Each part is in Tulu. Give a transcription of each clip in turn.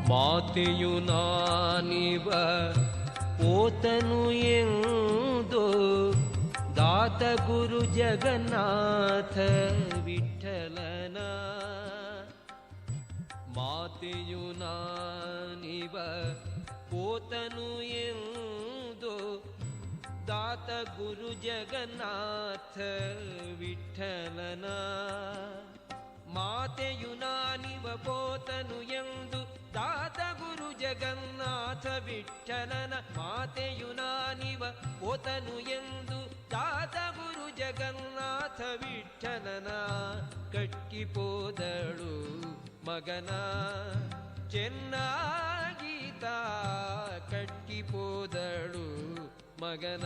ಮಾತೆಯು ನಾನಿವ ಪೋತನು ಎಂದು ದಾತ ಗುರು ಜಗನ್ನಾಥ ವಿಠಲನ. ಮಾತೆಯು ನಾನಿವ ಪೋತನು ಎಂದು ದಾತ ಗುರು ಜಗನ್ನಾಥ ವಿಠಲನ. ಮಾತೆಯು ನಾನಿವ ಪೋತನು ಎಂದು ದಾತ ಗುರು ಜಗನ್ನಾಥ ವಿಠಲನ. ಮಾತೆಯು ನಾನಿವ ಪೋತನು ಎಂದು ದಾತ ಗುರು ಜಗನ್ನಾಥ ವಿಠಲನ. ಕಟ್ಟಿಪೋದಳು ಮಗನ ಚೆನ್ನಾಗೀತ ಕಟ್ಟಿಪೋದಳು ಮಗನ.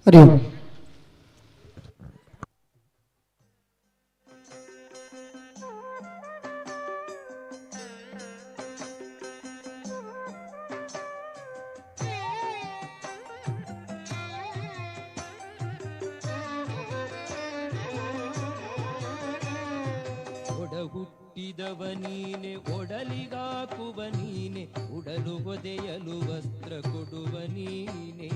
ಹರಿ ಓಂ. ಒಡ ಹುಟ್ಟಿದವ ನೀನೆ, ಒಡಲಿಗಾಕುವ ನೀನೆ, ಉಡಲು ಹೊದೆಯಲು ವಸ್ತ್ರ ಕೊಡುವ ನೀನೆ.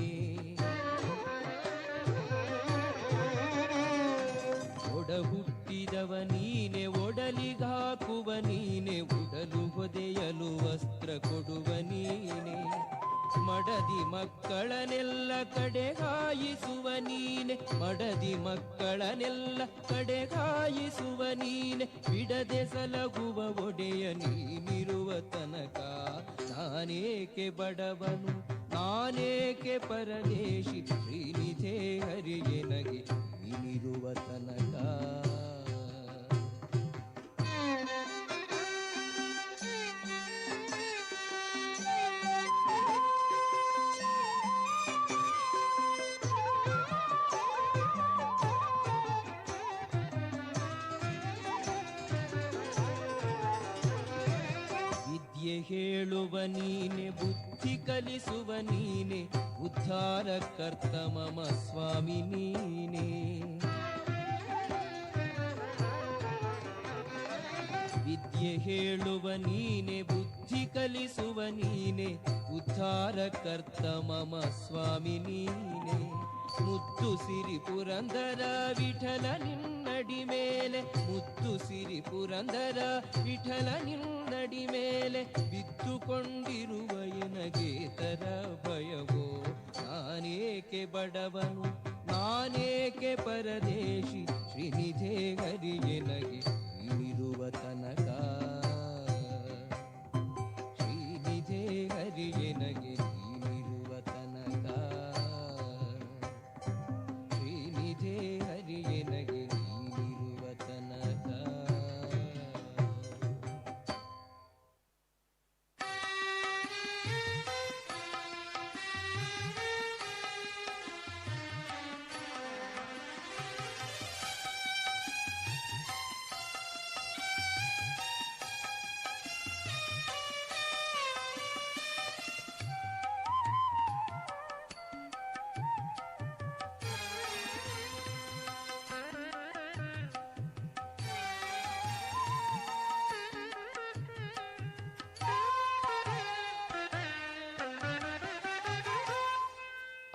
ಒಡ ಹುಟ್ಟಿದವ ನೀನೆ, ಒಡಲಿಗಾಕುವ ನೀನೆ, ಉಡಲು ಹೊದೆಯಲು ವಸ್ತ್ರ ಕೊಡುವ ನೀನೆ. ಮಡದಿ ಮಕ್ಕಳನ್ನೆಲ್ಲ ಕಡೆಗಾಯಿಸುವ ನೀನೆ, ಮಡದಿ ಮಕ್ಕಳನ್ನೆಲ್ಲ ಕಡೆಗಾಯಿಸುವ ನೀನೆ. ಬಿಡದೆ ಸಲಗುವ ಒಡೆಯ ನೀನಿರುವ ತನಕ ನಾನೇಕೆ ಬಡವನು, ನಾನೇಕೆ ಪರದೇಶಿ, ಶ್ರೀನಿಧೇ ಹರಿಯೇ ನಗೆ ನೀನಿರುವ ತನಕ. ವಿದ್ಯೆ ಹೇಳುವ ನೀನೆ, ಬುದ್ಧಿ ಕಲಿಸುವ ನೀನೆ, ಉದ್ಧಾರ ಕರ್ತ ಮಮ ಸ್ವಾಮಿ ನೀನೆ. ವಿದ್ಯೆ ಹೇಳುವ ನೀನೆ, ಬುದ್ಧಿ ಕಲಿಸುವ ನೀನೆ, ಉದ್ಧಾರ ಕರ್ತ ಮಮ ಸ್ವಾಮಿ ನೀನೆ. ಮುತ್ತು ಸಿರಿ ಪುರಂದರ ವಿಠಲ ನಿನ್ನಡಿಯಾರನ ನಿನ್ನಡಿ ಮೇಲೆ, ಮುದ್ದು ಸಿರಿ ಪುರಂದರ ವಿಠಲ ನಿನ್ನಡಿ ಮೇಲೆ ಬಿದ್ದುಕೊಂಡಿರುವ ಎನಗೆ ತರ ಭಯವೋ? ನಾನೇಕೆ ಬಡವನು, ನಾನೇಕೆ ಪರದೇಶಿ, ಶ್ರೀನಿಧೇ ಹರಿಯನಗೆ ನೀನಿರುವ ತನಕ, ಶ್ರೀನಿಧೇ ಹರಿಯನಗೆ ನೀನಿರುವ ತನಕ, ಶ್ರೀನಿಧೇ ಹರಿಯನಗೆ ನೀನಿರುವ ತನಕ.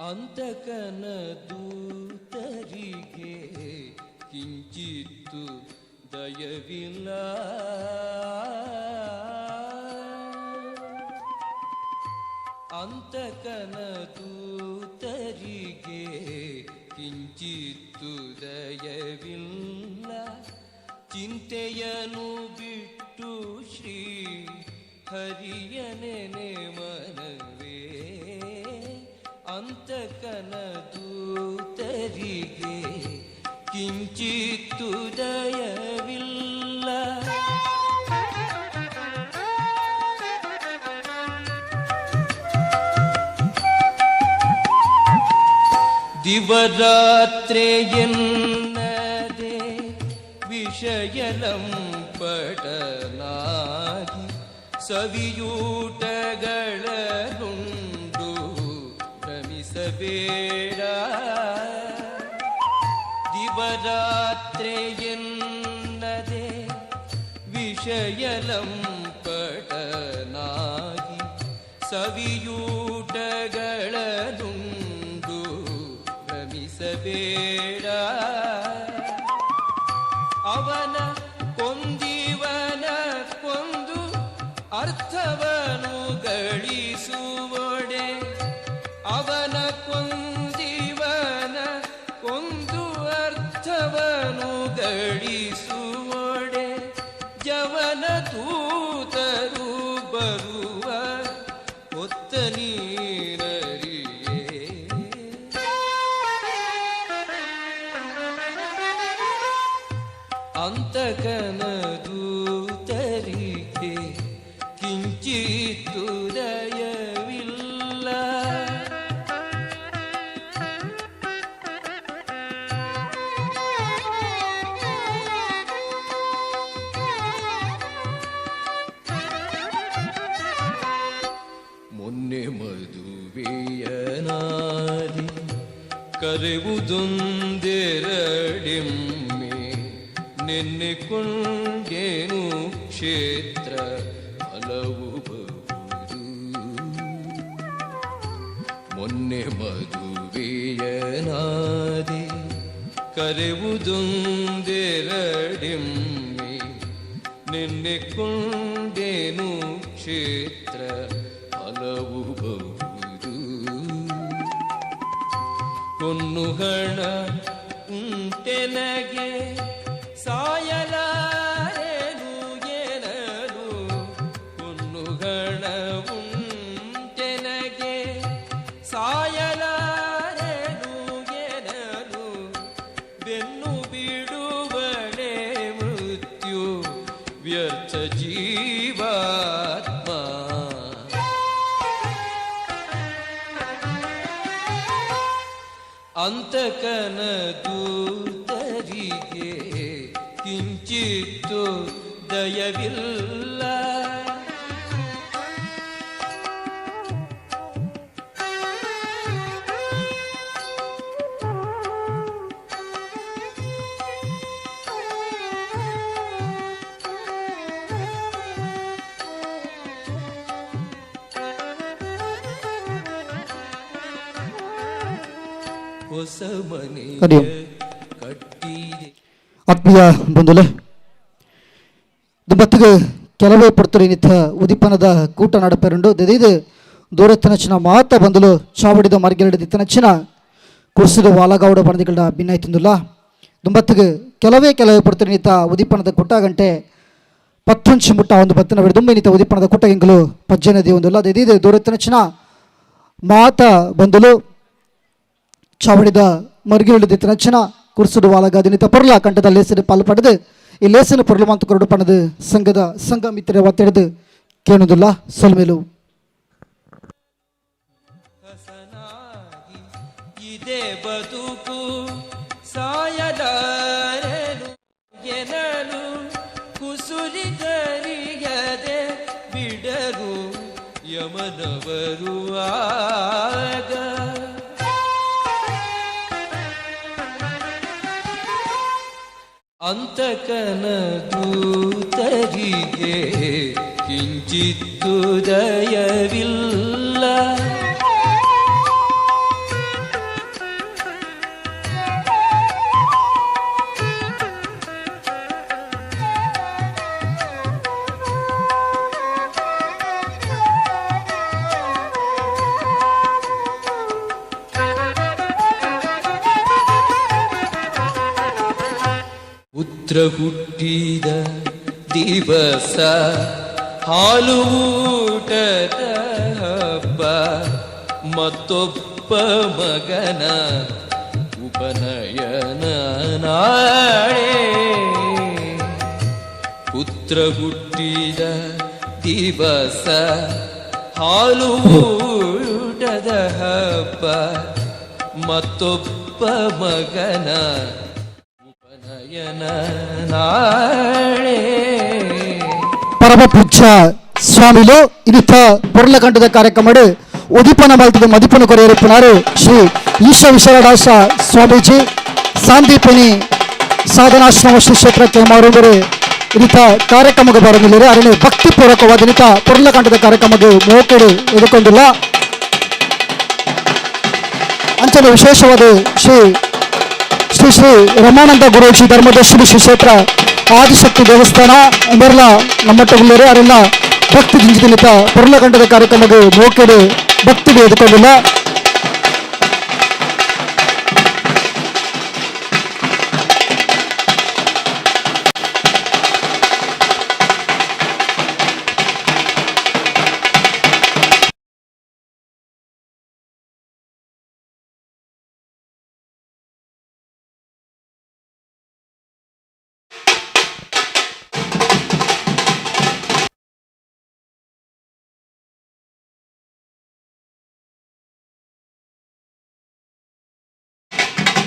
ಅಂತಕನ ದೂತರಿಗೆ ಕಿಂಚಿತ್ತು ದಯವಿಲ್ಲ, ಅಂತಕನ ದೂತರಿಗೆ ಕಿಂಚಿತ್ತು ದಯವಿಲ್ಲ, ಚಿಂತೆಯನು ಬಿಟ್ಟು ಶ್ರೀ ಹರಿಯನೆನೆ ಮನವೇ, ಅಂತಕನ ದೂತರಿಗೆ ಕಿಂಚಿತ್ತು ದಯವಿಲ್ಲ. ದಿವರಾತ್ರೆಯನ್ನದೆ ವಿಷಯಲಂಪಟನಾಗಿ ಸವಿಯೂಟಗಳನುಂಡು ಭ್ರಮಿಸಬೇಡ, ದಿವರಾತ್ರೆಯನ್ನದೆ ವಿಷಯಲಂಪಟನಾಗಿ ಸವಿಯೂಟಗಳನುಂಡು ಭ್ರಮಿಸಬೇಡ, ಅವನ ಕೊಂದಿವನ ಕೊಂದು ಅರ್ಥವನು ಗಳಿಸುವೊಡೆ, ಅವನ ಕೊಂದಿವನ ಕೊಂದು ಅರ್ಥವನು ಗಳಿಸುವೊಡೆ, ಜವನ ದೂತರು ಬರುವ ಹೊತ್ತ ನೀರರಿಯೇ. ಅಂತಕನ ದೂತರಿಗೆ ಕಿಂಚಿತ್ತು ದಯವಿಲ್ಲ. ಮೊನ್ನೆ ಮದುವೆಯನಾದಿ ಕರೆವುದೊಂದೆರಡೆಮ್ಮೆ ನಿನ್ನೆ ಕೊಂಡೇನು ಕ್ಷೇತ್ರ ಹಲವು ಬಹುದು, ಮೊನ್ನೆ ಮದುವೆಯನಾದಿ ಕರೆವುದೊಂದೆರಡೆಮ್ಮೆ ನಿನ್ನೆ ಕೊಂಡೇನು ಕ್ಷೇತ್ರ ಹಲವು ಬಹುದು, ಕೊನ್ನು ಹಣ ಉಂಟೆನಗೆ ಸಾಯಲಾರೆನು ಏನನು, ಕೊನ್ನು ಹಣ ಉಂಟೆನಗೆ ಸಾಯಲಾರೆನು ಏನನು, ಬೆನ್ನು ಬಿಡುವಳೆ ಮೃತ್ಯು ವ್ಯರ್ಥ ಜೀವಾತ್ಮ. ಅಂತಕನ ದೂತರಿಗೆ ಕಿಂಚಿತ್ತು ದಯವಿಲ್ಲ. ಹೊಸ ಮನೆಯ ಹರಿ ಓಂ. ಕಟ್ಟಿದೆ. ಆತ್ಮೀಯ ಬಂಧುಲೆ, ದುಂಬತ್ತಿಗೆ ಕೆಲವೇ ಪಡ್ತರು ಉದಿಪನದ ಕೂಟ ನಡಪೆರುಂಡು. ದೆದೀದು ದೂರತ್ತನಚಿನ ಮಾತ ಬಂಧುಲು ಚಾವಡಿದ ಮರ್ಗೆರಡು ಕುರ್ಸಿದ ವಾಲಗಾವಡ ಬಣದಿಗಳ ಭಿನ್ನಾಯ್ತಂದುಲ್ಲ. ದುಂಬತ್ತಿಗೆ ಕೆಲವೇ ಕೆಲವೇ ಪಡ್ತರು ಉದಿಪನದ ಕೂಟ ಗಂಟೆ ಪತ್ತೊಂಚಿ ಮುಟ್ಟ ಒಂದು ಬತ್ತಿನ ದುಂಬೆ ಉದಿಪನದ ಕೂಟ ಎಂಕುಲು ಪಜ್ಜೆ ಒಂದುಲ್ಲ. ದೆದೀದು ದೂರತ್ತನಚಿನ ಮಾತ ಬಂಧುಲು ಚಾವಡಿದ ಮರ್ಗಿರಡು ಕುರ್ಸುಡು ವಾಲಗಾದಿನಿತ ಪೊರ್ಲ ಕಂಠದ ಲೇಸಿನ ಪಾಲು ಪಡೆದು ಈ ಲೇಸಿನ ಪೊರ್ಲು ಮಂತು ಕೊರಡು ಪಣದು ಸಂಘದ ಸಂಘ ಮಿತ್ರ ಒತ್ತೆಡೆದು ಕೇಣುದಿಲ್ಲ ಸೊಲ್ಮೇಲು. ಹಸನಾಗಿ ಇದೇ ಬದುಕು ಸಾಯಲಾರೆನು ಎನಲು ಕುಸುರಿಗರಿಯದೆ ಬಿಡರು ಯಮನವರು ಆಗ. ಅಂತಕನ ದೂತರಿಗೆ ಕಿಂಚಿತ್ತು ದಯವಿಲ್ಲ. ಪುತ್ರ ಹುಟ್ಟಿದ ದಿವಸ ಹಾಲು ಊಟದ ಹಬ್ಬ, ಮತ್ತೊಬ್ಬ ಮಗನ ಉಪನಯನ ನಾಳೆ. ಪುತ್ರ ಹುಟ್ಟಿದ ದಿವಸ ಹಾಲು ಊಟದ ಹಬ್ಬ, ಮತ್ತೊಬ್ಬ ಮಗನ ಉಪನಯನ ನಾಳೆ. ಪರಮ ಪೂಜ್ಯ ಸ್ವಾಮಿಲು ಇನ್ನಿತ ಪೊರ್ಲಕಂಠದ ಕಾರ್ಯಕ್ರಮ ಉದಿಪನ ಮಲ್ತದ ಮದಿಪನ ಕೊರೆಯರುಪ್ಪುನಾರು ಶ್ರೀ ಈಶ ವಿಶಾಲದಾಸ ಸ್ವಾಮೀಜಿ, ಸಾಂದೀಪನಿ ಸಾಧನಾಶ್ರಮ ಶ್ರೀ ಕ್ಷೇತ್ರಕ್ಕೆ ಮಾರುಂಬರು ಇನ್ನಿತ ಕಾರ್ಯಕ್ರಮಕ್ಕೆ ಬರಲಿಲ್ಲ. ಅರಣ್ಯ ಭಕ್ತಿಪೂರ್ವಕವಾದ ಇನ್ನಿತ ಪೊರ್ಲಕಂಠದ ಕಾರ್ಯಕ್ರಮಕ್ಕೆ ಮೋಕೆಡು ಎದುಕೊಂಡಿಲ್ಲ. ಅಂಚನೆ ವಿಶೇಷವಾದ ಶ್ರೀ ಶ್ರೀ ಶ್ರೀ ರಮಾನಂದ ಗುರೂಜಿ, ಧರ್ಮದರ್ಶಿನಿ ಶ್ರೀ ಕ್ಷೇತ್ರ ಆದಿಶಕ್ತಿ ದೇವಸ್ಥಾನ ಅಂಬರ್ಲ ನಮ್ಮಟ್ಟಗುಳ್ಳರು ಅವರೆಲ್ಲ ಭಕ್ತಿ ಜಿಂಜಿದಿನಿತ ಪೊರ್ಲಕಂಠದ ಕಾರ್ಯಕ್ರಮಕ್ಕೆ ಮೋಕೆಡು ಭಕ್ತಿಗೆ ಎದುಕೊಂಡಿಲ್ಲ.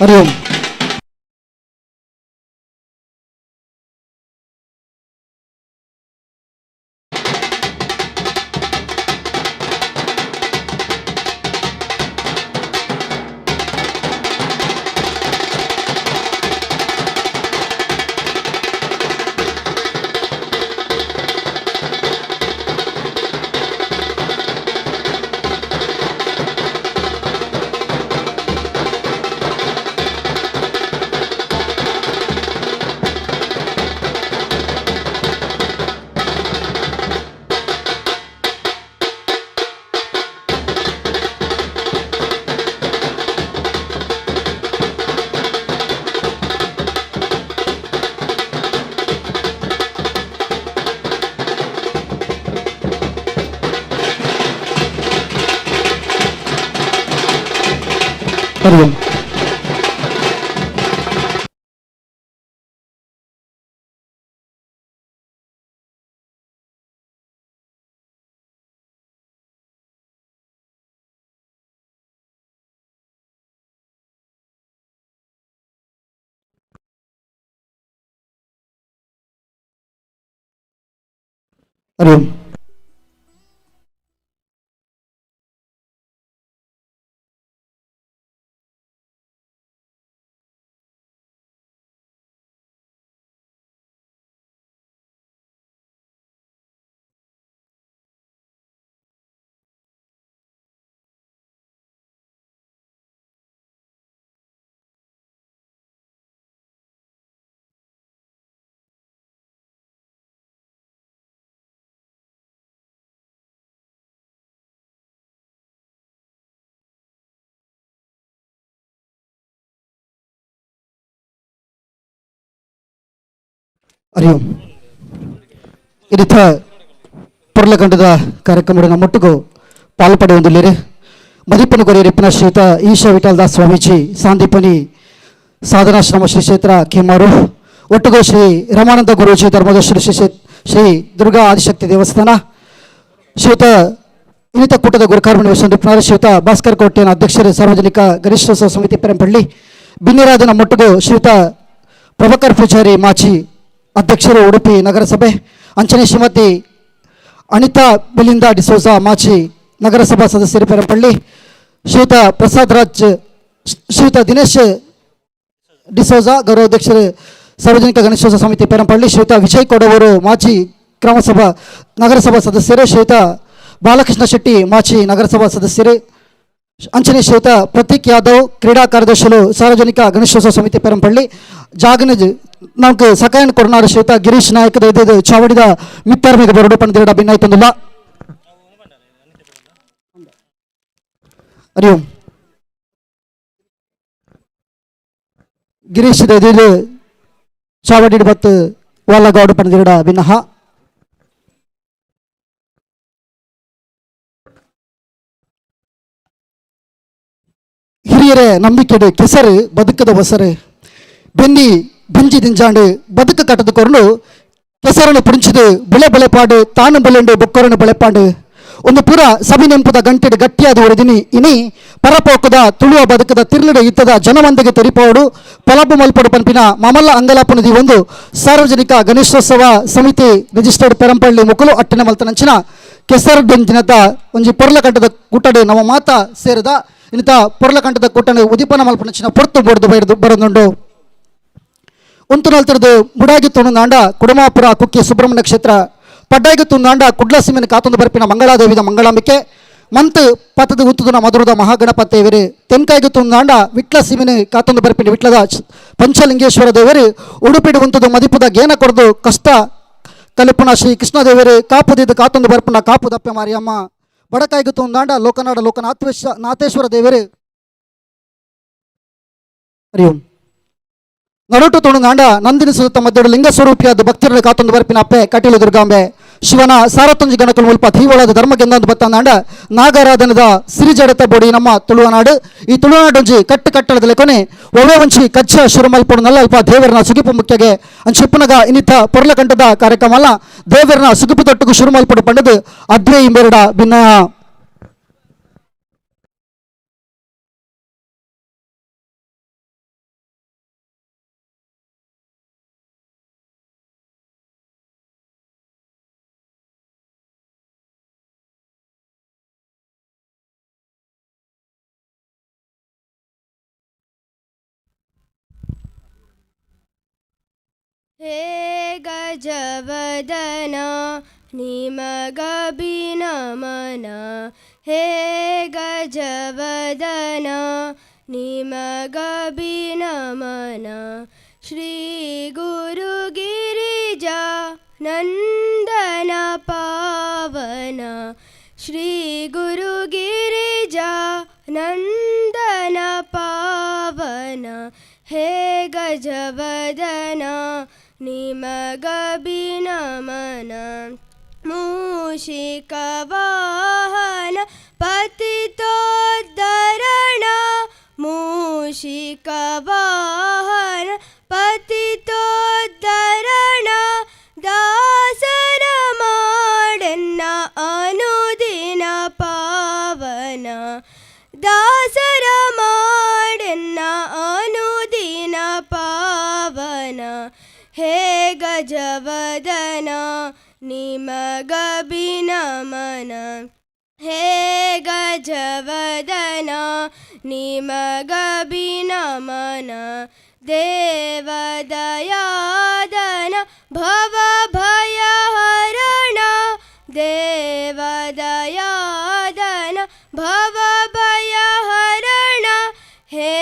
ಹರಿ ಓಂ. ಹರಿ ಓಂ. ಹರಿ ಓಂ. ಹರಿ ಓಂ. ಇರಿಥ ಪೊರ್ಲಕಂಡದ ಕಾರ್ಯಕ್ರಮದ ನಮ್ಮೊಟ್ಟಿಗೂ ಪಾಲು ಪಡೆಯುವುದಿಲ್ಲರೆ ಮದಿಪನ ಕೊರಿಯರಿಪ್ಪನ ಶ್ರೀಯುತ ಈಶಾ ವಿಠಲದಾಸ್ ಸ್ವಾಮೀಜಿ ಸಾಂದೀಪನಿ ಸಾಧನಾಶ್ರಮ ಶ್ರೀ ಕ್ಷೇತ್ರ ಕೇಮಾರು, ಒಟ್ಟುಗೋ ಶ್ರೀ ರಮಾನಂದ ಗುರೂಜಿ ಧರ್ಮದ ಶ್ರೀ ಶ್ರೀ ಶ್ರೀ ದುರ್ಗಾ ಆದಿಶಕ್ತಿ ದೇವಸ್ಥಾನ, ಶ್ರೀಯುತ ಇನ್ನಿತ ಕೂಟದ ಗುರುಕಾರ್ಮಣಿ ವಸಂತಪ್ಪನವರು, ಶ್ರೀಯುತ ಭಾಸ್ಕರ್ ಕೋಟೆಯ ಅಧ್ಯಕ್ಷರು ಸಾರ್ವಜನಿಕ ಗಣೇಶೋತ್ಸವ ಸಮಿತಿ ಪೆರಂಪಳ್ಳಿ, ಬಿನ್ನಿರಾಜನ ಮೊಟ್ಟುಗು ಶ್ರೀಯುತ ಪ್ರಭಾಕರ್ ಪೂಜಾರಿ ಮಾಚಿ ಅಧ್ಯಕ್ಷರು ಉಡುಪಿ ನಗರಸಭೆ, ಅಂಚನೆ ಶ್ರೀಮತಿ ಅನಿತಾ ಬೆಲಿಂದಾ ಡಿಸೋಜಾ ಮಾಚಿ ನಗರಸಭಾ ಸದಸ್ಯರು ಪೆರಂಪಳ್ಳಿ, ಶ್ರೀಯುತ ಪ್ರಸಾದ್ ರಾಜ್, ಶ್ರೀಯುತ ದಿನೇಶ್ ಡಿಸೋಜಾ ಗೌರವಾಧ್ಯಕ್ಷರು ಸಾರ್ವಜನಿಕ ಗಣೇಶೋತ್ಸವ ಸಮಿತಿ ಪೆರಂಪಳ್ಳಿ, ಶ್ರೀಯುತ ವಿಜಯ್ ಕೊಡವರು ಮಾಜಿ ಗ್ರಾಮಸಭಾ ನಗರಸಭಾ ಸದಸ್ಯರು, ಶ್ರೀಯುತ ಬಾಲಕೃಷ್ಣ ಶೆಟ್ಟಿ ಮಾಜಿ ನಗರಸಭಾ ಸದಸ್ಯರು, ಅಂಚನೆ ಶ್ರೀಯುತ ಪ್ರತೀಕ್ ಯಾದವ್ ಕ್ರೀಡಾ ಕಾರ್ಯದರ್ಶಿಗಳು ಸಾರ್ವಜನಿಕ ಗಣೇಶೋತ್ಸವ ಸಮಿತಿ ಪೆರಂಪಳ್ಳಿ, ಜಾಗನ നമുക്ക് ಸಕಾಯನ್ ಕೊಡನಾಡು ಶ್ರೀಯುತ ಗಿರೀಶ್ ನಾಯಕ್ ಇದು ಚಾವಡಿದ ಮಿತ್ತರ್ಮಿಗೆ ಬರಡು ಪಂದಿರಡ ಭಿನ್ನಾಯ್ತೊಂದಿಲ್ಲ. ಹರಿ ಓಂ. ಗಿರೀಶ್ ಇದು ಚಾವಡಿ ಬತ್ತು ವಾಲಗೌಡ ಪಂದಿರಡ ಭಿನ್ನಹ. ಹಿರಿಯರೇ ನಂಬಿಕೆಡು ಕೆಸರು ಬದುಕದ ಒಸರು ಬೆನ್ನಿ ಬೆಂಜಿ ದಿಂಜಾಂಡು ಬದುಕು ಕಟ್ಟದ ಕೊರನು ಕೆಸರನ್ನು ಪುಡಿಂಚಿದು ಬುಳೆ ಬಳೆಪಾಡು ತಾನು ಬಲೆಂಡು ಬೊಕ್ಕರನ್ನು ಬಳೆಪಾಡು ಒಂದು ಪೂರ ಸಭೆ ನೆಂಪುದ ಗಂಟೆಡು ಗಟ್ಟಿಯಾದ ಒರೆದಿನಿ ಇನಿ ಪರಪೋಕದ ತುಳುವ ಬದುಕದ ತಿರ್ಲುಡು ಇತ್ತದ ಜನಮಂದಿಗೆ ತೆರಿಪೋಡು ಪಲಬು ಮಲ್ಪಡು ಪನ್ಪಿನ ಮಮಲ್ಲ ಅಂಗಲಾಪನದಿ ಒಂದು ಸಾರ್ವಜನಿಕ ಗಣೇಶೋತ್ಸವ ಸಮಿತಿ ರಿಜಿಸ್ಟರ್ಡ್ ಪೆರಂಪಳ್ಳಿ ಮುಕುಲು ಅಟ್ಟನೆ ಮಲ್ತನಂಚಿನ ಕೆಸರು ದಿನದ ಒಂಜಿ ಪೊರ್ಲಕಂಠದ ಕೂಟಡು ನಮ್ಮ ಮಾತ ಸೇರಿದ ಇನ್ನಿತ ಪೊರ್ಲಕಂಠದ ಕೂಟನು ಉದೀಪನ ಮಲ್ಪನಂಚಿನ ಪೊರ್ತು ಬೋಡ್ದು ಬೈದು ಬರದುಂಡು. ಉಂತು ನಲ್ತಿರದು ಮುಡಾಗಿ ತುಣುನಾಂಡ ಕುಡುಮಾಪುರ ಕುಕ್ಕಿ ಸುಬ್ರಹ್ಮಣ್ಯ ಕ್ಷೇತ್ರ, ಪಡ್ಡಾಗಿ ತುಣುನಾಂಡ ಕುಡ್ಲ ಸೀಮೆನ ಕಾತೊಂದು ಬರ್ಪಿನ ಮಂಗಳಾದೇವಿದ ಮಂಗಳಾಂಬಿಕೆ, ಮಂತ್ ಪತದ ಉತ್ತುದುನ ಮಧುರದ ಮಹಾಗಣಪತಿ ದೇವರು, ತೆನ್ಕಾಯಿಗೆ ತುಣುನಾಂಡ ವಿಟ್ಲ ಸೀಮೆನ ಕಾತೊಂದು ಬರ್ಪಿನ ವಿಟ್ಲದ ಪಂಚಲಿಂಗೇಶ್ವರ ದೇವರು, ಉಡುಪಿಡು ಉಂತುದು ಮದಿಪುದ ಗೇನ ಕೊಡದು ಕಷ್ಟ ಕಲಿಪುನ ಶ್ರೀ ಕೃಷ್ಣದೇವರು, ಕಾಪುದಿದ್ದು ಕಾತೊಂದು ಬರ್ಪುನ ಕಾಪು ದಪ್ಪೆ ಮಾರಿಯಮ್ಮ, ಬಡಕಾಯಿಗೆ ತುಣುನಾಂಡ ಲೋಕನಾಡ ಲೋಕನಾಥೇಶ್ವರ ನಾಥೇಶ್ವರ ದೇವರು. ಹರಿ ಓಂ. ನಡುಟು ತುಣುನಾಂಡ ನಂದಿನಿ ಸುತ್ತ ಮಧ್ಯಡು ಲಿಂಗ ಸ್ವರೂಪಿಯಾದ ಭಕ್ತರನ್ನು ಕಾತೊಂದು ಬರ್ಪಿನ ಅಪ್ಪೆ ಕಟೀಲು ದುರ್ಗಾಂಬೆ, ಶಿವನ ಸಾರತ್ತೊಂಜಿ ಗಣಕಲು ಮುಲ್ಪ ಧೀವಳದ ಧರ್ಮಗೆಂದೊಂದು ಬತ್ತಂದಾಂಡ ನಾಗಾರಾಧನದ ಸಿರಿಜಡತ ಬೋಡಿ ನಮ್ಮ ತುಳುವನಾಡು. ಈ ತುಳುವನಾಡೊಂಜಿ ಕಟ್ಟು ಕಟ್ಟಡದ ಲೆಕೊನೆ ಒಳ್ಳೆ ಒಂಚಿ ಕಚ್ಚ ಶುರುಮಲ್ಪಡು ನಲ್ಲ ಅಲ್ಪ ದೇವರನ ಸುಗಿಪು ಮುಖ್ಯಗೆ ಅಂಚಿಪ್ಪನಗ ಇನ್ನಿತ ಪೊರ್ಲಕಂಠದ ಕಾರ್ಯಕ್ರಮ ಅಲ್ಲ ದೇವರನ ಸುಗಿಪು ತೊಟ್ಟುಗು ಶುರುಮಲ್ಪಡು ಪಂಡದು ಅದ್ವೇ ಇಂಬೆರಡ ಭಿನ್ನ. हे ಗಜವದನ ನಿಮಗಭಿನಮನ, ಹೇ ಗಜವದನ ನಿಮಗಭಿನಮನ, ಶ್ರೀ ಗುರು ಗಿರಿಜಾ ನಂದನ ಪಾವನ, ಶ್ರೀ ಗುರು ಗಿರಿಜಾ ನಂದನ ಪಾವನ, ಹೇ ಗಜವದನ ನಿಮಗಭಿನಮನ, ಮೂಷಿಕವಾಹನ ಪತಿತೋದ್ಧರಣ, ಮೂಷಿಕವಾಹನ ಪತಿತೋದ್ಧರಣ, ದಾಸರ ಮಾಡನ್ನ ಅನುದಿನ ಪಾವನ, ದಾಸರ ಮಾಡನ್ನ ಅನುದಿನ ಪಾವನ, ಹೇ ಗಜವದನ ನಿಮಗಭಿನಮನ, ಹೇ ಗಜವದನ ನಿಮಗಭಿನಮನ, ದೇವದಯಾದನ ಭವ ಭಯಹರಣ, ದೇವದಯಾದನ ಭವ ಭಯಹರಣ, ಹೇ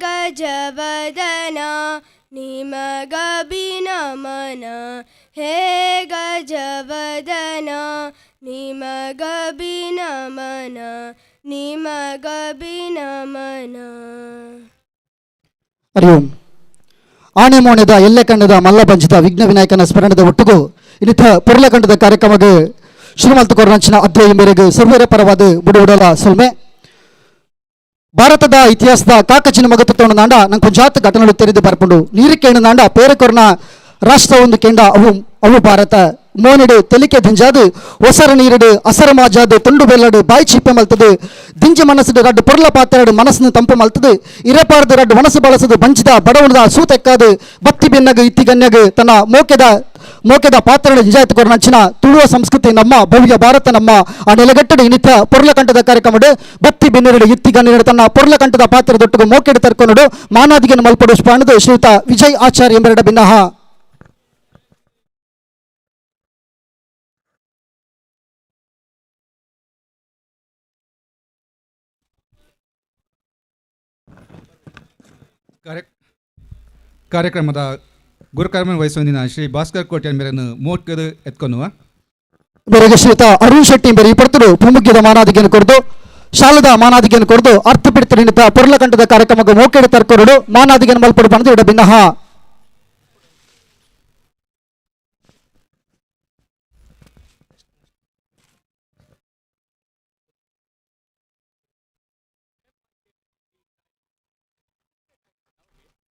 ಗಜವದನ ನಿಮಗಭಿನಮನ, ಹೇ ಗಜವದನ ನಿಮಗಭಿನಮನ, ನಿಮಗಭಿನಮನ. ಹರಿ ಓಂ. ಆಣೆಮೋಣೆದ ಎಲ್ಲೆಕಂಡದ ಮಲ್ಲಬಂಜಿತ ವಿಘ್ನ ವಿನಾಯಕನ ಸ್ಮರಣದ ಒಟ್ಟುಗು ಇನ್ನಿತ ಪೊರ್ಲಕಂಡದ ಕಾರ್ಯಕ್ರಮಕ್ಕೆ ಶ್ರೀಮಂತ ಅಧ್ಯಾಯ ಮೇರೆಗೆ ಸರ್ವರ ಪರವಾದ ಬುಡಬುಡಲ ಸೊಲ್ಮೆ. ಭಾರತದ ಇತಿಹಾಸದ ಕಾಕಚಿನ ಮಗತೊಂಡ ನಂಗೆ ಕೊಂಜಾತ ಘಟನೆಗಳು ತೆರೆದು ಬರ್ಪುಂಡು. ನೀರು ಕೇಂದ್ರ ಪೇರಕೊರ್ನ ರಾಷ್ಟ್ರ ಒಂದು ಕೇಂದ್ರ ಅವು ಅವು ಭಾರತ. ಮೋನಿಡು ತೆಲಿಕೆ ದಿಂಜಾದು ಒಸರ ನೀರಿಡು ಅಸರ ಮಾಜಾದು ತುಂಡು ಬೆಲ್ಲಡು ಬಾಯಿ ಚೀಪೆ ಮಲ್ತದು ದಿಂಜ ಮನಸ್ಸುಡು ರಡ್ಡು ಪೊರ್ಲ ಪಾತ್ರಡು ಮನಸ್ಸನ್ನು ತಂಪು ಮಲ್ತದು ಇರಪಾರದು ರಡ್ಡು ಮನಸ್ಸು ಬಳಸದು ಬಂಚಿದ ಬಡವನದ ಸೂತೆಕ್ಕಾದು ಬತ್ತಿ ಬೆನ್ನಗು ಇತ್ತಿಗನ್ಯಗು ತನ್ನ ಮೋಕೆದ ಮೋಕೆದ ಪಾತ್ರಗಳ ನಿಜಾಯಿತ ಕೊರನಂಚಿನ ತುಳುವ ಸಂಸ್ಕೃತಿ ನಮ್ಮ ಭವ್ಯ ಭಾರತ ನಮ್ಮ ಆ ನೆಲೆಗಟ್ಟಡು ಇನ್ನಿತ ಪೊರ್ಲಕಂಠದ ಕಾರ್ಯಕ್ರಮಡು ಬತ್ತಿ ಬೆನ್ನಿರಡು ಇತ್ತಿಗನ್ಯಡು ತನ್ನ ಪೊರ್ಲಕಂಠದ ಪಾತ್ರದೊಟ್ಟಿಗೆ ಮೋಕೆಡು ತರ್ಕೊಂಡು ಮಾನಾದಿಗೆಯನ್ನು ಮಲ್ಪಡು ಸ್ಪಾಣದು ಶ್ರೀಯುತ ವಿಜಯ್ ಆಚಾರ್ಯ ಎಂಬೆರಡ ಭಿನ್ನಹ. ಕಾರ್ಯಕ್ರಮದ ಗುರುಕರ್ಮ ವಹಿಸುವಂದಿನ ಶ್ರೀ ಭಾಸ್ಕರ್ ಕೋಟ್ಯಾನ್ ಮೇರನ್ನು ಮೋಟ್ಕದು ಎತ್ಕೊನುವ. ಬೆರಗೆ ಶ್ರೀಯುತ ಅರುಣ್ ಶೆಟ್ಟಿ ಬೇರೆ ಪಡ್ತರು ಪ್ರಮುಖದ ಮಾನಾದಿಗೆಯನ್ನು ಕೊರದು ಶಾಲದ ಮಾನಾದಿಗೆಯನ್ನು ಕೊರದು ಅರ್ಥ ಪಿಡಿತ ಪೊರ್ಲಕಂಠದ ಕಾರ್ಯಕ್ರಮಕ್ಕೆ ಮೋಕೆಡು ತರ್ಕೊರಡು ಮಾನಾದಿಗೆಯನ್ನು ಮಲ್ಪಡು ಪಣದು ಇಡ ಭಿನ್ನಹ.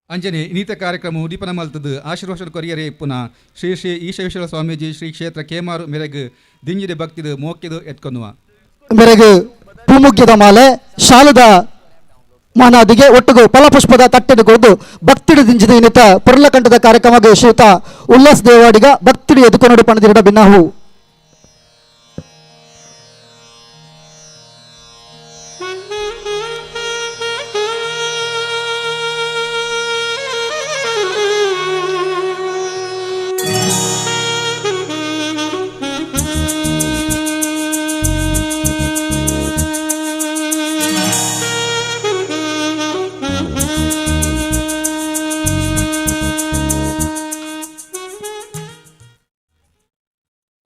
ಅಂಜನೆ ಇನ್ನಿತ ಕಾರ್ಯಕ್ರಮ ಉದೀಪನ ಮಲ್ತದ್ದು ಆಶೀರ್ವಚನ ಕೊರಿಯರೆ ಪುನಃ ಶ್ರೀ ಶ್ರೀ ಈಶೇಶ್ವರ ಸ್ವಾಮೀಜಿ ಶ್ರೀ ಕ್ಷೇತ್ರ ಕೇಮಾರು ಮೆರೆಗು ದಿಂಜಿದ ಭಕ್ತಿದು ಮೋಕ್ಕಿದು ಎತ್ಕೊನುವ. ಮೆರೆಗು ಪೂಮುಗ್ಯದ ಮಾಲೆ ಶಾಲದ ಮಾನಾದಿಗೆ ಒಟ್ಟುಗು ಫಲಪುಷ್ಪದ ತಟ್ಟೆದು ಕೊಡದು ಭಕ್ತಿಡು ದಿಂಜಿದ ಇನ್ನಿತ ಪೊರ್ಲಕಂಠದ ಕಾರ್ಯಕ್ರಮಕ್ಕೆ ಶ್ರೀಯುತ ಉಲ್ಲಾಸ್ ದೇವಾಡಿಗ ಭಕ್ತಿಡು ಎದುಕೊನಡು ಪಣದಿರಡ ಭಿನ್ನಹು.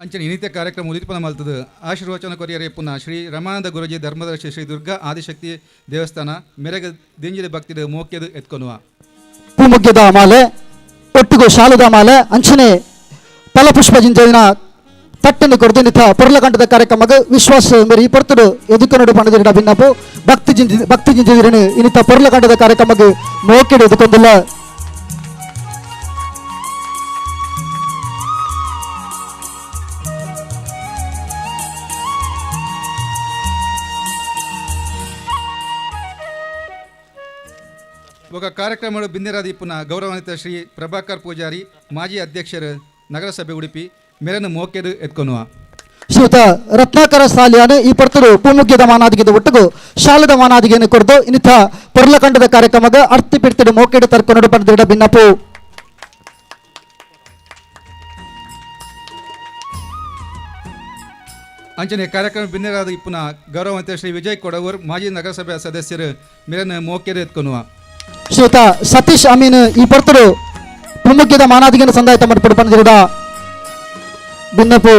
ಅಂಚನೆ ಇನ್ನಿತ ಕಾರ್ಯಕ್ರಮ ಉದೀಪನ ಮಲ್ತದ್ದು ಆಶೀರ್ವಚನ ಕೊರಿಯರೆ ಪುನಃ ಶ್ರೀ ರಮಾನಂದ ಗುರುಜಿ ಧರ್ಮದರ್ಶಿ ಶ್ರೀ ದುರ್ಗಾ ಆದಿಶಕ್ತಿ ದೇವಸ್ಥಾನ ಮೆರಗ ದಿಂಜಿದ ಭಕ್ತಿದ ಮೋಕ್ಯದು ಎತ್ಕೊನುವ. ಪೂಮುಗ್ಯದ ಮಾಲೆ ಒಟ್ಟಿಗೂ ಶಾಲದ ಮಾಲೆ ಅಂಚನೆ ಫಲಪುಷ್ಪ ಜಿಂಜನ ತಟ್ಟನ್ನು ಕೊರದು ಪೊರ್ಲಕಂಠದ ಕಾರ್ಯಕ್ರಮಕ್ಕೆ ವಿಶ್ವಾಸ ಮೇರೆ ಈ ಪೊರ್ತುಡು ಎದುಕೊನಡು ಪಣದಿರಡ ಭಿನ್ನಪು ಭಕ್ತಿ ಜಿಂಜಿ ಭಕ್ತಿ ಜಿಂಜಿದಿರನು ಇನ್ನಿತ ಪೊರ್ಲಕಂಠದ ಕಾರ್ಯಕ್ರಮಕ್ಕೆ ಮೋಕೆಡು ಎದುಕೊಂದಿಲ್ಲ. ఒక ಕಾರ್ಯಕ್ರಮ ಬಿಂದಿರಾದೀಪುನ ಗೌರವಾನ್ವಿತ ಶ್ರೀ ಪ್ರಭಾಕರ್ ಪೂಜಾರಿ ಮಾಜಿ ಅಧ್ಯಕ್ಷರು ನಗರಸಭೆ ಉಡುಪಿ ಮೇರನ್ನು ಮೋಕೆದು ಎತ್ಕೊನುವ. ಶ್ರೀಯುತ ರತ್ನಾಕರ ಸಾಲಿಯಾನು ಈ ಪರ್ತರು ಪೂಮುಗ್ಯದ ಮಾನಾದಿಗೆದ ಒಟ್ಟುಗು ಶಾಲದ ಮಾನಾದಿಗೆಯನ್ನು ಕೊರದು ಇನ್ನಿತ ಪೊರ್ಲಕಂಡದ ಕಾರ್ಯಕ್ರಮದ ಅರ್ತಿ ಪಿಡ್ತಿಡು ಮೋಕೆಡು ತರ್ಕೊನಡು ಪಡೆದಿಡ ಭಿನ್ನಪು. ಅಂಚನೆ ಕಾರ್ಯಕ್ರಮ ಬಿಂದಿರಾದ ಇಪ್ಪುನ ಗೌರವಾನ್ವಿತ ಶ್ರೀ ವಿಜಯ್ ಕೊಡವೂರ್ ಮಾಜಿ ನಗರಸಭೆಯ ಸದಸ್ಯರು ಮೇರನ್ನು ಮೋಕೆದು ಎತ್ಕೊನುವ. ಶ್ರೀಯುತ ಸತೀಶ್ ಅಮೀನ್ ಈ ಪರ್ತರು ಪ್ರಮುಖದ ಮಾನಾದಿಗೆಯನ್ನು ಸಂದಾಯತ ಮಲ್ಪಡು ಪಂದಿರುಡ ಭಿನ್ನಪು.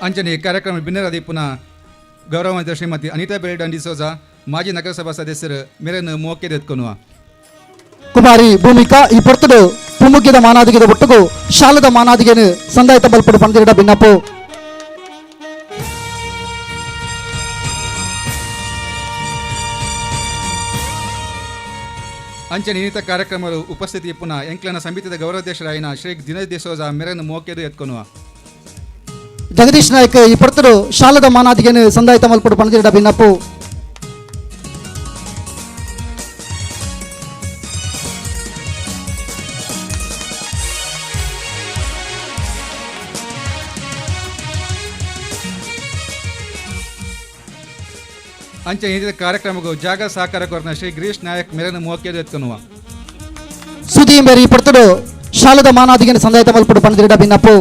ಅಂಚನೆ ಕಾರ್ಯಕ್ರಮ ಬಿನ್ನರಾದಿ ಪುನಃ ಗೌರವಾನ್ವಿತ ಶ್ರೀಮತಿ ಅನಿತಾ ಬೆಲ್ಡನ್ ಡಿಸೋಜಾ ಮಾಜಿ ನಗರಸಭಾ ಸದಸ್ಯರು ಮೇರನ್ನು ಮೋಕೆದು ಎತ್ಕೊನುವ. ಕುಮಾರಿ ಭೂಮಿಕಾ ಈ ಪೊರ್ತುಡು ಪುಮುಗ್ಯದ ಮಾನಾದಿಗೆದ ಒಟ್ಟುಗು ಶಾಲದ ಮಾನಾದಿಗೆನು ಸಂದಾಯತ ಬಲ್ಪಡು ಪಂದಿರಡ ಭಿನ್ನಪು. ಅಂಚನೆ ಇನ್ನಿತ ಕಾರ್ಯಕ್ರಮದ ಉಪಸ್ಥಿತಿ ಪುನಃ ಎಂಕ್ಲನ ಸಮಿತಿದ ಗೌರವಾಧ್ಯಕ್ಷರಾಯಿನ ಶ್ರೀ ದಿನೇಶ್ ಡಿಸೋಜಾ ಮೇರನ್ನು ಮೋಕೆದು ಎತ್ಕೊನುವ. ಜಗದೀಶ್ ನಾಯ್ಕ ಈ ಪೊರ್ತುಡು ಶಾಲದ ಮಾನಾದಿಗೆನು ಸಂದಾಯತ ಮಲ್ಪಡು ಪಂದಿರಡ ಭಿನ್ನಪು. ಅಂಚೆ ಇನ್ನಿತರ ಕಾರ್ಯಕ್ರಮಕ್ಕೂ ಜಾಗ ಸಹಕಾರ ಕೊರನ ಶ್ರೀ ಗಿರೀಶ್ ನಾಯಕ್ ಮೇರನ್ನು ಮೋಕೆದು ಎತ್ಕೊನುವ. ಸುದಿ ಮೇರಿ ಪೊರ್ತುಡು ಶಾಲದ ಮಾನಾದಿಗೆನು ಸಂದಾಯತ ಮಲ್ಪಡು ಪಂದಿರಡ ಭಿನ್ನಪು.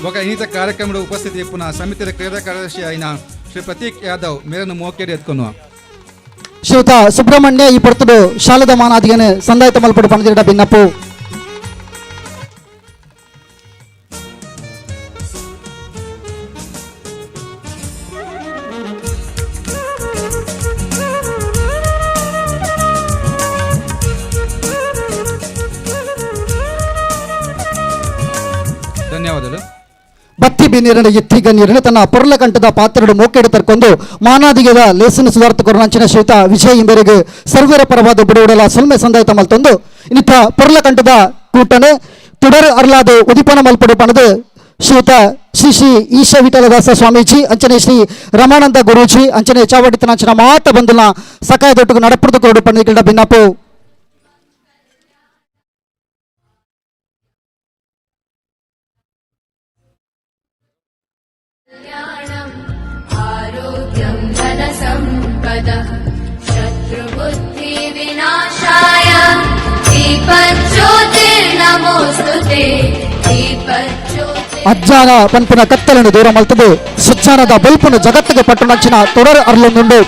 ఒక ಇನ್ನಿತರ ಕಾರ್ಯಕ್ರಮದ ಉಪಸ್ಥಿತಿ ಪುನಃ ಸಮಿತಿಯ ಕ್ರೀಡಾ ಕಾರ್ಯದರ್ಶಿ అయిన ಶ್ರೀ ಪ್ರತೀಕ್ ಯಾದವ್ ಮೇರನ್ನು ಮೋಕೆದು ಎತ್ಕೊನುವ. ಶ್ರೀಯುತ ಸುಬ್ರಹ್ಮಣ್ಯ ಈ ಪೊರ್ತುಡು ಶಾಲದ ಮಾನಾದಿಗೆನೆ ಸಂದಾಯತ ಮಲ್ಪಡು ಪಣದಿರಡ ಬಿನ್ನಪ್ಪು. ಧನ್ಯವಾದಗಳು. ಬತ್ತಿ ಬಿನ್ನೀರನ ಎತ್ತಿಗ ನೀರನ್ನು ತನ್ನ ಪೊರ್ಲಕಂಠದ ಪಾತ್ರಡು ಮೋಕೆಡು ತರ್ಕೊಂಡು ಮಾನಾದಿಗೆದ ಲೇಸನ ಸುಧಾರ್ಥ ಕೊರನಂಚಿನ ಶ್ರೀಯುತ ವಿಜಯ್ ಇಂಬೆರೆಗೆ ಸರ್ವರ ಪರವಾದ ಬುಡವುಡಲ ಸೊಲ್ಮೆ ಸಂದಾಯತ ಮಲ್ತೊಂದು ಇನ್ನಿತ ಪೊರ್ಲಕಂಠದ ಕೂಟನೆ ತುಡರು ಅರ್ಲಾದ ಉದಿಪನ ಮಲ್ಪಡು ಪಣದು ಶ್ರೀಯುತ ಶ್ರೀ ಶ್ರೀ ಈಶ ವಿಠಲದಾಸ ಸ್ವಾಮೀಜಿ ಅಂಚನೆ ಶ್ರೀ ರಮಾನಂದ ಗುರೂಜಿ ಅಂಚನೆ ಚಾವಡಿತನಂಚಿನ ಮಾತ ಬಂಧುನ ಸಕಾಯದೊಟ್ಟಿಗೆ ನಡಪುರದ ಕೊರಡು ಪಣದಿಗಳ ಬಿನ್ನಪ್ಪು. आरोग्यं धनसम्पदः शत्रुबुद्धिविनाशाय दीपज्योतिर्नमोऽस्तु ते दीपज्योति ಅಜ್ಜಾನ ಪನ್ಪಿನ ಕತ್ತಲನ್ನು ದೂರ ಮಲ್ತದು ಸುಜ್ಜಾನದ ಬಲ್ಪುನ ಜಗತ್ತಿಗೆ ಪಟ್ಟಣಂಚಿನ ತೊಡರು ಅರ್ಲೊಂದುಂಡು.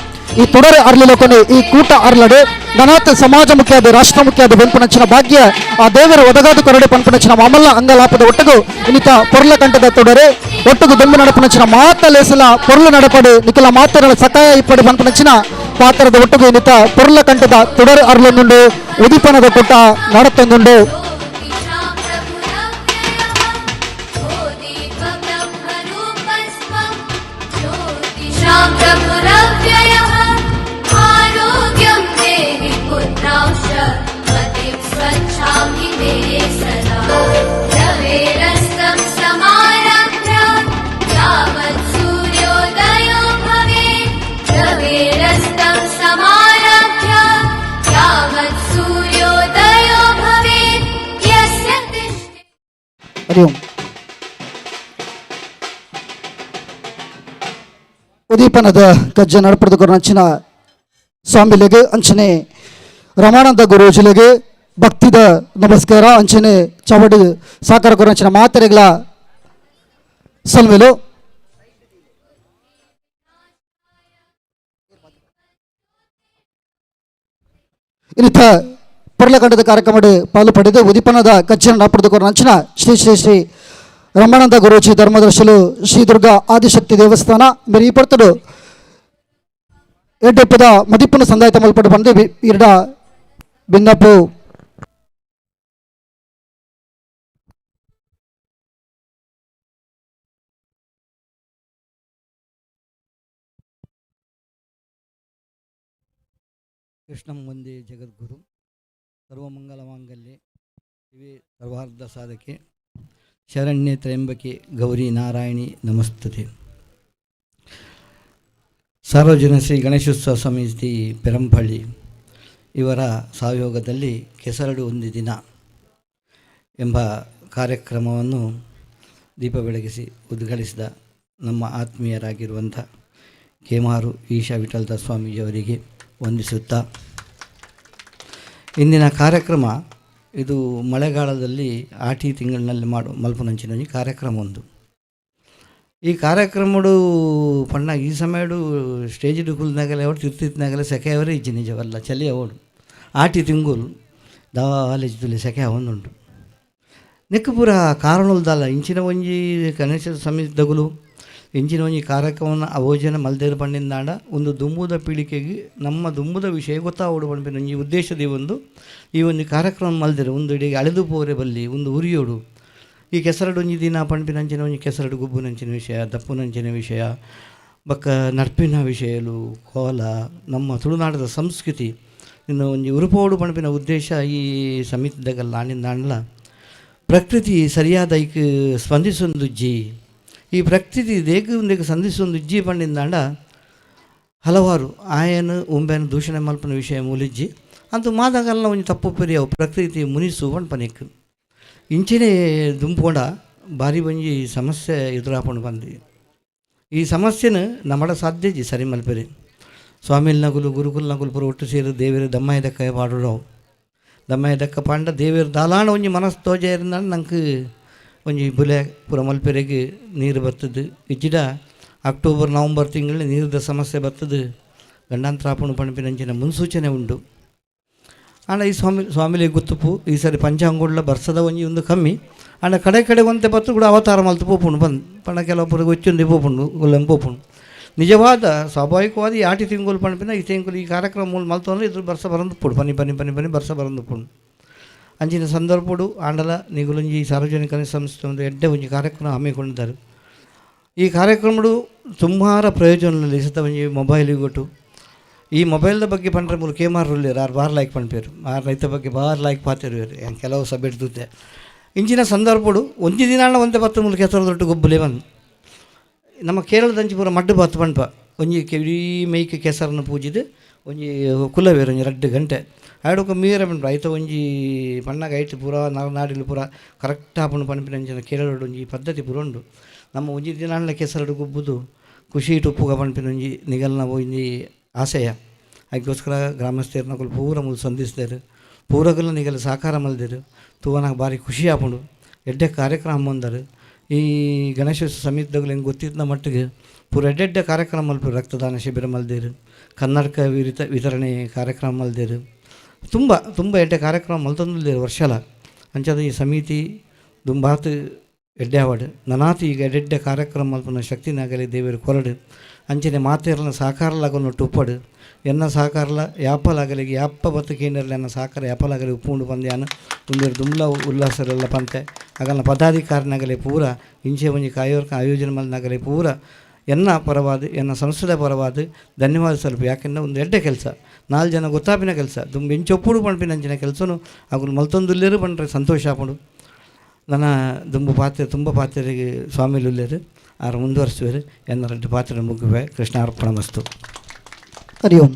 ಈ ತೊಡರು ಅರ್ಲಿಲೊಕೊನೆ ಈ ಕೂಟ ಅರ್ಲಡು ನನಾತ್ ಸಮಾಜ ಮುಖ್ಯಾದ ರಾಷ್ಟ್ರ ಮುಖ್ಯಾದ ಬೆನ್ಪುನಂಚಿನ ಭಾಗ್ಯ ಆ ದೇವರ ಒದಗಾದ ಕೊರಡೆ ಪನ್ಪುನಂಚಿನ ಮಾಮಲ್ಲ ಅಂಗಲಾಪದ ಒಟ್ಟಗು ಇನ್ನಿತ ಪೊರ್ಲ ಕಂಠದ ತೊಡರೆ ಒಟ್ಟುಗು ದೊಂಬು ನಡಪುನಂಚಿನ ಮಾತ ಲೇಸಲ ಪೊರ್ಲು ನಡಪಡು ನಿಖಲ ಮಾತರಳ ಸಕಾಯ ಇಪ್ಪಡು ಪನ್ಪುನಂಚಿನ ಪಾತ್ರದ ಒಟ್ಟುಗು ಇನ್ನಿತ ಪೊರ್ಲ ಕಂಠದ ತೊಡರು ಅರ್ಲೊಂದುಂಡು ಉದಿಪನದ ಕೂಟ ನಡತೊಂದುಂಡು. ज्योतिषां प्रभुरव्ययः ज्योतिर्ब्रह्मरूपस्त्वं ज्योतिषां प्रभुरव्ययः आरोग्यं देहि पुत्रांश मतिं स्वच्छां हि मे सदा रवेरस्तं समारभ्य यावत् सूर्योदयो भवेत् रवेरस्तं समारभ्य यावत् सूर्योदयो भवेत् यस्य तिष्ठति ಹರಿ ಓಂ. ಉದೀಪನದ ಕಜ್ಜ ನಡಪಡೆದು ಅಂಚಿನ ಸ್ವಾಮಿಲೆಗೆ ಅಂಚನೆ ರಮಾನಂದ ಗುರೂಜಿಲೆಗೆ ಭಕ್ತಿದ ನಮಸ್ಕಾರ ಅಂಚನೆ ಚಾವಡಿ ಸಾಕಾರ ಗುರುಂಚಿನ ಮಾತೆರೆಗಳ ಸಲ್ಮೆಲು. ಇನ್ನಿತ ಪೊರ್ಲಕಂಡದ ಕಾರ್ಯಕ್ರಮದ ಪಾಲು ಪಡೆದು ಉದೀಪನದ ಕಜ್ಜನ ನಡಪಡೆದು ಅಂಚಿನ ಶ್ರೀ ಶ್ರೀ ಶ್ರೀ ರಮಾನಂದ ಗುರೂಜಿ ಧರ್ಮದರ್ಶಲು ಶ್ರೀ ದುರ್ಗಾ ಆದಿಶಕ್ತಿ ದೇವಸ್ಥಾನ ಮೇರಿ ಈ ಪೊರ್ತುಡು ಎಡ್ಡೆಪ್ಪದ ಮದಿಪ್ಪನ ಸಂದಾಯತ ಮಲ್ಪಡು ಬಂದು ಇರ್ಡ ಬಿನ್ನಪ್ಪು. ಕೃಷ್ಣಂ ವಂದೇ ಜಗದ್ಗುರು ಸರ್ವಮಂಗಲಮಾಂಗಲ್ಯೆ ಶಿವೆ ಸರ್ವಾರ್ಧ ಸಾಧಕೆ ಶರಣ್ಯೆ ತ್ರ್ಯಂಬಕೆ ಗೌರಿ ನಾರಾಯಣಿ ನಮಸ್ತುತೆ. ಸಾರ್ವಜನಿಕ ಶ್ರೀ ಗಣೇಶೋತ್ಸವ ಸಮಿತಿ ಪೆರಂಪಳ್ಳಿ ಇವರ ಸಹಯೋಗದಲ್ಲಿ ಕೆಸರಡು ಒಂದು ದಿನ ಎಂಬ ಕಾರ್ಯಕ್ರಮವನ್ನು ದೀಪ ಬೆಳಗಿಸಿ ಉದ್ಘಾಟಿಸಿದ ನಮ್ಮ ಆತ್ಮೀಯರಾಗಿರುವಂಥ ಕೇಮಾರು ಈಶಾ ವಿಠಲದಾಸ್ ಸ್ವಾಮೀಜಿಯವರಿಗೆ ವಂದಿಸುತ್ತಾ, ಇಂದಿನ ಕಾರ್ಯಕ್ರಮ ಇದು ಮಳೆಗಾಲದಲ್ಲಿ ಆಟಿ ತಿಂಗಳಿನಲ್ಲಿ ಮಾಡು ಮಲ್ಪುನಂಚಿನ ಒಂಜಿ ಕಾರ್ಯಕ್ರಮ ಒಂದು. ಈ ಕಾರ್ಯಕ್ರಮಡು ಪಣ್ಣ ಈ ಸಮಯಡು ಸ್ಟೇಜ್ ಕುಲ್ನಾಗಲೆ ಅವಡು ತಿರ್ತಿತ್ನಾಗಲೆ ಸೆಕೆ ಅವರೇ ಇಜ್ಜಿ ನಿಜವಲ್ಲ ಚಳಿ ಅವಡು ಆಟಿ ತಿಂಗುಲು ದಾಲೇಜ್ ಸೆಕೆ ಅವನುಂಟು ನೆಕ್ಕು ಪೂರ ಕಾರಣಲ್ದಲ್ಲ ಇಂಚಿನ ಒಂಜಿ ಗಣೇಶ ಸಮಿತಿದಗುಲು ಇಂಚಿನ ಒಂಜಿ ಕಾರ್ಯಕ್ರಮನ ಅವೋಜನ ಮಲ್ದೇರು ಪಂಡಿಂದಾಂಡ ಒಂದು ದುಂಬುದ ಪೀಳಿಗೆಗೆ ನಮ್ಮ ದುಂಬುದ ವಿಷಯ ಗೊತ್ತಾವಡು ಪನ್ಪಿನ ಒಂಜಿ ಉದ್ದೇಶದ ಒಂದು ಈ ಒಂದು ಕಾರ್ಯಕ್ರಮ ಮಲ್ದೇರು ಒಂದು ಇಡೀ ಅಳೆದು ಪೋರೆ ಬಲ್ಲಿ ಒಂದು ಉರಿಯೋಡು ಈ ಕೆಸರಡು ಒಂಜಿ ದಿನ ಪಂಪಿನಂಚಿನ ಒಂಜಿ ಕೆಸರಡು ಗುಬ್ಬುನಂಚಿನ ವಿಷಯ ದಪ್ಪುನಂಚಿನ ವಿಷಯ ಬೊಕ್ಕ ನಡ್ಪಿನ ವಿಷಯಲು ಕೋಲ ನಮ್ಮ ತುಳುನಾಡದ ಸಂಸ್ಕೃತಿ ಇನ್ನು ಒಂಜಿ ಉರುಪೋಡು ಪನ್ಪಿನ ಉದ್ದೇಶ ಈ ಸಮಿತಿದಾಗಲ್ಲ ನಾನಿಂದಾಂಡಲ ಪ್ರಕೃತಿ ಸರಿಯಾದ ಐಕ್ ಸ್ಪಂದಿಸೊಂದುಜ್ಜಿ ಈ ಪ್ರಕೃತಿ ದೇಗ್ ಉಂದೆಗ್ ಸಂಧಿಸೊಂದುಜ್ಜಿ ಪಂಡಿಂದಾಂಡ ಹಲವಾರು ಆಯನ ಉಂಬೆನ ದೂಷಣೆ ಮಲ್ಪನ ವಿಷಯ ಮೂಲಿಜ್ಜಿ ಅಂತೂ ಮಾದಾಗಲ್ಲ ಒಂಜಿ ತಪ್ಪು ಪೆರಿಯವು ಪ್ರಕೃತಿ ಮುನಿಸು ಪನ್ಪನೆಕ್ ಇಂಚಿನೇ ದುಂಪೋಂಡ ಭಾರಿ ಒಂಜಿ ಸಮಸ್ಯೆ ಎದುರಾಪಂಡು ಬಂದು ಈ ಸಮಸ್ಯೆನ ನಮ್ಮಡ ಸಾಧ್ಯಜಿ ಸರಿ ಮಲ್ಪೆರೆ ಸ್ವಾಮಿಲ್ ನಗುಲು ಗುರುಕುಲ್ ನಗುಲು ಪೂರ ಒಟ್ಟು ಸೇರು ದೇವೇರು ದಮ್ಮಯ್ಯ ದಕ್ಕ ಪಾಡುಡವು ದಮ್ಮಯ್ಯ ದಕ್ಕ ಪಾಂಡ ದೇವೇರು ದಾಲಾಣ ಒಂಜಿ ಮನಸ್ಸು ತೋಜೇರಿಂದಾಂಡ ನಂಗೆ ಒಂಜಿ ಬುಲೆ ಪೂರ ಮಲ್ಪೆರೆಗ್ ನೀರು ಬರ್ತದೆ ಇಜ್ಜಿಡ ಅಕ್ಟೋಬರ್ ನವಂಬರ್ ತಿಂಗಳು ನೀರ್ದ ಸಮಸ್ಯೆ ಬರ್ತದೆ. ಗಂಡಾಂತರ ಆಪುಂಡು ಪನ್ಪಿನಂಚಿನ ಮುನ್ಸೂಚನೆ ಉಂಡು. ಆಂಡ ಈ ಸ್ವಾಮಿ ಸ್ವಾಮಿಲಿ ಗುತ್ತುಪು ಈ ಸರಿ ಪಂಚಾಂಗುಡ್ಲ ಬರ್ಸದ ಒಂಜಿ ಒಂದು ಕಮ್ಮಿ. ಆಂಡ ಕಡೆ ಕಡೆ ಒಂತೆ ಬತ್ತು ಕೂಡ ಅವತಾರ ಮಲ್ತು ಪೋಪುಂಡು ಬಂದು ಪಂಡ ಕೆಲವೊಬ್ಬರಿಗೆ ಗೊಚ್ಚುಂದು ಪೋಪುಂಡು ಗುಲ್ಲಂ ಪೋಪುಂಡು. ನಿಜವಾದ ಸ್ವಾಭಾವಿಕವಾದ ಈ ಆಟಿ ತಿಂಗಳು ಪನ್ಪಿನ ಈ ತಿಂಗಳು ಈ ಕಾರ್ಯಕ್ರಮ ಮೂಲ ಮಲ್ತೊಂದು ಇದ್ರ ಬರ್ಸ ಬರಂದು ಪುಡು ಪನಿ ಪನಿ ಪನಿ ಪನಿ ಬರ್ಸ ಬರಂದು ಪುಂಡು. ಅಂಚಿನ ಸಂದರ್ಭಡು ಆಂಡಲ ನಿಗುಲೊಂಜಿ ಸಾರ್ವಜನಿಕ ಸಂಸ್ಥೆ ಒಂದು ಎಡ್ಡೆ ಒಂಜಿ ಕಾರ್ಯಕ್ರಮ ಹಮ್ಮಿಕೊಂಡಿದ್ದಾರೆ. ಈ ಕಾರ್ಯಕ್ರಮಡು ಸುಮಾರ ಪ್ರಯೋಜನ ಇಸತ ಒಂಜಿ ಮೊಬೈಲ್ ಗೊಟ್ಟು ಈ ಮೊಬೈಲ್ದ ಬಗ್ಗೆ ಪಂಡ್ರೆ ಮೂಲು ಕೇಮಾರುಲ್ಲೇರು ಆರು ಬಾರ್ ಲೈಕ್ ಪನ್ಪೇರು ಆರು ರೈತ ಬಗ್ಗೆ ಬಾರ್ ಲೈಕ್ ಪಾತೆರುವೆರು ಯಾನ್ ಕೆಲವು ಸಭೆ ಇಂಚಿನ ಸಂದರ್ಭಡು ಒಂಜಿ ದಿನ ಒಂತೆ ಪತ್ತು ಮೂಲು ಕೆಸರು ದೊಡ್ಡ ಗೊಬ್ಬುಲೆ ಬಂದು ನಮ್ಮ ಕೇರಳದಂಚಿ ಪೂರ ಮಡ್ಡು ಬಾತ್ ಪನ್ಪ ಒಂಜಿ ಇಡೀ ಮೈಕ್ ಕೆಸರನ್ನು ಪೂಜಿದು ಒಂಜಿ ಕುಲವೇರು ಒಂಜಿ 2 ಗಂಟೆ ಆಯ್ಡೊಕ ಮೀರ ಪನ್ಪ ಐತ ಒಂಜಿ ಪಣ್ಣಗ ಐಟ್ ಪೂರ ನಾಡಿಲು ಪೂರ ಕರೆಕ್ಟ್ ಆಪುಂಡು ಪನ್ಪಿನಂಚಿನ ಕೇರಳಡ್ ಒಂಜಿ ಪದ್ಧತಿ ಪೂರ ಉಂಡು. ನಮ್ಮ ಒಂಜಿ ದಿನ ಕೆಸರಡು ಗೊಬ್ಬುದು ಖುಷಿ ಉಪ್ಪುಗ ಪನ್ಪಿನ ಒಂಜಿ ನಿಗಲ್ನ ಒಂಜಿ ಆಶಯ. ಅದಕ್ಕೋಸ್ಕರ ಗ್ರಾಮಸ್ಥರನಕುಲು ಪೂರ ಮೂಲು ಸಂಧಿಸ್ತಾರೆ ಪೂರಗಲ ನಿಗಲ ಸಹಕಾರ ಮಲ್ದೇರು ತೂವನಾಗ ಭಾರಿ ಖುಷಿ ಆಪುಂಡು. ಎಡ್ಡೆ ಕಾರ್ಯಕ್ರಮ ಬಂದರು ಈ ಗಣೇಶೋತ್ಸವ ಸಮಿತಿದಗಳು ಹೆಂಗೆ ಗೊತ್ತಿದ್ದ ಮಟ್ಟಿಗೆ ಪೂರ ಎಡ್ಡೆಡ್ಡೆ ಕಾರ್ಯಕ್ರಮ ಮಲ್ಪು ರಕ್ತದಾನ ಶಿಬಿರ ಮಲ್ದೇರು, ಕನ್ನಡಕ ವಿತರಣೆ ಕಾರ್ಯಕ್ರಮ ಮಲ್ದೇರು, ತುಂಬ ತುಂಬ ಎಡ್ಡೆ ಕಾರ್ಯಕ್ರಮ ಮಲ್ತೊಂದುಲ್ಲೇರು ವರ್ಷಲ. ಅಂಚಾದ ಈ ಸಮಿತಿ ದುಂಬಾತ್ ಎಡ್ಡೆ ಆವಡ್ ನನಾತ್ ಈಗ ಎಡ್ಡೆಡ್ಡೆ ಕಾರ್ಯಕ್ರಮ ಮಲ್ಪುನ ಶಕ್ತಿನಾಗಲಿ ದೇವರು ಕೊರಡು. ಅಂಚನೆ ಮಾತೆರ್ನ ಸಹಕಾರಲಾಗನ್ನು ಉಪ್ಪಡು ಎನ್ನ ಸಹಕಾರಲ ಯಾಪಲಾಗಲಿಗೆ ಯಾಪ ಬತ್ತಕೇನರ್ಲ ಎನ್ನ ಸಹಕಾರ ಯಾಪಲಾಗಲಿ ಉಪ್ಪುಂಡು ಬಂದ್ಯಾನ ಒಂದೇರು ದುಮ್ಲ ಉಲ್ಲಾಸರೆಲ್ಲ ಪಂತೆ ಆಗಲ್ನ ಪದಾಧಿಕಾರಿನಾಗಲಿ ಪೂರ ಇಂಚೆ ಒಂಜಿ ಕಾಯೋರ್ಕ ಆಯೋಜನೆ ಮಲ್ನಾಗಲಿ ಪೂರ ಎನ್ನ ಪರವಾದ ಎನ್ನ ಸಂಸ್ಥೆದ ಪರವಾದ ಧನ್ಯವಾದ ಸ್ವಲ್ಪ. ಯಾಕೆಂದ್ರೆ ಒಂದು ಎಡ್ಡೆ ಕೆಲಸ 4 ಜನ ಗೊತ್ತಾಪಿನ ಕೆಲಸ ದುಂಬ ಇಂಚೊಪ್ಪುಡು ಪಂಪಿನ ಅಂಚಿನ ಕೆಲಸನು ಅಗುಲು ಮಲ್ತೊಂದುಲ್ಲೇರು ಪಂಡ್ರೆ ಸಂತೋಷ ಆಪುಂಡು. ನನ್ನ ದುಂಬು ಪಾತ್ರೆ ತುಂಬ ಪಾತ್ರೆಗೆ ಸ್ವಾಮಿಲುಲ್ಲೇರು ಆರು ಮುಂದುವರಿಸುವರು ಎನ್ನ ರೆಡ್ಡು ಪಾತ್ರೆ ಮುಗ್ಗುವೆ. ಕೃಷ್ಣಾರ್ಪಣ ಮಸ್ತು. ಹರಿ ಓಂ.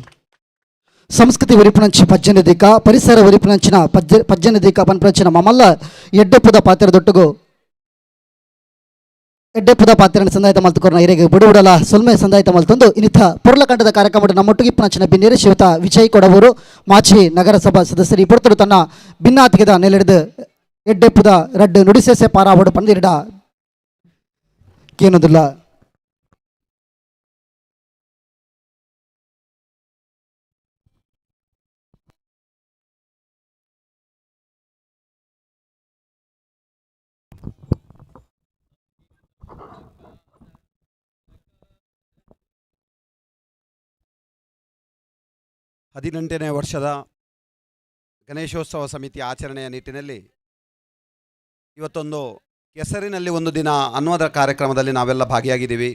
ಸಂಸ್ಕೃತಿ ಒರಿಪುನಂಚಿ ಪಜ್ಜನ ದಿಕ್ಕ ಪರಿಸರ ಒರಿಪುನಂಚಿನ ಪಜ್ಜನ ದಿಕ್ಕ ಪನ್ಪುನಂಚಿನ ಮಮಲ್ಲ ಎಡ್ಡೆಪ್ಪುದ ಪಾತ್ರೆ ದೊಟ್ಟುಗು ಎಡ್ಡೆಪ್ಪುದ ಪಾತ್ರೆನ ಸಂದಾಯತ ಮಲ್ತುಕೊರ್ನ ಇರೆಗೆ ಬುಡುಬುಡಲ ಸೊಲ್ಮೆ ಸಂದಾಯತ ಮಲ್ತೊಂದು ಇನ್ನಿತ ಪೊರ್ಲಕಂಡದ ಕಾರ್ಯಕ್ರಮ ನಮ್ಮೊಟ್ಟಿಗೆ ಇಪ್ಪುನಂಚಿನ ಬಿನ್ನೇರು ಶಿವತ ವಿಜಯ್ ಕೊಡವೂರು ಮಾಚಿ ನಗರಸಭಾ ಸದಸ್ಯರು ಇಪ್ಪತ್ತರು ತನ್ನ ಭಿನ್ನಾತಿಗೆದ ನೆಲೆಡಿದು ಎಡ್ಡೆಪ್ಪುದ ರಡ್ಡು ನುಡಿಸೆಸೆ ಪಾರಾವಡು ಪಂದಿರಡ ಕೇನೊಂದುಲ್ಲ. ಹದಿನೆಂಟನೇ ವರ್ಷದ ಗಣೇಶೋತ್ಸವ ಸಮಿತಿ ಆಚರಣೆಯ ನಿಟ್ಟಿನಲ್ಲಿ ಇವತ್ತೊಂದು ಕೆಸರಿನಲ್ಲಿ ಒಂದು ದಿನ ಅನ್ನುವುದರ ಕಾರ್ಯಕ್ರಮದಲ್ಲಿ ನಾವೆಲ್ಲ ಭಾಗಿಯಾಗಿದ್ದೀವಿ.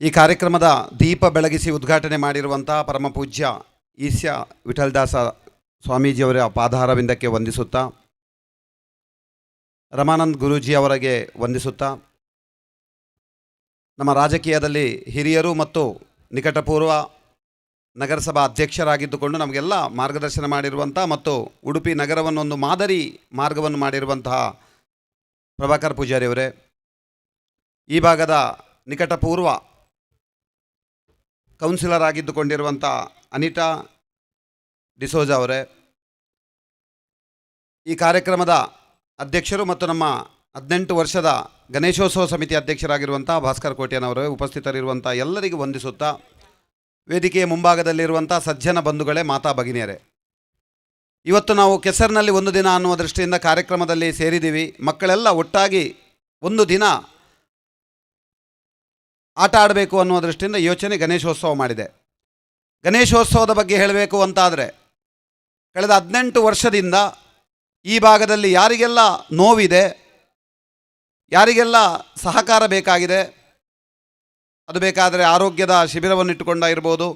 ಈ ಕಾರ್ಯಕ್ರಮದ ದೀಪ ಬೆಳಗಿಸಿ ಉದ್ಘಾಟನೆ ಮಾಡಿರುವಂಥ ಪರಮಪೂಜ್ಯ ಈಸ್ಯ ವಿಠಲದಾಸ ಸ್ವಾಮೀಜಿಯವರ ಪಾದಾರವಿಂದಕ್ಕೆ ವಂದಿಸುತ್ತಾ, ರಮಾನಂದ್ ಗುರೂಜಿ ಅವರಿಗೆ ವಂದಿಸುತ್ತಾ, ನಮ್ಮ ರಾಜಕೀಯದಲ್ಲಿ ಹಿರಿಯರು ಮತ್ತು ನಿಕಟಪೂರ್ವ ನಗರಸಭಾ ಅಧ್ಯಕ್ಷರಾಗಿದ್ದುಕೊಂಡು ನಮಗೆಲ್ಲ ಮಾರ್ಗದರ್ಶನ ಮಾಡಿರುವಂಥ ಮತ್ತು ಉಡುಪಿ ನಗರವನ್ನೊಂದು ಮಾದರಿ ಮಾರ್ಗವನ್ನು ಮಾಡಿರುವಂತಹ ಪ್ರಭಾಕರ್ ಪೂಜಾರಿಯವರೇ, ಈ ಭಾಗದ ನಿಕಟಪೂರ್ವ ಕೌನ್ಸಿಲರ್ ಆಗಿದ್ದುಕೊಂಡಿರುವಂಥ ಅನಿತಾ ಡಿಸೋಜಾ ಅವರೇ, ಈ ಕಾರ್ಯಕ್ರಮದ ಅಧ್ಯಕ್ಷರು ಮತ್ತು ನಮ್ಮ 18 ವರ್ಷದ ಗಣೇಶೋತ್ಸವ ಸಮಿತಿ ಅಧ್ಯಕ್ಷರಾಗಿರುವಂಥ ಭಾಸ್ಕರ್ ಕೋಟ್ಯಾನವರೇ, ಉಪಸ್ಥಿತರಿರುವಂಥ ಎಲ್ಲರಿಗೂ ವಂದಿಸುತ್ತಾ, ವೇದಿಕೆಯ ಮುಂಭಾಗದಲ್ಲಿರುವಂಥ ಸಜ್ಜನ ಬಂಧುಗಳೇ, ಮಾತಾ ಭಗಿನಿಯರೇ, ಇವತ್ತು ನಾವು ಕೆಸರಿನಲ್ಲಿ ಒಂದು ದಿನ ಅನ್ನುವ ದೃಷ್ಟಿಯಿಂದ ಕಾರ್ಯಕ್ರಮದಲ್ಲಿ ಸೇರಿದ್ದೀವಿ. ಮಕ್ಕಳೆಲ್ಲ ಒಟ್ಟಾಗಿ ಒಂದು ದಿನ ಆಟ ಆಡಬೇಕು ಅನ್ನುವ ದೃಷ್ಟಿಯಿಂದ ಯೋಚನೆ ಗಣೇಶೋತ್ಸವ ಮಾಡಿದೆ. ಗಣೇಶೋತ್ಸವದ ಬಗ್ಗೆ ಹೇಳಬೇಕು ಅಂತಾದರೆ, ಕಳೆದ 18 ವರ್ಷದಿಂದ ಈ ಭಾಗದಲ್ಲಿ ಯಾರಿಗೆಲ್ಲ ನೋವಿದೆ, ಯಾರಿಗೆಲ್ಲ ಸಹಕಾರ ಬೇಕಾಗಿದೆ, ಅದು ಬೇಕಾದರೆ ಆರೋಗ್ಯದ ಶಿಬಿರವನ್ನು ಇಟ್ಟುಕೊಂಡ ಇರ್ಬೋದು,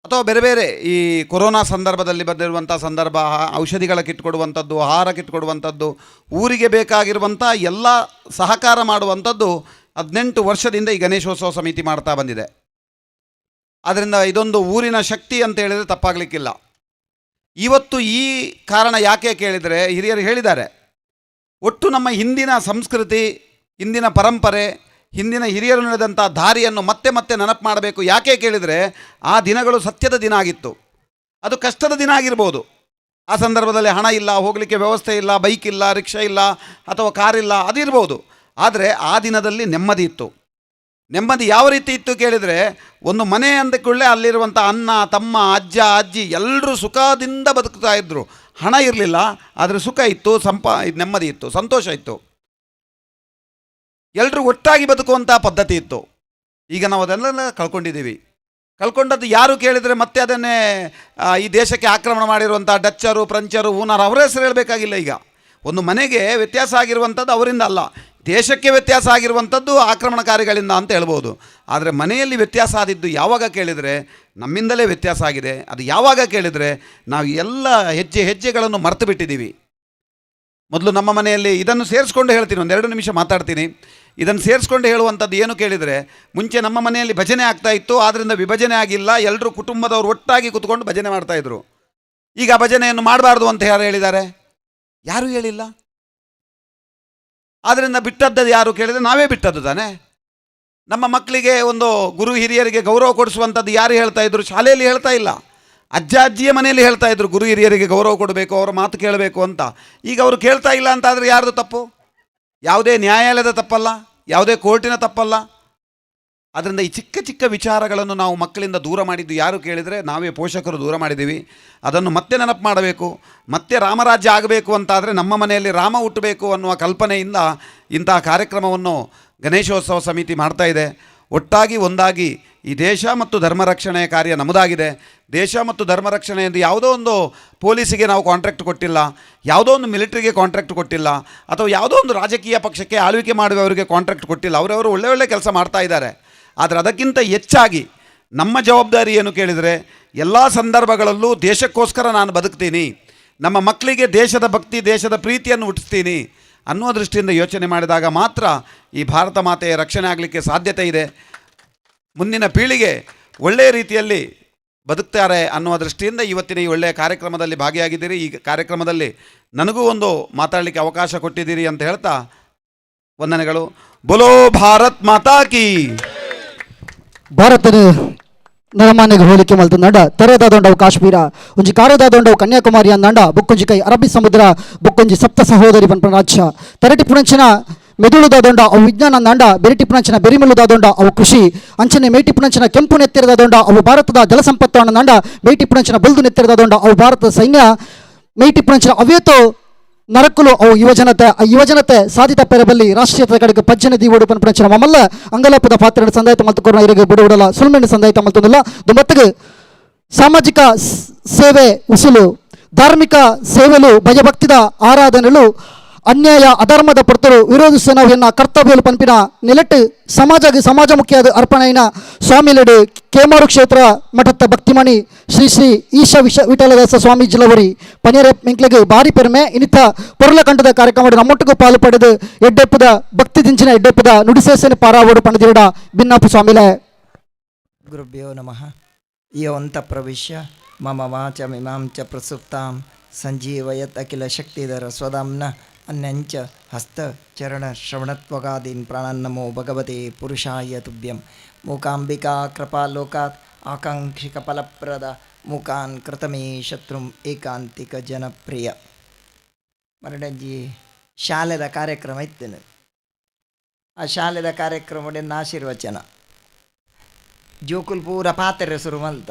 ಅಥವಾ ಬೇರೆ ಬೇರೆ ಈ ಕೊರೋನಾ ಸಂದರ್ಭದಲ್ಲಿ ಬಂದಿರುವಂಥ ಸಂದರ್ಭ, ಔಷಧಿಗಳ ಕಿಟ್ ಕೊಡುವಂಥದ್ದು, ಆಹಾರ ಕಿಟ್ ಕೊಡುವಂಥದ್ದು, ಊರಿಗೆ ಬೇಕಾಗಿರುವಂಥ ಎಲ್ಲ ಸಹಕಾರ ಮಾಡುವಂಥದ್ದು 18 ವರ್ಷದಿಂದ ಈ ಗಣೇಶೋತ್ಸವ ಸಮಿತಿ ಮಾಡ್ತಾ ಬಂದಿದೆ. ಆದ್ದರಿಂದ ಇದೊಂದು ಊರಿನ ಶಕ್ತಿ ಅಂತ ಹೇಳಿದರೆ ತಪ್ಪಾಗಲಿಕ್ಕಿಲ್ಲ. ಇವತ್ತು ಈ ಕಾರಣ ಯಾಕೆ ಕೇಳಿದರೆ, ಹಿರಿಯರು ಹೇಳಿದ್ದಾರೆ, ಒಟ್ಟು ನಮ್ಮ ಹಿಂದಿನ ಸಂಸ್ಕೃತಿ, ಹಿಂದಿನ ಪರಂಪರೆ, ಹಿಂದಿನ ಹಿರಿಯರು ನಡೆದಂಥ ದಾರಿಯನ್ನು ಮತ್ತೆ ಮತ್ತೆ ನೆನಪು ಮಾಡಬೇಕು. ಯಾಕೆ ಕೇಳಿದರೆ, ಆ ದಿನಗಳು ಸತ್ಯದ ದಿನ ಆಗಿತ್ತು. ಅದು ಕಷ್ಟದ ದಿನ ಆಗಿರ್ಬೋದು. ಆ ಸಂದರ್ಭದಲ್ಲಿ ಹಣ ಇಲ್ಲ, ಹೋಗಲಿಕ್ಕೆ ವ್ಯವಸ್ಥೆ ಇಲ್ಲ, ಬೈಕ್ ಇಲ್ಲ, ರಿಕ್ಷಾ ಇಲ್ಲ, ಅಥವಾ ಕಾರಿಲ್ಲ, ಅದಿರ್ಬೋದು. ಆದರೆ ಆ ದಿನದಲ್ಲಿ ನೆಮ್ಮದಿ ಇತ್ತು. ನೆಮ್ಮದಿ ಯಾವ ರೀತಿ ಇತ್ತು ಕೇಳಿದರೆ, ಒಂದು ಮನೆ ಅಂದ ಕೂಡಲೇ ಅಲ್ಲಿರುವಂಥ ಅಣ್ಣ, ತಮ್ಮ, ಅಜ್ಜ, ಅಜ್ಜಿ ಎಲ್ಲರೂ ಸುಖದಿಂದ ಬದುಕ್ತಾ ಇದ್ದರು. ಹಣ ಇರಲಿಲ್ಲ, ಆದರೆ ಸುಖ ಇತ್ತು, ಇದು ನೆಮ್ಮದಿ ಇತ್ತು, ಸಂತೋಷ ಇತ್ತು. ಎಲ್ಲರೂ ಒಟ್ಟಾಗಿ ಬದುಕುವಂಥ ಪದ್ಧತಿ ಇತ್ತು. ಈಗ ನಾವು ಅದನ್ನೆಲ್ಲ ಕಳ್ಕೊಂಡಿದ್ದೀವಿ. ಕಳ್ಕೊಂಡದ್ದು ಯಾರು ಕೇಳಿದರೆ ಮತ್ತೆ ಅದನ್ನೇ ಈ ದೇಶಕ್ಕೆ ಆಕ್ರಮಣ ಮಾಡಿರುವಂಥ ಡಚ್ಚರು, ಫ್ರೆಂಚರು, ಊನರು ಅವರ ಹೆಸರು ಹೇಳಬೇಕಾಗಿಲ್ಲ. ಈಗ ಒಂದು ಮನೆಗೆ ವ್ಯತ್ಯಾಸ ಆಗಿರುವಂಥದ್ದು ಅವರಿಂದ ಅಲ್ಲ, ದೇಶಕ್ಕೆ ವ್ಯತ್ಯಾಸ ಆಗಿರುವಂಥದ್ದು ಆಕ್ರಮಣಕಾರಿಗಳಿಂದ ಅಂತ ಹೇಳ್ಬೋದು. ಆದರೆ ಮನೆಯಲ್ಲಿ ವ್ಯತ್ಯಾಸ ಆದಿದ್ದು ಯಾವಾಗ ಕೇಳಿದರೆ ನಮ್ಮಿಂದಲೇ ವ್ಯತ್ಯಾಸ ಆಗಿದೆ. ಅದು ಯಾವಾಗ ಕೇಳಿದರೆ ನಾವು ಎಲ್ಲ ಹೆಜ್ಜೆ ಹೆಜ್ಜೆಗಳನ್ನು ಮರೆತು ಬಿಟ್ಟಿದ್ದೀವಿ. ಮೊದಲು ನಮ್ಮ ಮನೆಯಲ್ಲಿ ಇದನ್ನು ಸೇರಿಸ್ಕೊಂಡು ಹೇಳ್ತೀನಿ, ಒಂದೆರಡು ನಿಮಿಷ ಮಾತಾಡ್ತೀನಿ. ಇದನ್ನು ಸೇರಿಸ್ಕೊಂಡು ಹೇಳುವಂಥದ್ದು ಏನು ಕೇಳಿದರೆ, ಮುಂಚೆ ನಮ್ಮ ಮನೆಯಲ್ಲಿ ಭಜನೆ ಆಗ್ತಾಯಿತ್ತು, ಆದ್ದರಿಂದ ವಿಭಜನೆ ಆಗಿಲ್ಲ, ಎಲ್ಲರೂ ಕುಟುಂಬದವರು ಒಟ್ಟಾಗಿ ಕೂತ್ಕೊಂಡು ಭಜನೆ ಮಾಡ್ತಾಯಿದ್ರು. ಈಗ ಭಜನೆಯನ್ನು ಮಾಡಬಾರ್ದು ಅಂತ ಯಾರು ಹೇಳಿದ್ದಾರೆ? ಯಾರೂ ಹೇಳಿಲ್ಲ. ಆದ್ದರಿಂದ ಬಿಟ್ಟದ್ದು ಯಾರು ಕೇಳಿದರೆ ನಾವೇ ಬಿಟ್ಟದ್ದು ತಾನೆ. ನಮ್ಮ ಮಕ್ಕಳಿಗೆ ಒಂದು ಗುರು ಹಿರಿಯರಿಗೆ ಗೌರವ ಕೊಡಿಸುವಂಥದ್ದು ಯಾರು ಹೇಳ್ತಾ ಇದ್ರು? ಶಾಲೆಯಲ್ಲಿ ಹೇಳ್ತಾ ಇಲ್ಲ, ಅಜ್ಜ ಅಜ್ಜಿಯ ಮನೆಯಲ್ಲಿ ಹೇಳ್ತಾ ಇದ್ರು ಗುರು ಹಿರಿಯರಿಗೆ ಗೌರವ ಕೊಡಬೇಕು, ಅವರ ಮಾತು ಕೇಳಬೇಕು ಅಂತ. ಈಗ ಅವರು ಕೇಳ್ತಾ ಇಲ್ಲ ಅಂತಾದರೆ ಯಾರ್ದು ತಪ್ಪು? ಯಾವುದೇ ನ್ಯಾಯಾಲಯದ ತಪ್ಪಲ್ಲ, ಯಾವುದೇ ಕೋರ್ಟಿನ ತಪ್ಪಲ್ಲ. ಆದ್ದರಿಂದ ಈ ಚಿಕ್ಕ ಚಿಕ್ಕ ವಿಚಾರಗಳನ್ನು ನಾವು ಮಕ್ಕಳಿಂದ ದೂರ ಮಾಡಿದ್ದು ಯಾರು ಕೇಳಿದರೆ ನಾವೇ ಪೋಷಕರು ದೂರ ಮಾಡಿದ್ದೀವಿ. ಅದನ್ನು ಮತ್ತೆ ನೆನಪು ಮಾಡಬೇಕು. ಮತ್ತೆ ರಾಮರಾಜ್ಯ ಆಗಬೇಕು ಅಂತಾದರೆ ನಮ್ಮ ಮನೆಯಲ್ಲಿ ರಾಮ ಹುಟ್ಟಬೇಕು ಅನ್ನುವ ಕಲ್ಪನೆಯಿಂದ ಇಂತಹ ಕಾರ್ಯಕ್ರಮವನ್ನು ಗಣೇಶೋತ್ಸವ ಸಮಿತಿ ಮಾಡ್ತಾ ಇದೆ. ಒಟ್ಟಾಗಿ ಒಂದಾಗಿ ಈ ದೇಶ ಮತ್ತು ಧರ್ಮ ರಕ್ಷಣೆಯ ಕಾರ್ಯ ನಮ್ಮದಾಗಿದೆ. ದೇಶ ಮತ್ತು ಧರ್ಮ ರಕ್ಷಣೆ ಎಂದು ಯಾವುದೋ ಒಂದು ಪೊಲೀಸಿಗೆ ನಾವು ಕಾಂಟ್ರಾಕ್ಟ್ ಕೊಟ್ಟಿಲ್ಲ, ಯಾವುದೋ ಒಂದು ಮಿಲಿಟ್ರಿಗೆ ಕಾಂಟ್ರಾಕ್ಟ್ ಕೊಟ್ಟಿಲ್ಲ, ಅಥವಾ ಯಾವುದೋ ಒಂದು ರಾಜಕೀಯ ಪಕ್ಷಕ್ಕೆ ಆಳ್ವಿಕೆ ಮಾಡುವವರಿಗೆ ಕಾಂಟ್ರಾಕ್ಟ್ ಕೊಟ್ಟಿಲ್ಲ. ಅವರವರು ಒಳ್ಳೆ ಒಳ್ಳೆ ಕೆಲಸ ಮಾಡ್ತಾ ಇದ್ದಾರೆ. ಆದರೆ ಅದಕ್ಕಿಂತ ಹೆಚ್ಚಾಗಿ ನಮ್ಮ ಜವಾಬ್ದಾರಿ ಏನು ಕೇಳಿದರೆ, ಎಲ್ಲ ಸಂದರ್ಭಗಳಲ್ಲೂ ದೇಶಕ್ಕೋಸ್ಕರ ನಾನು ಬದುಕ್ತೀನಿ, ನಮ್ಮ ಮಕ್ಕಳಿಗೆ ದೇಶದ ಭಕ್ತಿ, ದೇಶದ ಪ್ರೀತಿಯನ್ನು ಹುಟ್ಟಿಸ್ತೀನಿ ಅನ್ನುವ ದೃಷ್ಟಿಯಿಂದ ಯೋಚನೆ ಮಾಡಿದಾಗ ಮಾತ್ರ ಈ ಭಾರತ ಮಾತೆಯ ರಕ್ಷಣೆ ಆಗಲಿಕ್ಕೆ ಸಾಧ್ಯತೆ ಇದೆ. ಮುಂದಿನ ಪೀಳಿಗೆ ಒಳ್ಳೆಯ ರೀತಿಯಲ್ಲಿ ಬದುಕ್ತಾರೆ ಅನ್ನುವ ದೃಷ್ಟಿಯಿಂದ ಇವತ್ತಿನ ಈ ಒಳ್ಳೆಯ ಕಾರ್ಯಕ್ರಮದಲ್ಲಿ ಭಾಗಿಯಾಗಿದ್ದೀರಿ. ಈ ಕಾರ್ಯಕ್ರಮದಲ್ಲಿ ನನಗೂ ಒಂದು ಮಾತಾಡಲಿಕ್ಕೆ ಅವಕಾಶ ಕೊಟ್ಟಿದ್ದೀರಿ ಅಂತ ಹೇಳ್ತಾ ವಂದನೆಗಳು. ಬೋಲೋ ಭಾರತ್ ಮಾತಾ ಕಿ. ಭಾರತದ ನರಮಾನ್ಯಗೆ ಹೋಲಿಕೆ ಮಲ್ತಂಡ ತೆರೆದಾದೊಂಡವು ಕಾಶ್ಮೀರ, ಒಂಜಿ ಕಾರದಾದೊಂಡವು ಕನ್ಯಾಕುಮಾರಿ ಅಂದಂಡ, ಬೊಕ್ಕೊಂಜಿ ಕೈ ಅರಬ್ಬಿ ಸಮುದ್ರ, ಬೊಕ್ಕೊಂಜಿ ಸಪ್ತ ಸಹೋದರಿ ಪನ್ಪನ ರಾಜ್ಯ. ತೆರಟಿ ಪುಣಂಚಿನ ಮೆದುಳುದಾದೊಂಡ ಅವು ವಿಜ್ಞಾನ ಅಂದಂಡ, ಬೆರಿಟಿ ಪುಣಂಚಿನ ಬೆರಿಮೆಲುದಾದೊಂಡ ಅವು ಕೃಷಿ, ಅಂಚನೆ ಮೇಟಿ ಪುಣಂಚಿನ ಕೆಂಪು ನೆತ್ತಿರದಾದೊಂಡ ಅವು ಭಾರತದ ಜಲಸಂಪತ್ತು ಅಂದಂಡ, ಮೇಟಿ ಪುಣಂಚಿನ ಬಲ್ದು ನೆತ್ತಿರದಾದೊಂಡ ಅವು ಭಾರತದ ಸೈನ್ಯ, ಮೇಟಿ ಪುಣಂಚಿನ ಅವೇತೋ ನರಕುಲು ಅವು ಯುವಜನತೆ. ಆ ಯುವಜನತೆ ಸಾಧಿತ ಪೆರಬಲ್ಲಿ ರಾಷ್ಟ್ರೀಯತೆ ಕಡೆಗೆ ಪಜ್ಜನೆ ದೀವಡು ಪನ್ಪುಣಂಚಿನ ಮಮಲ್ಲ ಅಂಗಲಪ್ಪದ ಪಾತ್ರ ಸಂದಾಯತ ಮಲ್ತುಕೊರ್ನ ಇರಗೆ ಬಿಡುವುಡಲ ಸುಲ್ಮೆಣ್ಣು ಸಂದಾಯತ ಮಲ್ತೊಂದುಲ್ಲ. ದುಂಬತ್ತಿಗೆ ಸಾಮಾಜಿಕ ಸೇವೆ ಉಸುಲು, ಧಾರ್ಮಿಕ ಸೇವೆಲು, ಭಯಭಕ್ತಿದ ಆರಾಧನೆಲು, ಅನ್ಯಾಯ ಅಧರ್ಮದ ಪೊರ್ತರು ವಿರೋಧಿಸನವು ಎನ್ನ ಕರ್ತವ್ಯಲು ಪನ್ಪಿನ ನೆಲೆಟ್ಟು ಸಮಾಜ ಸಮಾಜಮುಖಿಯಾದ ಅರ್ಪಣೆಯ ಸ್ವಾಮಿಲೆಡು ಕೇಮಾರು ಕ್ಷೇತ್ರ ಮಠದ ಭಕ್ತಿಮಣಿ ಶ್ರೀ ಶ್ರೀ ಈಶ ವಿಶ ವಿಠಲದಾಸ ಸ್ವಾಮಿ ಜಿಲವರಿ ಪನಿಯರ ಮೆಂಕ್ಲೆಗೆ ಭಾರಿ ಪೆರುಮೆ. ಇನ್ನಿತ ಪೊರ್ಲಕಂಠದ ಕಾರ್ಯಕ್ರಮ ನಮ್ಮೊಟ್ಟಿಗೂ ಪಾಲು ಪಡೆದು ಎಡ್ಡೆಪ್ಪದ ಭಕ್ತಿ ದಿಂಚಿನ ಎಡ್ಡೆಪ್ಪದ ನುಡಿಸೇಸನೆ ಪಾರಾವೋಡು ಪಣದಿರಡ ಬಿನ್ನಾಪು ಸ್ವಾಮಿಲೆ. ಗುರುಭ್ಯೋ ನಮಃ. ಯೋಂತ ಪ್ರವಿಶ್ಯ ಮಮ ವಾಚಮಿಮಾಂ ಚ ಪ್ರಸುಪ್ತಾಂ ಸಂಜೀವಯತ್ ಅಖಿಲ ಶಕ್ತಿಧರ ಸ್ವದಾಮ್ನ ಅನ್ಯಂಚ ಹಸ್ತ ಚರಣ ಶ್ರವಣತ್ವಗಾದೀನ್ ಪ್ರಾಣನ್ನಮೋ ಭಗವತೆ ಪುರುಷಾಯ ತುಭ್ಯಂ. ಮೂಕಾಂಬಿಕಾ ಕೃಪಾಲೋಕಾತ್ ಆಕಾಂಕ್ಷಿಕ ಫಲಪ್ರದ ಮೂಕಾನ್ ಕೃತಮೇ ಶತ್ರುಂ ಏಕಾಂತಿಕ ಜನಪ್ರಿಯ. ಮರಡಂಜಿ ಶಾಲೆದ ಕಾರ್ಯಕ್ರಮ ಇತ್ತೇನೆ. ಆ ಶಾಲೆದ ಕಾರ್ಯಕ್ರಮ ಆಶೀರ್ವಚನ ಜೋಕುಲ್ ಪೂರ ಪಾತ್ರೆ ಶುರು ಮಲ್ತ.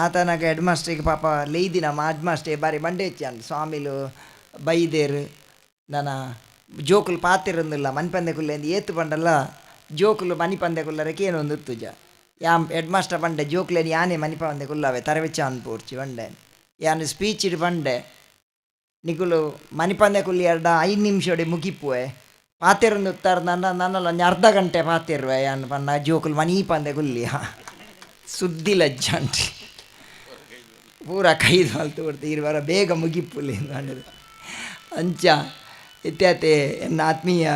ಆತನಾಗ ಹೆಡ್ ಮಾಸ್ಟ್ರಿಗೆ ಪಾಪ ಲೇಯ್ದಿನ ಹೆಡ್ ಮಾಸ್ಟ್ರಿಗೆ ಬಾರಿ ಮಂಡೆ ಹೆಚ್ಚಾನ್ ಸ್ವಾಮಿಲು ಬೈದೇರು ನನ್ನ ಜೋಕುಲು ಪಾತಿರೊಂದಿಲ್ಲ ಮನ್ಪಂದೆ ಕುಲ್ಲೆ ಏತು ಪಂಡಲ್ಲ ಜೋಕುಲು ಮನಿಪಂದೆ ಕುಲ್ಲರಕ್ಕೆ ಏನೊಂದು ಒಂದು ಯಾಮ್ ಹೆಡ್ ಮಾಸ್ಟರ್ ಪಂಡೆ ಜೋಕುಲೇನು ಯಾನೇ ಮನಿಪಂದೆ ಕುಲ್ಲವೆ ತರವೆಚ್ಚ ಪೋರ್ಚಿ ಪಂಡೆ ಯಾನ್ ಸ್ಪೀಚ್ ಇಡು ಪಂಡೆ ನಿಕುಲು ಮನಿಪಂದೆ ಕುಲ್ಲಿ ಎರಡ 5 ನಿಮಿಷ ಮುಗಿಪುವೆ ಪಾತಿರೊಂದು ಉತ್ತರ ನನ್ನ ನನ್ನಲ್ಲ ಒಂಜಿ ಅರ್ಧ ಗಂಟೆ ಪಾತಿರುವೆ ಯಾನ್ ಪಂಡ ಜೋಕುಲು ಮನೀಪಂದೆ ಕುಲ್ಲಿ ಸುದ್ದಿ ಲಜ್ಜಾಂಟಿ ಪೂರ ಕೈದು ಮಲ್ತು ಕೊಡ್ತು ಇರುವರ ಬೇಗ ಮುಗಿಪುಲಿ ಪಂಡದು. ಅಂಚ ಇತ್ಯಾತೆ ಎನ್ನ ಆತ್ಮೀಯ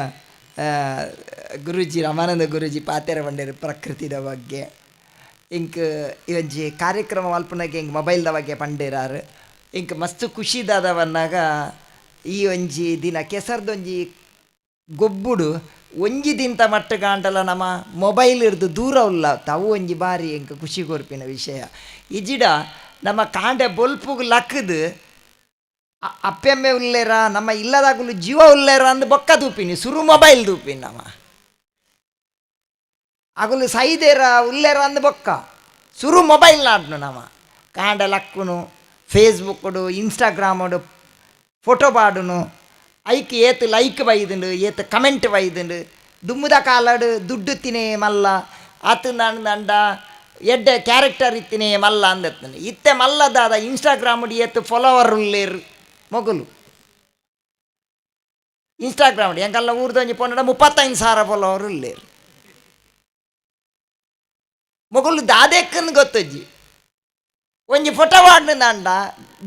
ಗುರೂಜಿ ರಮಾನಂದ ಗುರೂಜಿ ಪಾತೆರ ಪಂಡೇರು ಪ್ರಕೃತಿದ ಬಗ್ಗೆ ಇಂಕ್ ಒಂಜಿ ಕಾರ್ಯಕ್ರಮ ಮಲ್ಪುನಗ ಇಂಕ್ ಮೊಬೈಲ್ದ ಬಗ್ಗೆ ಪಂಡೇರಾರು ಇಂಕ್ ಮಸ್ತ್ ಖುಷಿದಾದವನ್ನಾಗ ಈ ಒಂಜಿ ದಿನ ಕೆಸರ್ದೊಂಜಿ ಗೊಬ್ಬುಡು ಒಂಜಿ ದಿನತ ಮಟ್ಟ ಕಾಂಡಲ ನಮ್ಮ ಮೊಬೈಲ್ ಇರ್ದು ದೂರ ಉಲ್ಲ ತಾವು ಒಂಜಿ ಬಾರಿ ಎಂಕ್ ಖುಷಿ ಕೊರ್ಪಿನ ವಿಷಯ. ಇಜಿಡ ನಮ್ಮ ಕಾಂಡೆ ಬೊಲ್ಪುಗು ಲಕ್ಕದು ಅಪ್ಪೆಮ್ಮೆ ಉಲ್ಲೇರ ನಮ್ಮ ಇಲ್ಲದಾಗಲು ಜೀವ ಉಲ್ಲೇರ ಅಂದ್ ಬೊಕ್ಕ ತೂಪಿನಿ ಸುರು ಮೊಬೈಲ್ ತೂಪಿನಿ ನಮ್ಮ. ಅಗುಲು ಸೈದೇರ ಉಲ್ಲೇರ ಅಂದ್ ಬೊಕ್ಕ ಸುರು ಮೊಬೈಲ್ ನಾಡ್ನು ನಮ ಕಾಂಡ ಲಕ್ಕುನು ಫೇಸ್ಬುಕ್ಕುಡು ಇನ್ಸ್ಟಾಗ್ರಾಮುಡು ಫೋಟೋ ಪಾಡುನು ಐಕ್ ಏತ್ ಲೈಕ್ ಬೈದುಂಡು ಏತ್ ಕಮೆಂಟ್ ಬೈದುಂಡು ದುಮ್ಮುದ ಕಾಲಡು ದುಡ್ಡು ತಿನೇ ಮಲ್ಲ ಆತು ದಂಡ ಎಡ್ಡೆ ಕ್ಯಾರೆಕ್ಟರ್ ಇತ್ತಿನೇ ಮಲ್ಲ ಅಂದತ್ತನೆ ಇತ್ತೆ ಮಲ್ಲದಾದ ಇನ್ಸ್ಟಾಗ್ರಾಮುಡು ಏತ್ ಫಾಲೋವರ್ ಉಲ್ಲೇರು ಮೊಗಲು ಇನ್ಸ್ಟಾಗ್ರಾಮ್ ಎಂಕಲ್ಲ ಊರ್ದೊಂಜಿ ಪೋನಡ 35,000 ಫಾಲೋವರ್ ಉಲ್ಲೇರು ಮೊಗಲು ದಾದೆಕ್ಕನ್ ಗೊತ್ತಜ್ಜಿ ಒಂಜಿ ಫೋಟೋ ವಾಡ್ನಂಡ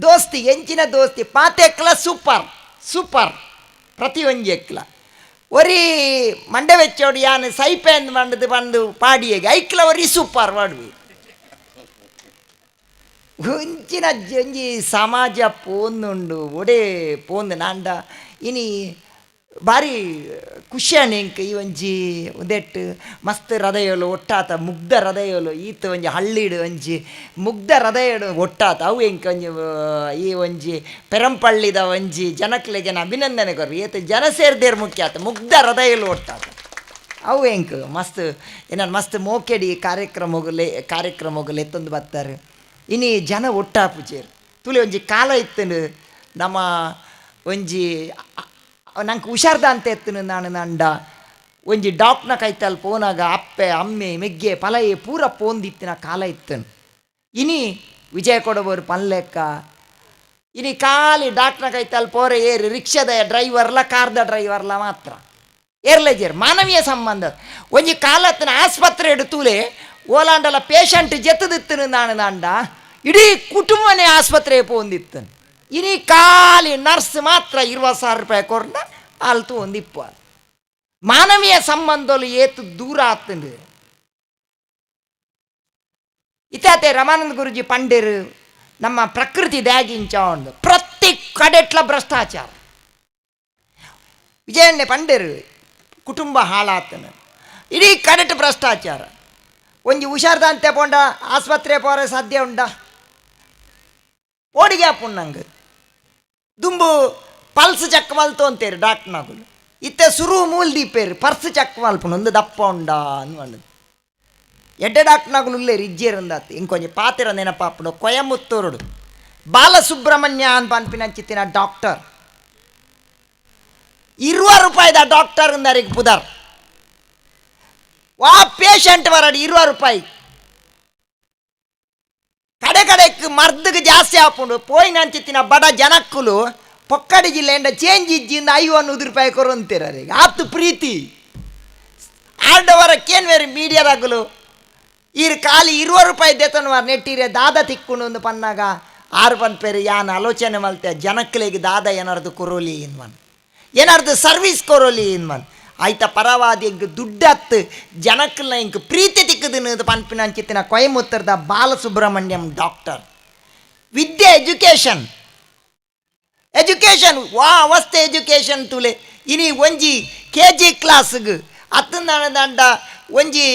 ದೋಸ್ತಿ ಎಂಚಿನ ದೋಸ್ತಿ ಪಾತೆಕ್ಲ ಸೂಪರ್ ಸೂಪರ್ ಪ್ರತಿ ಒಂಜಿ ಎಕ್ಲ ಒರಿ ಮಂಡೆ ವೆಚ್ಚೋಡು ಯಾನ್ ಸೈಪೆ ಅಂದ್ ಬಂಡದು ಬಂದು ಪಾಡಿಯೆಗೆ ಐಕ್ಲ ಒರಿ ಸೂಪರ್ ವಾಡ್ವಿ ಒಂಚಿನ ಒಂಜಿ ಸಮಾಜ ಪೋಂದುಂಡು ಒಡೆ ಪೋಂದು ನಾಂಡ ಇನಿ ಬಾರಿ ಖುಷಿಯಾಣ ಎಂಕ್ ಈ ಒಂಜಿ ಉದೆಟ್ ಮಸ್ತ್ ಹೃದಯಲು ಒಟ್ಟಾತ ಮುಗ್ಧ ಹೃದಯಲು ಈತ ಒಂಜಿ ಹಳ್ಳಿಡು ಒಂಜಿ ಮುಗ್ಧ ಹೃದಯಡು ಒಟ್ಟಾತ ಅವು ಎಂಕ್ ಒಂಜಿ ಈ ಒಂಜಿ ಪೆರಂಪಳ್ಳಿದ ಒಂಜಿ ಜನಕ್ಲೆಗೆ ಅಭಿನಂದನೆ ಕೊರ್ರು ಏತ್ ಜನ ಸೇರ್ದೇರ್ ಮುಖ್ಯ ಆತ ಮುಗ್ಧ ಹೃದಯಲು ಒಟ್ಟಾತ ಅವು ಎಂಕ್ ಮಸ್ತ್ ಏನಾರು ಮಸ್ತ್ ಮೋಕೆಡಿ ಕಾರ್ಯಕ್ರಮಗಳು ಕಾರ್ಯಕ್ರಮಗಳು ಎತ್ತೊಂದು ಬತ್ತಾರೆ ಇನಿ ಜನ ಒಟ್ಟಾಪುಚೇರು ತುಳಿ ಒಂಜಿ ಕಾಲ ಇತ್ತನು ನಮ್ಮ ಒಂಜಿ ನಂಗೆ ಹುಷಾರ್ದ ಅಂತ ಎತ್ತನು ನಾನು ನಂಡ ಒಂಜಿ ಡಾಕ್ನ ಕೈತಲ್ ಪೋನಾಗ ಅಪ್ಪೆ ಅಮ್ಮೆ ಮೆಗ್ಗೆ ಪಲಯೆ ಪೂರ ಪೋಂದಿತ್ತಿನ ಕಾಲ ಇತ್ತನು ಇನಿ ವಿಜಯ ಕೊಡಬೋರು ಪನ್ಲೆಕ್ಕ ಇನಿ ಖಾಲಿ ಡಾಕ್ಟ್ನ ಕೈತಲ್ ಪೋರೆ ಏರಿ ರಿಕ್ಷಾದ ಡ್ರೈವರ್ಲ ಕಾರ್ದ ಡ್ರೈವರ್ಲ ಮಾತ್ರ ಏರ್ಲೆಜೇರ್ ಮಾನವೀಯ ಸಂಬಂಧ ಒಂಜಿ ಕಾಲತ್ತಿನ ಆಸ್ಪತ್ರೆ ತೂಲೆ ಓಲಾಂಡಲ ಪೇಷಂಟ್ ಜೆತ್ತದಿತ್ತನು ನಾನು ನಾಂಡ ಇಡೀ ಕುಟುಂಬನೇ ಆಸ್ಪತ್ರೆ ಪೋಂದಿತ್ತನು ಇನಿ ಖಾಲಿ ನರ್ಸ್ ಮಾತ್ರ 20,000 ರೂಪಾಯಿ ಕೊರ್ನ ಆಲ್ತು ಒಂದಿಪ್ಪ ಮಾನವೀಯ ಸಂಬಂಧలు ಏತು ದೂರ ಆತಂದು ಇತ್ತಾತೆ ರಮಾನಂದ ಗುರುಜಿ ಪಂಡೇರು ನಮ್ಮ ಪ್ರಕೃತಿ ದ್ಯಾಗಿಂಚ ಉಂಡು ಪ್ರತಿ ಕಡೆಟ್ಲ ಭ್ರಷ್ಟಾಚಾರ ವಿಜಯಣ್ಣೆ ಪಂಡೇರು ಕುಟುಂಬ ಹಾಳಾತನ ಇಡೀ ಕಡೆಟ್ ಭ್ರಷ್ಟಾಚಾರ ಒಂಜಿ ಹುಷಾರ್ದಂತೆ ಪೋಂಡ ಆಸ್ಪತ್ರೆ ಪೋರೆ ಸಾಧ್ಯ ಉಂಡ ಓಡಿಗೆ ಆಪುಂಡು ದುಂಬು ಪಲ್ಸ್ ಚಕ್ ಮಲ್ತು ಅಂತೇರು ಡಾಕ್ಟ್ನಾಗುಲು ಇತ್ತೆ ಸುರು ಮೂಲ್ ದೀಪೇರು ಪರ್ಸ್ ಚಕ್ ಮಲ್ಪುಂಡು ಒಂದು ದಪ್ಪ ಉಂಡ ಅನ್ವಂಡು ಎಡ್ಡೆ ಡಾಕ್ಟ್ನಾಗುಲು ಉಲ್ಲೇರು ಇಜ್ಜೇರಂದಾತು ಇಂಕೊಂಜಿ ಪಾತಿರ ನೆನಪಾಪುಂಡು ಕೊಯಮುತ್ತೂರುಡು ಬಾಲಸುಬ್ರಹ್ಮಣ್ಯ ಅಂತ ಪನ್ಪಿನಂಚಿತ್ತಿನ ಡಾಕ್ಟರ್ 20 ರೂಪಾಯಿದ ಡಾಕ್ಟರ್ ಅಂದಾರಿಗೆ ಪುದರ್ ವಾ ಪೇಷಂಟ್ ಬರಡು 20 ರೂಪಾಯಿ ಕಡೆ ಕಡೆಕ್ ಮರ್ದಗೆ ಜಾಸ್ತಿ ಆಪುಂಡು ಪೋಯಿನಂಚಿತ್ತಿನ ಬಡ ಜನಕ್ಕುಲು ಪೊಕ್ಕಡಿ ಜಿಲ್ಲೆಯಿಂದ ಚೇಂಜ್ ಇಜ್ಜಿಂದ 50 ರೂಪಾಯಿ ಕೊರಂತೀರ ಆತು ಪ್ರೀತಿ ಆರ್ಡವರಕ್ಕೇನು ಬೇರೆ ಮೀಡಿಯಾದಾಗಲು ಈರು ಖಾಲಿ 20 ರೂಪಾಯಿ ದೇತನವಾರ ನೆಟ್ಟಿರೆ ದಾದ ತಿಕ್ಕೊಂಡು ಒಂದು ಪನ್ನಾಗ ಆರು ಪನ್ಪೇರು ಯಾನ್ ಆಲೋಚನೆ ಮಲ್ತೆ ಜನಕ್ಕಲಿಗೆ ದಾದ ಏನಾರ್ದು ಕೊರೋಲಿ ಇನ್ಮನ್ ಏನಾರ್ದು ಸರ್ವಿಸ್ ಕೊರೋಲಿ ಇನ್ಮನ್ ಆಯ್ತ ಪರವಾದಿ ಎಂಕ್ ದುಡ್ಡತ್ತು ಜನಕ್ಕಲ್ಲ ಎಂಕ್ ಪ್ರೀತಿ ತಿಕ್ಕದನ್ನು ಪನ್ಪಿನ ಅಂಚಿತ್ತಿನ ಕೊಯಮುತ್ತರದ ಬಾಲಸುಬ್ರಹ್ಮಣ್ಯಂ ಡಾಕ್ಟರ್ ವಿದ್ಯೆ ಎಜುಕೇಷನ್ ಎಜುಕೇಷನ್ ವಾ ಅವಸ್ಥೆ ಎಜುಕೇಷನ್ ತುಲೆ ಇನಿ ಒಂಜಿ ಕೆ ಜಿ ಕ್ಲಾಸ್ಗೆ ಅತ್ತಂದ ಒಂಜಿ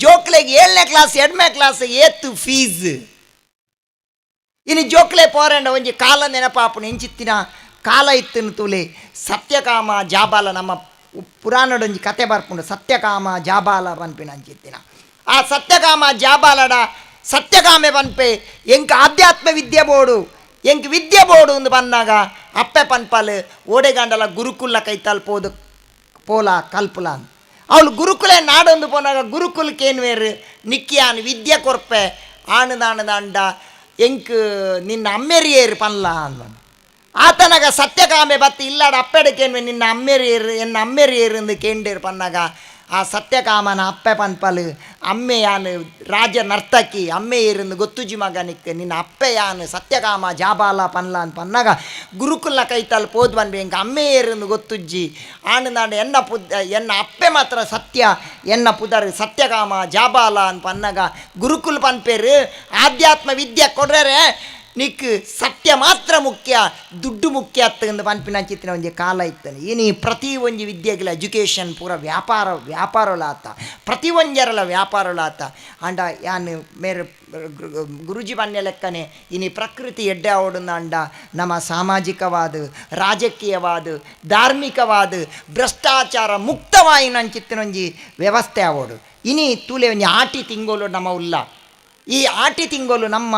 ಜೋಕ್ಲೆಗೆ 7ನೇ ಕ್ಲಾಸ್ 2ನೇ ಕ್ಲಾಸ್ ಏತ್ತು ಫೀಸ್ ಇನಿ ಜೋಕ್ಲೆ ಪೋರಂಡ ಒಂಜಿ ಕಾಲ ನೆನಪಾಪುಣ ಎಂಚಿತ್ತಿನ ಕಾಲ ಇತ್ತನು ತುಲೆ ಸತ್ಯಕಾಮ ಜಾಬಾಲ ನಮ್ಮ ಪುರಾಣದೊಂಜಿ ಕತೆ ಬರ್ಪುಂಡು ಸತ್ಯಕಾಮ ಜಾಬಾಲ ಪನ್ಪಿನ ಅಂಚಿತ್ತಿನ ಆ ಸತ್ಯಕಾಮ ಜಾಬಾಲಡ ಸತ್ಯಕಾಮೆ ಪನ್ಪೆ ಎಂಕ್ ಆಧ್ಯಾತ್ಮ ವಿದ್ಯೆ ಬೋಡು ಎಂಕ್ ವಿದ್ಯೆ ಬೋಡು ಅಂದು ಬಂದಾಗ ಅಪ್ಪೆ ಪನ್ಪಾಲ್ ಓಡೆಗಾಂಡಲ ಗುರುಕುಲ ಕೈತಾಲ್ ಪೋದು ಪೋಲ ಕಲ್ಪುಲ ಅವಳು ಗುರುಕುಲೆ ನಾಡೊಂದು ಪೋನಾಗ ಗುರುಕುಲಕ್ಕೇನು ನಿಕ್ಕಿಯಾನ್ ವಿದ್ಯೆ ಕೊರ್ಪೆ ಆಣದಾಣದಾಂಡ ಎಂಕ್ ನಿನ್ನ ಅಮ್ಮೆರಿಯೇರು ಪನ್ಲ ಅಂದ ಆತನಾಗ ಸತ್ಯಕಾಮೆ ಬತ್ತಿ ಇಲ್ಲಾಡ ಅಪ್ಪೆಡಕೇನ್ವೆ ನಿನ್ನ ಅಮ್ಮೆರಿಯರು ಎನ್ನ ಅಮ್ಮೆರಿಯರು ಎಂದು ಕೇಂಡೇರು ಪನ್ನಾಗ ಆ ಸತ್ಯಕಾಮನ ಅಪ್ಪೆ ಪನ್ಪಲು ಅಮ್ಮೆ ಯಾನು ರಾಜ ನರ್ತಕಿ ಅಮ್ಮೆ ಏರಂದು ಗೊತ್ತುಜಿ ಮಗನಿಕ್ ನಿನ್ನ ಅಪ್ಪೆ ಯಾನು ಸತ್ಯಕಾಮ ಜಾಬಾಲ ಪನ್ಲ ಅಂತ ಪನ್ನಾಗ ಗುರುಕುಲ ಕೈತಲ್ ಪೋದ್ ಬನ್ಬೆ ಎಂಕ ಅಮ್ಮೆ ಏರಂದು ಗೊತ್ತುಜ್ಜಿ ಆಣದಾಂಡ ಎನ್ನ ಪುದ್ ಎನ್ನ ಅಪ್ಪೆ ಮಾತ್ರ ಸತ್ಯ ಎನ್ನ ಪುದರ್ ಸತ್ಯಕಾಮ ಜಾಬಾಲ ಅಂತ ಪನ್ನಾಗ ಗುರುಕುಲ ಪನ್ಪೇರು ಆಧ್ಯಾತ್ಮ ವಿದ್ಯೆ ಕೊಡ್ರೆ Nick ಸತ್ಯ ಮಾತ್ರ ಮುಖ್ಯ, ದುಡ್ಡು ಮುಖ್ಯ ಅತ್ತಂದು ಪನ್ಪಿನಂಚಿತ್ತಿನ ಒಂಜಿ ಕಾಲ ಇತ್ತನೆ. ಇನಿ ಪ್ರತಿ ಒಂಜಿ ವಿದ್ಯೆಗಳ ಎಜುಕೇಷನ್ ಪೂರ ವ್ಯಾಪಾರ ವ್ಯಾಪಾರಲಾತ, ಪ್ರತಿ ಒಂಜರಲ ವ್ಯಾಪಾರಲಾತ. ಅಂಡ ಯಾನ್ ಮೇರೆ ಗುರುಜಿ ಬನ್ನೆ ಲೆಕ್ಕನೆ ಇನಿ ಪ್ರಕೃತಿ ಎಡ್ಡೆ ಆವೊಡುಂದು ಅಂಡ ನಮ್ಮ ಸಾಮಾಜಿಕವಾದ, ರಾಜಕೀಯವಾದ, ಧಾರ್ಮಿಕವಾದ ಭ್ರಷ್ಟಾಚಾರ ಮುಕ್ತವಾಯಿನಂಚಿತ್ತಿನ ಒಂಜಿ ವ್ಯವಸ್ಥೆ ಆವೊಡು. ಇನಿ ತೂಲೆ ಒಂಜಿ ಆಟಿ ತಿಂಗಳು ನಮ್ಮ ಉಲ್ಲ. ಈ ಆಟಿ ತಿಂಗಳು ನಮ್ಮ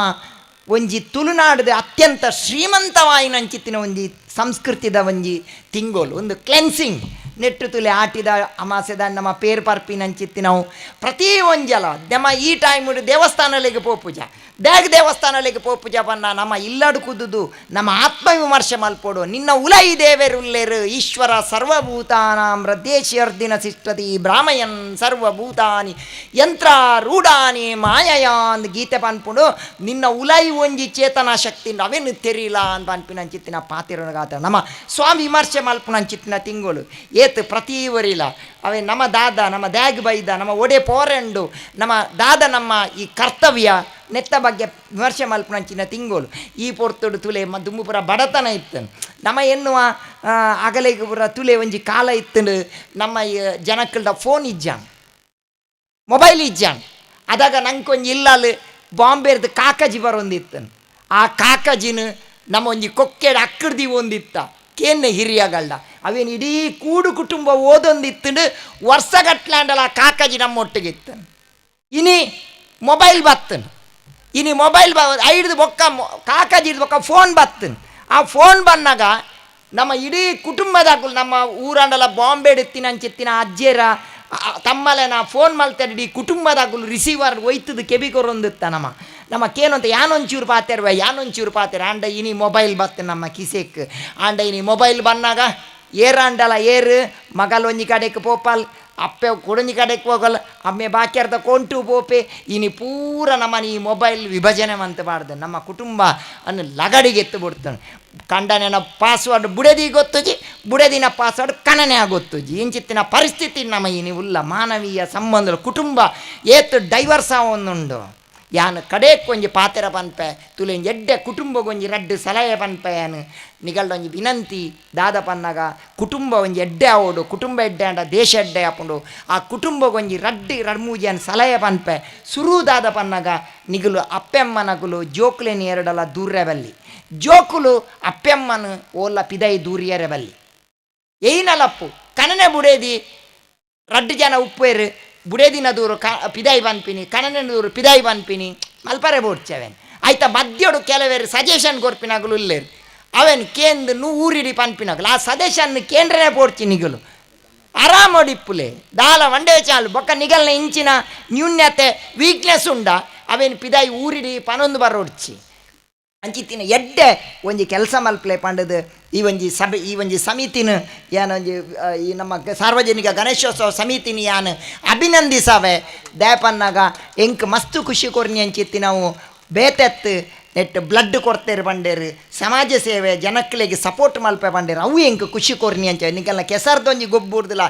ಒಂಜಿ ತುಳುನಾಡದ ಅತ್ಯಂತ ಶ್ರೀಮಂತವಾಯಿನಂಚಿತ್ತಿನ ಒಂಜಿ ಸಂಸ್ಕೃತಿದ ಒಂಜಿ ತಿಂಗೋಲು, ಒಂದು ಕ್ಲೆನ್ಸಿಂಗ್ ನೆಟ್ಟು ತುಲೆ ಆಟಿದ ಅಮಾಸೆದ ನಮ್ಮ ಪೇರ್ ಪರ್ಪಿನಂಚಿತ್ತಿನವು ಪ್ರತಿ ಒಂಜಲ ನಮ್ಮ ಈ ಟೈಮ್ ದೇವಸ್ಥಾನಗಳಿಗೆ ಪೋಪುಜ, ದ್ಯಾಗ ದೇವಸ್ಥಾನಗಳಿಗೆ ಪೋಪುಜ ಬನ್ನ ನಮ್ಮ ಇಲ್ಲಡು ಕುದುದು ನಮ್ಮ ಆತ್ಮವಿಮರ್ಶೆ ಮಲ್ಪೋಡು. ನಿನ್ನ ಉಲೈ ದೇವೆರುಲ್ಲೇರು ಈಶ್ವರ ಸರ್ವಭೂತಾನಾಂ ಹೃದೇಶಿಯರ್ದಿನ ಸಿಷ್ಟತಿ ಬ್ರಾಹ್ಮಯನ್ ಸರ್ವಭೂತಾನಿ ಯಂತ್ರಾರೂಢಾನಿ ಮಾಯಯಾನ್ ಗೀತೆ ಪನ್ಪುಂಡು. ನಿನ್ನ ಉಲೈ ಒಂಜಿ ಚೇತನ ಶಕ್ತಿ ಅವೇನು ತೆರಿಲ ಅಂತ ಪನ್ಪಿನಂಚಿತ್ತಿನ ಪಾತಿರೋಗಾತ ನಮ್ಮ ಸ್ವಾಮಿ ವಿಮರ್ಶೆ ಮಲ್ಪುನಂಚಿತ್ತಿನ ತಿಂಗಳು ಏತ್ ಪ್ರತಿ ವರಿಲ ಅವೇ ನಮ್ಮ ದಾದ ನಮ್ಮ ದ್ಯಾಗ್ ಬೈದ ನಮ್ಮ ಒಡೆ ಪೋರೆಂಡು ನಮ್ಮ ದಾದ ನಮ್ಮ ಈ ಕರ್ತವ್ಯ ನೆತ್ತ ಬಗ್ಗೆ ವಿಮರ್ಶೆ ಮಲ್ಪುನಂಚಿನ ತಿಂಗೋಲು. ಈ ಪೊರ್ತುಡು ತುಲೆ ದುಂಬುಪುರ ಬಡತನ ಇತ್ತು ನಮ್ಮ ಎನ್ನುವ ಅಗಲೆಗೆ ಪುರ ತುಲೆ ಒಂಜಿ ಕಾಲ ಇತ್ತು. ನಮ್ಮ ಜನಕ್ಕಲ್ದ ಫೋನ್ ಇಜ್ಜಾನ್, ಮೊಬೈಲ್ ಇಜ್ಜಾನ್. ಅದಾಗ ನಂಕೊಂಜಿ ಇಲ್ಲಲ್ ಬಾಂಬೆರ್ದು ಕಾಕಜಿ ಬರೊಂದಿತ್ತು. ಆ ಕಾಕಜಿನ ನಮ್ಮ ಒಂಜಿ ಕೊಕ್ಕೆಡ ಅಕ್ಕಡ್ದಿ ಒಂದಿತ್ತ ಕೇನ್ನೆ ಹಿರಿಯಗಳ್ಳ ಅವೇನು ಇಡೀ ಕೂಡು ಕುಟುಂಬ ಓದೊಂದಿತ್ತು. ವರ್ಷಗಟ್ಲಾಂಡಲ ಕಾಕಜಿ ನಮ್ಮೊಟ್ಟಿಗಿತ್ತು. ಇನಿ ಮೊಬೈಲ್ ಬತ್ತನ್, ಇನಿ ಮೊಬೈಲ್ ಬ ಐಡ್ದು ಬೊಕ್ಕ ಕಾಕಜಿ ಬೊಕ್ಕ ಫೋನ್ ಬತ್ತನ್. ಆ ಫೋನ್ ಬಂದಾಗ ನಮ್ಮ ಇಡೀ ಕುಟುಂಬದಾಗಲು ನಮ್ಮ ಊರಂಡಲ ಬಾಂಬೆ ಇತ್ತಿನ ಅಜ್ಜೇರ ತಮ್ಮಲೆನ ಫೋನ್ ಮಲ್ತಾರೆ ಇಡೀ ಕುಟುಂಬದಾಗಲು ರಿಸೀವರ್ ಒಯ್ತದ ಕೆಬಿ ಕೊರೊಂದಿತ್ತ. ನಮ್ಮ ನಮ್ಮ ಕೇನಂತ ಯಾನೊಂಚೂರು ಪಾತೆರ್ವ ಯಾನೊಂಚೂರು ಪಾತೆರ ಆಂಡ ಇನಿ ಮೊಬೈಲ್ ಬತ್ತ ನಮ್ಮ ಕಿಸೆಕ್. ಆಂಡ ಇನಿ ಮೊಬೈಲ್ ಬಂದಾಗ ಏರಾಂಡಲ ಏರು ಮಗಲ್ ಒಂಜಿ ಕಡೆಕ್ ಪೋಪಾಲ್, ಅಪ್ಪೆ ಕೊಡೊಂಜಿ ಕಡೆಕ್ ಹೋಗಲ್ಲ, ಅಮ್ಮೆ ಬಾಕಿಯರ್ದ ಕೊಂಟು ಪೋಪೆ. ಇನಿ ಪೂರ ನಮ್ಮನ ಈ ಮೊಬೈಲ್ ವಿಭಜನೆ ಮಂತ ಬಾರ್ದು ನಮ್ಮ ಕುಟುಂಬ ಅನ್ನು ಲಗಡಿಗೆ ಎತ್ತು ಬಿಡ್ತಾನೆ. ಕಂಡನೆನ ಪಾಸ್ವರ್ಡ್ ಬುಡದಿ ಗೊತ್ತುಜಿ, ಬುಡದಿನ ಪಾಸ್ವರ್ಡ್ ಕನನೆ ಆಗೊತ್ತುಜಿ. ಇಂಚಿತ್ತಿನ ಪರಿಸ್ಥಿತಿ ನಮ್ಮ ಇನಿ ಉಲ್ಲ ಮಾನವೀಯ ಸಂಬಂಧ ಕುಟುಂಬ ಏತು ಡೈವರ್ಸ್ ಆವೊಂದುಂಡು. ಯಾನ್ ಕಡೇಕ್ ಒಂಜಿ ಪಾತೆರ ಪನ್ಪೆ ತುಲೆ ಎಡ್ಡೆ ಕುಟುಂಬಗೊಂಜಿ ರಡ್ಡು ಸಲಹೆ ಪನ್ಪೆ. ಯಾನ್ ನಿಗಲ್ಡೊಂಜಿ ವಿನಂತಿ ದಾದ ಪನ್ನಾಗ ಕುಟುಂಬ ಒಂಜಿ ಎಡ್ಡೆ ಆವೊಡು, ಕುಟುಂಬ ಎಡ್ಡೆ ಆಂಡ ದೇಶ ಎಡ್ಡೆ ಆಪುಂಡು. ಆ ಕುಟುಂಬಗೊಂಜಿ ರಡ್ಡು ರಡ್ಡು ಮೂಜಿ ಸಲಹೆ ಪನ್ಪೆ. ಸುರು ದಾದ ಪನ್ನಾಗ ನಿಗುಲು ಅಪ್ಪೆಮ್ಮನಗುಲು ಜೋಕುಲೆನ್ ಎರಡಲ ದೂರ ಬಲ್ಲಿ, ಜೋಕುಲು ಅಪ್ಪೆಮ್ಮನ ಓಲ ಪಿದೈ ದೂರಿಯರೆ ಬಲ್ಲಿ. ಏಯ್ನಲಪ್ಪು ಕನನೆ ಬುಡೇದಿ ರಡ್ಡು ಜನ ಉಪ್ಪೇರು ಬುಡೇದಿನ ದೂರು ಪಿದಾಯಿ ಪನ್ಪಿನಿ, ಕನನೆ ದೂರು ಪಿದಾಯಿ ಪನ್ಪಿನಿ ಮಲ್ಪರೆ ಬೋಡ್ಚವೇನ್. ಆಯ್ತಾ ಮದ್ಯೋಡು ಕೆಲವೇರು ಸಜೆಷನ್ ಕೊರ್ಪಿನಗುಲು ಇಲ್ಲೇರು ಅವೇನು ಕೇಂದ್ರ ನೂ ಊರಿಡಿ ಪನ್ಪಿನಗುಲು ಆ ಸಜೆಷನ್ ಕೇಂದ್ರನೇ ಪೋಡ್ಚಿ ನಿಗಲು ಆರಾಮೋಡಿಪ್ಪುಲೆ ದಾಲ ವಂಡೇ ಚಾಲು ಬೊಕ್ಕ ನಿಗಲ್ನ ಇಂಚಿನ ನ್ಯೂನ್ಯತೆ ವೀಕ್ನೆಸ್ ಉಂಡ ಅವೇನು ಪಿದಾಯಿ ಊರಿಡಿ ಪನೊಂದು ಬರೋಡ್ಚಿ. ಅಂಚಿತ್ತಿನ ಎಡ್ಡೆ ಒಂಜಿ ಕೆಲಸ ಮಲ್ಪಲೆ ಪಂಡದು ಈ ಒಂಜಿ ಸಭೆ ಈ ಒಂಜಿ ಸಮಿತಿನ ಯಾನೊಂಜಿ ಈ ನಮ್ಮ ಸಾರ್ವಜನಿಕ ಗಣೇಶೋತ್ಸವ ಸಮಿತಿನ ಯಾನ್ ಅಭಿನಂದಿಸವೆ. ದಯಪನ್ನಾಗ ಎಂಕ್ ಮಸ್ತ್ ಖುಷಿ ಕೊರ್ನಿ ಅಂಚಿತ್ತಿ ನಾವು ಬೇತೆತ್ತು ನೆಟ್ ಬ್ಲಡ್ ಕೊಡ್ತೇರು ಬಂಡೇರು, ಸಮಾಜ ಸೇವೆ ಜನಕ್ಲೆಗ್ ಸಪೋರ್ಟ್ ಮಲ್ಪೆ ಬಂಡೇರು, ಅವು ಎಂಕ್ ಖುಷಿ ಕೊರ್ನಿ ಅಂಚ. ನಿಕಲ್ನ ಕೆಸರ್ದೊಂಜಿ ಗೊಬ್ಬುರ್ದಿಲ್ಲ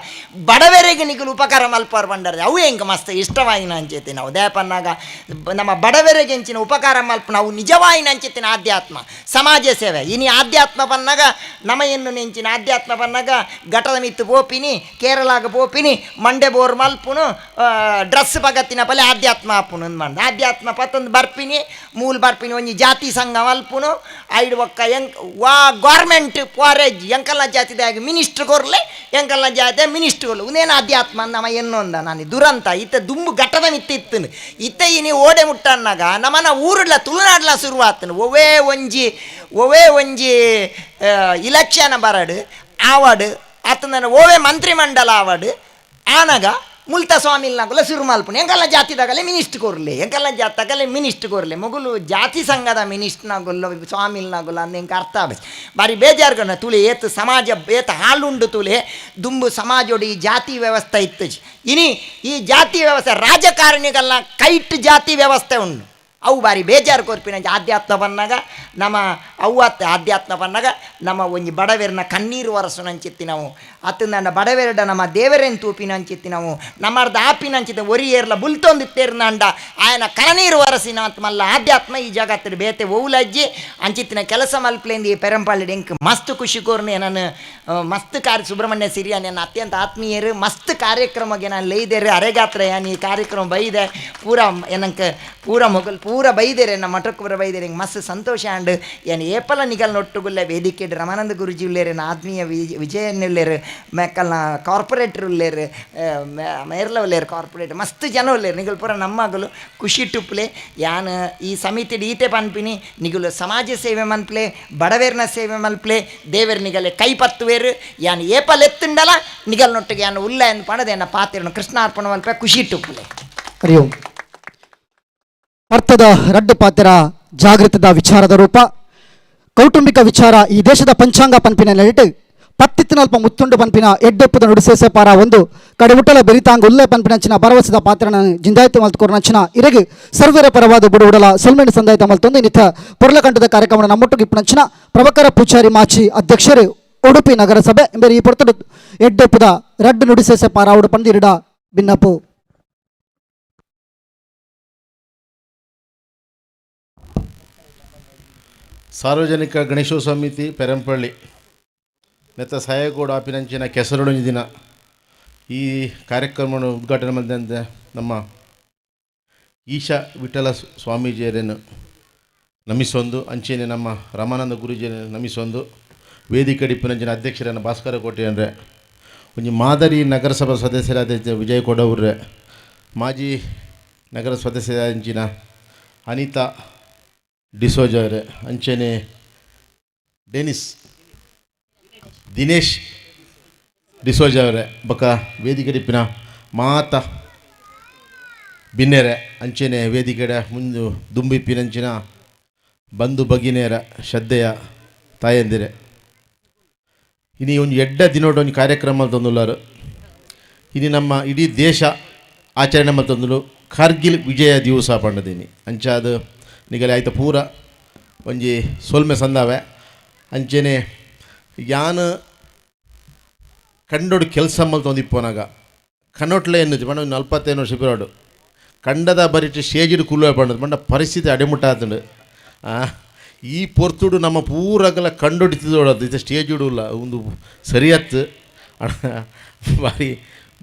ಬಡವರಿಗೆ ನಿಕಲು ಉಪಕಾರ ಮಲ್ಪಾರ್ ಬಂಡಾರ ಅವು ಎಂಕ್ ಮಸ್ತ್ ಇಷ್ಟವಾಯಿನ ಅಂಚೈತಿ ನಾವು. ದಯಪನ್ನಾಗ ನಮ್ಮ ಬಡವರಿಗೆ ಎಂಚಿನ ಉಪಕಾರ ಮಲ್ಪ ನಾವು ನಿಜವಾಯಿನ ಅಂಚಿತ್ತಿನ ಆಧ್ಯಾತ್ಮ ಸಮಾಜ ಸೇವೆ. ಇನಿ ಆಧ್ಯಾತ್ಮ ಬನ್ನಾಗ ನಮ ಎನ್ನು ನೆಂಚಿನ ಆಧ್ಯಾತ್ಮ ಬನ್ನಾಗ ಘಟದ ಮಿತ್ತು ಪೋಪಿನಿ, ಕೇರಳಾಗ ಪೋಪಿನಿ, ಮಂಡೆ ಬೋರ್ ಮಲ್ಪುನು, ಡ್ರೆಸ್ ಪಗತ್ತಿನ ಪಲೆ ಆಧ್ಯಾತ್ಮ ಆಪುನು ಅಂದ್ ಆಧ್ಯಾತ್ಮ ಪತ್ತೊಂದು ಬರ್ಪಿನಿ ಮೂಲ್ ಬರ್ಪಿನಿ ಒಂಜಿ ಜಾತಿ ಸಂಘ ಮಲ್ಪುನು ಐಡ್ ಒಕ್ಕ ಎಂಕ್ ವಾ ಗೌರ್ಮೆಂಟ್ ಪಾರೇಜ್ ಎಂಕಲ್ನ ಜಾತಿದಾಗ ಮಿನಿಸ್ಟ್ರ್ ಕೊರ್ಲೆ ಎಂಕಲ್ನ ಜಾತಿ ಮಿನಿಸ್ಟ್ರ್ ಕೊರ್ಲೆ ಉಂದೇನು ಆಧ್ಯಾತ್ಮ ನಮ್ಮ ಎನ್ನೊಂದ ನಾನು ದುರಂತ ಇತ್ತ ದುಂಬು ಘಟದ ಮಿತ್ತ ಇತ್ತನು ಇತ್ತ ಇನಿ ಓಡೆ ಮುಟ್ಟನ್ನಾಗ ನಮ್ಮನ ಊರುಡ್ಲ ತುಳುನಾಡ್ಲ ಶುರುವಾತನು. ಒವೇ ಒಂಜಿ ಒವೇ ಒಂಜಿ ಇಲೆಕ್ಷನ್ ಬರಡು ಆವಡು ಆತನ ಓವೇ ಮಂತ್ರಿಮಂಡಲ ಆವಡು ಆನಗ ಮುಲ್ತ ಸ್ವಾಮಿಲ್ನಾಗುಲ ಶುರು ಮಲ್ಪುನು ಎಂಕಲ್ನ ಜಾತಿದಾಗಲೇ ಮಿನಿಸ್ಟ್ ಕೊರ್ಲೆ ಎಂಕಲ್ನ ಜಾತಗಲೇ ಮಿನಿಸ್ಟ್ ಕೊರ್ಲೆ ಮೊಗುಲು ಜಾತಿ ಸಂಘದ ಮಿನಿಸ್ಟ್ನಾಗುಲ್ಲ ಸ್ವಾಮಿಲ್ನಾಗುಲ್ಲ ಅಂದ್ ಎಂಕ ಅರ್ಥ ಆಬೇಕು. ಬಾರಿ ಬೇಜಾರ್ಗಣ ತುಲೆ ಏತ್ ಸಮಾಜ ಏತ್ ಹಾಳುಂಡು ತುಲೆ ದುಂಬು ಸಮಾಜೋಡಿ ಈ ಜಾತಿ ವ್ಯವಸ್ಥೆ ಇತ್ತು. ಇನಿ ಈ ಜಾತಿ ವ್ಯವಸ್ಥೆ ರಾಜಕಾರಣಿಗಲ್ಲ ಕೈಟ್ ಜಾತಿ ವ್ಯವಸ್ಥೆ ಉಂಡು. ಅವು ಬಾರಿ ಬೇಜಾರು ಕೊರ್ಪಿನ ಆಧ್ಯಾತ್ಮ ಬನ್ನಾಗ ನಮ್ಮ ಅವು ಅತ್ತ ಆಧ್ಯಾತ್ಮ ಬನ್ನಾಗ ನಮ್ಮ ಒಂಜಿ ಬಡವೆರ್ನ ಕಣ್ಣೀರು ಒರಸುನಂಚಿತ್ತಿ ನಾವು ಅತ್ತು ನನ್ನ ಬಡವೆರಡ ನಮ್ಮ ದೇವರೇನು ತೂಪಿನಂಚಿತ್ತಿ ನಾವು ನಮ್ಮರ್ದ ಆಪಿನಂಚಿತ್ತ ಒರಿ ಏರ್ಲ ಬುಲ್ತೊಂದಿತ್ತೇರ್ನಂಡ ಆಯನ ಕಣ್ಣೀರು ಒರಸಿನ ಅಂತ ಮಲ್ಲ ಆಧ್ಯಾತ್ಮ ಈ ಜಗತ್ತಿನ ಬೇತೆ ಓವುಲಜ್ಜಿ ಅಂಚಿತ್ತಿನ ಕೆಲಸ ಮಲ್ಪ್ಲೇಂದು ಈ ಪೆರಂಪಾಳಿ ಎಂಕ್ ಮಸ್ತ್ ಖುಷಿ ಕೋರ್ನೆ. ನಾನು ಮಸ್ತ್ ಕಾರ್ಯ ಸುಬ್ರಹ್ಮಣ್ಯ ಸಿರಿಯ ನನ್ನ ಅತ್ಯಂತ ಆತ್ಮೀಯರು ಮಸ್ತ್ ಕಾರ್ಯಕ್ರಮಕ್ಕೆ ನಾನು ಲೈದೇರು ಅರೆಗಾತ್ರ ಯಾನ್ ಈ ಕಾರ್ಯಕ್ರಮ ಬೈದೆ ಪೂರ ಏನಂಕ ಪೂರ ಮೊಗಲ್ ಪೂರ ಬೈದೇರೆ ನಮ್ಮ ಮಠಕ್ಕೆ ಪೂರ ಬೈದೇರೆ. ಹಿಂಗೆ ಮಸ್ತ್ ಸಂತೋಷ ಆಂಡ್ ಏನು ಏಪಲ ನಿಗಲ್ ನೊಟ್ಟುಗುಲ್ಲ ವೇದಿಕೆ ರಮಾನಂದ ಗುರುಜಿ ಉಲ್ಲೇರು, ಆತ್ಮೀಯ ವಿಜಯನ್ ಉಲ್ಲೇರು, ಮೇಕಲ್ನ ಕಾರ್ಪೊರೇಟರ್ ಉಲ್ಲೇರು, ಮೇರ್ಲ ಉಲ್ಲೇರು ಕಾರ್ಪೊರೇಟರ್, ಮಸ್ತ್ ಜನ ಉಲ್ಲೇರು. ನಿಗಲ್ ಪೂರ ನಮ್ಮಗಲು ಖುಷಿ ಟುಪ್ಲೆ. ಯಾನ್ ಈ ಸಮಿತಿ ಈತೆ ಪನ್ಪಿನಿ, ನಿಗುಲು ಸಮಾಜ ಸೇವೆ ಮನ್ಪ್ಲೆ, ಬಡವೇರ್ನ ಸೇವೆ ಮಲ್ಪ್ಲೆ, ದೇವೇರ್ ನಿಗಲೆ ಕೈ ಪತ್ತುವೇರು. ಯಾನ್ ಏಪಲ್ ಎತ್ತುಂಡಲ ನಿಗಲ್ ನೊಟ್ಟಿಗೆ ಯಾನ್ ಉಲ್ಲ ಎಂದು ಪಣದ ಎನ್ನ ಪಾತಿರನು ಕೃಷ್ಣಾರ್ಪಣ ಮಲ್ಪೆ ಖುಷಿ ಟುಪ್ಲೆ. ಹರಿ ಓಂ. ಅರ್ಥದ ರಡ್ಡು ಪಾತ್ರ ಜಾಗೃತದ ವಿಚಾರದ ರೂಪ ಕೌಟುಂಬಿಕ ವಿಚಾರ ಈ ದೇಶದ ಪಂಚಾಂಗ ಪನ್ಪಿನ ನೆಲೆಟ್ ಪತ್ತಿತ್ತಿನಲ್ಪ ಮುತ್ತುಂಡು ಪನ್ಪಿನ ಎಡ್ಡೆಪ್ಪದ ನುಡಿಸೇಸೆ ಪಾರ ಒಂದು ಕಡೆ ಉಟ್ಟಲ ಬೆರಿತಾಂಗ ಉಲ್ಲೆ ಪನ್ಪಿನಂಚಿನ ಭರವಸೆದ ಪಾತ್ರನ ಜಿಂದಾಯ್ತು ಮಲ್ತುಕೊರ್ನಂಚಿನ ಇರಗು ಸರ್ವರ ಪರವಾದ ಬುಡು ಉಡಲ ಸೊಲ್ಮೆಣು ಸಂದಾಯ್ತ ಮಲ್ತೊಂದು ನಿತ ಪೊರ್ಲಕಂಠದ ಕಾರ್ಯಕ್ರಮ ನಮ್ಮೊಟ್ಟಿಗೆ ಇಪ್ಪನಂಚಿನ ಪ್ರಭಕರ ಪೂಜಾರಿ ಮಾಚಿ ಅಧ್ಯಕ್ಷರು ಉಡುಪಿ ನಗರಸಭೆ ಎಂಬರಿ ಈ ಪೊರ್ತುಡು ಎಡ್ಡೆಪ್ಪದ ರಡ್ಡು ನುಡಿಸೇಸೆ ಪಾರ ಉಡು ಪಂದಿರಿಡ ಬಿನ್ನಪು. ಸಾರ್ವಜನಿಕ ಗಣೇಶೋತ್ಸವ ಸಮಿತಿ ಪೆರಂಪಳ್ಳಿ ನೆತ್ತ ಸಾಯಗೋಡು ಆಪಿನಂಚಿನ ಕೆಸರುಡೊಂಜಿ ದಿನ ಈ ಕಾರ್ಯಕ್ರಮವನ್ನು ಉದ್ಘಾಟನೆ ಮಾಡಿದಂತೆ ನಮ್ಮ ಈಶಾ ವಿಠಲ ಸ್ವಾಮೀಜಿಯರನ್ನು ನಮಿಸೊಂದು, ಅಂಚೆನೆ ನಮ್ಮ ರಮಾನಂದ ಗುರೂಜಿಯನ್ನು ನಮಿಸೊಂದು, ವೇದಿಕೆ ಡಿಪ್ಪುನಂಚಿನ ಅಧ್ಯಕ್ಷರನ್ನು ಭಾಸ್ಕರ ಕೋಟೆ ಅಂದರೆ ಒಂಜಿ ಮಾದರಿ ನಗರಸಭಾ ಸದಸ್ಯರಾದ ವಿಜಯ ಕೊಡವ್ರೆ, ಮಾಜಿ ನಗರ ಸದಸ್ಯರಾದಂಚಿನ ಅನಿತಾ ಡಿಸೋಜ ಅವರೇ, ಅಂಚೆನೆ ಡೆನಿಸ್ ದಿನೇಶ್ ಡಿಸೋಜ ಅವರೇ, ಬೊಕ ವೇದಿಕೆ ಡಿಪ್ಪಿನ ಮಾತ ಬಿನ್ನೆರೆ, ಅಂಚೆನೆ ವೇದಿಕೆಡ ಮುಂದು ದುಂಬಿಪ್ಪಿನಂಚಿನ ಬಂಧು ಬಗಿನೇರ ಶ್ರದ್ಧೆಯ ತಾಯಂದಿರೆ, ಇನಿ ಒಂದು ಎಡ್ಡ ದಿನೋಡು ಒಂಜಿ ಕಾರ್ಯಕ್ರಮ ಮಲ್ತೊಂದುಲ್ಲಾರು. ಇನಿ ನಮ್ಮ ಇಡೀ ದೇಶ ಆಚರಣೆ ಮಲ್ತೊಂದುಲು ಕಾರ್ಗಿಲ್ ವಿಜಯ ದಿವಸ ಪಂಡದೀನಿ. ಅಂಚಾದ ನಿಗಲೆ ಆಯ್ತ ಪೂರ ಒಂಜಿ ಸೊಲ್ಮೆ ಸಂದಾವೆ. ಅಂಚೆನೆ ಯಾನ್ ಕಂಡೋಡು ಕೆಲಸ ಮಲ್ತೊಂದಿಪ್ಪುನಗ ಕನ್ನೊಟ್ಲೆ ಎನ್ನುಜಿ ಪಂಡ ಒಂಜಿ 45 ವರ್ಷ ಪಿರೋಡು ಕಂಡದ ಬರಿಟ್ ಸ್ಟೇಜಿಡ್ ಕುಲ್ಲುವೆ ಪಂಡದು ಪಂಡ ಪರಿಸ್ಥಿತಿ ಅಡೆಮುಟ್ಟ ಆತುಂಡು. ಈ ಪೊರ್ತುಡು ನಮ್ಮ ಪೂರಗಲ ಕಂಡೊಡಿತಿದೋಡದು ಇತ್ತೆ ಸ್ಟೇಜ್ ಉಲ್ಲ ಒಂದು ಸರಿಯತ್ತು ಬಾರಿ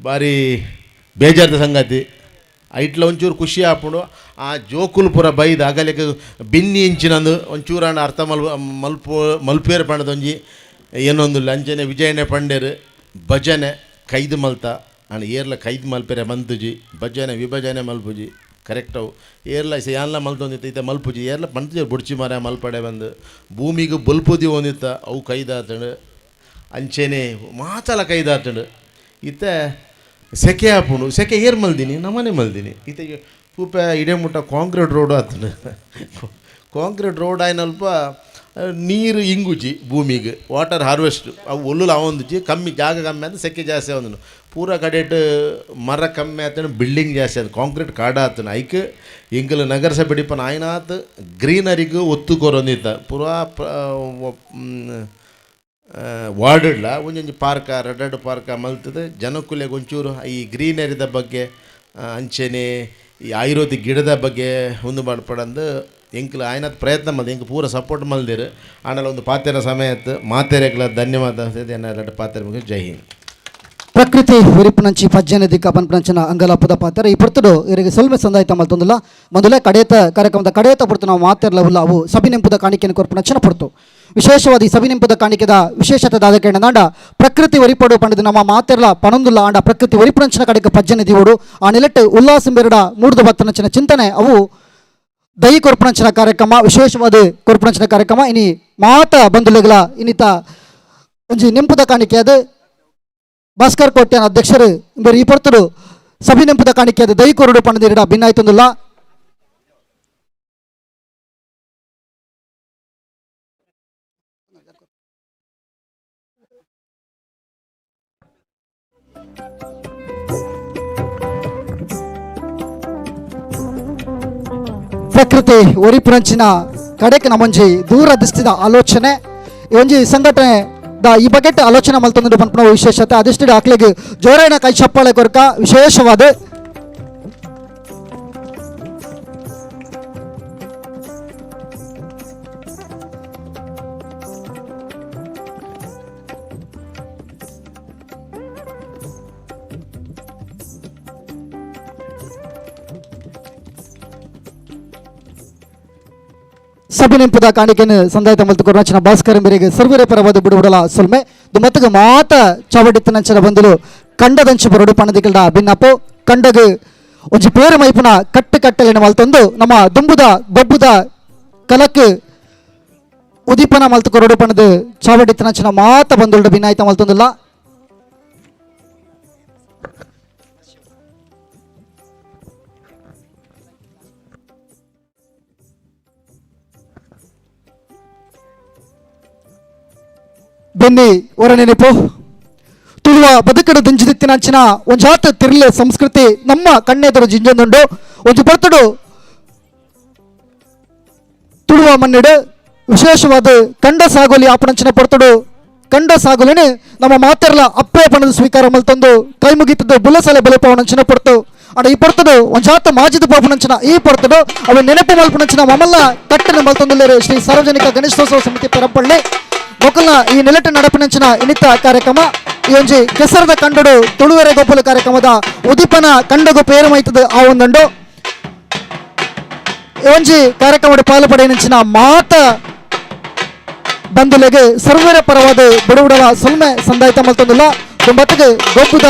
ಬಾರಿ ಬೇಜಾರ್ದ ಸಂಗತಿ. ಐಟ್ಲ ಒಂಚೂರು ಖುಷಿ ಆಪುಂಡು. ಆ ಜೋಕುಲು ಪೂರ ಬೈದ್ ಅಗಲಿಗೆ ಬೆನ್ನಿ ಇಂಚಿನಂದು ಒಂಚೂರಾಂಡ ಅರ್ಥ ಮಲ್ ಮಲ್ಪು ಮಲ್ಪೇರು ಪಂಡದೊಂಜಿ ಏನೊಂದುಲ್ಲ. ಅಂಚನೆ ವಿಜಯನೆ ಪಂಡೇರು ಭಜನೆ ಕೈದು ಮಲ್ತ ಆಂಡ ಏರ್ಲ ಕೈದು ಮಲ್ಪೆರೆ ಮಂತುಜಿ, ಭಜನೆ ವಿಭಜನೆ ಮಲ್ಪುಜಿ ಕರೆಕ್ಟ್ ಅವು. ಏರ್ಲ ಯಾನ್ಲ ಮಲ್ತೊಂದಿತ್ತ ಇತ್ತೆ ಮಲ್ಪುಜಿ, ಏರ್ಲ ಪಂತುಜಿ ಬುಡ್ಚಿ ಮರ ಮಲ್ಪಡೆ ಬಂದು ಭೂಮಿಗೆ ಬೊಲ್ಪುದಿ ಒಂದಿತ್ತ ಅವು ಕೈದಾತಂಡು. ಅಂಚೆನೆ ಮಾತಲ ಕೈದಾತಂಡು. ಇತ್ತೆ ಸೆಕೆ ಆಪುಂಡು, ಸೆಕೆ ಏರ್ ಮಲ್ದಿನಿ ನಮ್ಮನೆ ಮಲ್ದಿನಿ. ಇತ್ತೆ ತೂಪೆ ಇಡೆ ಮುಟ್ಟ ಕಾಂಕ್ರೀಟ್ ರೋಡ್ ಆತಂಡು. ಕಾಂಕ್ರೀಟ್ ರೋಡ್ ಆಯ್ನಲ್ಪ ನೀರು ಇಂಗುಜಿ ಭೂಮಿಗೆ, ವಾಟರ್ ಹಾರ್ವೆಸ್ಟ್ ಅವು ಒಲ್ಲುಲ ಆವೊಂದುಜಿ, ಕಮ್ಮಿ ಜಾಗ ಕಮ್ಮಿ ಆದ ಸೆಕೆ ಜಾಸ್ತಿ ಆವೊಂದುಂಡು. ಪೂರ ಕಡೆಟ್ ಮರ ಕಮ್ಮಿ ಆತಂಡು, ಬಿಲ್ಡಿಂಗ್ ಜಾಸ್ತಿ ಆತು, ಕಾಂಕ್ರೀಟ್ ಕಾಡ ಆತಂಡು. ಐಕ್ ಎಂಕುಲು ನಗರಸಭೆ ಡಿಪ್ಪನ ಆಯ್ನಾತ್ ಗ್ರೀನರಿಗ್ ಒತ್ತು ಕೊರೊಂದಿತ್ತ ಪೂರಾ ವಾರ್ಡ್ಲ ಒಂಜೊಂಜಿ ಪಾರ್ಕ ರಡ್ಡ್ ರಡ್ಡ್ ಪಾರ್ಕ ಮಲ್ತದ ಜನಕುಲೆಗ್ ಒಂಚೂರು ಈ ಗ್ರೀನರಿದ ಬಗ್ಗೆ, ಅಂಚೆನೆ ಈ ಆಯುರ್ವೇದಿಕ್ ಗಿಡದ ಬಗ್ಗೆ ಉಂದು ಮಲ್ಪಡಂದು ಎಂಕ್ಲು ಆಯ್ನಾತ್ ಪ್ರಯತ್ನ ಮಲ್ದ. ಎಂಕ್ ಪೂರ ಸಪೋರ್ಟ್ ಮಲ್ದೆರ್. ಆಂಡಲ ಒಂದು ಪಾತೆರ ಸಮಯ ಆತು ಮಾತೆರೆಗ್ಲ ಧನ್ಯವಾದ. ರಡ್ಡ್ ಪಾತೆರ ಮುಗಿಸಿ ಜೈ ಹಿಂದ್. ಪ್ರಕೃತಿ ಒರಿಪುನಂಚಿ ಪಜ್ಜನ ದಿಕ್ಕ ಪನ್ಪುನಂಚಿನ ಅಂಗಲಾಪುದ ಪಾತ್ರ ಈ ಪೊರ್ತುಡು ಇರಿಗೆ ಸೊಲ್ಮೆ ಸಂದಾಯ್ತ ಮಲ್ತೊಂದುಲ್ಲ. ಮೊದಲೇ ಕಡೇತ ಕಾರ್ಯಕ್ರಮದ ಕಡೇತ ಪೊರ್ತು ನಾವು ಮಾತೆರ್ಲ ಉಲ್ಲ ಅವು ಸಭಿನೆಂಪುದ ಕಾಣಿಕೆಯನ್ನು ಕೊರ್ಪುನಂಚಿನ ಪೊರ್ತು. ವಿಶೇಷವಾದ ಈ ಸಭಿನೆಂಪುದ ಕಾಣಿಕೆದ ವಿಶೇಷತೆ ದಾದಕೇಂಡ ಪ್ರಕೃತಿ ಒರಿಪಡು ಪಂಡದು ನಮ್ಮ ಮಾತೆರ್ಲ ಪನೊಂದುಲ್ಲ. ಆಂಡ ಪ್ರಕೃತಿ ಒರಿಪುನಂಚಿನ ಕಡೆಗೆ ಪಜ್ಜನೆ ದಿವೋಡು ಆ ನೆಲೆಟ್ಟು ಉಲ್ಲಾಸಂಬೆರಡ ಮೂಡ್ದು ಬತ್ತನಂಚಿನ ಚಿಂತನೆ ಅವು ದೈ ಕೊರ್ಪುನಂಚಿನ ಕಾರ್ಯಕ್ರಮ, ವಿಶೇಷವಾದ ಕೊರ್ಪುನಂಚಿನ ಕಾರ್ಯಕ್ರಮ. ಇನಿ ಮಾತ ಬಂಧುಲೆಗಳ ಇನ್ನಿತ ಒಂಜಿ ನೆಂಪುದ ಕಾಣಿಕೆ ಅದು ಭಾಸ್ಕರ್ ಕೋಟ್ಯಾನ್ ಅಧ್ಯಕ್ಷರು ಇಂಬರು ಈ ಪೊರ್ತುಡು ಸಭೆ ನೆಂಪುದ ಕಾಣಿಕೆ ಅದು ದೈ ಕೊರಡು ಪಣದಿರಡ ಭಿನ್ನಾಯ್ತೊಂದುಲ್ಲ. ಪ್ರಕೃತಿ ಒರಿಪುರಂಚಿನ ಕಡೆಕ್ ನಮೊಂಜಿ ದೂರ ದೃಷ್ಟಿದ ಆಲೋಚನೆ ಈ ಒಂಜಿ ಸಂಘಟನೆ ದ ಈ ಬಗೆಟ್ ಆಲೋಚನೆ ಮಲ್ತೊಂದು ಪನ್ಪುನ ವಿಶೇಷತೆ ಅದೆಷ್ಟು ಆಕ್ಲೆಗ್ ಜೋರಾಯಿನ ಕೈ ಚಪ್ಪಾಳೆ ಕೊರಕ ವಿಶೇಷವಾದ ಸಭೆ ನೆಂಪುದ ಕಾಣಿಕೆಯನ್ನು ಸಂದಾಯತ ಮಲ್ತು ಕೊರಚಿನ ಭಾಸ್ಕರ ಮೇರೆಗೆ ಸರ್ವರೇ ಪರವಾದ ಬಿಡುಬಿಡಲ ಸೊಲ್ಮೆ ದುಮತ್ತಗ ಮಾತ ಚಾವಡಿತ್ತನಂಚನ ಬಂದಲು ಕಂಡದಂಚು ಬರಡು ಪಣದಿಗಳ ಭಿನ್ನಪು ಕಂಡಗು ಒಂಜಿ ಪೇರು ಮೈಪುನ ಕಟ್ಟು ಕಟ್ಟಲಿನ ಮಲ್ತೊಂದು ನಮ್ಮ ದುಂಬುದ ಗೊಬ್ಬುದ ಕಲಕ್ ಉದೀಪನ ಮಲ್ತು ಕೊರಡು ಪಣದು ಚಾವಡಿತ್ತನಂಚನ ಮಾತ ಬಂದುಲ್ಡು ಭಿನ್ನಾಯ್ತ ಮಲ್ತೊಂದುಲ್ಲ. ಬೆನ್ನಿ ಹೊರ ನೆನಪು ತುಳುವ ಬದುಕಡು ದಿಂಜಿದಿತ್ತಿನಂಚಿನ ಒಂಜಾತ ತಿರ್ಲೆ ಸಂಸ್ಕೃತಿ ನಮ್ಮ ಕಣ್ಣೆದುರು ಜಿಂಜೊಂದುಂಡು ಒಂಜಿ ಪೊರ್ತುಡು ತುಳುವ ಮಣ್ಣಿಡು ವಿಶೇಷವಾದ ಕಂಡ ಸಾಗೋಲಿ ಆಪಣಂಚಿನ ಪೊರ್ತುಡು ಕಂಡ ಸಾಗೋಲಿని ನಮ್ಮ ಮಾತೆರ್ಲ ಅಪ್ಪೆ ಪಣದ ಸ್ವೀಕಾರ ಮಲ್ತೊಂದು ಕೈ ಮುಗಿತದ್ದು ಬುಲಸಲೆ ಬಲಿಪವನಂಚಿನ ಪೊರ್ತು ಅಂಡ ಈ ಪೊರ್ತುಡು ಒಂಜಾತ ಮಾಜಿದ ಪಾಪನಂಚಿನ ಈ ಪೊರ್ತುಡು ಅವ ನೆನಪು ಮಲ್ಪನಂಚಿನ ಮಮಲ್ಲ ಕಟ್ಟನ ಮಲ್ತೊಂದುಲ್ಲೇರು ಶ್ರೀ ಸಾರ್ವಜನಿಕ ಗಣೇಶೋತ್ಸವ ಸಮಿತಿ ಪೆರಂಪಳ್ಳಿ ಮೊಕಲ್ನ ಈ ನೆಲಟ ನಡಪಿನಂಚಿನ ಇನ್ನಿತ ಕಾರ್ಯಕ್ರಮ ಈ ಒಂಜಿ ಕೆಸರದ ಕಂಡಡು ತುಳುವೆರೆ ಗೊಬ್ಬಲು ಕಾರ್ಯಕ್ರಮದ ಉದೀಪನ ಕಂಡಗು ಪೇರುಮೈತದ ಆ ಒಂದುಂಡು ಈ ಒಂಜಿ ಕಾರ್ಯಕ್ರಮದ ಪಾಲು ಪಡೆಯನಂಚಿನ ಮಾತ ಬಂಧುಲೆಗೆ ಸರ್ವರ ಪರವಾದ ಬುಡಬುಡವ ಸೊಲ್ಮೆ ಸಂದಾಯ್ತ ಮಲ್ತೊಂದುಲ್ಲ ದುಂಬತ್ತಿಗೆ ಗೊಬ್ಬುದ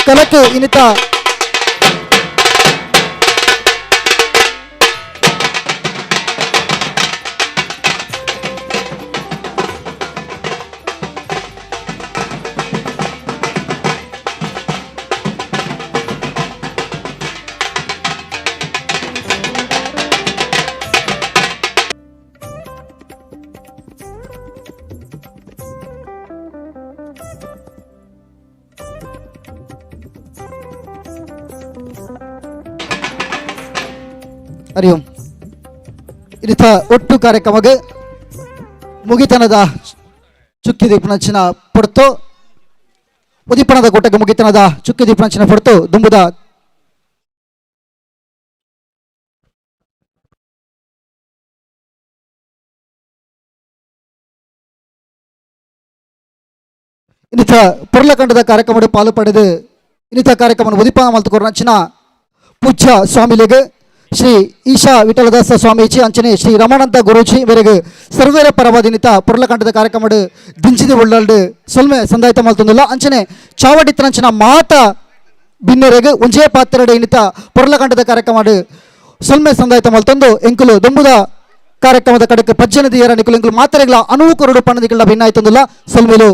ಕಲಕ್ಕೆ ಇನ್ನಿತ ಹರಿ ಓಂ. ಇನ್ನಿತ ಒಟ್ಟು ಕಾರ್ಯಕ್ರಮಕ್ಕೆ ಮುಗಿತನದ ಚುಕ್ಕಿ ದೀಪನಂಚಿನ ಪೊಡ್ತು ಉದೀಪನದ ಕೂಟಕ್ಕೆ ಮುಗಿತನದ ಚುಕ್ಕಿ ದೀಪನಂಚಿನ ಪೊಡ್ತು ದುಂಬುದ ಇನ್ನಿತ ಪೊರ್ಲಖಂಡದ ಕಾರ್ಯಕ್ರಮದ ಪಾಲು ಪಡೆದು ಇನ್ನಿತ ಕಾರ್ಯಕ್ರಮ ಉದೀಪನ ಮಲ್ತುಕೊರ್ನಂಚಿನ ಪೂಜ್ಯ ಸ್ವಾಮಿಲಿಗೆ ಶ್ರೀ ಈಶಾ ವಿಠಲದಾಸ ಸ್ವಾಮೀಜಿ ಅಂಚನೆ ಶ್ರೀ ರಮಾನಂದ ಗುರೂಜಿ ಮೇರೆಗೆ ಸರ್ವೇರ ಪರವಾದಿನಿತ ಪೊರ್ಲಖಂಡದ ಕಾರ್ಯಕ್ರಮ ದಿಂಚಿದ ಉಳ್ಳಲ್ಡು ಸೊಲ್ಮೆ ಸಂದಾಯ್ತ ಮಲ್ತೊಂದುಲ್ಲ ಅಂಚನೆ ಚಾವಡಿತ್ತನಂಚಿನ ಮಾತ ಬಿನ್ನೆರೆಗೆ ಒಂಜೇ ಪಾತ್ರಡೆ ಇನ್ನಿತ ಪೊರ್ಲಖಂಡದ ಕಾರ್ಯಕ್ರಮ ಸೊಲ್ಮೆ ಸಂದಾಯ್ತ ಮಲ್ತೊಂದು ಎಂಕುಲು ದುಂಬುದ ಕಾರ್ಯಕ್ರಮದ ಕಡೆಗೆ ಪಜ್ಜನ ದಿಯರ ನಿಕುಲು ಎಂಕುಲು ಮಾತೆರೆಗಳ ಅನುವು ಕೊರಡು ಪಣದಿಗಳ ಭಿನ್ನಾಯ್ತೊಂದುಲ್ಲ ಸೊಲ್ಮೆಲು.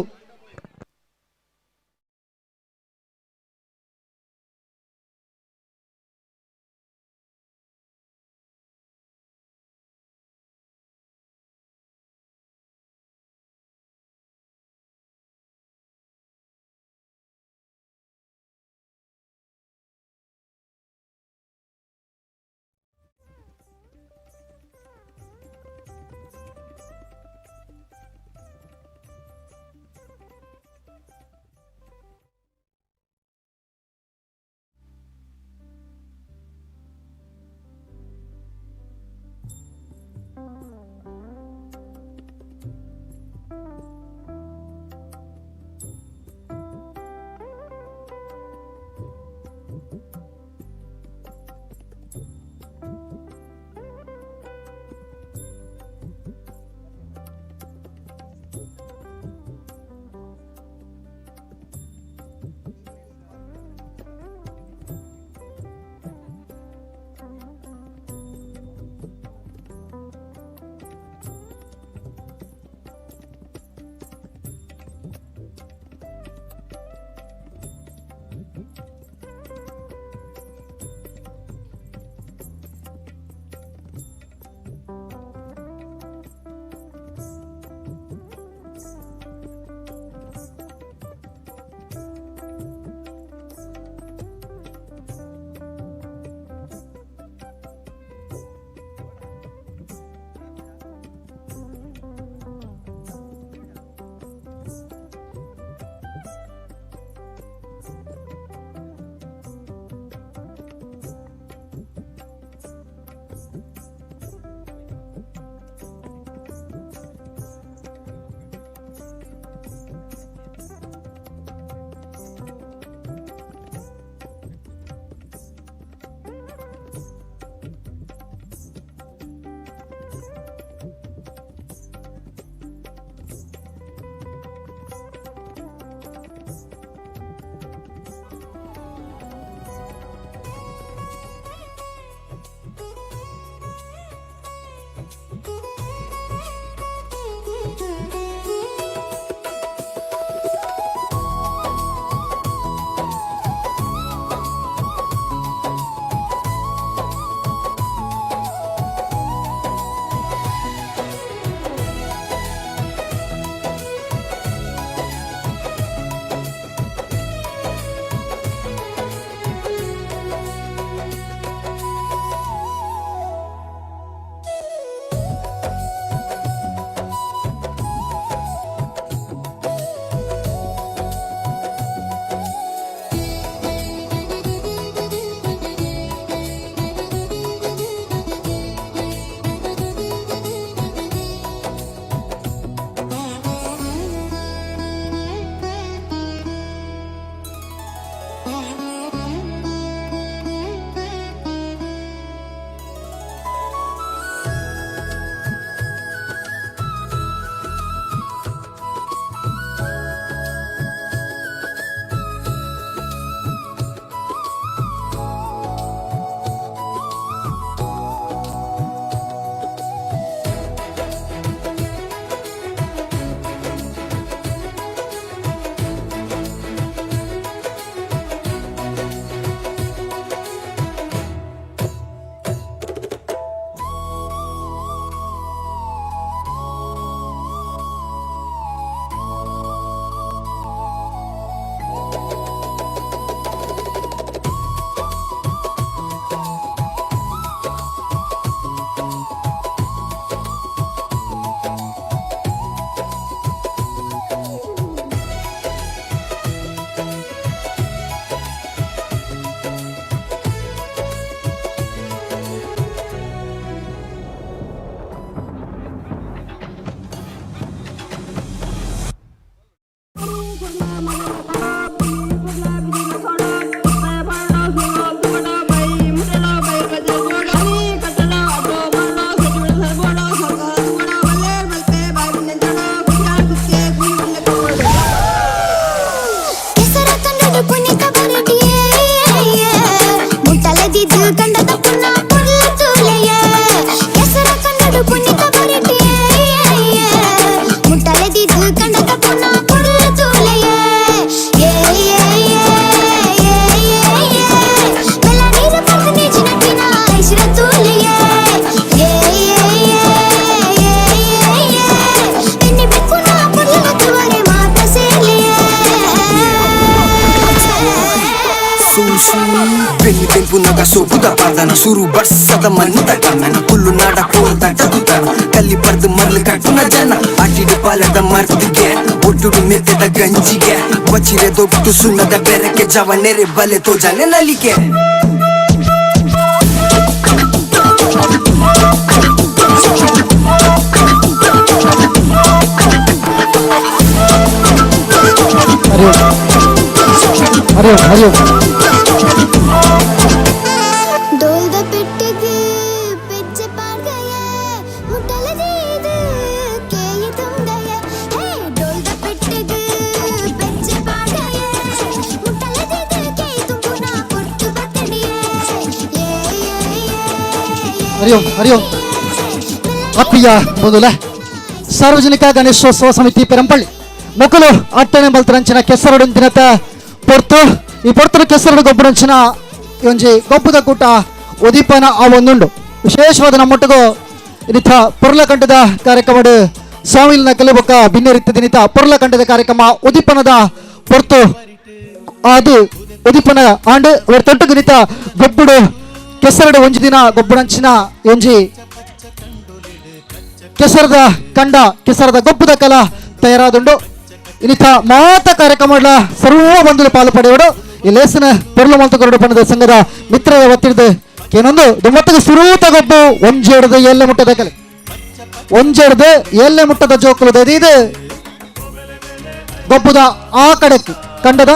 ಬೆನ್ನಿ ಬೆಂಪುನಗ ಸೋಪುದ ಪಾರ್ದನ ಸುರು ಬರ್ಸದ ಮಣ್ಣುದ ಕಣ್ಣನ ಕುಲ್ಲು ನಾಡ ಕೋರ್ದ ಟಗುತನ ಕಲ್ಲಿ ಪರ್ದು ಮರ್ಲು ಕಟ್ಟುನ ಜನ ಅಟಿಡು ಪಾಲದ ಮರ್ತಿಗೆ ಒಟ್ಟುಡು ಮೆತ್ತದ ಗಂಜಿಗೆ ಬಚಿರೆ ದೊಟ್ಟು ಸುಣ್ಣದ ಬೆರಕೆ ಜವ ನೆರೆ ಬಲೆ ತೋಜನೆ ನಲಿಕೆ. ಹರಿ ಹರಿ ಹರಿ. ಡೋಲ್ದ ಪೆಟ್ಟಿಗೆ ಪೆಜ್ಜೆ ಪಾಡ್ಗಯ ಮುಟ್ಟಲದೀದು ಕೇಯಿ ತುಂಗಯ ಹೇ ಡೋಲ್ದ ಪೆಟ್ಟಿಗೆ ಪೆಜ್ಜೆ ಪಾಡ್ಗಯ ಮುಟ್ಟಲದೀದು ಕೇಯಿ ತುಂಬುನ ಪೊರ್ತು ಬತ್ತಡಿಯೇ ಏ ಏ ಏ. ಹರಿ ಓಂ ಹರಿ ಓಂ. ಆತ್ಮೀಯ ಮೊದಲ ಸಾರ್ವಜನಿಕ ಗಣೇಶೋತ್ಸವ ಸಮಿತಿ ಪೆರಂಪಳ್ಳಿ ಮೊಕಲು ಅಟ್ಟಣೆ ಬಲ್ತರಂಚಿನ ಕೆಸರಡು ದಿನತ ಪೊರ್ತು ಈ ಪೊರ್ತುಡು ಕೆಸರಡು ಗೊಬ್ಬರಂಚಿನ ಈ ಒಂಜಿ ಗೊಬ್ಬದ ಕೂಟ ಉದೀಪನ ಆ ಒಂದುಂಡು ವಿಶೇಷವಾದ ನಮ್ಮೊಟ್ಟಿಗೂ ಇನ್ನಿತ ಪೊರ್ಲಕಂಠದ ಕಾರ್ಯಕ್ರಮ ಸ್ವಾಮಿಲಿನ ಕಲಿಬೊಕ್ಕ ಭಿನ್ನ ದಿನಿತ ಪೊರ್ಲಕಂಠದ ಕಾರ್ಯಕ್ರಮ ಉದೀಪನದ ಪೊರ್ತು ಅದು ಉದೀಪನ ಆಂಡ್ ಅವರ ತೊಟ್ಟು ಗುನಿತ ಗೊಬ್ಬುಡು ಕೆಸರಡು ಒಂಜಿ ದಿನ ಗೊಬ್ಬರಂಚಿನ ಒಂಜಿ ಕೆಸರದ ಕಂಡ ಕೆಸರದ ಗೊಬ್ಬದ ಕಲ ತಯಾರಾದುಂಡು. ಇನ್ನಿತ ಮಾತ ಕಾರ್ಯಕ್ರಮಗಳ ಸರ್ವ ಬಂಧುಲು ಪಾಲು ಪಡೆಯೋಡು ಈ ಲೇಸನ ಪೊರ್ಲು ಮಲ್ತ ಕೊರಡು ಬಣ್ಣದ ಸಂಘದ ಮಿತ್ರರ ಒತ್ತಿಡ್ದು ಏನೊಂದು ದುಮ್ಮತ್ತಿಗೆ ಸುರೂತ ಗೊಬ್ಬು ಒಂಜೆಡ್ದು ಏಳನೇ ಮುಟ್ಟದ ಕಲೆ ಒಂಜೆಡ್ದು ಏಳನೇ ಮುಟ್ಟದ ಜೋಕುಲು ಇದು ಗೊಬ್ಬುದ ಆ ಕಡೆಕ್ ಕಂಡದ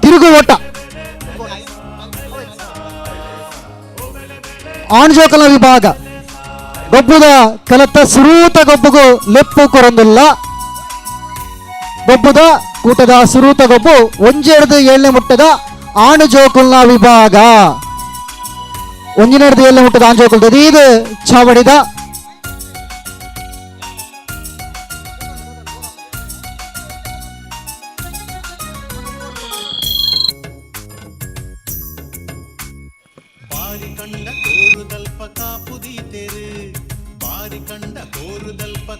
ತಿರುಗು ಓಟ ಆಣ್ಜೋಕಲ ವಿಭಾಗ ಗೊಬ್ಬುದ ಕಲತ್ತ ಸುರೂತ ಗೊಬ್ಬುಗು ಲೆಪ್ಪು ಕೊರಂದುಲ್ಲ. ಗೊಬ್ಬುದ ಕೂಟದ ಸುರೂತ ಗೊಬ್ಬು ಒಂಜೆಡ್ದು ಏಳನೇ ಮುಟ್ಟದ ಆಣು ಜೋಕುಲ್ನ ವಿಭಾಗ ಒಂಜಿನೆಡ್ದು ಏಳನೇ ಮುಟ್ಟದ ಆಣ್ ಇದು ಚಾವಡಿದ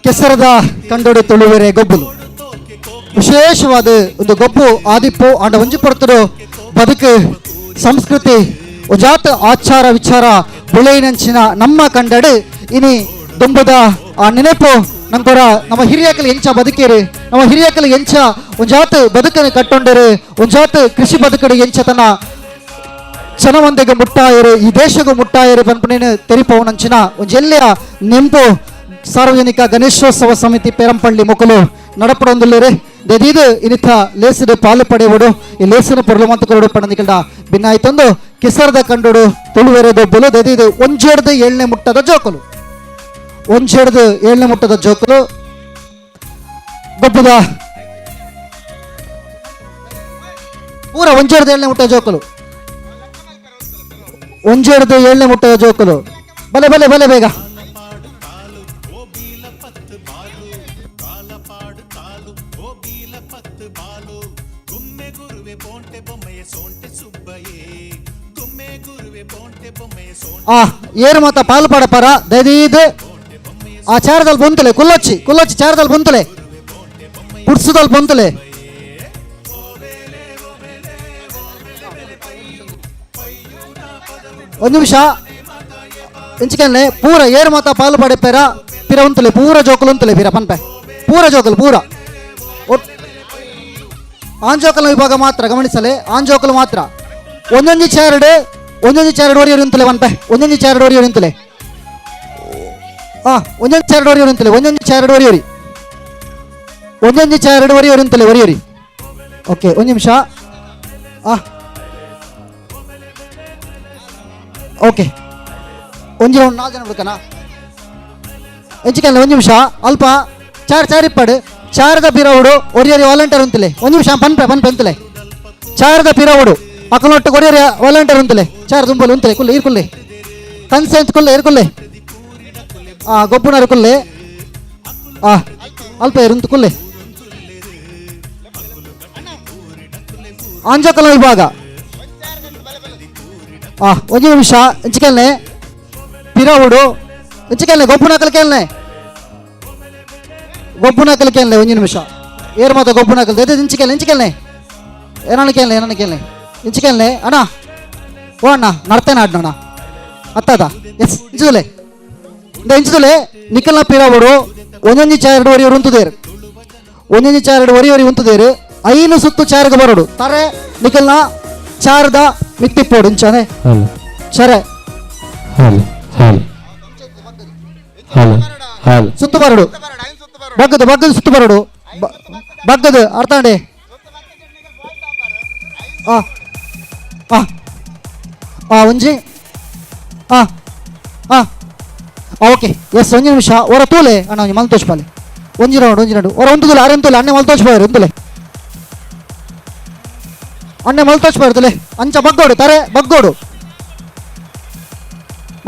ಕೆಸರದ ಕಂಡೊಡೆ ತುಳುವೆರೆ ಗೊಬ್ಬುಲು. ವಿಶೇಷವಾದ ಒಂದು ಗೊಬ್ಬು ಆದಿಪ್ಪು ಆಂಡ ಒಂಜಿ ಪೊರ್ತುಡು ಬದುಕು ಸಂಸ್ಕೃತಿ ಜಾತ ಆಚಾರ ವಿಚಾರ ಬುಳೆಯಿನಂಚಿನ ನಮ್ಮ ಕಂಡಡು ಇನಿ ದುಂಬುದ ಆ ನೆನಪು ನಂತರ ನಮ್ಮ ಹಿರಿಯಕಲು ಎಂಚ ಬದುಕೇರು, ನಮ್ಮ ಹಿರಿಯಕಲು ಎಂಚ ಒಂಜಾತ ಬದುಕನ್ನು ಕಟ್ಟೊಂಡರು, ಒಂಜಾತ ಕೃಷಿ ಬದುಕಡು ಎಂಚ ತನ್ನ ಜನವಂದೆಗೆ ಮುಟ್ಟಾಯರು, ಈ ದೇಶಗೂ ಮುಟ್ಟಾಯರು ಪನ್ಪುನೇನು ತೆರಿಪವನಂಚಿನ ಒಂಜೆಲ್ಲೆಯ ನೆಂಪು ಸಾರ್ವಜನಿಕ ಗಣೇಶೋತ್ಸವ ಸಮಿತಿ ಪೇರಂಪಳ್ಳಿ ಮೊಕಲು ನಡಪಡೊಂದುಲ್ಲೇರೆ. ದೆದೀದು ಇನಿತ ಲೇಸಿದ ಪಾಲು ಪಡೆಯುವಡು ಈ ಲೇಸಿನ ಪೊರ್ಲು ಮಂತ ಕೊರಡು ಪಣದಿಕಲ್ಡ ಭಿನ್ನಾಯ್ತೊಂದು ಕೆಸರದ ಕಂಡೋಡು ತುಳುವೆರೆ ದೊಬ್ಬಲು ದೆದೀದು ಒಂಜೆಡ್ದು ಏಳನೇ ಮುಟ್ಟದ ಜೋಕಲು ಒಂಜೆಡ್ದು ಏಳನೇ ಮುಟ್ಟದ ಜೋಕಲು ಗೊಬ್ಬದ ಪೂರ ಒಂಜೆಡ್ದು ಏಳನೇ ಮುಟ್ಟದ ಜೋಕಲು ಒಂಜೆಡ್ದು ಏಳನೇ ಮುಟ್ಟದ ಜೋಕಲು ಬಲೆ ಬಲೆ ಬಲೆ ಬೇಗ. ಆ ಏರು ಮಾತ ಪಾಲು ಪಡಪರ ದಯದೀದು ಆ ಚಾರದಲ್ಲಿ ಬೊಂತಲೆ ಕುಲ್ಲೊಚ್ಚಿ ಕುಲ್ಲೊಚ್ಚಿ ಚಾರದಲ್ಲಿ ಬೊಂತಲೆ ಕುಡ್ಸುದಲ್ಲಿ ಬೊಂತಲೆ. ಒಂದು ನಿಮಿಷ ಎಂಚಿಕಲ್ಲೆ ಪೂರ ಏರು ಮಾತ ಪಾಲು ಪಡೆಪೇರ ಪಿರ ಉಂತಲೆ ಪೂರ ಜೋಕುಲು ಉಂತಲೆ ಪಿರ ಪನ್ಪೆ ಪೂರ ಜೋಕುಲು ಪೂರ ಆಂಜೋಕಲ ವಿಭಾಗ ಮಾತ್ರ ಗಮನಿಸಲೆ ಆಂಜೋಕಲು ಮಾತ್ರ ಒಂದೊಂದು ಚಾರಡು ಒಂದೊಂದು ಚಾರಡು ಒರಿಯರು ಉಂತಲೆ ಪನ್ಪೆ ಒಂದೊಂದು ಚಾರಡು ಒರಿಯರು ಉಂತಲೆ ಒಂದೊಂದು ಚಾರಡು ಒರಿಯರು ಉಂತಲೆ ಒಂದೊಂದು ಚಾರಡು ಒರಿಯರಿ ಒಂದೊಂದು ಚಾರಡು ಒರಿಯರು ಉಂತಲೆ ಒರಿಯರಿ. ಓಕೆ ಒಂದು ನಿಮಿಷ. ಓಕೆ ಒಂಜಿ ಒಂದು ನಾಲ್ಕು ಜನ ಬಿಡ್ಕನ ಎಂಚಿಕಲ್ಲ ಒಂದು ನಿಮಿಷ ಅಲ್ಪ ಚಾರ್ ಚಾರ್ ಇಪ್ಪಡು ಚಾರದ ಪಿರವುಡು ಒರಿಯರಿ ವಾಲಂಟಿಯರ್ ಉಂತಲೆ ಒಂದು ನಿಮಿಷ ಪನ್ಪೆ ಪನ್ಪೆ ಅಂತಲೆ ಚಾರದ ಪಿರವುಡು ಅಕಲೊಟ್ಟು ಒರಿಯರಿ ವಾಲಂಟಿಯರ್ ಉಂತಲೆ ಚಾರ್ ದುಂಬಲು ಉಂತಲೆ ಕುಲ್ಲೆ ಇರ್ಕುಲ್ಲೆ ಕನ್ಸೆಂಟ್ ಕುಲ್ಲೆ ಇರ್ಕುಲ್ಲೆ ಗೊಬ್ಬುನರು ಕುಲ್ಲೆ ಅಲ್ಪ ಇರುಂತು ಕುಲ್ಲೆ ಆಂಜೋಕಲ ವಿಭಾಗ ಒಂಜಿ ನಿಮಿಷ ಎಂಚಿಕಲ್ನೆ ಪಿರವುಡು ಎಂಚಿಕಲ್ನೆ ಗೊಬ್ಬುನಕಲ್ ಕೇಳ್ನೆ ಗೊಬ್ಬುನಕಲ್ ಕೇಳ್ನೆ ಒಂಜಿ ನಿಮಿಷ. ಏರ್ ಮಾತ ಗೊಬ್ಬುನಕಲ್ ದೆದೆ ಇಂಚಿಕೆಲ್ನೆ ಇಂಚಿಕೆಲ್ನೆ ಏನನ್ನ ಕೇಳನೆ ಏನನ್ನ ಕೇಳನೆ ಇಂಚಿಕೆಲ್ನೆ ಅಣ್ಣ ಓ ಅಣ್ಣ ನಡ್ತೇನೆ ಆಡ್ನಣ್ಣ ಅತ್ತದ ಎಸ್ ಇಂಚುದುಲೆ ಇಂದ ಇಂಚುದುಲೆ ನಿಖಲ್ನ ಪೀರಾವಡು ಒಂದೊಂಜಿ ಚಾರಡು ಒರಿ ಉಂತುದೇರು ಒಂದೊಂಜಿ ಚಾರಡು ಒರಿ ಒರಿ ಉಂತುದೇರು ಐನು ಸುತ್ತು ಚಾರಗ ಬರೋಡು ತಾರೆ ನಿಖಲ್ನ ಚಾರದ ಮಿತ್ತಿಪ್ಪೋಡು ಇಂಚಾನೆ ಸರೆ ಸುತ್ತು ಬರಡು ಬಗ್ಗದು ಬಗ್ಗದು ಸುತ್ತು ಬರಡು ಬಗ್ಗದು ಅರ್ಥಾಂಡೆ ಆ ಆ ಆ ಒಂಜಿ ಆ ಆ ಓಕೆ ಎಸ್ ಒಂಜಿ ನಿಮಿಷ ಒರ ತೂಲೆ ಅಣ್ಣ ಒಂಜಿ ಮಲ್ತೋಚ್ ಪಾಲೆ ಒಂಜಿ ರೌಂಡ್ ಒಂಜಿ ರೌಂಡ್ ಒರ ಒಂದುಲೆ ಅರೆ ಒಂತುಲೆ ಅಣ್ಣೆ ಮಲ್ತೋಚ್ ಪಾಯರು ಒಂದುಲೆ ಅಣ್ಣೆ ಮಲ್ತೋಚ್ ಪಾಯರು ತುಲೆ ಅಂಚ ಬಗ್ಗೋಡು ತಾರೆ ಬಗ್ಗೋಡು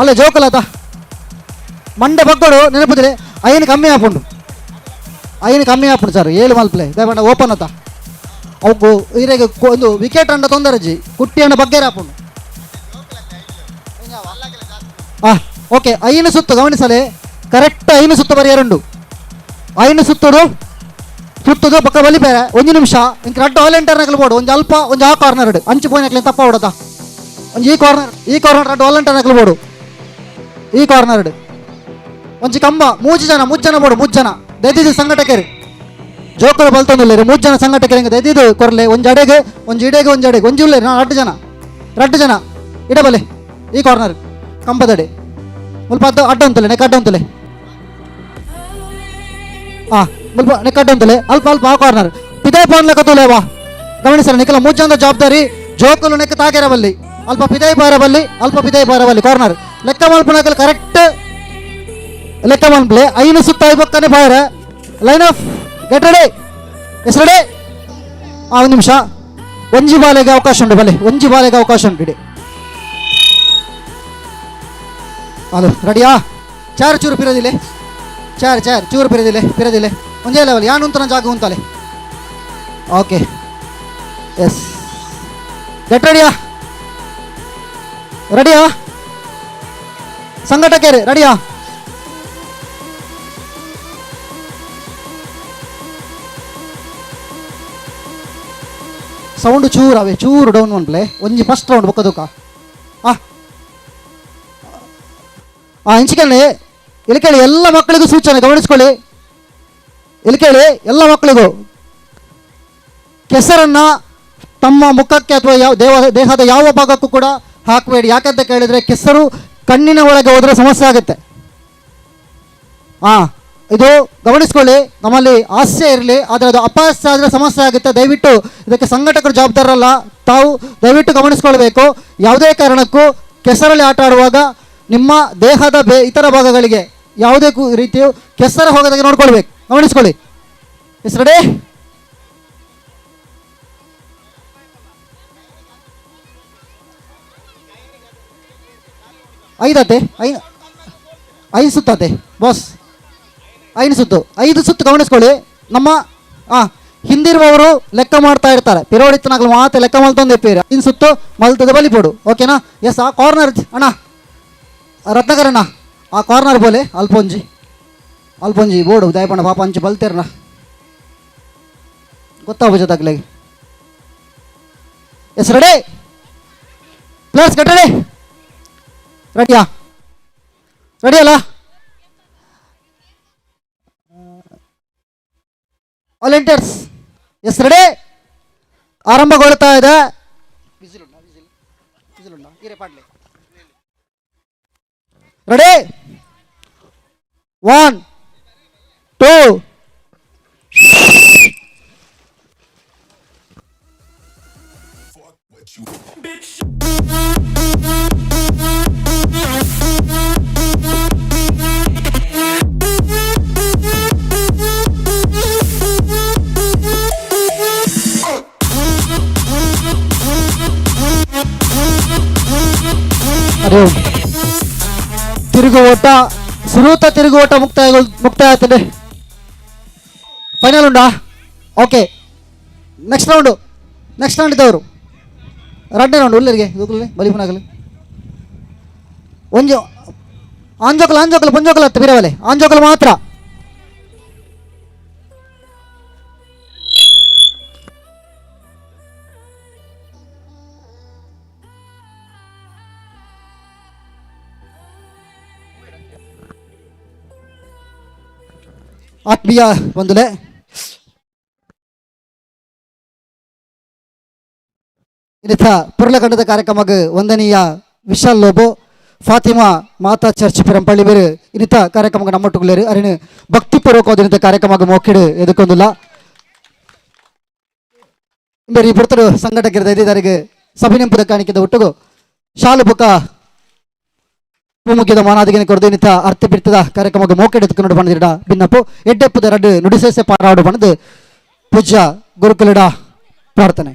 ಮಲ್ಲೆ ಜೋಕಲಾತ ಮಂಡೆ ಬಗ್ಗೋಡು ನೆನಪುದಿಲೆ ಐನು ಕಮ್ಮಿ ಆಪುಂಡು ಐನು ಕಮ್ಮಿ ಆಪುಂಡು ಸರ್ ಏಳು ಮಲ್ಪ್ಲೆ ದಯಪಂಡ ಓಪನ್ ಆತ ಅವು ಇರೆಗೆ ಒಂದು ವಿಕೆಟ್ ಅಂಡ ತೊಂದರೆ ಕುಟ್ಟಿ ಅಂಡ ಬಗ್ಗೇರ ಆಪುಂಡು ಆ ಓಕೆ ಐನು ಸುತ್ತು ಗಮನಿಸಲೆ ಕರೆಕ್ಟ್ ಐನು ಸುತ್ತು ಬರೆಯರುಂಡು ಐನು ಸುತ್ತುಡು ಸುತ್ತುದು ಪಕ್ಕ ಬಲಿ ಬೇರೆ ಒಂದು ನಿಮಿಷ ಇಂಕ ರಡ್ಡು ವಾಲಂಟಿಯರ್ ನಕಲು ಬೋಡು ಒಂಜಿ ಅಲ್ಪ ಒಂಜಿ ಆ ಕಾರ್ನರ್ ಅಂಚು ಪೋಯಿನಕ್ಲೆ ತಪ್ಪ ಹೊಡತ ಒಂಜಿ ಈ ಕಾರ್ನರ್ ರಡ್ಡು ವಾಲಂಟಿಯರ್ ನಕಲು ಬೋಡು ಈ ಕಾರ್ನರ್ ಒಂಜಿ ಕಂಬ ಮೂಜಿ ಜನ ಮೂಜ್ ಜನ ಬೋಡು ಮೂಜ್ ಜನ ದೆದಿದು ಸಂಘಟಕರು ಜೋಕರು ಬಲ್ತೊಂದುಲ್ಲೇರು ಮೂಜ್ ಜನ ಸಂಘಟಕರು ಹಿಂಗೆ ದೆದಿದು ಕೊರ್ಲೆ ಒಂಜಿ ಅಡೆಗೆ ಒಂಜಿ ಇಡೆಗೆ ಒಂಜಿ ಅಡೆಗೆ ಒಂಜಿ ಉಲ್ಲೇರು ರಡ್ಡು ಜನ ರಡ್ಡು ಜನ ಇಡಬಲೆ ಈ ಕಾರ್ನರ್ ಕಂಬದಡೆ ಮುಲ್ಪ ಅಡ್ಡ ಅಡ್ಡ ಅಂತಲೆ ನೆಕ್ ಅಡ್ಡ ಅಂತಲೆ ಆ ಮುಲ್ಪ ನೆಕ್ ಅಡ್ಡ ಅಂತಲೆ ಅಲ್ಪ ಅಲ್ಪ ಆ ಕಾರ್ನರ್ ಪಿದಾಯ್ ಪಾನ್ ಲೆಕ್ಕ ತೂಲೆ ವಾ ಗಮನಿಸರ ನಿಕಲ ಮೂಜ್ ಜನದ ಜವಾಬ್ದಾರಿ ಜೋಕುಲು ನೆಕ್ ತಾಗೆರಬಲ್ಲಿ ಅಲ್ಪ ಪಿದಾಯ್ ಬಾರಬಲ್ಲಿ ಅಲ್ಪ ಪಿದಾಯ್ ಬಾರಬಲ್ಲಿ ಕಾರ್ನರ್ ಲೆಕ್ಕ ಮಲ್ಪನಕಲ್ ಕರೆಕ್ಟ್ ಲೆಕ್ಕ ಮಲ್ಪಲೆ ಐನು ಸುತ್ತ ಐಬೊಕ್ಕನೆ ಬಾರ line of get ready yes ready ಆ ಒಂದು ನಿಮಿಷ ಒಂಜಿ ಬಾಲೆಗೆ ಅವಕಾಶ ಉಂಟು ಬಲೆ ಒಂಜಿ ಬಾಲೆಗೆ ಅವಕಾಶ ಉಂಟು ಇಡಿ ಹಲೋ ರೆಡಿಯಾ ಚಾರ್ ಚೂರು ಪಿರದಿಲೆ ಚಾರ್ ಚಾರ್ ಚೂರು ಪಿರದಿಲೆ ಪಿರದಿಲೆ ಒಂಜೇ ಲೆವೆಲ್ ಯಾನ್ ಉಂತನ ಜಾಗ ಉಂತಾಲೆ okay yes get ರೆಡಿಯಾ ರೆಡಿಯಾ ಸಂಘಟಕರೇ ರೆಡಿಯಾ ಸೌಂಡ್ ಚೂರು ಅವೇ ಚೂರು ಡೌನ್ ಮನ್ಪ್ಲೆ ಒಂಜಿ ಫಸ್ಟ್ ರೌಂಡ್ ಬೊಕ್ಕ ಆ ಆ ಇಂಚಿಕಲ್ಲಿ ಇಲ್ಲಿ ಕೇಳಿ ಎಲ್ಲ ಮಕ್ಕಳಿಗೂ ಸೂಚನೆ ಗಮನಿಸ್ಕೊಳ್ಳಿ ಇಲ್ಲಿ ಕೇಳಿ ಎಲ್ಲ ಮಕ್ಕಳಿಗೂ ಕೆಸರನ್ನು ತಮ್ಮ ಮುಖಕ್ಕೆ ಅಥವಾ ಯಾವ ದೇಹದ ಯಾವ ಭಾಗಕ್ಕೂ ಕೂಡ ಹಾಕಬೇಡಿ. ಯಾಕಂತ ಕೇಳಿದರೆ ಕೆಸರು ಕಣ್ಣಿನ ಒಳಗೆ ಹೋದರೆ ಸಮಸ್ಯೆ ಆಗುತ್ತೆ. ಹಾಂ, ಇದು ಗಮನಿಸ್ಕೊಳ್ಳಿ. ನಮ್ಮಲ್ಲಿ ಹಾಸ್ಯ ಇರಲಿ, ಆದರೆ ಅದು ಅಪಹಾಸ್ಯ ಆದರೆ ಸಮಸ್ಯೆ ಆಗುತ್ತೆ. ದಯವಿಟ್ಟು ಇದಕ್ಕೆ ಸಂಘಟಕರು ಜವಾಬ್ದಾರರಲ್ಲ, ತಾವು ದಯವಿಟ್ಟು ಗಮನಿಸ್ಕೊಳ್ಬೇಕು. ಯಾವುದೇ ಕಾರಣಕ್ಕೂ ಕೆಸರಲ್ಲಿ ಆಟ ಆಡುವಾಗ ನಿಮ್ಮ ದೇಹದ ಇತರ ಭಾಗಗಳಿಗೆ ಯಾವುದೇ ರೀತಿಯು ಕೆಸರು ಹೋಗದಾಗೆ ನೋಡ್ಕೊಳ್ಬೇಕು. ಗಮನಿಸ್ಕೊಳ್ಳಿ. Yes ready? ಐದತ್ತೆ, ಐದು ಸುತ್ತತ್ತೆ ಬಾಸ್, ಐದು ಸುತ್ತು, ಐದು ಸುತ್ತು ಗಮನಿಸ್ಕೊಳ್ಳಿ. ನಮ್ಮ ಹಿಂದಿರುವವರು ಲೆಕ್ಕ ಮಾಡ್ತಾ ಇರ್ತಾರೆ, ಪಿರೋಡಿತ್ತನಾಗಲು ಮಾತ್ರ ಲೆಕ್ಕ ಮಲ್ತೊಂದು ಪೇರು ಐದು ಸುತ್ತು ಮಲ್ತದ ಬಲಿಪೋಡು. ಓಕೆನಾ? ಎಸ್. ಆ ಕಾರ್ನರ್ ಅಣ್ಣ ರತ್ನಾಕರ್ ಅಣ್ಣ, ಆ ಕಾರ್ನರ್ ಬೋಲೆ ಅಲ್ಪೊಂಜಿ ಅಲ್ಪೊಂಜಿ ಬೋರ್ಡು ದಯಪಣ್ಣ ಪಾಪ ಅಂಚು ಬಲ್ತೇರಣ ಗೊತ್ತಾಗ. Yes ready? Players get ready? ರೆಡಿಯಾ? ರೆಡಿ ಅಲ್ಲ? Volunteers yes ready? ಆರಂಭಗೊಳ್ತಾ ಇದೆ. ರೆಡಿ? 1 2 ತಿರುಗುಓಟ ಸುರೂತ ತಿರುಗುಓಟ ಮುಕ್ತಾಯ ಮುಕ್ತಾಯ ಆಗ್ತದೆ. ಫೈನಲ್ ಉಂಟಾ? Okay, next round. Next round ಇದ್ದವರು ರಡ್ಡನೇ ರೌಂಡ್ ಉಲ್ಲರಿಗೆ ಬಲಿಪುನಾಗಲಿ ಒಂಜಿ ಆಂಜೋಕಲ್ ಆಂಜೋಕಲ್ ಪೊಂಜೋಕಲ್ ಹತ್ತು ಬಿರವಲೆ ಆಂಜೋಕಲ್ ಮಾತ್ರ. ಆತ್ಮೀಯ ಬಂಧುಲೆ, ಇನ್ನಿತ ಪುರ್ಲಖಂಡದ ಕಾರ್ಯಕ್ರಮಕ್ಕೆ ವಂದನೀಯ ವಿಶಾಲ್ ಲೋಬೋ, ಫಾತಿಮಾ ಮಾತಾ ಚರ್ಚ್ ಪೆರಂಪಳ್ಳಿ ಬೇರು ಇನ್ನಿತ ಕಾರ್ಯಕ್ರಮಕ್ಕೆ ನಮ್ಮೊಟ್ಟುಗುಲೇರು ಅರಿನು ಭಕ್ತಿಪೂರ್ವಕವಾದ ಕಾರ್ಯಕ್ರಮಕ್ಕೆ ಮೋಕಿಡು ಎದುಕೊಂದಿಲ್ಲ. ಬೇರೆ ಈ ಪುರ್ತರು ಸಂಘಟಕರದ ಇದ್ದಾರಿಗೆ ಸಭೆ ಕಾಣಿಕೆದ ಒಟ್ಟುಗು ಶಾಲು ಬುಕ್ಕ ಪೂಮುಗ್ಯದ ಮಾನಾದಿಗೆ ಕೊರದು ಇನ್ನಿತ ಅರ್ಥ ಬಿಡ್ತದ ಕಾರ್ಯಕ್ರಮಕ್ಕೆ ಮೋಕಿಡು ಎದುಕೊಂಡು ಬಂದಿರಡ ಭಿನ್ನಪ್ಪು ಎಡ್ಡೆಪ್ಪುದ ರಡ್ಡು ನುಡಿಸೇಸೆ ಪಾರಾಡು ಬಂದು ಪೂಜ್ಯ ಗುರುಕುಲಡ ಪ್ರಾರ್ಥನೆ.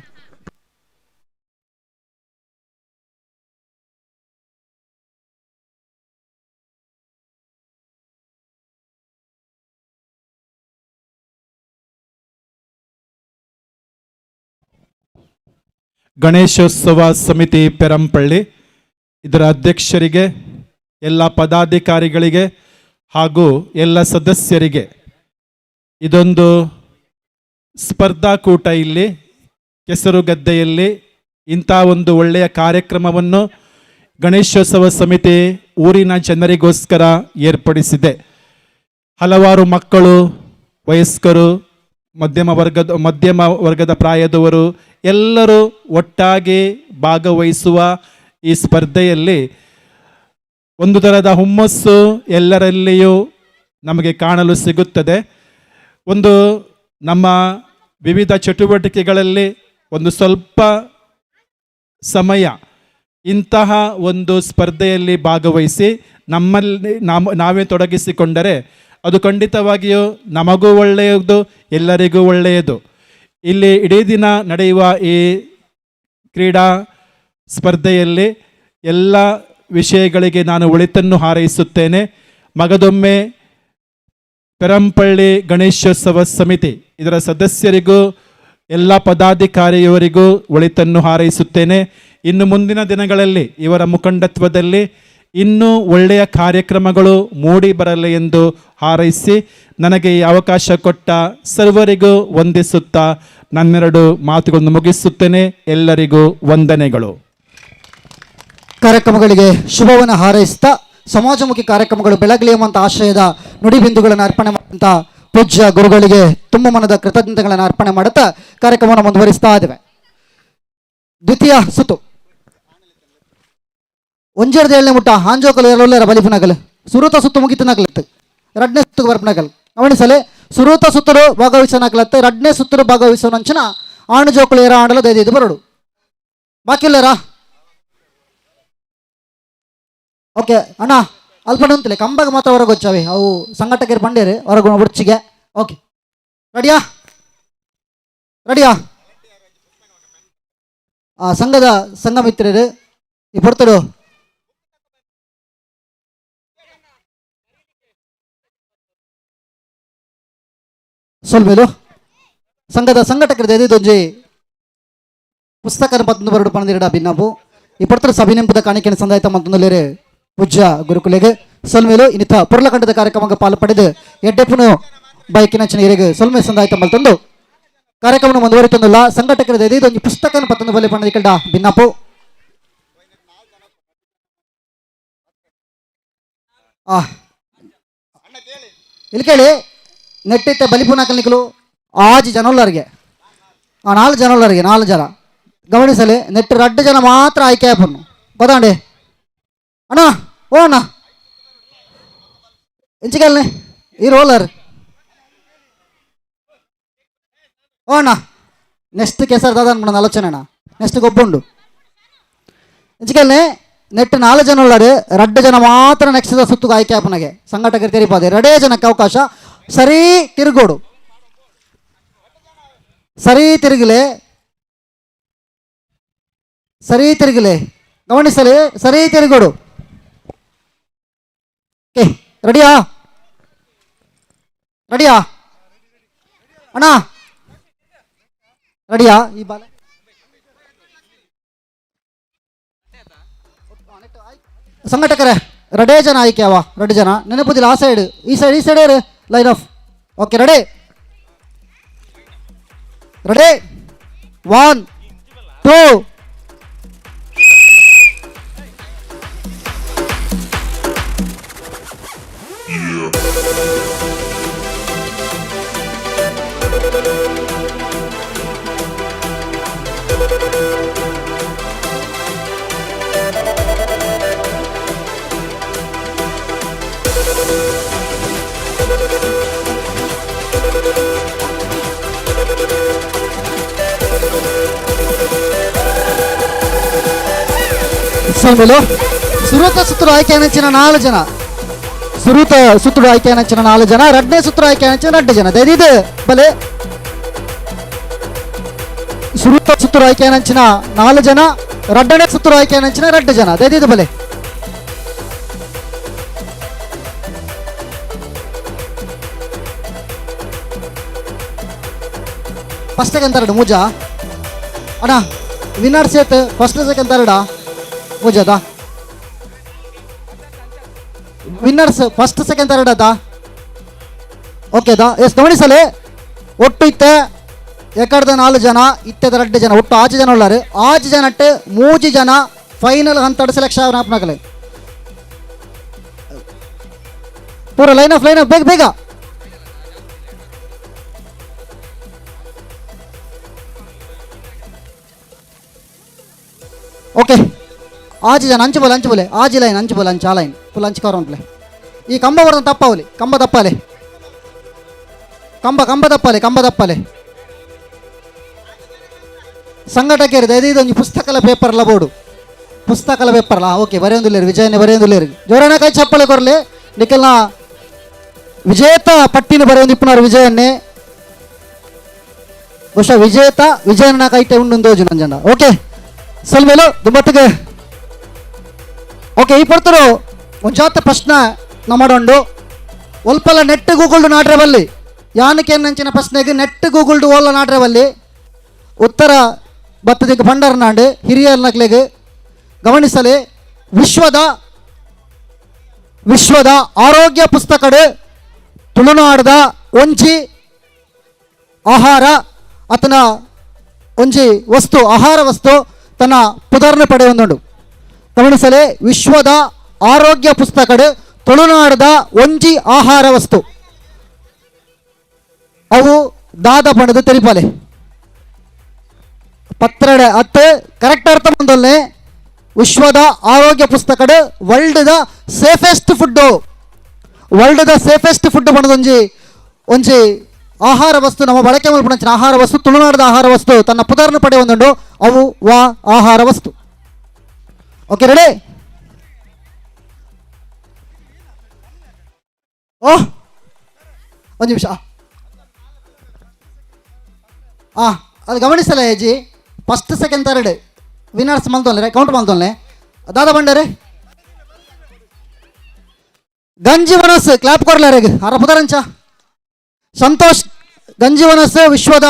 ಗಣೇಶೋತ್ಸವ ಸಮಿತಿ ಪೆರಂಪಳ್ಳಿ ಇದರ ಅಧ್ಯಕ್ಷರಿಗೆ, ಎಲ್ಲ ಪದಾಧಿಕಾರಿಗಳಿಗೆ ಹಾಗೂ ಎಲ್ಲ ಸದಸ್ಯರಿಗೆ ಇದೊಂದು ಸ್ಪರ್ಧಾಕೂಟ. ಇಲ್ಲಿ ಕೆಸರುಗದ್ದೆಯಲ್ಲಿ ಇಂಥ ಒಂದು ಒಳ್ಳೆಯ ಕಾರ್ಯಕ್ರಮವನ್ನು ಗಣೇಶೋತ್ಸವ ಸಮಿತಿ ಊರಿನ ಜನರಿಗೋಸ್ಕರ ಏರ್ಪಡಿಸಿದೆ. ಹಲವಾರು ಮಕ್ಕಳು, ವಯಸ್ಕರು, ಮಧ್ಯಮ ವರ್ಗದ ಪ್ರಾಯದವರು ಎಲ್ಲರೂ ಒಟ್ಟಾಗಿ ಭಾಗವಹಿಸುವ ಈ ಸ್ಪರ್ಧೆಯಲ್ಲಿ ಒಂದು ಥರದ ಹುಮ್ಮಸ್ಸು ಎಲ್ಲರಲ್ಲಿಯೂ ನಮಗೆ ಕಾಣಲು ಸಿಗುತ್ತದೆ. ಒಂದು ನಮ್ಮ ವಿವಿಧ ಚಟುವಟಿಕೆಗಳಲ್ಲಿ ಒಂದು ಸ್ವಲ್ಪ ಸಮಯ ಇಂತಹ ಒಂದು ಸ್ಪರ್ಧೆಯಲ್ಲಿ ಭಾಗವಹಿಸಿ ನಮ್ಮಲ್ಲಿ ನಾವೇ ತೊಡಗಿಸಿಕೊಂಡರೆ ಅದು ಖಂಡಿತವಾಗಿಯೂ ನಮಗೂ ಒಳ್ಳೆಯದು, ಎಲ್ಲರಿಗೂ ಒಳ್ಳೆಯದು. ಇಲ್ಲಿ ಇಡೀ ದಿನ ನಡೆಯುವ ಈ ಕ್ರೀಡಾ ಸ್ಪರ್ಧೆಯಲ್ಲಿ ಎಲ್ಲ ವಿಷಯಗಳಿಗೆ ನಾನು ಒಳಿತನ್ನು ಹಾರೈಸುತ್ತೇನೆ. ಮಗದೊಮ್ಮೆ ಪೆರಂಪಳ್ಳಿ ಗಣೇಶೋತ್ಸವ ಸಮಿತಿ ಇದರ ಸದಸ್ಯರಿಗೂ ಎಲ್ಲ ಪದಾಧಿಕಾರಿಯವರಿಗೂ ಒಳಿತನ್ನು ಹಾರೈಸುತ್ತೇನೆ. ಇನ್ನು ಮುಂದಿನ ದಿನಗಳಲ್ಲಿ ಇವರ ಮುಖಂಡತ್ವದಲ್ಲಿ ಇನ್ನೂ ಒಳ್ಳೆಯ ಕಾರ್ಯಕ್ರಮಗಳು ಮೂಡಿ ಬರಲಿ ಎಂದು ಹಾರೈಸಿ ನನಗೆ ಈ ಅವಕಾಶ ಕೊಟ್ಟ ಸರ್ವರಿಗೂ ವಂದಿಸುತ್ತಾ ನನ್ನೆರಡು ಮಾತುಗಳನ್ನು ಮುಗಿಸುತ್ತೇನೆ. ಎಲ್ಲರಿಗೂ ವಂದನೆಗಳು. ಕಾರ್ಯಕ್ರಮಗಳಿಗೆ ಶುಭವನ್ನು ಹಾರೈಸುತ್ತಾ ಸಮಾಜಮುಖಿ ಕಾರ್ಯಕ್ರಮಗಳು ಬೆಳಗಲಿ ಎಂಬಂಥ ಆಶಯದ ನುಡಿಬಿಂದುಗಳನ್ನು ಅರ್ಪಣೆ ಮಾಡುವಂಥ ಪೂಜ್ಯ ಗುರುಗಳಿಗೆ ತುಂಬ ಮನದ ಕೃತಜ್ಞತೆಗಳನ್ನು ಅರ್ಪಣೆ ಮಾಡುತ್ತಾ ಕಾರ್ಯಕ್ರಮವನ್ನು ಮುಂದುವರಿಸ್ತಾ ಇದ್ದೇವೆ. ದ್ವಿತೀಯ ಸುತ್ತು ಒಂಜೆರಡು ಏಳನೇ ಮುಟ್ಟ ಹಾಂಜೋಕಲು ಎರಡರ ಬಲಿಪುನಗಲ್ ಸುರೂತ ಸುತ್ತು ಮುಗಿತನಾಗಲತ್ತು ಎರಡನೇ ಸುತ್ತು ಬರ್ಪನಗಲ್ ಅವಣಿಸಲೆ ಸುರೂತ ಸುತ್ತರು ಭಾಗವಹಿಸನಾಗಲತ್ತೆ ಎರಡನೇ ಸುತ್ತರು ಭಾಗವಹಿಸೋನಂಚನ ಆಣು ಜೋಕುಲು ಏರ ಆಂಡಲ ದೈದು ಬರಡು ಬಾಕಿ ಇಲ್ಲೇರಾ. ಓಕೆ ಅಣ್ಣ ಅಲ್ಪ ಅಂತಲೇ ಕಂಬಾಗ ಮಾತ್ರ ಹೊರಗೆ వచ్చಾವೆ ಅವು ಸಂಘಟಕರು ಬಂಡೇರು ಹೊರಗೆ ಬುಡ್ಚಿಗೆ. ಓಕೆ ರೆಡಿಯಾ ರೆಡಿಯಾ ಆ ಸಂಘದ ಸಂಘ ಮಿತ್ರರು ಈ ಪೊರ್ತರು ಸೊಲ್ಮೇಲು ಸಂಘದ ಸಂಘಟಕರು ಇದೊಂಜಿ ಪುಸ್ತಕ ಪತ್ತೊಂದು ಬರಡು ಪಣದಿರಡ ಭಿನ್ನಬು ಈ ಪೊರ್ತರು ಸಭೆ ಕಾಣಿಕೆಯನ್ನು ಸಂದಾಯಿತ ಮಂತಂದಲೇರೆ ಪೂಜ್ಯ ಗುರುಕುಲೆಗೆ ಸೊಲ್ಮೇಲು ಇನ್ನಿತ ಪೊರ್ಲಖಂಡದ ಕಾರ್ಯಕ್ರಮಕ್ಕೆ ಪಾಲು ಪಡೆದು ಎಡ್ಡೆಪ್ಪನು ಬೈಕಿನ ಹಿರಿಗೆ ಸೊಲ್ಮೆ ಸಂದಾಯಿತ ಮಲ್ತಂದು ಕಾರ್ಯಕ್ರಮ ಮುಂದುವರಿತಂದಿಲ್ಲ. ಸಂಘಟಕರ ಇದೊಂದು ಪುಸ್ತಕ ಪತ್ತೊಂದು ಬಲೆ ಪಣದಿಕಲ್ಡ ಭಿನ್ನಪ್ಪು ಇಲ್ಲಿ ಕೇಳಿ ನೆಟ್ಟಿತ್ತ ಬಲಿಪುನಾಕಲ್ನಿಕಲು ಆಜಿ ಜನೊಲ್ಲರಿಗೆ ನಾಲ್ಕು ಜನೊಲ್ಲರಿಗೆ ನಾಲ್ಕು ಜನ ಗಮನಿಸಲಿ ನೆಟ್ಟು ರಡ್ಡು ಜನ ಮಾತ್ರ ಆಯ್ಕೆ ಆಪನ್ನು ಗೊತ್ತಾಂಡಿ ಅಣ್ಣ ಓ ಅಣ್ಣ ಎಂಚಿಕಲ್ನೆ ಈ ರೋಲರ್ ಓ ಅಣ್ಣ ನೆಕ್ಸ್ಟ್ ಕೆಸರು ದಾದ ಅನ್ಬಿಡ ಆಲೋಚನೆ ಅಣ್ಣ ನೆಕ್ಸ್ಟ್ ಗೊಬ್ಬುಂಡು ಎಂಚಿಕಲ್ನೆ ನೆಟ್ ನಾಲ್ಕು ಜನ ಉಳ್ಳಾರು ರಡ್ಡು ಜನ ಮಾತ್ರ ನೆಕ್ಸ್ಟ್ ಸುತ್ತುಗೆ ಆಯ್ಕೆ ಆಪನಾಗೆ ಸಂಘಟಕರು ತೆರಿಪಾದೆ ಎರಡೇ ಜನಕ್ಕೆ ಅವಕಾಶ. ಸರಿ ತಿರುಗೋಡು ಸರಿ ತಿರುಗಲೆ ಸರಿ ತಿರುಗಲೆ ಗಮನಿಸಲಿ ಸರಿ ತಿರುಗೋಡು. ಓಕೆ ರೆಡಿಯಾ ರೆಡಿಯಾ ಅಣ್ಣ ರೆಡಿಯಾ ಈ ಬಾಲ ಸಂಘಟಕರೇ ರೆಡೇ ಜನ ಆಯ್ಕೆ ಅವ ರೆಡ್ ಜನ ನೆನಪುದಿಲ್ಲ ಆ ಸೈಡ್ ಈ ಸೈಡ್ ಈ side line of. Okay ready ready 1 2 ಸಲ್ಮೇಲು ಸುರುತ ಸುತ್ತುಡು ಆಯ್ಕೆ ಅನಂಚಿನ 4 ಜನ, ಸುರುತ ಸುತ್ತುಡು ಆಯ್ಕೆ ಅನಂಚಿನ 4 ಜನ, ರಡ್ನೇ ಸುತ್ತುಡು ಆಯ್ಕೆ ಅನಂಚಿನ 2 ಜನ. ದಯದಿದು ಬಲೆ ಸುರುತ ಸುತ್ತುಡು ಆಯ್ಕೆ ಅನಂಚಿನ 4 ಜನ, ರಡ್ಡನೇ ಸುತ್ತುಡು ಆಯ್ಕೆ ಅನಂಚಿನ 2 ಜನ. ದಯದಿದು ಬಲೆ first second third ಮುಜಾ ಅಣ್ಣ winner Seth first second third ಮುಜಾದ winners first second third ಅದ ಓಕೆ ದಾ ಎಸ್ ಗಮನಿಸಲೆ ಒಟ್ಟು ಇತ್ತೆ ಎಕಡ್ದ 4 ಜನ ಇತ್ತೆದ 2 ಜನ ಒಟ್ಟು 6 ಜನ ಉಳ್ಳಾರು 6 ಜನಟ್ಟು 3 ಜನ ಫೈನಲ್ ಹಂತಡ್ ಸೆಲೆಕ್ಷನ್ ಆಪ್ನಾಗಲೆ ಪೂರ line of line of ಬೇಗ ಬೇಗ ಓಕೆ 6 ಜನ ಅಂಚು ಬೋಲೆ ಅಂಚು ಬೋಲೆ ಆಜಿ ಲೈನ್ ಅಂಚು ಬೋಲೆ ಅಂಚು ಆ line full ಅಂಚು ಕವರ್ ಅನ್ಪ್ಲೆ ಈ ಕಂಬ ಬರೋದು ತಪ್ಪಾವಲಿ ಕಂಬ ತಪ್ಪಾಲೆ ಕಂಬ ಕಂಬ ತಪ್ಪಾಲೆ ಕಂಬ ತಪ್ಪಾಲೆ ಸಂಘಟಕರು ಇದೊಂದು ಪುಸ್ತಕಲ ಪೇಪರ್ಲ ಬೋರ್ಡು ಪುಸ್ತಕಲ ಪೇಪರ್ಲ ಓಕೆ ಬರೆಯೊಂದಿಲ್ಲೇರು ವಿಜಯನೇ ಬರೆಯೊಂದಿಲ್ಲೇರು ಜೋರಣ ಕೈ ಚಪ್ಪಳೆ ಕೊರಲಿ ನಿಖಲ್ನ ವಿಜೇತ ಪಟ್ಟಿನ ಬರೆಯೊಂದು ಇಪ್ಪನಾರು ವಿಜಯನ್ನೇ ಬಹುಶಃ ವಿಜೇತ ವಿಜಯನ ಕೈಟೆ ಉಂಡು ದೋಜು ನಂಜನ ಓಕೆ ಸಲ್ಮೇಲು ದುಂಬತ್ತಿಗೆ ಓಕೆ ಈ ಪಡ್ತರು ಒಂಜಾತ ಪ್ರಶ್ನೆ ನಮ್ಮಡೊಂಡು ಒಲ್ಪಲ ನೆಟ್ ಗೂಗಲ್ಡು ನಾಡ್ರೆ ಬಲ್ಲಿ ಯಾನಕ್ಕೆ ನಂಚಿನ ಪ್ರಶ್ನೆಗೆ ನೆಟ್ ಗೂಗಲ್ಡು ಓಲ್ಲ ನಾಡ್ರೆ ಬಲ್ಲಿ ಉತ್ತರ ಬತ್ತದಿಗೆ ಭಂಡಾರ ನಾಡು ಹಿರಿಯರ್ ನಕ್ಲೆಗೆ ಗಮನಿಸಲಿ ವಿಶ್ವದ ವಿಶ್ವದ ಆರೋಗ್ಯ ಪುಸ್ತಕಡು ತುಳುನಾಡದ ಒಂಜಿ ಆಹಾರ ಆತನ ಒಂಜಿ ವಸ್ತು ಆಹಾರ ವಸ್ತು ತನ್ನ ಪುದರ್ನ ಪಡೆಯೊಂದುಂಡು. ಗಮನಿಸಲಿ ವಿಶ್ವದ ಆರೋಗ್ಯ ಪುಸ್ತಕಡು ತುಳುನಾಡದ ಒಂಜಿ ಆಹಾರ ವಸ್ತು ಅವು ದಾದ ಪಣದು ತೆರಿಪಾಲೆ ಪತ್ರಡೆ ಅತ್ತೆ ಕರೆಕ್ಟ್ ಅರ್ಥ ಬಂದೊಲ್ಲೆ ವಿಶ್ವದ ಆರೋಗ್ಯ ಪುಸ್ತಕಡು world the safest food world the safest food ಪಣದೊಂಜಿ ಒಂಜಿ ಆಹಾರ ವಸ್ತು ನಮ್ಮ ಬಳಕೆ ಮಲ್ಪುನಂಚಿನ ಆಹಾರ ವಸ್ತು ತುಳುನಾಡದ ಆಹಾರ ವಸ್ತು ತನ್ನ ಪುದರ್ನ ಪಡೆಯೊಂದುಂಡು ಅವು ವಾ ಆಹಾರ ವಸ್ತು. Okay ready ಓಹ್ ಒಂದು ನಿಮಿಷ ಅದು ಗಮನಿಸಲ್ಲ ಅಜ್ಜಿ first second third winners ಮಲ್ತೊನ್ಲೆ count ಮಲ್ತೊನ್ಲೆ ದಾದಾ ಬಂಡಾರೆ ಗಂಜಿ ಮನಸ್ ಕ್ಲಾಪ್ ಕೊರ್ಲಾರೆ ಅರ ಪುದರಂಚ ಸಂತೋಷ್ ಗಂಜಿ ಮನಸ್ಸು ವಿಶ್ವದ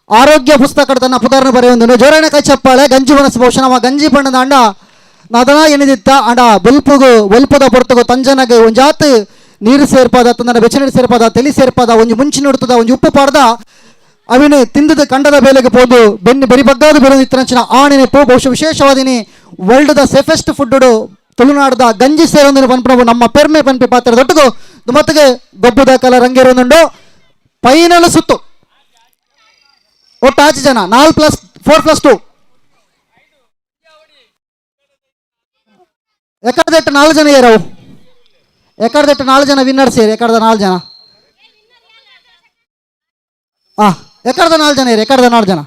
ಆರೋಗ್ಯ ಪುಸ್ತಕ ತನ್ನ ಪುದರ್ನ ಬರೆಯೊಂದು ಜೋರಾಣ ಕೈ ಚಪ್ಪಾಳೆ ಗಂಜಿ ಮನಸ್ಸು ಬಹುಶಃ ನಮ್ಮ ಗಂಜಿ ಬಣ್ಣದ ಅಂಡ ನದನ ಎನಿದಿತ್ತ ಅಂಡ ಬೊಲ್ಪುಗು ಒಲ್ಪದ ಪೊರ್ತುಗು ತಂಜನಗೆ ಒಂಜಾತ್ ನೀರು ಸೇರ್ಪಾದ ತಂದನ ಬೆಚ್ಚ ನೀರು ಸೇರ್ಪಾದ ತೆಲಿ ಸೇರ್ಪಾದ ಒಂಜಿ ಮುಂಚಿ ನುಡ್ತದ ಒಂಜಿ ಉಪ್ಪು ಪಾಡ್ದ ಅವಿನ ತಿಂದದ ಕಂಡದ ಬೇಲೆಗೆ ಪೋದು ಬೆನ್ನಿ ಬೆರಿ ಬಗ್ಗಾದ ಬೆರೊಂದಿತ್ತನಂಚಿನ ಆ ನೆನಪು ಬಹುಶಃ ವಿಶೇಷವಾದಿನಿ world the safest food ತುಳುನಾಡದ ಗಂಜಿ ಸೇರೊಂದಿನ ಪನ್ಪುನವು ನಮ್ಮ ಪೆರ್ಮೆ ಪನ್ಪಿ ಪಾತ್ರ ದೊಡ್ಡಗು ಮತ್ತಿಗೆ ಗೊಬ್ಬುದ ಕಲ ರಂಗೇರೊಂದುಂಡು ಫೈನಲ್ ಸುತ್ತು ಒಟ್ಟು 6 ಜನ 4 + 4 + 2 ಎಕ್ಕಡದೆಟ್ಟು 4 ಜನ ಏರವು ಎಕ್ಕಡದೆಟ್ಟು 4 ಜನ ವಿನ್ನರ್ಸ್ ಏರು ಎಕ್ಕಡದ 4 ಜನ ಎಕ್ಕಡದ 4 ಜನ ಏರು ಎಕ್ಕಡದ 4 ಜನ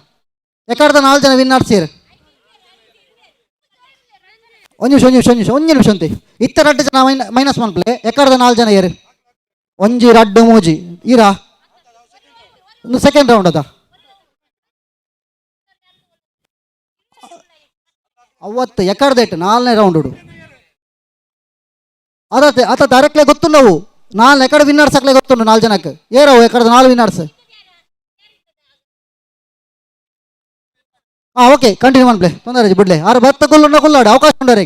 ಎಕ್ಕಡದ 4 ಜನ ವಿನ್ನರ್ಸ್ ಏರು ಒಂದು ನಿಮಿಷ ಒಂದು ನಿಮಿಷ ಒಂದು ನಿಮಿಷ ಒಂದು ನಿಮಿಷ ಅಂತೆ ಇತ್ತ 2 ಜನ ಮೈನಸ್ ಮನ್ಪ್ಲೆ ಎಕ್ಕಡದ 4 ಜನ ಏರು ಒಂಜಿ ರಡ್ಡು ಮೂಜಿ ಈರಾ ಒಂದು ಸೆಕೆಂಡ್ ರೌಂಡ್ ಅದ ಅವತ್ತು ಎಕ್ಕಡದೆಟ್ಟು 4ನೇ ರೌಂಡ್ ಅದ ಅತ ಡೈರೆಕ್ಟ್ಲೇ ಗೊತ್ತುಂಡವು 4 ಎಕ್ಕಡ ವಿನ್ನರ್ಸ್ ಅಕ್ಲೆ ಗೊತ್ತುಂಡು 4 ಜನಕ್ಕೆ ಏರವು ಎಕ್ಕಡದ 4 winners okay continue ಮನ್ಪ್ಲೆ ತೊಂದರೆ ಬಿಡ್ಲೆ ಆರು ಭತ್ತ ಕೊಲ್ಲುಂಡ ಕೊಲ್ಲಾಡು ಅವಕಾಶ ಉಂಡರೆ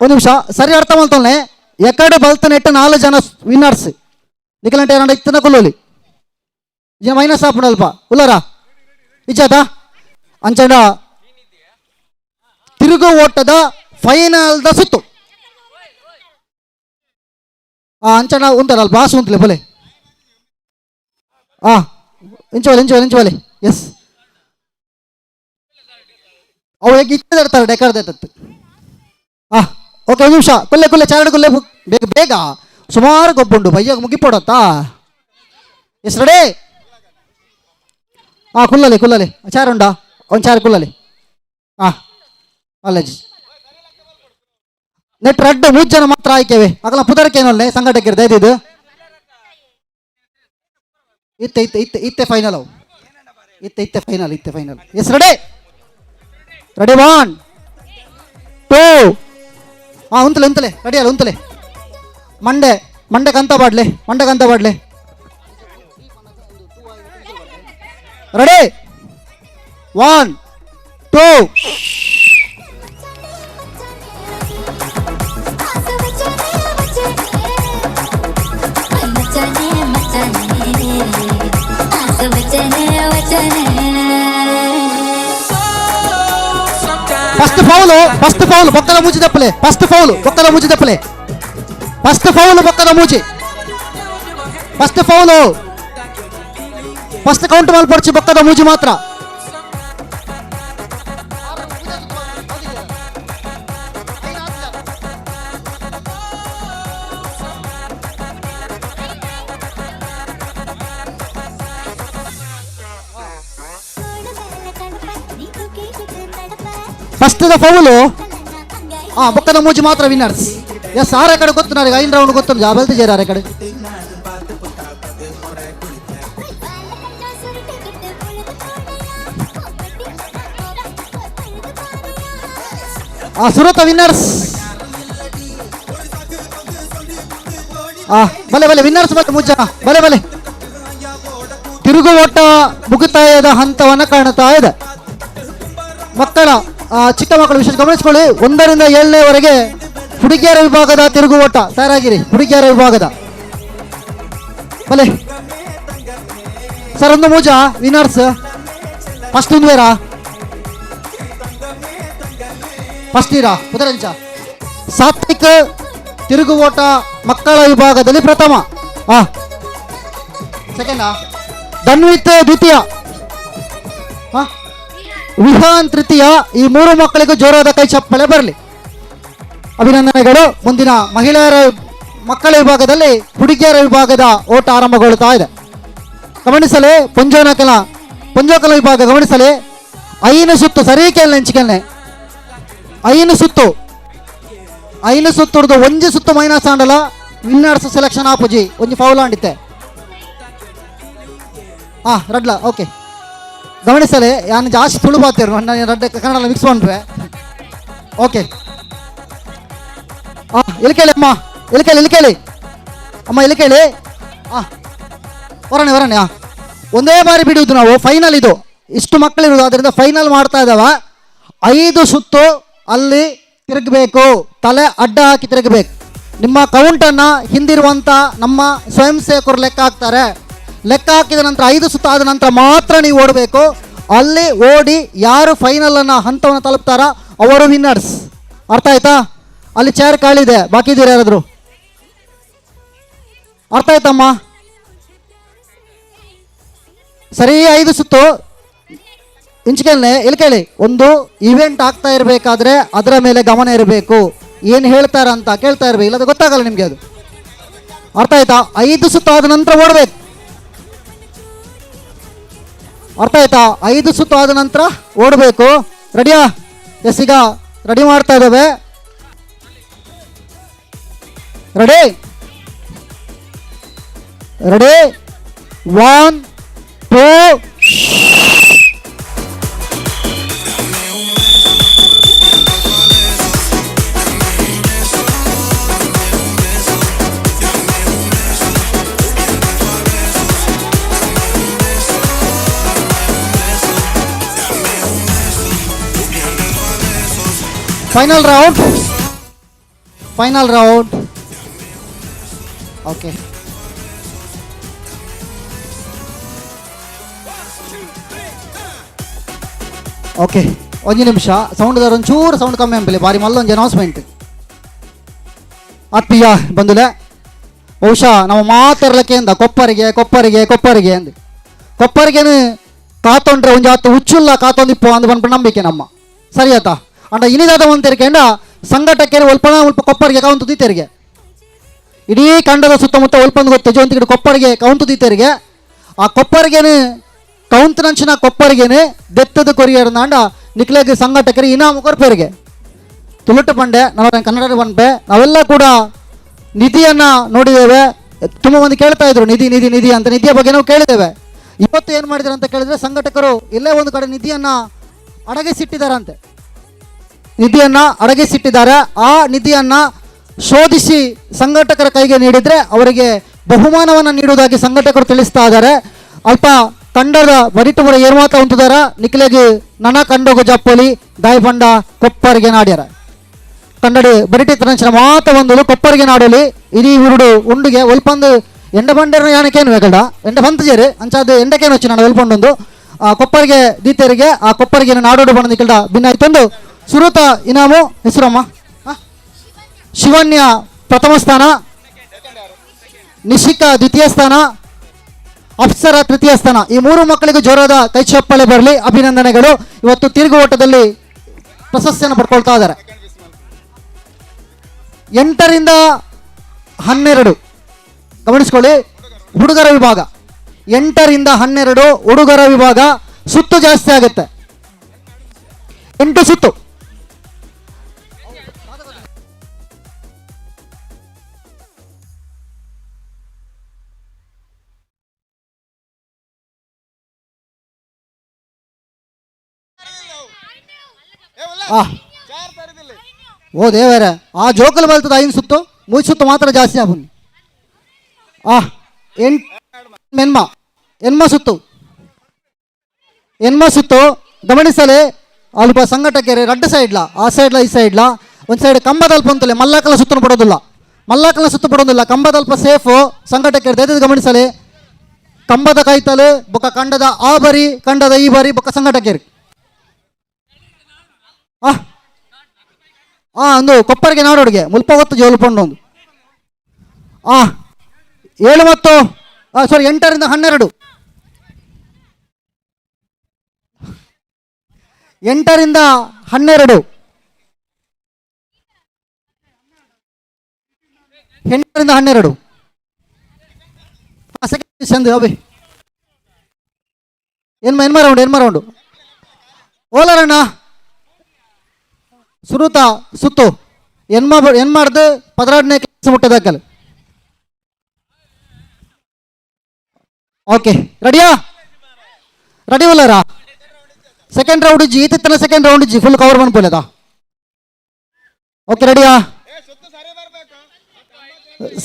ಒಂದು ನಿಮಿಷ ಸರಿ ಅರ್ಥ ಮಾಡ್ತಾನೆ ಎಕ್ಕಡೆ ಬಲ್ತ ನೆಟ್ಟು 4 ಜನ ವಿನ್ನರ್ಸ್ ನಿಖಲಂಟೆ ಏನಾಡ ಇತ್ತನ ಕೊಲ್ಲೋಲಿ ಜನ ಮೈನಸ್ ಆಪುಂಡು ಅಲ್ಪ ಉಲ್ಲರಾ ಇಚ್ಚಾತ ಅಂಚಂಡ ತಿರುಗು ಓಟದ ಫೈನಲ್ the ಸುತ್ತು ಅಂಚಂಡ ಉಂತಾರ ಅಲ್ಪ ಆಸು ಉಂತಲೆ ಬೋಲೆ ಇಂಚೋಲೆ ಇಂಚೋಲೆ ಇಂಚೋಲೆ ಎಸ್ ಅವು ಹೇಗೆ ಇರ್ತಾರೆ ಡೆಕಾರ್ದತ್ತು ಓಕೆ ಒಂದು ನಿಮಿಷ ಕೊಲ್ಲೆ ಕೊಲ್ಲೆ ಚಾರಡು ಕೊಲ್ಲೆ ಬೇಗ ಬೇಗ ಸುಮಾರು ಗೊಬ್ಬುಂಡು ಬಯ್ಯಾಗ ಮುಗಿಪೊಡತ್ತಾ ಎಸ್ ರೆಡಿ ಹಾಂ ಕುಲ್ಲಲೆ ಕುಲ್ಲಲೆ ಚಾರ್ ಉಂಡಾ ಒಂದು ಚಾರ್ ಕುಲ್ಲಲೆ. ಹಾಂ ಅಲ್ಲಜಿ ನೆಟ್ ರಡ್ಡು ಮೂರು ಜನ ಮಾತ್ರ ಆಯ್ಕೆವೆ ಅಗಲ ಪುದರ್ಕೇನಲ್ಲೇ ಸಂಘಟಕರು ದಯದಿದ್ದು ಇತ್ತೆ ಇತ್ತೆ ಇತ್ತೆ ಇತ್ತೆ ಫೈನಲ್ ಅವು ಇತ್ತೆ ಇತ್ತೆ ಫೈನಲ್ ಇತ್ತೆ final. Yes ready ready 1 2. ಹಾಂ ಉಂತಲೆ ಉಂತಲೆ ರೆಡಿ ಅಲ್ಲ ಉಂತಲೆ. ಮಂಡೆ ಮಂಡೆ ಕಂತ ಬಾಡ್ಲೆ ಮಂಡೆ ಕಂತ ಬಾಡ್ಲೆ. Ready 1 2. First foul first foul ಬೊಕ್ಕದ ಮೂಜಿ ತಪ್ಪಲೆ. ಫಸ್ಟ್ ಫೌಲ್ ಬೊಕ್ಕದ ಮೂಜಿ ತಪ್ಪಲೆ. ಫಸ್ಟ್ ಫೌಲ್ ಬೊಕ್ಕದ ಮೂಜಿ. First foul first count ಮಲ್ಪೊಡ್ಚಿ ಬೊಕ್ಕದ ಮೂಜಿ ಮಾತ್ರ. First the foul ಬೊಕ್ಕದ ಮೂಜಿ ಮಾತ್ರ ವಿನ್ನರ್ಸ್. ಎಸ್ ಆರೆ ಕಡೆ ಗೊತ್ತು ನನಗೆ 5 ರೌಂಡ್ ಗೊತ್ತು ಜಾಬಲ್ತಿ ಜೇರ ಆರೆ ಕಡೆ. ಸುರತ ವಿನ್ನರ್ಸ್. ಬಲೆ ಬಲೆ ವಿನ್ನರ್ಸ್ ಬಲೆ ಮುಜ್ಜ ಬಲೆ ಬಲೆ. ತಿರುಗುವೋಟ ಮುಗಿತಾಯದ ಹಂತವನ್ನು ಕಾಣುತ್ತಾ ಇದೆ. ಮಕ್ಕಳ ಚಿಕ್ಕ ಮಕ್ಕಳು ವಿಶೇಷ ಗಮನಿಸಿಕೊಳ್ಳಿ. 1 ರಿಂದ 7ನೇವರೆಗೆ ಹುಡುಗಿಯರ ವಿಭಾಗದ ತಿರುಗುವೋಟ ತಯಾರಾಗಿರಿ. ಹುಡುಗಿಯರ ವಿಭಾಗದ ಬಲೆ ಸರ್ ಒಂದು ಮೂಜ ವಿನ್ನರ್ಸ್. ಫಸ್ಟ್ ಒಂದ್ವೇರಾ ಫಸ್ಟ್ ಇರಾ ಪುದರಂಚ ಸಾತ್ವಿಕ್ ತಿರುಗುವೋಟ ಮಕ್ಕಳ ವಿಭಾಗದಲ್ಲಿ ಪ್ರಥಮ. ಸೆಕೆಂಡಾ ಧನ್ವಿತ್ ದ್ವಿತೀಯ, ವಿಹಾನ್ ತೃತೀಯ. ಈ 3 ಮಕ್ಕಳಿಗೂ ಜೋರಾದ ಕೈ ಚಪ್ಪಳೆ ಬರಲಿ. ಅಭಿನಂದನೆಗಳು. ಮುಂದಿನ ಮಹಿಳೆಯರ ಮಕ್ಕಳ ವಿಭಾಗದಲ್ಲಿ ಹುಡುಗಿಯರ ವಿಭಾಗದ ಓಟ ಆರಂಭಗೊಳ್ಳುತ್ತಾ ಇದೆ. ಗಮನಿಸಲೇ ಪೊಂಜೋನಕಲ ಪೊಂಜೋಕಲ ವಿಭಾಗ ಗಮನಿಸಲೇ. 5 ಸುತ್ತು ಸರಿ ಕೇಳನೆ ಹಂಚಿಕೆಲ್ನೆ 5 ಸುತ್ತು 5 ಸುತ್ತುರ್ದು ಒಂಜಿ ಸುತ್ತು ಮೈನಸ್ ಆಂಡಲ ವಿನ್ನರ್ಸ್ ಸೆಲೆಕ್ಷನ್ ಆಪುಜಿ ಒಂಜಿ ಫೌಲ್ ಆಂಡಿತ್ತೆ. ಹಾಂ ರಡ್ಲ ಓಕೆ ಗಮನಿಸಲೇ. ಯಾನು ಜಾಸ್ತಿ ತುಳು ಬಾತೇರು ನಾನು ರಡ್ಡ ಕನ್ನಡ ಮಿಕ್ಸ್ ಮಾಡ್ರೆ ಓಕೆ. ಹಾಂ ಇಲ್ಲಿ ಕೇಳಿ ಅಮ್ಮ, ಇಲ್ಲಿ ಕೇಳಿ, ಇಲ್ಲಿ ಕೇಳಿ ಅಮ್ಮ, ಇಲ್ಲಿ ಕೇಳಿ. ಹಾಂ ಹೊರಣೆ ಹೊರಣೆ. ಹಾಂ ಒಂದೇ ಬಾರಿ ಬಿಡುವುದು ನಾವು ಫೈನಲ್. ಇದು ಇಷ್ಟು ಮಕ್ಕಳಿರುವುದು ಆದ್ದರಿಂದ ಫೈನಲ್ ಮಾಡ್ತಾ ಇದ್ದಾವ. 5 ಸುತ್ತು ಅಲ್ಲಿ ತಿರುಗಬೇಕು, ತಲೆ ಅಡ್ಡ ಹಾಕಿ ತಿರುಗಬೇಕು. ನಿಮ್ಮ ಕೌಂಟನ್ನು ಹಿಂದಿರುವಂಥ ನಮ್ಮ ಸ್ವಯಂ ಸೇವಕರು ಲೆಕ್ಕ ಹಾಕ್ತಾರೆ. ಲೆಕ್ಕ ಹಾಕಿದ ನಂತರ 5 ಸುತ್ತು ಆದ ನಂತರ ಮಾತ್ರ ನೀವು ಓಡಬೇಕು. ಅಲ್ಲಿ ಓಡಿ ಯಾರು ಫೈನಲನ್ನು ಹಂತವನ್ನು ತಲುಪ್ತಾರೋ ಅವರು ವಿನ್ನರ್ಸ್. ಅರ್ಥ ಆಯ್ತಾ? ಅಲ್ಲಿ ಚೇರ್ ಖಾಲಿದೆ, ಬಾಕಿ ಇದ್ದೀರಾ ಯಾರಾದರೂ? ಅರ್ಥ ಆಯ್ತಮ್ಮ? ಸರಿ 5 ಸುತ್ತು ಇಂಚಿಕೆಲ್ನೆ ಇಲ್ಲಿ ಕೇಳಿ. ಒಂದು ಇವೆಂಟ್ ಆಗ್ತಾ ಇರಬೇಕಾದ್ರೆ ಅದರ ಮೇಲೆ ಗಮನ ಇರಬೇಕು. ಏನು ಹೇಳ್ತಾರಂತ ಕೇಳ್ತಾ ಇರಬೇಕು, ಇಲ್ಲದ ಗೊತ್ತಾಗಲ್ಲ ನಿಮಗೆ ಅದು. ಅರ್ಥ ಆಯ್ತಾ? 5 ಸುತ್ತು ಆದ ನಂತರ ಓಡಬೇಕು. ಅರ್ಥ ಆಯ್ತಾ? 5 ಸುತ್ತು ಆದ ನಂತರ ಓಡಬೇಕು. ರೆಡಿಯಾ? ಎಸ್, ಈಗ ರೆಡಿ ಮಾಡ್ತಾ ಇದ್ದೇವೆ. Ready ready 1 2. Final round, final round. Okay okay ಒಂದು ನಿಮಿಷ ಸೌಂಡ್ ಒಂಚೂರು ಸೌಂಡ್ ಕಮ್ಮಿ ಅಂಪಲೆ ಬಾರಿ ಮಲ್ಲೊಂದು ಅನೌನ್ಸ್ಮೆಂಟ್. ಆತ್ಮೀಯ ಬಂಧುಲೆ, ಬಹುಶಃ ನಾವು ಮಾತಾಡ್ಲಿಕ್ಕೆ ಅಂದ ಕೊಪ್ಪರಿಗೆ ಕೊಪ್ಪರಿಗೆ ಕೊಪ್ಪರಿಗೆ ಅಂದು ಕೊಪ್ಪರಿಗೆನು ಕಾತೊಂಡ್ರೆ ಒಂಜಿ ಆತು ಹುಚ್ಚುಲ್ಲ ಕಾತೊಂದಿಪ್ಪು ಅಂದ್ ಬಂದ್ಬಿಟ್ಟು ನಂಬಿಕೆ ನಮ್ಮ ಸರಿ ಆತ. ಅಂಡ ಇನಿದಾದ ಒಂತೆರಿಕೆಂಡ ಸಂಘಟಕ್ಕೆ ಒಲ್ಪನ ಒಲ್ಪ ಕೊಪ್ಪರಿಗೆ ಕೌಂತು ದೀತೆರಿಗೆ ಇಡೀ ಖಂಡದ ಸುತ್ತಮುತ್ತ ಒಲ್ಪಂದು ಗೊತ್ತು ಜೊಂತಿಗೆ ಕೊಪ್ಪರಿಗೆ ಕೌಂತು ದೀತೆರಿಗೆ ಆ ಕೊಪ್ಪರಿಗೆನು ಕೌಂತನಂಚಿನ ಕೊಪ್ಪರಿಗೆನೆ ದೆತ್ತದ ಕೊರಿಯರ್ ನಾಂಡ ನಿಕ್ಲೆಗ್ ಸಂಘಟಕರು ಇನಾಮು ಕೊರ್ಪೇರಿಗೆ ತುಳುಟು ಪಂಡೆ ನಾವು ಕನ್ನಡ ಪಂಪೆ ನಾವೆಲ್ಲ ಕೂಡ ನಿಧಿಯನ್ನು ನೋಡಿದ್ದೇವೆ. ತುಂಬ ಮಂದಿ ಕೇಳ್ತಾ ಇದ್ರು ನಿಧಿ ನಿಧಿ ನಿಧಿ ಅಂತ. ನಿಧಿಯ ಬಗ್ಗೆ ನಾವು ಕೇಳಿದ್ದೇವೆ. ಇವತ್ತು ಏನು ಮಾಡಿದ್ರು ಅಂತ ಕೇಳಿದ್ರೆ ಸಂಘಟಕರು ಇಲ್ಲೇ ಒಂದು ಕಡೆ ನಿಧಿಯನ್ನು ಅಡಗಿಸಿಟ್ಟಿದ್ದಾರಂತೆ. ನಿಧಿಯನ್ನು ಅಡಗಿಸಿಟ್ಟಿದ್ದಾರೆ. ಆ ನಿಧಿಯನ್ನು ಶೋಧಿಸಿ ಸಂಘಟಕರ ಕೈಗೆ ನೀಡಿದರೆ ಅವರಿಗೆ ಬಹುಮಾನವನ್ನು ನೀಡುವುದಾಗಿ ಸಂಘಟಕರು ತಿಳಿಸ್ತಾ ಇದ್ದಾರೆ. ಅಲ್ಪ ಕಂಡದ ಬರಿಟುಬುರ ಏರ್ಮಾತ ಉಂಟುದಾರ ನಿಕ್ಲೆಗ್ ನನ ಕಂಡೋಗು ಜಪ್ಪೊಲಿ ದಾಯಿಪಂಡ ಕೊಪ್ಪರಿಗೆ ನಾಡ್ಯಾರ ಕನ್ನಡಿ ಬರಿಟಿ ತರಂಚಿನ ಮಾತ ಒಂದು ಕೊಪ್ಪರಿಗೆ ನಾಡಲಿ ಇಡೀ ಊರುಡು ಉಂಡುಗೆ ಒಲ್ಪಂದು ಎಂಡ ಬಂಡೇರ ಯಾನಕೇನು ವೇಗಲ್ಡ ಎಂಡ ಬಂತಜೇರು ಅಂಚಾದ ಎಂಡಕೇನು వచ్చి ನಾನು ಒಲ್ಪಂಡೊಂದು ಆ ಕೊಪ್ಪರಿಗೆ ದೀತೆರಿಗೆ ಆ ಕೊಪ್ಪರಿಗೆ ನಾಡೋಡು ಬಣ್ಣ ನಿಖಲ್ಡ ಭಿನ್ನಾಯ್ತೊಂದು ಸುರುತ ಇನಾಮು ಹೆಸರಮ್ಮ ಶಿವನ್ಯ ಪ್ರಥಮ ಸ್ಥಾನ, ನಿಶಿಕಾ ದ್ವಿತೀಯ ಸ್ಥಾನ, ಅಪ್ಸರ ತೃತೀಯ ಸ್ಥಾನ. ಈ ಮೂರು ಮಕ್ಕಳಿಗೂ ಜೋರಾದ ಕೈ ಚಪ್ಪಾಳೆ ಬರಲಿ, ಅಭಿನಂದನೆಗಳು. ಇವತ್ತು ತಿರುಗು ಓಟದಲ್ಲಿ ಪ್ರಶಸ್ತಿಯನ್ನು ಪಡ್ಕೊಳ್ತಾ ಇದ್ದಾರೆ. 8 ರಿಂದ 12 ಗಮನಿಸ್ಕೊಳ್ಳಿ, ಹುಡುಗರ ವಿಭಾಗ 8 ರಿಂದ 12 ಹುಡುಗರ ವಿಭಾಗ. ಸುತ್ತು ಜಾಸ್ತಿ ಆಗುತ್ತೆ, 8 ಸುತ್ತು. ಓ ದೇವರೇ, ಆ ಜೋಕಲ್ ಬಲ್ತದ 5 ಸುತ್ತು, 3 ಸುತ್ತು ಮಾತ್ರ ಜಾಸ್ತಿ ಆಗುನ್. 8 ಎನ್ಮ ಸುತ್ತು, ಎನ್ಮ ಸುತ್ತು ಗಮನಿಸಲೆ. ಅಲ್ಪ ಸಂಘಟಕರು ರಡ್ಡು ಸೈಡ್ಲ, ಆ ಸೈಡ್ಲ ಈ ಸೈಡ್ಲ ಒಂದು ಸೈಡ್ ಕಂಬದಲ್ಪ ಅಂತಲೇ ಮಲ್ಲಾಕಲ ಸುತ್ತನ್ನು ಪಡೋದಿಲ್ಲ, ಮಲ್ಲಾಕಲ ಸುತ್ತು ಪಡೋದಿಲ್ಲ, ಕಂಬದಲ್ಪ ಸೇಫು. ಸಂಘಟಕರು ದಯವಿಟ್ಟು ಗಮನಿಸಲೆ, ಕಂಬದ ಕೈತಲೆ ಬೊಕ್ಕ ಕಂಡದ ಆ ಬರಿ ಕಂಡದ ಈ ಬರಿ ಬೊಕ್ಕ ಸಂಘಟಕರು ಒಂದು ಕೊಪ್ಪರಿಗೆ ನಾಡೋಡಿಗೆ ಮುಲ್ಪ ಹೊತ್ತು ಜೋಲು ಒಂದು 7 ಮತ್ತು ಸಾರಿ 8 ರಿಂದ 12 8 ರಿಂದ 12 8 ರಿಂದ 12 ಸೆಕೆಂಡ್ ಚಂದ ಅಭಿ ಎನ್ಮ ಎನ್ಮ ರೌಂಡ್ ಎನ್ಮ ರೌಂಡು ಓಲರಣ್ಣ ಸುರುತ ಸುತ್ತು ಎನ್ಮ ಎನ್ಮಾಡ್ದು 16ನೇ ಕ್ಲಾಸ್ ಮುಟ್ಟದಾಕಲ್. ಓಕೆ ರೆಡಿಯಾ? ರೆಡಿ ಉಲ್ಲರಾ? ಸೆಕೆಂಡ್ ರೌಂಡ್ ಇಜ್ಜಿ, ಈತಿತ್ತನ ಸೆಕೆಂಡ್ ರೌಂಡ್ ಇಜ್ಜಿ, ಫುಲ್ ಕವರ್ ಮನ್ಪೊಲೆದ. ಓಕೆ ರೆಡಿಯಾ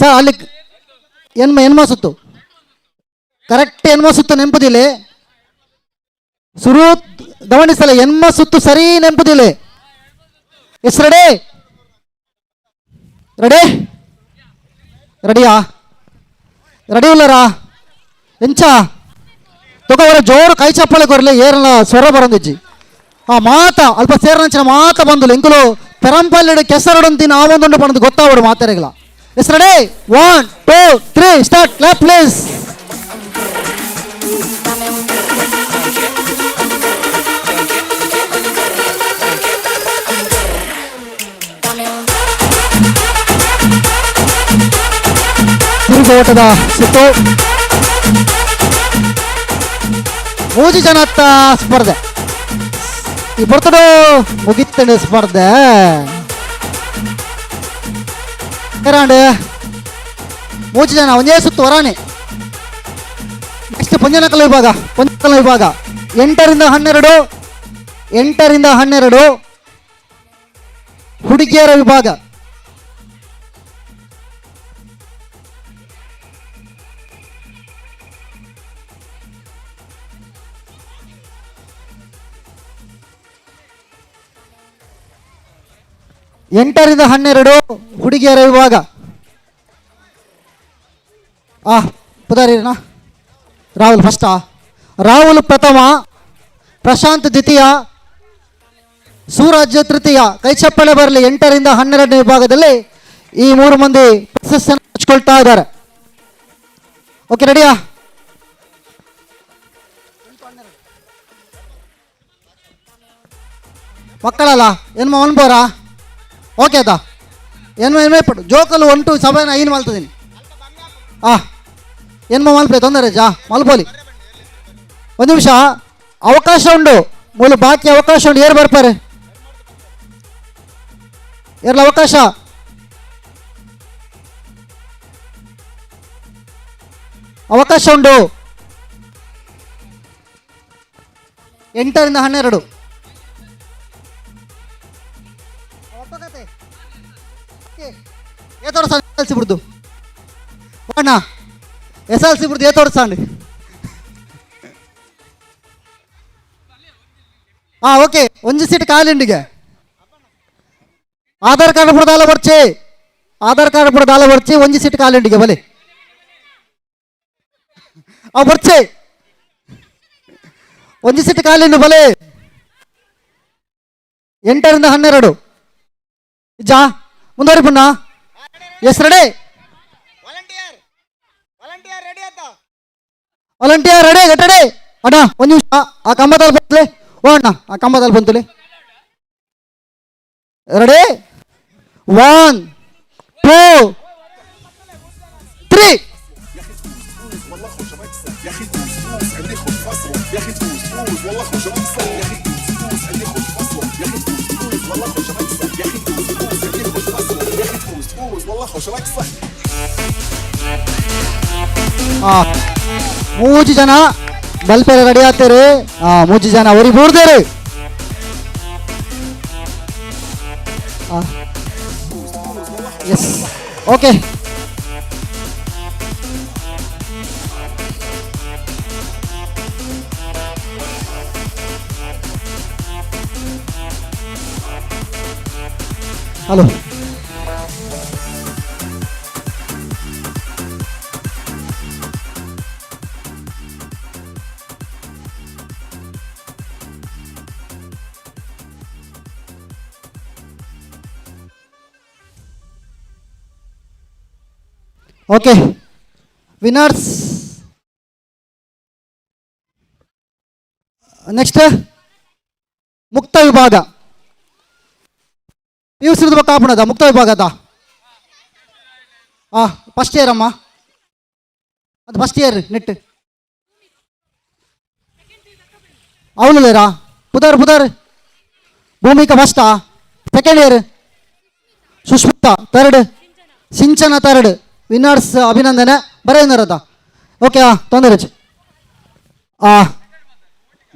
ಸರ್? ಅಲ್ಲಿ ಎನ್ಮ ಎನ್ಮ ಸುತ್ತು ಕರೆಕ್ಟ್, ಎನ್ಮ ಸುತ್ತು ನೆಂಪುದಿಲ್ಲ. ಸುರು ಗಮನಿಸಲ್ಲ, ಎನ್ಮ ಸುತ್ತು ಸರಿ ನೆಂಪುದಿಲ್ಲ. S ready? Ready ರೆಡಿಯಾ? ರೆಡಿ ಉಲ್ಲರಾ? ಎಂಚ ತಗೊಬರ ಜೋರು ಕೈ ಚಪ್ಪಾಳೆ ಕೊರಲಿ, ಏರಲ್ಲ ಸ್ವರ ಬರಂದಿಜ್ಜಿ. ಆ ಮಾತ ಅಲ್ಪ ಸೇರನಂಚಿನ ಮಾತ ಬಂದು ಎಂಕುಲು ಪೆರಂಪಲ್ಲಿಡು ಕೆಸರಡಂತಿನ ಆ ಒಂದುಂಡು ಪಣದು ಗೊತ್ತಾವಡು ಮಾತಾರಿಗಳ. Yes ready? 1 2 3 start. Clap please. ತಿರುಗೋಟದ ಸುತ್ತು ಮೂಜಿ ಜನತ್ತ ಸ್ಪರ್ಧೆ. ಈ ಬರ್ತಡು ಮುಗಿತ್ತಂಡು ಸ್ಪರ್ಧೆ. ಮೂಜಿ ಜನ ಒಂದೇ ಸುತ್ತು ವರಾನೆ. ನೆಕ್ಸ್ಟ್ ಪಂಜನಕಲ ವಿಭಾಗ, ಪಂಜನಕಲ ವಿಭಾಗ 8 ರಿಂದ 12 8 ರಿಂದ 12 ಹುಡುಗಿಯರ ವಿಭಾಗ. 8 ರಿಂದ 12 ಹುಡುಗಿಯರ ವಿಭಾಗ. ಪುದಾರಿನಾ? ರಾಹುಲ್ ಫಸ್ಟಾ? ರಾಹುಲ್ ಪ್ರಥಮ, ಪ್ರಶಾಂತ್ ದ್ವಿತೀಯ, ಸೂರಜ್ ತೃತೀಯ. ಕೈ ಚಪ್ಪಾಳೆ ಬರಲಿ. 8 ರಿಂದ 12 ವಿಭಾಗದಲ್ಲಿ ಈ 3 ಮಂದಿ ಪ್ರಶಸ್ತಿಯನ್ನು ಹಚ್ಕೊಳ್ತಾ ಇದ್ದಾರೆ. ಓಕೆ ರೆಡಿಯಾ? ಮಕ್ಕಳಲ್ಲ ಎನ್ಮ ಒನ್ಬೋರಾ? ಓಕೆ ಅದಾ ಎನ್ಮ ಎನ್ಮೆ ಪಟ್ಟು ಜೋಕಲು 1 2 7 5 ಮಲ್ತದೀನಿ. ಎನ್ಮ ಮಲ್ಪೆ ತೊಂದರೆ ಜಾ ಮಲ್ಪೋಲಿ. ಒಂದು ನಿಮಿಷ ಅವಕಾಶ ಉಂಡು, ಮೂಲ ಬಾಕಿ ಅವಕಾಶ ಉಂಡು. ಏರ್ ಬರ್ಪಾರೆ ಏರ್ಲ ಅವಕಾಶ. ಅವಕಾಶ ಉಂಡು. 8 ರಿಂದ 12. ఏ తోడసాండి ఎస్ఎల్సి బుర్దు అಣ್ಣ, ఎస్ఎల్సి బుర్దు ఏ తోడసాండి. ಓಕೆ, ಒಂಜಿ ಸೀಟ್ ಖಾಲಿ. ಆಧಾರ್ ಕಾರ್ಡ್ ಪುರ ಬರ್ಚಿ, ಆಧಾರ್ ಕಾರ್ಡ್ ಪುರ ದಾಲ ಬರ್ಚಿ, ಒಂಜಿ ಸೀಟ್ ಖಾಲಿ ಬಲೆ ಅವು ಬರ್ಚಿ, ಒಂಜಿ ಸೀಟ್ ಖಾಲಿ ಬಲೆ. 8 ರಿಂದ 12 ಜಾ ಮುಂದುವರಿ ಪುಣ್ಣ. Yes ready, volunteer ready, get ready. ಅಣ್ಣ ಒಂದು ನಿಮಿಷ, ಆ ಕಂಬದಲ್ಲಿ ಬಂತಲೆ. ಓ ಅಣ್ಣ, ಆ ಕಂಬದಲ್ಲಿ ಬಂತಲೆ. Ready, 1 2 3. ಮೂಜಿ ಜನ ಬಲ್ಪೆರೆ ರೆಡಿ ಆಗ್ತಾರೆ. ಮೂಜಿ ಜನ ಅವ್ರಿಗೆ ಬೂರ್ದೇರಿ. Yes okay. Hello okay winners. Next ಮುಕ್ತ ವಿಭಾಗ. P U C ಕಾಪುಣದ ಮುಕ್ತ ವಿಭಾಗದ ಫಸ್ಟ್ ಇಯರ್ ಅಮ್ಮ, ಅದು first year net ಅವನುಲೇರಾ ಪುದಾರ್ ಪುದಾರ್ Bhoomika ಫಸ್ಟಾ, second year Sushmita third, Sinchana third. Winners ಅಭಿನಂದನೆ ಬರೆಯನರದ. ಓಕೆ, ತೊಂದರೆ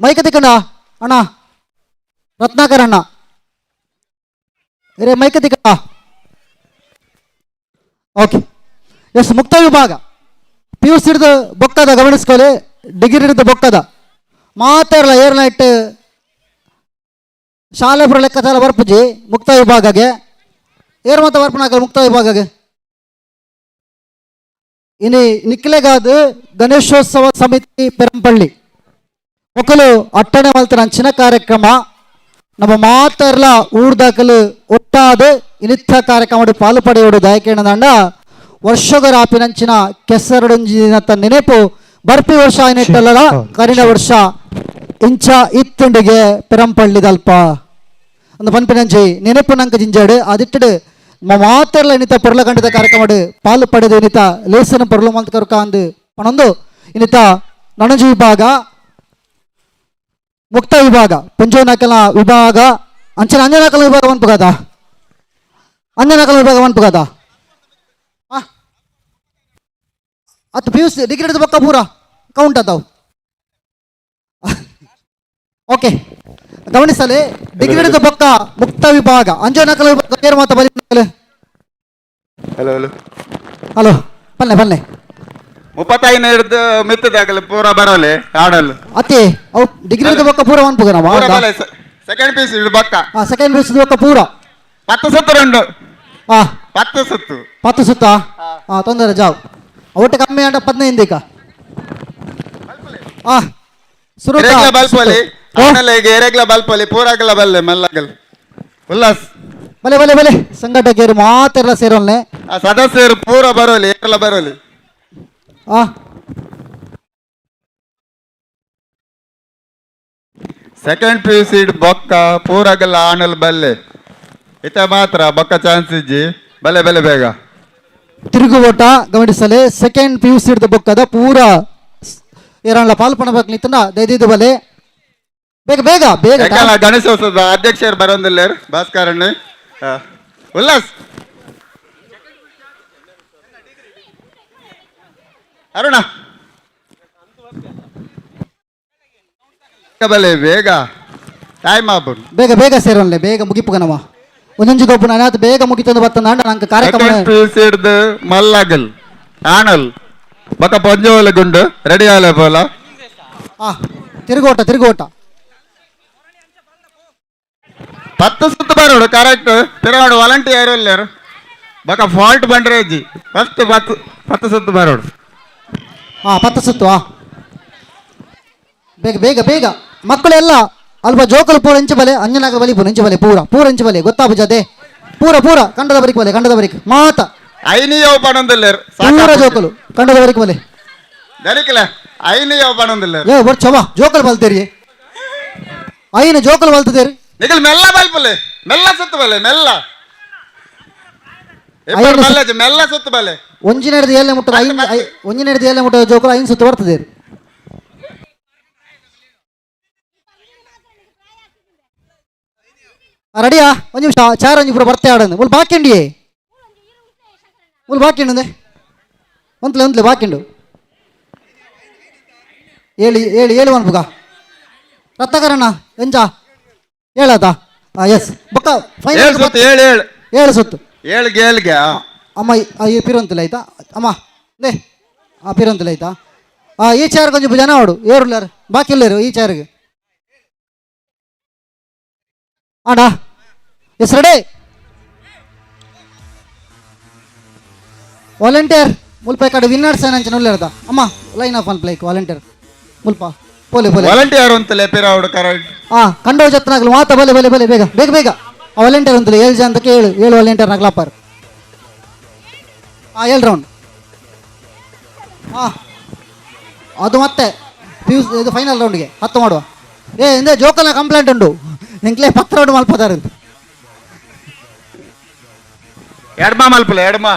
ಮೈಕ ತಿಕ್ಕಣ್ಣ ಅಣ್ಣ, ರತ್ನಾಕರ್ ಅಣ್ಣ ರೇ ಮೈಕ ತಿಕ್ಕ. ಓಕೆ ಎಸ್, ಮುಕ್ತ ವಿಭಾಗ P U C ಹಿಡಿದು ಬೊಕ್ಕದ ಗಮನಿಸ್ಕೊಳ್ಳಿ, ಡಿಗ್ರಿ ಹಿಡಿದು ಬೊಕ್ಕದ ಮಾತಾಡಲ್ಲ ಏರ್ ನೈಟ್ ಶಾಲೆ ಪುರ ಲೆಕ್ಕಾಚಾರ ಬರ್ಪುಜಿ ಮುಕ್ತ ವಿಭಾಗಗೆ. ಏರ್ ಮಾತ ಬರ್ಪುನಾಕಲ್ ಮುಕ್ತ ವಿಭಾಗಗೆ. ಇನಿ ನಿಕ್ಲೆಗಾದ ಗಣೇಶೋತ್ಸವ ಸಮಿತಿ ಪೆರಂಪಳ್ಳಿ ಮೊಕಲು ಅಟ್ಟಣೆ ಮಲ್ತನ ಅಂಚಿನ ಕಾರ್ಯಕ್ರಮ ನಮ್ಮ ಮಾತರ್ಲ ಊರ್ದಾಕಲು ಒಟ್ಟಾದ ಇನಿತ್ತ ಕಾರ್ಯಕ್ರಮ ಪಾಲು ಪಡೆಯೋಡು ದಯಕೇಣದಂಡ ವರ್ಷಗರ ಆಪಿನಂಚಿನ ಕೆಸರಡೊಂಜಿನ ನೆನಪು ಬರ್ಪಿ ವರ್ಷ ಏನಿಟ್ಟಲ್ಲ ಕರಿನ ವರ್ಷ ಇಂಚ ಇತ್ತುಂಡಿಗೆ ಪೆರಂಪಳ್ಳಿದಲ್ಪ ಅಂದ ಪನ್ಪಿನಂಚಿ ನೆನಪು ನಂಕ ಜಿಂಜಾಡು ಅದಿಟ್ಟಡು ಮಾತರ್ಲ ಇನ್ನಿತ ಪೊರ್ಲಗಂಡದ ಕಾರ್ಯಕ್ರಮ ಪಾಲು ಪಡೆದು ಇನ್ನಿತ ಲೇಸನ ಪೊರ್ಲು ಮಂತ್ ಅಂದು ಪಣೊಂದು ಇನ್ನಿತ ನನಜು ವಿಭಾಗ ಮುಕ್ತ ವಿಭಾಗ ಪಂಜೋನಾಕಲ ವಿಭಾಗ ಅಂಚನ ಅಂಜನಾಕಲ ವಿಭಾಗ ಮನ್ಪುಗಾದ, ಅಂಜನಾಕಲ ವಿಭಾಗ ಮನ್ಪುಗಾದ. ಅತ್ತು P U C degree ಹಿಡಿದು ಬೊಕ್ಕ ಪೂರ ಕೌಂಟ್ ಆತಾವು. ಓಕೆ ಗಮನಿಸಲಿ, ಡಿಗ್ರಿ ಹಿಡಿದು ಬೊಕ್ಕ ಮುಕ್ತ ವಿಭಾಗ ಅಂಜನಾಕಲ ವಿಭಾಗ ಮಾತ ಬಲಿ. Hello hello hello ಬನ್ನೆ ಬನ್ನೆ 35 ಮಿತ್ತದಾಗಲಿ ಪೂರ ಬರೋಲೆ ಆಡಲು ಅತ್ತೆ ಅವು ಡಿಗ್ರಿ ಹಿಡಿದು ಬೊಕ್ಕ ಪೂರ ಮನ್ಪುಗ ನಾವು second P C ಬೊಕ್ಕ. Second P C ಬೊಕ್ಕ ಪೂರ 10 ಸುತ್ತು ರಂಡು. 10 ಸುತ್ತು 10 ಸುತ್ತಾ ತೊಂದರೆ ಜಾವ್ ಒಟ್ಟು ಕಮ್ಮಿ ಅಂಡ 15 ಈಗ. ಸುರುತ ಬಲ್ಪಲಿ ಏರೆಗ್ಲ ಬಲ್ಪಲಿ ಪೂರಾಗಲ ಬಲ್ಲೆ ಮಲ್ಲಗಲ್ ಉಲ್ಲಾಸ್ ಬಲೆ ಬಲೆ ಬಲೆ ಸಂಘಟಕರು ಮಾತೆಲ್ಲ ಸೇರೋಲ್ನೆ ಸದಸ್ಯರು ಪೂರ Baroli ಏರ್ಲ Baroli. Second P U C ಬೊಕ್ಕ ಪೂರಾಗಲ್ಲ ಆಣಲ್ ಬಲ್ಲೆ ಇತ ಮಾತ್ರ ಬೊಕ್ಕ ಚಾನ್ಸ್ ಇಜ್ಜಿ ಬಲೆ ಬಲೆ ಬೇಗ ತಿರುಗುವೋಟ ಗಮನಿಸಲೆ. Second P U C ಬೊಕ್ಕದ ಪೂರ ಏರಣ್ಣ ಪಾಲ್ಪಣ ಬೇಕು ನಿತ್ತನ ದಯದಿದ್ದು ಬಲೆ ಬೇಗ ಬೇಗ ಬೇಗ. ಗಣೇಶೋತ್ಸವದ ಅಧ್ಯಕ್ಷರು ಬರೋದಿಲ್ಲ ಭಾಸ್ಕರಣ್ಣ ಉಲ್ಲಾಸ್ ಅರುಣ ಬಲೆ ಬೇಗ ಟೈಮ್ ಆಗ್ಬೋದು. ಬೇಗ ಬೇಗ ಸೇರೋನ್ಲೆ ಬೇಗ ಮುಗಿಪುಗನವ ಒಂದೊಂಜಿ ಗೊಬ್ಬು ನಾನು ಬೇಗ ಮುಗಿತಂದು ಬತ್ತಂದ ನಂಗೆ ಕಾರ್ಯಕ್ರಮ ಹಿಡ್ದು ಮಲ್ಲಾಗಲ್ ಆಣಲ್ ಬಕ ಪಂಜೋಲ ಗುಂಡು ರೆಡಿ ಆಲೆ ಪೋಲ. ತಿರುಗೋಟ ತಿರುಗೋಟ 10 ಸುತ್ತು ಬರೋಡು ಕರೆಕ್ಟ್ ತಿರುಗಾಡು ವಾಲಂಟಿಯರ್ ಎಲ್ಲರು ಬಕ ಫಾಲ್ಟ್ ಬಂದ್ರೆ ಅಜ್ಜಿ ಫಸ್ಟ್ 10 ಸುತ್ತು ಬರೋಡು. 10 ಸುತ್ತು. ಬೇಗ ಬೇಗ ಬೇಗ ಮಕ್ಕಳೆಲ್ಲ ಅಲ್ಪ ಜೋಕಲು ಪೂರ ಇಂಚು ಬಲೆ ಅಂಜನಾಗ ಬಲಿ ಪೂರ ಇಂಚು ಬಲೆ ಪೂರ ಪೂರ ಇಂಚು ಬಲೆ ಗೊತ್ತಾಪುಜದೆ ಪೂರ ಪೂರ ಕಂಡದ ಬರಿಕ್ ಬಲೆ ಕಂಡದ ಬರಿಕ್ ಮಾತ ಐನಿಯೋ ಪಣಂದಿಲ್ಲ ಪೂರ ಜೋಕಲು ಕಂಡದ ಬರಿಕ್ ಬಲೆ ದರಿಕಲ ಐನಿಯೋ ಪಣಂದಿಲ್ಲ. ಏ ಬರ್ಚವ ಜೋಕಲು ಬಲ್ತೇರಿ ಐನ ಜೋಕಲು ಬಲ್ತದೇರಿ ನಿಗಲ್ ಮೆಲ್ಲ ಬಲ್ಪಲೆ ಮೆಲ್ಲ ಸುತ್ತು ಬಲೆ ಮೆಲ್ಲ ಮೆಲ್ಲ ಸುತ್ತು ಬಲೆ ಒಂಜಿನ ಏಳನೇ ಮುಟ್ಟದ ಐನ್ ಒಂಜಿನ ಏಳನೇ ಮುಟ್ಟದ ಜೋಕಲು ಐನ್ ಸುತ್ತು ಬರ್ತದೆ. ರೆಡಿಯಾ? ಒಂದು ನಿಮಿಷ ಚಾರ್ ಒಂಜಿ ಪೂರ ಬರ್ತೆ ಆಡಂದು ಮುಲ್ ಬಾಕಿ ಉಂಡಿಯೇ ಮುಲ್ ಬಾಕಿ ಉಂಡೆ ಒಂತ್ಲೆ ಒಂತ್ಲೆ ಬಾಕಿ ಉಂಡು ಏಳು ಏಳು ಏಳು ಅನ್ಪುಗ ರತ್ನಾಕರಣ್ಣ ಎಂಜ ಹೇಳದ ಎಸ್ ಬೊಕ್ಕ ಫೈನಲ್ ಸುತ್ತು ಏಳು ಏಳು ಏಳು ಸುತ್ತು ಏಳು ಗೇಲ್ಗೆ. ಅಮ್ಮ ಈ ಪಿರಂತಿಲ್ಲ ಆಯ್ತಾ ಅಮ್ಮ they ಆ ಪಿರಂತಿಲ್ಲ ಆಯ್ತಾ. ಈ ಚಾರ್ ಕೊಂಚ ಜನ ಅವಡು ಏರುಲ್ಲಾರು ಬಾಕಿ ಇಲ್ಲೇರು ಈ ಚಾರ್ಗೆ ಆಡ. S ready volunteer ಮುಲ್ಪ ಕಡೆ ವಿನ್ನರ್ಸ್ ಅಂಚನೆ ಉಲ್ಲೇರ್ದ ಅಮ್ಮ line of one plaque volunteer ಮುಲ್ಪ ಪೋಲೆ ಪೋಲೆ ವಾಲಂಟಿಯರ್ ಅಂತಲೇ ಪಿರಾವುಡು ಕರೆಕ್ಟ್. ಕಂಡೋ ಜತ್ನಾಗಲು ಮಾತ ಬಲೆ ಬಲೆ ಬಲೆ ಬೇಗ ಬೇಗ ಬೇಗ ವಾಲಂಟಿಯರ್ ಅಂತಲೇ 7 ಜನ ಅಂತಕ್ಕೆ 7 7 ವಾಲಂಟಿಯರ್ ನಾಗ್ಲಾಪಾರ್. 7 ರೌಂಡ್. ಅದು ಮತ್ತೆ ಪಿ ಯು ಇದು ಫೈನಲ್ ರೌಂಡ್ಗೆ 10 ಮಾಡುವ. ಏ ಹಿಂದೆ ಜೋಕಲ್ನ ಕಂಪ್ಲೇಂಟ್ ಉಂಟು ನಿಂಕ್ಲೆ 10 ರೌಂಡ್ ಮಲ್ಪದಾರೆ ಅಂತ. ಎಡ್ಮ ಮಲ್ಪಲೆ ಎಡ್ಮ.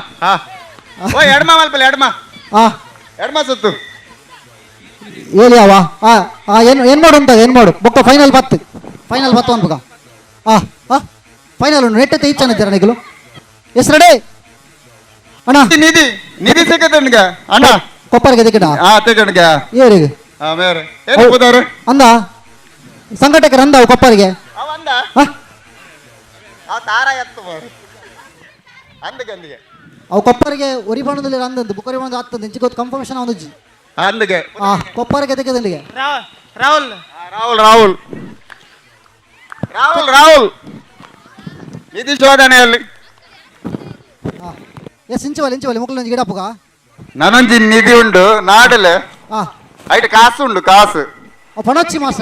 ಓ ಎಡ್ಮ ಮಲ್ಪಲೆ ಎಡ್ಮ. ಎಡ್ಮ ಸುತ್ತು ಹೇಳಿ ಅವ. ಏನು ಏನು ಮಾಡು ಅಂತ ಏನು ಮಾಡು ಬೊಕ್ಕ ಫೈನಲ್ 10 ಫೈನಲ್ 10 ಅನ್ಪುಗ. ಫೈನಲ್ ಉಂಟು ನೆಟ್ಟೆ ಈಚನ ಇದ್ದೀರ ನಿಗಲು. ಎಸ್ ರೆಡಿ ಅಣ್ಣ. ನಿಧಿ ನಿಧಿ ಸಿಕ್ಕದ ಅಣ್ಣ ಕೊಪ್ಪರಿಗೆ ದಿಕ್ಕಡ. ತಿಕ್ಕಣ್ಗ ಏರಿಗೆ ಮೇರೆ ಏನು ಪುದಾರು ಅಂದ ಸಂಘಟಕರು ಅಂದ ಕೊಪ್ಪರಿಗೆ. ಅವು ಕೊಪ್ಪರಿಗೆ ಒರಿ ಬಣ್ಣದಲ್ಲಿ ಅಂದಂದು ಬುಕ್ಕರಿ ಬಣ್ಣದ ಆಗ್ತದೆ ಇಂಚಿಗೆ ಕನ್ಫರ್ಮೇಶನ್ ಅವನು ಅಂದಿಗೆ. ಕೊಪ್ಪರಿಗೆ ತೆಗೆದಂದಿಗೆ ರಾಹುಲ್ ರಾಹುಲ್ ರಾಹುಲ್ ರಾಹುಲ್ ರಾಹುಲ್ ನಿಧಿ ಶೋಧನೆಯಲ್ಲಿ. ಎಸ್ ಇಂಚುವಲ್ಲಿ ಇಂಚುವಲ್ಲಿ ಮುಕ್ಕಳು ಗಿಡಪ್ಪಗ ನನಂಜಿ ನಿಧಿ ಉಂಡು ನಾಡಲೆ ಐಟ್ ಕಾಸು ಉಂಡು ಕಾಸು ಪಣಚ್ಚಿ ಮಾಸ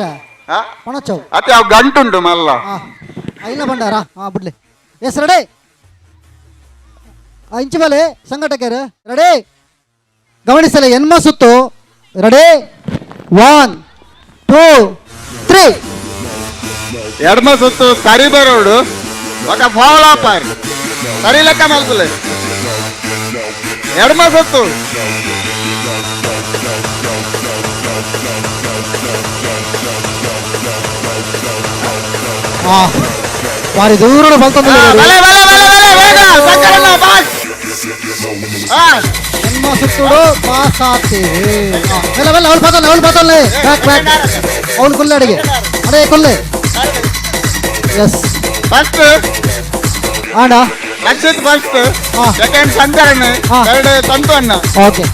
ಪಣಚ್ಚವು ಅತ್ತೆ ಅವು ಗಂಟುಂಡು ಮಲ್ಲ ಇಲ್ಲ ಬಂಡಾರ. ಬಿಡ್ಲಿ. ಎಸ್ ರೆಡಿ ಇಂಚುಬಲೆ ಸಂಘಟಕರು ರೆಡಿ ಗಮನಿಸಲ್ಲ ಎನ್ಮ ಸುತ್ತು ರೆಡಿ 1 2 3 ಎಡ್ಮ ಸುತ್ತು ಸರಿ ಬರೋಡು ఒక ಫೌಲ್ ಆಪಾರ್ ಸರಿ ಲೆಕ್ಕ ಮಲ್ಪಲೆ ಎಡ್ಮ ಸುತ್ತು. ಬಾರಿ ದೂರ ಬಲ್ತಂದು ಎನ್ಮ ಸುತ್ತುಡು ಪಾಸ್ ಆಗ್ತೀವಿ. ಮೆಲ್ಲ ಮೆಲ್ಲ ಅವಳು ಪಾತಲ್ಲ ಅವಳು ಪಾತಲ್ಲ ಬ್ಯಾಕ್ ಬ್ಯಾಕ್ ಅವಳು ಕುಲ್ಲೆ ಅಡಿಗೆ ಅದೇ ಕುಲ್ಲೆ. ಎಸ್ ಫಸ್ಟ್ ಆಂಡ ರಕ್ಷಿತ್ first second ಸಂತರಣ್ಣ third ತಂತು ಅಣ್ಣ. ಓಕೆ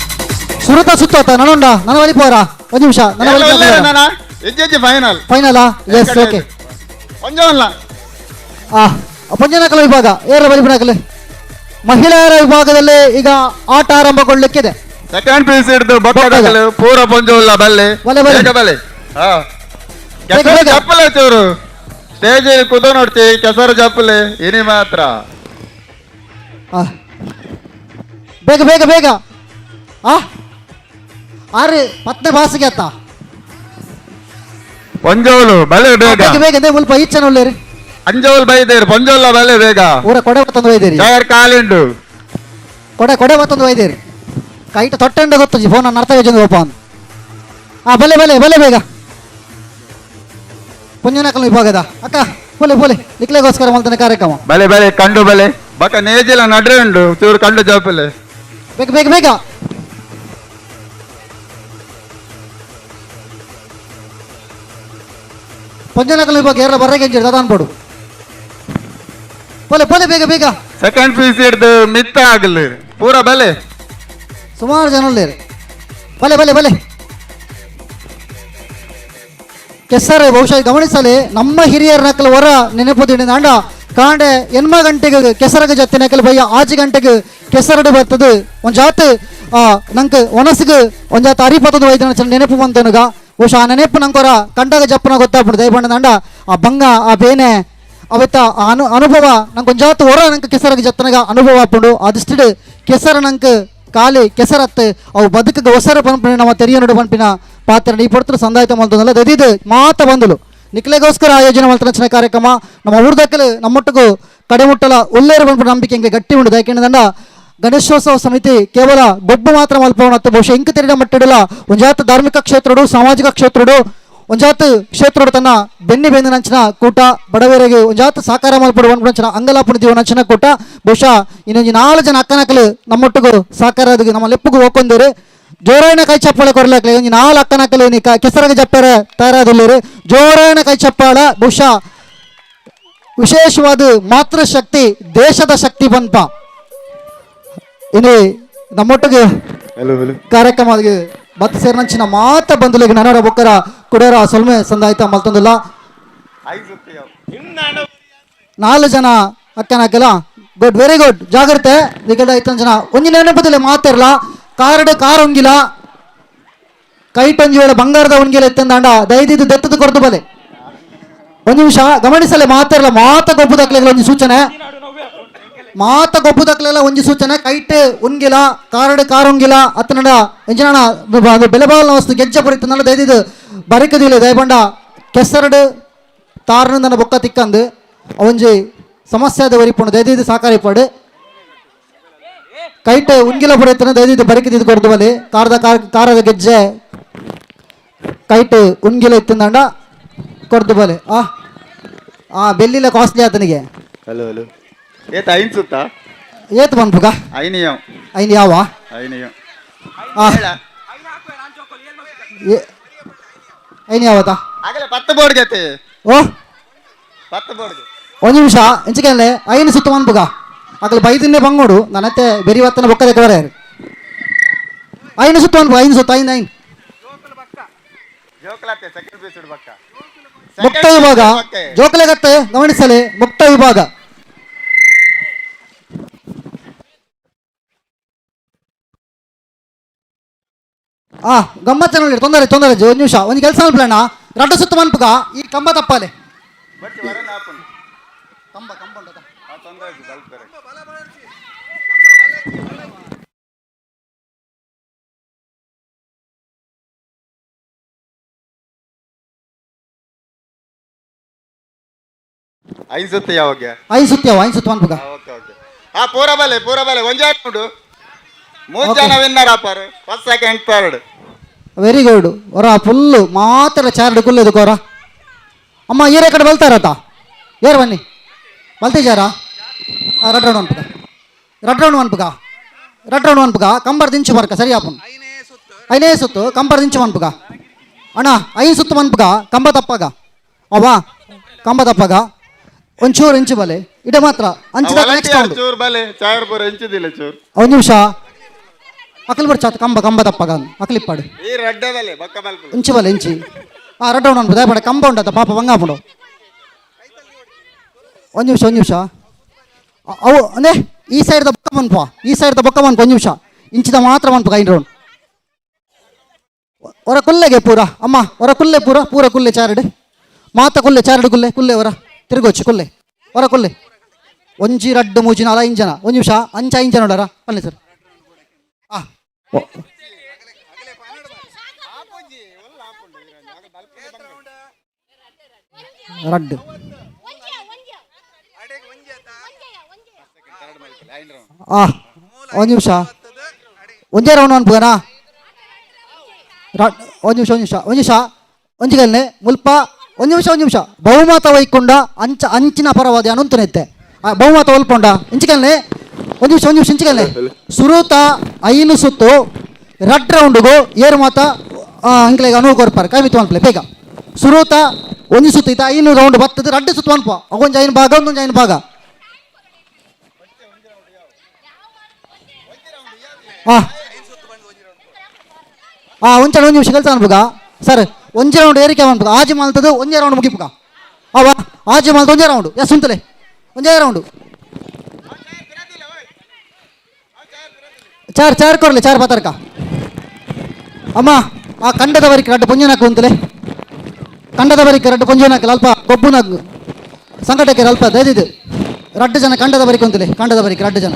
ಸುರುತ ಸುತ್ತ ನಾನುಂಡ ನನ್ನ ಬಳಿ ಪೋರ ಒಂದು ನಿಮಿಷ ನನ್ನ ಬಳಿ ಇಜ್ಜಿ final final. Yes okay ಪಂಜವಲ್ಲ. ಪಂಜನಕಲ ವಿಭಾಗ ಏರ ಬಲಿಪಣಕಲೆ ಮಹಿಳೆಯರ ವಿಭಾಗದಲ್ಲಿ ಈಗ ಆಟ ಆರಂಭಗೊಳ್ಳಲಿಕ್ಕಿದೆ. ಸೆಕೆಂಡ್ ಪೀಸ್ ಹಿಡಿದು ಬೊಕ್ಕಡಕಲು ಪೂರ ಪಂಜವಲ್ಲ ಬಲ್ಲೆ ಬಲೆ ಬಲೆ ಬೇಗ ಬಲೆ. ಕೆಸರು ಚಪ್ಪಲೆ ಚೂರು ಸ್ಟೇಜ್ ಕುದ ನೋಡ್ತಿ ಕೆಸರು ಚಪ್ಪಲೆ ಇನಿ ಮಾತ್ರ. ಬೇಗ ಬೇಗ ಬೇಗ. ಆರು ಪತ್ನೆ ಬಾಸಿಗೆ ಅತ್ತ ಪಂಜೋಲು ಬಲೆ ಬೇಗ ಬೇಗ ಬೇಗ ಅಂದ್ರೆ ಮುಲ್ಪ ಈಚನ ಉಳ್ಳೇರಿ ಅಂಜೋಲ್ ಬೈದೇರು ಪಂಜೋಲ ಬಲೆ ಬೇಗ ಊರ ಕೊಡೆ ಮತ್ತೊಂದು ಬೈದೇರಿ ಟೈರ್ ಕಾಲಿಂಡು ಕೊಡೆ ಕೊಡೆ ಮತ್ತೊಂದು ಬೈದೇರಿ ಕೈಟ ತೊಟ್ಟಂಡ ಗೊತ್ತಜಿ ಫೋನ್ ಅರ್ಥ ಯೋಜನೆ ಓಪನ್. ಆ ಬಲೆ ಬಲೆ ಬಲೆ ಬೇಗ ಪುಣ್ಯನಕಲ್ ವಿಭಾಗದ ಅಕ್ಕ ಬೋಲೆ ಬೋಲೆ ನಿಕ್ಲೆಗೋಸ್ಕರ ಮಲ್ತನ ಕಾರ್ಯಕ್ರಮ ಬಲೆ ಬಲೆ ಕಂಡು ಬಲೆ ಬಕ ನೇಜಿಲ ನಡ್ರೆ ಉಂಡು ಚೂರು ಕಂಡು ಜೋಪಲೆ ಬೇಗ ಬೇಗ ಬೇಗ ಪಂಜನಕಲ್ ವಿಭಾಗ ಯಾರ ಬರ್ರಗೆ ದಾದ ಅನ್ಬೋಡು ಬೋಲೆ ಬೋಲೆ ಬೇಗ ಬೇಗ ಸೆಕೆಂಡ್ ಪೀಸ್ ಹಿಡ್ದು ಮಿತ್ತ ಆಗಲಿ ಪೂರ ಬಲೆ ಸುಮಾರು ಜನ ಉಳ್ಳೇರು ಬಲೆ ಬಲೆ ಬಲೆ ಕೆಸರು ಬಹುಶಃ ಗಮನಿಸಲಿ ನಮ್ಮ ಹಿರಿಯರ ನಕಲು ಹೊರ ನೆನಪು ಅಂಡ ಕಾಂಡೆ ಎನ್ಮ ಗಂಟೆಗೆ ಕೆಸರಗ ಜೊತೆ ನಕಲು ಬಯ್ಯ ಆಜಿ ಗಂಟೆಗೆ ಕೆಸರಡು ಬರ್ತದೆ ಒಂಜಾತ್ ನಂಗೆ ಒನಸಿಗೆ ಒಂಜಾತ್ ಅರಿಪತದ ವೈದ್ಯನ ನೆನಪು ಬಂತನುಗ ಬಹುಶಃ ಆ ನೆನಪು ನಂಕೊರ ಕಂಡಾಗ ಜಪ್ಪನ ಗೊತ್ತಾಗ್ಬಿಡು ದಯಬಂಡ ಅಂಡ ಆ ಬಂಗ ಆ ಬೇನೆ ಅವತ್ತ ಆ ಅನುಭವ ನಂಗೆ ಒಂಜಾತ್ ಹೊರ ನಂಗೆ ಕೆಸರಗ ಜತ್ತನಗ ಅನುಭವ ಆಪುಂಡು ಆದಷ್ಟು ಕೆಸರ ನಂಗೆ ಖಾಲಿ ಕೆಸರತ್ತು ಅವು ಬದುಕಿಗೆ ಹೊಸರ ಪಂಪಿನ ನಮ್ಮ ತೆರಿಯ ಪಂಪಿನ ಪಾತ್ರ ಈ ಪಡ್ತರು ಸಂದಾಯಿತ ಮಲ್ತದಲ್ಲ ದದಿದು ಮಾತ ಬಂದಲು ನಿಕ್ಲೆಗೋಸ್ಕರ ಆಯೋಜನೆ ಮಲ್ತನ ಕಾರ್ಯಕ್ರಮ ನಮ್ಮ ಊರ್ದಕ್ಕಲು ನಮ್ಮೊಟ್ಟಿಗೂ ಕಡೆಮುಟ್ಟಲ ಉಲ್ಲೇರು ಬಂದ್ಬಿಟ್ಟು ನಂಬಿಕೆ ಹಿಂಗೆ ಗಟ್ಟಿ ಉಂಡು. ಯಾಕೆಂದ್ರೆ ಗಣೇಶೋತ್ಸವ ಸಮಿತಿ ಕೇವಲ ಗೊಬ್ಬು ಮಾತ್ರ ಮಲ್ಪವನತ್ತು ಬಹುಶಃ ಇಂಕ ತೆರಿನ ಮಟ್ಟಿಡಲ ಒಂಜಾತ ಧಾರ್ಮಿಕ ಕ್ಷೇತ್ರಡು ಸಾಮಾಜಿಕ ಕ್ಷೇತ್ರಡು ಒಂಜಾತ ಕ್ಷೇತ್ರಡು ತನ್ನ ಬೆನ್ನಿ ಬೆಂದಿನಂಚಿನ ಕೂಟ ಬಡವರಿಗೆ ಒಂಜಾತ ಸಾಕಾರ ಮಲ್ಪಡು ಒಂಚಿನ ಅಂಗಲಾಪುಣ ಜೀವನಂಚಿನ ಕೂಟ ಬಹುಶಃ ಇನ್ನೊಂದು 4 ಜನ ಅಕ್ಕನಕಲು ನಮ್ಮೊಟ್ಟಿಗೂ ಸಾಕಾರ ನಮ್ಮ ಲೆಪ್ಪುಗೂ ಹೋಗ್ಕೊಂಡೇರು ಜೋರಾಯಣ ಕೈ ಚಪ್ಪಾಳೆ ಕೊರಲಾಕ್ಲಿ ಒಂಜಿ 4 ಅಕ್ಕನಕಲು ಕೆಸರಗ ಜಪ್ಪರೆ ತಯಾರಾದಿಲ್ಲರು ಜೋರಾಯಣ ಕೈ ಚಪ್ಪಾಳ ಬಹುಶಃ ವಿಶೇಷವಾದ ಮಾತೃಶಕ್ತಿ ದೇಶದ ಶಕ್ತಿ ಬಂಪ ಇನ್ನು ನಮ್ಮೊಟ್ಟಿಗೆ ಕಾರ್ಯಕ್ರಮ ಬತ್ ಸೇರಿನಂಚಿನ ಮಾತ ಬಂಧುಲಿಗೆ ನನರ ಬೊಕ್ಕರ ಕುಡೇರ ಸೊಲ್ಮೆ ಸಂದಾಯ್ತ ಮಲ್ತೊಂದಿಲ್ಲ 4 ಜನ ಅಕ್ಕನಕಲ good very good ಜಾಗ್ರತೆ ನಿಗಡ ಇತ್ತೊಂದು ಜನ ಒಂಜಿ ನೆನಪದಿಲ್ಲ ಮಾತಿರಲ್ಲ ಕಾರಡು ಕಾರ್ ಉಂಗಿಲ ಕೈಟೊಂಜಿ ವೇಳೆ ಬಂಗಾರದ ಉಂಗಿಲ ಇತ್ತಂದಾಂಡ ದಯದಿದ್ದು ದತ್ತದ ಕೊರತು ಬಲೆ ಒಂದು ನಿಮಿಷ ಗಮನಿಸಲೆ ಮಾತಿರಲ್ಲ ಮಾತ ಗೊಬ್ಬುದಕ್ಲೆಗಳ ಒಂಜಿ ಸೂಚನೆ ಮಾತ ಗೊಬ್ಬುದಕ್ಲೆಲ್ಲ ಒಂಜಿ ಸೂಚನೆ ಕೈಟ್ ಉಂಗಿಲ ಕಾರಡು ಕಾರ್ ಉಂಗಿಲ ಅತ್ತನಡ ಎಂಜಿನ ಬೆಲೆಬಾಲಿನ ವಸ್ತು ಗೆಜ್ಜೆ ಪುರಿತಂದ ದಯದಿದ್ದು ಬರಿಕದಿಲ್ಲ ದಯಬಂಡ ಕೆಸರಡು ತಾರನು ನನ್ನ ಬೊಕ್ಕ ತಿಕ್ಕಂದು ಒಂಜಿ ಸಮಸ್ಯೆ ಆದ ವರಿಪುಂಡು ದಯದಿದ್ದು ಸಾಕಾರಿಪಾಡು ಕೈಟ್ ಉಂಗಿಲ ಪುರೈತನ ದಯದಿದ್ದು ಬರಿಕದಿದ್ದು ಕೊರದು ಬಲೆ ಕಾರದ ಕಾರದ ಗೆಜ್ಜೆ ಕೈಟ್ ಉಂಗಿಲ ಇತ್ತಂದಾಂಡ ಕೊರದು ಬಲೆ ಆ ಆ ಬೆಲ್ಲಿಲ ಕಾಸ್ಟ್ಲಿ ಆತನಿಗೆ ಹಲೋ ಹಲೋ ಏತ್ ಐನ್ ಸುತ್ತ ಏತ್ ಬಂದ್ಪುಗ ಐನ್ ಯಾವ ಐನ್ ಯಾವ ಐನ್ ಐನ್ ಯಾವತ್ತಾ ಆಗಲೇ 10 ಬೋರ್ಡ್ ಗತೆ ಓ 10 ಬೋರ್ಡ್ ಒಂದು ನಿಮಿಷ ಎಂಚಿಕಲ್ಲೇ ಐನ್ ಸುತ್ತ ಬಂದ್ಪುಗ ಆಗಲೇ ಬೈದಿನ್ನೇ ಬಂಗೋಡು ನನ್ನತ್ತೆ ಬೆರಿ ವತ್ತನ ಬೊಕ್ಕದೆ ಕವರೆ ಐನ್ ಸುತ್ತ ಬಂದ್ಪುಗ ಐನ್ ಸುತ್ತ ಐನ್ ಐನ್ ಮುಕ್ತ ವಿಭಾಗ ಜೋಕಲೆಗತ್ತೆ ಗಮನಿಸಲಿ ಮುಕ್ತ ವಿಭಾಗ ಆ ಗಮ್ಮತ್ತ ನೋಡಿ ತೊಂದರೆ ತೊಂದರೆ ಒಂದು ನಿಮಿಷ ಒಂದು ಕೆಲಸ ಅನ್ಪ್ಲಣ್ಣ ರಡ್ಡು ಸುತ್ತ ಮನ್ಪುಗ ಈ ಕಂಬ ತಪ್ಪಾಲೆ ಕಂಬ ಕಂಬ ಐನ್ ಸುತ್ತ ಯಾವಾಗ ಐನ್ ಸುತ್ತ ಯಾವ ಐನ್ ಸುತ್ತ ಮನ್ಪುಗ ಓಕೆ ಓಕೆ ಆ ಪೂರ ಬಲೆ ಪೂರ ಬಲೆ ಒಂಜೆ ಉಂಡು 3 ಜನ ವಿನ್ನರ್ ಆಪಾರು first second third very good ಹೊರ ಫುಲ್ಲು ಮಾತ್ರ ಚಾರ್ಡ್ ಕುಲ್ಲು ಕೋರ ಅಮ್ಮ ಏರೇ ಕಡೆ ಬಲ್ತಾರತ್ತ ಏರ್ ಬನ್ನಿ ಬಲ್ತಿಜಾರಾ ರಡ್ ರೌಂಡ್ ಅನ್ಪುಗ ರಡ್ ರೌಂಡ್ ಅನ್ಪುಗ ರಡ್ ರೌಂಡ್ ಅನ್ಪುಗ ಕಂಬರ್ ದಿಂಚು ಬರ್ಕ ಸರಿ ಆಪುನ್ ಐನೇ ಸುತ್ತು ಕಂಬರ್ ದಿಂಚು ಅನ್ಪುಗ ಅಣ್ಣ ಐನ್ ಸುತ್ತು ಮನ್ಪುಗ ಕಂಬ ತಪ್ಪಾಗ ಅವ್ವಾ ಕಂಬ ತಪ್ಪಾಗ ಒಂಚೂರು ಇಂಚು ಬಲೆ ಇಡೆ ಮಾತ್ರ ಅಂಚಿದ ನೆಕ್ಸ್ಟ್ ರೌಂಡ್ ಚೂರು ಬಲೆ ಚಾರ್ ಪೂರ ಇಂಚಿದಿಲ್ಲ ಚೂರು ಒಂದು ನಿಮಿಷ ಅಕಲ್ ಬರ್ಚಾತ ಕಂಬ ಕಂಬ ತಪ್ಪಾಗ ಅಕಲಿಪ್ಪಾಡು ಈ ರಡ್ಡೆ ಬಲೆ ಬಕ್ಕ ಬಲ್ಪು ಇಂಚು ಬಲೆ ಇಂಚಿ ಆ ರಡ್ಡ ಉಂಡು ಅನ್ಬೋದು ದಯಪಡ ಕಂಬ ಉಂಟದ ಪಾಪ ಬಂಗಾಪುಂಡು ಒಂದು ನಿಮಿಷ ಒಂದು ನಿಮಿಷ ಅವು ಅಂದೇ ಈ ಸೈಡ್ದ ಬೊಕ್ಕ ಮನ್ಪ ಈ ಸೈಡ್ದ ಬೊಕ್ಕ ಮನ್ಪ ಒಂದು ನಿಮಿಷ ಇಂಚಿದ ಮಾತ್ರ ಮನ್ಪ ಐನ್ ರೌಂಡ್ ಹೊರ ಕುಲ್ಲೆಗೆ ಪೂರ ಅಮ್ಮ ಹೊರ ಕುಲ್ಲೆ ಪೂರ ಪೂರ ಕುಲ್ಲೆ ಚಾರಡು ಮಾತ ಕುಲ್ಲೆ ಚಾರಡು ಕುಲ್ಲೆ ಕುಲ್ಲೆ ಹೊರ ತಿರುಗೋಚು ಕುಲ್ಲೆ ಹೊರ ಕುಲ್ಲೆ ಒಂಜಿ ರಡ್ಡು ಮೂಜಿ ನಾಲ್ ಐದು ಜನ ಒಂದು ನಿಮಿಷ ಅಂಚ ಐದು ಜನ ನೋಡಾರ ಬನ್ನಿ ಸರ್ ಆ ರಡ್ಡು ಆ ಒಂದು ನಿಮಿಷ ಒಂದೇ ರೌಂಡ್ ಅನ್ಪುಗನಾ ಒಂದು ನಿಮಿಷ ಒಂದು ನಿಮಿಷ ಒಂದು ನಿಮಿಷ ಒಂಜಿಗಲ್ನೆ ಮುಲ್ಪ ಒಂದು ನಿಮಿಷ ಒಂದು ನಿಮಿಷ ಬಹುಮತ ವೈಕೊಂಡ ಅಂಚ ಅಂಚಿನ ಪರವಾದಿ ಅನಂತನಿತ್ತೆ ಬಹುಮತ ಒಲ್ಪೊಂಡ ಇಂಚಿಕಲ್ನೆ ಒಂದು ನಿಮಿಷ ಒಂದು ನಿಮಿಷ ಇಂಚಿಕಲ್ನೆ ಸುರೂತ ಐನು ಸುತ್ತು ರಡ್ ರೌಂಡ್ಗು ಏರು ಮಾತ ಅಂಕ್ಲೆಗೆ ಅನುವು ಕೊರ್ಪಾರೆ ಕೈ ಮಿತ್ತು ಅನ್ಪ್ಲೆ ಬೇಗ ಸುರೂತ ಒಂದು ಸುತ್ತು ಇತ್ತ ಐನು ರೌಂಡ್ ಬತ್ತದ ರಡ್ಡು ಸುತ್ತು ಅನ್ಪ ಒಂಜಿ ಐನು ಭಾಗ ಒಂದೊಂದು ಐನು ಭಾಗ ಒಂಚ ಒಂದು ನಿಮಿಷ ಕೆಲಸ ಅನ್ಪುಗ ಸರ್ ಒಂಜಿ ರೌಂಡ್ ಏರಿಕೆ ಅನ್ಪುಗ ಆಜಿ ಮಾಲ್ತದ ಒಂಜೇ ರೌಂಡ್ ಮುಗಿಪುಗ ಅವ ಆಜಿ ಮಾಲ್ತ ಒಂಜೇ ರೌಂಡ್ ಎಸ್ ಉಂತಲೆ ಒಂಜೇ ರೌಂಡು ಚಾರ್ ಚಾರ್ ಕೊರ್ಲೆ ಚಾರ್ ಪತರ್ಕ ಅಮ್ಮ ಆ ಕಂಡದ ಬರಿಕ್ ರಡ್ಡು ಪೊಂಜನಾಕು ಉಂತಲೆ ಕಂಡದ ಬರಿಕ್ ರಡ್ಡು ಪೊಂಜನಾಕಲ್ ಅಲ್ಪ ಕೊಬ್ಬುನ ಸಂಕಟಕ್ಕೆ ಅಲ್ಪ ದಯದಿದ್ದು ರಡ್ಡು ಜನ ಕಂಡದ ಬರಿಕ್ ಉಂತಲೆ ಕಂಡದ ಬರಿಕ್ ರಡ್ಡು ಜನ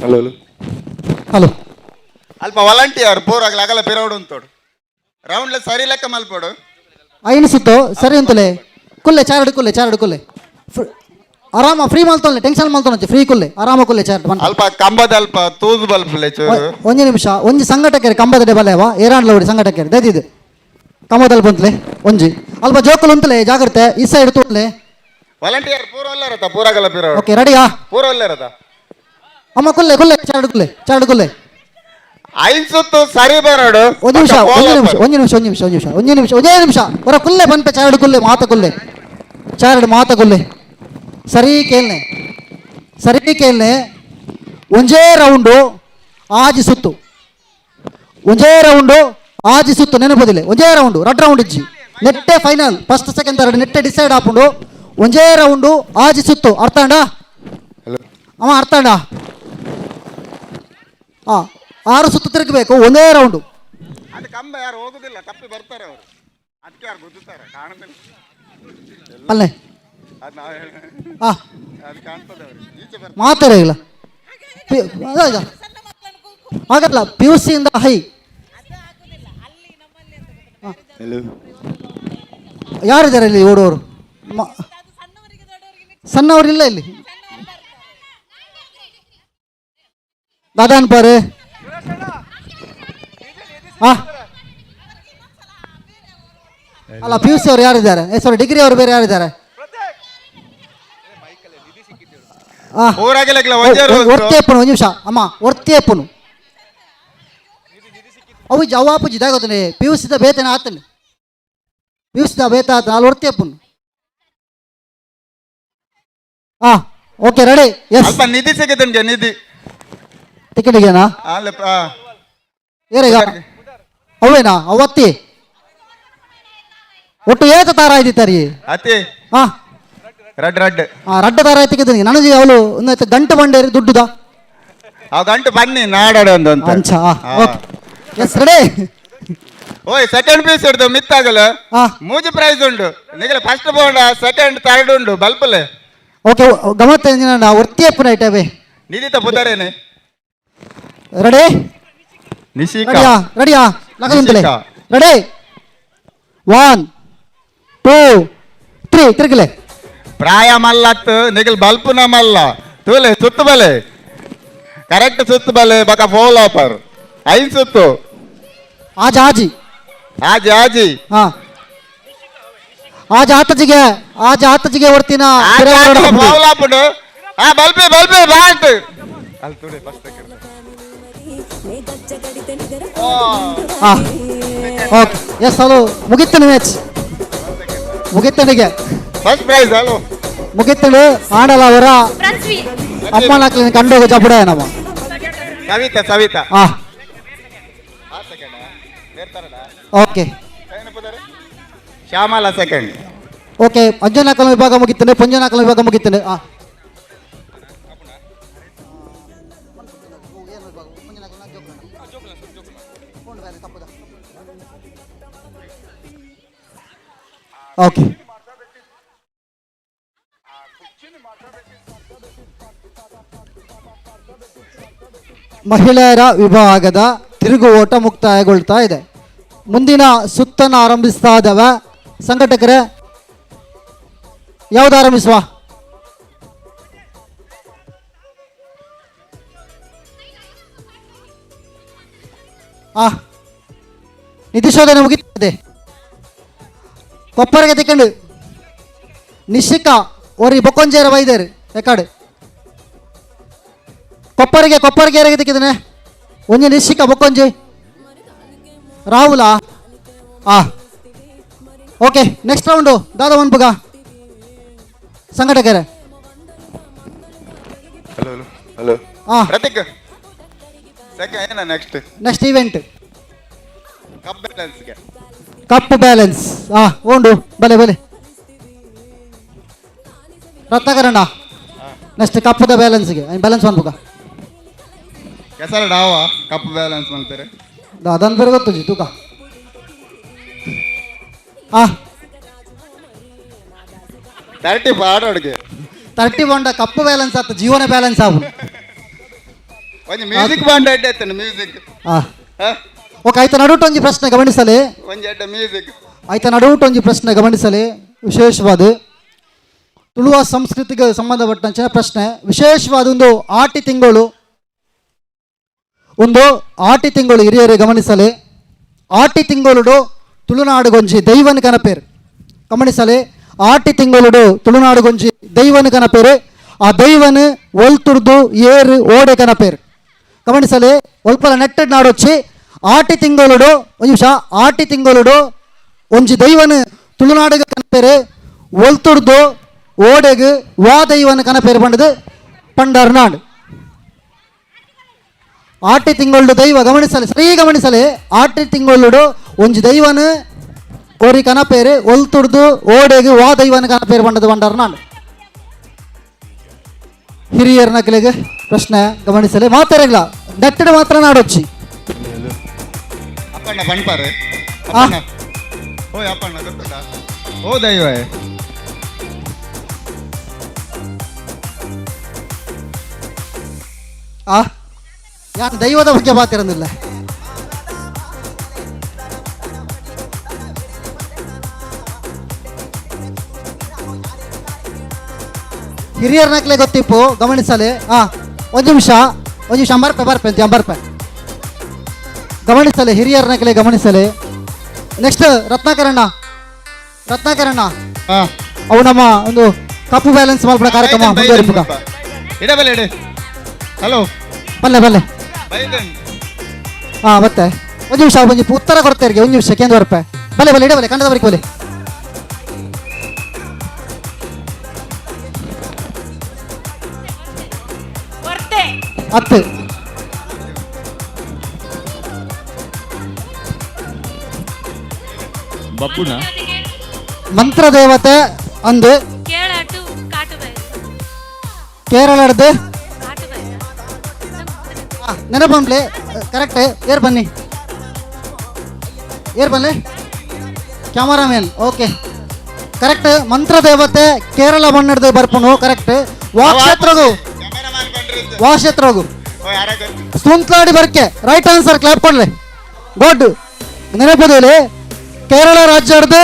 hello hello hello ಅಲ್ಪ ವಾಲಂಟಿಯರ್ ಪೂರಾಗಲ ಅಗಲ ಪಿರೌಡ್ ಉಂತೋಡು ರೌಂಡ್ಲ ಸರಿ ಲೆಕ್ಕ ಮಲ್ಪೋಡು ಐನು ಸುತ್ತು ಸರಿ ಅಂತಲೇ ಕುಲ್ಲೆ ಚಾರಡು ಕುಲ್ಲೆ ಚಾರಡು ಕುಲ್ಲೆ ಆರಾಮ ಫ್ರೀ ಮಲ್ತೊನ್ಲೆ ಟೆನ್ಷನ್ ಮಲ್ತೊನಚ್ಚಿ ಫ್ರೀ ಕುಲ್ಲೆ ಆರಾಮ ಕುಲ್ಲೆ ಚಾರಡು ಬನ್ ಅಲ್ಪ ಕಂಬದ ಅಲ್ಪ ತೂದು ಬಲ್ಪಲೆ ಚೂರು ಒಂಜಿ ನಿಮಿಷ ಒಂಜಿ ಸಂಘಟಕರು ಕಂಬದ ಬಲೆವ ಏರಾಂಡ್ಲ ಹೊಡಿ ಸಂಘಟಕರು ದಯದಿದ್ದು ಕಂಬದಲ್ಲಿ ಬಂತಲೆ ಒಂಜಿ ಅಲ್ಪ ಜೋಕುಲು ಉಂತಲೆ ಜಾಗ್ರತೆ ಈ ಸೈಡ್ ತೂಲೆ ವಾಲಂಟಿಯರ್ ಪೂರ ಒಲ್ಲೆರತ ಪೂರಾಗಲ ಪಿರೌಡ್ ಓಕೆ ರೆಡಿಯಾ ಪೂರ ಒಲ್ಲೆರತ ಅಮ್ಮ ಕುಲ್ಲೆ ಕುಲ್ಲೆ ಚಾರಡು ಕುಲ್ಲೆ ಚಾರಡು ಕುಲ್ಲೆ ಐನ್ ಸುತ್ತು ಸರಿ ಬರೋಡು ಒಂದು ನಿಮಿಷ ಒಂದು ನಿಮಿಷ ಒಂದು ನಿಮಿಷ ಒಂದು ನಿಮಿಷ ಒಂದು ನಿಮಿಷ ಒಂದು ನಿಮಿಷ ಒಂದೇ ನಿಮಿಷ ಹೊರ ಕುಲ್ಲೆ ಬನ್ಪೆ ಚಾರಡು ಕುಲ್ಲೆ ಮಾತ ಕುಲ್ಲೆ ಚಾರಡು ಮಾತ ಕುಲ್ಲೆ ಸರಿ ಕೇಳ್ನೆ ಸರಿ ಕೇಳ್ನೆ ಒಂಜೇ ರೌಂಡು ಆಜಿ ಸುತ್ತು ಒಂಜೇ ರೌಂಡು ಆಜಿ ಸುತ್ತು ನೆನಪದಿಲ್ಲ ಒಂಜೇ ರೌಂಡು ರಡ್ ರೌಂಡ್ ಇಜ್ಜಿ ನೆಟ್ಟೆ final first second third ನೆಟ್ಟೆ ಡಿಸೈಡ್ ಆಪುಂಡು ಒಂಜೇ ರೌಂಡು ಆಜಿ ಸುತ್ತು ಅರ್ಥಾಂಡ ಅಮ್ಮ ಅರ್ಥಾಂಡ ಆರು ಸುತ್ತು ತಿರುಗಬೇಕು ಒಂದೇ ರೌಂಡು ಅದು ಕಂಬ ಯಾರು ಹೋಗುದಿಲ್ಲ ತಪ್ಪಿ ಬರ್ತಾರೆ ಅವರು ಅದಕ್ಕೆ ಯಾರು ಗುದ್ದುತ್ತಾರೆ ಕಾಣುದಿಲ್ಲ ಅಲ್ಲೇ ಅದು ನಾವು ಹೇಳ ಅದು ಕಾಣ್ತದೆ ಅವ್ರಿಗೆ ಈಚೆ ಬರ್ತಾರೆ ಮಾತಾಡೇ ಇಲ್ಲ ಆಗಲ್ಲ ಪಿ ಯು ಸಿಯಿಂದ ಹೈ ಹಲೋ ಯಾರಿದ್ದಾರೆ ಇಲ್ಲಿ ಓಡೋರು ಸಣ್ಣವರಿಲ್ಲ ಇಲ್ಲಿ ದಾದಾನ್ ಪಾರು ಅಲ್ಲ P U C ಅವ್ರು ಯಾರಿದ್ದಾರೆ ಸಾರಿ ಡಿಗ್ರಿ ಅವರು ಬೇರೆ ಯಾರಿದ್ದಾರೆ ಒರ್ತಿಯಪ್ಪನು ಒಂದು ನಿಮಿಷ ಅಮ್ಮ ಒರ್ತಿಯಪ್ಪನು ಅವು ಜವಾಪುಜಿ ದಾಗೋತಾನೆ ಪಿ ಯು ಸಿದ ಬೇತನ ಆತನೆ ಪಿ ಯು ಸಿದ ಬೇತ ಆತನ ಅಲ್ಲಿ ಒರ್ತಿಯಪ್ಪನು okay ready yes ಅಲ್ಪ ನಿಧಿ ಸಿಗುತ್ತೆ ನಿಮಗೆ ನಿಧಿ ಟಿಕೆಟ್ ಇದೆಯಾ ಅಲ್ಲ ಏರೀಗ ಅವೇನಾ ಅವತ್ತಿ ಒಟ್ಟು ಏತ ತಾರ ಇದ್ದಿತ್ತಾರಿ ಅತಿ ರಡ್ ರಡ್ ರಡ್ಡ ತಾರ ಐತಿಗೆ ನನಗೆ ಅವಳು ಒಂದು ಗಂಟೆ ಬಂಡೇರಿ ದುಡ್ಡುದ ಆ ಗಂಟು ಬನ್ನಿ ನಾಡಾಡ ಒಂದು ಅಂತ ಅಂಚ okay yes ready ಓಯ್ ಸೆಕೆಂಡ್ ಪೀಸ್ ಹಿಡ್ದು ಮಿತ್ತಾಗಲ್ಲ ಮೂಜಿ ಪ್ರೈಸ್ ಉಂಟು ನಿಗಲ ಫಸ್ಟ್ ಬೋಂಡ ಸೆಕೆಂಡ್ ಥರ್ಡ್ ಉಂಟು ಬಲ್ಪಲೆ okay ಗಮತ್ತ ಒರ್ತಿಯಪ್ಪನ ಐಟವೇ ನಿಧಿತ ಪುದರೇನೆ ready Nishika ರೆಡಿಯಾ ರೆಡಿಯಾ ಲಗದಿಂತಲೇ Nishika. Ready 1 2 3 ತಿರುಗಲೆ ಪ್ರಾಯ ಮಲ್ಲತ್ತು ನಿಗಲ್ ಬಲ್ಪುನ ಮಲ್ಲ ತೂಲೆ ಸುತ್ತು ಬಲೆ ಕರೆಕ್ಟ್ ಸುತ್ತು ಬಲೆ ಬಕ ಫೋಲ್ ಆಪರ್ ಐನ್ ಸುತ್ತು ಆಜ್ ಆಜಿ ಆಜಿ ಆಜಿ ಆಜ್ ಆತಜಿಗೆ ಆಜ್ ಆತಜಿಗೆ ಹೊರ್ತಿನ ಫೌಲ್ ಆಪುಂಡು ಬಲ್ಪಿ ಬಲ್ಪಿ ಬ್ಯಾಟ್ ಅಲ್ಲಿ ತೂಲೆ first okay yes hello ಮುಗಿತ್ತನು match ಮುಗಿತ್ತನಿಗೆ first prize hello ಮುಗಿತ್ತನು ಆಡಲ ಅವರ ಅಮ್ಮನ ಕಂಡೋಗ ಜಬಡ ನಮ್ಮ Savita Savita okay Shyamala second okay ಅಂಜನಾಕಲ ವಿಭಾಗ ಮುಗಿತ್ತನೆ ಪಂಜನಾಕಲ ವಿಭಾಗ ಮುಗಿತ್ತನೆ ಓಕೆ ಮಹಿಳೆಯರ ವಿಭಾಗದ ತಿರುಗು ಓಟ ಮುಕ್ತಾಯಗೊಳ್ತಾ ಇದೆ. ಮುಂದಿನ ಸುತ್ತನ್ನು ಆರಂಭಿಸ್ತಾ ಇದ್ದಾವೆ ಸಂಘಟಕರೇ. ಯಾವ್ದು ಆರಂಭಿಸುವ? ನಿಧಿ ಶೋಧನೆ ಮುಗಿತದೆ. ಕೊಪ್ಪರಿಗೆ ತಿಕ್ಕಂಡು ನಿಶಿಕಾ ಒರಿ ಬೊಕ್ಕೊಂಜೇರ ಬೈದೇರು ಎಕಾಡು ಕೊಪ್ಪರಿಗೆ ಕೊಪ್ಪರಿಗೆ ಯಾರಿಗೆ ತಿಕ್ಕಿದನೆ ಒಂಜಿ ನಿಶಿಕಾ ಬೊಕ್ಕೊಂಜಿ ರಾಹುಲ. ಆ okay next round ದಾದಾ ಮನ್ಪುಗ ಸಂಘಟಕರೇ. Hello hello hello. ಆ ಪ್ರತೀಕ್ ಸೆಕೆಂಡ್ ಏನ next next event cup ಬ್ಯಾಲೆನ್ಸ್ಗೆ. Cup balance. ಆ ಉಂಡು ಬಲೆ ಬಲೆ ರತ್ನಾಕರಣ್ಣ ನೆಕ್ಸ್ಟ್ ಕಪ್ಪುದ ಬ್ಯಾಲೆನ್ಸ್ಗೆ ಬ್ಯಾಲೆನ್ಸ್ ಮನ್ಪುಗ ಕೆಸರು ಡಾವ ಕಪ್ ಬ್ಯಾಲೆನ್ಸ್ ಮಾಡ್ತಾರೆ. ಅದನ್ನು ಬೇರೆ ಗೊತ್ತು ತೂಕ. ಆ 30 ಆಡೋಡಿಗೆ 30 ಬಂಡ ಕಪ್ಪು ಬ್ಯಾಲೆನ್ಸ್ ಆತ ಜೀವನ ಬ್ಯಾಲೆನ್ಸ್ ಆವು. ಒಂಜಿ ಮ್ಯೂಸಿಕ್ ಬಾಂಡ್ ಅಡ್ಡ ಆಯ್ತಾನೆ ಮ್ಯೂಸಿಕ್. ಆ ಓಕೆ ಆಯ್ತಾ ನಡುಟು ಒಂಜಿ ಪ್ರಶ್ನೆ ಗಮನಿಸಲಿ. ಒಂಜಿ ಅಡ್ಡ ಮ್ಯೂಸಿಕ್. ಆಯ್ತಾ ನಡುಟು ಒಂಜಿ ಪ್ರಶ್ನೆ ಗಮನಿಸಲಿ. ವಿಶೇಷವಾದ ತುಳುವ ಸಂಸ್ಕೃತಿಗೆ ಸಂಬಂಧಪಟ್ಟಂಚಿನ ಪ್ರಶ್ನೆ. ವಿಶೇಷವಾದ ಒಂದು ಆಟಿ ತಿಂಗಳು, ಒಂದು ಆಟಿ ತಿಂಗಳು ಹಿರಿಯರು ಗಮನಿಸಲಿ. ಆಟಿ ತಿಂಗಳುಡು ತುಳುನಾಡುಗೊಂಜಿ ದೈವನ ಕನಪೇರು ಗಮನಿಸಲಿ. ಆಟಿ ತಿಂಗಳುಡು ತುಳುನಾಡುಗೊಂಜಿ ದೈವನ ಕನಪೇರು. ಆ ದೈವನ ಒಲ್ತುರ್ದು ಏರು ಓಡೆ ಕನಪೇರು ಗಮನಿಸಲಿ. ಒಲ್ಪಲ ನೆಟ್ಟಡ್ ನಾಡೊಚ್ಚಿ ಆಟಿ ತಿಂಗಳುಡು ಒಂದು ನಿಮಿಷ ಆಟಿ ತಿಂಗಳುಡು ಒಂಜಿ ದೈವನ ತುಳುನಾಡುಗ ಕನಪೇರು ಒಲ್ತುರ್ದು ಓಡೆಗು ವಾ ದೈವನ ಕನಪೇರು ಪಂಡದು ಪಂಡರ್ನಾಡು. ಆಟಿ ತಿಂಗಳು ದೈವ ಗಮನಿಸಲಿ, ಸರಿ ಗಮನಿಸಲಿ. ಆಟಿ ತಿಂಗಳುಡು ಒಂಜಿ ದೈವನ ಒರಿ ಕನಪೇರು ಒಲ್ತುರ್ದು ಓಡೆಗು ವಾ ದೈವನ ಕನಪೇರು ಪಂಡದು ಪಂಡರ್ನಾಡು. ಹಿರಿಯರ ನಕಲಿಗೆ ಪ್ರಶ್ನೆ ಗಮನಿಸಲಿ. ಮಾತಾಡಲ್ಲ ನೆಟ್ಟಡು ಮಾತ್ರ ನಾಡೊಚ್ಚಿ. ಅಪ್ಪಣ್ಣ ಪಣ್ಪಾರೆ ಅಪ್ಪಣ್ಣ ಓಯ್ ಅಪ್ಪಣ್ಣ ಗೊತ್ತುಂಟಾ ಓ ದೈವ. ಆ ಯಾರು ದೈವದ ಬಗ್ಗೆ ಮಾತಿರಂದಿಲ್ಲ. ಹಿರಿಯರ ನಕಲೆ ಗೊತ್ತಿಪ್ಪು ಗಮನಿಸಲಿ. ಆ ಒಂದು ನಿಮಿಷ ಒಂದು ನಿಮಿಷ ಅಂಬರ್ಪೆ ಬರ್ಪೆ ಅಂತ ಅಂಬರ್ಪೆ ಗಮನಿಸಲಿ. ಹಿರಿಯರ ನಕಲೆ ಗಮನಿಸಲಿ. ನೆಕ್ಸ್ಟ್ ರತ್ನಾಕರಣ್ಣ ರತ್ನಾಕರಣ್ಣ ಅವು ನಮ್ಮ ಒಂದು ಕಪ್ಪು ಬ್ಯಾಲೆನ್ಸ್ ಮಲ್ಪಡ ಕಾರ್ಯಕ್ರಮ ಮುಂದುವರಿಪುಗ. ಇಡಬಲ್ಲ ಇಡೆ. ಹಲೋ ಬಲ್ಲೆ ಬಲ್ಲೆ. ಹಾಂ ಮತ್ತೆ ಒಂದು ನಿಮಿಷ ಒಂಜಿ ಉತ್ತರ ಕೊಡ್ತಾರೆ ಒಂದು ನಿಮಿಷ ಕೇಂದ್ರ ರೂಪಾಯಿ. ಬಲ್ಲೆ ಬಲ್ಲೆ ಇಡಬಲ್ಲೆ ಕಂಡದವರಿಗೆ ಬಲ್ಲೆ. ಹತ್ತು ಬಬ್ಬುನ ಮಂತ್ರದೇವತೆ ಅಂದು ಕೇರಳದ್ದು ನೆನಪಂಪ್ಲೆ ಕರೆಕ್ಟ್. ಏರ್ ಬನ್ನಿ ಏರ್ ಬನ್ನಿ cameraman. Okay correct. ಮಂತ್ರದೇವತೆ ಕೇರಳ ಮಣ್ಣಡ್ದು ಬರ್ಪುನು ಕರೆಕ್ಟ್. ವಾಕ್ಷೇತ್ರಗು ವಾಕ್ಷೇತ್ರಗು ಸುಂತ್ಲಾಡಿ ಬರ್ಕೆ right answer. Clap ಕೊಡ್ಲಿ ಗುಡ್. ನೆನಪದಲ್ಲಿ ಕೇರಳ ರಾಜ್ಯದ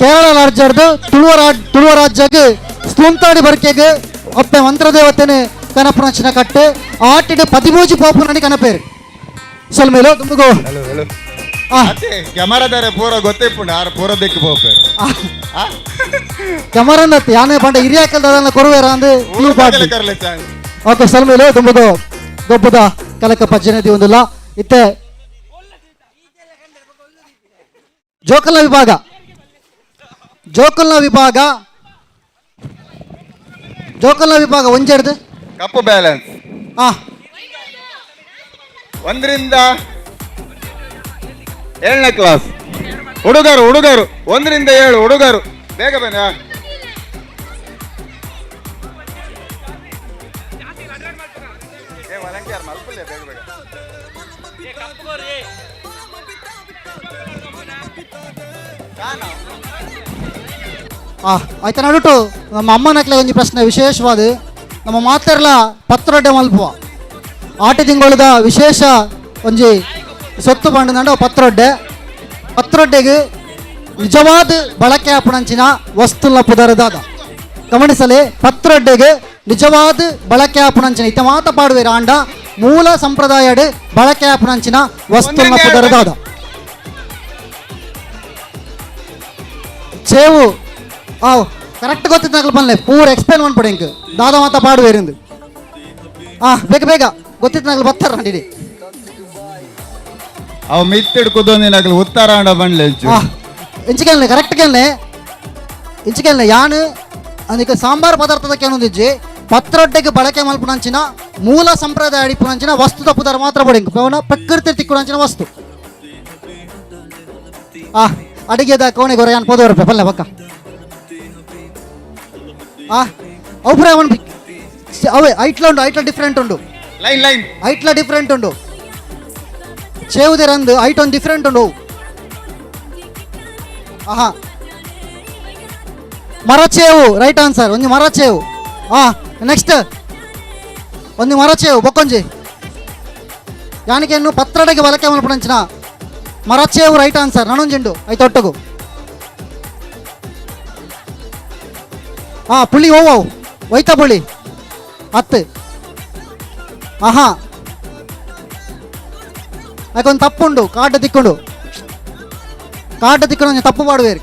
ಕೇರಳ ರಾಜ್ಯದ ತುಳುವ ರಾಜ್ಯಕ್ಕೆ ಸುಂತಾಡಿ ಬರ್ಕೆಗೆ ಅಪ್ಪೆ ಮಂತ್ರದೇವತೆನೆ ಕನಪುನಂಚಿನ ಕಟ್ಟೆ ಆಟಿಡು ಪದಿಮೂಜಿ ಪೋಪುನಡಿ ಕನಪೇರು ಸೊಲ್ಮೇಲು ತುಮಗೂ. ಹಲೋ ಹಲೋ ಕ್ಯಾಮರಾದಾರೆ ಪೂರ ಗೊತ್ತಿಪ್ಪುಂಡು ಆರ್ ಪೂರ ದಿಕ್ಕು ಪೋಪೆ ಕ್ಯಾಮರಾನತ್ ಯಾನೆ ಪಂಡ ಹಿರಿಯಾಕಲ್ದ ಕೊರುವೇರ ಅಂದು ಕ್ಲೂ ಪಾಡ್ಲಿ. ಓಕೆ ಸೊಲ್ಮೇಲು ತುಮಗೂ ಗೊಬ್ಬದ ಕಲಕ ಪಜ್ಜನದಿ ಒಂದಿಲ್ಲ. ಇತ್ತೆ ಜೋಕಲ್ನ ವಿಭಾಗ ಜೋಕಲ್ನ ವಿಭಾಗ ಜೋಕಲ್ನ ವಿಭಾಗ ಒಂಜೆಡ್ದು ಕಪ್ಪು ಬ್ಯಾಲೆನ್ಸ್. ಆ 1ರಿಂದ 7ನೇ ಕ್ಲಾಸ್ ಹುಡುಗರು ಹುಡುಗರು 1ರಿಂದ 7 ಹುಡುಗರು ಬೇಗ ಬನ್ನಿ. ವಾಲಂಟಿಯರ್ ಮಲ್ಪುಲ್ಲೆ ಬೇಗ ಬೇಗ. ಆಯ್ತಾ ನಡುಟು ನಮ್ಮ ಅಮ್ಮನಕ್ಲೆ ಒಂಜಿ ಪ್ರಶ್ನೆ ವಿಶೇಷವಾದ. ನಮ್ಮ ಮಾತೆರ್ಲ ಪತ್ರೊಡ್ಡೆ ಮಲ್ಪುವ ಆಟಿ ತಿಂಗಳದ ವಿಶೇಷ ಒಂಜಿ ಸೊತ್ತು ಪಂಡಂಡ ಪತ್ರೊಡ್ಡೆ. ಪತ್ರೊಡ್ಡೆಗೆ ನಿಜವಾದ ಬಳಕೆ ಆಪುನಂಚಿನ ವಸ್ತುಲ ಪುದರದಾದ ಗಮನಿಸಲಿ. ಪತ್ರೊಡ್ಡೆಗೆ ನಿಜವಾದ ಬಳಕೆ ಆಪುನಂಚಿನ ಇತ್ತ ಮಾತ ಪಾಡುವೇರ ಆಂಡ ಮೂಲ ಸಂಪ್ರದಾಯಡ್ ಬಳಕೆ ಆಪುನಂಚಿನ ವಸ್ತುಲ ಪುದರದಾದ. చేవు ಕರೆಕ್ಟ್ ಗೊತ್ತಿತ್ತು ನಕಲು ಪನ್ಲೆ ಪೂರ ಎಕ್ಸ್ಪ್ಲೇನ್ ಮಾಡ್ಬಿಡಿ ಇಂಕ್ ದಾದ ಮಾತ ಪಾಡು ಬೇರಿಂದು. ಬೇಗ ಬೇಗ ಗೊತ್ತಿತ್ತು ನಕಲು ಬತ್ತಾರ ನಡೀರಿ. ಅವು ಮಿತ್ತಿಡ್ ಕುದೊಂದಿನ ನಕಲು ಉತ್ತರಾಂಡ ಬಂಡ್ಲೆ. ಇಂಚಿಕೆಲ್ನೆ ಕರೆಕ್ಟ್ ಕೇಳನೆ ಇಂಚಿಕೆಲ್ನೆ ಯಾನು ಅದಕ್ಕೆ ಸಾಂಬಾರು ಪದಾರ್ಥದಕ್ಕೆ ಏನೊಂದಿಜ್ಜಿ ಪತ್ರೊಡ್ಡೆಗೆ ಬಳಕೆ ಮಲ್ಪುನಂಚಿನ ಮೂಲ ಸಂಪ್ರದಾಯ ಅಡಿಪುನಂಚಿನ ವಸ್ತು ತಪ್ಪುದಾರ ಮಾತ್ರ ಬಡಿ ಪವನ ಪ್ರಕೃತಿ ತಿಕ್ಕುನಂಚಿನ ವಸ್ತು. ಅಡಿಗೆದ ಕೋಣೆ ಗೊರ ಯಾನ್ ಪೋದವರ ಪಲ್ಲೆ ಪಕ್ಕ. ಅವು ಅವನ್ ಅವೇ ಐಟ್ಲ ಉಂಡು, ಐಟ್ಲ ಡಿಫ್ರೆಂಟ್ ಉಂಡು. ಲೈನ್ ಲೈನ್ ಐಟ್ಲ ಡಿಫ್ರೆಂಟ್ ಉಂಡು. ಚೇವುದಿರಂದು ಐಟ್ ಒಂದು ಡಿಫ್ರೆಂಟ್ ಉಂಡು. ಆಹಾ ಮರಚೇವು ರೈಟ್ ಆನ್ಸರ್. ಒಂಜಿ ಮರಚೇವು. ನೆಕ್ಸ್ಟ್ ಒಂಜಿ ಮರಚೇವು ಬೊಕ್ಕೊಂಜಿ ಯಾನಿಕೆನ್ನು ಪತ್ರಡೆಗೆ ಬಳಕೆ ಮಲ್ಪುನಂಚಿನ ಮರಚೇವು ರೈಟ್ ಆನ್ಸರ್. ನನೊಂಜಿಂಡು ಐತೊಟ್ಟಗು. ಪುಳಿ ಓವು ಒಯ್ತ ಪುಳಿ ಅತ್ತು. ಆಹಾ ಅದಕ್ಕೊಂದು ತಪ್ಪುಂಡು, ಕಾಟ ತಿಕ್ಕೊಂಡು ಕಾಟ ತಿಕ್ಕೊಂಡು ತಪ್ಪು ಮಾಡುವೇರಿ.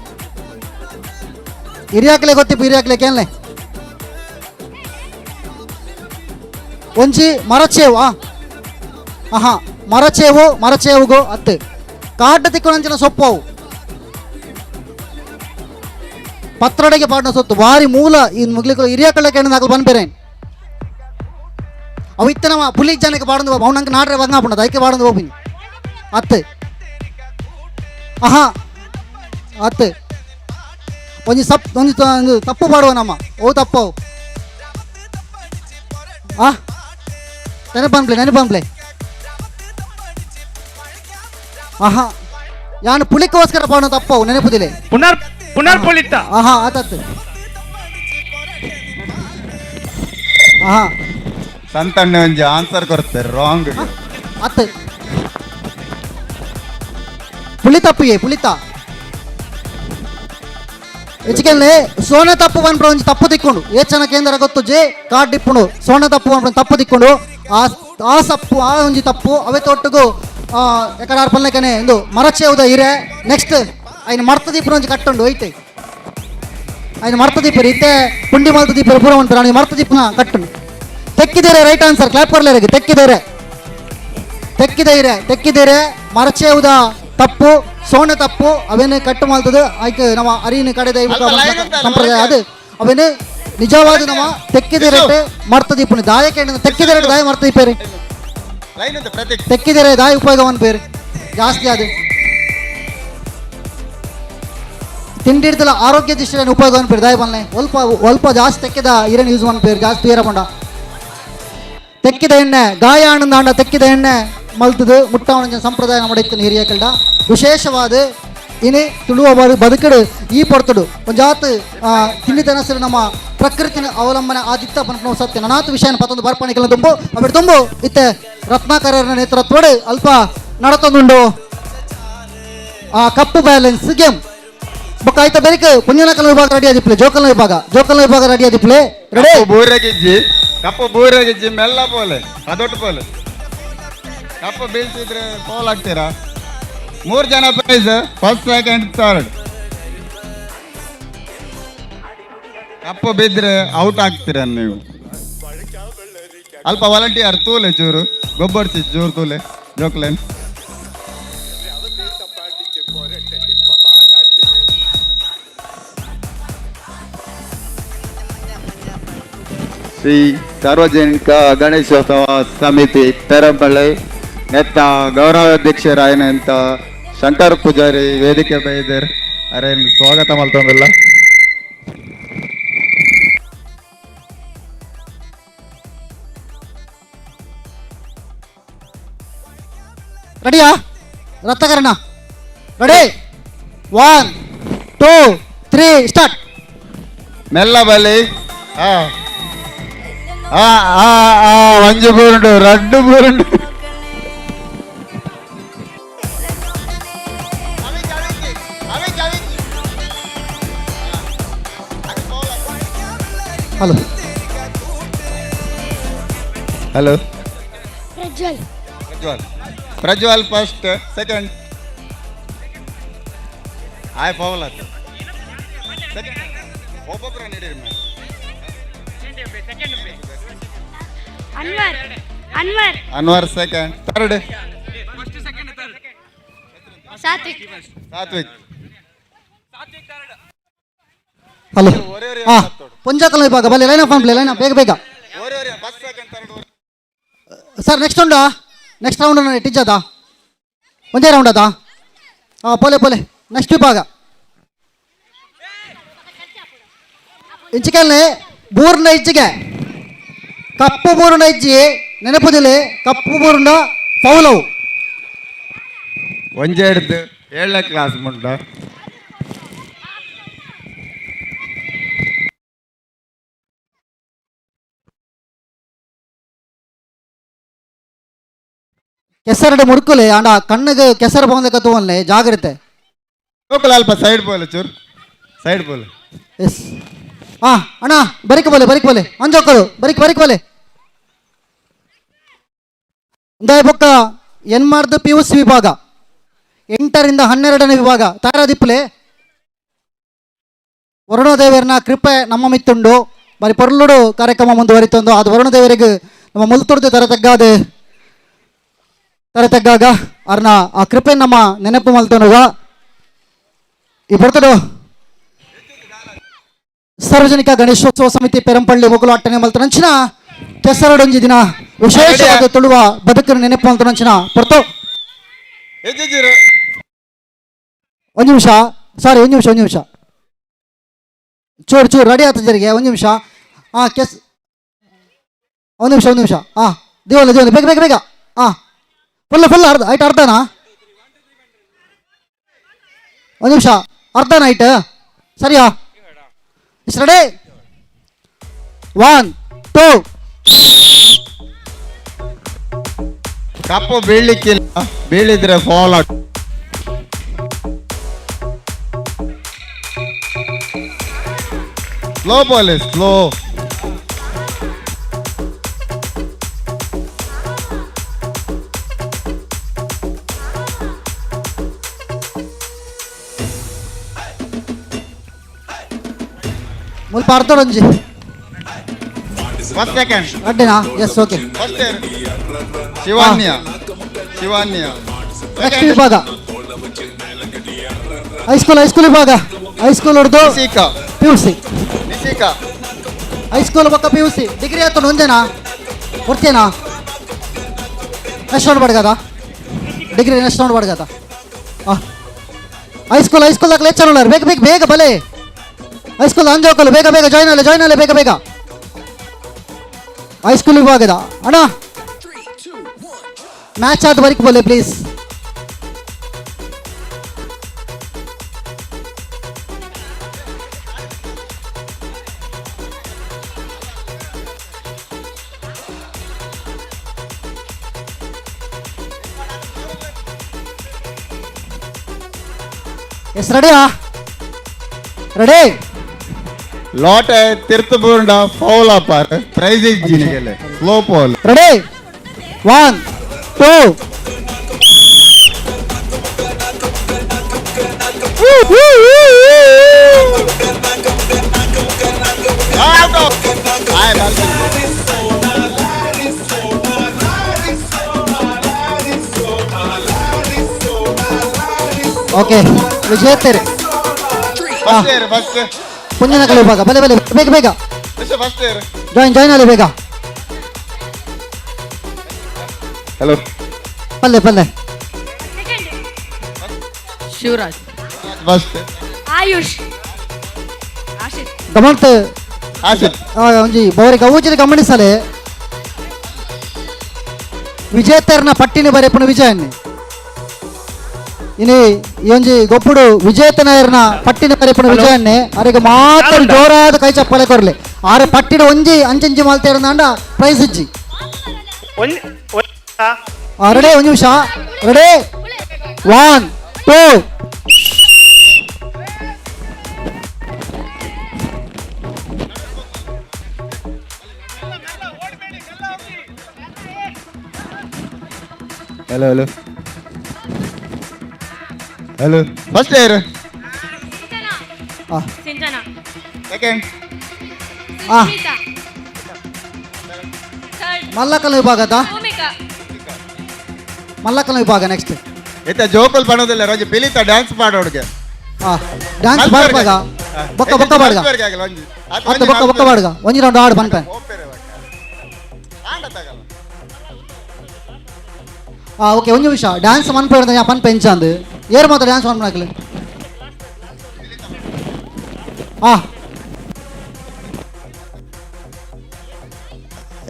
ಹಿರಿಯಾಕ್ಲೆ ಗೊತ್ತಿಪ್ಪು, ಹಿರಿಯಾಕ್ಲೆ ಕೇಳಲೆ ಒಂಜಿ ಮರಚೇವು. ಆಹಾ ಮರಚೇವು ಮರಚೇವುಗು ಅತ್ತು ಕಾಟ ತಿಕ್ಕೊಂಚಿನ ಸೊಪ್ಪು ಅವು ಪತ್ರೊಡೆಗೆ ಪಾಡಿನ ಸೊತ್ತು ಭಾರಿ ಮೂಲ. ಈ ಮುಗ್ಲಿಕ್ಕಲು ಹಿರಿಯಾಕಳ್ಳ ಕೇಳಿ ನಾಕಲು ಬಂದ್ಬೇರೆ ಅವು ಇತ್ತನ ಪುಲಿ ಜನಕ್ಕೆ ಪಾಡೊಂದು ಅವ್ನಂಗೆ ನಾಡ್ರೆ ಬಂಗಾಪುಂಡ ಐಕೆ ಪಾಡೊಂದು ಹೋಗಿನಿ ಅತ್ತು. ಆಹಾ ಅತ್ತು ಒಂಜಿ ಸಪ್ ಒಂಜಿ ತಪ್ಪು ಪಾಡುವ ನಮ್ಮ ಓ ತಪ್ಪು. ನೆನಪನ್ಪ್ಲೆ ನೆನಪನ್ಪ್ಲೆ. ಆಹಾ ಯಾನು ಪುಳಿಕೋಸ್ಕರ ಪಾಡೋ ತಪ್ಪು ನೆನಪುದಿಲ್ಲ. ಪುನರ್ ಪುನರ್ ಪುಳಿತ. ಆಹಾ ಆತತ್ತು. ಆಹಾ ಸಂತಣ್ಣ ಒಂಜಿ ಆನ್ಸರ್ ಕೊಡ್ತಾರೆ ರಾಂಗ್. ಅತ್ತು ಪುಳಿ ತಪ್ಪಿಗೆ ಪುಳಿತ ಹೆಚ್ಚಿಗೆಲ್ಲೆ ಸೋನೆ ತಪ್ಪು ಬಂದ್ಬಿಡ ಒಂಜಿ ತಪ್ಪು ತಿಕ್ಕೊಂಡು ಏಚನ ಕೇಂದ್ರ ಗೊತ್ತು ಜೆ ಕಾಡ್ ಇಪ್ಪುಂಡು ಸೋನೆ ತಪ್ಪು ಬಂದ್ಬಿಡ ತಪ್ಪು ತಿಕ್ಕೊಂಡು ಆ ಆ ಸಪ್ಪು ಆ ಒಂಜಿ ತಪ್ಪು ಅವೇ ತೊಟ್ಟುಗು ಎಕಡ ಅರ್ಪಲ್ನೆಕನೆ ಇಂದು ಮರಚೇವುದ ಹಿರೆ. ನೆಕ್ಸ್ಟ್ ఆయన ಮರ್ತ ದೀಪನ ಒಂಜಿ ಕಟ್ಟುಂಡು ಐತೆ ఆయన ಮರ್ತ ದೀಪರು ಇತ್ತೆ ಪುಂಡಿ ಮಲ್ತ ದೀಪರು ಪೂರ ಉಂಟು ಮರ್ತ ದೀಪನ ಕಟ್ಟುಂಡು. ತೆಕ್ಕಿದ್ದೀರೆ right answer clap ಕೊಡ್ಲೇರಿಗೆ. ತೆಕ್ಕಿದ್ದೀರೆ ತೆಕ್ಕಿದ್ದೀರೆ ತೆಕ್ಕಿದ್ದೀರೆ ಮರಚೇವುದ ತಪ್ಪು ಸೋಣ ತಪ್ಪು ಅವೇನು ಕಟ್ಟು ಮಾಡ್ತದೆ ಆಯ್ಕೆ ನಮ್ಮ ಅರಿನ ಕಡೆ ದೈವ ಸಂಪ್ರದಾಯ ಅದು ಅವೇನು ನಿಜವಾದ ನಮ್ಮ ತೆಕ್ಕಿದಿರಟೆ ಮರ್ತ ದೀಪನ ದಾಯಕ್ಕೆ ತೆಕ್ಕಿದಿರಟೆ ದಾಯ ಮರ್ತ ದೀಪೇರಿ ತೆಕ್ಕಿದಿರೆ ದಾಯ ಉಪಯೋಗವನ್ನು ಬೇರೆ ಜಾಸ್ತಿ ಅದು ತಿಂಡಿ ಹಿಡ್ದಲ್ಲ ಆರೋಗ್ಯ ದೃಷ್ಟಿಯಲ್ಲಿ ಉಪಯೋಗ ಅನ್ಪೇರು ದಾಯ ಬನ್ನೆ ಸ್ವಲ್ಪ ಸ್ವಲ್ಪ ಜಾಸ್ತಿ ತೆಕ್ಕಿದ ಇರೇನು ಯೂಸ್ ಮಾಡ್ಪೇರು ಜಾಸ್ತಿ ಏರಪಂಡ ತೆಕ್ಕಿದ ಎಣ್ಣೆ ಗಾಯ ಆನಂದ ತೆಕ್ಕಿದ ಎಣ್ಣೆ ಮಲ್ತದು ಮುಟ್ಟಾವಣ ಸಂಪ್ರದಾಯ ನಮ್ಮ ಹಿರಿಯ ಕಲ್ಡ ವಿಶೇಷವಾದ ಇನಿ ತುಳುವ ಬದುಕಡು ಈ ಪೊರ್ತುಡು ಒಂಜಾತ್ ತಿಂಡಿ ತಿನಸರು ನಮ್ಮ ಪ್ರಕೃತಿನ ಅವಲಂಬನೆ ಆದಿತ್ತ ಪನ್ಪುನ ಸತ್ಯ ನನಾತ್ ವಿಷಯನ ಪತ್ತೊಂದು ಬರ್ಪಣಿಕೆಲ್ಲ ತುಂಬು ಅವಿಡು ತುಂಬು ಇತ್ತೆ ರತ್ನಾಕರನ ನೇತೃತ್ವಡು ಅಲ್ಪ ನಡತೊಂದುಂಡು ಆ ಕಪ್ಪು ಬ್ಯಾಲೆನ್ಸ್ ಗೇಮ್ ಬೊಕ್ಕ ಆಯ್ತ ಬೆರಿಕ್ ಪುಣ್ಯನಕಲ ವಿಭಾಗ ರೆಡಿ ಆದಿಪ್ಲೆ ಜೋಕಲ್ನ ವಿಭಾಗ ಜೋಕಲ್ನ ವಿಭಾಗ ರೆಡಿ ಆದಿಪ್ಲೆ ರೆಡಿ ಬೂರಗಿಜ್ಜಿ ಕಪ್ಪು ಬೂರಗಿಜ್ಜಿ ಮೆಲ್ಲ ಪೋಲೆ ಅದೊಟ್ಟು ಪೋಲೆ ಕಪ್ಪು ಬೀಳ್ತಿದ್ರೆ ಪೋಲ್ ಆಗ್ತೀರಾ. 3 ಜನ prize first second third. ಕಪ್ಪು ಬಿದ್ದರೆ ಔಟ್ ಆಗ್ತೀರ ನೀವು. ಅಲ್ಪ ವಾಲಂಟಿಯರ್ ತೂಲೆ ಚೂರು ಗೊಬ್ಬರ್ಸಿ ಚೂರು ತೂಲೆ ಜೋಕ್ಲೇನ್. ಶ್ರೀ ಸಾರ್ವಜನಿಕ ಗಣೇಶೋತ್ಸವ ಸಮಿತಿ ಪೆರಂಬಳ್ಳಿ ನೆತ್ತ ಗೌರವಾಧ್ಯಕ್ಷರಾಯನಂತ ಶಂಕರ್ ಪೂಜಾರಿ ವೇದಿಕೆ ಬೈದರ್ ಅರೆ ಸ್ವಾಗತ ಮಲ್ತೊಂದಿಲ್ಲ. ರೆಡಿಯಾ ರತ್ನಕರಣ? Ready 1 2 3 start. ಮೆಲ್ಲ ಬಲಿ ಆ ಆ ಆ ಒಂಜಿ ಬೂರುಂಡು ರಡ್ಡು ಬೂರುಂಡು. Hello hello Prajwal Prajwal Prajwal first second ಆಯ್ ಪವಲ್. Anwar Anwar Anwar second third Satvik Satvik hello ಹಾಂ ಪೊಂಜಾಕಲ್ ವಿಭಾಗ ಬಲ್ಲಿ ಲೈನ್ ಅಪ್ ಅನ್ಪ್ಲೆ ಲೈನ್ ಅಪ್ ಬೇಗ ಬೇಗ ಸರ್ ನೆಕ್ಸ್ಟ್ ಉಂಡಾ ನೆಕ್ಸ್ಟ್ ರೌಂಡ್ ಟಿಜ್ಜದ ಒಂದೇ ರೌಂಡ್ ಅದಾ ಹಾಂ ಪೋಲೆ ಪೋಲೆ ನೆಕ್ಸ್ಟ್ ವಿಭಾಗ ಇಂಚಿಕಲ್ನೆ ಬೂರ್ನ ಇಜ್ಜಿಗೆ ಕಪ್ಪು ಬೂರ್ನ ಇಜ್ಜಿ ನೆನಪುದಿಲೆ ಕಪ್ಪು ಬೂರ್ನ ಫೌಲವು ಒಂಜೆ ಹಿಡ್ದು ಏಳನೇ ಕ್ಲಾಸ್ ಮುಂಡ ಕೆಸರಡು ಮುಡ್ಕೊಲೆ ಆಂಡ ಕಣ್ಣಿಗೆ ಕೆಸರು ಬಂದ ಕತ್ತುವನ್ಲೆ ಜಾಗ್ರತೆ ಲೋಕಲ್ ಅಲ್ಪ ಸೈಡ್ ಬೋಲೆ ಚೂರು ಸೈಡ್ ಬೋಲೆ ಎಸ್ ಹಾ ಅಣ್ಣ ಬರಿಕ ಬೋಲೆ ಬರಿಕ ಬೋಲೆ ಅಂಜೋಕರು ಬರಿಕ ಬರಿಕ ಬೋಲೆ ಒಂದೇ ಬೊಕ್ಕ ಎನ್ಮಾರ್ದು ಪಿ ಯು ಸಿ ವಿಭಾಗ 8 ರಿಂದ 12ನೇ ವಿಭಾಗ ತಾರಾದಿಪ್ಪಲೆ ವರುಣದೇವರನ ಕೃಪೆ ನಮ್ಮ ಮಿತ್ತುಂಡು ಬರಿ ಪೊರ್ಲುಡು ಕಾರ್ಯಕ್ರಮ ಮುಂದುವರಿತೊಂದು ಅದು ವರುಣದೇವರಿಗೆ ನಮ್ಮ ಮುಲ್ತುರ್ದು ತರತಗ್ಗಾದ ತರತಗ್ಗಾಗ ಅರ್ನ ಆ ಕೃಪೆ ನಮ್ಮ ನೆನಪು ಮಲ್ತೊನುಗ ಈ ಬರ್ತಡು ಸಾರ್ವಜನಿಕ ಗಣೇಶೋತ್ಸವ ಸಮಿತಿ ಪೆರಂಪಳ್ಳಿ ಮೊಗಲು ಅಟ್ಟನೆ ಮಲ್ತನಂಚಿನ ಕೆಸರಡೊಂಜಿ ದಿನ ವಿಶೇಷವಾದ ತುಳುವ ಬದುಕನ್ನು ನೆನಪು ಮಲ್ತನಂಚಿನ ಪೊರ್ತು ಒಂದು ನಿಮಿಷ ಸಾರಿ ಒಂದು ನಿಮಿಷ ಒಂದು ನಿಮಿಷ ಚೂರು ಚೂರು ರೆಡಿ ಆತ ಜರಿಗೆ ಒಂದು ನಿಮಿಷ ಹಾಂ ಕೆಸ್ ಒಂದು ನಿಮಿಷ ಒಂದು ನಿಮಿಷ ಹಾಂ ದೇವಲ್ಲ ದೇವಲ್ಲ ಬೇಗ ಬೇಗ ಬೇಗ ಹಾಂ ಫುಲ್ ಫುಲ್ ಅರ್ಧ ಐಟ್ ಅರ್ಧನಾ ಒಂದು ನಿಮಿಷ ಅರ್ಧನಾ ಐಟ್ ಸರಿಯಾ is ready 1 2 ಕಪ್ಪು ಬೀಳಲಿಕ್ಕಿಲ್ಲ ಬೀಳಿದ್ರೆ fall out slow ಬೋಲೆ ಸ್ಲೋ ಮುಲ್ಪ ಅರ್ಧೊಡೊಂಜಿ ಫಸ್ಟ್ ಸೆಕೆಂಡ್ ಅಡ್ಡಿನಾ yes okay first Shivanya Shivanya next ವಿಭಾಗ ಹೈಸ್ಕೂಲ್ ಹೈಸ್ಕೂಲ್ ವಿಭಾಗ ಹೈಸ್ಕೂಲ್ ಹೊಡೆದು P U C Nishika high school ಬೊಕ್ಕ ಪಿ ಯು ಸಿ ಡಿಗ್ರಿ ಆಯ್ತು ಒಂದೇನಾ ಕೊಡ್ತೇನಾ ನೆಕ್ಸ್ಟ್ ರೌಂಡ್ ಬಡ್ಗದ ಡಿಗ್ರಿ ನೆಕ್ಸ್ಟ್ ರೌಂಡ್ ಬಡ್ಗದ ಹಾಂ ಹೈಸ್ಕೂಲ್ ಹೈಸ್ಕೂಲ್ ದಾಖಲೆ ಹೆಚ್ಚು ಬೇಗ ಬೇಗ ಬೇಗ ಬಲೆ ಹೈಸ್ಕೂಲ್ ಅಂಜೋಕಲು ಬೇಗ ಬೇಗ ಜಾಯ್ನ್ ಅಲ್ಲ ಜಾಯ್ನ್ ಅಲ್ಲ ಬೇಗ ಬೇಗ ಹೈಸ್ಕೂಲ್ ವಿಭಾಗದ ಅಣ್ಣ ಮ್ಯಾಚ್ ಆದ ಬರೀಕ್ ಬೋಲೆ ಪ್ಲೀಸ್ ಎಸ್ ರೆಡಿಯಾ ರೆಡಿ ಲೋಟೆ ತಿರ್ತು ಬೂರ್ಂಡ ಫೌಲ್ ಆಪಾರ್ ಪ್ರೈಸ್ ಇಜ್ಜಿನಿಗೆಲೆ ಸ್ಲೋ ಪೋಲ್ ರೆಡಿ 1 2 ಓಕೆ ವಿಜೇತರೆ ಫಸ್ಟ್ ಇಯರ್ ಫಸ್ಟ್ ಪುಣ್ಯನಗಲ ವಿಭಾಗ ಬಲೆ ಬಲೆ ಬೇಗ ಬೇಗ ಫಸ್ಟ್ ಇಯರ್ ಜಾಯಿನ್ ಜಾಯಿನ್ ಅಲ್ಲಿ ಬೇಗ ಹಲೋ ಪಲ್ಲೆ ಪಲ್ಲೆ ಶಿವರಾಜ್ ಫಸ್ಟ್ ಆಯುಷ್ ಆಶಿತ್ ಗಮನತ ಆಶಿತ್ ಒಂಜಿ ಬೌರಿ ಗೌಜಿನ ಗಮನಿಸಲೆ ವಿಜೇತರನ ಪಟ್ಟಿನ ಬರೆಪುನ ವಿಜಯನ್ನೇ ಇನಿ ಈ ಒಂಜಿ ಗೊಪ್ಪುಡು ವಿಜೇತನಾಯರ್ನ ಪಟ್ಟಿನ ಬರೆಪುನ ವಿಜಯನ್ನೇ ಅರೆಗೆ ಮಾತ್ರ ಜೋರಾದ ಕೈ ಚಪ್ಪಾಳೆ ಕೊರ್ಲೆ ಆರೆ ಪಟ್ಟಿನ ಒಂಜಿ ಅಂಚಂಚಿ ಮಾಲ್ತೇರಂದಾಂಡ ಪ್ರೈಸ್ ಇಜ್ಜಿ ರೆಡಿ ಒಂದು ನಿಮಿಷ ready 1 2 hello hello hello first year ಸಿಂಚನ. ಸೆಕೆಂಡ್. ಸುಷ್ಮಿತಾ. ಥರ್ಡ್. ಮಲ್ಲಕಲ್ ವಿಭಾಗದ. ಭೂಮಿಕಾ. ಮಲ್ಲಕಲ್ ವಿಭಾಗ ನೆಕ್ಸ್ಟ್. ಇತ್ತ ಜೋಕುಲ್ ಬಣ್ಣದಿಲ್ಲ ರೋಜಿ ಪಿಲಿತ ಡ್ಯಾನ್ಸ್ ಮಾಡೋಡ್ಗೆ. ಡ್ಯಾನ್ಸ್ ಬಾಡ್ಪಾಗ ಬೊಕ್ಕ ಬೊಕ್ಕ ಬಾಡ್ಗ. ಅತ್ತ ಬೊಕ್ಕ ಬೊಕ್ಕ ಬಾಡ್ಗ ಒಂಜಿ ರೌಂಡ್ ಆಡ್ ಪನ್ಪೆ. ಓಕೆ, ಒಂಜಿ ನಿಮಿಷ ಡ್ಯಾನ್ಸ್ ಮನ್ಪೆ ಯಾ ಪನ್ಪೆ ಎಂಚಾಂದು ಏರ್ ಮಾತ್ರ ಡ್ಯಾನ್ಸ್ ಮನ್ಪನಾಕಲು.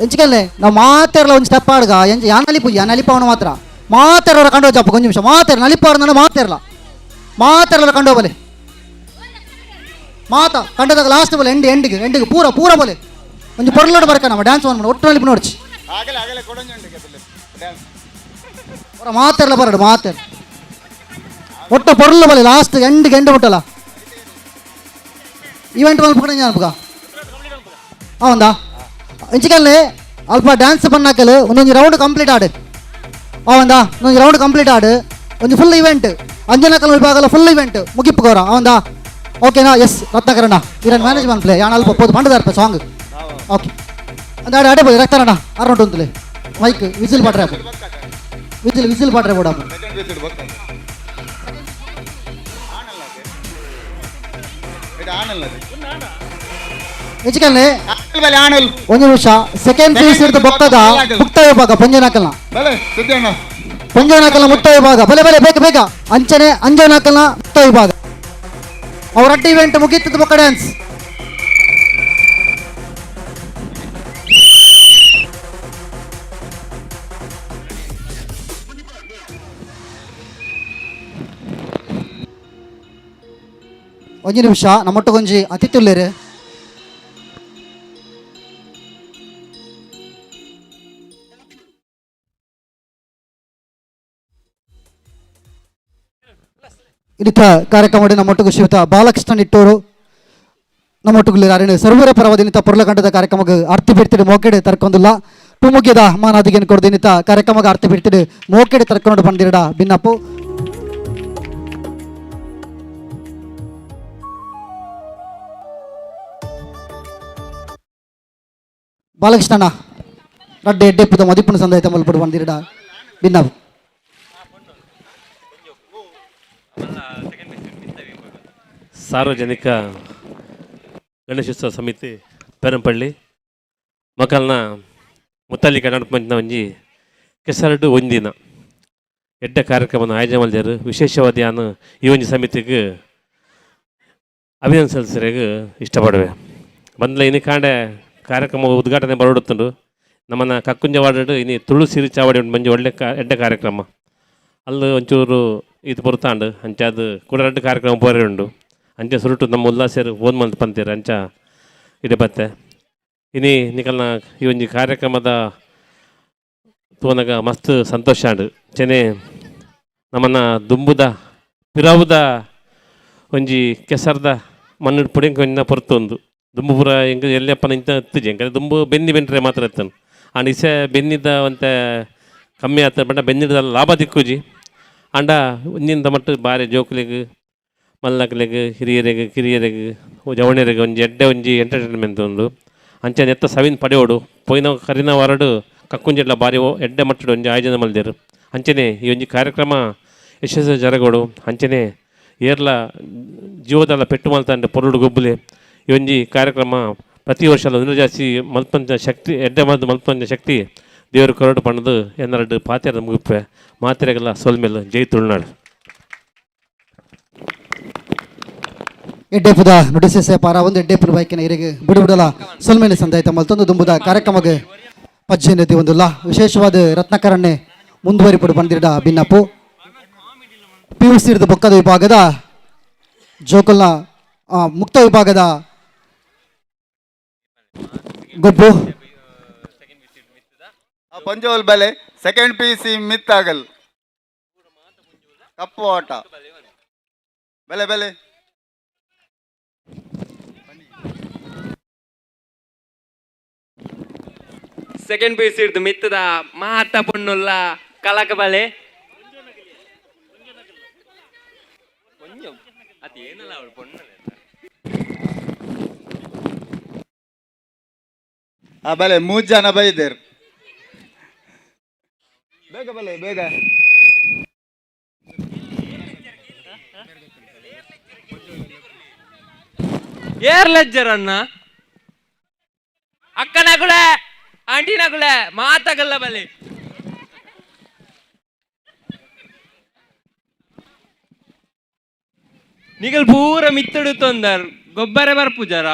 ಎಂಚಿಕಲ್ಲೆ ನಾವು ಮಾತಾಡಲ್ಲ ಒಂದು ಸ್ಟೆಪ್ ಆಡ್ಗ ಎಂಚ ಯಾ ನಲಿಪು ಯಾ ನಲಿಪವನ ಮಾತ್ರ ಮಾತಾಡೋರ ಕಂಡು ಜಪ್ಪ ಒಂದು ನಿಮಿಷ ಮಾತಾಡ ನಲಿಪಾಡ್ನ ಮಾತಾಡಲ್ಲ ಮಾತಾಡಲ್ಲ ಕಂಡು ಬಲೆ ಮಾತಾ ಕಂಡದಾಗ ಲಾಸ್ಟ್ ಬಲೆ ಎಂಡ್ ಎಂಡಿಗೆ ಎಂಡಿಗೆ ಪೂರ ಪೂರ ಬಲೆ ಒಂಜಿ ಪೊರ್ಲೋಡು ಬರಕ ನಮ್ಮ ಡ್ಯಾನ್ಸ್ ಮಾಡಿ ಒಟ್ಟು ನಲಿಪು ನೋಡ್ಚಿ ಪೂರ ಮಾತಾಡಲ್ಲ ಬರಡು ಮಾತಾಡ ಒಟ್ಟು ಪೊರ್ಲು ಬಲೆ ಲಾಸ್ಟ್ ಎಂಡಿಗೆ ಎಂಡ್ ಬಿಟ್ಟಲ್ಲ ಇವೆಂಟ್ ಮಲ್ಪಕಡೆ ಜ್ಞಾಪಕ ಹೌದಾ ಇಂಚಿಕಲ್ಲಿ ಅಲ್ಪ ಡ್ಯಾನ್ಸ್ ಬನ್ನಾಕಲು ಒಂದೊಂದು ರೌಂಡ್ ಕಂಪ್ಲೀಟ್ ಆಡು ಅವಂದಾ ಒಂದೊಂದು ರೌಂಡ್ ಕಂಪ್ಲೀಟ್ ಆಡು ಒಂದು ಫುಲ್ ಇವೆಂಟ್ ಅಂಜನಕಲ್ ವಿಭಾಗಲ ಫುಲ್ ಇವೆಂಟ್ ಮುಗಿಪ್ಪು ಗೌರ ಅವಂದಾ ಓಕೆನಾ? ಎಸ್ ರತ್ನಾಕರಣ್ಣ ಇರನ್ ಮ್ಯಾನೇಜ್ ಪ್ಲೇ ಯಾಣ ಅಲ್ಪ ಪೋದು ಪಂಡದಾರ್ಪ ಸಾಂಗ್ ಓಕೆ ಅಂದ ಆಡೆ ಆಡೆ ಬೋದು ರಕ್ತರಣ್ಣ ಅರೌಂಡ್ ఉంತಲೇ ಮೈಕ್ ವಿಸಿಲ್ ಪಾಟ್ರೆ ವಿಸಿಲ್ ವಿಸಿಲ್ ಪಾಟ್ರೆ ಬೋಡಪ್ಪ. ಒಂದು ನಿಮಿಷ ಸೆಕೆಂಡ್ ಪೀಸ್ ಹಿಡಿದು ಬೊಕ್ಕದ ಮುಕ್ತ ವಿಭಾಗ ಪಂಜನಾಕಲ್ನ ಪಂಜನಾಕಲ್ನ ಮುಕ್ತ ವಿಭಾಗ ಬಲೆ ಬಲೆ ಬೇಗ ಬೇಗ ಅಂಚನೆ ಅಂಜನಾಕಲ್ನ ಮುಕ್ತ ವಿಭಾಗ ಅವ್ರ ಅಡ್ಡ ಇವೆಂಟ್ ಮುಗೀತದ ಬೊಕ್ಕ ಡ್ಯಾನ್ಸ್. ಒಂಜಿ ನಿಮಿಷ ನಮ್ಮೊಟ್ಟುಗೊಂಜಿ ಅತಿಥಿ ಇನ್ನಿತ ಕಾರ್ಯಕ್ರಮ ನಮ್ಮೊಟ್ಟಿಗೆ ಶ್ರೀಯುತ ಬಾಲಕೃಷ್ಣ ನಿಟ್ಟೂರು ನಮ್ಮೊಟ್ಟುಗುಲ್ಲಿ ಅರಿಣ ಸರ್ವರ ಪರವಾದಿನಿತ ಪೊರ್ಲಕಂಡದ ಕಾರ್ಯಕ್ರಮಕ್ಕೆ ಅರ್ಥ ಬಿಡ್ತಿಡು ಮೋಕೆಡೆ ತರ್ಕೊಂದಿಲ್ಲ ಪುಮುಗ್ಯದ ಮಾನಾದಿಗೆನ್ ಕೊಡ್ದಿನಿತ ಕಾರ್ಯಕ್ರಮಕ್ಕೆ ಅರ್ಥ ಬಿಡ್ತಿಡು ಮೋಕೆಡೆ ತರ್ಕೊಂಡು ಬಂದಿರಡ ಬಿನ್ನಪ್ಪು. ಬಾಲಕೃಷ್ಣಣ್ಣ ರಡ್ಡೆ ಎಡ್ಡೆಪ್ಪುದ ಮದಿಪ್ಪುನ ಸಂದಾಯ ಮಲ್ಪಡು ಬಂದಿರಡ ಬಿನ್ನಪ್ಪು. ಸಾರ್ವಜನಿಕ ಗಣೇಶೋತ್ಸವ ಸಮಿತಿ ಪೆರಂಪಳ್ಳಿ ಮಕ್ಕಳನ್ನ ಮುತ್ತಲಿಕ ನಡಪಂಚಿನ ಒಂಜಿ ಕೆಸರಡು ಒಂದಿನ ಎಡ್ಡ ಕಾರ್ಯಕ್ರಮವನ್ನು ಆಯೋಜನೆ ಮಾಡಿದರು. ವಿಶೇಷವಾದ ಯಾನು ಈ ಒಂಜಿ ಸಮಿತಿಗೆ ಅಭಿನಂದನೆ ಸಲ್ಲಿಸರಿಗೆ ಇಷ್ಟಪಡುವೆ. ಬಂದ್ಲ ಇನಿ ಕಾಂಡೆ ಕಾರ್ಯಕ್ರಮ ಉದ್ಘಾಟನೆ ಬರೋಡುತ್ತಂಡು ನಮ್ಮನ್ನ ಕಕ್ಕುಂಜ ವಾರ್ಡ್ ಇನಿ ತುಳು ಸಿರಿ ಚಾವಡಿ ಉಂಟು ಮಂಜು ಒಳ್ಳೆ ಎಡ್ಡ ಕಾರ್ಯಕ್ರಮ ಅಲ್ಲಿ ಒಂಚೂರು ಇದು ಪೊರ್ತಾಂಡು ಅಂಚ ಅದು ಕೂಡ ರಡ್ಡು ಕಾರ್ಯಕ್ರಮ ಪೋರೆ ಉಂಡು ಅಂಚ ಸುರುಟು ನಮ್ಮ ಉಲ್ಲಾಸರು ಫೋನ್ ಮಂತ್ ಪಂತೀರ ಅಂಚ ಇಡೆ ಬತ್ತೆ ಇನಿ ನಿಕಲ್ನ ಈ ಒಂಜಿ ಕಾರ್ಯಕ್ರಮದ ತೋನಗ ಮಸ್ತ್ ಸಂತೋಷ ಆಂಡು ಚೆನೆ ನಮ್ಮನ್ನ ದುಂಬುದ ಪಿರಾವುದ ಒಂಜಿ ಕೆಸರ್ದ ಮಣ್ಣು ಪುಡಿಂಕ ಒಂಜಿನ ಪೊರ್ತು ಒಂದು ದುಂಬು ಪೂರ ಎಂಕ್ ಎಲ್ಲಪ್ಪ ಇಂತ ಎತ್ತುಜಿ ಎಂಕಲೆ ದುಂಬು ಬೆನ್ನಿ ಬೆಂಟ್ರೆ ಮಾತ್ರ ಎತ್ತನು ಆಂಡ ಇಸೆ ಬೆನ್ನಿದ ಒಂತೆ ಕಮ್ಮಿ ಆತ ಪಂಡ ಬೆನ್ನಿದ ಲಾಭ ದಿಕ್ಕುಜಿ ಆಂಡ ಒಂಜಿಂದ ಮಟ್ಟ ಬಾರಿ ಜೋಕುಲೆಗ್ ಮಲ್ಲಕ್ಲೆಗ್ ಹಿರಿಯರೆಗ್ ಕಿರಿಯರೆಗ್ ಜವಣಿಯರೆಗ್ ಒಂಜಿ ಎಡ್ಡೆ ಒಂಜಿ ಎಂಟರ್ಟೈನ್ಮೆಂಟ್ ಉಂಡು ಅಂಚನೆ ಎತ್ತ ಸವಿನ್ ಪಡೆಯೋಡು ಪೋಯಿನ ಕರಿನ ವಾರಡು ಕಕ್ಕುಂಜೆಡ್ಲ ಬಾರಿ ಎಡ್ಡೆ ಮಟ್ಟಡು ಒಂಜಿ ಆಯೋಜನೆ ಮಲ್ದೆರ್ ಅಂಚನೆ ಈ ಒಂಜಿ ಕಾರ್ಯಕ್ರಮ ಯಶಸ್ವಿ ಜರಗೋಡು ಅಂಚನೆ ಏರ್ಲ ಜೀವದಲ್ಲ ಪೆಟ್ಟು ಮಲ್ತಂಡೆ ಪೊರುಡು ಗೊಬ್ಬುಲೆ ಈ ಒಂಜಿ ಕಾರ್ಯಕ್ರಮ ಪ್ರತಿ ವರ್ಷ ಇನ್ನೂ ಜಾಸ್ತಿ ಮಲ್ಪಂಚ ಶಕ್ತಿ ಎಡ್ಡೆ ಮಲ್ದು ಮಲ್ಪಂಚ ಶಕ್ತಿ ದೇವರು ಕೊರಡು ಪಣದು ಎನ್ನರಡು ಪಾತ್ಯದ ಮುಗಿಪೆ ಮಾತ್ರೆಗೆಲ್ಲ ಸೊಲ್ಮೆಲ್ ಜೈ ತುಳುನಾಡು. ಎಡ್ಡೆಪುದ ನುಡಿಸೆ ಪಾರ ಒಂದು ಎಡ್ಡೆಪುನ ಬೈಕಿನ ಇರಿಗೆ ಬಿಡು ಬಿಡಲ ಸೊಲ್ಮೇಲೆ ಸಂದಾಯ್ತ ಮಲ್ತೊಂದು ದುಂಬುದ ಕಾರ್ಯಕ್ರಮಕ್ಕೆ ಪಜ್ಜೆ ಒಂದುಲ್ಲ ವಿಶೇಷವಾದ ರತ್ನಾಕರಣ್ಣೆ ಮುಂದುವರಿಪಡು ಬಂದಿರಡ ಬಿನ್ನಪ್ಪು. ಪಿ ಯು ಸಿ ಬೊಕ್ಕದ ವಿಭಾಗದ ಜೋಕಲ್ನ ಮುಕ್ತ ವಿಭಾಗದ ಗೊಬ್ಬು ಪಂಜೋಲ್ ಬಲೆ ಸೆಕೆಂಡ್ ಪಿ ಸಿ ಮಿತ್ತಾಗಲ್ ಕಪ್ಪು ಆಟ ಬೆಲೆ ಬೆಲೆ ಸೆಕೆಂಡ್ ಪಿ ಸಿ ಇಡ್ದು ಮಿತ್ತದ ಮಾತ ಪೊಣ್ಣುಲ್ಲ ಕಲಕ ಬಲೆ ಅದೇನಲ್ಲ ಅವಳು ಪೊಣ್ಣಲ್ಲ. ಆ ಬಲೆ ಮೂರು ಜನ ಬೈದೇರು. ಬೇಗ ಬಲೆ ಬೇಗ. ಏರ್ ಲಜ್ಜರಣ್ಣ ಅಕ್ಕನಗುಳೆ ಆಂಟಿನಗುಳೆ ಮಾತಾಗಲ್ಲ ಬಲಿ. ನಿಗಲ್ ಪೂರ ಮಿತ್ತಡು ತೊಂದರ್ ಗೊಬ್ಬರ ಬರ್ಪುಜಾರ.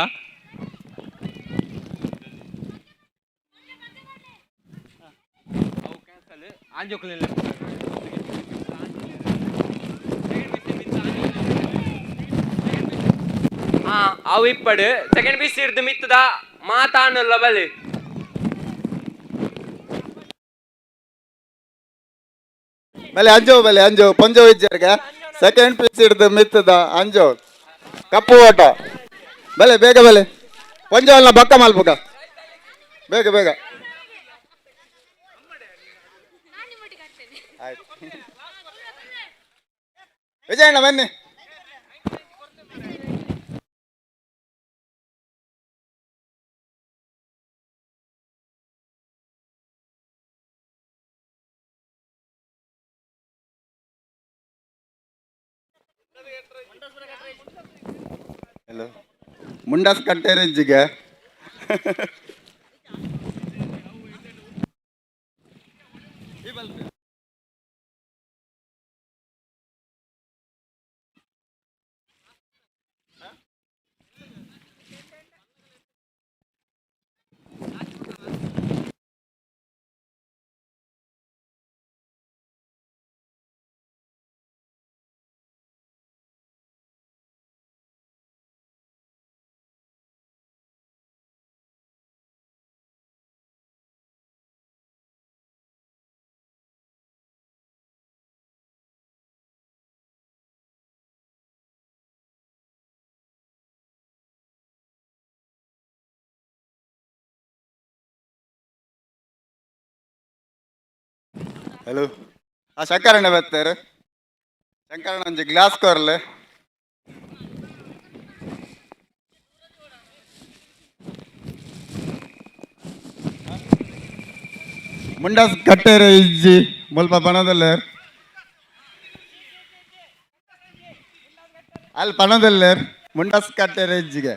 ಅವು ಇಪ್ಪಡು ಸೆಕೆಂಡ್ ಪೀಸ್ ಹಿಡ್ದು ಮಿತ್ತದ ಮಾತಾನಲ್ಲ ಬಲಿ. ಬಲೆ ಅಂಜೋ ಬಲೆ ಅಂಜೋ ಪಂಜೋ ಇಜ್ಜರ್ಗ ಸೆಕೆಂಡ್ ಪೀಸ್ ಹಿಡ್ದು ಮಿತ್ತದ ಅಂಜೋ ಕಪ್ಪು ಓಟ ಬಲೆ ಬೇಗ ಬಲೆ ಪಂಜೋ ಅಲ್ಲ ಬಕ್ಕ ಮಲ್ಪುಗ ಬೇಗ ಬೇಗ. ಆಯ್ತು ವಿಜಯಣ್ಣ ಬನ್ನಿ. ಹಲೋ ಮುಂಡಾಸ್ ಕಟ್ಟೇರಿಜ್ಜಿಗೆ ಹಲೋ ಆ ಶಂಕರಣ್ಣ ಬರ್ತಾರೆ. ಶಂಕರಣ್ಣ ಒಂಜಿ ಗ್ಲಾಸ್ ಕೊರ್ಲೆ. ಮುಂಡಾಸ್ ಕಟ್ಟೇರೆ ಇಜ್ಜಿ ಮುಲ್ಪ ಪಣದಲ್ಲೇರ್ ಅಲ್ಲಿ ಪಣದಲ್ಲೇರ್ ಮುಂಡಾಸ್ ಕಟ್ಟೇರೆ ಇಜ್ಜಿಗೆ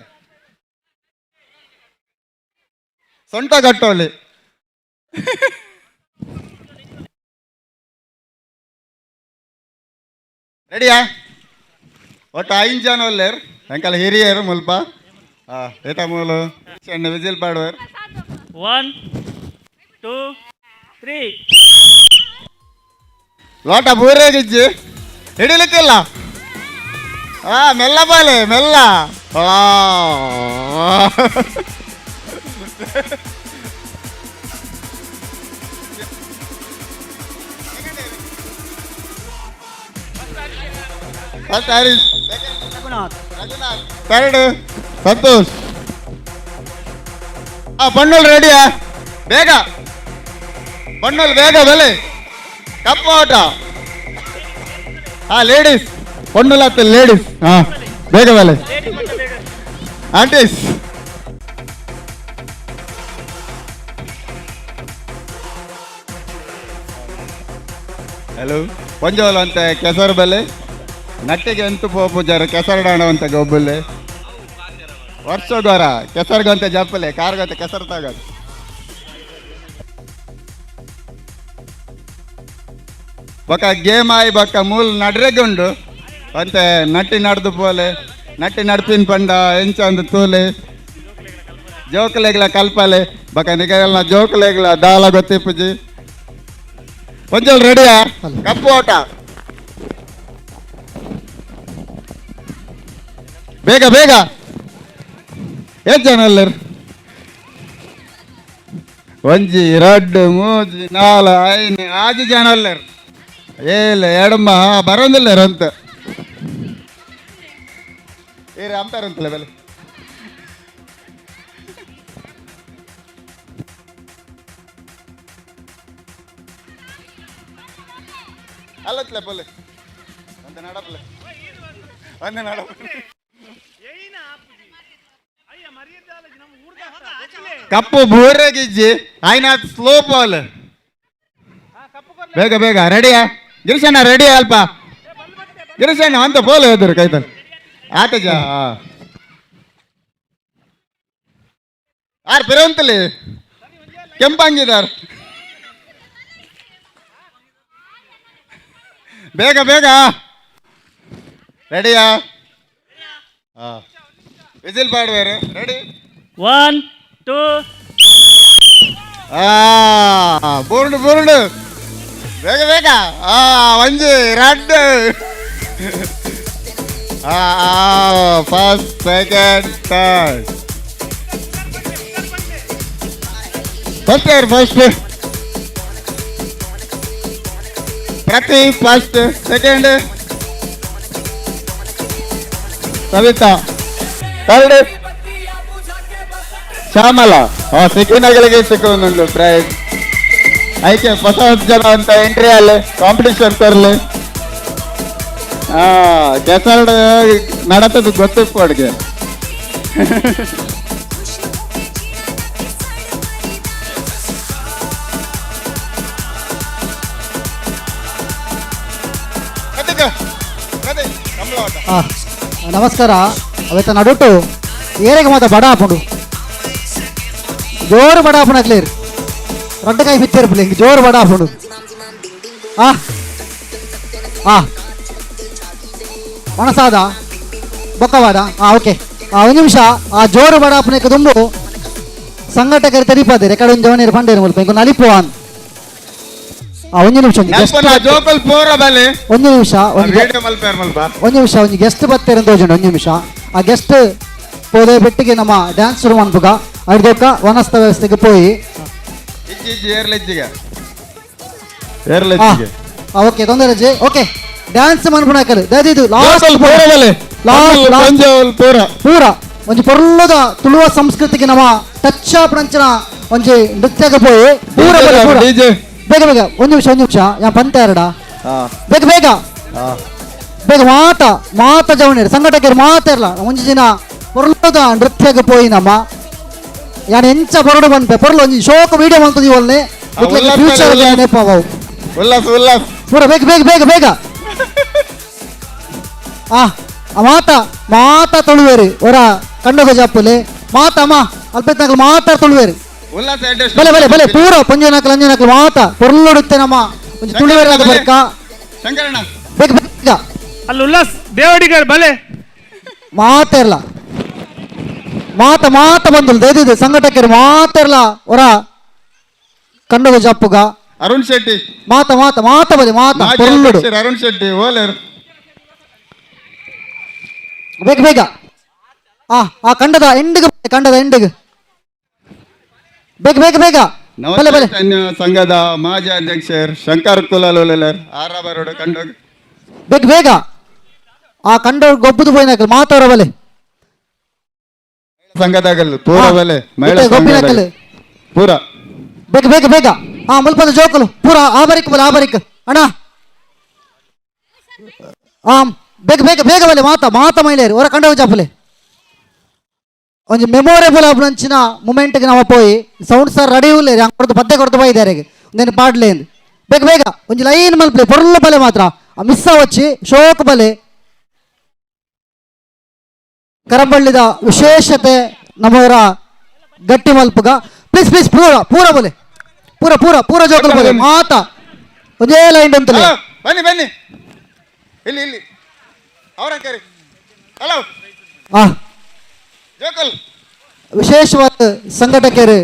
ಸೊಂಟ ಕಟ್ಟೋಲಿ. ರೆಡಿಯಾ? ಒಟ್ಟು ಐದು ಜನ ಒಲ್ಲೇರ್ ಅಂಕಲ್ ಹಿರಿಯರು ಮುಲ್ಪ. ಹಾಂ ಏತ ಮೂಲು ಸಣ್ಣ ವಿಜಿಲ್ ಪಾಡುವರು. 1 2 3 ಲೋಟ ಬೂರೇಗಿಜ್ಜಿ ಹಿಡಿಲಿಕ್ಕಿಲ್ಲ. ಹಾ ಮೆಲ್ಲ ಬಾಲೆ ಮೆಲ್ಲ. First Harish, Raghunath, third Santosh. ಆ ಬಣ್ಣಲ್ ರೆಡಿಯಾ? ಬೇಗ ಬಣ್ಣಲ್ ಬೇಗ ಬೆಲೆ ಕಪ್ಪು ಆಟ. ಹಾ ಲೇಡೀಸ್ ಬಣ್ಣಲ್ ಆತ ಲೇಡೀಸ್. ಹಾ ಬೇಗ ಬೆಲೆ ಆಂಟೀಸ್. ಹಲೋ ಪಂಜೋಲ್ ಅಂತ ಕೆಸರು ಬೆಲೆ ನಟ್ಟಿಗೆ ಎಂತು ಪೋಪುಜಾರ ಕೆಸರು ಅಂತ ಗೊಬ್ಬುಲೆ ವರ್ಷಗೋರ ಕೆಸರ್ಗಂತ ಜಪ್ಪಲೆ ಕಾರ್ಗಂತ ಕೆಸರು ತಗೋದು. ಬೊಕ ಗೇಮ್ ಆಯಿ ಬೊಕ್ಕ ಮೂಲ ನಡ್ರೆಗುಂಡು ಅಂತೆ ನಟ್ಟಿ ನಡ್ದು ಪೋಲೆ ನಟ್ಟಿ ನಡ್ಪಿನ ಪಂಡ ಎಂಚ ಅಂದು ತೂಲೆ ಜೋಕುಲೆಗ್ಲ ಕಲ್ಪಲೆ ಬೊಕ ನಿಗಲ್ಲ ಜೋಕುಲೆಗ್ಲ ದಾಲ ಗೊತ್ತಿಪ್ಪುಜಿ. ಒಂಜೋಲ್ ರೆಡಿಯಾ? ಕಪ್ಪು ಓಟ ಬೇಗ ಬೇಗ. ಎಷ್ಟು ಜನ ಅಲ್ಲರ್? ಒಂಜಿ ಎರಡು ಮೂಜಿ ನಾಲ್ ಐದು ಆಜು ಜನ ಅಲ್ಲರ್. ಏಲ್ಲ ಎಡಮ್ಮ ಬರೋದಿಲ್ಲ ಅಂತ ಏ ಅಂಪಾರ ಅಂತಲ್ಲ ಬೆಲೆ. ಅಲ್ಲತ್ಲೆ ಪೊಲೆ ಒಂದು ನಡಪಲೆ ಒಂದು ನಡಪಲೆ. ಕಪ್ಪು ಬೂರೆಗಿಜ್ಜಿ ಆಯ್ನಾತ್ ಸ್ಲೋ ಬಾಲ್. ಬೇಗ ಬೇಗ ರೆಡಿಯಾ ಗಿರೀಶಣ್ಣ? ರೆಡಿ ಅಲ್ಪ ಗಿರೀಶಣ್ಣ ಅಂತ ಬೋಲ್ ಎದುರು ಕೈತಲ್ ಆತಜ ಆರ್ ಪಿರಂತಲಿ ಕೆಂಪಂಗಿದಾರ್. ಬೇಗ ಬೇಗ ರೆಡಿಯಾ? ವಿಸಿಲ್ ಪಾಡ್ವೇರು. ರೆಡಿ? 1 2 ಬೂರ್ಡು ಬೂರ್ಡು ಬೇಗ ಬೇಗ. ಒಂಜಿ ರಡ್ಡ್ ಫಸ್ಟ್ ಸೆಕೆಂಡ್ ಥರ್ಡ್. First ಯಾರು? First Prati, first. Second Savita, third Shyamala. ಸಿಕ್ಕಿನಗಳಿಗೆ ಸಿಕ್ಕೊಂದುಂಟು prize. ಐಕೆ ಹೊಸ ಜನ ಅಂತ ಎಂಟ್ರಿ ಅಲ್ಲೇ ಕಾಂಪಿಟೇಷನ್ ತರಲಿ. ಕೆಸರಡು ನಡತದ ಗೊತ್ತಿಪ್ಪು ಅಡ್ಗೆ. ನಮಸ್ಕಾರ. ಅವೆತ್ತ ನಡುಟು ಏರೆಗೆ ಮಾತ ಬಡ ಹಾಪುಂಡು, ಜೋರು ಬಡ ಹಾಪುಂಡು. ಅಕ್ಲೇರ್ ರಡ್ಡ ಕಾಯಿ ಬಿತ್ತೇರು ಪುಲೆ ಜೋರು ಬಡ ಹಾಪುಂಡು. ಆ ಆ ಮನಸಾದ ಬೊಕ್ಕವಾದ. ಓಕೆ. ಒಂದು ನಿಮಿಷ. ಆ ಜೋರು ಬಡ ಹಾಪುನಕ್ಕೆ ದುಂಬು ಸಂಘಟಕರು ತೆರಿಪಾದೆ ರೆಕಾರ್ಡ್ ಒಂದು ಜವನೇರು ಪಂಡೇರು ಮುಲ್ಪ ಇಂಕು ನಲಿಪು ಅನ್. ಒಂದು ನಿಮಿಷ, ಒಂದು ನಿಮಿಷ, ಒಂದು ನಿಮಿಷ, ಒಂದು ಗೆಸ್ಟ್ ಬತ್ತೇರು ಅಂತ ಒಂದು ನಿಮಿಷ. ಆ ಗೆಸ್ಟ್ ಪೋದೆ ಬೆಟ್ಟಿಗೆ ನಮ್ಮ ಡ್ಯಾನ್ಸ್ ಶುರು ಅನ್ಪುಗ ಅರ್ಧಕ್ಕ ವನಸ್ಥ ವ್ಯವಸ್ಥೆಗೆ ಪೋಯಿ. ಓಕೆ ತೊಂದರೆ ರಜೆ. ಓಕೆ ಡ್ಯಾನ್ಸ್ ಮನ್ಪುಣಕಲು ದಯದಿದು ಲಾಸ್ಟ್ ಲಾಸ್ಟ್ ಪೂರ ಒಂಜಿ ಪೊರ್ಲುದ ತುಳುವ ಸಂಸ್ಕೃತಿಗೆ ನಮ್ಮ ಟಚ್ ಅಪ್ ನಂಚಿನ ಒಂಜಿ ನೃತ್ಯಕ್ಕೆ ಪೋಯಿ ಪೂರ ಬೇಗ ಬೇಗ. ಒಂದು ನಿಮಿಷ, ಒಂದು ನಿಮಿಷ, ಯಾ ಪಂತ ಎರಡ ಬೇಗ ಬೇಗ ಬೇಗ. ಮಾತ ಮಾತ ಜವನೇರು ಸಂಘಟಕರು ಮಾತ ಇರಲ್ಲ. ಒಂಜಿ ದಿನ ಪೊರ್ಲುದ ನೃತ್ಯಕ್ಕೆ ಪೋಯಿ ನಮ್ಮ ಯಾನ್ ಎಂಚ ಬರಡು ಬಂತೆ ಪೊರ್ಲು ಒಂಜಿ ಶೋಕ ವಿಡಿಯೋ ಬಂತು ಇವಲ್ನೆ ಫ್ಯೂಚರ್ ನೆನಪಾವು. ಪೂರ ಬೇಗ ಬೇಗ ಬೇಗ ಬೇಗ. ಆ ಮಾತ ಮಾತ ತುಳುವೇರಿ ಒರ ಕಣ್ಣುಗ ಜಾಪುಲೆ ಮಾತ ಅಮ್ಮ ಅಲ್ಪತ್ನಾಕಲು ಮಾತ ತುಳುವೇರಿ ಬಲೆ ಬಲೆ ಬಲೆ ಪೂರ ಪಂಜನಕಲು ಅಂಜನಕಲು ಮಾತ ಪೊರ್ಲುಡುತ್ತೆ ನಮ್ಮ ಒಂಜಿ ತುಳುವೇರಿ ಆದ ಬರ್ಕ. ಬೇಗ ಬೇಗ ಅಲ್ಲಿ ಉಲ್ಲಾಸ್ ದೇವಡಿಗರ್ ಬಲೆ ಮಾತ ಇರಲ್ಲ. ಮಾತ ಮಾತ ಬಂದು ದಯದಿದೆ ಸಂಘಟಕರು ಮಾತ ಇರಲ್ಲ. ಒರ ಕಣ್ಣುಗ ಜಾಪುಗ ಅರುಣ್ ಶೆಟ್ಟಿ ಮಾತ ಮಾತ ಮಾತ ಬಲೆ ಮಾತ ಪೊರ್ಲುಡು ಅರುಣ್ ಶೆಟ್ಟಿ ಓಲೇರು ಬೇಗ ಬೇಗ. ಆ ಆ ಕಂಡದ ಎಂಡಿಗೆ, ಕಂಡದ ಎಂಡಿಗೆ ಬೇಗ ಬೇಗ ಬೇಗ. ಬಲೆ ಬಲೆ. ಸಂಘದ ಮಾಜಿ ಅಧ್ಯಕ್ಷರು ಶಂಕರ್ ಕುಲಾಲೋಲರ್ ಆರಾಬರೋಡು ಕಂಡ ಬೇಗ ಬೇಗ. ಆ ಕಂಡ ಗೊಬ್ಬದು ಪೋಯಿನಾಕಲ್ ಮಾತಾರ ಬಲೆ ಸಂಘದಾಗಲ್ ಪೂರ ಬಲೆ ಮಹಿಳಾ ಗೊಬ್ಬಿನಾಕಲ್ ಪೂರ ಬೇಗ ಬೇಗ ಬೇಗ. ಆ ಮುಲ್ಪದ ಜೋಕಲು ಪೂರ ಆಬರಿಕ್ ಬಲೆ ಆಬರಿಕ್ ಅಣ್ಣ. ಆ ಬೇಗ ಬೇಗ ಬೇಗ ಬಲೆ ಮಾತ ಮಾತ ಮಹಿಳೆಯರು ಹೊರ ಕಂಡ ಜಾಪುಲೆ ಒಂಜಿ ಮೆಮೊರೇಬಲ್ ಆಪುನಂಚಿನ ಮೂಮೆಂಟ್ಗೆ ನಾವು ಪೋಯಿ ಸೌಂಡ್ ಸರ್ ರೆಡಿ ಉಲ್ಲೇರಿ ಹಂಗೆ ಕೊಡ್ದು ಪದ್ದೆ ಕೊಡ್ದು ಪೋಯಿದ್ದಾರೆ నేను ಪಾಡ್ಲೇಂದು ಬೇಗ ಬೇಗ ಒಂಜಿ ಲೈನ್ ಮಲ್ಪಲೆ ಪೊರ್ಲು ಬಲೆ ಮಾತ್ರ ಆ ಮಿಸ್ ಅವಚ್ಚಿ ಶೋಕ್ ಬಲೆ. ಕರಂಬಳ್ಳಿದ ವಿಶೇಷತೆ ನಮ್ಮವರ ಗಟ್ಟಿ ಮಲ್ಪುಗ. ಪ್ಲೀಸ್ ಪ್ಲೀಸ್ ಪೂರ ಪೂರ ಬಲೆ ಪೂರ ಪೂರ ಪೂರ ಜೋಕಲ್ ಬಲೆ ಮಾತ ಒಂದೇ ಲೈನ್ ಅಂತಲೇ. ಬನ್ನಿ ಬನ್ನಿ ಇಲ್ಲಿ ಇಲ್ಲಿ ಅವರ ಕರಿ. ಹಲೋ ಆ ಜೋಕಲ್ ವಿಶೇಷವಾದ ಸಂಘಟಕರು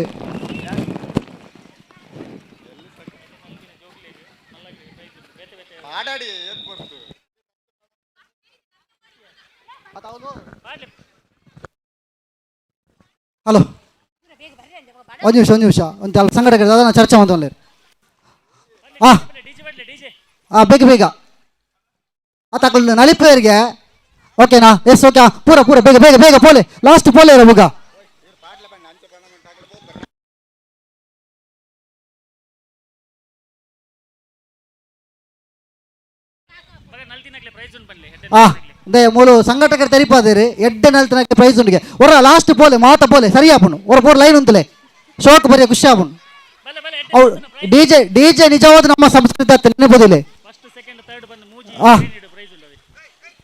ಹಲೋ ಒಂದು ನಿಮಿಷ, ಒಂದು ನಿಮಿಷ, ಒಂದು ಅಲ್ಲ ಸಂಘಟಕರು ಅದನ್ನು ಚರ್ಚೆ ಮಾಡ್ತಾರೆ. ಆ ಬೇಗ ಬೇಗ ಆತ ನಲಿಪೇರಿಗೆ ಓಕೆನಾ? Yes okay. ಪೂರ ಪೂರ ಬೇಗ ಬೇಗ ಬೇಗ ಪೋಲೆ ಲಾಸ್ಟ್ ಪೋಲೆ ರಬುಗ. ಇಂದೇ ಮೂಲು ಸಂಘಟಕರು ತೆರಿಪಾದಿರಿ ಎಡ್ಡೆ ನಲ್ತನಕ್ಕೆ ಪ್ರೈಸ್ ಉಂಡಿಗೆ ಒರ ಲಾಸ್ಟ್ ಪೋಲೆ ಮಾತ ಪೋಲೆ ಸರಿ ಆಪುಂಡು ಒರ ಪೂರ ಲೈನ್ ಉಂತಲೆ ಶೋಕ್ ಬರಿಯ ಖುಷಿ ಆಪುಂಡು. ಅವು ಡಿಜೆ ಡಿಜೆ ನಿಜವಾದ ನಮ್ಮ ಸಂಸ್ಕೃತಿ ನೆನಪುದಿಲ್ಲ.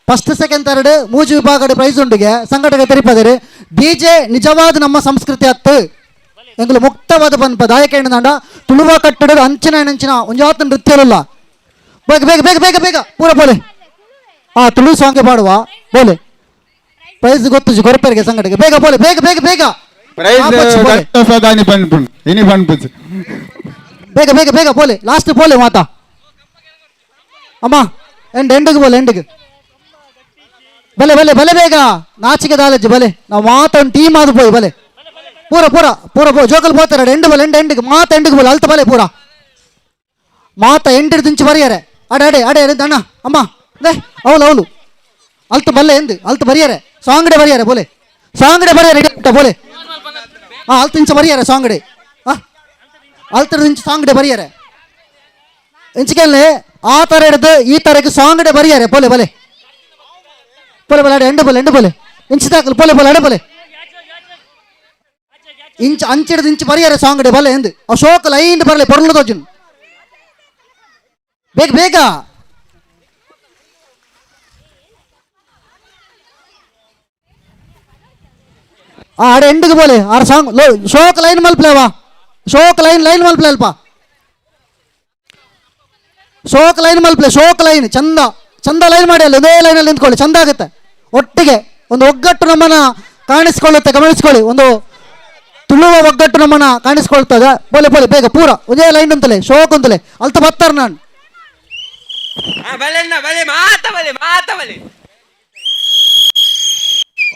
First second third ಮೂಜು ವಿಭಾಗದ ಪ್ರೈಸ್ ಉಂಡಿಗೆ ಸಂಘಟಕ ತೆರಿಪದಿರಿ. ಡಿಜೆ ನಿಜವಾದ ನಮ್ಮ ಸಂಸ್ಕೃತಿ ಅತ್ತು ಎಂಗುಲು ಮುಕ್ತವಾದ ಪನ್ಪ ದಾಯಕ ದಾಂಡ ತುಳುವ ಕಟ್ಟಡದ ಅಂಚಿನ ಅಂಚಿನ ಒಂಜಾತ ನೃತ್ಯವಿಲ್ಲ. ಬೇಗ ಬೇಗ ಬೇಗ ಬೇಗ ಬೇಗ ಪೂರ ಬೋಲೆ. ಆ ತುಳು ಸಾಂಗ್ ಪಾಡುವ ಬೋಲೆ ಪ್ರೈಸ್ ಗೊತ್ತು ಕೊರಪೇರಿಗೆ ಸಂಘಟಕ ಬೇಗ ಬೋಲೆ ಬೇಗ ಬೇಗ ಬೇಗ ಪ್ರೈಸ್ ಇನಿ ಪನ್ಪುಜಿ ಬೇಗ ಬೇಗ ಬೇಗ ಬೋಲೆ ಲಾಸ್ಟ್ ಬೋಲೆ ಮಾತಾ ಅಮ್ಮ ಎಂಡ್ ಎಂಡಿಗೆ ಬೋಲೆ ಎಂಡಿಗೆ ಬಲೆ ಬಲೆ ಬಲೆ ಬೇಗ ನಾಚಿಕೆ ದಾಲಜ್ಜಿ ಬಲೆ ನಾವು ಮಾತ ಒಂದು ಟೀಮ್ ಆದ ಪೋಯ್ ಬಲೆ ಪೂರ ಪೂರ ಪೂರ ಪೋ ಜೋಕಲ್ ಪೋತಾರೆ ಎಂಡ್ ಬಲೆ ಎಂಡ್ ಎಂಡಿಗೆ ಮಾತ ಎಂಡಿಗೆ ಬೋಲೆ ಅಲ್ತ ಬಲೆ ಪೂರ ಮಾತ ಎಂಡಿಡ್ ದಿಂಚು ಬರಿಯಾರೆ ಅಡೆ ಅಡೆ ಅಡೆ ಅಡೆ ಅಣ್ಣ ಅಮ್ಮ they ಅವಳು ಅವಳು ಅಲ್ತ ಬಲ್ಲೆ ಎಂದು ಅಲ್ತ ಬರಿಯಾರೆ ಸಾಂಗಡೆ ಬರಿಯಾರೆ ಬೋಲೆ ಸಾಂಗಡೆ ಬರಿಯಾರೆ ಬೋಲೆ ಹಾಂ ಅಲ್ತ ಇಂಚ ಬರಿಯಾರೆ ಸಾಂಗಡೆ ಹಾಂ ಅಲ್ತ ಇಂಚು ಸಾಂಗಡೆ ಬರಿಯಾರೆ ಇಂಚಿಕೆಲ್ಲೇ ಆ ಥರ ಹಿಡಿದು ಈ ಥರಕ್ಕೆ ಸಾಂಗಡೆ ಬರಿಯಾರೆ ಬೋಲೆ ಬಲೆ ಪೋಲೆ ಬಲೆ ಅಡೆ ಎಂಡು ಬೋಲೆ ಎಂಡು ಬೋಲೆ ಇಂಚು ದಾಕಲು ಪೋಲೆ ಬೋಲೆ ಅಡೆ ಬೋಲೆ ಇಂಚು ಅಂಚಿಡ್ದು ಇಂಚು ಬರಿಯಾರೆ ಸಾಂಗಡೆ ಬಲೆ ಎಂದು ಅವು ಶೋಕ್ ಲೈನ್ ಬರಲಿ ಪೊರ್ಲು ತೋಜುನ್ ಬೇಗ ಬೇಗ ಆಡೆ ಎಂಡಿಗೆ ಬೋಲೆ ಆರ್ ಸಾಂಗ್ ಲೋ ಶೋಕ್ ಲೈನ್ ಮಲ್ಪ್ಲೇವಾ ಶೋಕ್ ಲೈನ್ ಲೈನ್ ಮಲ್ಪ್ಲೆ ಅಲ್ಪ ಶೋಕ್ ಲೈನ್ ಮಲ್ಪ್ಲೆ ಶೋಕ್ ಲೈನ್ ಚಂದ ಚಂದ ಲೈನ್ ಮಾಡಿ ಅಲ್ಲಿ ಒಂದೇ ಲೈನಲ್ಲಿ ನಿಂತ್ಕೊಳ್ಳಿ ಚಂದ ಆಗುತ್ತೆ. ಒಟ್ಟಿಗೆ ಒಂದು ಒಗ್ಗಟ್ಟು ನಮ್ಮನ್ನ ಕಾಣಿಸ್ಕೊಳ್ಳುತ್ತೆ ಗಮನಿಸ್ಕೊಳ್ಳಿ. ಒಂದು ತುಳುವ ಒಗ್ಗಟ್ಟು ನಮ್ಮನ್ನ ಕಾಣಿಸ್ಕೊಳ್ತದೆ. ಬೋಲೆ ಬೋಲೆ ಬೇಗ ಪೂರ ಒಂದೇ ಲೈನ್ ಅಂತಲೇ ಶೋಕ್ ಅಂತಲೇ ಅಲ್ತ ಬರ್ತಾರೆ ನಾನು.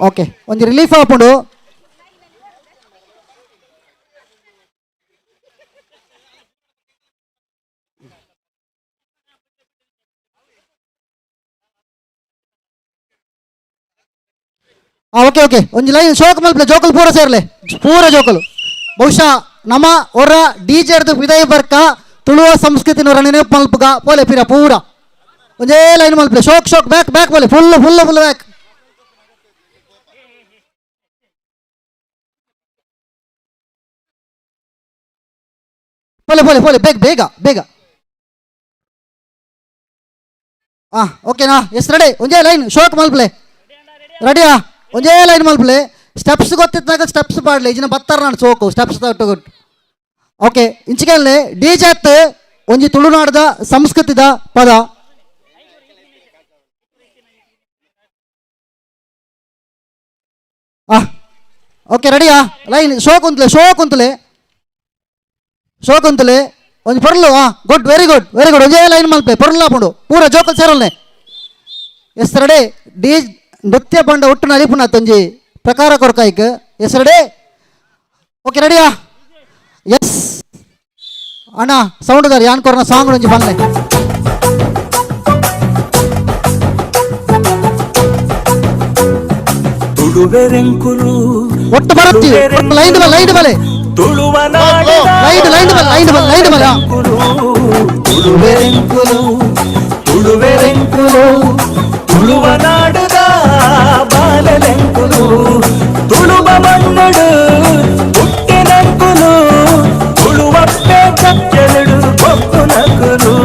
ಓಕೆ ಒಂದು ರಿಲೀಫ್ ಆಪುಂಡು. ಓಕೆ ಓಕೆ ಒಂಜಿ ಲೈನ್ ಶೋಕ್ ಮಲ್ಪಲೆ ಜೋಕಲ್ ಪೂರ ಸೇರ್ಲೆ ಪೂರ ಜೋಕಲು. ಬಹುಶಃ ನಮ್ಮ ಒರ ಡಿಜೆರ್ದು ವಿದಯ ಬರ್ಕ ತುಳುವ ಸಂಸ್ಕೃತಿನವರ ನೆನಪು ಮಲ್ಪುಗ ಪೋಲೆ ಪಿರ ಪೂರ ಒಂದೇ ಲೈನ್ ಮಲ್ಪಲೆ ಶೋಕ್ ಶೋಕ್ ಬ್ಯಾಕ್ ಬ್ಯಾಕ್ ಬೋಲೆ full full full back. ಪೋಲೆ ಪೋಲೆ ಪೋಲೆ ಬೇಗ ಬೇಗ ಬೇಗ. ಹಾಂ ಓಕೆನಾ ಎಸ್ ರೆಡಿ ಒಂದೇ ಲೈನ್ ಶೋಕ್ ಮಲ್ಪಲೆ ರೆಡಿಯಾ ಒಂದೇ ಲೈನ್ ಮಲ್ಪಲೆ ಸ್ಟೆಪ್ಸ್ ಗೊತ್ತಿದ್ದಾಗ ಸ್ಟೆಪ್ಸ್ ಪಾಡಲಿ ಇಜಿನ ಬತ್ತಾರ ನಾನು ಸೋಕು ಸ್ಟೆಪ್ಸ್ ಗೊತ್ತು. ಓಕೆ ಇಂಚಿಗೆಲ್ಲೇ ಡಿಜೆತ್ ಒಂಜಿ ತುಳುನಾಡದ ಸಂಸ್ಕೃತಿದ ಪದ. ಓಕೆ ರೆಡಿಯಾ ಲೈನ್ ಶೋಕ್ ಉಂತಲೆ ಶೋಕ್ ಉಂತಲೆ ಶೋಕ್ ಉಂತಲೆ ಒಂಜಿ ಪೊರ್ಲು. Good very good very good ಒಂಜೇ ಲೈನ್ ಮಲ್ಪೆ ಪೊರ್ಲು ಆಪುಂಡು ಪೂರ ಜೋಕಲ್ ಸೇರಲ್ನೆ. ಎಸ್ ರೆಡಿ ಡಿ ನೃತ್ಯ ಬಂಡ ಒಟ್ಟು ನಲಿಪುನ ತೊಂಜಿ ಪ್ರಕಾರ ಕೊರಕಾಯ್ಕ್. ಎಸ್ ರೆಡಿ ಓಕೆ ರೆಡಿಯಾ ಎಸ್ ಅಣ್ಣ ಸೌಂಡ್ ದಾರ್ ಯಾನ್ ಕೊರನ ಸಾಂಗ್ ಒಂಜಿ ಬನ್ನೆ. ಒಟ್ಟು ಬರುತ್ತೀವಿ ಲೈನ್ ಬಲೆ ಲೈನ್ ಬಲೆ ಲೈನ್ ಲೈನ್ ಬಲೆ ಲೈನ್ ಬಲೆ ಲೈನ್ ಬಲೆ ತುಳುವೆರೆಂಕುಲು ತುಳುವೆರೆಂಕುಲು ತುಳುವನಾಡದ ಬಾಲಲೆಂಕುಲು ತುಳುವ ಮಣ್ಣಡು ಪುಟ್ಟಿನಂಕುಲು ತುಳುವಪ್ಪೆ ಚಚ್ಚಲುಡು ಬೊಕ್ಕುನಕುಲು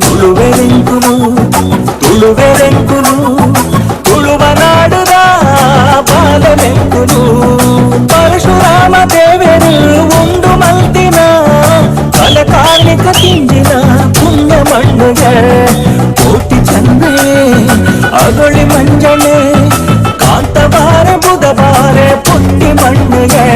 ತುಳುವೆರೆಂಕುಲು ತುಳುವೆರೆಂಕುಲು ತುಳುವನಾಡದ ಬಾಲಲೆಂಕುಲು ಪರಶುರಾಮ ದೇವರು ಉಂಡು ಮಲ್ತಿನ ಕಲಕಾರ್ಣಿಕ ತಿಂಜಿನ ಪುಣ್ಯ ಮಣ್ಣುಗೆ ಕೋಟಿ ಚಂದೆ ಅಗೊಳಿ ಮಂಜನೆ ಕಾಂತಬಾರೆ ಬುಧಬಾರೆ ಪುಟ್ಟಿ ಮಣ್ಣುಗೆ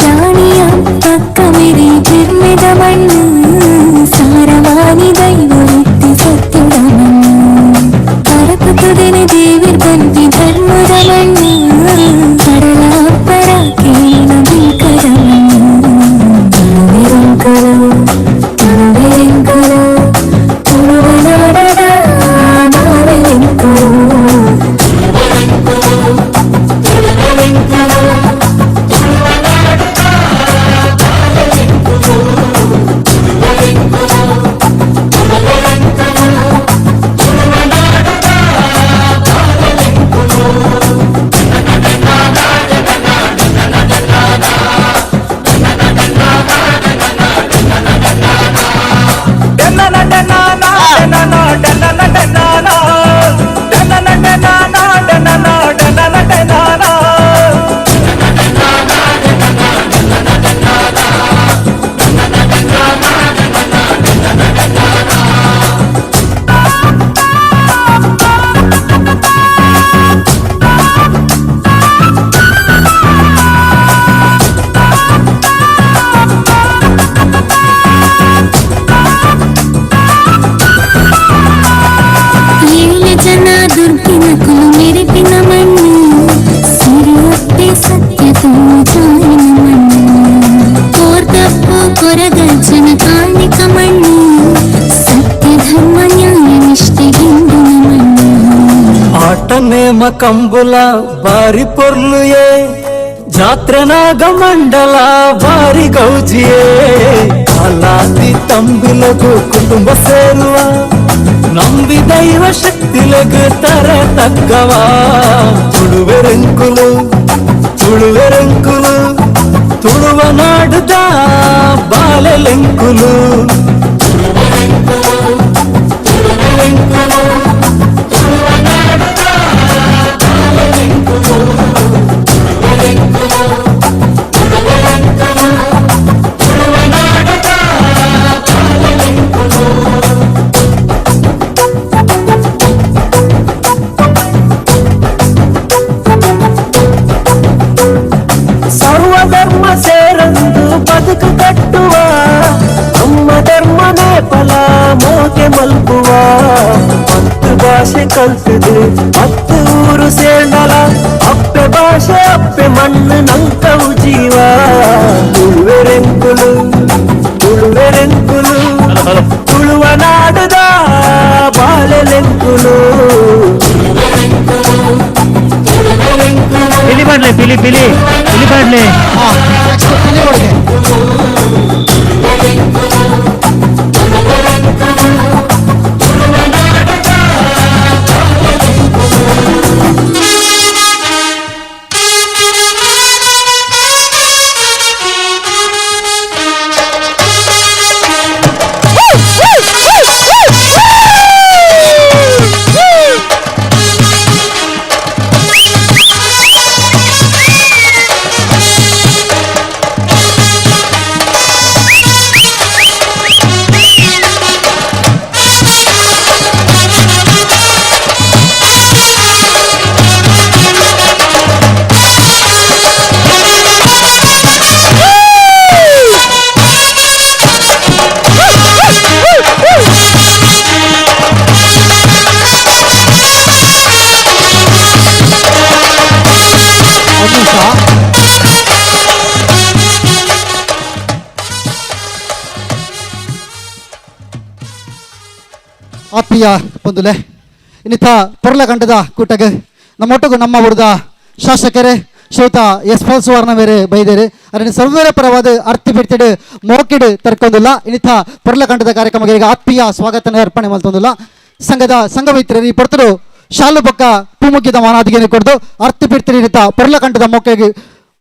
ರಾಣಿಯ ಪಕ್ಕವಿರಿ ಜಿರ್ಮಿದ ಮಣ್ಣು ಸಾರವಾನಿ ದೈವವಿತ್ತಿ ಸತ್ಯದ ಮಣ್ಣು ಪರಪುತುದೆನೆ ದೇವಿರ್ ಬಂತಿ ಧರ್ಮದ ಮಣ್ಣು ಕಡಲ ಪರಾಕೇನ ಬಿಂಕದ ಮಣ್ಣು ತುಳುವೆರೆಂಕಲು ತುಳುವೆರೆಂಕಲು ತುಳುವನಾಡದ ತಗ್ಗಿನಕುಲು ಮೆರೆಪಿನ ಮಣ್ಣು ಸಿರಿಯಪ್ಪೆ ಸತ್ಯ ತೋಜಾಯಿನ ಮಣ್ಣು ಕೋರ್ದಪ್ಪು ಕೊರಗಜ್ಜನ ಕಾಣಿಕ ಮಣ್ಣು ಸತ್ಯ ಧರ್ಮ ನ್ಯಾಯ ನಿಷ್ಠೆ ಗೆಂದಿನ ಮಣ್ಣು. ಆಟ ನೇಮ ಕಂಬುಲ ಬಾರಿ ಪೊರ್ಲುಯೇ, ಜಾತ್ರೆ ನಾಗ ಮಂಡಲ ಬಾರಿ ಗೌಜಿಯೇ. ಕಾಲಾತಿ ತಂಬಿಲಗು ಕುಟುಂಬ ಸೇರುವ, ನಂಬಿ ದೈವ ಶಕ್ತಿಲಗು ತರೆ ತಗ್ಗವ. ತುಳುವೆರೆಂಕುಲು ತುಳುವೆರೆಂಕುಲು ತುಳುವ ನಾಡುದ ಬಾಲೆಲೆಂಕುಲು. ಸರ್ವಧರ್ಮ ಸೇರಂದು ಬದುಕು ಕಟ್ಟುವ, ನಮ್ಮ ಧರ್ಮನೇ ಫಲ ಮೋಕೆ ಮಲ್ಪುವ. 10 ಭಾಷೆ ಕಲ್ತದು 10 ಊರು ಸೇರ್ನಲ, ಅಪ್ಪೆ ಭಾಷೆ ಅಪ್ಪೆ ಮಣ್ಣು ನಂಕವು ಜೀವ. ತುಳುವೆರೆಂಕುಲು ತುಳುವೆರೆಂಕುಲು ತುಳುವ ನಾಡುದ ಬಾಲೆಲೆಂಕುಲು. ಪಿಲಿ ಬಾಡ್ಲೆ ಪಿಲಿ ಪಿಲಿ ಪಿಲಿ ಬಾಡ್ಲೆ. ಆತ್ಮೀಯ ಬಂಧುಲೆ, ಇನ್ನಿತ ಪೊರ್ಲಗಂಡದ ಕೂಟಗೆ ನಮ್ಮೊಟ್ಟಿಗೂ ನಮ್ಮ ಊರದ ಶಾಸಕರೇ ಶ್ರೀಯುತ ಎಸ್ ಪಾಲ್ ಸುವರ್ಣ ಬೇರೆ ಬೈದೇರು ಅದನ್ನು ಸರ್ವರ ಪರವಾದ ಅರ್ತಿ ಬಿಡ್ತಿಡು ಮೋಕಿಡು ತರ್ಕೊಂದಿಲ್ಲ. ಇನ್ನಿತ ಪೊರ್ಲಗಂಡದ ಕಾರ್ಯಕ್ರಮಕ್ಕೆ ಈಗ ಆತ್ಮೀಯ ಸ್ವಾಗತನ ಅರ್ಪಣೆ ಮಾಡ್ತೊಂದಿಲ್ಲ. ಸಂಘದ ಸಂಘ ಮಿತ್ರರು ಈ ಪೊರ್ತರು ಶಾಲು ಬೊಕ್ಕ ಪೂಮುಗ್ಗಿದ ಮಾನಾದಿಗೆಯನ್ನು ಕೊಡ್ದು ಅರ್ತಿ ಬಿಡ್ತಿರಿ ಇನ್ನಿತ ಪೊರ್ಲಗಂಡದ ಮೋಕೆಗೆ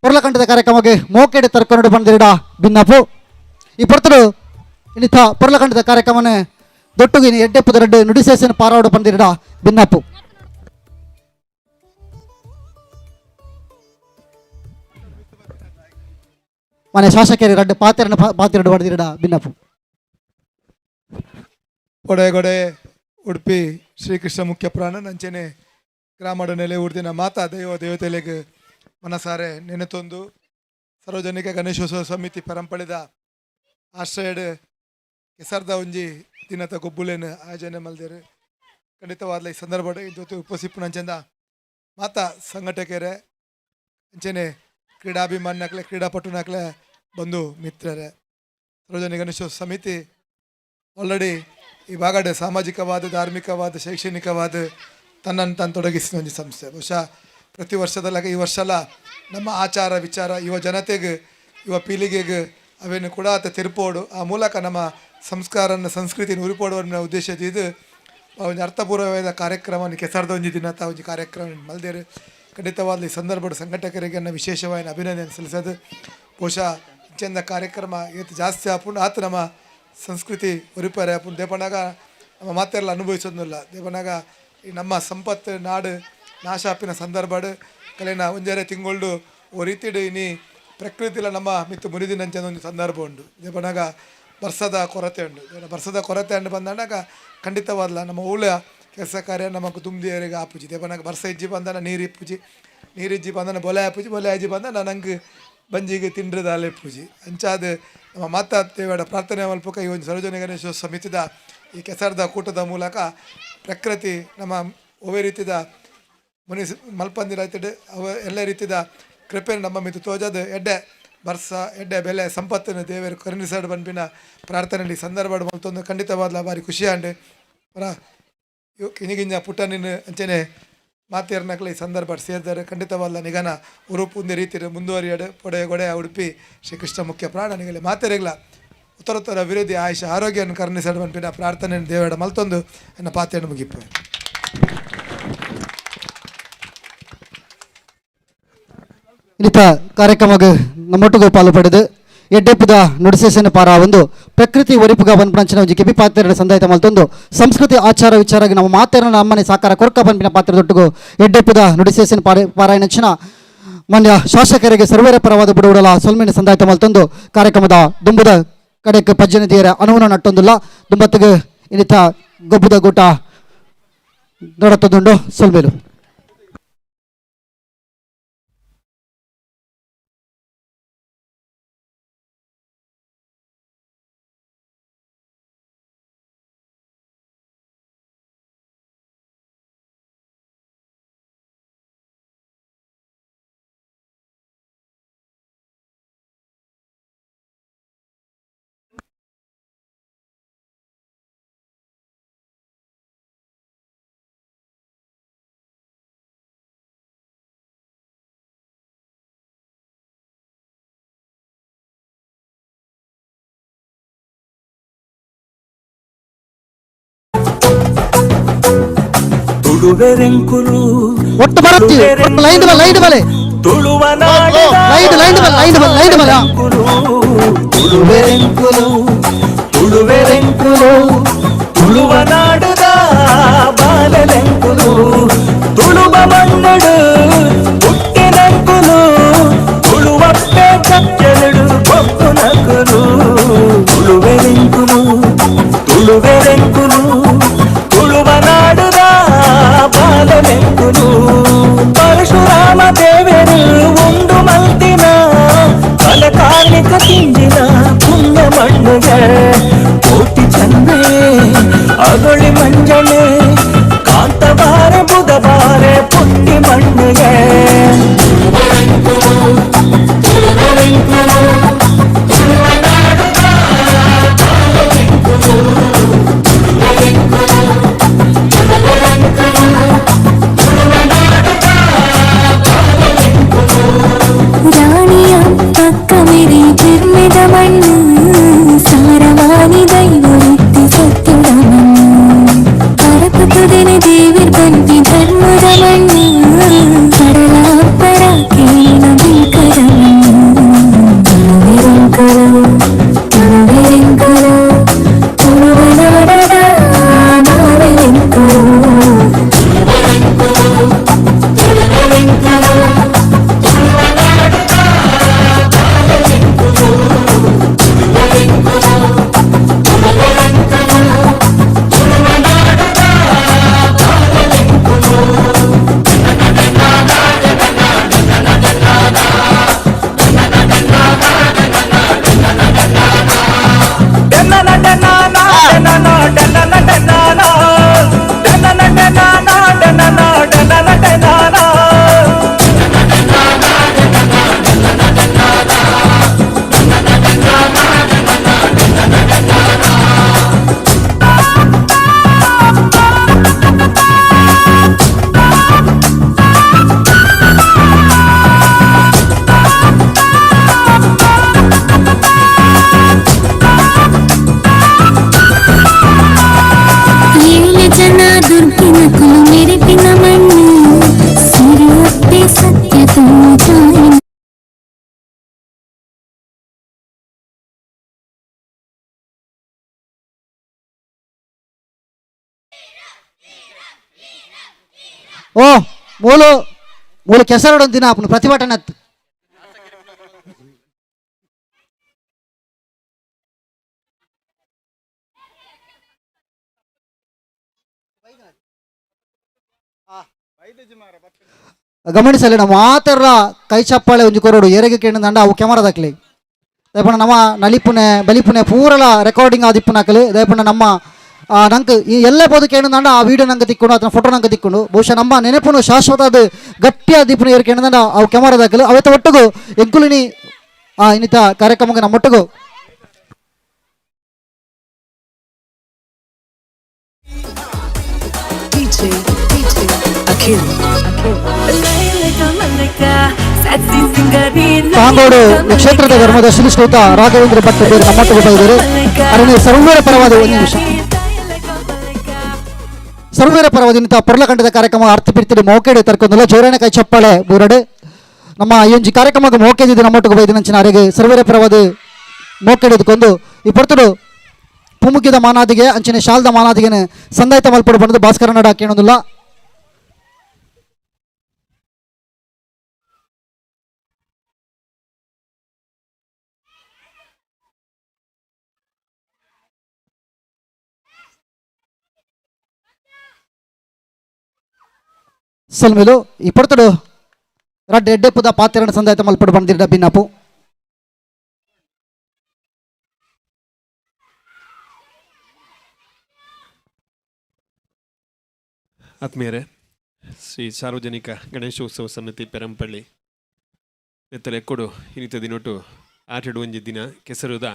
ಪೊರ್ಲಗಂಡದ ಕಾರ್ಯಕ್ರಮಕ್ಕೆ ಮೋಕೆಡು ತರ್ಕೊಂಡು ಬಂದಿರಡ ಭಿನ್ನಪು. ಈ ಪೊರ್ತರು ಇನ್ನಿತ ಪೊರ್ಲಗಂಡದ ಕಾರ್ಯಕ್ರಮನೇ ದೊಟ್ಟುಗಿನ ಎಡ್ಡೆ ಪುದರಡ್ಡು ನುಡಿಸೇಸನ ಪಾರಾಡು ಬಂದಿರಡ ಭಿನ್ನಪ್ಪು. ಮನೆ ಶಾಸಕರು ರಡ್ಡು ಪಾತ್ರನ ಪಾತಿರಡು ಹೊಡೆದಿರಡ ಭಿನ್ನಪ್ಪು. ಒಡೆಗೊಡೆ ಉಡುಪಿ ಶ್ರೀಕೃಷ್ಣ ಮುಖ್ಯ ಪ್ರಾಣ ನಂಚೆನೆ ಗ್ರಾಮದ ನೆಲೆ ಉಡ್ದಿನ ಮಾತಾ ದೈವ ದೇವತೆಲೆಗೆ ಮನಸಾರೆ ನೆನೆತೊಂದು ಸಾರ್ವಜನಿಕ ಗಣೇಶೋತ್ಸವ ಸಮಿತಿ ಪರಂಪರೆದ ಆಶ್ರಯಡ್ ಕೆಸರ್ದ ಒಂಜಿ ದಿನದ ಗೊಬ್ಬುಲೇನು ಆಯೋಜನೆ ಮಲ್ದೇರು. ಖಂಡಿತವಾದ್ಲ ಈ ಸಂದರ್ಭ ಜೊತೆ ಉಪಸಿಪ್ಪು ನಂಚೆಂದ ಮಾತಾ ಸಂಘಟಕರೇ ಅಂಚೆನೆ ಕ್ರೀಡಾಭಿಮಾನಿನಾಕ್ಲೆ ಕ್ರೀಡಾಪಟುನಾಕ್ಲೆ ಬಂಧು ಮಿತ್ರರೇ, ಸಾರ್ವಜನಿಕ ಗಣೇಶೋತ್ಸವ ಸಮಿತಿ ಆಲ್ರೆಡಿ ಈ ಭಾಗಡೆ ಸಾಮಾಜಿಕವಾದ ಧಾರ್ಮಿಕವಾದ ಶೈಕ್ಷಣಿಕವಾದ ತನ್ನನ್ನು ತಾನು ತೊಡಗಿಸಿದ ಒಂದು ಸಂಸ್ಥೆ. ಬಹುಶಃ ಪ್ರತಿ ವರ್ಷದಲ್ಲಾಗ ಈ ವರ್ಷ ನಮ್ಮ ಆಚಾರ ವಿಚಾರ ಯುವ ಜನತೆಗೆ ಯುವ ಪೀಳಿಗೆಗೆ ಅವೇನು ಕೂಡ ಆತ ತೆರಪೋಡು ಆ ಮೂಲಕ ನಮ್ಮ ಸಂಸ್ಕಾರನ ಸಂಸ್ಕೃತಿನ ಉರಿಪೋಡುವ ಉದ್ದೇಶ ಇದು ಒಂದು ಅರ್ಥಪೂರ್ವವಾದ ಕಾರ್ಯಕ್ರಮ ಕೆಸರ್ದ ಒಂಜಿ ದಿನ ಒಂಜಿ ಕಾರ್ಯಕ್ರಮ ಮಲ್ದೇರು. ಖಂಡಿತವಾದ ಈ ಸಂದರ್ಭದ ಸಂಘಟಕರಿಗೆ ವಿಶೇಷವಾಗಿ ಅಭಿನಂದನೆ ಸಲ್ಲಿಸೋದು. ಬಹುಶಃ ಇಂಚೆಂದ ಕಾರ್ಯಕ್ರಮ ಏತ್ ಜಾಸ್ತಿ ಆಪುಂಡು ಆತ ನಮ್ಮ ಸಂಸ್ಕೃತಿ ಉರಿಪಾರೆ ಆಪುಂಡು. ದೇಪನಾಗ ನಮ್ಮ ಮಾತೆಲ್ಲ ಅನುಭವಿಸೋದಿಲ್ಲ. ದೇಪನಾಗ ಈ ನಮ್ಮ ಸಂಪತ್ತು ನಾಡು ನಾಶ ಆಪಿನ ಸಂದರ್ಭಡು ಕಲೆನ ಒಂಜಾರೆ ತಿಂಗೊಳ್ಡು ಓ ರೀತಿಡು ಇನಿ ಪ್ರಕೃತಿಲ ನಮ್ಮ ಮಿತ್ತು ಮುರಿದಿನಂಚ ಒಂದು ಸಂದರ್ಭ ಉಂಡು. ದೇಪನಾಗ ಬರ್ಸದ ಕೊರತೆ ಉಂಡು. ಬರ್ಸದ ಕೊರತೆ ಉಂಡು ಬಂದಾಗ ಖಂಡಿತವಾದಲ್ಲ ನಮ್ಮ ಊಳ ಕೆಲಸ ಕಾರ್ಯ ನಮ್ಮ ತುಂಬಿಯರಿಗೆ ಆಪುಜಿ. ದೇಪನಾಗ ಬರ್ಸ ಇಜ್ಜಿ ಬಂದನ ನೀರು ಇಪ್ಪುಜಿ, ನೀರು ಇಜ್ಜಿ ಬಂದನ ಬೊಲೆ ಆಪುಜಿ, ಬೊಲೆ ಆಜಿ ಬಂದನ ನಂಗೆ ಬಂಜಿಗೆ ತಿಂಡ್ರದಾಲೆ ಪೂಜಿ. ಅಂಚಾದ ನಮ್ಮ ಮಾತಾ ದೇವಡ ಪ್ರಾರ್ಥನೆ ಮಲ್ಪಕ ಈ ಒಂದು ಸಾರ್ವಜನಿಕ ಗಣೇಶ ಸಮಿತಿದ ಈ ಕೆಸರದ ಕೂಟದ ಮೂಲಕ ಪ್ರಕೃತಿ ನಮ್ಮ ಒವೇ ರೀತಿದ ಮುನಿಸ್ ಮಲ್ಪಂದಿರ ಅವ ಎಲ್ಲ ರೀತಿದ ಕೃಪೆಯನ್ನು ನಮ್ಮ ಮಿತ್ತು ತೋಜಾದ ಎಡ್ಡೆ ಬರ್ಸ ಎಡ್ಡೆ ಬೆಲೆ ಸಂಪತ್ತನ್ನು ದೇವರು ಕರುಣಿಸಾಡು ಪನ್ಪಿನ ಪ್ರಾರ್ಥನೆಯಲ್ಲಿ ಸಂದರ್ಭ ಮಲ್ತೊಂದು ಖಂಡಿತವಾದ್ಲ ಬಾರಿ ಖುಷಿಯಾಂಡ್ ಪರ ಕಿಂಜ ಪುಟ್ಟ ನಿನ್ನ ಅಂಚನೆ ಮಾತೇರ್ನಕ್ಲೆ ಈ ಸಂದರ್ಭ ಸೇರ್ತಾರೆ ಖಂಡಿತವಾದ ನಿಗನ ಉರುಪು ಒಂದೇ ರೀತಿ ಮುಂದುವರಿಯಾಡು ಪೊಡೆ ಗೊಡೆ ಉಡುಪಿ ಶ್ರೀಕೃಷ್ಣ ಮುಖ್ಯ ಪ್ರಾಣನಿಗಲೆ ಮಾತೆರೆಗ್ಲ ಉತ್ತರೋತ್ತರ ವಿರೋಧಿ ಆಯುಷ ಆರೋಗ್ಯವನ್ನು ಕರುಣಿಸಾಡು ಪನ್ಪಿನ ಪ್ರಾರ್ಥನೆ ದೇವರ ಮಲ್ತೊಂದು ಎನ್ನ ಪಾತೆಯನ್ನು ಮುಗಿಪು. ಇನ್ನಿತ ಕಾರ್ಯಕ್ರಮಕ್ಕೆ ನಮ್ಮೊಟ್ಟಿಗೆ ಪಾಲು ಪಡೆದು ಎಡ್ಡೆಪ್ಪುದ ನುಡಿಸೇಸನ ಪಾರ ಒಂದು ಪ್ರಕೃತಿ ಒರಿಪುಗ ಬನ್ಪಂಚಿನ ಒಂಜಿ ಕೆಬಿ ಪಾತ್ರೆಗಳ ಸಂದಾಯಿತ ಮಲ್ತೊಂದು ಸಂಸ್ಕೃತಿ ಆಚಾರ ವಿಚಾರಗೆ ನಮ್ಮ ಮಾತೆರನ ಅಮ್ಮನೆ ಸಾಕಾರ ಕೊರ್ಕ ಪನ್ಪಿನ ಪಾತ್ರದೊಟ್ಟಿಗೂ ಎಡ್ಡೆಪ್ಪುದ ನುಡಿಸೇಸನ ಪಾರಾಯಣಚಿನ ಮಾನ್ಯ ಶಾಸಕರಿಗೆ ಸರ್ವೇರ ಪರವಾದ ಬುಡವುಡಲ ಸೊಲ್ಮೆನ ಸಂದಾಯಿತ ಮಲ್ತೊಂದು ಕಾರ್ಯಕ್ರಮದ ದುಂಬುದ ಕಡೆಕ್ ಪಜ್ಜನ ದಿಯರ ಅನುವನ ನಟ್ಟೊಂದುಲ್ಲ ದುಂಬತ್ತಿಗೆ ಇನ್ನಿತ ಗೊಬ್ಬುದ ಗೂಟ ನಡತದುಂಡು ಸೊಲ್ಮೇಲು. ತುಳುವೆರೆಂಕುಲು ಒಟ್ಟು ಬರತ್ತಿ ಲೈನ್ ಬಲ ಲೈನ್ ಬಲೆ ತುಳುವ ನಾಡದ ಲೈನ್ ಲೈನ್ ಬಲ ಲೈನ್ ಬಲ ಲೈನ್ ಬಲ ತುಳುವೆರೆಂಕುಲು ತುಳುವೆರೆಂಕುಲು ತುಳುವ ನಾಡದ ಬಾಲಲೆಂಕುಲು ತುಳುವ ಮಣ್ಣಡು ಹುಟ್ಟಿನಂಕುಲು ತುಳುವಪ್ಪೆ ಕಚ್ಚಲಡು ಬೊಕ್ಕುನಕುಲು ತುಳುವೆರೆಂಕುಲು ತುಳುವೆರೆಂಕುಲು ತುಳುವ ನಾಡದ ಬಾಲಲೆಂಕುಲು ಪರಶುರಾಮ ದೇವರು ಉಂಡು ಮಲ್ತಿನ ಕಲಕಾರ್ಣಿಕ ತಿಂಜಿನ ಪುಣ್ಯ ಮಣ್ಣುಗೆ ಕೋಟಿ ಚಂದೆ ಅಗೊಳಿ ಮಂಜನೆ ಕಾಂತಬಾರೆ ಬುಧಬಾರೆ ಪುಟ್ಟಿ ಮಣ್ಣುಗೆ ರಾಣಿಯ ಪಕ್ಕ ಮೆರಿ ಜಿರ್ಮೆದ ಮಣ್ಣು ಸಾರವಾನಿ ದೈವವಿತ್ತಿ ಸತ್ಯದ ಮಣ್ಣು ಪರಪುತುದೆನೆ ದೇವಿರ್ ಬಂತಿ ಧರ್ಮದ ಮಣ್ಣು ಕಡಲ ಪರ ಕೇಳಿನ ಬಿಲ್ಕದ ಮಣ್ಣು ತುಳುವೆರೆಂಕುಲು ತುಳುವೆರೆಂಕುಲು ತುಳುವನಾಡದ ಬಾಲಲೆಂಕುಲು ಏಳು ಜನ ದುರ್ಗಿನ ಕುಲು ಮೆರೆಪಿನ ಮಣ್ಣು ಸಿರಿಯಪ್ಪೆ ಸತ್ಯ ತೋಜಾಯಿನ ಓ ಮೂಲು ಮೂಲು ಕೆಸರಡೊಂದು ದಿನ ಆಪುನು ಪ್ರತಿಭಟನೆ ಅತ್ತು. ಗಮನಿಸಲಿ ನಮ್ಮ ಮಾತರ ಕೈ ಚಪ್ಪಾಳೆ ಒಂಜಿ ಕೊರಡು ಏರೆಗೆ ಕೇಂದ್ರ ಅವು ಕ್ಯಾಮರಾದಾಕ್ಲಿ ದಯಪಣ ನಮ್ಮ ನಲಿಪುನೆ ಬಲಿಪುನೆ ಪೂರಲ ರೆಕಾರ್ಡಿಂಗ್ ಆದಿಪ್ಪುನಾಕಲಿ ದಯಪಣ ನಮ್ಮ ನಂಗೆ ಈ ಎಲ್ಲ ಬೋದು ಕೇಳಿದಂಡ ಆ ವಿಡಿಯೋ ನಂಗೆ ತಿಕ್ಕೊಂಡು ಅದನ್ನ ಫೋಟೋ ನಂಗೆ ತಿಕ್ಕೊಂಡು ಬಹುಶಃ ನಮ್ಮ ನೆನಪುನು ಶಾಶ್ವತ ಅದು ಗಟ್ಟಿಯ ದೀಪನ ಏರ್ ಕೇಳಿದಂಡ ಅವು ಕ್ಯಾಮರಾದಾಕಲು ಅವತ್ತ ಒಟ್ಟಿಗೂ ಎಂಕುಲಿನಿ ಆ ಇನ್ನಿತ ಕಾರ್ಯಕ್ರಮಕ್ಕೆ ನಮ್ಮೊಟ್ಟಿಗೂ ಕಾಂಗೋಡು ಕ್ಷೇತ್ರದ ಧರ್ಮದರ್ಶಿ ಶ್ರೀಯುತ ರಾಘವೇಂದ್ರ ಭಟ್ ಬೇರೆ ನಮ್ಮೊಟ್ಟಿಗೆ ಬಂದಿದ್ದಾರೆ. ಅರಣ್ಯ ಸರ್ವರ ಪರವಾದ ಒಂದು ನಿಮಿಷ ಸರ್ವರ ಪರವಾದ ಇನ್ನಿತ ಪೊರ್ಲಕಂಡದ ಕಾರ್ಯಕ್ರಮ ಅರ್ಥ ಬಿಡ್ತೀರಿ ಮೋಕೆಡೆ ತರ್ಕೊಂದಲ್ಲ ಜೋರಾಣ ಕೈ ಚಪ್ಪಾಳೆ ಬೂರಡೆ ನಮ್ಮ ಈ ಒಂಜಿ ಕಾರ್ಯಕ್ರಮಕ್ಕೆ ಮೋಕೆದಿದ್ದು ನಮ್ಮೊಟ್ಟಿಗೆ ಬೈದಿನಂಚಿನ ಅರೆಗೆ ಸರ್ವರ ಪರವಾದ ಮೋಕೆಡೆದುಕೊಂಡು ಈ ಪೊರ್ತುಡು ಪುಮುಕಿದ ಮಾನಾದಿಗೆ ಅಂಚಿನ ಶಾಲ್ದ ಮಾನಾದಿಗೆನೆ ಸಂದಾಯ್ತ ಮಲ್ಪಡು ಬಂದು ಭಾಸ್ಕರ ನಡ ಕೇಳೋದಿಲ್ಲ. ಸಲ್ಮೇಲು ಈ ಪೊರ್ತುಡು ರಡ್ಡ್ ಎಡ್ಡೆಪ್ಪುದ ಪಾತ್ರನ ಸಂದಾಯ್ತ ಮಲ್ಪಡು ಬಂದಿರ ಬಿನ್ನಪು. ಆತ್ಮೀಯರೇ, ಶ್ರೀ ಸಾರ್ವಜನಿಕ ಗಣೇಶೋತ್ಸವ ಸಮಿತಿ ಪೆರಂಪಳ್ಳಿ ನೆತ್ತಲ ಎಕ್ಕೊಡು ಇನ್ನಿತ ದಿನೊಟ್ಟು ಆಟೆಡು ಒಂಜಿ ದಿನ ಕೆಸರುದ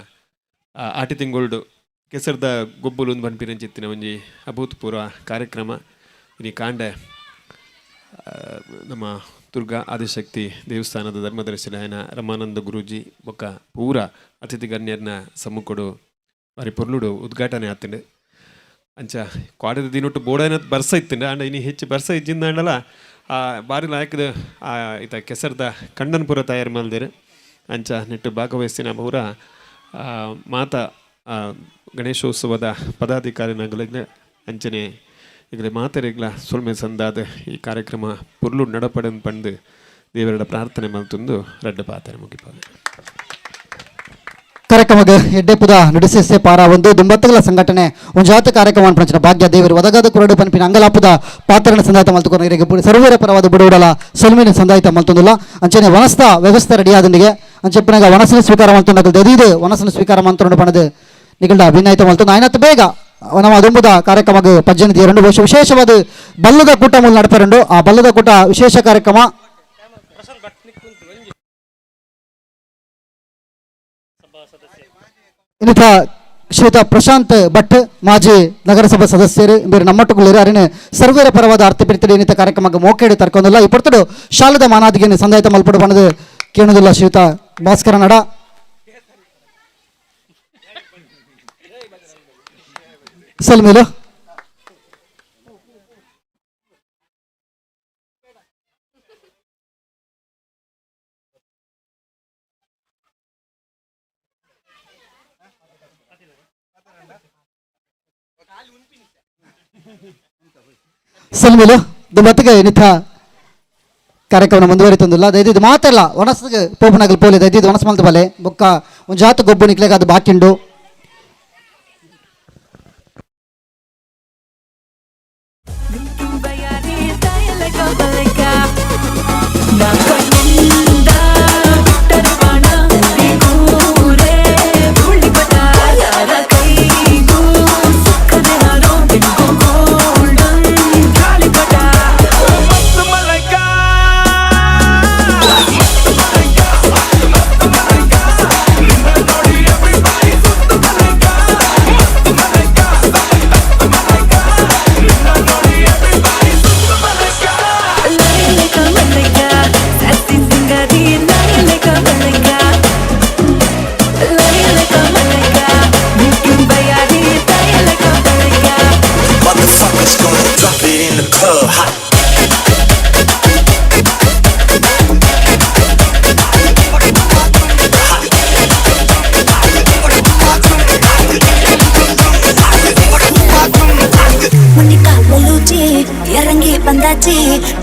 ಆಟಿ ತಿಂಗೊಳ್ಡು ಕೆಸರದ ಗೊಬ್ಬುಲು ಒಂದು ಪನ್ಪಿನಂಚಿತ್ತಿನ ಒಂಜಿ ಅಭೂತಪೂರ್ವ ಕಾರ್ಯಕ್ರಮ. ಇನಿ ಕಾಂಡೆ ನಮ್ಮ ದುರ್ಗಾ ಆದಿಶಕ್ತಿ ದೇವಸ್ಥಾನದ ಧರ್ಮದರ್ಶಿಲಾಯನ ರಮಾನಂದ ಗುರೂಜಿ ಬೊಕ್ಕ ಪೂರ ಅತಿಥಿ ಗಣ್ಯರ್ನ ಸಮ್ಮುಖಡು ಬಾರಿ ಪೊರ್ಲುಡು ಉದ್ಘಾಟನೆ ಆತಂಡು. ಅಂಚ ಕ್ವಾಡದ ದಿನೊಟ್ಟು ಬೋಡನ ಬರ್ಸ ಇತ್ತಂಡ ಅಂಡ ಇನಿ ಹೆಚ್ಚು ಬರ್ಸ ಇಜ್ಜಿಂದಾಂಡಲ ಆ ಬಾರಿ ಲಾಯಕದ ಆ ಈತ ಕೆಸರದ ಕಣ್ಣನ್ಪುರ ತಯಾರು ಮಲ್ದೇರು. ಅಂಚ ನೆಟ್ಟು ಭಾಗವಹಿಸಿನ ಪೂರ ಮಾತಾ ಗಣೇಶೋತ್ಸವದ ಪದಾಧಿಕಾರಿನಾಗಲಿಲ್ಲ ಅಂಚನೆ ಈಗಲೇ ಮಾತರಿಗ್ಲ ಸೊಲ್ಮೆ ಸಂದಾದ ಈ ಕಾರ್ಯಕ್ರಮ ಪುರ್ಲು ನಡಪಡನ್ ಪಂದು ದೇವರ ಪ್ರಾರ್ಥನೆ ಮಲ್ತೊಂದು ರಡ್ಡ ಪಾತ್ರ ಮುಗಿಪಾವೆ. ಕಾರ್ಯಕ್ರಮದ ಎಡ್ಡೆಪುದ ನಡೆಸೆ ಪಾರ ಒಂದು ದುಂಬತ್ತಗಳ ಸಂಘಟನೆ ಒಂಜಾತ ಕಾರ್ಯಕ್ರಮ ಪಂಚನ ಭಾಗ್ಯ ದೇವರು ಒದಗಾದ ಕುರಡು ಪನ್ಪಿನ ಅಂಗಲಾಪುದ ಪಾತ್ರನ ಸಂದಾಯ್ತ ಮಲ್ತುಕೊಂಡು ಇರೆಗೆ ಸರ್ವರ ಪರವಾದ ಬುಡುಡಲ ಸೊಲ್ಮಿನ ಸಂದಾಯ್ತ ಮಲ್ತೊಂದುಲ್ಲ. ಅಂಚನೆ ವನಸ್ಥ ವ್ಯವಸ್ಥೆ ರೆಡಿಯಾದಂದಿಗೆ ಅಂಚೆಪ್ಪನಾಗ ವನಸನ ಸ್ವೀಕಾರ ಮಲ್ತೊಂಡಾಗಲ್ ದದೀದು ವನಸನ ಸ್ವೀಕಾರ ಮಂತ್ರಂಡು ಪಣದು ನಿಗಲ್ಡ ಅಭಿನಯಿತ ಮಲ್ತೊಂದು ಆಯ್ನತ್ ಬೇಗ ನಮ್ಮ ಅದೊಂಬುದ ಕಾರ್ಯಕ್ರಮಕ್ಕೆ ಪಜ್ಜನ ಎರಡು ವರ್ಷ ವಿಶೇಷವಾದ ಬಲ್ಲದ ಕೂಟ ಮೂಲ ನಡಪರಂಡು ಆ ಬಲ್ಲದ ಕೂಟ ವಿಶೇಷ ಕಾರ್ಯಕ್ರಮ ಇನ್ನಿತ ಶ್ರೀಯುತ ಪ್ರಶಾಂತ್ ಭಟ್ ಮಾಜಿ ನಗರಸಭಾ ಸದಸ್ಯರು ಬೇರೆ ನಮ್ಮಟ್ಟುಕೊಳ್ಳಿರು ಅರಿನ ಸರ್ವರ ಪರವಾದ ಅರ್ಥ ಬಿಡ್ತಿಡಿ ಇನ್ನಿತ ಕಾರ್ಯಕ್ರಮಕ್ಕೆ ಮೋಕೇಡಿ ತರ್ಕೊಂದಿಲ್ಲ. ಈ ಪೊರ್ತುಡು ಶಾಲದ ಮಾನಾದಿಗೆ ಸಂದಾಯ್ತ ಮಲ್ಪಡು ಬಣ್ಣದ ಕೇಳುವುದಿಲ್ಲ ಶ್ರೀಯುತ ಭಾಸ್ಕರ ನಡ. ಸಲ್ಮೇಲು ಸಲ್ಮೇಲು ದುಂಬತ್ತಿಗೆ ನಿಥ ಕಾರ್ಯಕ್ರಮ ಮುಂದುವರಿತಂದಿಲ್ಲ. ದಯದಿದ್ದು ಮಾತ್ರಲ್ಲ ಒಣಸ್ಗೆ ಪೋಪನಗಲ್ ಪೋಲೆ ದಯದಿದ್ದು ಒಣಸ್ ಮಲ್ತ ಬಲೆ ಬೊಕ್ಕ ಒಂದು ಜಾತ ಗೊಬ್ಬು ನಿಕ್ಲೆಗ ಅದು ಬಾಕಿಂಡು.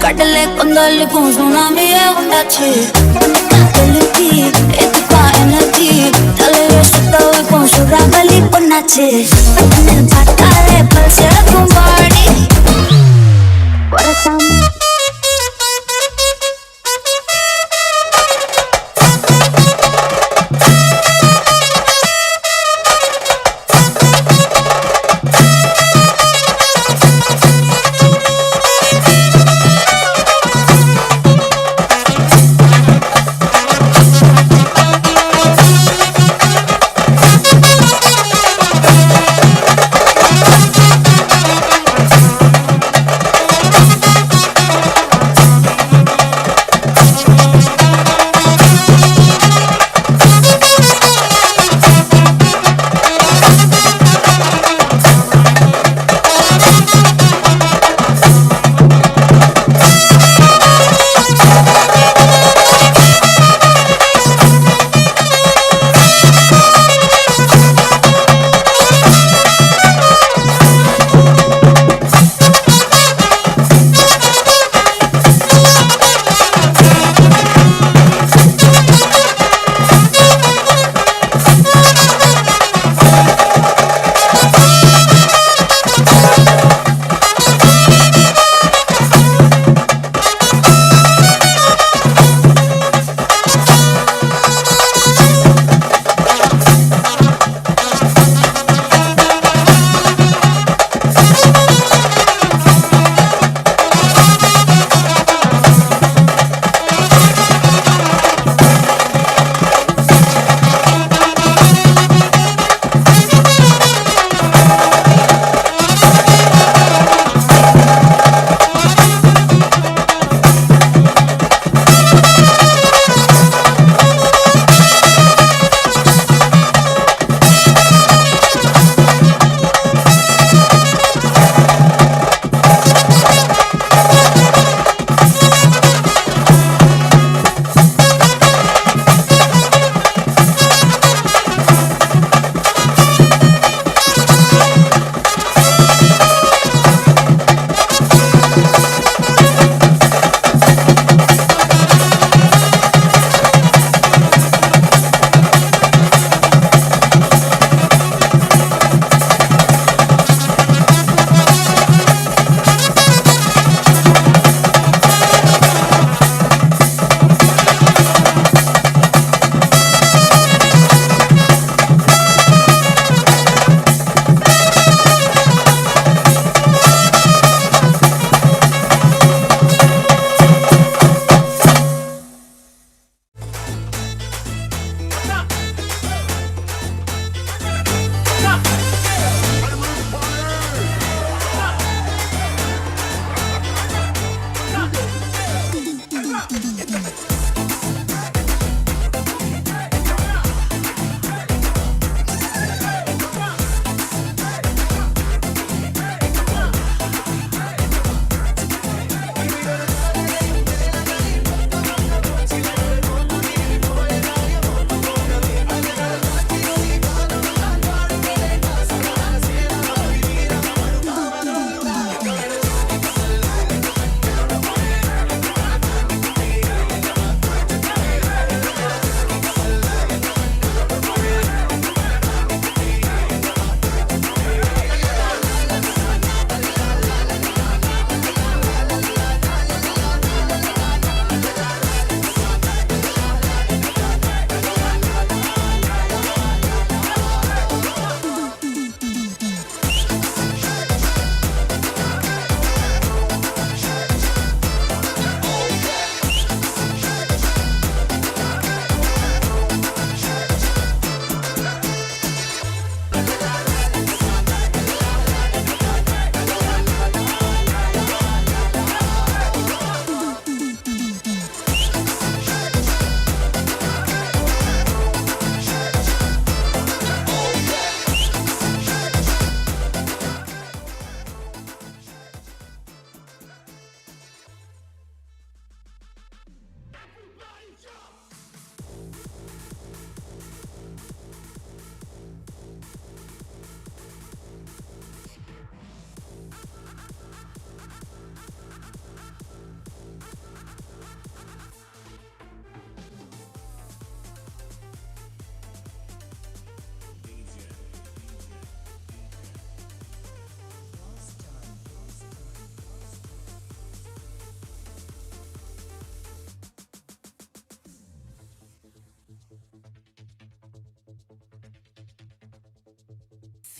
கடலே கொந்தாலுக்கும் சுனாமியே உண்டாச்சு. எனர்ஜி தலைய சுத்த வைப்போம் சுறாவலி பொண்ணாச்சு. பார்த்தாலே பல்சரக்கும் பாடி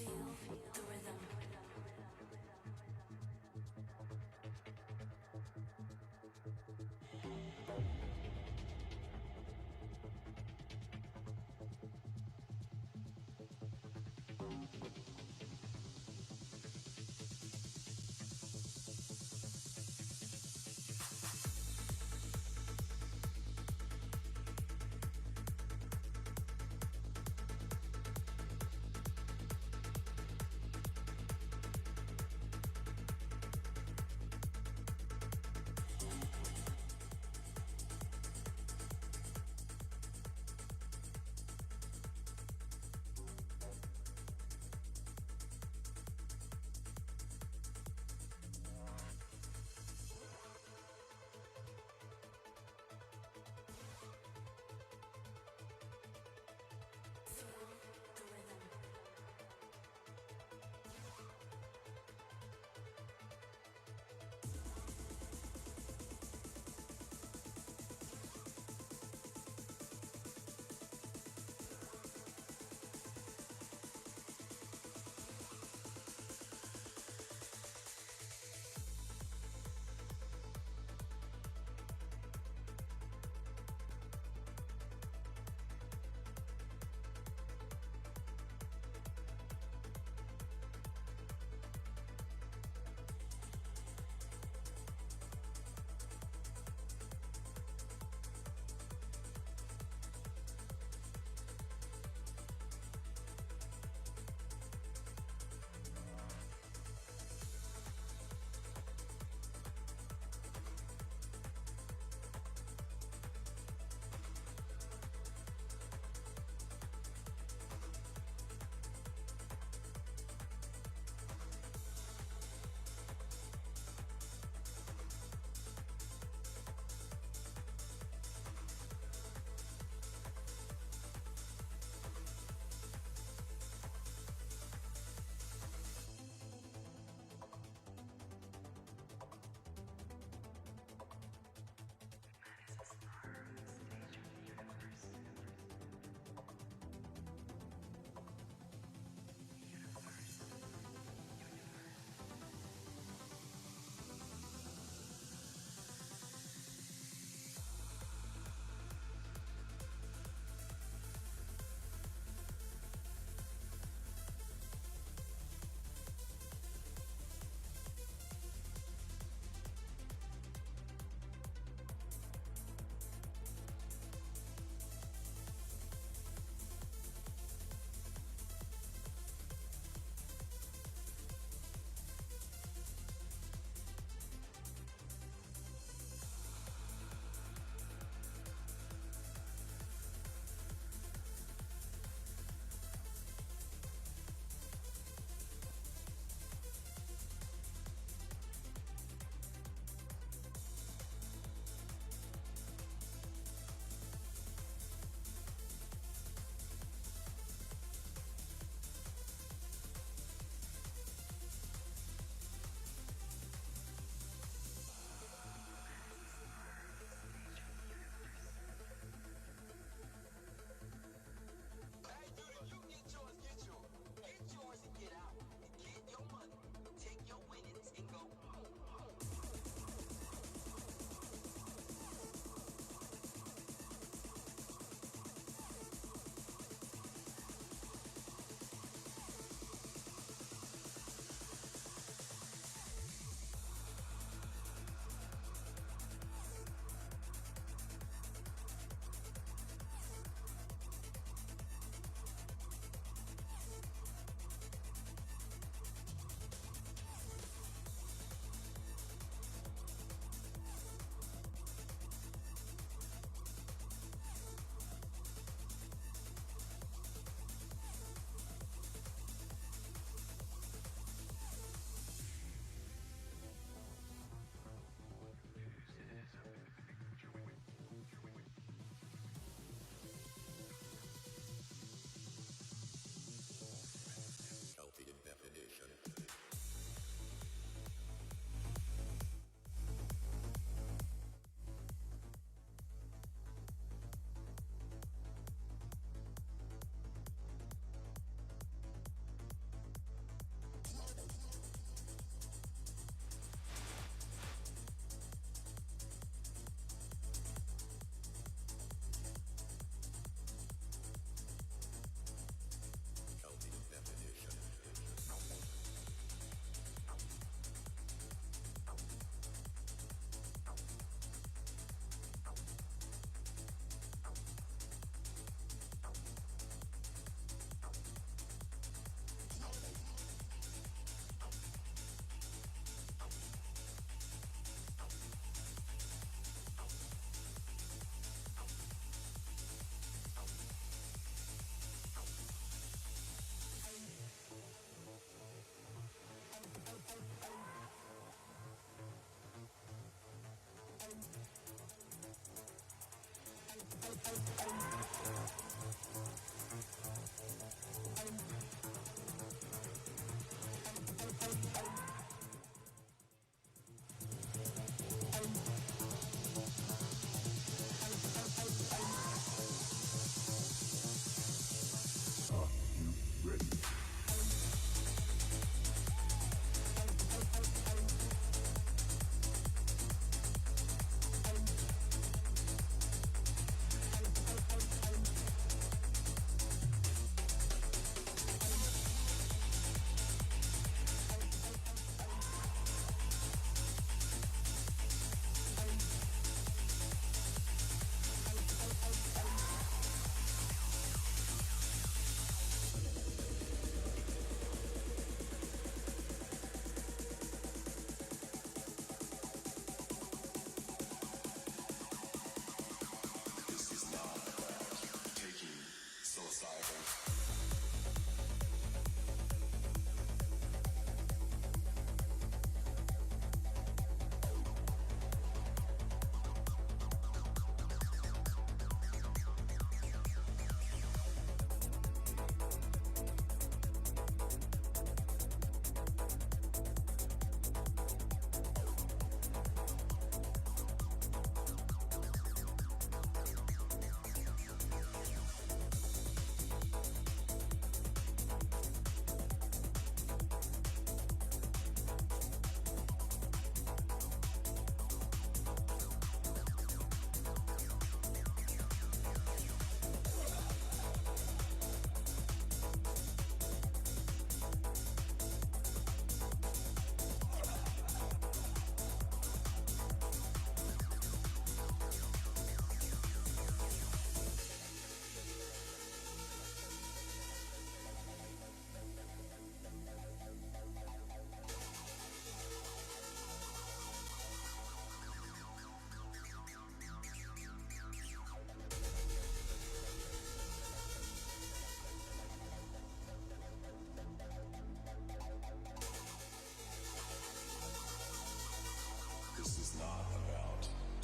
Feel the rhythm.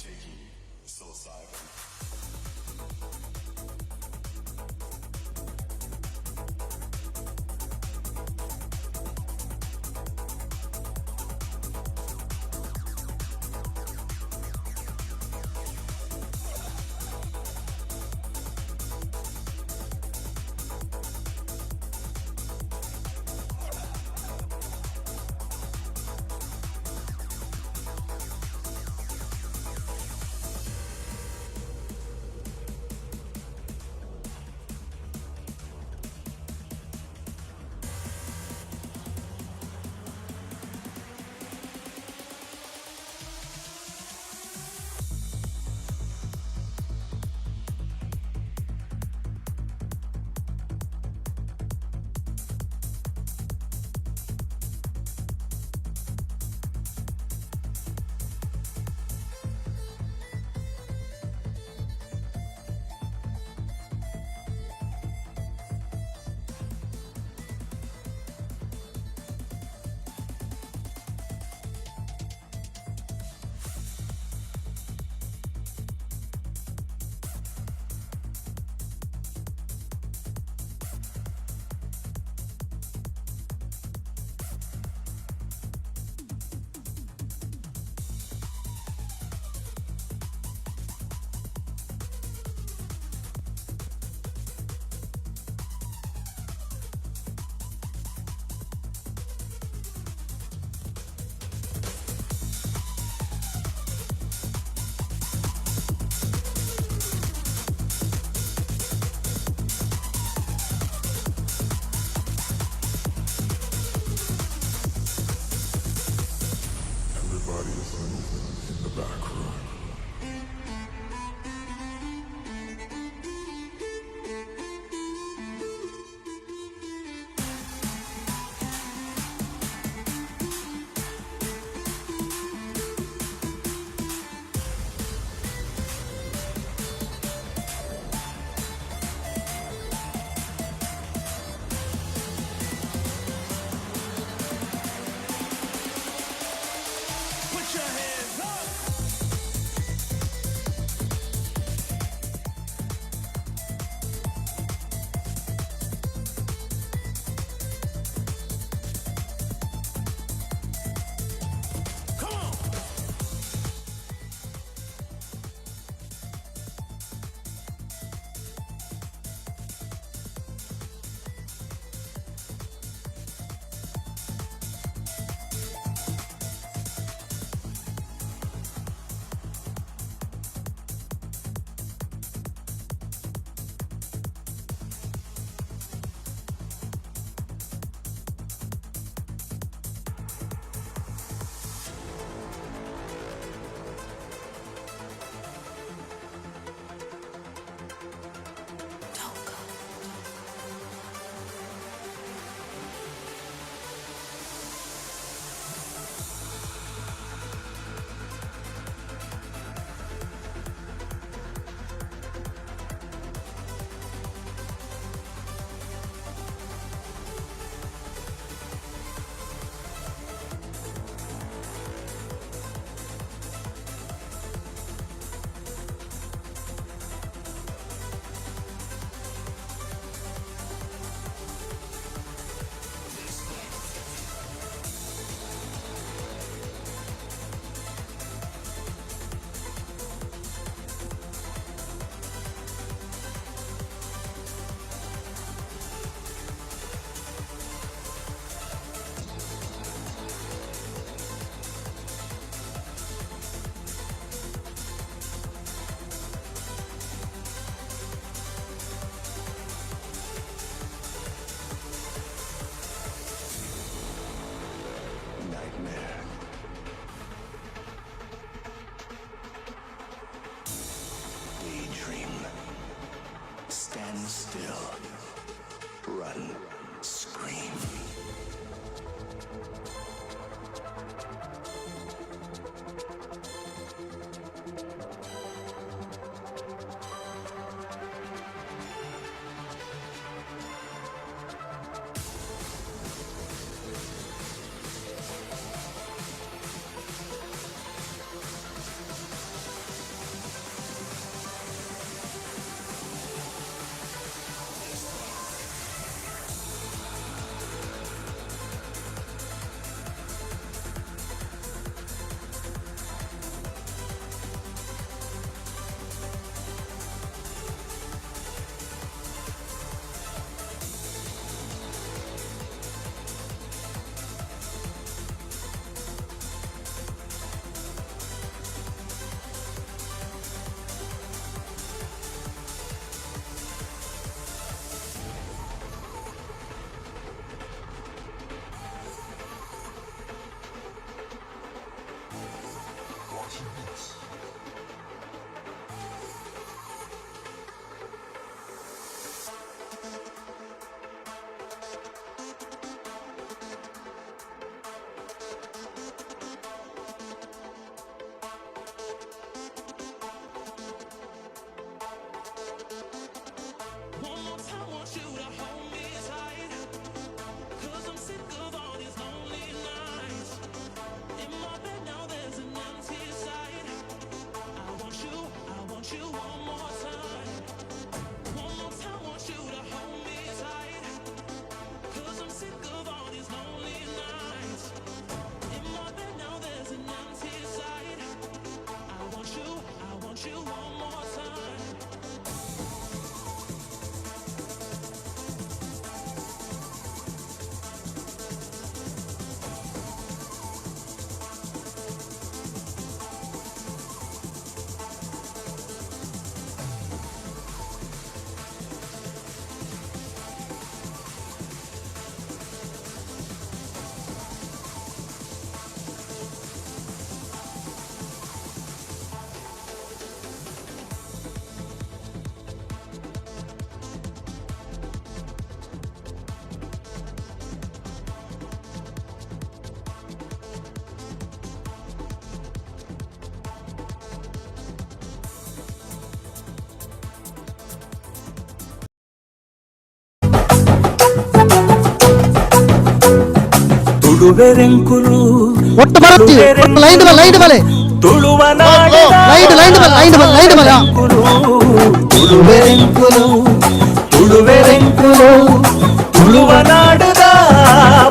Taking psilocybin. ತುಳುವೆರೆಂಕುಲು ಒಟ್ಟು ಬರತ್ತಿ ಒಟ್ಟು ಲೈನ್ ಬಲ ಲೈನ್ ಬಲೆ ತುಳುವ ನಾಡದ ಲೈನ್ ಲೈನ್ ಬಲ ಲೈನ್ ಬಲ ಲೈನ್ ಬಲ ತುಳುವೆರೆಂಕುಲು ತುಳುವೆರೆಂಕುಲು ತುಳುವ ನಾಡದ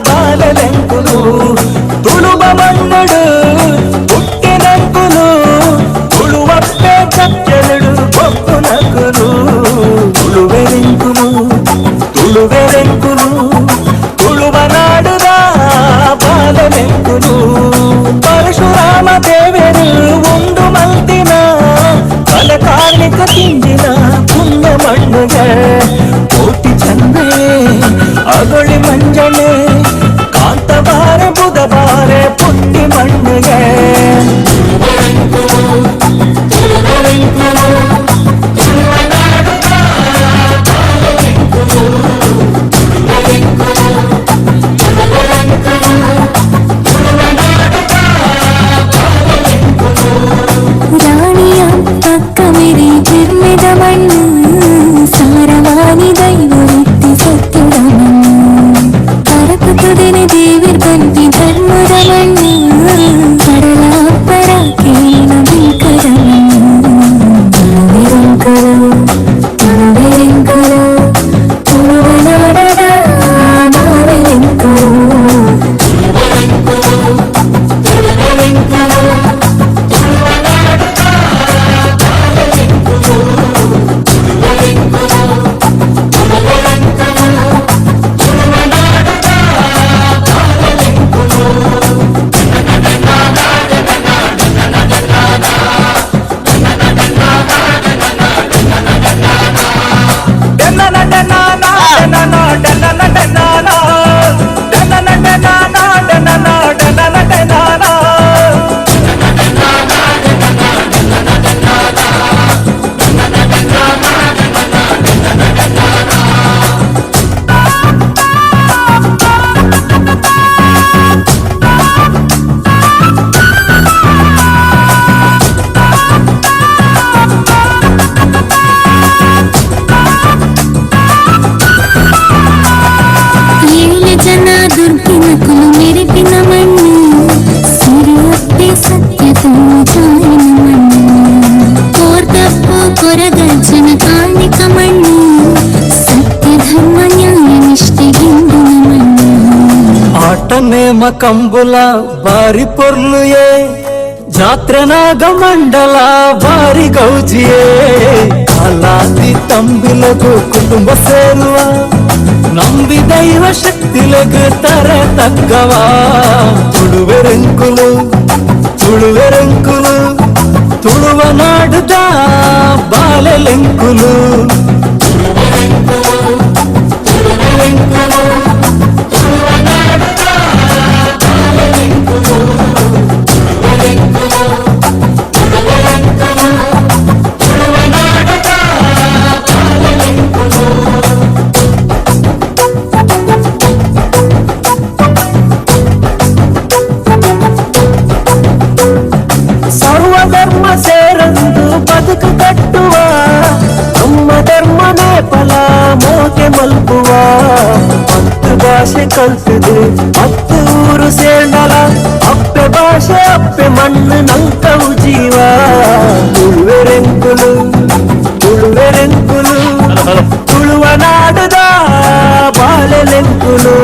ಬಾಲಲೆಂಕುಲು ತುಳುವ ಮಣ್ಣಡು ಹುಟ್ಟಿನಂಕುಲು ತುಳುವಪ್ಪೆ ಚಕ್ಕೆಲಡು ಬೊಕ್ಕುನಕುಲು ತುಳುವೆರೆಂಕುಲು ತುಳುವೆರೆಂಕುಲು ತುಳುವ ನಾಡದ ಬಾಲಲೆಂಕುಲು ಪರಶುರಾಮ ದೇವರು ಉಂಡು ಮಲ್ತಿನ ಕಲೆ ಕಾರ್ಣಿಕ ತಿಂದಿನ ಪುಣ್ಯ ಮಣ್ಣುಗೆ ಕೋಟಿ ಚಂದೆ ಅಗೊಳಿ ಮಂಜನೆ ಕಾಂತಬಾರೆ ಬುಧಬಾರೆ ಪುಟ್ಟಿ ಮಣ್ಣುಗೆ. ರಾಣಿಯ ಪಕ್ಕ ಮೆರಿ ಜಿರ್ಮೆದ ಮಣ್ಣು ಸಾರವಾನಿ ದೈವವಿತ್ತಿ ಸತ್ಯದ ಮಣ್ಣು ಪರಪುತುದೆನೆ ದೇವಿರ್ ಬಂತಿ ಧರ್ಮದ ಮಣ್ಣು ಕಡಲ ಪರಾಕೇನ ಬಿಂಕದ ಮಣ್ಣು ತುಳುವೆರೆಂಕುಲು ತುಳುವೆರೆಂಕುಲು ತುಳುವನಾಡದ ಬಾಲೆಲೆಂಕುಲು. ಏಳು ಜನ ದುರ್ಗಿನ ಕುಲು ಮೆರೆಪಿನ ಮಣ್ಣು ಸಿರಿಯಪ್ಪೆ ಸತ್ಯ ತೋಜಾಯಿನ ಮಣ್ಣು ಕೋರ್ದಪ್ಪು ಕೊರಗಜ್ಜನ ಕಾರ್ಣಿಕ ಮಣ್ಣು ಸತ್ಯ ಧರ್ಮ ನ್ಯಾಯ ನಿಷ್ಠೆ ಗಿಂಡಿನ ಮಣ್ಣು. ಆಟ ನೇಮ ಕಂಬುಲ ಬಾರಿ ಪೊರ್ಲುಯೇ ಜಾತ್ರೆನಾಗ ಮಂಡಲ ಬಾರಿ ಗೌಜಿಯೇ ಕಾಲಾತಿ ತಂಬಿಲಗು ಕುಟುಂಬ ಸೇರುವ ನಂಬಿ ದೈವ ಶಕ್ತಿಲಗು ತರೆ ತಗ್ಗವ ತುಳುವೆರೆಂಕುಲು ತುಳುವೆರೆಂಕುಲು ತುಳುವ ನಾಡುದ ಬಾಲೆಲೆಂಕುಲು. ಸರ್ವಧರ್ಮ ಸೇರಂದು ಬದುಕು ಕಟ್ಟುವ ನಮ್ಮ ಧರ್ಮನೇ ಫಲ ಮೋಕೆ ಮಲ್ಪುವ 10 ಭಾಷೆ ಕಲ್ತದು 10 ಊರು ಸೇರ್ನಲ ಅಪ್ಪೆ ಭಾಷೆ ಅಪ್ಪೆ ಮಣ್ಣು ನಂಕವು ಜೀವ ತುಳುವೆರೆಂಕುಲು ತುಳುವೆರೆಂಕುಲು ತುಳುವ ನಾಡದ ಬಾಲೆಲೆಂಕುಲು.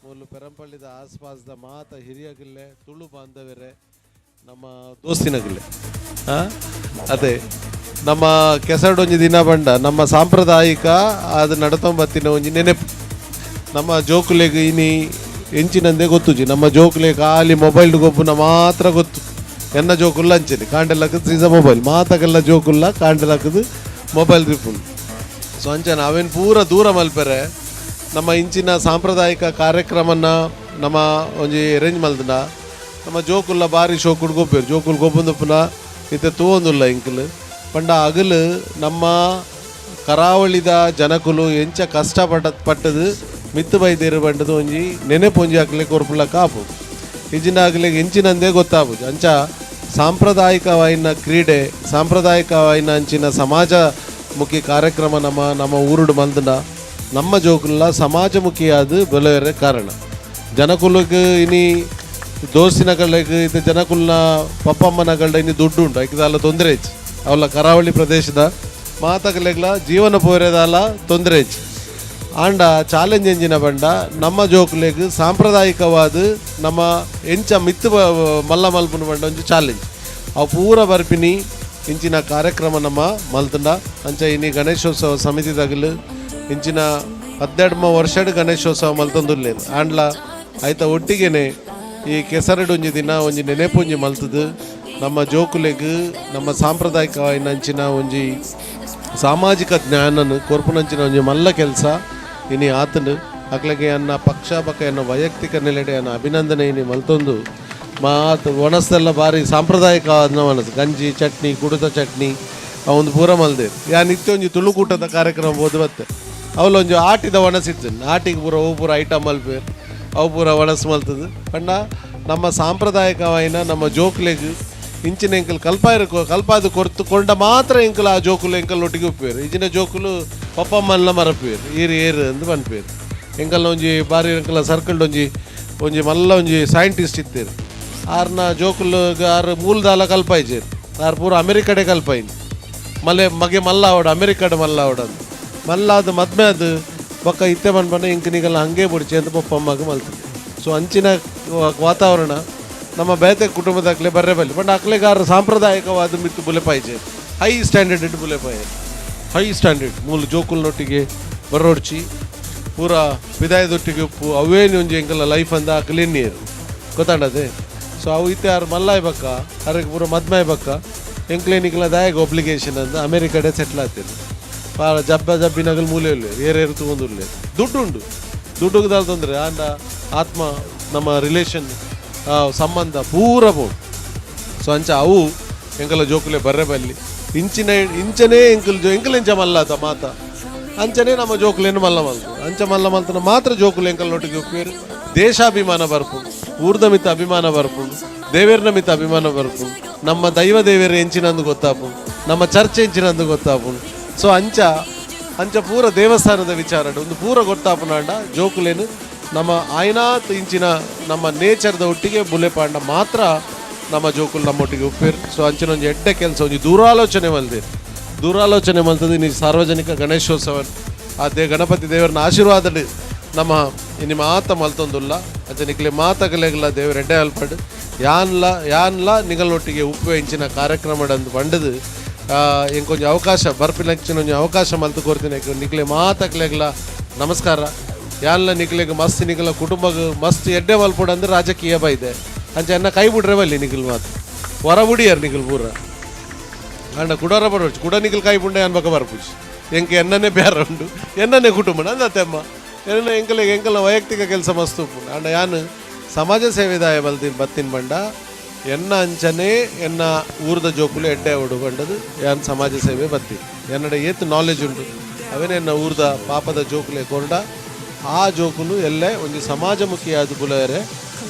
ಮೂಲು ಪೆರಂಪಳ್ಳಿದ ಆಸ್ಪಾಸ್ದ ಮಾತ ಹಿರಿಯಗಿಲ್ಲೆ ತುಳು ಬಾಂಧವರೆ ನಮ್ಮ ದೋಸ್ತಿನಗಿಲ್ಲೆ ಅದೇ ನಮ್ಮ ಕೆಸರಡೊಂಜಿ ದಿನ ಬಂಡ ನಮ್ಮ ಸಾಂಪ್ರದಾಯಿಕ ಅದು ನಡತೊಂಬತ್ತಿನ ಒಂಜಿ ನೆನೆಪು. ನಮ್ಮ ಜೋಕುಲೆಗ್ ಇನಿ ಎಂಚಿನಂದೇ ಗೊತ್ತುಜಿ. ನಮ್ಮ ಜೋಕುಲೆ ಖಾಲಿ ಮೊಬೈಲ್ ಗೊಬ್ಬುನ ಮಾತ್ರ ಗೊತ್ತು. ಎನ್ನ ಜೋಕುಲ್ಲ ಅಂಚನೆ ಕಾಂಡೆಲಕ್ಕದು ಸೀಸಾ ಮೊಬೈಲ್ ಮಾತಕ್ಕೆಲ್ಲ ಜೋಕುಲ್ಲ ಕಾಂಡೆಲಕ್ಕದು ಮೊಬೈಲ್ ದಿಪ್ಪುಂಡು. ಸೊ ಅಂಚನೆ ಅವೇನು ಪೂರ ದೂರ ಮಲ್ಪೆರೆ ನಮ್ಮ ಇಂಚಿನ ಸಾಂಪ್ರದಾಯಿಕ ಕಾರ್ಯಕ್ರಮನ ನಮ್ಮ ಒಂಜಿ ಅರೇಂಜ್ ಮಲ್ದನ ನಮ್ಮ ಜೋಕುಲ್ಲ ಬಾರಿ ಶೋಕುಡು ಗೊಬ್ಬೇರು ಜೋಕುಲ್ ಗೊಬ್ಬಂದಪ್ಪನ ಇತ್ತೆ ತೂವೊಂದುಲ್ಲ ಇಂಕಲ್ ಪಂಡ ಅಗಲು ನಮ್ಮ ಕರಾವಳಿದ ಜನಕುಲು ಎಂಚ ಕಷ್ಟ ಪಟ್ಟದು ಮಿತ್ತು ಬೈದೇರು ಬಂಡದು ಒಂಜಿ ನೆನೆಪೊಂಜಿ ಹಾಕ್ಲಿಕ್ಕೆ ಕೊರ್ಪುಲ ಕಾಪು ಇಜಿನ ಆಗಲಿಕ್ಕೆ ಎಂಚಿನಂದೇ ಗೊತ್ತಾಪುಜಿ. ಅಂಚ ಸಾಂಪ್ರದಾಯಿಕವಾಯಿನ ಕ್ರೀಡೆ ಸಾಂಪ್ರದಾಯಿಕವಾಯಿನ ಅಂಚಿನ ಸಮಾಜಮುಖಿ ಕಾರ್ಯಕ್ರಮ ನಮ್ಮ ನಮ್ಮ ಊರುಡು ಮಲ್ದನ ನಮ್ಮ ಜೋಕುಲ್ಲ ಸಮಾಜಮುಖಿಯಾದ ಬೆಳೆಯರೆ ಕಾರಣ. ಜನಕುಲಕ್ಕೆ ಇನಿ ದೋಸ್ತಿನ ಕಡೆಗೆ ಇದು ಜನಕುಲ್ನ ಪಪ್ಪಮ್ಮನ ಕಡೆ ಇನಿ ದುಡ್ಡು ಉಂಟು ಐಕದಲ್ಲ ತೊಂದರೆ ಹೆಚ್ಚು ಅವಲ್ಲ ಕರಾವಳಿ ಪ್ರದೇಶದ ಮಾತಕಲೆಗ್ಲ ಜೀವನ ಪೋರೆದಲ್ಲ ತೊಂದರೆ ಹೆಚ್ಚು. ಆಂಡ ಚಾಲೆಂಜ್ ಎಂಜಿನ ಬಂಡ ನಮ್ಮ ಜೋಕುಲೆಗ್ ಸಾಂಪ್ರದಾಯಿಕವಾದ ನಮ್ಮ ಎಂಚ ಮಿತ್ತು ಮಲ್ಲ ಮಲ್ಪುನ ಬಂಡ ಒಂಜಿ ಚಾಲೆಂಜ್ ಅವು ಪೂರ ಬರ್ಪಿನಿ ಇಂಚಿನ ಕಾರ್ಯಕ್ರಮ ನಮ್ಮ ಮಲ್ತಂಡ. ಅಂಚ ಇನಿ ಗಣೇಶೋತ್ಸವ ಸಮಿತಿದಾಗಲು ಇಂಚಿನ 12 ವರ್ಷಡ್ ಗಣೇಶೋತ್ಸವ ಮಲ್ತಂದುಲ್ಲೇನು ಆಂಡ್ಲ ಆಯ್ತ ಒಟ್ಟಿಗೆನೆ ಈ ಕೆಸರಡು ಒಂಜಿ ದಿನ ಒಂಜಿ ನೆನೆಪೊಂಜಿ ಮಲ್ತದು ನಮ್ಮ ಜೋಕುಲೆಗ್ ನಮ್ಮ ಸಾಂಪ್ರದಾಯಿಕವಾಯಿನ ಅಂಚಿನ ಒಂಜಿ ಸಾಮಾಜಿಕ ಜ್ಞಾನನು ಕೊರ್ಪುನಂಚಿನ ಒಂಜಿ ಮಲ್ಲ ಕೆಲಸ ಇನಿ ಆತನು. ಅಕ್ಲೆಗೆ ಅನ್ನ ಪಕ್ಷ ಪಕ್ಕ ಎನ್ನ ವೈಯಕ್ತಿಕ ನೆಲೆಡೆ ಅನ್ನ ಅಭಿನಂದನೆ ಇನಿ ಮಲ್ತೊಂದು ಮಾತು ಒಣಸ್ದೆಲ್ಲ ಭಾರಿ ಸಾಂಪ್ರದಾಯಿಕ ಒಣಸು ಗಂಜಿ ಚಟ್ನಿ ಕುಡಿತ ಚಟ್ನಿ ಒಂದು ಪೂರ ಮಲ್ದೆ ಯಾ ನಿತ್ಯ ಒಂಜಿ ತುಳುಕೂಟದ ಕಾರ್ಯಕ್ರಮ ಬೋದು ಬತ್ತೆ ಅವಲೊಂಜಿ ಆಟಿದ ಒಣಸಿತ್ತು ಆಟಿಗೆ ಪೂರ ಅವು ಪೂರ ಐಟಮ್ ಮಲ್ಪೇರು ಅವು ಪೂರ ಒಣಸು ಮಲ್ತದು. ಪಂಡ ನಮ್ಮ ಸಾಂಪ್ರದಾಯಿಕವಾಯಿನ ನಮ್ಮ ಜೋಕ್ಲೆಗ್ ಇಂಚಿನ ಎಂಕಲ್ ಕಲ್ಪಾದು ಕೊರ್ತು ಕೊಂಡ ಮಾತ್ರ ಎಂಕಲ್ ಆ ಜೋಕುಲು ಎಂಕಲ್ ಒಟ್ಟಿಗೆ ಉಪ್ಪೇರು. ಇಂಚಿನ ಜೋಕುಲು ಪಪ್ಪಮ್ಮಲ್ಲ ಮರಪೇರು ಏರು ಏರು ಅಂದು ಪನ್ಪೇರು. ಎಂಕಲ್ನ ಒಂಜಿ ಬಾರಿ ಎಂಕಲ ಸರ್ಕಲ್ಡ್ ಒಂಜಿ ಒಂಜಿ ಮಲ್ಲ ಒಂಜಿ ಸೈಂಟಿಸ್ಟ್ ಇತ್ತೇರು ಆರ್ನ ಜೋಕುಲು ಆರು ಮೂಲದಾಲ ಕಲ್ಪಾಯ್ಜೇರು ಆರು ಪೂರ ಅಮೆರಿಕಡೆ ಕಲ್ಪಾಯಿನ ಮಲ್ಲೆ ಮಗೆ ಮಲ್ಲ ಆವಡ ಅಮೆರಿಕಡೆ ಮಲ್ಲ ಆವಡ ಅಂದು ಮಲ್ಲಾದ ಮದ್ಮೆ ಅದು ಬೊಕ್ಕ ಇತ್ತೆ ಪನ್ಪಂಡ ಇಂಕ ನಿಗಲ್ಲ ಹಂಗೆ ಬುಡ್ಚಿ ಅಂತ ಪಪ್ಪಮ್ಮಗ ಮಲ್ತದೆ. ಸೊ ಅಂಚಿನ ವಾತಾವರಣ ನಮ್ಮ ಬೇತೆ ಕುಟುಂಬದಾಗಲೇ ಬರ್ರೆ ಬಲ್ಲಿ ಬಟ್ ಅಕ್ಲೆಗಾರ ಸಾಂಪ್ರದಾಯಿಕವಾದ ಮಿತ್ತು ಬುಲೆಪಾಯ್ಜೆ ಹೈ ಸ್ಟ್ಯಾಂಡರ್ಡ್ ಇಟ್ಟು ಬುಲೆಪಾಯ ಹೈ ಸ್ಟ್ಯಾಂಡರ್ಡ್ ಮೂಲ ಜೋಕುಲ್ನೊಟ್ಟಿಗೆ ಬರೋಡ್ಚಿ ಪೂರ ವಿದಾಯದೊಟ್ಟಿಗೆ ಉಪ್ಪು ಅವೇನು ಒಂಜಿ ಎಂಕಲ್ಲ ಲೈಫ್ ಅಂದ ಅಕ್ಲೇನ್ ನೀರು ಗೊತ್ತಾಂಡದೆ. ಸೊ ಅವು ಇತ್ತೆ ಆರು ಮಲ್ಲಾಯ್ ಬಕ್ಕ ಅರಗೆ ಪೂರ ಮದ್ಮಾಯ್ ಬಕ್ಕ ಎಂಕ್ಲೇನಿಗೆಲ್ಲ ದಾಯಗ ಒಬ್ಲಿಗೇಷನ್ ಅಂದ ಅಮೇರಿಕಡೆ ಸೆಟ್ಲ್ ಆಗ್ತದೆ. ಪಾರ ಜಬ್ಬ ಜಬ್ಬಿನಗಲ್ ಮೂಲೆ ಇಲ್ಲ ಏರೇರು ತಗೊಂಡಿರ್ಲಿ ದುಡ್ಡು ಉಂಡು ದುಡ್ಡುಗೆ ದಾಲ್ ತೊಂದರೆ ಆಂಡ ಆತ್ಮ ನಮ್ಮ ರಿಲೇಷನ್ ಸಂಬಂಧ ಪೂರ ಬೋಡು. ಸೊ ಅಂಚ ಅವು ಎಂಕಲ ಜೋಕುಲೆ ಬರ್ರೆ ಬಲ್ಲಿ ಇಂಚಿನ ಇಂಚನೇ ಎಂಕಲ್ ಜೋ ಎಂಕಲ್ ಎಂಚ ಮಲ್ಲಾತ ಮಾತ ಅಂಚನೇ ನಮ್ಮ ಜೋಕುಲೇನು ಮಲ್ಲ ಮಲ್ತು ಅಂಚ ಮಲ್ಲ ಮಲ್ತನ ಮಾತ್ರ ಜೋಕುಲು ಎಂಕಲ್ ನೊಟ್ಟಿಗೆ ಉಪ್ಪೇರು. ದೇಶಾಭಿಮಾನ ಬರ್ಪುಂಡು, ಊರ್ದ ಮಿತ್ತ ಅಭಿಮಾನ ಬರ್ಪುಂಡು, ದೇವೇರ್ನ ಮಿತ್ತ ಅಭಿಮಾನ ಬರ್ಪುಂಡು, ನಮ್ಮ ದೈವ ದೇವೇರ ಎಂಚಿನಂದು ಗೊತ್ತಾಪುಂಡು, ನಮ್ಮ ಚರ್ಚೆ ಎಂಚಿನಂದು ಗೊತ್ತಾಪುಂಡು. ಸೊ ಅಂಚ ಅಂಚ ಪೂರ ದೇವಸ್ಥಾನದ ವಿಚಾರ ಒಂದು ಪೂರ ಗೊತ್ತಾಪುನಾಂಡ ಜೋಕುಲೇನು ನಮ್ಮ ಆಯ್ನಾತ್ ಇಂಚಿನ ನಮ್ಮ ನೇಚರ್ದ ಒಟ್ಟಿಗೆ ಬುಲೆಪಾಂಡ ಮಾತ್ರ ನಮ್ಮ ಜೋಕುಲು ನಮ್ಮೊಟ್ಟಿಗೆ ಉಪ್ಪೇರು. ಸೊ ಅಂಚಿನ ಒಂಜಿ ಎಡ್ಡೆ ಕೆಲಸ ಒಂಜಿ ದೂರಾಲೋಚನೆ ಮಲ್ದೇರು ದೂರಾಲೋಚನೆ ಮಲ್ತದೆ ಇನಿ ಸಾರ್ವಜನಿಕ ಗಣೇಶೋತ್ಸವ ಅದೇ ಗಣಪತಿ ದೇವರನ್ನ ಆಶೀರ್ವಾದ ನಮ್ಮ ಇನಿ ಮಾತ ಮಲ್ತೊಂದುಲ್ಲ ಅಂಚ ನಿಕ್ಲೆ ಮಾತಗಲೆಗ್ಲ ದೇವರ ಎಡ್ಡೆ ಅಲ್ಪಡ್ ಯಾನ್ಲ ಯಾನ್ಲ ನಿಗಲೊಟ್ಟಿಗೆ ಉಪ್ಪು ಇಂಚಿನ ಕಾರ್ಯಕ್ರಮ ಅಂದು ಪಂಡದು ಇಂಕೊಂಜ ಅವಕಾಶ ಬರ್ಪಿಲಂಚಿನ ಒಂಜಿ ಅವಕಾಶ ಮಲ್ತು ಕೊರ್ತೀನಿ ನಿಕ್ಲೆ ಮಾತಕ್ಲೆಗ್ಲ ನಮಸ್ಕಾರ. ಯಾನ್ಲ ನಿಕ್ಲೆಗ್ ಮಸ್ತ್ ನಿಗಲ ಕುಟುಂಬಗ್ ಮಸ್ತ್ ಎಡ್ಡೆ ಮಲ್ಪೊಡು ಅಂದ್ರೆ ರಾಜಕೀಯ ಬೈದೆ ಅಂಚ ಎನ್ನ ಕೈ ಬಿಡ್ರೆ ಬಲ್ಲಿ ನಿಗಲ್ ಮಾತು ಹೊರ ಬುಡಿಯರ್ ನಿಗಲ್ ಪೂರ ಅಂಡ ಕುಡೋರ ಬರೋಚ್ ಕುಡ ನಿಗಲ್ ಕೈ ಬುಂಡೆ ಅನ್ಬಕ ಬರ್ಪುಜಿ ಎಂಕ ಎನ್ನನೇ ಬೇರೆ ಉಂಡು ಎನ್ನನೇ ಕುಟುಂಬ ಅಂದತ್ತೆಮ್ಮ ಎನ್ನ ಎಂಕಲಿಗೆ ಎಂಕಲ್ನ ವೈಯಕ್ತಿಕ ಕೆಲಸ ಮಸ್ತ್ ಉಪ್ಪುಂಡು. ಅಂಡ ಯಾನ್ ಸಮಾಜ ಸೇವೆದಾಯ ಬಲ್ತಿನ ಬತ್ತಿನ ಬಂಡ ಎನ್ನ ಅಂಚನೆ ಎನ್ನ ಊರ್ದ ಜೋಕುಲು ಎಡ್ಡೆ ಅವಡು ಬಂಡದು ಯಾನ್ ಸಮಾಜ ಸೇವೆ ಬತ್ತಿ ಎನ್ನಡ ಏತ್ ನಾಲೆಜ್ ಉಂಟು ಅವೇನೆ ಎನ್ನ ಊರ್ದ ಪಾಪದ ಜೋಕುಲೆ ಕೊರಡ ಆ ಜೋಕುಲು ಎಲ್ಲೇ ಒಂಜಿ ಸಮಾಜಮುಖಿಯಾದ ಬುಲೆಯರೆ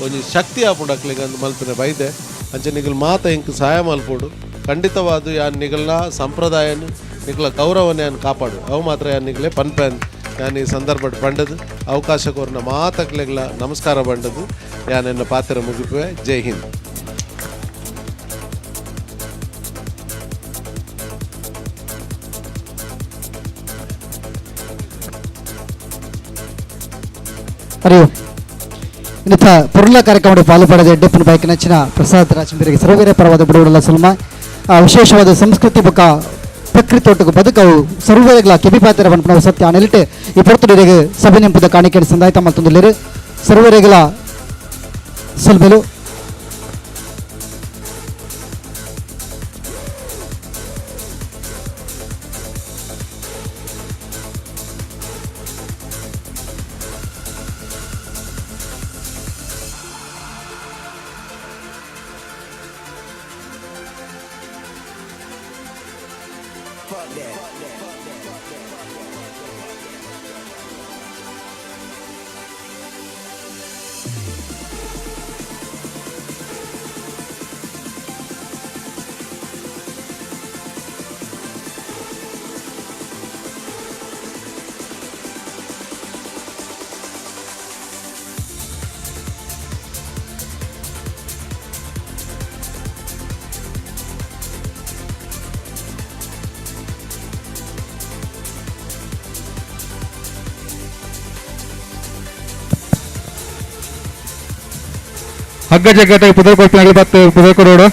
ಒಂಜಿ ಶಕ್ತಿ ಆಪುಂಡು ಅಕ್ಲೆಗ್ ಅಂದ್ ಮಲ್ಪುನೆ ಬೈದೆ ಅಂಚೆ ನಿಗಲ್ ಮಾತ ಇಂಕ್ ಸಹಾಯ ಮಲ್ಪೊಡು ಖಂಡಿತವಾದ ಯಾನ್ ನಿಗಲ್ನ ಸಂಪ್ರದಾಯನ ನಿಗಲ ಗೌರವನೆ ಯಾನ್ ಕಾಪಾಡು ಅವು ಮಾತ್ರ ಯಾನ್ ನಿಗಲೆ ಪನ್ಪೆನ್ ಯಾನ್ ಈ ಸಂದರ್ಭ ಪಂಡದು ಅವಕಾಶ ಕೋರ್ನ ಮಾತಕ್ಲೆಗ್ಲ ನಮಸ್ಕಾರ ಬಂಡದು ಯಾನ್ ಎನ್ನ ಪಾತ್ರ ಮುಗಿಪುವೆ. ಜೈ ಹಿಂದ್. ಹರಿ ಓಂ. ಇನ್ನಿತ ಪೊರ್ಲ ಕಾರ್ಯಕ್ರಮ ಪಾಲು ಪಡೆದ ಎಡ್ಡೆಪ್ಪನ ಬೈಕ್ ನಚ್ಚಿನ ಪ್ರಸಾದ್ ರಾಜಂಬೀರಿಗೆ ಸರ್ವೇರೆ ಪರವಾದ ಬಿಡುಗಡೆಲ್ಲ ಸುಲ್ಮ ವಿಶೇಷವಾದ ಸಂಸ್ಕೃತಿ ಬೊಕ್ಕ ಪ್ರಕೃತಿ ಬದುಕವು ಸರ್ವೇರೆಗಳ ಕೆಬಿ ಪಾತ್ರ ಪನ್ಪುನವು ಸತ್ಯ ಅನೆಲಿಟ್ ಈ ಪೊರ್ತುಡಿರೆಗ್ ಸಭೆ ನೆಂಪುದ ಕಾಣಿಕೆ ಸಂದಾಯ್ತ ಮಲ್ತೊಂದುಲ್ಲೆರ್ ಸರ್ವೇರೆಗಳ ಸೊಲ್ಮೆಲು. ಹಗ್ಗ ಜಗ್ಗಾಟ ಪುದರ್ ಕೊಡ್ತೀನಿ ಬತ್ತು ಪುದರ್ ಕೊಡೋಡು.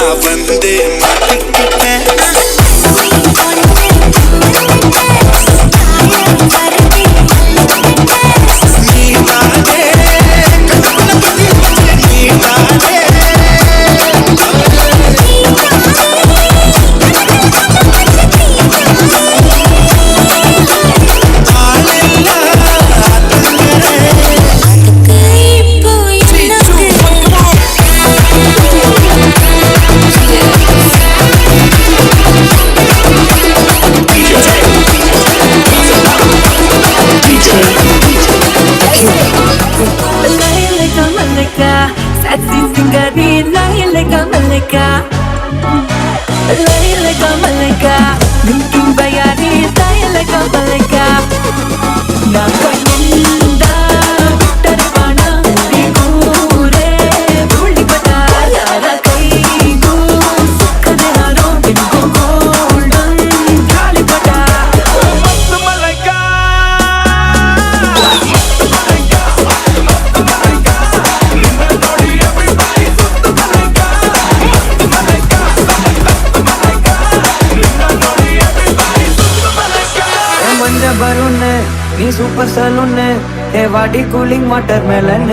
நான் வந்து மாட்டிக்கிட்டேன். நீ தானே கண்ணப்புல குத்தி வச்ச நீ தானே. Malaika, Malaika, sexy singari, Malaika, Malaika, Malaika, Malaika, linking bayari, Malaika, Malaika, na kaninda tarvana, rigure, dhulipata, yara kaigu, sukkade haro, ingo golden, galipata. மத்து மலைக்கா ಮಂಜ ಬರುನ್ ನೀ ಸೂಪರ್ ಸಲೂನ್ ಏ ವಾಡಿ ಕೂಲಿಂಗ್ ವಾಟರ್ ಮೆಲನ್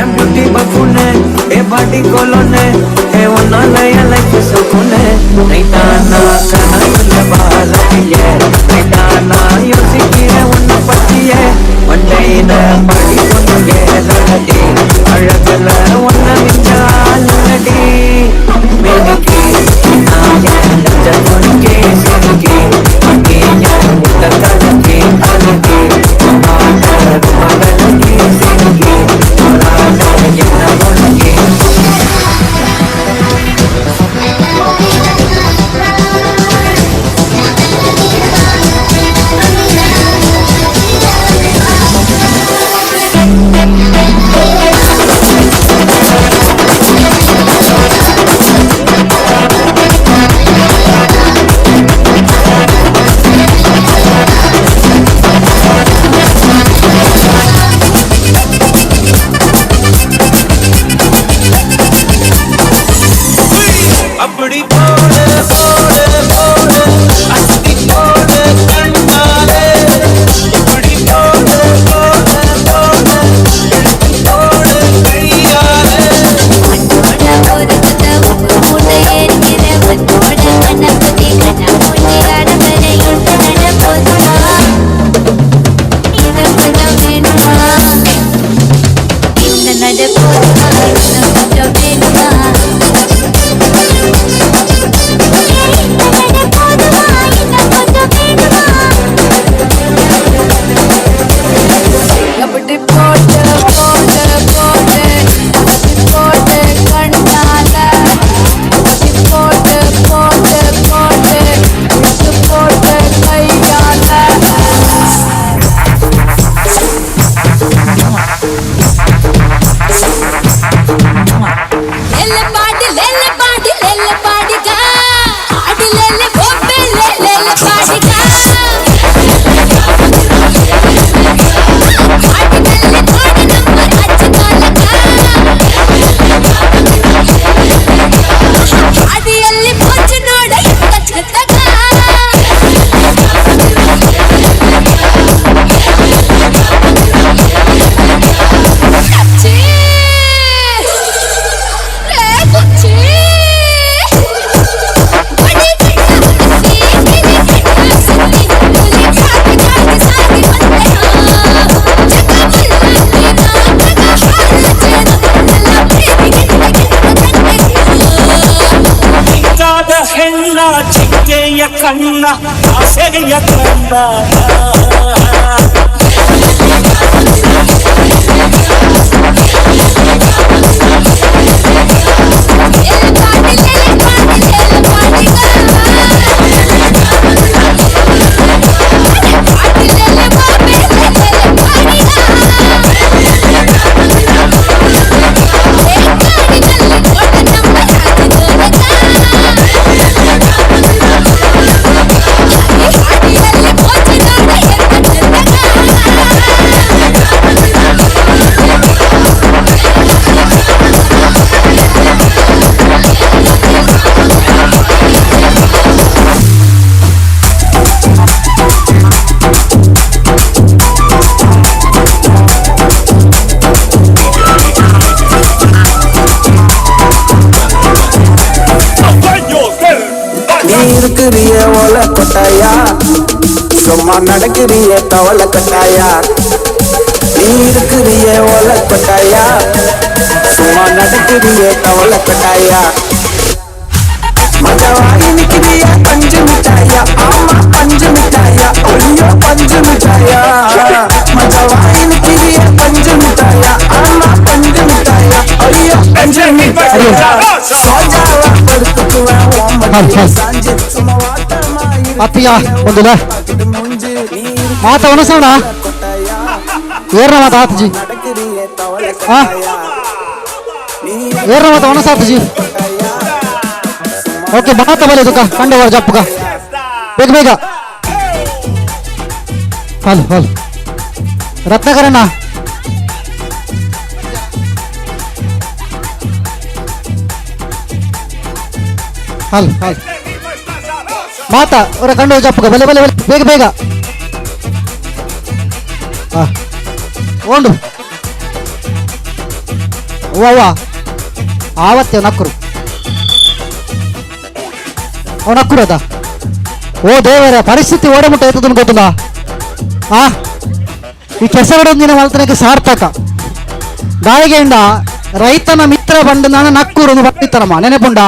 என் பியூட்டி பஃபூன் ஏ பாடி கோலோன் ஏ உன்னால என் லைஃப் சுகுன். நைட்டானா கனவுல பாரதியே, நைட்டானா யோசிக்கிறேன் உன்னை பத்தியே. மண்டையில படி பொண்ணு ஏறடி, அழகுல உன்னை மிஞ்ச ஆளுநடி. மேலுக்கு நான் என் லட்ச பொண்ணுக்கே சிறுக்கி மட்டி என் முத்த கலக்கி அழுகி மலக்கி சிறுக்கி என்ன உனக்கே. அப்படி போடு போடு போடு அஸ்தி போடு கண்ணாலே, இப்படி போடு போடு போடு எடுத்து போடு கையாலே. அப்படி போட்டு போட்டு போட்டு அஸ்தி போட்டு கண்ணால, அப்படி போட்டு போட்டு போட்டு இழுத்து போட்டு கையால. லேல பாடி லேல பாடி லேல பாடிகா ஆடி லேல கோப்பே லேல பாடிகா ಅಡಿಯಲ್ಲಿ ಪೋಚು ನೋಡ ಎಂತ ಚಂದಗ. ಛೀ! ರೇ ಕುಚ್ಚಿ! ಬಡಿ ಕಣ್ಣ ಹಸಿ, ಗಿಲಿ ಕಣ್ಣ ಸುತ್ತಿ, ಹುಲಿ ಜಾತಿ ಜಾತಿ ಸಾಗಿ ಬಂದೆನೋ. ಜಗ ಬಲ್ಲಾಲಿನ ಜಗ ಹಾಲ ಜೇನು, ಎಲ್ಲ ಪ್ರೀತಿ ಗಿಟ್ಟ ಗಿಟ್ಟ ಕಂಡೆನು. ಚಿಕ್ಕಾದ ಹೆಣ್ಣ ಚಿಕ್ಕೆಯ ಕಣ್ಣ ಆಸೆಯ ಕಂದ. ಿ இருக்கிறியே ஓல கொட்டாயா, சும்மா நடக்கிறியே தவள கட்டாயா. நீ இருக்கிறியே ஓல கொட்டாயா, சும்மா நடக்கிறியே தவள கட்டாயா. மஜவாயி நிக்கிறியே பஞ்சு மிட்டாயா, ஆமா பஞ்சு மிட்டாயா, ஒய்யோ பஞ்சு மிட்டாயா. மஜவாயி நிக்கிறியே பஞ்சு மிட்டாயா, ஆமா பஞ்சு மிட்டாயா, ஒய்யோ பஞ்சு மிட்டாயா. சோஜாவா படுத்துக்குவேன் ஓமடி சாஞ்சு சும்மா வாட்டமா. ಅತ್ತಿಯ ಒಂದಿಲ್ಲ ಮಾತ ಒಣಸೋಣ ಏರ್ನ ಮಾತ ಆತಜಿ. ಹಾ ಏರ್ನ ಮಾತ ಒಣಸಾತಜಿ. ಓಕೆ ಮಾತ ಬಲೆ ತುಕ ಕಂಡವರ ಜಪ್ಪುಕ ಬೇಗ ಬೇಗ. ಹಾಲು ಹಾಲು ರತ್ನಾಕರಣ್ಣ. ಹಾಲು ಹಾಲು ಮಾತಾ ಅವರ ಕಂಡು ಜಪ್ಪುಗ ಬಲೆ ಬಲೆ ಬಲೆ ಬೇಗ ಬೇಗ. ಹಾ ಓಂಡು ಅವ್ವ ಆವತ್ತೆ ನಕ್ಕರು ಅವ ನಕ್ಕರು ಅದ. ಓ ದೇವರ ಪರಿಸ್ಥಿತಿ ಓಡಮುಟ್ಟ ಎತ್ತದನ್ನು ಗೊತ್ತಿಲ್ಲ. ಆ ಈ ಕೆಸರಡೊಂದಿನ ಮಲ್ತನಕ್ಕೆ ಸಾರ್ಥಕ ಗಾಯಿಗೆಂಡ ರೈತನ ಮಿತ್ರ ಬಂಡು ನಾನು ನಕ್ಕೂರು ಬರ್ತಿತ್ತರಮ್ಮ ನೆನೆಪುಂಡ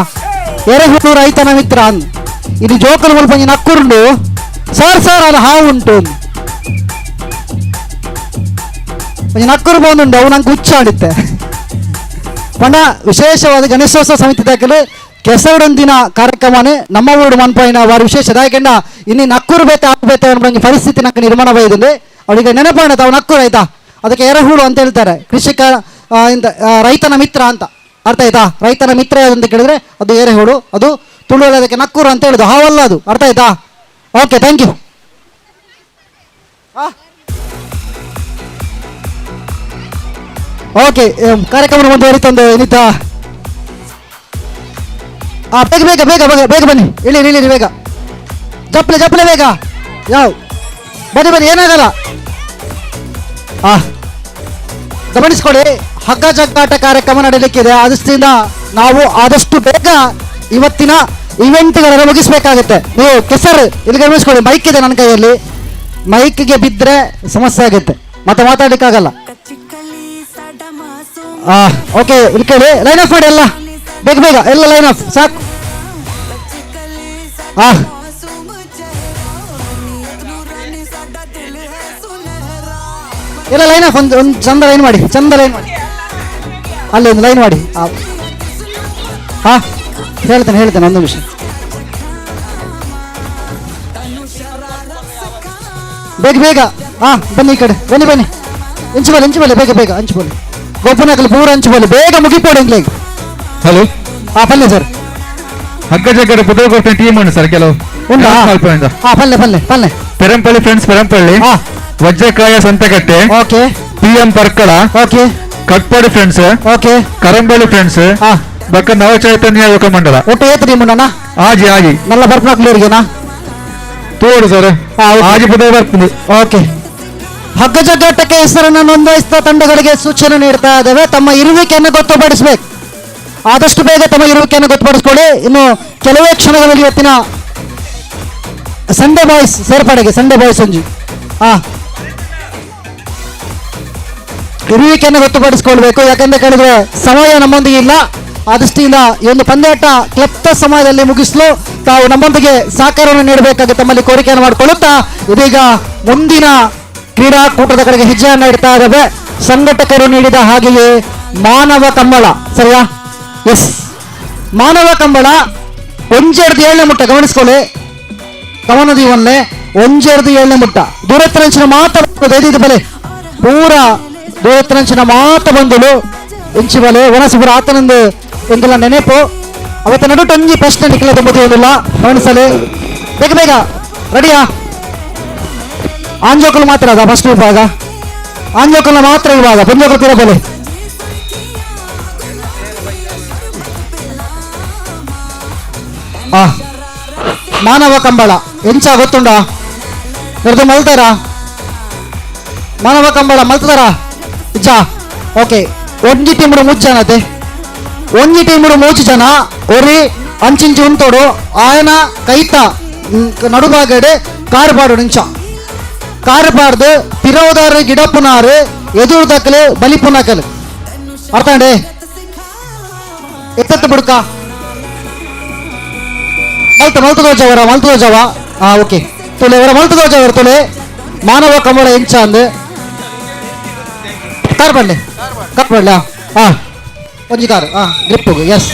ಎರೆಹುಡು ರೈತನ ಮಿತ್ರ ಅಂದ್. ಇದು ಜೋಕಲ್ ಮುಲ್ಪಂಜಿ ನಕ್ಕುರುಂಡು ಸರ್ ಸರ್ ಅದು ಹಾವು ಉಂಟು ಒಂಜಿ ನಕ್ಕುರು ಬಂದುಂಡು ಅವು ನಂಗೆ ಹುಚ್ಚಾಡಿತ್ತೆ. ಪಂಡ ವಿಶೇಷವಾದ ಗಣೇಶೋತ್ಸವ ಸಮಿತಿ ದಾಖಲೆ ಕೆಸರಡೊಂದಿನ ಕಾರ್ಯಕ್ರಮನೇ ನಮ್ಮ ಊರು ಮನ್ಪಾಯಿನ ವಾರ ವಿಶೇಷ ದಾಯಕೆಂಡ ಇನ್ನು ನಕ್ಕೂರು ಬೇತೆ ಆಗಬೇಕು ಅನ್ನೋ ಒಂಜಿ ಪರಿಸ್ಥಿತಿ ನಂಗೆ ನಿರ್ಮಾಣ ಬೈದುಂಡು. ಅವಳಿಗೆ ನೆನಪಾಣ ತಾವು ನಕ್ಕೂರು ಆಯ್ತಾ, ಅದಕ್ಕೆ ಎರೆಹುಳು ಅಂತ ಹೇಳ್ತಾರೆ. ಕೃಷಿಕ ಇಂದ ರೈತನ ಮಿತ್ರ ಅಂತ ಅರ್ಥ ಆಯ್ತಾ. ರೈತನ ಮಿತ್ರ ಯಾವುದು ಅಂತ ಕೇಳಿದ್ರೆ ಅದು ಎರೆಹುಳು, ಅದು ತುಳುವಲ್ಲಿ ಅದಕ್ಕೆ ನಕ್ಕೂರು ಅಂತ ಹೇಳುದು, ಹಾವಲ್ಲ ಅದು. ಅರ್ಥ ಆಯ್ತಾ? Okay thank you. Okay ಕಾರ್ಯಕ್ರಮ ಮುಂದುವರಿತಂದು ಇನ್ನಿತ. ಬೇಗ ಬೇಗ ಬೇಗ ಬೇಗ ಬೇಗ ಬನ್ನಿ, ಇಳಿರಿ ಇಳಿರಿ ಬೇಗ, ಜಪ್ಪಲೆ ಜಪ್ಪಲೆ ಬೇಗ, ಯಾವ ಬನ್ನಿ ಬನ್ನಿ, ಏನಾಗಲ್ಲ. ಗಮನಿಸ್ಕೊಳ್ಳಿ, ಹಗ್ಗ ಜಗ್ಗಾಟ ಕಾರ್ಯಕ್ರಮ ನಡೀಲಿಕ್ಕಿದೆ. ಆದಷ್ಟಿಂದ ನಾವು ಆದಷ್ಟು ಬೇಗ ಇವತ್ತಿನ ಇವೆಂಟ್ಗಳನ್ನು ಮುಗಿಸ್ಬೇಕಾಗುತ್ತೆ. ನೀವು ಕೆಸರು ಇಲ್ಲಿ ಗಮನಿಸ್ಕೊಳ್ಳಿ, ಮೈಕ್ ಇದೆ ನನ್ನ ಕೈಯಲ್ಲಿ, ಮೈಕ್ಗೆ ಬಿದ್ದರೆ ಸಮಸ್ಯೆ ಆಗುತ್ತೆ, ಮತ್ತೆ ಮಾತಾಡ್ಲಿಕ್ಕಾಗಲ್ಲ. ಓಕೆ ಇಲ್ಲಿ ಕೇಳಿ, ಲೈನ್ ಆಫ್ ಮಾಡಿ ಎಲ್ಲ, ಬೇಗ ಬೇಗ ಎಲ್ಲ ಲೈನ್ ಆಫ್ ಸಾಕು. ಎಲ್ಲ ಲೈನ್ ಆಫ್, ಒಂದು ಒಂದು ಚಂದ ಲೈನ್ ಮಾಡಿ, ಚಂದ ಲೈನ್ ಮಾಡಿ, ಅಲ್ಲಿ ಒಂದು ಲೈನ್ ಮಾಡಿ. ಹಾಂ ಹೇಳ್ತೇನೆ ಹೇಳ್ತೇನೆ, ಒಂದು ನಿಮಿಷ. ಬೇಗ ಬೇಗ ಹಾಂ ಬನ್ನಿ ಈ ಕಡೆ ಬನ್ನಿ ಬನ್ನಿ, ಇಂಚು ಬಲ್ಲಿ ಇಂಚು ಬಲ್ಲಿ, ಬೇಗ ಬೇಗ ಅಂಚು ಬಲ್ಲಿ, ಗೊಬ್ಬನಕಲ್ ಪೂರ ಅಂಚು ಬಲ್ಲಿ, ಬೇಗ ಮುಗಿಪೋಡು ಇಂಗ್ಲಿಗೆ. ಹಲೋ ಹಾಂ ಪಲ್ಲೆ ಸರ್. ಹಗ್ಗ ಜಗ್ಗಡ ಪುದರ್ ಟೀಮ್ ಉಂಟು ಸರ್ ಕೆಲವು. ಉಂಟಾ? ಹಾಂ ಪಲ್ಲೆ ಪಲ್ಲೆ ಪಲ್ಲೆ. Perampalli friends Perampalli, Vajrakaya Santhekatte, okay, P M Parkala, okay, Katpadi friends, okay, Karambeli friends, ಬಕ್ಕ ನವಚೈತನ್ಯ ಯುವಕ ಮಂಡಲ. ಒಟ್ಟು ಏತ್ ಟೀಮ್ ಉಂಡಣ್ಣ? ಆಜಿ ಆಜಿ. ನಲ್ಲ ಬರ್ಪನಾಕ್ಲೂರಿಗೆನಾ? ತೋಡು ಸರ್, ಆಜಿ ಪುದರ್ ಬರ್ತದೆ. ಓಕೆ, ಹಗ್ಗ ಜಗ್ಗಾಟಕ್ಕೆ ಹೆಸರನ್ನು ನೋಂದಾಯಿಸಿದ ತಂಡಗಳಿಗೆ ಸೂಚನೆ ನೀಡ್ತಾ ಇದ್ದೇವೆ, ತಮ್ಮ ಇರುವಿಕೆಯನ್ನು ಗೊತ್ತುಪಡಿಸಬೇಕು. ಆದಷ್ಟು ಬೇಗ ತಮ್ಮ ಇರುವಿಕೆಯನ್ನು ಗೊತ್ತುಪಡಿಸ್ಕೊಳ್ಳಿ. ಇನ್ನು ಕೆಲವೇ ಕ್ಷಣಗಳಲ್ಲಿ ಇವತ್ತಿನ ಸಂಡೇ ಬಾಯ್ಸ್ ಸೇರ್ಪಡೆಗೆ, ಸಂಡೇ ಬಾಯ್ಸ್ ಒಂಜಿ ಇರುವಿಕೆಯನ್ನು ಗೊತ್ತುಪಡಿಸಿಕೊಳ್ಬೇಕು. ಯಾಕಂತ ಕೇಳಿದ್ರೆ ಸಮಯ ನಮ್ಮೊಂದಿಗೆ ಇಲ್ಲ. ಆ ದೃಷ್ಟಿಯಿಂದ ಈ ಒಂದು ಪಂದ್ಯಾಟ ಕ್ಲಪ್ತ ಸಮಯದಲ್ಲಿ ಮುಗಿಸಲು ತಾವು ನಮ್ಮೊಂದಿಗೆ ಸಹಕಾರವನ್ನು ನೀಡಬೇಕಾಗಿ ತಮ್ಮಲ್ಲಿ ಕೋರಿಕೆಯನ್ನು ಮಾಡಿಕೊಳ್ಳುತ್ತಾ ಇದೀಗ ಮುಂದಿನ ಕ್ರೀಡಾಕೂಟದ ಕಡೆಗೆ ಹೆಜ್ಜೆಯನ್ನು ಇಡ್ತಾ ಇದ್ದಾವೆ. ಸಂಘಟಕರು ನೀಡಿದ ಹಾಗೆಯೇ ಮಾನವ ಕಂಬಳ, ಸರಿಯಾ? ಎಸ್, ಮಾನವ ಕಂಬಳ 1-7 ಮುಟ್ಟ ಗಮನಿಸ್ಕೊಳ್ಳಿ, ಗಮನದೀವನ್ನೇ 1-7 ಮುಟ್ಟ ದೂರತ್ತರಂಚಿನ ಮಾತ ದೈದಿದ ಬಲೆ ಪೂರ ದೂರತ್ತರಂಚಿನ ಮಾತ ಬಂದಳು ಇಂಚಿ ಬಲೆ ವನಸುಪುರ ಆತನಂದು ಎಂದೆಲ್ಲ ನೆನಪು. ಅವತ್ತ ನಡು ಟಂಗಿ ಪ್ರಶ್ನೆ ನಿಖಲ ಒಂದಿಲ್ಲ ಗಮನಿಸಲಿ, ಬೇಗ ಬೇಗ ರೆಡಿಯಾ? ಆಂಜೋಕಲ್ ಮಾತ್ರ ಅದ ಫಸ್ಟ್ ವಿಭಾಗ, ಆಂಜೋಕಲ್ನ ಮಾತ್ರ ವಿಭಾಗ, ಪುಂಜೋಕಲ್ ತಿರಬಲೆ. ಮಾನವ ಕಂಬಳ ಎಂಚ ಗೊತ್ತುಂಡ? ಎರ್ದು ಮಲ್ತಾರಾ? ಮಾನವ ಕಂಬಳ ಮಲ್ತಾರಾ? ಇಜ್ಜಾ? ಓಕೆ, ಒಂಜಿ ಟೀಮುಡು ಮೂಜು ಜನ ಅತೆ, ಒಂಜಿ ಟೀಮುಡು ಮೂಜು ಜನ ಒರಿ ಅಂಚಿಂಚಿ ಉಂತೋಡು ಆಯನ ಕೈತ ನಡುಭಾಗಡೆ ಕಾರ್ ಪಾಡು ನಿಂಚ ಕಾರ್ ಪಾಡ್ದು ಪಿರೋದಾರು ಗಿಡಪ್ಪನಾರು ಎದುರು ದಕ್ಕಲು ಬಲಿಪುನಕಲು ಅರ್ಥಂಡೆ ಎತ್ತತ್ತು ಬುಡ್ಕ ಮಲ್ತ ಮಲ್ತ ದೋಜವರ ಮಲ್ತ ದೋಜವ ಆ ಓಕೆ ತುಲೆ ಅವರ ಮಲ್ತ ದೋಜವರ ತುಲೆ ಮಾನವ ಕಂಬಳ ಎಂಚ ಅಂದು ಕಾರ್ ಪಡ್ಲೆ ಕಾರ್ ಪಡ್ಲೆ ಆ ಒಂಜಿ ಕಾರ್ ಆ ಗ್ರಿಪ್ ಎಸ್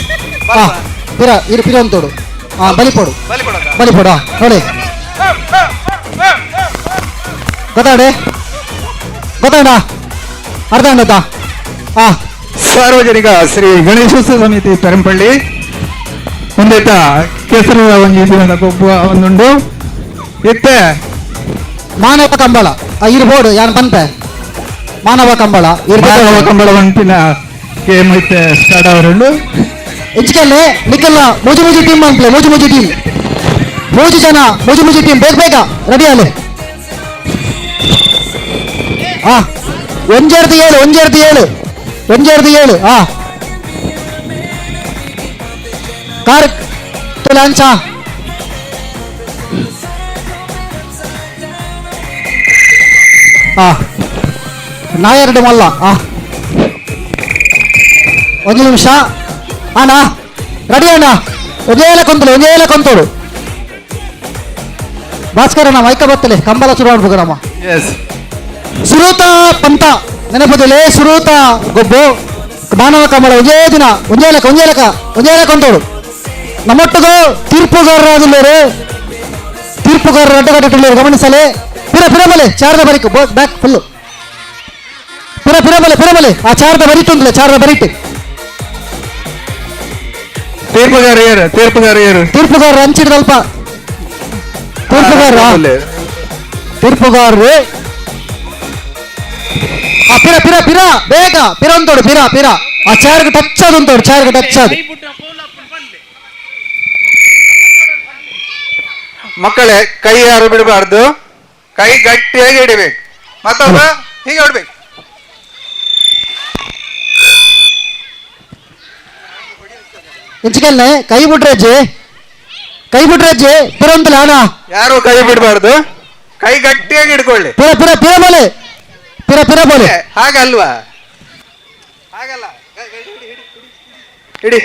ಆ ಪಿರ ಇರು ಪಿರ ಅಂತೋಡು ಆ ಬಲಿಪೋಡು ಬಲಿಪೋಡು ನೋಡಿ ಗೊತ್ತಾಡೆ ಗೊತ್ತಾಡ ಅರ್ಧ ಆ ಸಾರ್ವಜನಿಕ ಶ್ರೀ ಗಣೇಶೋತ್ಸವ ಸಮಿತಿ ಪೆರಂಪಳ್ಳಿ ಒಂದೇತ ಕೇಸರದ ಒಂಜಿ ದಿನದ ಗೊಬ್ಬ ಒಂದುಂಡು ಇತ್ತೆ ಮಾನವ ಕಂಬಳ ಇರ್ಬೋಡು ಯಾನ್ ಪನ್ಪೆ ಮಾನವ ಕಂಬಳ ಮಾನವ ಕಂಬಳ ಒಂಟಿನ ಗೇಮ್ ಇತ್ತೆ ಸ್ಟಾರ್ಟ್ ಅವರುಂಡು ಇಂಚಿಕಲ್ಲೇ ನಿಕ್ಕಲ್ಲ ಮೂಜಿ ಮೂಜಿ ಟೀಮ್ ಅನ್ಪ್ಲೆ ಮೂಜಿ ಮೂಜಿ ಟೀಮ್ ಮೂಜಿ ಜನ ಮೂಜಿ ಮೂಜಿ ಟೀಮ್ ಬೇಗ ಬೇಗ ರೆಡಿ ಅಲ್ಲೇ ಆ ಒಂಜೆರ್ದು ಏಳು ಒಂಜೆರ್ದು ಏಳು ಒಂಜೆರ್ದು ಏಳು ಆ ಕಾರ್ ತುಲಾಂಚ ಆ ನಾಯರ್ಡು ಮಲ್ಲ ಆ ಒಂದು ನಿಮಿಷ ಅಣ್ಣ ರೆಡಿ ಅಣ್ಣ ಒಂದೇಲ ಕೊಂತಲು ಒಂದೇಲ ಕೊಂತೋಡು ಭಾಸ್ಕರ ಅಣ್ಣ ಮೈಕ ಬತ್ತಲೆ ಕಂಬಳ ಶುರು ಮಾಡ್ಬೇಕು ನಮ್ಮ ಎಸ್ ಸುರೂತ ಪಂತ ನೆನಪದಲ್ಲೇ ಸುರೂತ ಗೊಬ್ಬು ಮಾನವ ಕಂಬಳ ಒಂದೇ ದಿನ ಒಂದೇ ಲೆಕ್ಕ ಒಂದೇ ಲೆಕ್ಕ ಒಂದೇ ಲೆಕ್ಕ ಕೊಂತೋಡು ನಮ್ಮೊಟ್ಟಿಗೂ ತೀರ್ಪುಗಾರರಾದಿಲ್ಲರು ತೀರ್ಪುಗಾರರು ಅಡ್ಡಗಟ್ಟಿಲ್ಲರು ಗಮನಿಸಲೇ ಪಿರ ಪಿರಬಲೆ ಚಾರದ ಬರಿಕು ಬ್ಯಾಕ್ ಫುಲ್ಲು ಪಿರ ಪಿರಬಲೆ ಪಿರಬಲೆ ಆ ಚಾರದ ಬರಿಟುಂದಲೆ ಚಾರದ ಬರಿಟು ತೀರ್ಪುಗಾರ ಏರು ತೀರ್ಪುಗಾರ ಏರು ತೀರ್ಪುಗಾರರು ಹಂಚಿಡ್ದಲ್ಪ ತೀರ್ಪುಗಾರರ ತೀರ್ಪುಗಾರರು ಆ ಪಿರ ಪಿರ ಪಿರ ಬೇಗ ಪಿರ ಅಂತೋಡು ಪಿರ ಪಿರ ಆ ಚೇರ್ಗೆ ಟಚ್ ಅದು ಅಂತೋಡು ಚೇರ್ಗೆ ಟಚ್ ಅದು ಮಕ್ಕಳೇ ಕೈ ಯಾರು ಬಿಡಬಾರ್ದು, ಕೈ ಗಟ್ಟಿಯಾಗಿ ಹಿಡಿಬೇಕು, ಮತ್ತೊಬ್ಬ ಹೀಗೆ ಹೊಡ್ಬೇಕು. ಎಂಚಿಕಲ್ನೆ ಕೈ ಬಿಟ್ರಜ್ಜಿ ಕೈ ಬಿಟ್ರಜ್ಜಿ ಪಿರ ಅಂತಲೇ ಅಣ್ಣ ಯಾರು ಕೈ ಬಿಡಬಾರ್ದು, ಕೈ ಗಟ್ಟಿಯಾಗಿ ಹಿಡ್ಕೊಳ್ಳಿ. ಪಿರ ಪಿರ ಪಿರ ಬೋಲೆ ಪಿರ ಪಿರ ಬೋಲೆ. ಹಾಗಲ್ವಾ, ಹಾಗಲ್ಲ, ಹಿಡಿ.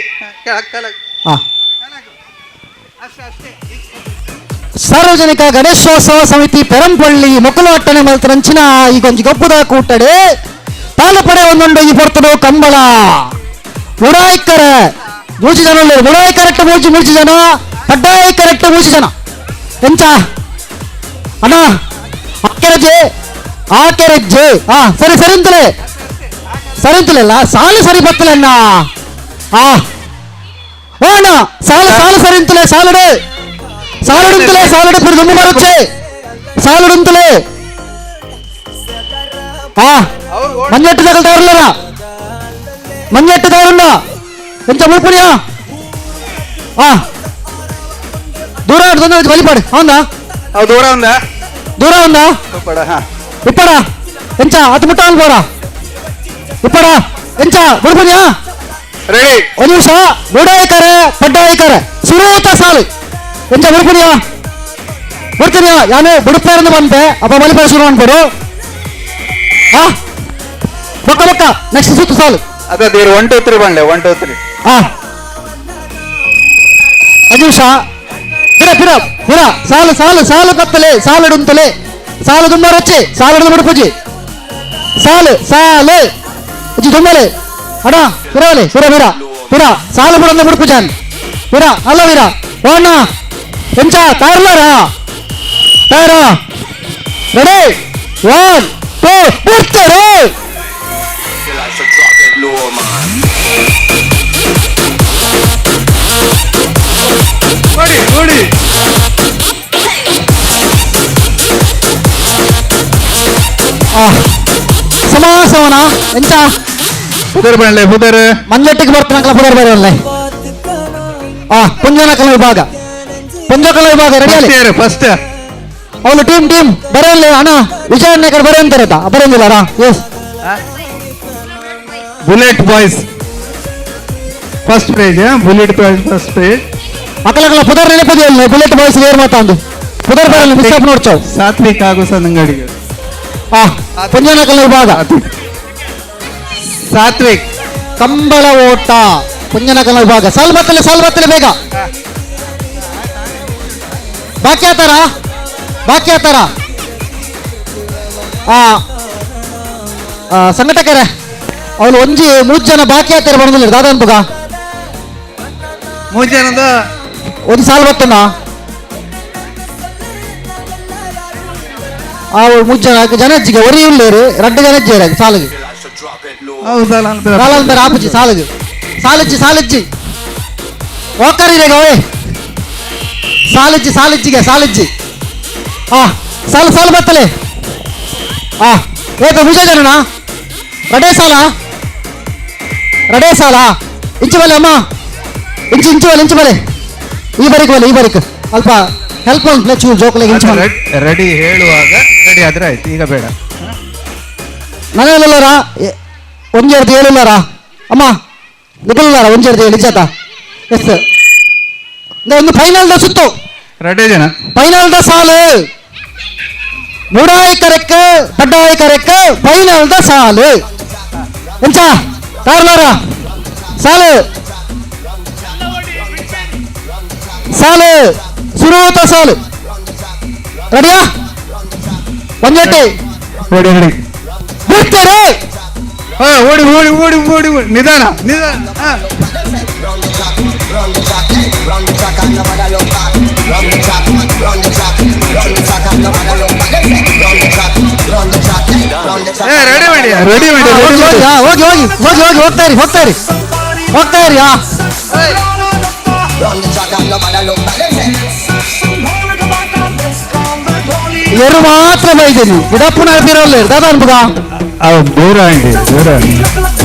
ಸಾರ್ವಜನಿಕ ಗಣೇಶೋತ್ಸವ ಸಮಿತಿ ಪೆರಂಪಳ್ಳಿ ಮೊಕ್ಕಲು ಮಲ್ತರಂಚಿನ ಈ ಗೊಂಜಿ ಗೊಪ್ಪುದ ಕೂಟಡೆ ಪಾಲಪಡೆ ಒಂದೊಂದು ಈ ಪೊರ್ತಡು ಕಂಬಳ ಮುಡಾಯ್ಕರ ಮೂಜಿ ಜನ ಉಳ್ಳೇರು. ಮುಡಾಯಿ ಕರೆಕ್ಟ್ ಮೂಜಿ ಮೂಜಿ ಜನ, ಪಡ್ಡಾಯಿ ಕರೆಕ್ಟ್ ಮೂಜಿ ಜನ. ಎಂಚ ಅಣ್ಣ ಆಕೆರಜ್ಜೆ ಆಕೆರಜ್ಜೆ ಹಾ ಸರಿ ಸರಿ ಅಂತಲೇ ಸರಿ ಅಂತಲೇ ಅಲ್ಲ ಸಾಲು ಸರಿ ಬರ್ತಲೇ ಅಣ್ಣ. ಆ ಓ ಅಣ್ಣ ಸಾಲು ಸಾಲು ಸರಿ ಅಂತಲೇ ಸಾಲುಡೆ ಸಾಲುಡುಂತಲೇ ಸಾಲುಡೆ ಪುರಿ ದುಮ್ಮು ಬರುತ್ತೆ ಸಾಲುಡುಂತಲೇ. ಆ ಮಂಜೆಟ್ಟು ತಗಲ್ತಾವ್ರಲ್ಲ ಮಂಜೆಟ್ಟು ತಗಲ್ಲ ಎಂಚ ಮುಳ್ಪುಣಿಯಾ. ಆ ದೂರ ತೊಂದರೆ ಬಲಿಪಾಡು ಹೌದಾ? ದೂರ ఉందా? ದೂರ ఉందా? ಇಪ್ಪಡ ಎಂಚ ಹತ್ತು ಮುಟ್ಟ ಅನ್ಬೋರ ಇಪ್ಪಡ ಎಂಚ ಬುಡ್ಪುಣಿಯಾ ರೆಡಿ. ಒಂದು ನಿಮಿಷ ಬುಡಾಯ್ಕರೆ ಪಡ್ಡಾಯ್ಕರೆ ಸುರೂತ ಸಾಲು ಎಂಚ ಬುಡ್ಪುಣಿಯಾ ಬಿಡ್ತೀನಿಯಾ ಯಾನು ಬುಡುಪೇರಂದು ಬಂತೆ ಅಪ್ಪ ಬಲಿಪಾಡು ಶುರು ಅನ್ಬೋಡು. ಆ ಬೊಕ್ಕ ಬೊಕ್ಕ ನೆಕ್ಸ್ಟ್ ಸುತ್ತು ಸಾಲು ಅದೇ 1 2 3 ಬಂಡೆ 1 2 3. ಆ ಒಂದು ನಿಮಿಷ ಪಿರ ಪಿರ ಪಿರ ಸಾಲು ಸಾಲು ಸಾಲು ಕತ್ತಲೆ ಸಾಲುಡುಂತಲೆ ಸಾಲು ದುಮ್ಮ ರಚ್ಚೆ ಸಾಲುಡು ಮುಡುಪುಜಿ ಸಾಲು ಸಾಲು ಅಜ್ಜಿ ದುಮ್ಮಲೆ ಅಣ್ಣ ಪಿರವಲೆ ಪಿರ ಪಿರ ಪಿರ ಸಾಲು ಬುಡಂದ ಮುಡುಪುಜಾನ್ ಪಿರ ಅಲ್ಲ ವೀರ ಓ ಅಣ್ಣ ಎಂಚ ತಯಾರ್ಲಾರಾ ತಯಾರಾ ರೆಡಿ 1 2 ಬಿಡ್ತಾರೆ. ನೋಡಿ ನೋಡಿ ಸಮಾಸವನ ಎಂಚ ಪುದರ್ ಬಂಡ್ಲೆ ಪುದರ್ ಮಂಜಟ್ಟಿಗೆ ಬರ್ತಾನಕಲ ಪುದರ್ ಬರಲ್ಲ. ಆ ಪುಂಜನಕಲ ವಿಭಾಗ ಪುಂಜಕಲ ವಿಭಾಗ ರೆಡಿ ಅಲ್ಲಿ ಫಸ್ಟ್ ಅವನು ಟೀಮ್ ಟೀಮ್ ಬರಲ್ಲ ಅಣ್ಣ ವಿಜಯ ಅಣ್ಣ ಕಡೆ ಬರೋ ಅಂತಾರತ್ತ ಬರೋಂಗಿಲ್ಲ ಅಣ್ಣ. Yes bullet boys first prize, bullet boys first prize. ಅಕಲಕಲ ಪುದರ್ ನೆನಪದಿ ಬುಲೆಟ್ ಬಾಯ್ಸ್ ಏರ್ ಮಾತಾಂದು ಪುದರ್ ಬರಲ್ಲ ಮಿಸ್ ಆಪ್ ನೋಡ್ಚಾವ್. ಸಾತ್ವಿಕ್ ಹಾಗೂ ಸಂಗಡಿಗರು. ಪುಂಜನಕಲ್ ವಿಭಾಗ. ಸಾತ್ವಿಕ್. ಕಂಬಳ ಓಟ ಪುಂಜನಕಲ್ ವಿಭಾಗ. ಸಾಲ್ ಬತ್ತಲೆ, ಸಾಲ್ ಬತ್ತಲೆ ಬೇಗ. ಬಾಕಿ ಆತಾರ, ಬಾಕಿ ಆತಾರ. ಸಂಘಟಕರೇ ಅವಳು ಒಂಜಿ ಮೂರು ಜನ ಬಾಕಿ ಆತಾರೆ ಬಂದಿಲ್ಲ ದಾದಾ ಅನ್ಪುಗ. ಮೂರು ಜನದ ಒಂದು ಸಾಲ್ ಬತ್ತಣ್ಣ. ಆ ಮೂರು ಜನ ಜನ ಅಜ್ಜಿಗೆ ಒರಿ ಉಳ್ಳೇರು ರಡ್ಡು ಜನ ಅಜ್ಜಿ ಸಾಲಿಗೆ. ಸಾಲ ಆಪುಜಿ ಸಾಲಿಗೆ. ಸಾಲಜ್ಜಿ ಸಾಲಜ್ಜಿ ವಾಕರ್ ಇದೆ ಓಯ್. ಸಾಲಜ್ಜಿ ಸಾಲಜ್ಜಿಗೆ ಸಾಲಜ್ಜಿ. ಸಾಲು ಸಾಲು ಬತ್ತಲೆ. ಏಕ ಪೂಜೆ ಜನನಾ ರಡೇ ಸಾಲ, ರಡೇ ಸಾಲ. ಇಂಚು ಬಲೆ ಅಮ್ಮ, ಇಂಚು ಇಂಚು ಬಲೆ, ಇಂಚು ಬಲೆ. ಈ ಬರಿಕ್ ಬಲೆ, ಈ ಬರಿಕ್ ಅಲ್ಪ ಹೆಲ್ಪ್ ಮಾಡ್ಲೆ ಚೂರು ಜೋಕುಲೆಗೆ ಇಂಚು ಬಲೆ. ರೆಡಿ ಹೇಳುವಾಗ ರೆಡಿ ಆದ್ರೆ ಆಯ್ತು, ಈಗ ಬೇಡ. ಮನೆಯಲ್ಲಾರ ಒಂಜೆರಡು ಏಳುಲ್ಲಾರ ಅಮ್ಮ ನಿಗಲ್ಲಾರ ಒಂಜೆರಡು ಏಳು ಇಜ್ಜಾತ. ಎಸ್ ಒಂದು ಫೈನಲ್ the ಸುತ್ತು. ರೆಡಿ ಜನ ಫೈನಲ್ the ಸಾಲು. ಮೂಡಾಯಿ ಕರೆಕ್ ಪಡ್ಡಾಯಿ ಕರೆಕ್ ಫೈನಲ್ the ಸಾಲು. ಎಂಚ ಕಾರ್ಲಾರ ಸಾಲು ಸಾಲು ಸುರೂತ ಸಾಲು. ರೆಡಿಯಾ? ಒಂಜೆಟ್ಟಿ ಓಡಿ ಓಡಿ ಬಿಡ್ತಾರೆ. ಓಡಿ ಓಡಿ ಓಡಿ ಓಡಿ ಓಡಿ ನಿಧಾನ ನಿಧಾನ. ರೆಡಿ ಮಾಡಿ, ರೆಡಿ ಮಾಡಿ, ಹೋಗಿ ಹೋಗಿ ಹೋಗಿ ಹೋಗಿ ಹೋಗಿ ಹೋಗ್ತಾ ಇರಿ, ಹೋಗ್ತಾ ಇರಿ, ಹೋಗ್ತಾ ಇರಿ. ಎರು ಮಾತ್ರ ಬೈದೇನಿ ಬಿಡಪ್ಪನ ಇರಲ್ಲ ದಾದಾ ಅನ್ಬುಗ. ದೂರ ದೂರ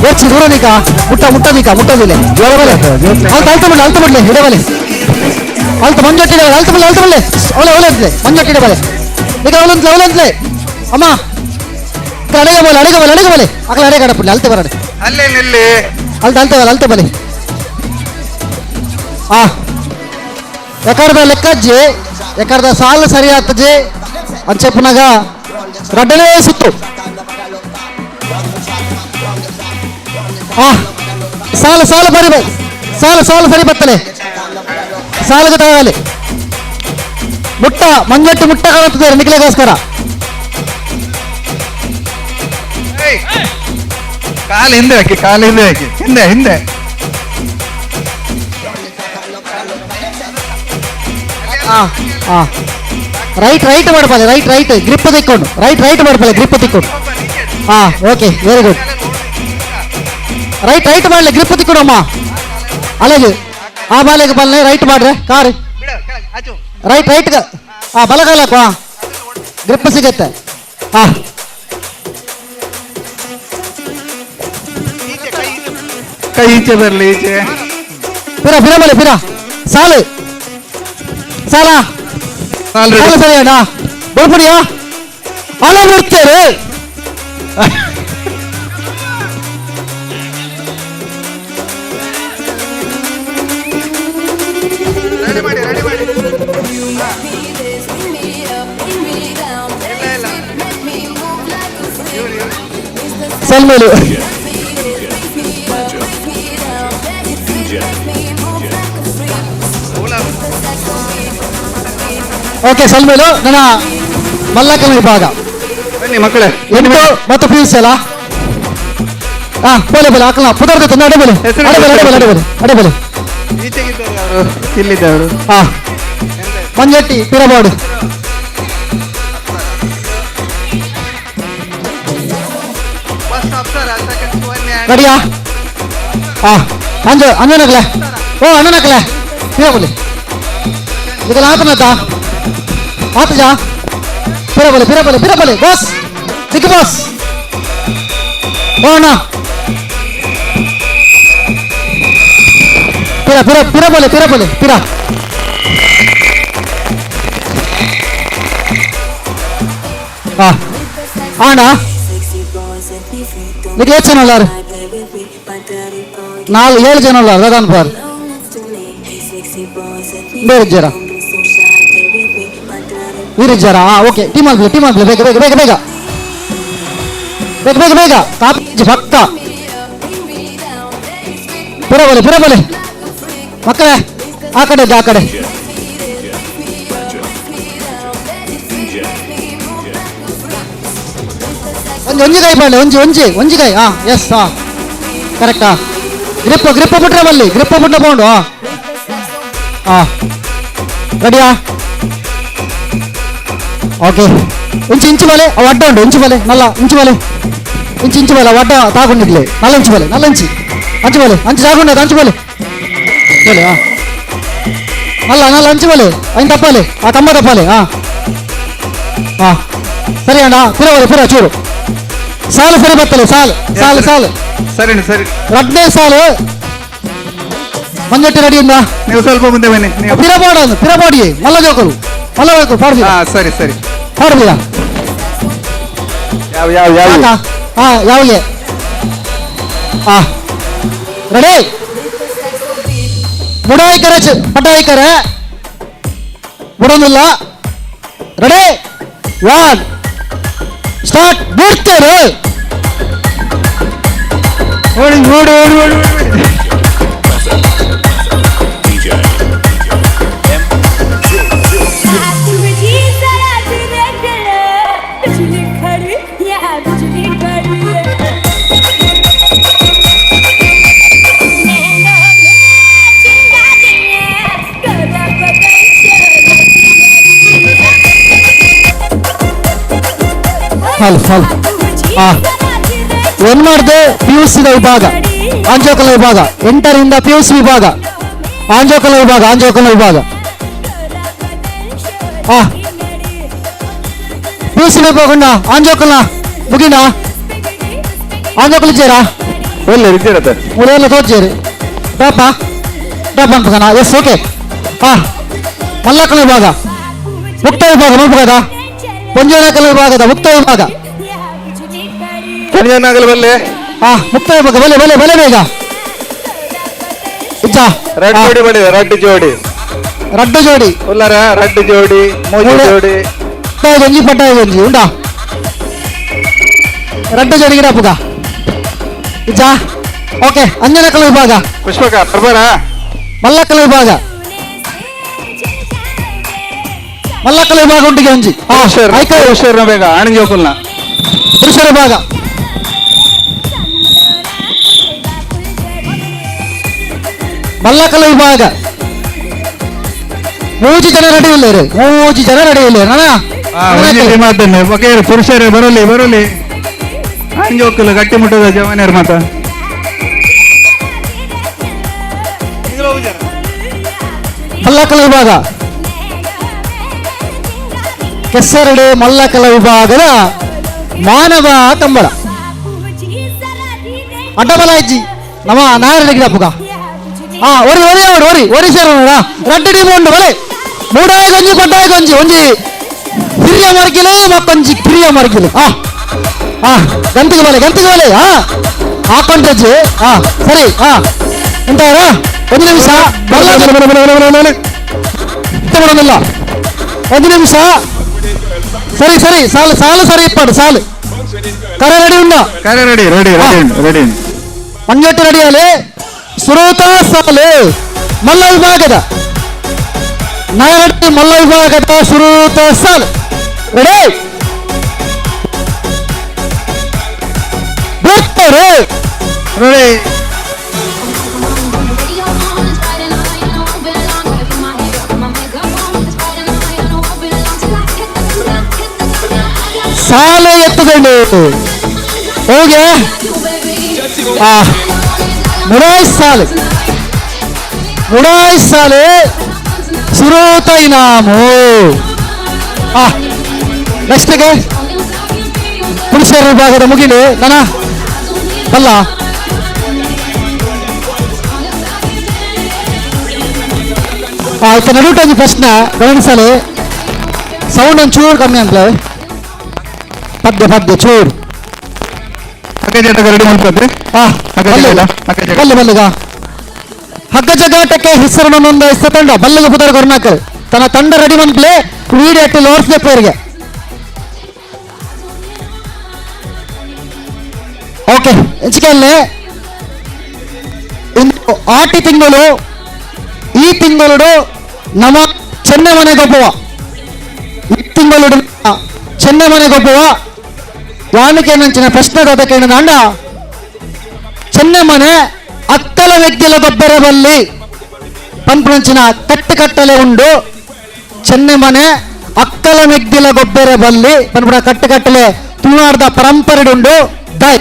ಹೆಚ್ಚು ದೂರ ನೀಕ ಮುಟ್ಟ ಮುಟ್ಟದೀಕ ಮುಟ್ಟದಿಲ್ಲ. ಅಲ್ತ ಅಲ್ತ ಬಿಡ್ಲಿ, ಅಲ್ತ ಬಿಡ್ಲಿ ಹಿಡಬಲೆ. ಅಲ್ತ ಮಂಜೊಟ್ಟಿಡ ಅಲ್ತ ಬಿಡ್ಲಿ, ಅಲ್ತ ಬಿಡ್ಲಿ. ಅವಳೆ ಅವಳೆ ಅಂತಲೇ ಮಂಜೊಟ್ಟಿಡ ಬಲೆ. ಈಗ ಅವಳಂತಲೇ ಅವಳಂತಲೇ ಅಮ್ಮ ಅಡಗೆ ಬಲೆ, ಅಡಗೆ ಬಲೆ, ಅಡಗೆ ಬಲೆ. ಅಕಲ ಅಡಗೆ ಕಡಪಡ್ಲಿ ಅಲ್ತೆ ಬರಡೆ. ಅಲ್ಲೇ ನಿಲ್ಲಿ. ಅಲ್ತ ಅಲ್ತ ಬಲೆ, ಅಲ್ತೆ ಬಲೆ. ಎಕರ್ದ ಲೆಕ್ಕಜ್ಜಿ ಎಕರ್ದ ಸಾಲು ಸರಿ ಆಗ್ತಜಿ ಅಂಚೆಪ್ಪನಾಗ ರಡ್ಡನೇ ಸುತ್ತು. ಸಾಲು ಸಾಲು ಬರಿ ಸಾಲು ಸಾಲು ಸರಿ ಬತ್ತಲೆ. ಸಾಲಿಗೆ ತಗೊಳ್ಳಿ ಮುಟ್ಟ ಮಂಜಟ್ಟು ಮುಟ್ಟ ಕಾಣುತ್ತಿದ್ದಾರೆ ನಿಖಿಲಗೋಸ್ಕರ. ಕಾಲು ಹಿಂದೆ ಹಾಕಿ, ಕಾಲು ಹಿಂದೆ ಹಾಕಿ, ಹಿಂದೆ ಹಿಂದೆ. ರೈಟ್ ರೈಟ್ ಮಾಡಬಾಲೆ, ರೈಟ್ ರೈಟ್ ಗ್ರಿಪ್ ತಿಕ್ಕೊಂಡು, ರೈಟ್ ರೈಟ್ ಮಾಡಬಾಲೆ ಗ್ರಿಪ್ ತಿಕ್ಕೊಂಡು. Okay very good. Right right ಮಾಡಲಿ ಗ್ರಿಪ್ ತಿಕ್ಕೊಂಡು ಅಮ್ಮ. ಅಲೆಗೆ ಆ ಬಾಲೆಗೆ ಬಲ್ಲೆ ರೈಟ್ ಮಾಡ್ರೆ ಕಾರ್ ರೈಟ್ ರೈಟ್. ಬಲಗಾಲ ಹಾಕು, ಗ್ರಿಪ್ ಸಿಗತ್ತೆ. ಕೈ ಈಚೆ ಬರಲಿ, ಈಚೆ ಪಿರ ಪಿರ ಬಲೆ ಪಿರ. ಸಾಲು ಸಾಲ ಸಾಲು ಸರಿ ಅಣ್ಣ ಬರ್ಪಡಿಯಾ ಅಲ ಬಿಡ್ತಾರೆ. ಸಲ್ಮೇಲು ಓಕೆ ಸಲ್ಮೇಲು. ನನ್ನ ಮಲ್ಲಕಲ್ ವಿಭಾಗ ಬನ್ನಿ ಮಕ್ಕಳೇ. 8 ಮತ್ತು ಪಿ ಯು ಸಿ ಅಲ್ಲ. ಬೋಲೆ ಬೋಲೆ ಹಾಕಲ್ಲ ಪುದರ್ದ ತಂದೆ. ಅಡೆ ಬೋಲೆ ಅಡೆ ಬೋಲೆ ಅಡೆ ಬೋಲೆ ಅಡೆ ಬೋಲೆ ಅಡೆ ಬೋಲೆ. ಇಲ್ಲಿದ್ದವರು ಮಂಜಟ್ಟಿ ಪಿರಬೋಡು. ರೆಡಿಯಾ? ಅಂಜು ಅಂಜನಕಲೆ ಓ ಅಣ್ಣನಕಲೆ ಪಿರಬೋಲೆ. ಇದೆಲ್ಲ ಆತನತ್ತ ಆತಜ ಪಿರಬೋಲೆ ಪಿರಬೋಲೆ ಪಿರಬೋಲೆ ಬಾಸ್ ದಿಕ್ ಬಾಸ್. ಓ ಅಣ್ಣ ಪಿರ ಪಿರ ಪಿರಬೋಲೆ ಪಿರಬೋಲೆ ಪಿರ. ಅಣ್ಣ ನಿಮಗೆ ಎಷ್ಟು ಜನ ಉಳ್ಳಾರು? 4 7 ಜನ ಉಳ್ಳಾರು. ಅದಾನ ಬಾರ್. ಬೇರೆ ವೀರಜ್ಜರ. ಓಕೆ, ಟೀಮ್ ಆಗ್ಲಿ, ಟೀಮ್ ಆಗ್ಲಿ, ಬೇಗ ಬೇಗ ಬೇಗ ಬೇಗ ಬೇಗ ಬೇಗ ಬೇಗ ಕಾಪಿ ಭಕ್ತ ಪುರಬಲೆ ಪುರಬಲೆ ಮಕ್ಕಳೇ, ಆ ಕಡೆ ಆ ಕಡೆ. ಒಂಜಿ ಒಂಜಿ ಕಾಯಿ ಬರಲಿ, ಒಂಜಿ ಒಂಜಿ ಒಂಜಿ ಕಾಯಿ. ಹಾಂ ಎಸ್, ಹಾಂ ಕರೆಕ್ಟಾ. ಗ್ರಿಪ್ ಗ್ರಿಪ್ ಬಿಟ್ರೆ ಬಲ್ಲಿ, ಗ್ರಿಪ್ ಬಿಟ್ರೆ ಪೌಂಡು. ಹಾಂ ಹಾಂ ರೆಡಿಯಾ? ಓಕೆ. ಇಂಚು ಇಂಚು ಬಲೆ ಅವು ಅಡ್ಡ ಉಂಟು, ಇಂಚು ಬಲೆ ನಲ್ಲ, ಇಂಚು ಬಲೆ ಇಂಚು ಇಂಚು ಬಲೆ ಅವು ಅಡ್ಡ ತಾಕೊಂಡಿಡ್ಲಿ. ನಲ್ಲ ಇಂಚು ಬಲೆ, ನಲ್ಲ ಇಂಚು ಅಂಚು ಬಲೆ, ಅಂಚು ತಾಕೊಂಡದು ಅಂಚು ಬಲೆ ಬಲೆ. ಹಾಂ ನಲ್ಲ ನಲ್ಲ ಅಂಚು ಬಲೆ, ಐನ್ ತಪ್ಪಾಲೆ, ಆ ತಮ್ಮ ತಪ್ಪಾಲೆ. ಹಾಂ ಹಾಂ ಸರಿ ಅಣ್ಣ, ಪುರ ಬಲೆ ಪುರ ಚೂರು ಸಾಲು ಸರಿ ಬತ್ತಲೆ, ಸಾಲು ಸಾಲು ಸಾಲು ಸರಿ ಸರಿ. ರಡ್ನೇ ಸಾಲು ಮಂಜಟ್ಟಿ ರೆಡಿ ಉಂದಾ? ನೀವು ಸ್ವಲ್ಪ ಮುಂದೆ ಬನ್ನಿ. ಪಿರಪಾಡ ಪಿರಪಾಡಿ ಮಲ್ಲ ಜೋಕರು ಮಲ್ಲ ಜೋಕರು ಪಾಡ್ತೀರಾ? ಹಾ ಸರಿ ಸರಿ ಪಾಡ್ತೀರಾ? ಯಾವ ಯಾವ ಯಾವ ಹಾ ಯಾವಿಗೆ? ಹಾ ರೆಡಿ. ಬುಡಾಯಿಕರೆ ಪಟಾಯಿಕರೆ ಬುಡೋದಿಲ್ಲ. Ready, one start. ಬಿಡ್ತಾರೆ. ಓಡಿ ಓಡಿ ಓಡಿ ಓಡಿ. ಹಾಲು ಹಾಲು. ಏನ್ ಮಾಡಿದೆ? ಪಿ ಯು ಸಿದ ವಿಭಾಗ, ಆಂಜೋಕಲ ವಿಭಾಗ, 8ರಿಂದ P U C ವಿಭಾಗ, ಆಂಜೋಕಲ ವಿಭಾಗ, ಆಂಜೋಕಲ ವಿಭಾಗ. P U C ವಿಭಾಗ ಆಂಜೋಕಲ ಮುಗಿನ ಆಂಜೋಕಲ ಇದ್ದೀರಾ? ಒಳ್ಳೆ ಇದ್ದೀರಾ? ಮೂಲೆಲ್ಲ ತೋರ್ಚೇರಿ. ಟಾಪ ಟಾಪ್ ಅನ್ಪದನ? Yes okay. ಮಲ್ಲಕಲ ವಿಭಾಗ, ಮುಕ್ತ ವಿಭಾಗ ಮಲ್ಪಗದ, ಪಂಜೋನಕಲ ವಿಭಾಗದ ಮುಕ್ತ ವಿಭಾಗ. ಪಂಜೋನಕಲ ಬಲ್ಲೆ. ಮುಕ್ತ ವಿಭಾಗ ಬಲೆ ಬಲೆ ಬಲೆ ಬೇಗ. ಇಜ್ಜ ರಡ್ಡು ಜೋಡಿ ಬಲೆ, ರಡ್ಡು ಜೋಡಿ, ರಡ್ಡು ಜೋಡಿ ಉಲ್ಲರ, ರಡ್ಡು ಜೋಡಿ, ಮೂರು ಜೋಡಿ, ಒಂಜಿ ಪಟ್ಟಾಯ ಒಂಜಿ ಉಂಡಾ? ರಡ್ಡು ಜೋಡಿ ಗಿಡಪ್ಪುಗ ಇಜ್ಜ? ಓಕೆ. ಅಂಜನಕಲ ವಿಭಾಗ, ಪುಷ್ಪಕ ಪ್ರಭರ, ಮಲ್ಲಕಲ ವಿಭಾಗ, ಮಲ್ಲಕಲ ವಿಭಾಗ ಉಂಟಿಗೆ ಒಂಜಿ. ಪುರುಷರ ಬೇಗ ಆಣಂಜೋಕುಲ್ನ ಪುರುಷರ ವಿಭಾಗ. ಮಲ್ಲಕಲ ವಿಭಾಗ ಮೂಜಿ ಜನ ರೆಡಿ ಇಲ್ಲ ರೀ, ಮೂಜಿ ಜನ ರೆಡಿ ಇಲ್ಲ. ಪುರುಷರೇ ಬರಲಿ ಬರಲಿ. ಆಂಜೋಕುಲು ಗಟ್ಟಿ ಮುಟ್ಟದ ಜವಾನಿಯರ್ ಮಾತ. ಮಲ್ಲಕಲ ವಿಭಾಗ ಕೆಸರಡೆ ಮಲ್ಲಕಲ ವಿಭಾಗದ ಮಾನವ ಕಂಬಳ ಅಡ್ಡಬಲ ಇಜ್ಜಿ ನಮ್ಮ ನಾಯರ ಗಿಡಪ್ಪುಗ. ಒರಿ ಒರಿ ಅವಡು ಒರಿ ಒರಿ ಸೇರೋಣ. ರಡ್ಡು ಟೀಮ್ ಉಂಡು ಬಲೆ. ಮೂಡಾಯ ಗೊಂಜಿ ಪಟ್ಟಾಯ ಗೊಂಜಿ, ಒಂಜಿ ಹಿರಿಯ ಮರ್ಗಿಲು ಮತ್ತೊಂಜಿ ಕಿರಿಯ ಮರ್ಗಿಲು. ಗಂತಿಗೆ ಬಲೆ, ಗಂತಿಗೆ ಬಲೆ. ಹಾಕೊಂಡ್ರಜ್ಜಿ. ಸರಿ. ಎಂತಾರ ಒಂದು ನಿಮಿಷ ಬಿಡೋದಿಲ್ಲ, ಒಂದು ನಿಮಿಷ. ಸರಿ ಸರಿ ಸಾಲು ಸಾಲು ಸರಿ ಇಪ್ಪಾಡು ಸಾಲು. ಕರೆ ರೆಡಿ ಉಂಡ? ಕರೆ ready ready ready ready. Manjatti ರೆಡಿಯಲ್ಲಿ ಸುರೂತ ಸಾಲು ಮಲ್ಲ ವಿಭಾಗದ ನಾಯರಡ್ಡಿ ಮಲ್ಲ ವಿಭಾಗದ ಸುರೂತ ಸಾಲು ರೆಡಿ. ಬಿಡ್ತಾರೆ ರೆಡಿ. ಸಾಲು ಎತ್ತುಕೊಂಡು ಹೋಗಿ ಮುಡಾಯ್ ಸಾಲು, ಮುಡಾಯ್ ಸಾಲು ಸುರೂತ ಇನಾಮು. ನೆಕ್ಸ್ಟ್ಗೆ ಪುರುಷರ ವಿಭಾಗದ ಮುಗಿಲು ನನ್ನ ಅಲ್ಲ. ಆಯ್ತು, ನಡುಟ ಒಂದು ಪ್ರಶ್ನೆ ಗಮನಿಸಲಿ. ಸೌಂಡ್ ಒಂಚೂರು ಕಮ್ಮಿ ಅಂತ ಪದ್ಯ ಪದ್ಯ ಚೂರು ರೆಡಿ ಮಾಡ್ಕೊಳ್ರಿ. ಬಲ್ಲೆ ಬಲ್ಲೆಗ. ಹಗ್ಗ ಜಗ್ಗಾಟಕ್ಕೆ ಹೆಸರನ್ನು ನೋಂದಾಯಿಸಿದ ತಂಡ ಬಲ್ಲಗ ಪುದರ್ ಕರ್ನಾಕರ್ ತನ್ನ ತಂಡ ರೆಡಿ ಮನ್ಪ್ಲೆ ಕ್ರೀಡೆ ಅಟ್ಟಿ ಲೋರ್ಸ್ ಪ್ಲೇಯರ್ಗೆ. ಓಕೆ, ಹೆಚ್ಚಿಗೆ ಇಂದು ಆಟಿ ತಿಂಗಳು, ಈ ತಿಂಗಳು ನಮ್ಮ ಚೆನ್ನಮನೆ ಗೊಬ್ಬವ, ಈ ತಿಂಗಳು ಚೆನ್ನಮನೆ ಗೊಬ್ಬವ ಯಾನಕ್ಕೆ ನಂಚಿನ ಪ್ರಶ್ನೆ ಅದಕ್ಕೆ ಅಂಡ ಚೆನ್ನಮನೆ ಅಕ್ಕಲ ವ್ಯಕ್ತಿಲ ಗೊಬ್ಬರ ಬಲ್ಲಿ ಪಂಪನಂಚಿನ ಕಟ್ಟು ಕಟ್ಟಲೆ ಉಂಡು. ಚೆನ್ನಮನೆ ಅಕ್ಕಲ ಮೆಗ್ದಿಲ ಗೊಬ್ಬರ ಬಲ್ಲಿ ಪನ್ಪುನ ಕಟ್ಟು ಕಟ್ಟಲೆ ತುಳುನಾಡ್ದ ಪರಂಪರೆ ಉಂಡು. ದೈ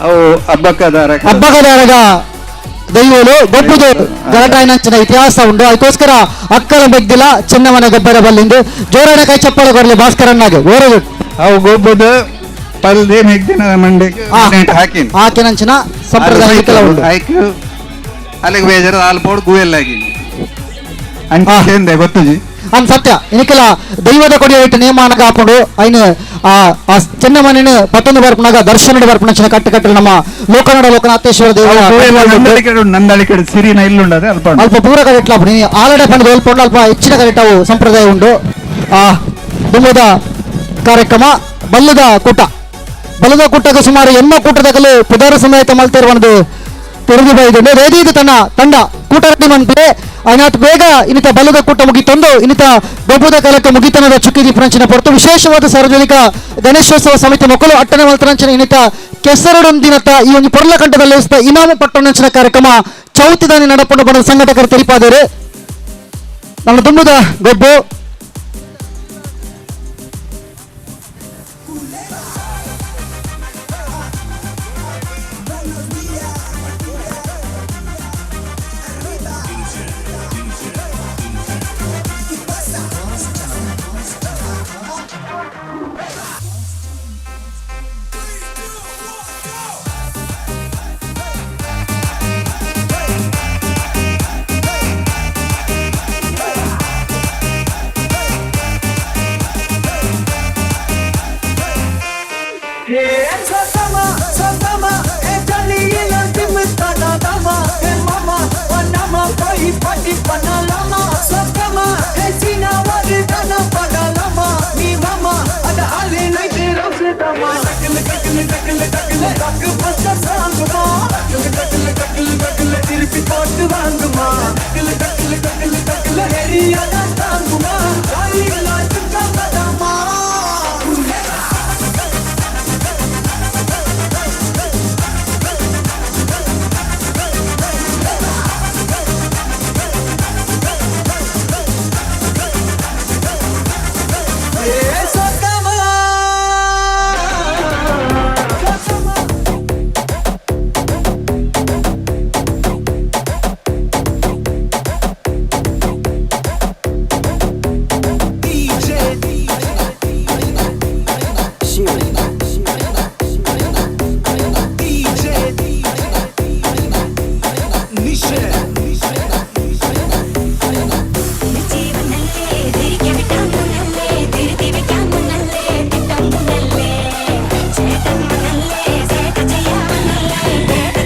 ಅವು ಹಬ್ಬಕ್ಕದಾರ ಹಬ್ಬಕದಾರಗ ದೈವಲು ಗೊಬ್ಬುದು ಗಲಟಾಯಿನಂಚಿನ ಇತಿಹಾಸ ಉಂಡು. ಅದಕ್ಕೋಸ್ಕರ ಅಕ್ಕಲ ಮೆಗ್ದಿಲ ಚೆನ್ನಮನೆ ಗೊಬ್ಬರ ಬಲ್ಲಿಂದು ಜೋರಾಣ ಕೈ ಚಪ್ಪಾಳೆ ಕೊಡಲಿ ಭಾಸ್ಕರನ್ನಾಗೆ. Very good. ಅವು ಗೊಬ್ಬದು ಪಲ್ದೆ ಮೆಗ್ದಿನ ಮಂಡಿಗೆ ಹಾಕಿ ಹಾಕಿನಂಚಿನ ಸಂಪ್ರದಾಯ ಉಂಡು. ಆಯ್ತು, ಅಲ್ಲಿಗೆ ಬೇಜಾರು ಹಾಲು ಬೋರ್ಡ್ ಗುವೆಲ್ ಆಗಿ ಅಂಚೆ ಗೊತ್ತುಜಿ ಅನ್ ಸತ್ಯ. ಇನಿಕೆಲ ದೈವದ ಕೊಡಿಯ ಇಟ್ಟು ನೇಮಾನಗ ಹಾಕೊಂಡು ಐನು ಆ ಚೆನ್ನಮನೆನ ಪತ್ತೊಂದು ಬರ್ಪುನಾಗ ದರ್ಶನ ಬರ್ಪುನಂಚಿನ ಕಟ್ಟು ಕಟ್ಟಲು ನಮ್ಮ ಲೋಕನಾಡ ಲೋಕನಾಥೇಶ್ವರ ದೇವರ ನಂದಳಿ ಕಡೆ ಸಿರಿನ ಇಲ್ಲುಂಡದೆ ಅಲ್ಪ ಅಲ್ಪ ಪೂರ ಕರೆಕ್ಟ್ ನೀ ಆಲಡೆ ಪಂಡ ಹೇಳ್ಕೊಂಡು ಅಲ್ಪ ಹೆಚ್ಚಿನ ಕರೆಕ್ಟ್ ಅವು ಸಂಪ್ರದಾಯ ಉಂಡು. ಆ ದುಂಬದ ಕಾರ್ಯಕ್ರಮ ಬಲ್ಲದ ಕೂಟ, ಬಲ್ಲದ ಕೂಟಕ್ಕೆ ಸುಮಾರು ಎಮ್ಮ ಕೂಟದಾಗಲೂ ಪುದಾರ ಸಮೇತ ಮಲ್ತಿರುವಂದು ತೆರೆದು ಬೈದುಂಡು. ರೇದಿ ತನ್ನ ತಂಡ ಕೂಟ ರೆಡಿ ಮನ್ಪೆ ಐನಾತ್ ಬೇಗ ಇನ್ನಿತ ಬಲ್ಲದ ಕೂಟ ಮುಗಿತೊಂದು ಇನ್ನಿತ ಗೊಬ್ಬದ ಕಾಲಕ್ಕೆ ಮುಗಿತನದ ಚುಕ್ಕಿ ದೀಪನಂಚಿನ ಹೊರತು ವಿಶೇಷವಾದ ಸಾರ್ವಜನಿಕ ಗಣೇಶೋತ್ಸವ ಸಮಿತಿ ಮಕ್ಕಳು ಅಟ್ಟನೆ ಮಲ್ತನಂಚಿನ ಇನ್ನಿತ ಕೆಸರಡೊಂದಿನತ ಈ ಒಂದು ಪೊರ್ಲಕಂಠದಲ್ಲಿ ಇನಾಮು ಪಟ್ಟಣಂಚಿನ ಕಾರ್ಯಕ್ರಮ ಚೌತಿದಾನಿ ನಡಪಂಡು ಬಡ ಸಂಘಟಕರು ತಿಳಿಪಾದರು. ನಮ್ಮ ತುಂಬುದ ಗೊಬ್ಬು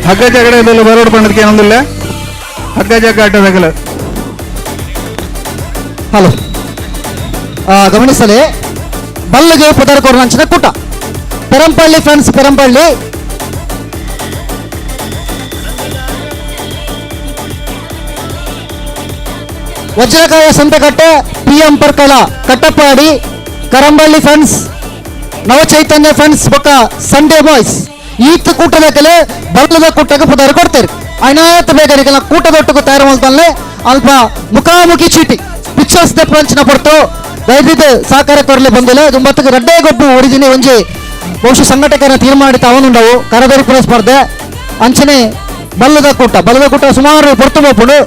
ಹಗ್ಗ ಜಗಡದಲ್ಲಿ ಬರೋಡ್ ಪಂಡದಕ್ಕೆ ಏನೊಂದಿಲ್ಲ ಹಗ್ಗ ಜಗ್ಗಾಟದಾಗಲ. ಹಲೋ, ಗಮನಿಸಲಿ ಬಲ್ಲಿಗೆ ಪುದರ್ ಕೊರನಂಚಿನ ಕೂಟ Perampalli friends Perampalli Vajrakaya Santhekatte P M Parkala Kattappadi Karamballi friends Navachaitanya friends ಬೊಕ್ಕ ಸಂಡೇ ಬಾಯ್ಸ್ ಈತ ಕೂಟದ ಕೆಲೆ ಬಲ್ಲದ ಕೂಟಕ್ಕೆ ಪುದಾರ ಕೊಡ್ತಾರೆ. ಅನಾಥ ಬೇಗ ಕೂಟದೊಟ್ಟಿಗೆ ತಯಾರು ಮಾಡ್ತಾನೆ ಅಲ್ಪ ಮುಖಾಮುಖಿ ಚೀಟಿ ಪಿಕ್ಚರ್ಸ್ ದಪ್ಪಂಚಿನ ಪಡ್ತು ದಯವಿಟ್ಟು ಸಹಕಾರ ಕೊರಲಿ ಬಂದಿಲ್ಲ. ಒಂಬತ್ತಕ್ಕೆ ರಡ್ಡೇ ಗೊಬ್ಬು ಒರಿಜಿನಿ ಒಂಜಿ ಬಹುಶಃ ಸಂಘಟಕರ ತೀರ್ಮಾನ ಅವನುಂಡವು ಕರದರಿಪುರ ಸ್ಪರ್ಧೆ ಅಂಚನೆ ಬಲ್ಲದ ಕೂಟ, ಬಲ್ಲದ ಕೂಟ ಸುಮಾರು ಪೊರ್ತು ಹೋಗ್ಕೊಂಡು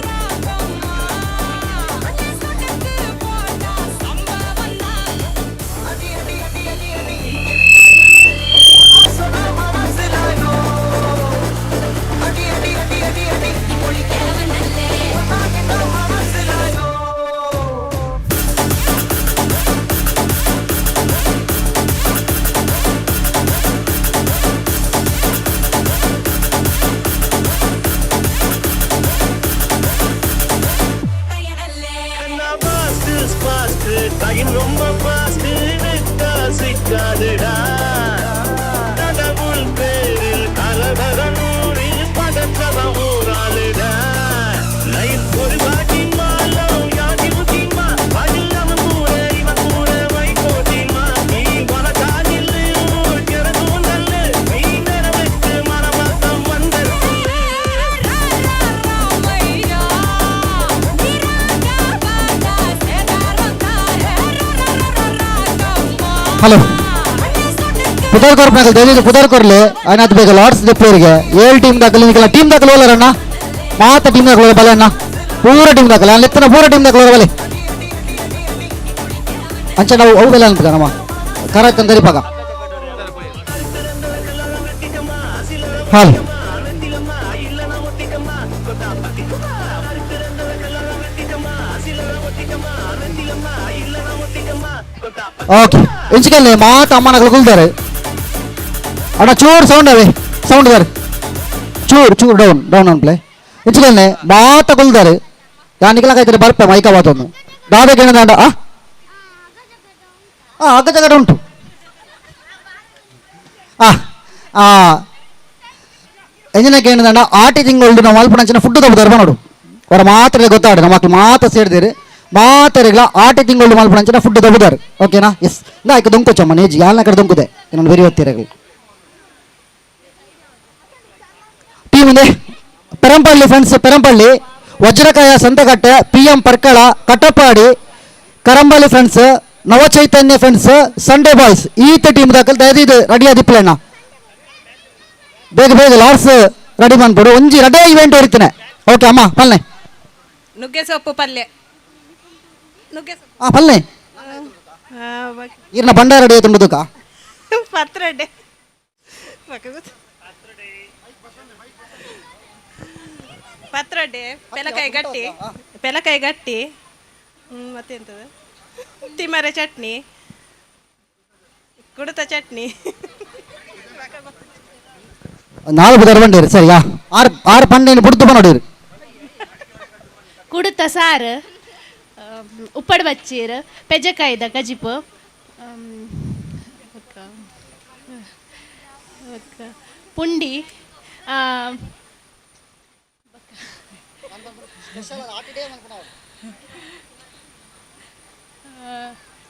Time ரொம்ப ஃபாஸ்ட் விட்டா சிக்காதுடா. கடவுள் பேரில் அலவர நூறில் பதற்றவன் ஊராளுடா. லைஃப் ஒரு வாட்டி மாலம் யாதி முக்கியமா அதில் அவன் கூட இவன் கூட வைகோட்டிமா. நீ வளர்த்தாதில் கிறதும் நல்லு நீ நிறவிட்டு மரமாத்தம் வந்தது. ಹಲೋ ಪುದರ್ ಕೊರ್ಪನಾಗಲ್ ದಯವಿಟ್ಟು ಪುದರ್ ಕೊರ್ಲಿ ಆಯ್ನಾತ್ ಬೇಗ ಲಾರ್ಡ್ಸ್ ದೆಪ್ಪೇರಿಗೆ ಏಳು ಟೀಮ್ ದಾಖಲೆ ನಿಕಲ ಟೀಮ್ ದಾಖಲೆ ಹೋಲರಣ್ಣ ಮಾತ ಟೀಮ್ ದಾಖಲೆ ಬಲೆ ಅಣ್ಣ ಪೂರ ಟೀಮ್ ದಾಖಲೆ ಅಲ್ಲಿ ಎತ್ತನ ಪೂರ ಟೀಮ್ ದಾಖಲೆ ಬಲೆ ಅಂಚ ನಾವು ಅವು ಬೆಲೆ ಅನ್ಪದ ನಮ್ಮ ಕರ ತಂದರಿಪಾಗ ಹಾಲು ಓಕೆ ಇಂಚಿಕಲ್ಲಿ ಮಾತ ಅಮ್ಮನಗಳು ಕುಲ್ದಾರೆ ಅಣ್ಣ ಚೂರು ಸೌಂಡ್ ಅವೇ ಸೌಂಡ್ ದಾರೆ ಚೂರು ಚೂರು ಡೌನ್ ಡೌನ್ ಅನ್ಪ್ಲೆ ಇಂಚಿಕಲ್ನೆ ಮಾತ ಕುಲ್ದಾರೆ ಯಾನಿಕಲ ಕಾಯ್ತಾರೆ ಬರ್ಪೆ ಮೈಕ ವಾತೊಂದು ದಾದ ಕೇಳಿದ ಆ ಆ ಅಗ್ಗ ಜಗಡ ಉಂಟು ಆ ಆ ಎಂಜಿನ ಕೇಳಿದ ಆಟಿ ತಿಂಗಳು ನಾವು ಮಲ್ಪಣಂಚಿನ ಫುಡ್ ತಪ್ಪುದಾರೆ ನೋಡು ಅವರ ಮಾತ್ರ ಗೊತ್ತಾಡ ನಮ್ಮ ಮಕ್ಕಳು ಮಾತ್ರ ಸೇರಿದಿರಿ ಮಾತರಿಗಳ ಆಟಿ ತಿಂಗಳು ಮಲ್ಪಣಂಚಿನ ಫುಡ್ ತಪ್ಪುದಾರೆ ಓಕೆನಾ ಎಸ್ ಇಲ್ಲ ಆಯ್ಕೆ ದೊಂಕೊಚ್ಚಮ್ಮ ನೇಜಿ ಯಾರನ್ನ ಕಡೆ ದೊಂಕುದೆ ನಾನು ಬೇರೆ ಹೊತ್ತಿರಗಳು ಟೀಮ್ ಇದೆ Perampalli friends Perampalli Vajrakaya Santhekatte P M Parkala Katapadi Karambali friends Navachaitanya friends Sunday boys ಈತ ಟೀಮ್ ದಾಖಲು ದಯದಿದ್ದು ರೆಡಿ ಆದಿಪ್ಪಲೇನ ಬೇಗ ಬೇಗ ಲಾರ್ಸ್ ರೆಡಿ ಬಂದ್ಬಿಡು ಒಂಜಿ ರೆಡಿ ಇವೆಂಟ್ ಹೊರಿತಾನೆ ಓಕೆ ಅಮ್ಮ ಪಲ್ಲೆ ನುಗ್ಗೆ ಸೊಪ್ಪು ಪಲ್ಯ ನುಗ್ಗೆ ಸೊಪ್ಪು ಆ ಪಲ್ಲೆ ಈರ್ನ ಬಂಡ ರೆಡಿ ಆಯ್ತು ಪತ್ರೊಡೆ ಪತ್ರೊಡೆ ಪೆಲಕಾಯಿ ಗಟ್ಟಿ ಪೆಲಕಾಯಿ ಗಟ್ಟಿ ಮತ್ತೆಂತದು ತಿಮರೆ ಚಟ್ನಿ ಕುಡುತ ಚಟ್ನಿ ನಾಲ್ಕು ಬುಧವಾರ ಬಂಡೇರಿ ಸರಿಯಾ ಆರು ಆರು ಪಂಡೇನು ಬುಡ್ದು ನೋಡಿರಿ ಕುಡುತ ಸಾರು ಉಪ್ಪಡ್ ಬಚ್ಚೀರು ಪೆಜಕಾಯ್ದ ಕಜಿಪು ಪುಂಡಿ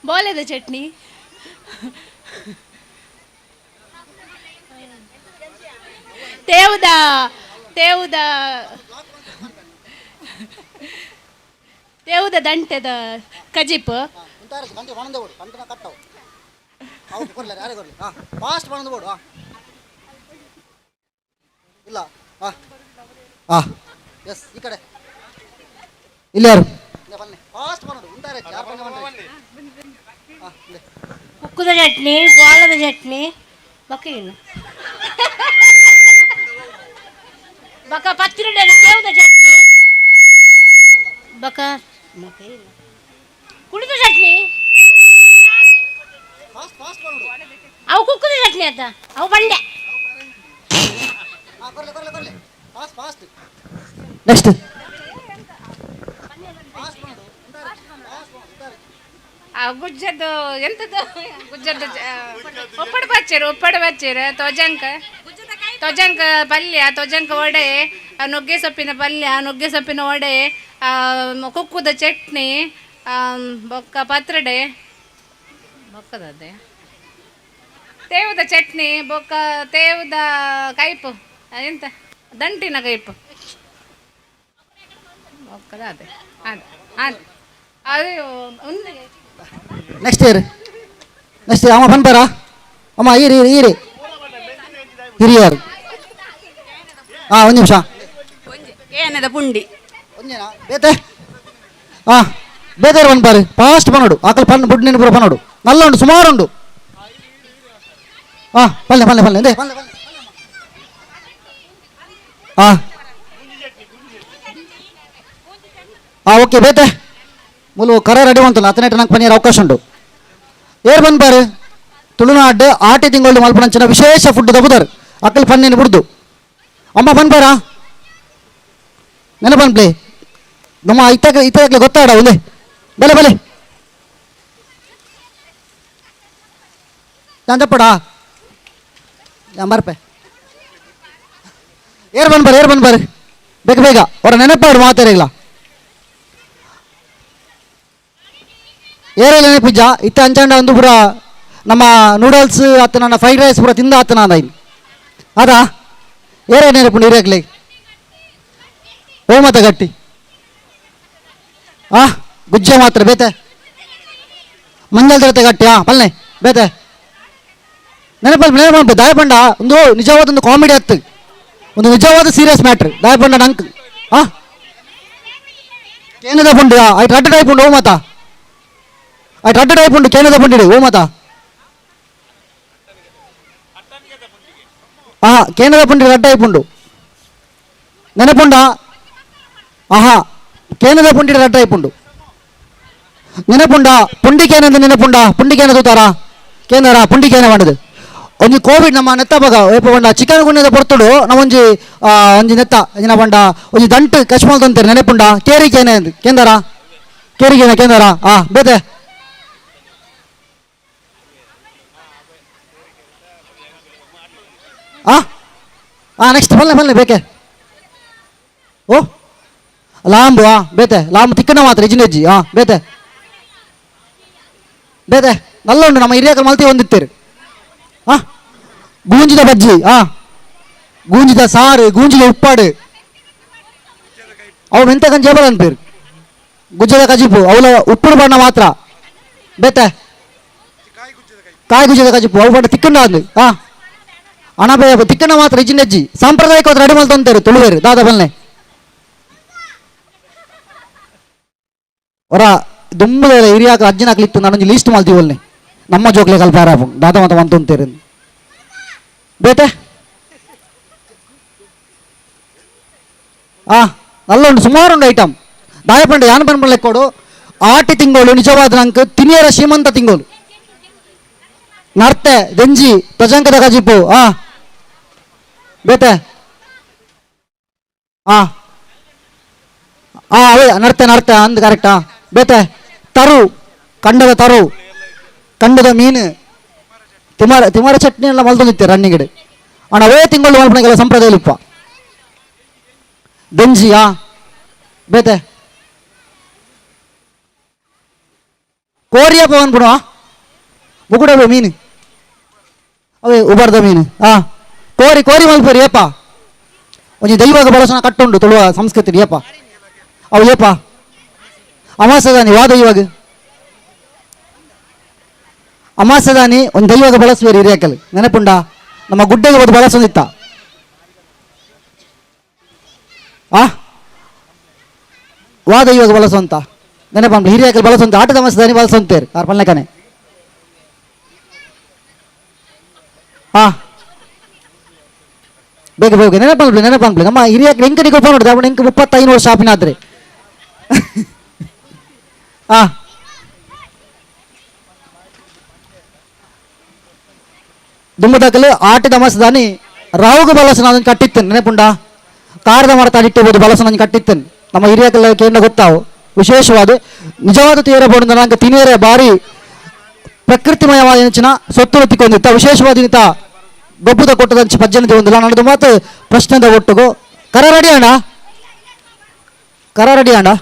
ಬೋಲೆದ ಚಟ್ನಿ ತೇವುದ ತೇವುದ ತೇವುದ ದಂಟೆದ ಕಜಿಪು ಇಲ್ಲ ಎಸ್ ಈ ಕಡೆ ಇಲ್ಲಿ ಯಾರು ಕುಕ್ಕುದ ಚಟ್ನಿ ಬೋಳದ ಚಟ್ನಿ ಬಕ್ಕ ಇನ್ನು ಬಕ್ಕ ಪತ್ತಿರುಂಡೆ ತೇವುದ ಚಟ್ನಿ ಬಕ್ಕ ಕುಡಿದ ಚಟ್ನಿ ಅವು ಕುಕ್ಕುದ ಚಟ್ನಿ ಆತ ಅವು ಬಂಡೆ. ನೆಕ್ಸ್ಟ್ ಗುಜ್ಜದ್ದು ಎಂಥದ್ದು ಗುಜ್ಜದ್ದು ಉಪ್ಪಡು ಬಚ್ಚೀರು ಉಪ್ಪಡು ಬಚ್ಚೀರು ತೊಜಂಕ ತೊಜಂಕ ಪಲ್ಯ ತೊಜಂಕ ವಡೆ ನುಗ್ಗೆ ಸೊಪ್ಪಿನ ಪಲ್ಯ ನುಗ್ಗೆ ಸೊಪ್ಪಿನ ವಡೆ ಕುಕ್ಕುದ ಚಟ್ನಿ ಬೊಕ್ಕ ಪತ್ರೊಡೆ ಬೊಕ್ಕದದೆ ತೇವದ ಚಟ್ನಿ ಬೊಕ್ಕ ತೇವದ ಕೈಪು ಎಂತ ದಂಟಿನ ಕೈಪು ಬೊಕ್ಕದ ಅದೇ ಅದೇ ಅದೇ ಅದು ಒಂದು. Next year next year ಅಮ್ಮ ಪನ್ಪರ ಅಮ್ಮ ಈರಿ ಈರಿ ಈರಿ ಹಿರಿಯರು ಹಾಂ ಒಂದು ನಿಮಿಷ ಏನದ ಪುಂಡಿ ಬೇತೆ ಹಾಂ ಬೇತೆ ಪನ್ಪಾರು ಫಾಸ್ಟ್ ಪನ್ನೋಡು ಆಕಲ್ ಪನ್ ಬುಡ್ ನೆನಪುರ ಪನ್ನೋಡು ನಲ್ಲ ಉಂಡು ಸುಮಾರು ಉಂಡು ಹಾಂ ಪಲ್ಲೆ ಪಲ್ಲೆ ಪಲ್ಲೆ ಎಂದೇ ಹಾಂ ಹಾಂ ಓಕೆ ಬೇತೆ ಮುಲು ಕರ ರೆಡಿ ಉಂಟಲ್ಲ ಹತ್ತನೆಟ್ಟು ನಂಗೆ ಪನ್ನೀರ್ ಅವಕಾಶ ಉಂಟು ಏರ್ ಬಂದ್ಪಾರು ತುಳುನಾಡು ಆಟಿ ತಿಂಗಳು ಮಲ್ಪನಂಚಿನ ವಿಶೇಷ ಫುಡ್ ತಗುದಾರು ಅಕ್ಕಲ್ ಪನ್ನೀರ್ ಬುಡ್ದು ಅಮ್ಮ ಪನ್ಪಾರ ನೆನಪನ್ಪ್ಲೆ ನಮ್ಮ ಇತ್ತಾಗ ಇತ್ತಾಗಲೇ ಗೊತ್ತಾಡ ಒಂದೇ ಬಲೆ ಬಲೆ ಚಾಂದಪ್ಪಡ ಮರ್ಪೆ ಏರ್ ಬನ್ ಬರ್ ಏರ್ ಬನ್ ಬರ್ ಬೇಗ ಬೇಗ ಅವರ ನೆನಪಾಡು ಮಾತಾಡಿಲ್ಲ ಏರೆಲ್ಲ ನೆನಪಿಜ್ಜ ಇತ್ತ ಅಂಚಾಂಡ ಒಂದು ಪೂರ ನಮ್ಮ ನೂಡಲ್ಸ್ ಆತ ನನ್ನ ಫ್ರೈಡ್ ರೈಸ್ ಪೂರ ತಿಂದ ಆತನ ಅಂದ ಅದಾ ಏರೇ ನೆನಪು ನೀರಾಗ್ಲಿ ಓ ಮಾತ ಗಟ್ಟಿ ಆ ಗುಜ್ಜೆ ಮಾತ್ರ ಬೇತೆ ಮಂಜಲ್ ತರತೆ ಗಟ್ಟಿ ಆ ಪಲ್ನೆ ಬೇತೆ ನೆನಪಲ್ಲಿ ನೆನಪು ದಾಯಪಂಡ ಒಂದು ನಿಜವಾದ ಒಂದು ಕಾಮಿಡಿ ಆತ್ತು ಒಂದು ನಿಜವಾದ ಸೀರಿಯಸ್ ಮ್ಯಾಟ್ರ್ ದಾಯಪಂಡ ನಂಕ್ ಆ ಕೇನದ ಪುಂಡು ಐಟ್ ರಡ್ಡ ಟೈಪ್ ಉಂಡು ಓ ಮಾತ ಐಟ್ ರಡ್ಡ ಟೈಪ್ ಉಂಡು ಕೇನದ ಪುಂಡಿಡು ಓ ಮಾತ ಆ ಕೇನದ ಪುಂಡಿ ರಡ್ಡ ಟೈಪ್ ಉಂಡು ನೆನಪುಂಡ ಆಹಾ ಕೇನದ ಪುಂಡಿ ರಡ್ಡ ಟೈಪ್ ಉಂಡು ನೆನಪುಂಡ ಪುಂಡಿ ಕೇನಂದ ನೆನಪುಂಡ ಪುಂಡಿ ಕೇನ ತೂತಾರಾ ಕೇಂದ್ರ ಪುಂಡಿ ಕೇನ ಮಾಡದು ಒಂಜಿ ಕೋವಿಡ್ ನಮ್ಮ ನೆತ್ತ ಬಗ ಏಪ ಪಂಡ ಚಿಕನ್ ಗುಣ್ಯದ ಪೊರ್ತುಡು ನಮ್ಮೊಂಜಿ ಒಂಜಿ ನೆತ್ತ ಏನ ಪಂಡ ಒಂಜಿ ದಂಟು ಕಚ್ಮಲ್ ತಂತಾರೆ ನೆನಪುಂಡ ಕೇರಿ ಕೇನೆ ಕೇಂದ್ರ ಕೇರಿ ಕೇನ ಕೇಂದ್ರ ಆ ಬೇತೆ ಆ ಆ ನೆಕ್ಸ್ಟ್ ಬಲ್ಲೆ ಬಲ್ಲೆ ಬೇಕೆ ಓ ಲಾಂಬು ಆ ಬೇತೆ ಲಾಂಬು ತಿಕ್ಕನ ಮಾತ್ರ ಇಜ್ಜಿನೆಜ್ಜಿ ಆ ಬೇತೆ ಬೇತೆ ನಲ್ಲ ಉಂಟು ನಮ್ಮ ಹಿರಿಯಕರು ಮಲ್ತಿ ಹೊಂದಿತ್ತೀರಿ ಆ ಗೂಂಜಿದ ಬಜ್ಜಿ ಆ ಗೂಂಜಿದ ಸಾರು ಗೂಂಜಿದ ಉಪ್ಪಾಡು ಅವು ಮೆಂತ ಕಂಜಿ ಬರ ಅನ್ಪೇರು ಗುಜ್ಜದ ಕಜಿಪು ಅವಲ ಉಪ್ಪುಡು ಬಣ್ಣ ಮಾತ್ರ ಬೇತೆ ಕಾಯಿ ಗುಜ್ಜದ ಕಜಿಪು ಅವು ಬಣ್ಣ ತಿಕ್ಕಂಡ ಅಂದು ಆ ಅಣಬೆ ತಿಕ್ಕಣ್ಣ ಮಾತ್ರ ಇಜ್ಜಿನೆಜ್ಜಿ ಸಾಂಪ್ರದಾಯಿಕ ರೆಡಿ ಮಲ್ತೊಂತೇರು ತುಳುವೇರು ದಾದ ಬಲ್ನೆ ಹೊರ ದುಂಬದ ಹಿರಿಯಾಕ ಅಜ್ಜಿನಾಕ್ಲಿತ್ತು ನಾನೊಂದು ಲೀಸ್ಟ್ ಮಲ್ತೀವಿ ಒಲ್ನೆ ನಮ್ಮ ಜೋಕ್ಲೆ ಕಲ್ಪಾರ ದಾದ ಮಾತ ಮಂತೊಂತೇರು ಬೇತೆ ಆ ನಲ್ಲ ಉಂಟು ಸುಮಾರು ಉಂಟು ಐಟಮ್ ದಾಯಪಂಡ ಯಾನ್ ಪನ್ಪಣ ಲೆಕ್ಕೋಡು ಆಟಿ ತಿಂಗಳು ನಿಜವಾದ ನಂಗೆ ತಿನಿಯರ ಶ್ರೀಮಂತ ತಿಂಗಳು ನರ್ತೆ ದೆಂಜಿ ತ್ವಜಂಕದ ಕಜಿಪು ಆ ಬೇತೆ ಆ ಆ ಅವೇ ನರ್ತೆ ನರ್ತೆ ಅಂದ್ ಕರೆಕ್ಟಾ ಬೇತೆ ತರು ಕಂಡದ ತರು ಕಂಡದ ಮೀನು ತಿಮಾರ ತಿಮಾರ ಚಟ್ನಿ ಎಲ್ಲ ಮಲ್ತೊಂದಿತ್ತೆ ರನ್ನಿಂಗ್ ಅಣ್ಣ ಅವೇ ತಿಂಗಳು ಮಲ್ಪಣಗೆಲ್ಲ ಸಂಪ್ರದಾಯ ಉಪ್ಪ ದೆಂಜಿ ಆ ಬೇತೆ ಕೋರಿಯಪ್ಪ ಅನ್ಬಿಡುವ ಮುಗುಡವೆ ಮೀನು ಅವೇ ಉಬರ್ದ ಮೀನು ಆ ಕೋರಿ ಕೋರಿ ಮಲ್ಪರಿ ಏಪ ಒಂಜಿ ದೈವಾಗ ಬಳಸೋಣ ಕಟ್ಟುಂಡು ತುಳುವ ಸಂಸ್ಕೃತಿ ಏಪ ಅವು ಏಪ ಅಮಾಸದಾನಿ ವಾದ ಇವಾಗ ಅಮಾಸದಾನಿ ಒಂದು ದೈವಾಗ ಬಳಸುವೇರಿ ಹಿರಿಯಕಲ್ ನೆನಪುಂಡ ನಮ್ಮ ಗುಡ್ಡೆಗೆ ಒಂದು ಬಳಸೋದಿತ್ತ ಆ ವಾದ ಇವಾಗ ಬಳಸುವಂತ ನೆನಪಂಡ ಹಿರಿಯಕಲ್ ಬಳಸುವಂತ ಆಟದ ಅಮಾಸದಾನಿ ಬಳಸುವಂತೇರು ಆರ್ ಪಲ್ಲೆಕನೆ ಹಾ ಬೇಗ ಬೇಗ ನೆನಪನ್ಪ್ಲಿ ನೆನಪನ್ಪ್ಲಿ ನಮ್ಮ ಹಿರಿಯಕ್ಕೆ ಎಂಕ ನಿಗೆ ನೋಡಿದೆ ಅವನು ಎಂಕ 35 ವರ್ಷ ಆಪಿನಾದ್ರೆ ಆ ದುಮ್ಮದಾಕಲು ಆಟದ ಮಸದಾನಿ ರಾವುಗ ಬಲಸನ ಅದನ್ನು ಕಟ್ಟಿತ್ತೇನೆ ನೆನಪುಂಡ ಕಾರದ ಮರ ತಾಡಿಟ್ಟಿರ್ಬೋದು ಬಲಸನ ಕಟ್ಟಿತ್ತೇನೆ ನಮ್ಮ ಹಿರಿಯಕಲ್ಲ ಕೇಂದ್ರ ಗೊತ್ತಾವು ವಿಶೇಷವಾದ ನಿಜವಾದ ತೀರ ಬೋಡ ನಂಗೆ ತಿನಿಯರೆ ಬಾರಿ ಪ್ರಕೃತಿಮಯವಾದ ನೆಚ್ಚಿನ ಸೊತ್ತು ತಿಕ್ಕೊಂದಿತ್ತ ವಿಶೇಷವಾದ ನಿತ ಗೊಬ್ಬದ ಕೊಟ್ಟದಂಚ ಪಜ್ಜನತೆ ಹೊಂದಿಲ್ಲ ನನ್ನದು ಮಾತು ಪ್ರಶ್ನೆದ ಒಟ್ಟುಗು ಕರ ರೆಡಿ ಅಣ್ಣ ಕರ ರೆಡಿ ಅಣ್ಣ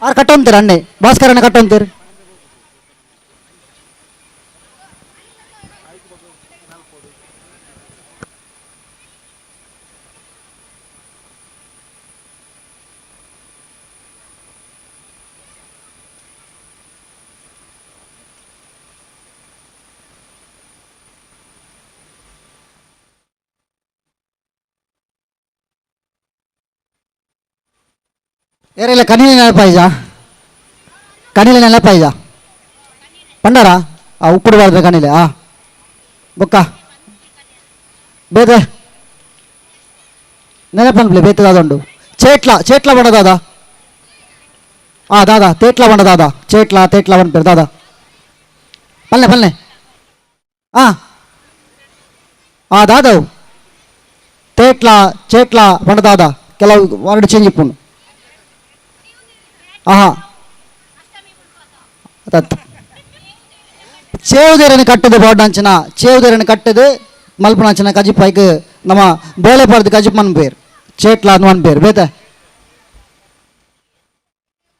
ಆರು ಕಟ್ಟೊಂತೀರ ಅಣ್ಣೆ ಭಾಸ್ಕರಣ್ಣ ಕಟ್ಟೊಂತೀರಿ ಏರೆಲ್ಲ ಕನಿಲೆ ನೆನಪಾಯ್ಜಾ ಕನಿಲೆ ನೆನಪಾಯ್ಜಾ ಪಂಡಾರ ಆ ಉಪ್ಪುಡು ಬಾರ್ದ ಕನಿಲೆ ಆ ಬೊಕ್ಕ ಬೇತೆ ನೆನಪನ್ಪ್ಲೆ ಬೇತೆ ದಾದ ಚೇಟ್ಲ ಚೇಟ್ಲ ಬಣ್ಣ ದಾದಾ ಆ ದಾದಾ ತೇಟ್ಲ ಬಣ್ಣ ದಾದಾ ಚೇಟ್ಲ ತೇಟ್ಲ ಬಣ್ಣ ದಾದಾ ಪಲ್ಲೆ ಪಲ್ಲೆ ಆ ಆ ದಾದವು ತೇಟ್ಲ ಚೇಟ್ಲ ಬಣ್ಣ ದಾದಾ ಕೆಲವು ವರ್ಡ್ ಚೇಂಜ್ ಇಪ್ಪುಂಡು ಆಹಾ ತತ್ ಚೇವುದೇರನ್ನು ಕಟ್ಟದು ಬೋರ್ಡಂಚನ ಚೇವುದೇರನ್ನು ಕಟ್ಟದು ಮಲ್ಪನಾಂಚನ ಕಜಿಪಾಯ್ಕ್ ನಮ್ಮ ಬೋಳೆಪಾರ್ದು ಕಜಿಪ್ ಮನ್ ಪೇರ್ ಚೇಟ್ಲ ಅನ್ ಪೇರ್ ಬೇತೆ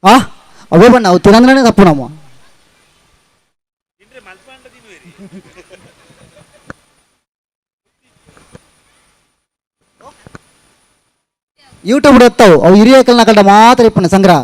ಆ ಅವೇ ಬಣ್ಣ ಅವು ತಿನ್ನಂದ್ರೆ ತಪ್ಪು ನಮ್ಮ ಯೂಟ್ಯೂಬ್ ಎತ್ತವು ಅವು ಹಿರಿಯಕಲ್ನ ಕಂಡ ಮಾತ್ರ ಇಪ್ಪಣ ಸಂಗ್ರಹ.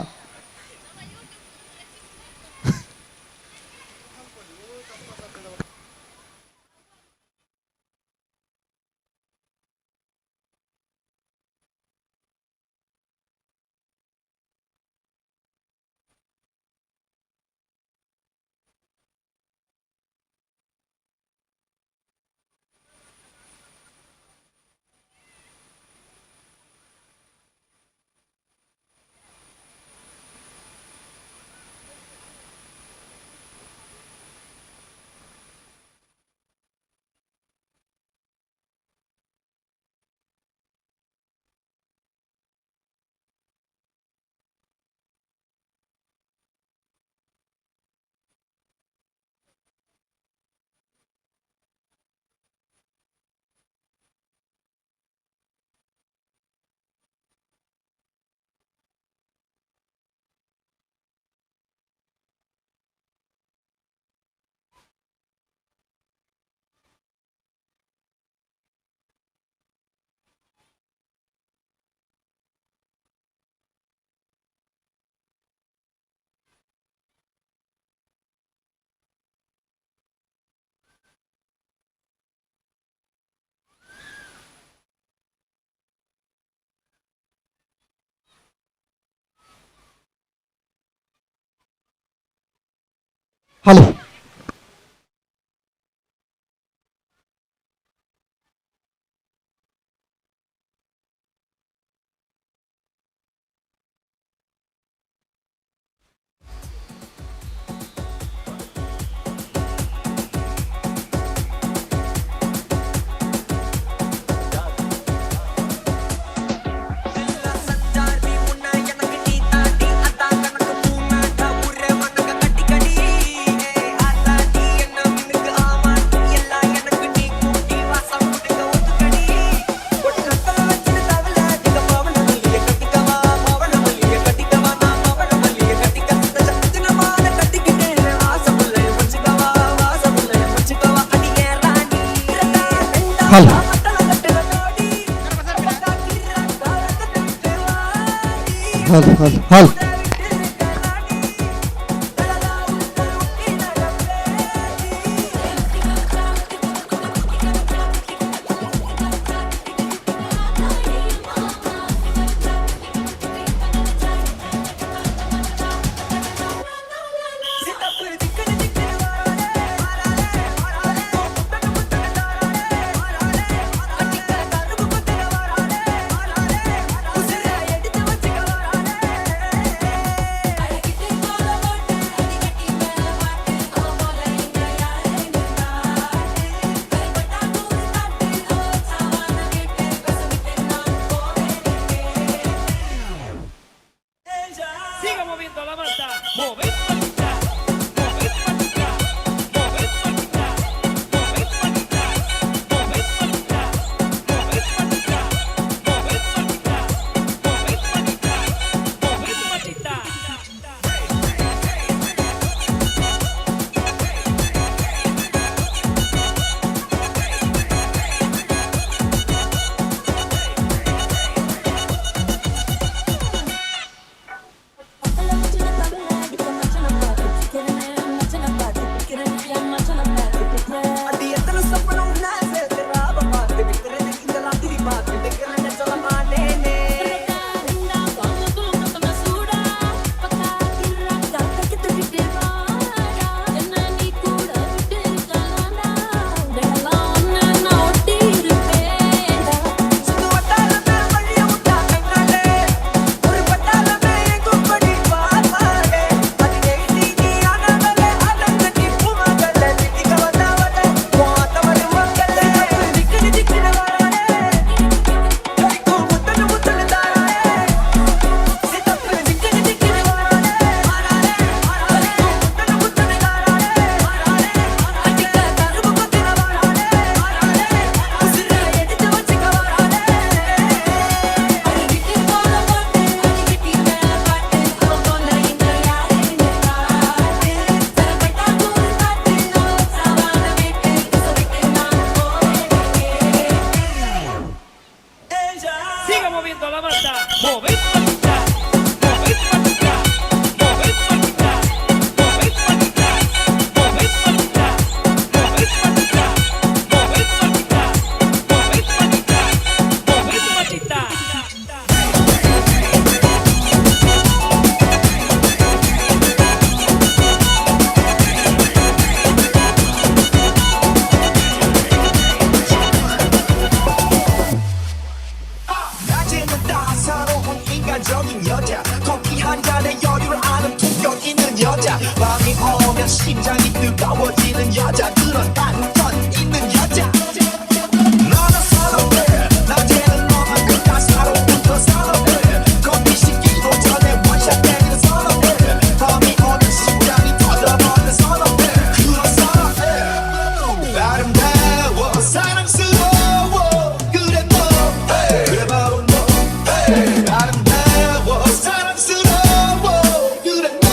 Hello hello hello hello hello Siga moviendo la mata. Mover patita. Mover patita. Mover patita. Mover patita. Mover patita. Mover patita. Mover patita. Mover patita. Mover patita. 오면 심장이 뜨거워지는 여자 그런 반전 있는 여자 너는 선어해 낮에는 너만큼 따사로운 더 선어해 커피 식기도 전에 원샷 때리는 선어해 밤이 오면 심장이 터져버리는 선어해 그런 선어해 아름다워 사랑스러워 그래 너 그래 바로 너 아름다워 사랑스러워 그래 너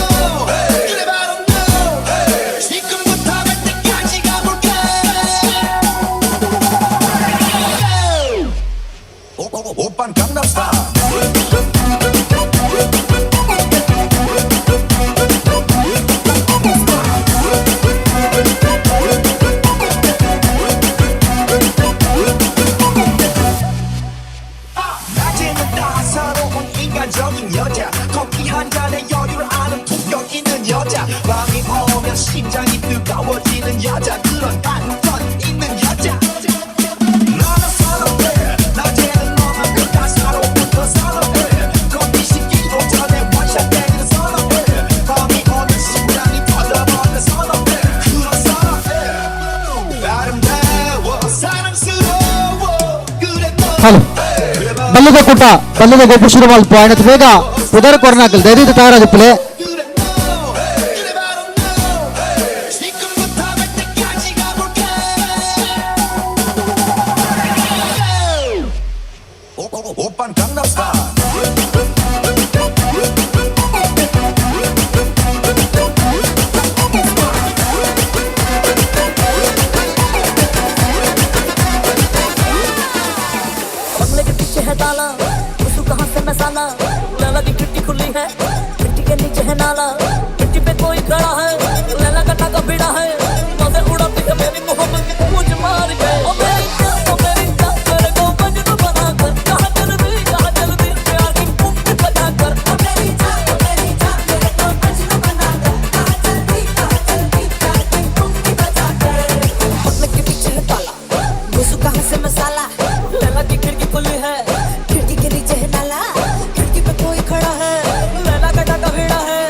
그래 바로 너 지금부터 갈 때까지 가볼까 오빤 강남스타일. 낮에는 따사로운 인간적인 여자 커피 한 잔에 여유를 아는 품격 있는 여자 밤이 오면 심장이 뜨거워지는 여자 그런 반전 있는 여자 너는 선어해 낮에는 너만큼 따사로운 더 선어해 커피 식기도 전에 원샷 때리는 선어해 밤이 오면 심장이 터져버리는 선어해 그런 선어해 아름다워 사랑스러워 그래 너 hello ಬಲ್ಲದ ಕೂಟ ಬಲ್ಲದ ಗೊಬ್ಬರ ಶುರು ಮಲ್ಪ ಆಯ್ತು ಬೇಗ ಪುದರ್ ಕೊರ್ನಾಕಲ್ ದಯವಿಟ್ಟು ತಯಾರಾದಿಪ್ಪಲೆ. 지금부터 갈 때까지 가볼까 오빤 강남스타일. बंगले के पीछे है ताला घुसू कहाँ से मैं साला लैला की खिड़की खुली है खिड़की के नीचे है नाला खिड़की पे कोई खड़ा है लैला का टाका भिड़ा है मजे उड़ाती है मेरी मोहब्बत की पूंछ मार के ओ मेरी जान, ओ मेरी जान, मेरे को मजनू बना कर कहाँ चल दी प्यार की मुक्ति बजा कर ओ मेरी जान, ओ मेरी जान, मेरे को मजनू बना कर कहाँ चल दी प्यार की मुक्ति बजा कर बंगले के पीछे है ताला घुसू कहाँ से मैं साला लैला की खिड़की खुली है खिड़की के नीचे है नाला खिड़की पे कोई खड़ा है लैला का टाका भिड़ा है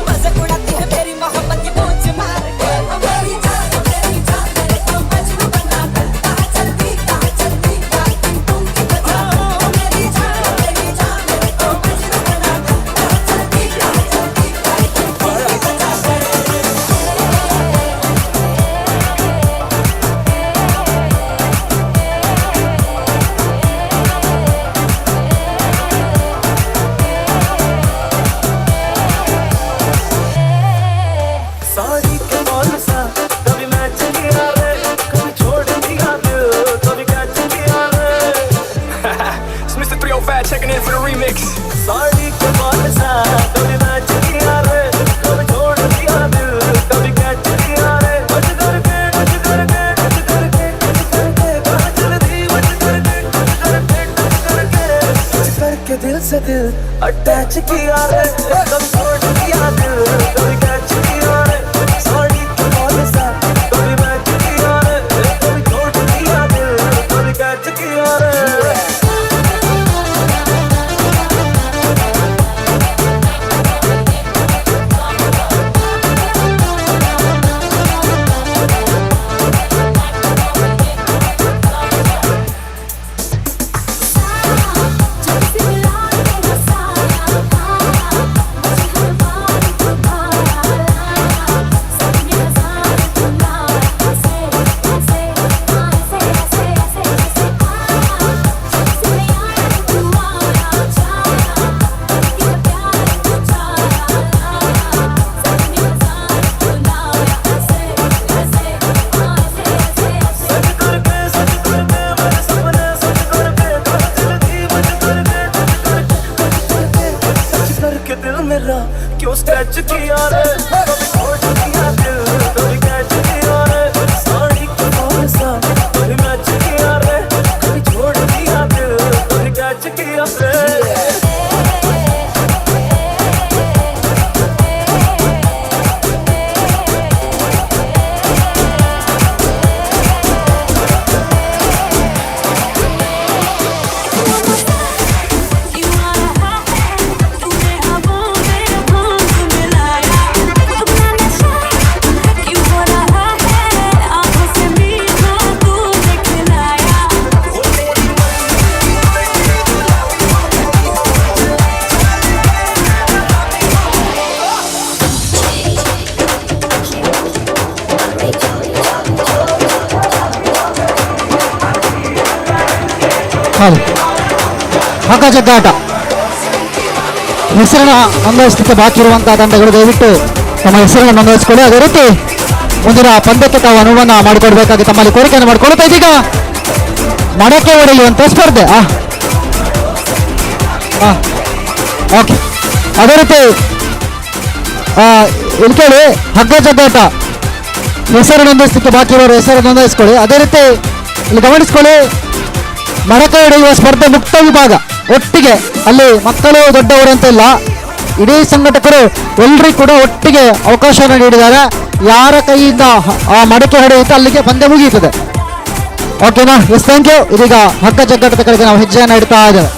मजे उड़ाती है मेरी मोहब्बत की पूंछ मार के ओ मेरी जान, ओ मेरी जान, मेरे को मजनू बना कर कहाँ चलती प्यार की मुक्ति बजा कर ओ मेरी जान, ओ मेरी जान, मेरे को मजनू बना कर कहाँ चलती प्यार की मुक्ति बजा कर। सारी कमाल सा कभी मैच किया रे कभी छोड़ दिया दिल कभी कैच किया रे। It's Mr. 305 checking in for the remix. सारी कमाल सा कभी मैच किया रे कभी छोड़ दिया दिल कभी कैच किया रे बच करके बच करके बच करके बच करके कहाँ चल दी बच करके बच करके बच करके बच करके दिल से दिल अटैच किया रे कभी छोड़ दिया दिल कभी कैच किया रे सारी कमाल सा कभी मैच किया रे कभी छोड़ दिया दिल कभी कैच किया रे। करके दिल मेरा क्यों स्क्रैच किया रे कभी छोड़ दिया दिल कभी कैच किया रे साड़ी कमाल सा कभी मैच किया रे कभी छोड़ दिया दिल कभी कैच किया रे। तूने हवा में भांग मिलाया अपना नशा। ಹೌದು, ಹಗ್ಗ ಜಗ್ಗಾಟ. ಹೆಸರನ್ನ ನೋಂದಾಯಿಸಲಿಕ್ಕೆ ಬಾಕಿ ಇರುವಂತಹ ತಂಡಗಳು ದಯವಿಟ್ಟು ತಮ್ಮ ಹೆಸರನ್ನು ನೋಂದಾಯಿಸಿಕೊಳ್ಳಿ. ಅದೇ ರೀತಿ ಮುಂದಿನ ಪಂದ್ಯಕ್ಕೆ ತಾವು ಅನುವನ್ನು ಮಾಡಿಕೊಡ್ಬೇಕಾಗಿ ತಮ್ಮಲ್ಲಿ ಕೋರಿಕೆಯನ್ನು ಮಾಡಿಕೊಳ್ಳುತ್ತಾ ಇದೀಗ ಮಡಕೆ ಹೊಡೆಯುವಂತಹ ಸ್ಪರ್ಧೆ. ಓಕೆ, ಅದೇ ರೀತಿ ಇಲ್ಲಿ ಕೇಳಿ, ಹಗ್ಗ ಜಗ್ಗಾಟ ಹೆಸರು ನೋಂದಾಯಿಸಲಿಕ್ಕೆ ಬಾಕಿ ಇರೋರು ಹೆಸರು ನೋಂದಾಯಿಸ್ಕೊಳ್ಳಿ. ಅದೇ ರೀತಿ ಇಲ್ಲಿ ಗಮನಿಸ್ಕೊಳ್ಳಿ, ಮಡಕೆ ಹೊಡೆಯುವ ಸ್ಪರ್ಧೆ ಮುಕ್ತ ವಿಭಾಗ ಒಟ್ಟಿಗೆ, ಅಲ್ಲಿ ಮಕ್ಕಳು ದೊಡ್ಡವರು ಅಂತ ಇಲ್ಲ, ಇಡೀ ಸಂಘಟಕರು ಎಲ್ಲರಿಗೂ ಕೂಡ ಒಟ್ಟಿಗೆ ಅವಕಾಶವನ್ನು ನೀಡಿದ್ದಾರೆ. ಯಾರ ಕೈಯಿಂದ ಆ ಮಡಕೆ ಹೊಡೆಯುತ್ತೆ ಅಲ್ಲಿಗೆ ಪಂದ್ಯ ಮುಗಿಯುತ್ತದೆ. ಓಕೆನಾ? Yes, thank you. ಇದೀಗ ಹಗ್ಗ ಜಗ್ಗಾಟದ ಕಡೆಗೆ ನಾವು ಹೆಜ್ಜೆಯನ್ನು ಇಡ್ತಾ ಇದ್ದೇವೆ.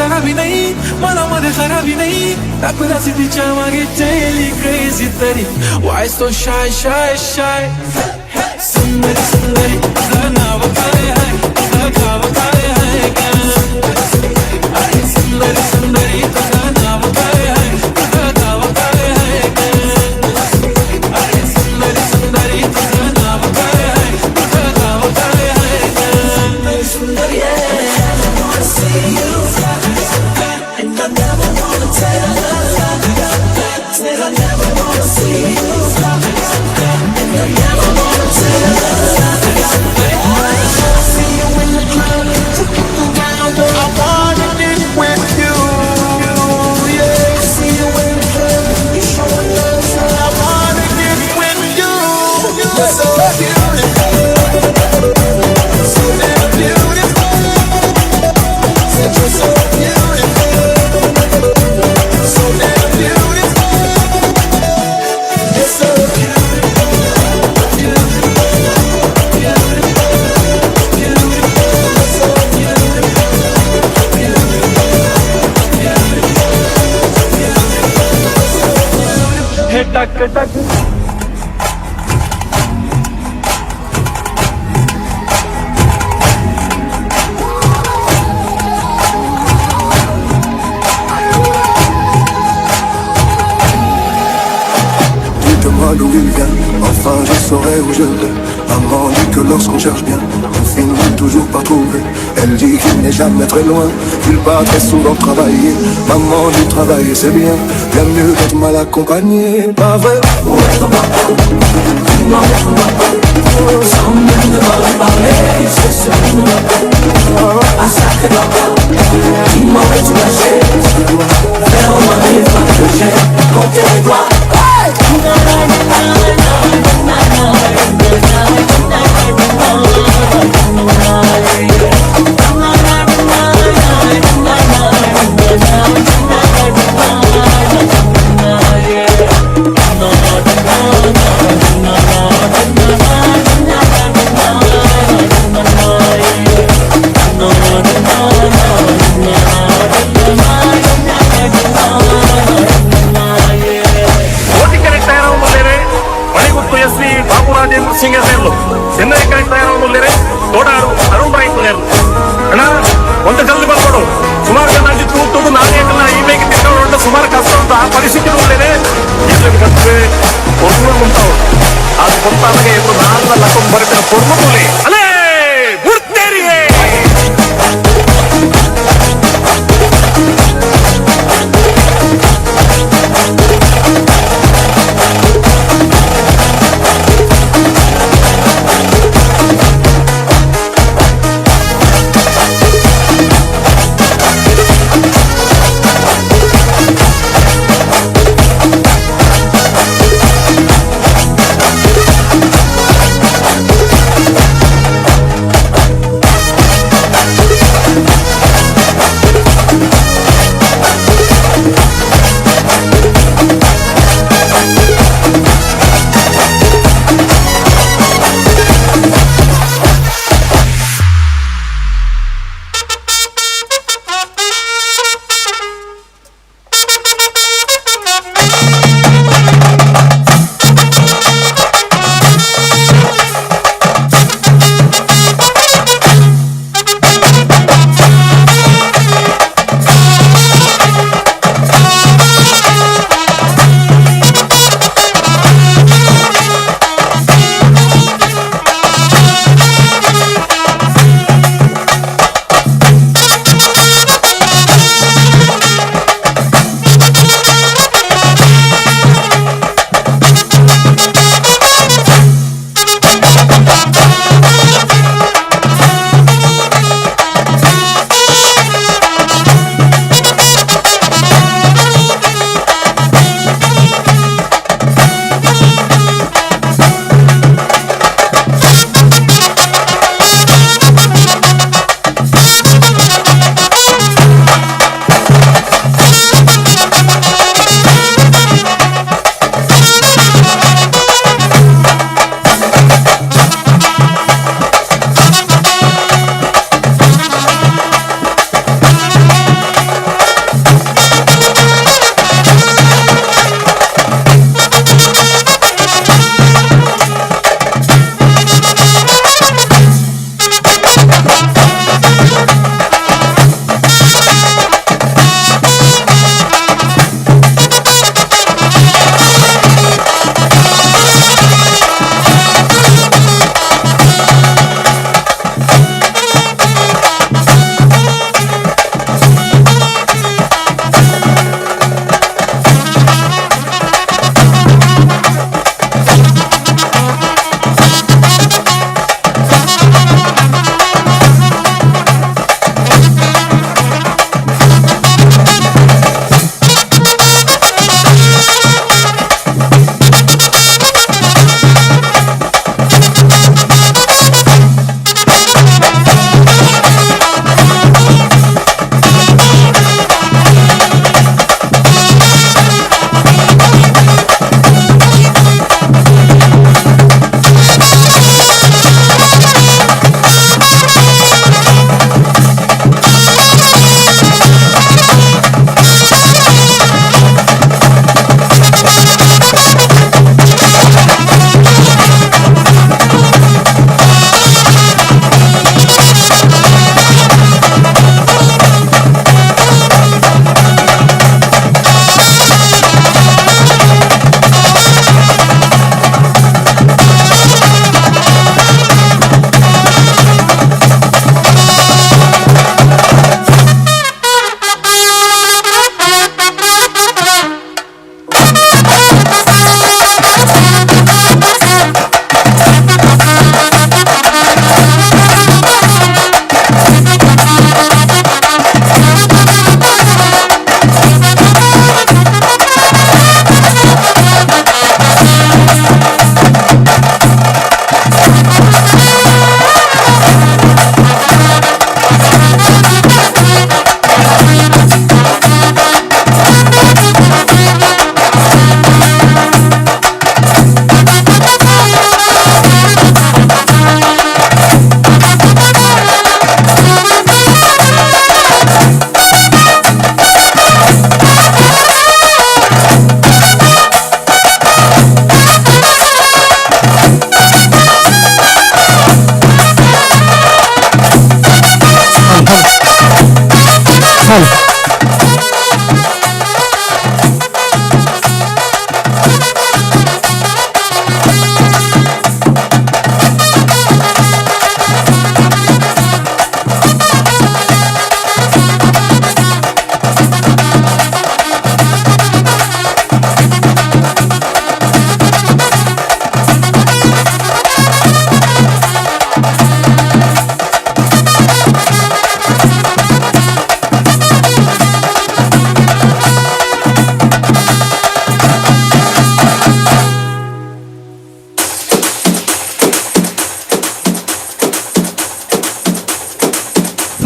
खराबी नाही मनामध्ये खराबी नाही दाखवल्याची तिच्या मागे daily crazy तरी Why so shy shy shy सुंदरी सुंदरी तुझं नाव काय आहे तुझं गाव काय आहे सुंदरी सुंदरी तुझं नाव काय आहे तुझं गाव काय आहे सुंदरी सुंदरी तुझं नाव काय आहे तुझं गाव काय आहे सुंदरी सुंदरी And I never wanna tell a lie. Said I never wanna see you. And I never wanna tell a lie. I see you in the club, around. I wanna get with you. Yeah, I see you in the club, you showing love. I wanna get with you. You're so beautiful, so damn beautiful. Said you're so beautiful. So damn beautiful. You're so beautiful, beautiful, beautiful, beautiful. You're so beautiful, beautiful, beautiful, beautiful. Hey, tak tak. Dites-moi d'où il vient, enfin je saurai où je vais. Maman dit que lorsqu'on cherche bien, on finit toujours par trouver. Elle dit qu'il n'est jamais très loin, qu'il part très souvent travailler. Maman dit travailler c'est bien, bien mieux d'être mal accompagné. Pas vrai? Sans même devoir parler, c'est ce qui ne va pas. Ah sacré papa, dis-moi où tu lâché. Faire au moins mille fois que j'ai compté les doigts.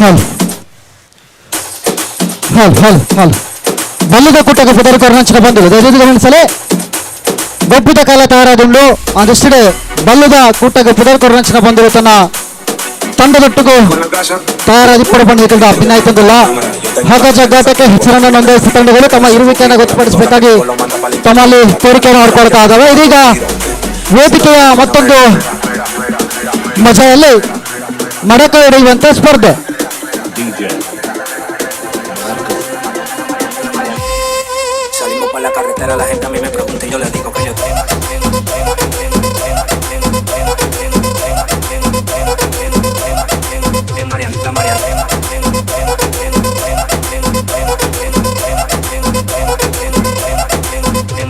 ಹಲ್ ಹಲ್ ಹಲ್ ಹಲ್ ಬಲ್ಲದ ಕೂಟಕ್ಕೆ ಪುದರ್ ಕೊರನಂಚಿನ ಬಂದು ದಯವಿಟ್ಟು ಗಮನಿಸಲೇ. ಗೊಬ್ಬದ ಕಾಲ ತಯಾರಾದುಂಡು. ಆದಷ್ಟು ಬಲ್ಲದ ಕೂಟಕ್ಕೆ ಪುದರ್ ಕೊರನಂಚಿನ ಬಂದರು ತನ್ನ ತಂಡದೊಟ್ಟಿಗೂ ತಯಾರಾಗಿ ಪಡ ಅಭಿನಯಿತಂದಿಲ್ಲ. ಹಗ್ಗ ಜಗ್ಗಾಟಕ್ಕೆ ಹೆಸರನ್ನು ನೋಂದಾಯಿಸಿದ ತಂಡಗಳು ತಮ್ಮ ಇರುವಿಕೆಯನ್ನು ಗೊತ್ತುಪಡಿಸಬೇಕಾಗಿ ತಮ್ಮಲ್ಲಿ ಕೋರಿಕೆಯನ್ನು ಮಾಡಿಕೊಳ್ತಾ ಇದ್ದಾವೆ. ಇದೀಗ ವೇದಿಕೆಯ ಮತ್ತೊಂದು ಮಜೆಯಲ್ಲಿ ಮಡಕ ಹಿಡಿಯುವಂತ ಸ್ಪರ್ಧೆ. Salimos pa' la carretera, la gente a mí me pregunta y yo le digo que yo Marianita, Marianita.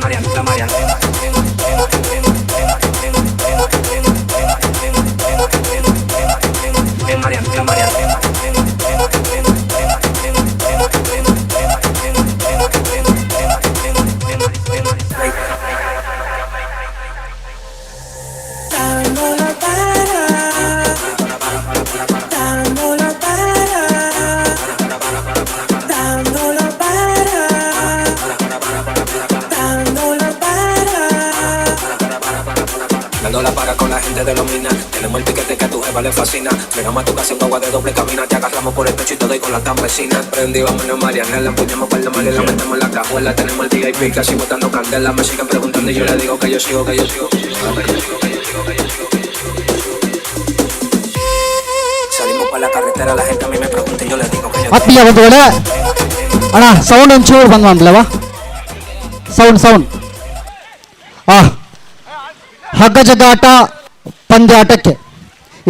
Marianita, Marianita. Marianita, Marianita. Dando la para con la gente de los minas. Tenemos el piquete que a tu jefa le fascina. Llegamos a tu casa en guagua de doble cabina. Te agarramos por el pecho y todo y con la campesina. Prendí, vámonos Marianela. Empuñamos par de mal y la metemos en la cajuela. Tenemos el VIP casi botando candela. Me siguen preguntando y yo le digo que yo sigo, que yo sigo, que yo sigo, que yo sigo, que yo sigo, que yo sigo, que yo sigo. Salimos pa' la carretera, la gente a mí me pregunta y yo le digo que yo ಆತ್ಮೀಯ ಬಂಧುಗಳೇ, ಅಣ್ಣ ಸೌಂಡ್ ಒಂಚೂರು ಬಂದ್ ಮಾಡ್ಲವ? Sound sound. ಹಗ್ಗ ಜಗ್ಗಾಟ ಪಂದ್ಯಾಟಕ್ಕೆ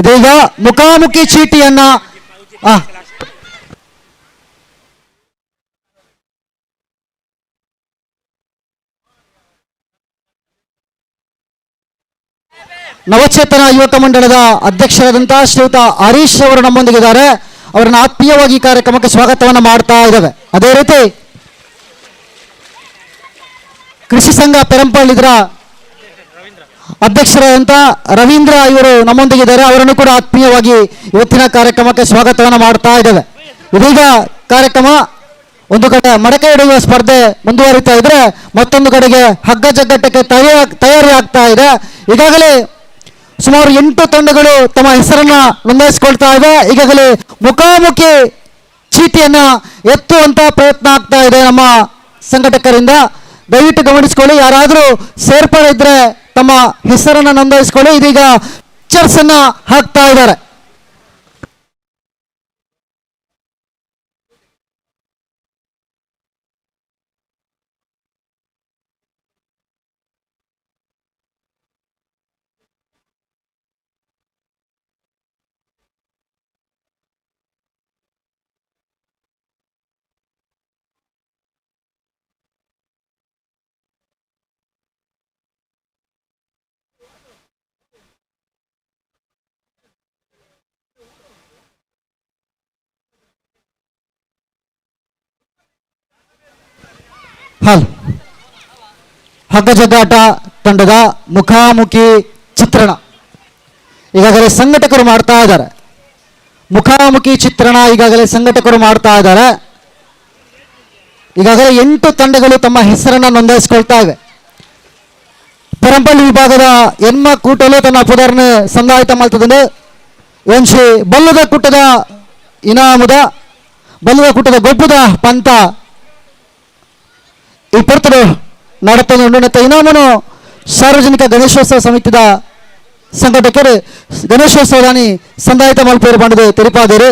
ಇದೀಗ ಮುಖಾಮುಖಿ ಚೀಟಿಯನ್ನ ನವಚೇತನ ಯುವಕ ಮಂಡಳದ ಅಧ್ಯಕ್ಷರಾದಂತಹ ಶ್ರೀಯುತ ಹರೀಶ್ ಅವರು ನಮ್ಮೊಂದಿಗಿದ್ದಾರೆ. ಅವರನ್ನು ಆತ್ಮೀಯವಾಗಿ ಕಾರ್ಯಕ್ರಮಕ್ಕೆ ಸ್ವಾಗತವನ್ನು ಮಾಡ್ತಾ ಇದ್ದೇವೆ. ಅದೇ ರೀತಿ ಕೃಷಿ ಸಂಘ ಪೆರಂಪಳ್ಳಿದ್ರ ಅಧ್ಯಕ್ಷರಾದಂಥ ರವೀಂದ್ರ ಇವರು ನಮ್ಮೊಂದಿಗಿದ್ದಾರೆ. ಅವರನ್ನು ಕೂಡ ಆತ್ಮೀಯವಾಗಿ ಇವತ್ತಿನ ಕಾರ್ಯಕ್ರಮಕ್ಕೆ ಸ್ವಾಗತವನ್ನು ಮಾಡ್ತಾ ಇದ್ದೇವೆ. ಇದೀಗ ಕಾರ್ಯಕ್ರಮ ಒಂದು ಕಡೆ ಮಡಕೆ ಹಿಡಿಯುವ ಸ್ಪರ್ಧೆ ಮುಂದುವರಿತಾ ಇದ್ರೆ ಮತ್ತೊಂದು ಕಡೆಗೆ ಹಗ್ಗ ಜಗ್ಗಟ್ಟಕ್ಕೆ ತಯಾರಿ ಆಗ್ತಾ ಇದೆ. ಈಗಾಗಲೇ ಸುಮಾರು 8 ತಂಡಗಳು ತಮ್ಮ ಹೆಸರನ್ನ ನೋಂದಾಯಿಸಿಕೊಳ್ತಾ ಇವೆ. ಈಗಾಗಲೇ ಮುಖಾಮುಖಿ ಚೀಟಿಯನ್ನ ಎತ್ತುವಂತ ಪ್ರಯತ್ನ ಆಗ್ತಾ ಇದೆ ನಮ್ಮ ಸಂಘಟಕರಿಂದ. ದಯವಿಟ್ಟು ಗಮನಿಸಿಕೊಳ್ಳಿ, ಯಾರಾದರೂ ಸೇರ್ಪಡೆ ಇದ್ರೆ ತಮ್ಮ ಹೆಸರನ್ನ ನೋಂದಾಯಿಸಿಕೊಳ್ಳಿ. ಇದೀಗ ಪಿಕ್ಚರ್ಸ್ ಅನ್ನ ಹಾಕ್ತಾ ಇದ್ದಾರೆ. ಹಾಲ್ ಹಗ್ಗ ಜಗ್ಗಾಟ ತಂಡದ ಮುಖಾಮುಖಿ ಚಿತ್ರಣ ಈಗಾಗಲೇ ಸಂಘಟಕರು ಮಾಡ್ತಾ ಇದ್ದಾರೆ. ಮುಖಾಮುಖಿ ಚಿತ್ರಣ ಈಗಾಗಲೇ ಸಂಘಟಕರು ಮಾಡ್ತಾ ಇದ್ದಾರೆ. ಈಗಾಗಲೇ 8 ತಂಡಗಳು ತಮ್ಮ ಹೆಸರನ್ನು ನೋಂದಾಯಿಸಿಕೊಳ್ತಾ ಇವೆ. ಪೆರಂಪಳ್ಳಿ ವಿಭಾಗದ ಎನ್ಮ ಕೂಟಲು ತನ್ನ ಪುದರ್ನ ಸಂದಾಯಿತ ಮಲ್ತದಂದು ಒಂಜಿ ಬಲ್ಲದ ಕೂಟದ ಇನಾಮುದ ಬಲ್ಲದ ಕೂಟದ ಗೊಬ್ಬದ ಪಂತ ಈ ಪೊರ್ತುಡು ನಡತೊಂದುಂಡು. ನೆತ್ತ ಇನಾಮನು ಸಾರ್ವಜನಿಕ ಗಣೇಶೋತ್ಸವ ಸಮಿತಿದ ಸಂಘಟಕರು ಗಣೇಶೋತ್ಸವದಾನಿ ಸಂದಾಯಿತ ಮಲ್ಪೇರು ಪಂಡದು ತೆರಿಪಾದರು.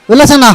ವಿಲ್ಲಸಣ್ಣ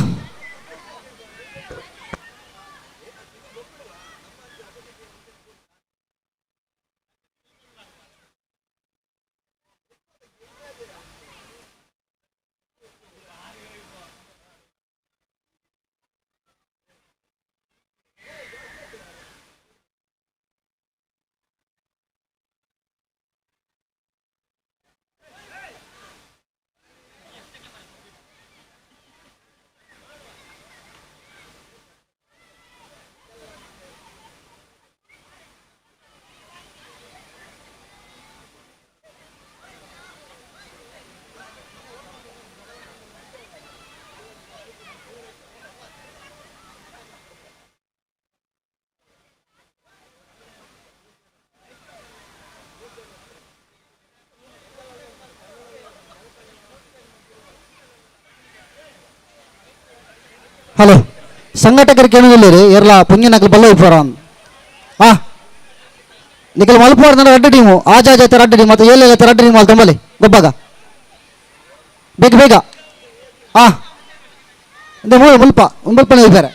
ಹಲೋ ಸಂಘಟಕರು ಕೇಳೋದಿಲ್ಲ ಏರ್ಲ ಪುಂಜನಕಲ್ ಬಲ್ಲ ಇಪ್ಪರ ಆ ನಿಖಲ್ ಮಲ್ಪುವಾರ್ ರಡ್ಡು ಟೀಮು ಆಜಾಜ್ ರಡ್ಡು ಟೀಮ್ ಮತ್ತು ಏಳೆಲ್ಲ ರಡ್ಡು ಟೀಮ್ ಅಲ್ಲಿ ತೊಂಬಲಿ ಗೊಬ್ಬಾಗ ಬೇಗ ಬೇಗ ಆ ಮೂರು ಮುಲ್ಪ ಮುಲ್ಪನೆ ಇದ್ದಾರೆ.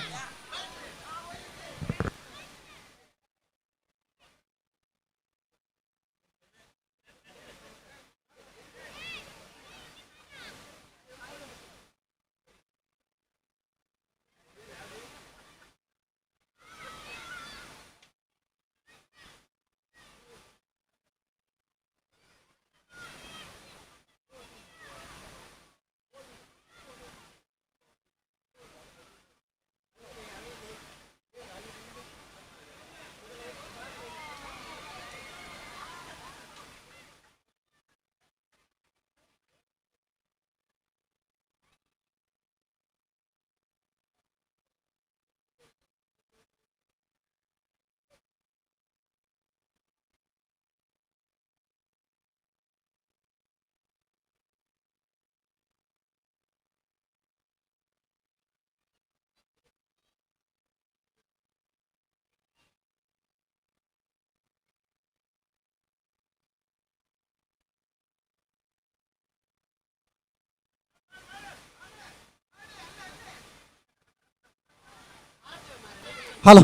ಹಲೋ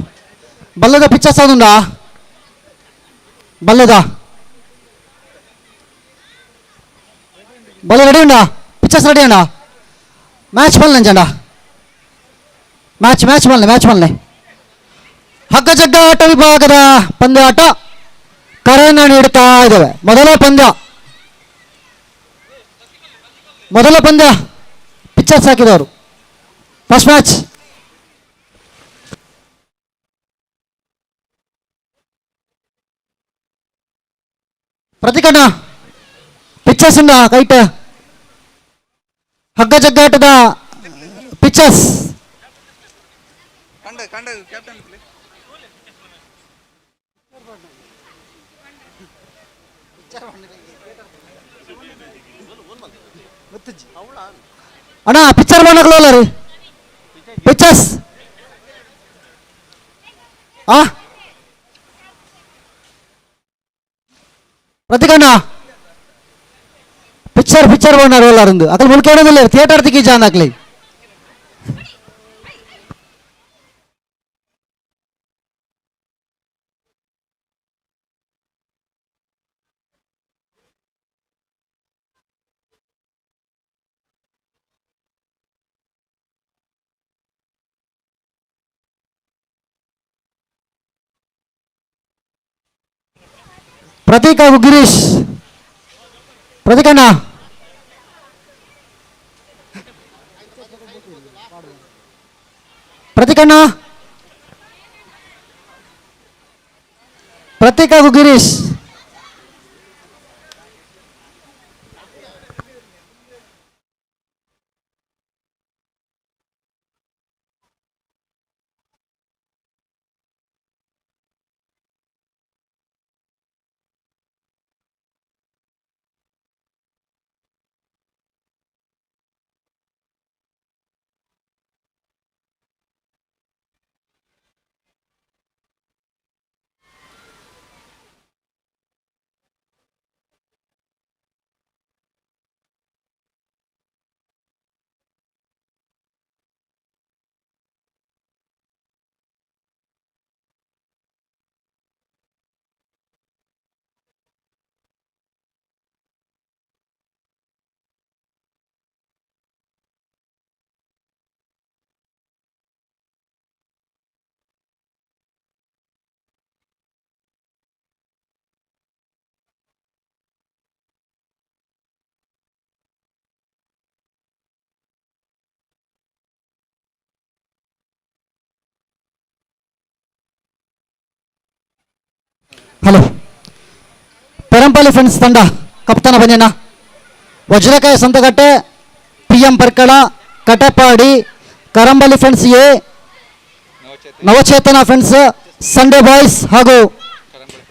ಬಲ್ಲದ ಪಿಕ್ಚರ್ಸ್ ಉಂಡಾ ಬಲ್ಲದ ಬಲ್ಲ ರೆಡಿ ಉಂಡಾ ಪಿಕ್ಚರ್ಸ್ ರೆಡಿ ಉಂಡಾ ಮ್ಯಾಚ್ ಬಲ್ಲ ಮ್ಯಾಚ್ ಮ್ಯಾಚ್ ಮಲ್ಲೆ ಮ್ಯಾಚ್ ಮಲ್ಲೆ ಹಗ್ಗ ಜಗ್ಗ ಆಟ ವಿಭಾಗದ ಪಂದ್ಯಾಟ ಕರೆಯನ್ನು ನೀಡುತ್ತಾ ಇದ್ದೇವೆ. ಮೊದಲ ಪಂದ್ಯ ಪಿಕ್ಚರ್ಸ್ ಹಾಕಿದವರು ಫಸ್ಟ್ ಮ್ಯಾಚ್. ಪ್ರತಿಕಣ್ಣ ಪಿಕ್ಚರ್ಸ್ ಉಂಡ ಕೈಟ್ ಹಗ್ಗ ಜಗ್ಗಾಟದ ಪಿಕ್ಚರ್ಸ್ ಅಣ್ಣ ಪಿಕ್ಚರ್ ಮಾಡಕ್ಲಲ್ಲ ರೀ ಪಿಕ್ಚರ್ಸ್ ಆ ಪ್ರತಿಕಣ್ಣ ಪಿಕ್ಚರ್ ಪಿಕ್ಚರ್ ಬಣ್ಣ ರೋಲಾರಂದು ಅಕಲ್ ಮುಲ್ಕೇಡೋದಿಲ್ಲ ಥಿಯೇಟರ್ ತಿಕ್ಕಿ ಜಾನ್ ಹಾಕ್ಲಿ. ಪ್ರತೀಕ್ ಹಾಗೂ ಗಿರೀಶ್ ಪ್ರತೀಕಣ್ಣ ಪ್ರತೀಕಣ್ಣ ಪ್ರತೀಕ್ ಹಾಗೂ ಗಿರೀಶ್ Hello Perampalli friends ತಂಡ ಕಪ್ತಾನ ಬನ್ನಿಯಣ್ಣ. Vajrakaya Santhekatte, P M Parkala, Katapadi, Karambali friends A, Navachetana friends, Sunday boys ಹಾಗೂ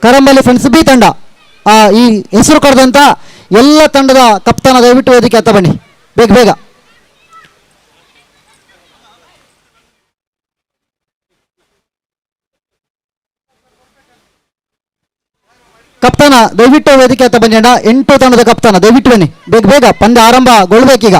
ಕರಂಬಲಿ friends B ತಂಡ. ಈ ಹೆಸರು ಕರೆದಂಥ ಎಲ್ಲ ತಂಡದ ಕಪ್ತಾನ ದಯವಿಟ್ಟು ವೇದಿಕೆ ಹತ್ತ ಬನ್ನಿ ಬೇಗ ಬೇಗ. ಕಪ್ತಾನ ದಯವಿಟ್ಟು ವೇದಿಕೆ ಹತ್ತ ಬನ್ನಿ ಅಣ್ಣ. 8 ತಂಡದ ಕಪ್ತಾನ ದಯವಿಟ್ಟು ಬನ್ನಿ ಬೇಗ ಬೇಗ, ಪಂದ್ಯ ಆರಂಭಗೊಳ್ಬೇಕೀಗ.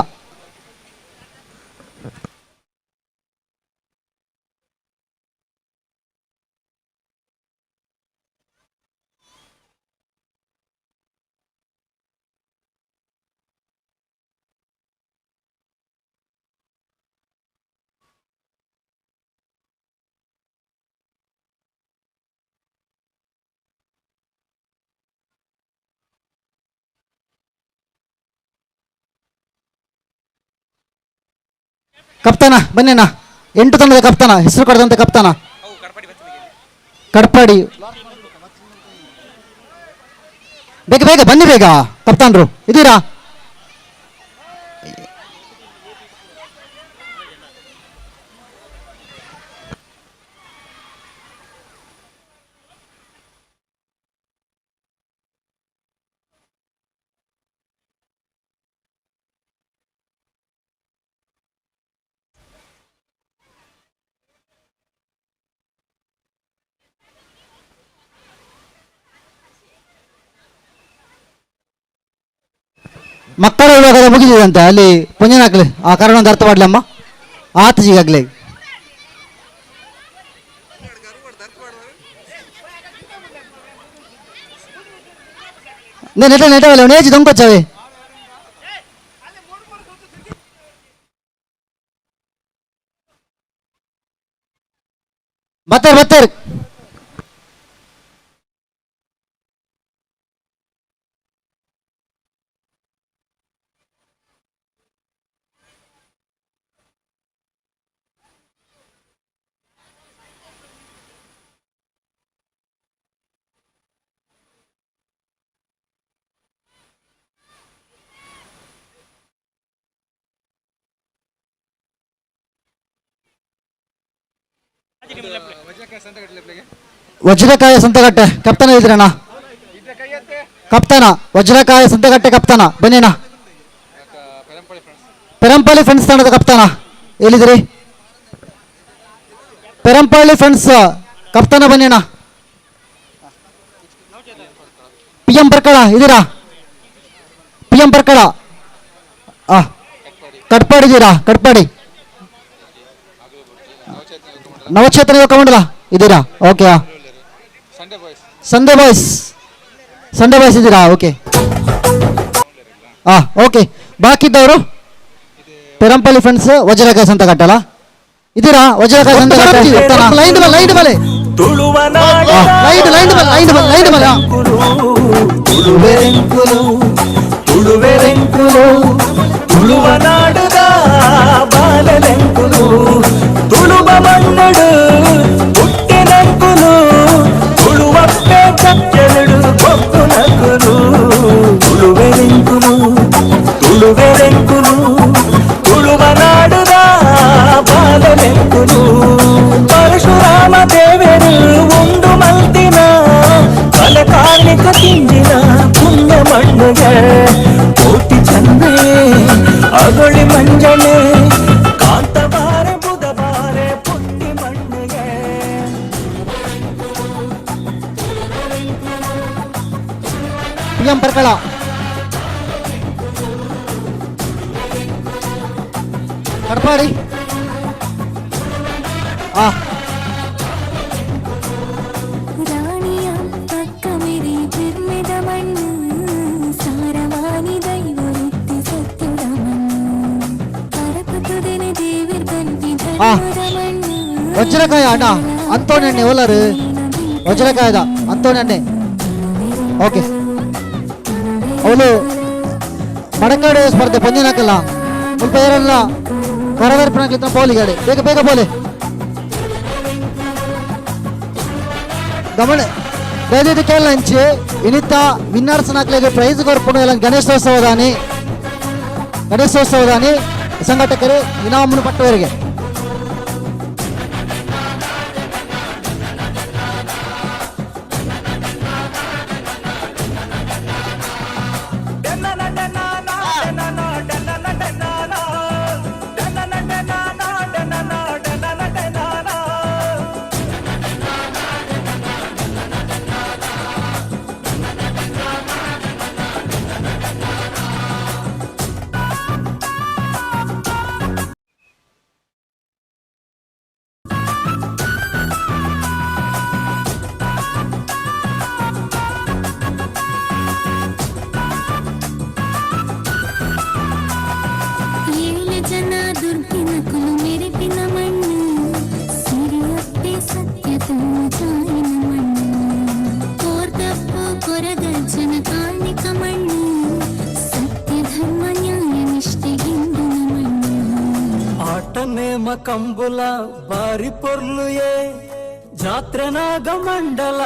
ಕಪ್ತಾನ ಬನ್ನಿ ಅಣ್ಣ. 8 ತಂಡದ ಕಪ್ತಾನ, ಹೆಸರು ಕರೆದಂತ ಕಪ್ತಾನ ಕಡ್ಪಾಡಿ ಬೇಗ ಬೇಗ ಬನ್ನಿ ಬೇಗ ಕಪ್ತಾನ್ರು ಇದ್ದೀರಾ? ಮಕ್ಕಳ ವಿಭಾಗದ ಮುಗಿದಿದಂತೆ ಅಲ್ಲಿ ಪುಂಜನಾಗ್ಲಿ ಆ ಕಾರಣ ಒಂದು ಅರ್ಥ ಮಾಡ್ಲಮ್ಮ ಆತಜಿಗಾಗ್ಲಿ. ನೆಟ ನೆಟವಲ್ಲ ನೇಜಿ ದೊಂಕೊಚ್ಚವೆ. ಬರ್ತಾರೆ ಬರ್ತಾರೆ. ವಜ್ರಕಾಯ ಸಂತಗಟ್ಟೆ ಕಪ್ತಾನ ಇದ್ರಣ್ಣ. ಕಪ್ತಾನ ವಜ್ರಕಾಯ ಸಂತಗಟ್ಟೆ ಕಪ್ತಾನ ಬನ್ನಿ ಅಣ್ಣ. ಪೆರಂಪಳ್ಳಿ ಫ್ರೆಂಡ್ಸ್ ತಂಡದ ಕಪ್ತಾನ ಎಲ್ಲಿದ್ದೀರಿ? ಪೆರಂಪಳ್ಳಿ ಫ್ರೆಂಡ್ಸ್ ಕಪ್ತಾನ ಬನ್ನಿ ಅಣ್ಣ. ಪಿ ಎಂ ಪರ್ಕಳ ಇದ್ದೀರಾ? ಪಿ ಎಂ ಪರ್ಕಳ ಕಟ್ಪಾಡಿ ಇದ್ದೀರಾ? ಕಟ್ಪಾಡಿ ನವಚೇತನ ಯುವಕ ಮಂಡಲ ಇದ್ದೀರಾ? Okay. Sunday boys, Sunday boys ಇದ್ದೀರಾ? ಓಕೆ. ಓಕೆ. ಬಾಕಿದ್ದವರು ಪೆರಂಪಳ್ಳಿ ಫ್ರೆಂಡ್ಸ್ ವಜ್ರಕಾಯ ಸಂತಗಟ್ಟಲ್ಲ ಇದ್ದೀರಾ? ವಜ್ರಕಾಯ ಸಂತಗಟ್ಟೆ ಲೈನ್ ಮೇಲೆ, ಲೈನ್ ಮೇಲೆ, ಲೈನ್ ಲೈನ್ ಮೇಲೆ, ಲೈನ್ ಮೇಲೆ, ಲೈನ್ ಮೇಲೆ. ತುಳುವನಾಡದ ಬಾಲಲೆಂಕುಲು ತುಳುವ ಮಣ್ಣಡು ಹುಟ್ಟಿನಂಕುಲು ತುಳುವಪ್ಪೆ ಚಚ್ಚಲುಡು ಕೊಕ್ಕುನಕುಲು ತುಳುವೆರೆಂಕುಲು ತುಳುವೆರೆಂಕುಲು ತುಳುವನಾಡದ ಬಾಲಲೆಂಕುಲು ಪರಶುರಾಮ ದೇವರು ಉಂಡು ಮಲ್ತಿನ ಕಲಕಾರ್ಣಿಕ ತಿಂಜಿನ ಪುಣ್ಯ ಮಣ್ಣುಗೆ ಕೋಟಿ ಚಂದೆ ಅಗೊಳಿ ಮಂಜನೆ ಕಾಂತಬಾರೆ ಬುಧಬಾರೆ ಪುಟ್ಟಿ ಮಣ್ಣಿಗೆ. P M Parkala Katpadi. ವಜ್ರಕಾಯ ಅಣ್ಣ ಅಂತೋಣಿ ಓಲರು ವಜ್ರಕಾಯದ ಅಂತೋಣಿ. ಓಕೆ. ಅವಳು ಮಡಕಾಡು ಸ್ಪರ್ಧೆ ಪಂಜಿನಾಕಲ್ಲ ಮುಲ್ಪ ಏರಲ್ಲ ಕರವರ್ಪಣಾಕ್ಲಿತ್ತ ಪೋಲಿಗಾಡಿ ಬೇಗ ಬೇಗ ಪೋಲಿ ಗಮನ. ದಯವಿಟ್ಟು ಕೇಳಂಚಿ ಇನಿತ ವಿನ್ನರ್ಸ್ ನಾಕ್ಲೆಗ್ ಪ್ರೈಸ್ ಕೊರ್ಪುಂಡು ಎಲ್ಲ ಗಣೇಶೋತ್ಸವದಾನಿ ಗಣೇಶೋತ್ಸವದಾನಿ ಸಂಘಟಕರು ಇನಾಮುನು ಪಟ್ಟುವರಿಗೆ. ಏಳು ಜನ ದುರ್ಗಿನಕುಲು ಮೆರೆಪಿನ ಮಣ್ಣು ಸಿರಿಯಪ್ಪೆ ಸತ್ಯ ತೋಜಾಯಿನ ಮಣ್ಣು ಕೋರ್ದಪ್ಪು ಕೊರಗಜ್ಜನ ಕಾರ್ಣಿಕ ಮಣ್ಣು ಸತ್ಯ ಧರ್ಮ ನ್ಯಾಯ ನಿಷ್ಠೆ ಹಿಂದಿನ ಮಣ್ಣು. ಆಟ ನೇಮ ಕಂಬುಲ ಬಾರಿ ಪೊರ್ಲುಯೇ ಜಾತ್ರೆ ನಾಗ ಮಂಡಲ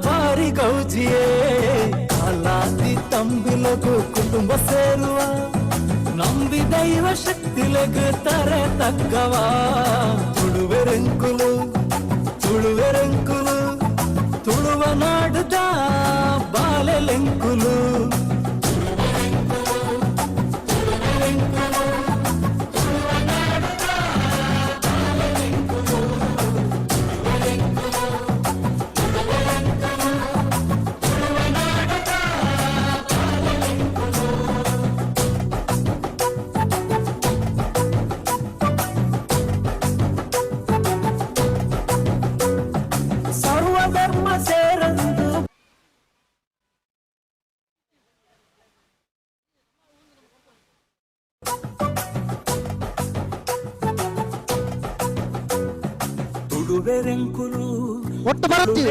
ಬಾರಿ ಗೌಜಿಯೇ ಕಾಲಾದಿ ತಂಬಿಲಗು ಕುಟುಂಬ ಸೇರುವ ನಂಬಿ ದೈವ ಶಕ್ತಿಲಗು ತರೆ ತಗ್ಗವ ತುಳುವೆರೆಂಕುಲು ತುಳುವೆರೆಂಕುಲು ತುಳುವ ನಾಡುದ ಬಾಲೆಲೆಂಕುಲು. ಸರ್ವಧರ್ಮ ಸೇರಂದು ತುಳುವೆರೆಂಕುಲು ಒಟ್ಟು ಬರುತ್ತಿ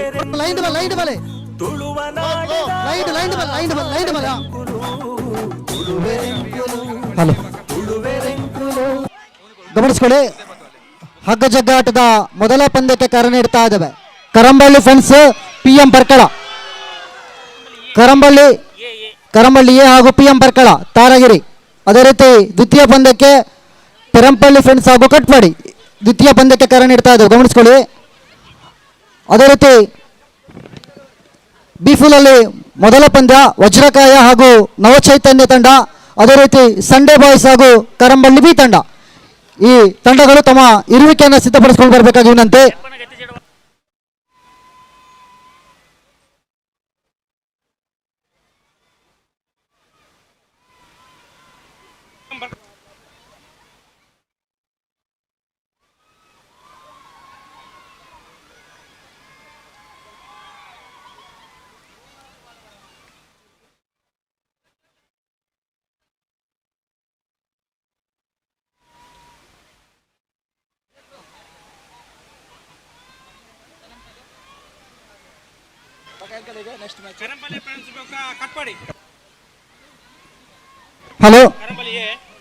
ಲೈನ್ ಬಲ ಲೈನ್ ಬಲೆ ತುಳುವ ನಾಡದ ಲೈನ್ ಲೈನ್ ಬಲ ಲೈನ್ ಬಲ ಲೈನ್ ಬಲ. ತುಳುವೆರೆಂಕುಲು ಹಲೋ ತುಳುವೆರೆಂಕುಲು. ಗಮನಿಸಿಕೊಳ್ಳಿ, ಹಗ್ಗ ಜಗ್ಗಾಟದ ಮೊದಲ ಪಂದ್ಯಕ್ಕೆ ಕರೆ ನೀಡ್ತಾ ಇದ್ದಾವೆ Karamballi friends P M Parkala Karamballi Karamballi A ಹಾಗೂ ಪಿ ಎಂ ಪರ್ಕಳ ತಾರಗಿರಿ. ಅದೇ ರೀತಿ ದ್ವಿತೀಯ ಪಂದ್ಯಕ್ಕೆ ಪೆರಂಪಳ್ಳಿ ಫ್ರೆಂಡ್ಸ್ ಹಾಗೂ ಕಟ್ಪಾಡಿ ದ್ವಿತೀಯ ಪಂದ್ಯಕ್ಕೆ ಕರೆ ನೀಡ್ತಾ ಇದ್ದೇವೆ, ಗಮನಿಸಿಕೊಳ್ಳಿ. ಅದೇ ರೀತಿ ಬಿಫುಲಲ್ಲಿ ಮೊದಲ ಪಂದ್ಯ ವಜ್ರಕಾಯ ಹಾಗೂ ನವಚೈತನ್ಯ ತಂಡ, ಅದೇ ರೀತಿ ಸಂಡೇ ಬಾಯ್ಸ್ ಹಾಗೂ ಕರಂಬಳ್ಳಿ ಬಿ ತಂಡ. ಈ ತಂಡಗಳು ತಮ್ಮ ಇರುವಿಕೆಯನ್ನು ಸಿದ್ಧಪಡಿಸಿಕೊಂಡು ಬರಬೇಕಾಗಿ ವಿನಂತಿ. ಹಲೋ,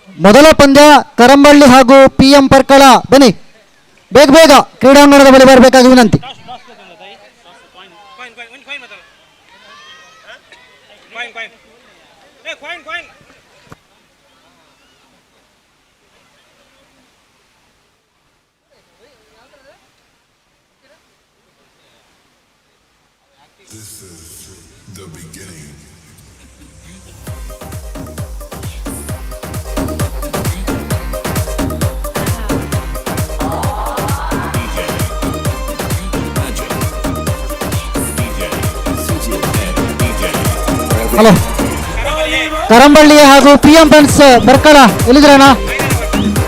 ಮೊದಲ ಪಂದ್ಯ ಕರಂಬಳ್ಳಿ ಹಾಗೂ ಪಿ ಎಂ ಪರ್ಕಳ. ಬನ್ನಿ ಬೇಗ ಬೇಗ ಕ್ರೀಡಾಂಗಣದ ಬಳಿ ಬರಬೇಕಾಗಿ ವಿನಂತಿ. This is the beginning. Hello, Karamballi ಹಾಗೂ ಪಿ ಎಂ ಫ್ರೆಂಡ್ಸ್ ಪರ್ಕಳ ಎಲ್ಲಿದ್ರಣ್ಣ?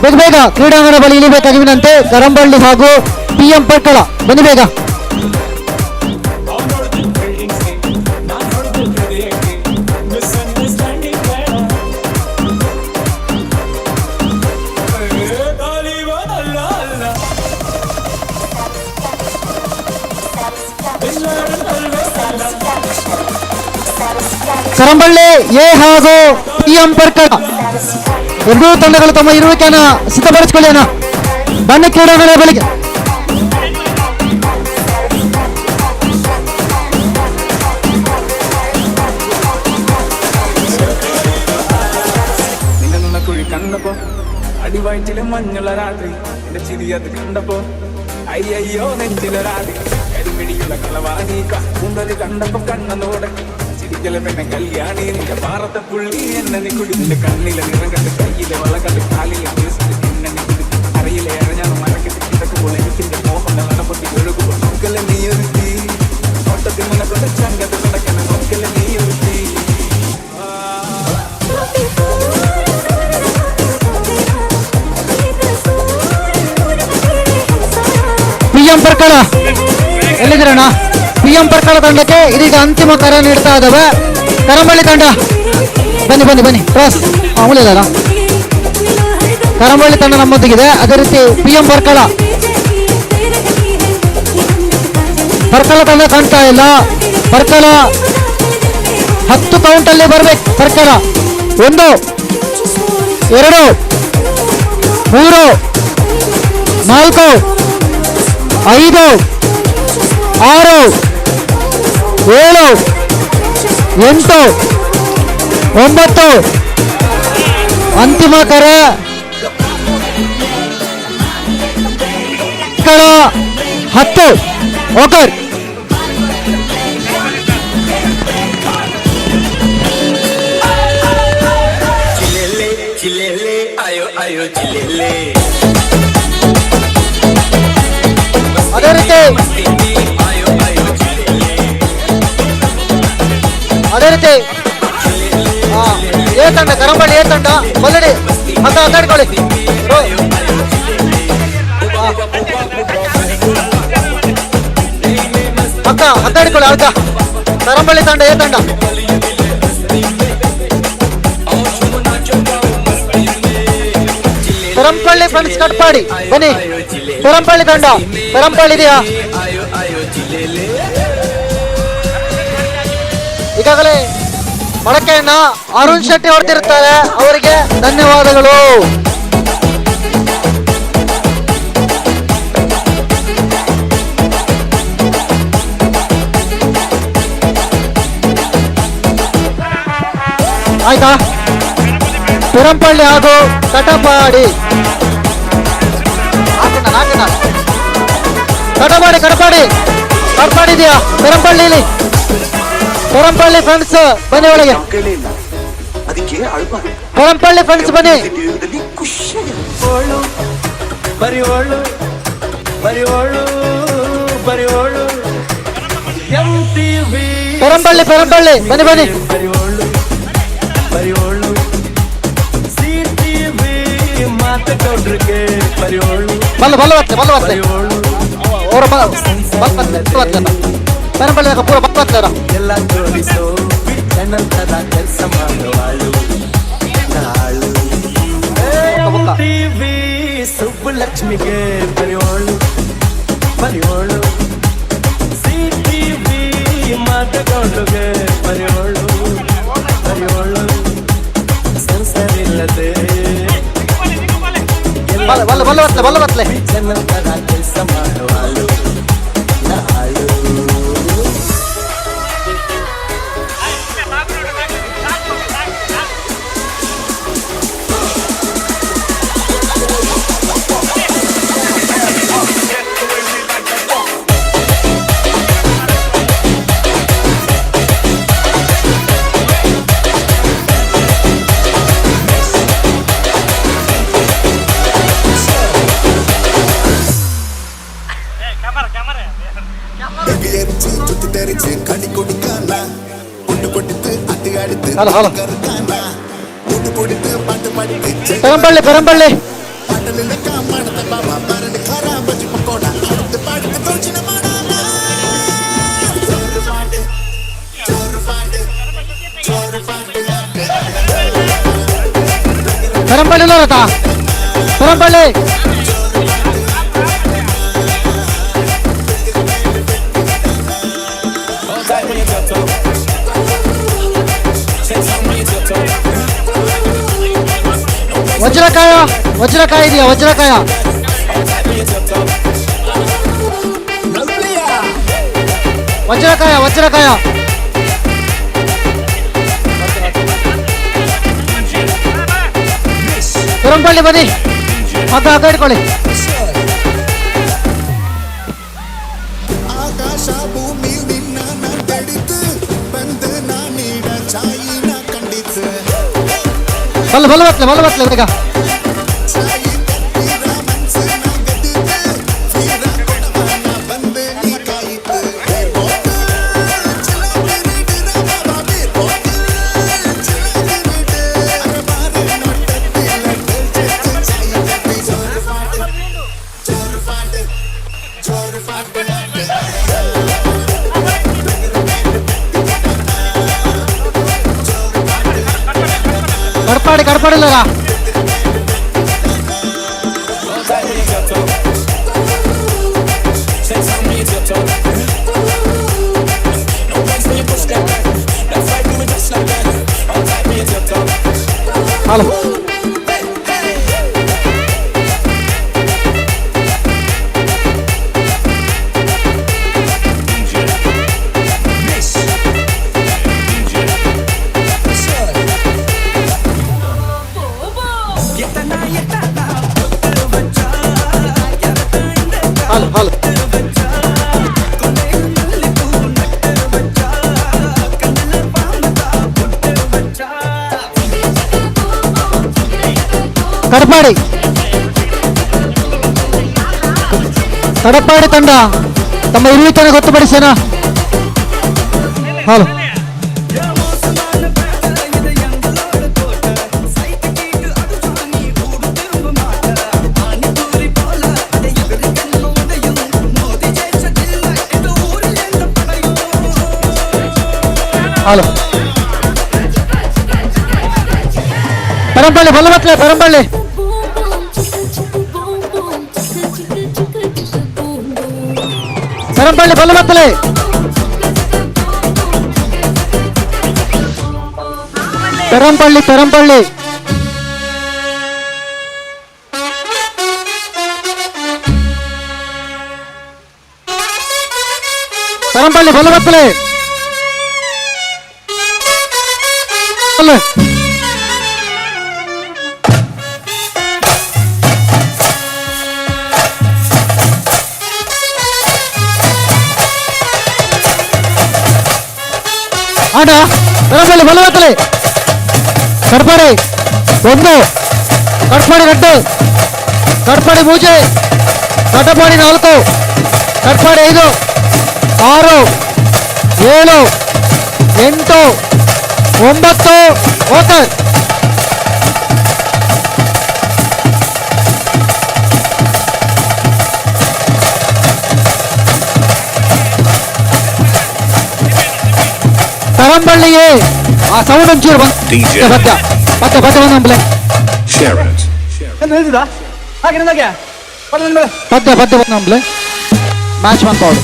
ಬೇಗ ಬೇಗ ಕ್ರೀಡಾಂಗಣ ಬಳಿ ಇಳಿಬೇಕಾಗಿ ವಿನಂತಿ. ಕರಂಬಳ್ಳಿ ಹಾಗೂ ಪಿ ಎಂ ಪರ್ಕಳ ಬನ್ನಿ ಬೇಗ. ಕರಂಬಳ್ಳಿ ಎ ಹಾಗೂ ಪಿ ಎಂ ಪರ್ಕಳ ಎರಡೂ ತಂಡಗಳು ತಮ್ಮ ಇರುವಿಕೆಯನ್ನು ಸಿದ್ಧಪಡಿಸಿಕೊಳ್ಳಿ ಅಣ್ಣ. ಬನ್ನಿ ಕ್ರೀಡಾಂಗಣದ ಬಳಿಗೆ. കുഴി കണ്ടപ്പോ അടിവയറ്റിലെ മഞ്ഞുള്ള രാത്രി എന്റെ ചിരി അത് കണ്ടപ്പോ അയ്യോ നെഞ്ചിലെ രാത്രി കരിമിടിയുള്ള കളവാണി കൂന്തല് കണ്ടപ്പോ കണ്ണനോടെ ചിരിക്കല പെണ്ണെ കല്യാണി നിന്റെ പാറത്തെ പുള്ളി എന്നെ നീ കുടി നിന്റെ കണ്ണിലെ നിറം കണ്ട് കയ്യിലെ വള കണ്ട് കാലിലെ എന്നെ നീ കുടി അറിയില്ല ഇറഞ്ഞാണ് മറക്കത്തി കിടക്കുമ്പോൾ എനിക്കിന്റെ മോഹം നടപ്പൊട്ടി ഒഴുകുമ്പോൾ നോക്കലെ നീ ഒരു തീ ഓട്ടത്തിൽ മുന്നക്കൊണ്ട് ചങ്കത്ത് കിടക്കണം നോക്കലെ നീ ഒരു തീ. ಪಿ ಎಂ ಪರ್ಕಳ ಎಲ್ಲಿದ್ದೀರಣ್ಣ? ಪಿ ಎಂ ಪರ್ಕಳ ತಂಡಕ್ಕೆ ಇದೀಗ ಅಂತಿಮ ಕರೆ ನೀಡ್ತಾ ಇದ್ದಾವೆ. ಕರಂಬಳ್ಳಿ ತಂಡ ಬನ್ನಿ ಬನ್ನಿ ಬನ್ನಿ. ಕ್ರಾಸ್ ಮಾಮೂಲಿ ಕರಂಬಳ್ಳಿ ತಂಡ ನಮ್ಮೊಂದಿಗಿದೆ. ಅದೇ ರೀತಿ ಪಿ ಎಂ ಪರ್ಕಳ ಪರ್ಕಳ ತಂಡ ಕಾಣ್ತಾ ಇಲ್ಲ. ಪರ್ಕಳ 10 ಕೌಂಟಲ್ಲಿ ಬರ್ಬೇಕು. ಪರ್ಕಳ 1 2 3 4 5 6 7 8 9 ಅಂತಿಮ ಕರೆ. 10 ಓಕೆ. ಚಿಲ್ಲೆಲೆ ಚಿಲ್ಲೆಲೆ ಅಯ್ಯೋ ಅಯ್ಯೋ ಚಿಲ್ಲೆಲೆ. ಅದೇ ರೀತಿ ಅದೇ ರೀತಿ ಎ ತಂಡ ಕರಂಬಳ್ಳಿ ಎ ತಂಡ ಬಲ್ಲಡಿ ಅಂತ ಮಾತಾಡ್ಕೊಳ್ಳಿ. ಅಕ್ಕ ಹತ್ತಾಡಿಕೊಳ್ಳಿ ಅರ್ಧ. ಕರಂಬಳ್ಳಿ ತಂಡ ಎ ತಂಡ. ಪೆರಂಪಳ್ಳಿ ಫ್ರೆಂಡ್ಸ್ ಕಟ್ಪಾಡಿ ಬನ್ನಿ. ಪೆರಂಪಳ್ಳಿ ತಂಡ ಪೆರಂಪಳ್ಳಿ ಇದೆಯಾ? ಈಗಾಗಲೇ ಮೊಳಕೆಯನ್ನ ಅರುಣ್ ಶೆಟ್ಟಿ ಹೊಡೆದಿರುತ್ತಾರೆ, ಅವರಿಗೆ ಧನ್ಯವಾದಗಳು. ಆಯ್ತಾ? ಪೆರಂಪಳ್ಳಿ ಹಾಗೂ ಕಟಪಾಡಿ ಕಟಪಾಡಿ ಕಟಪಾಡಿ ಕಟ್ಪಾಡಿ ಇದೆಯಾ ಪೆರಂಪಳ್ಳಿಲಿ? ಪೆರಂಪಳ್ಳಿ ಫ್ರೆಂಡ್ಸ್ ಬನ್ನಿ ಒಳಗೆ. ಪೆರಂಪಳ್ಳಿ ಫ್ರೆಂಡ್ಸ್ ಬನ್ನಿ. ಬರಿಯೋಳು ಬರಿಯೋಳು ಬರಿಯೋಳು MTV. Perampalli Perampalli ಬನ್ನಿ ಬನ್ನಿ. ಬರಿಯೋಳು ಬರಿಯೋಳು ಸಿಟಿವಿ ಮಾತುಕೊಡ್ರಿಗೆ ಬರಿಯೋಳು. ಬಲ್ಲ ಬಲ್ಲ ಬತ್ತಲೆ ಬಲ್ಲ ಬತ್ತಲೆ ಅವರ ಬಲ್ಲ ಬತ್ತಲೆ ಬತ್ತಲೆ ಪೆರಂಪಳ್ಳಿ ಪೂರ ಬತ್ತಲೆ ಎಲ್ಲ ತೋರಿಸೋ ಚಾನಲ್ ತರ ಕೆಲಸ ಮಾಡುವಾಳು ನಾಳು ಟಿವಿ ಸುಬ್ಬಲಕ್ಷ್ಮಿಗೆ ಬರಿಯೋಳು ಬರಿಯೋಳು ಸಿಟಿವಿ ಮಾತುಕೊಡ್ರಿಗೆ ಬರಿಯೋಳು ಬರಿಯೋಳು ಸೆನ್ಸರ್ ಇಲ್ಲದೆ ಬಲ್ಲ ಬಲ್ಲ ಬಲ್ಲ ಬತ್ತಲೆ ಬಲ್ಲ ಬತ್ತಲೆ ಚಾನಲ್ ತರ ಕೆಲಸ ಮಾಡುವಾಳು ನಾಳು. ಹಲೋ ಹಲೋ ಪೆರಂಪಳ್ಳಿ ಪೆರಂಪಳ್ಳಿ ಪೆರಂಪಳ್ಳಿ ರಥ ಪೆರಂಪಳ್ಳಿ. ವಜ್ರಕಾಯ ವಜ್ರಕಾಯ ಇದೆಯಾ? ವಜ್ರಕಾಯ ವಜ್ರಕಾಯ ವಜ್ರಕಾಯ. ಪೆರಂಪಳ್ಳಿ ಬನ್ನಿ, ಹಗ್ಗ ಹಗ್ಗ ಹಿಡ್ಕೊಳ್ಳಿ. ಬಲ್ಲ ಬಲ್ಲ ಬತ್ತಲೆ ಬಲ್ಲ ಬತ್ತಲೆ ಬೇಗ. ಕಡ್ಪಾಡಿ ಕಡ್ಪಾಡಿಲ್ಲರ. Hello hello hello Katpadi Katpadi ತಂಡ ತಮ್ಮ ಇರುವಿಕೆಯನ್ನು ಗೊತ್ತುಪಡಿಸೋಣ. ಹಲೋ ಹಲೋ ಪರಂಪಳ್ಳಿ ಬಲ್ಲ ಬತ್ತಲೆ ಪರಂಪಳ್ಳಿ. ಪರಂಪಳ್ಳಿ ಬಲ್ಲ ಬತ್ತಲೆ. ಪೆರಂಪಳ್ಳಿ ಪೆರಂಪಳ್ಳಿ ಪೆರಂಪಳ್ಳಿ ಬಲ್ಲ ಬತ್ತಲೆ. ಆಟ ಪೆರಂಪಳ್ಳಿ ಬಲ್ಲ ಬತ್ತಲೆ. ಕಡ್ಪಾಡಿ 1, ಕಟ್ಪಾಡಿ 2, ಕಟ್ಪಾಡಿ 3, ಕಟಪಾಡಿ 4, ಕಟ್ಪಾಡಿ 5, 6, 7, 8, 9. ಓಕೆ ಪರಂಬಳ್ಳಿಗೆ ಆ ಸೌಂಡ್ ಒಂಚೂರು ಬಂದ್ ಪದ್ಯ ಪದ್ಯ ಪದ್ಯ ಬಂದ ಪದ್ಯ ಪದ್ಯ ಬಂದ ಮ್ಯಾಚ್ ಬಂದ್ಪಾಡು.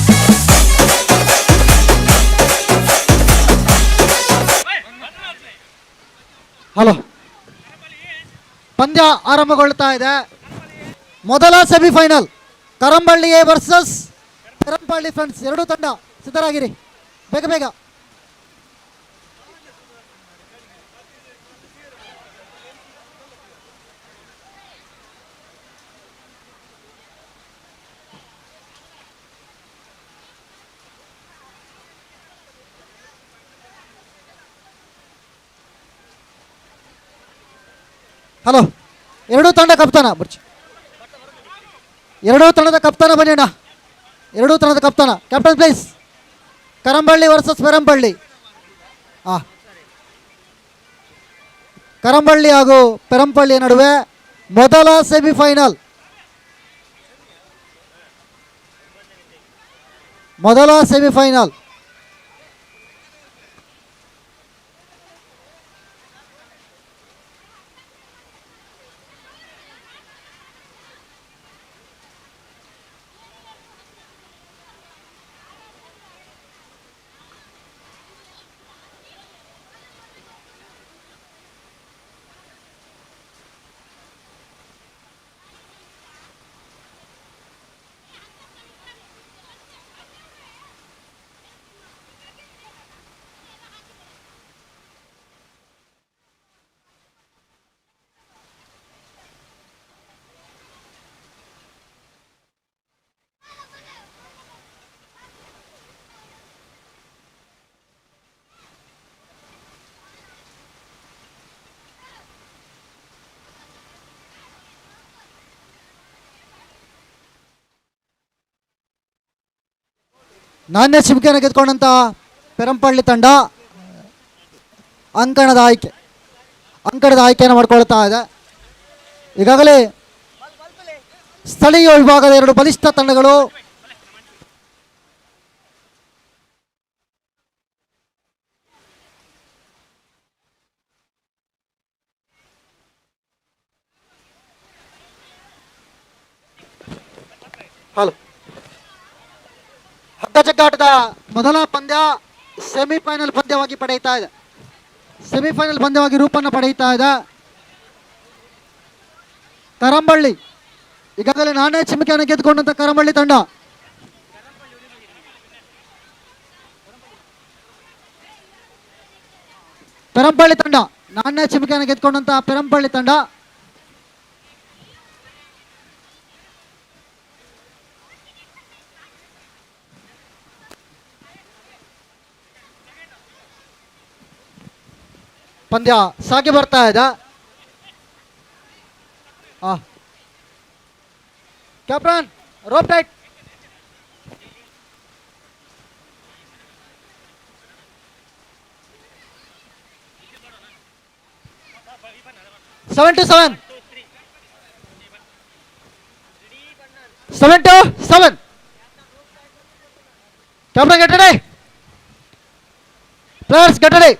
ಹಲೋ ಪಂದ್ಯ ಆರಂಭಗೊಳ್ತಾ ಇದೆ. ಮೊದಲ semifinal Karamballi A versus Perampalli friends. ಎರಡೂ ತಂಡ ಸಿದ್ಧರಾಗಿರಿ, ಬೇಗ ಬೇಗ. ಹಲೋ ಎರಡೂ ತಂಡ ಕಪ್ತಾನ ಬುರ್ಚಿ, ಎರಡೂ ತಂಡದ ಕಪ್ತಾನ ಬನ್ನಿ ಅಣ್ಣ, ಎರಡೂ ತಂಡದ ಕಪ್ತಾನ captain please. Karamballi versus Perampalli. Karamballi ಹಾಗೂ ಪೆರಂಪಳ್ಳಿಯ ನಡುವೆ ಮೊದಲ ಸೆಮಿಫೈನಲ್, ಮೊದಲ ಸೆಮಿಫೈನಲ್. ನಾಣ್ಯ ಚಿಮುಕಿಯನ್ನು ಗೆದ್ದುಕೊಂಡಂಥ ಪೆರಂಪಳ್ಳಿ ತಂಡ ಅಂಕಣದ ಆಯ್ಕೆಯನ್ನು ಮಾಡಿಕೊಳ್ತಾ ಇದೆ. ಈಗಾಗಲೇ ಸ್ಥಳೀಯ ವಿಭಾಗದ ಎರಡು ಬಲಿಷ್ಠ ತಂಡಗಳು ಹಲೋ ಹಗ್ಗ ಜಗ್ಗಾಟದ ಮೊದಲ ಪಂದ್ಯ ಸೆಮಿಫೈನಲ್ ಪಂದ್ಯವಾಗಿ ಪಡೆಯುತ್ತಾ ಇದೆ. ಸೆಮಿಫೈನಲ್ ಪಂದ್ಯವಾಗಿ ರೂಪನ್ನು ಪಡೆಯುತ್ತಾ ಇದೆ. ಕರಂಬಳ್ಳಿ ಈಗಾಗಲೇ ನಾನೇ ಚಿಮುಕಿಯನ್ನು ಗೆದ್ದುಕೊಂಡಂತ ಕರಂಬಳ್ಳಿ ತಂಡ ಪೆರಂಪಳ್ಳಿ ತಂಡ ನಾಣ್ಯ ಚಿಮುಕಿಯನ್ನು ಗೆದ್ದುಕೊಂಡಂತ ಪೆರಂಪಳ್ಳಿ ತಂಡ ಪಂದ್ಯ ಸಾಗಿ ಬರ್ತಾ ಇದೆ. Captain rope tight. 7-7 7-7. Captain get ready. Players get ready.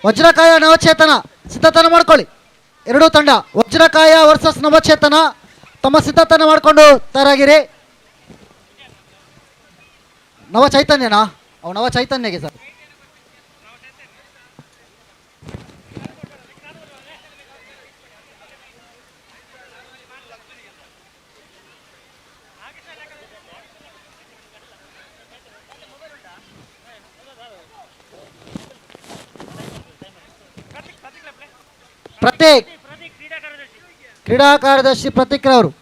Vajrakaya Navachetana ಸಿದ್ಧತನ ಮಾಡ್ಕೊಳ್ಳಿ. ಎರಡೂ ತಂಡ ವಜ್ರಕಾಯ ವರ್ಸಸ್ ನವಚೇತನ ತಮ್ಮ ಸಿದ್ಧತನ ಮಾಡಿಕೊಂಡು ತಯಾರಾಗಿರಿ. ನವಚೈತನ್ಯನಾ? ಅವು ನವಚೈತನ್ಯಗೆ ಸರ್. ಪ್ರತೀಕ್ ಕ್ರೀಡಾ ಕಾರ್ಯದರ್ಶಿ ಪ್ರತೀಕ್ ರವರು.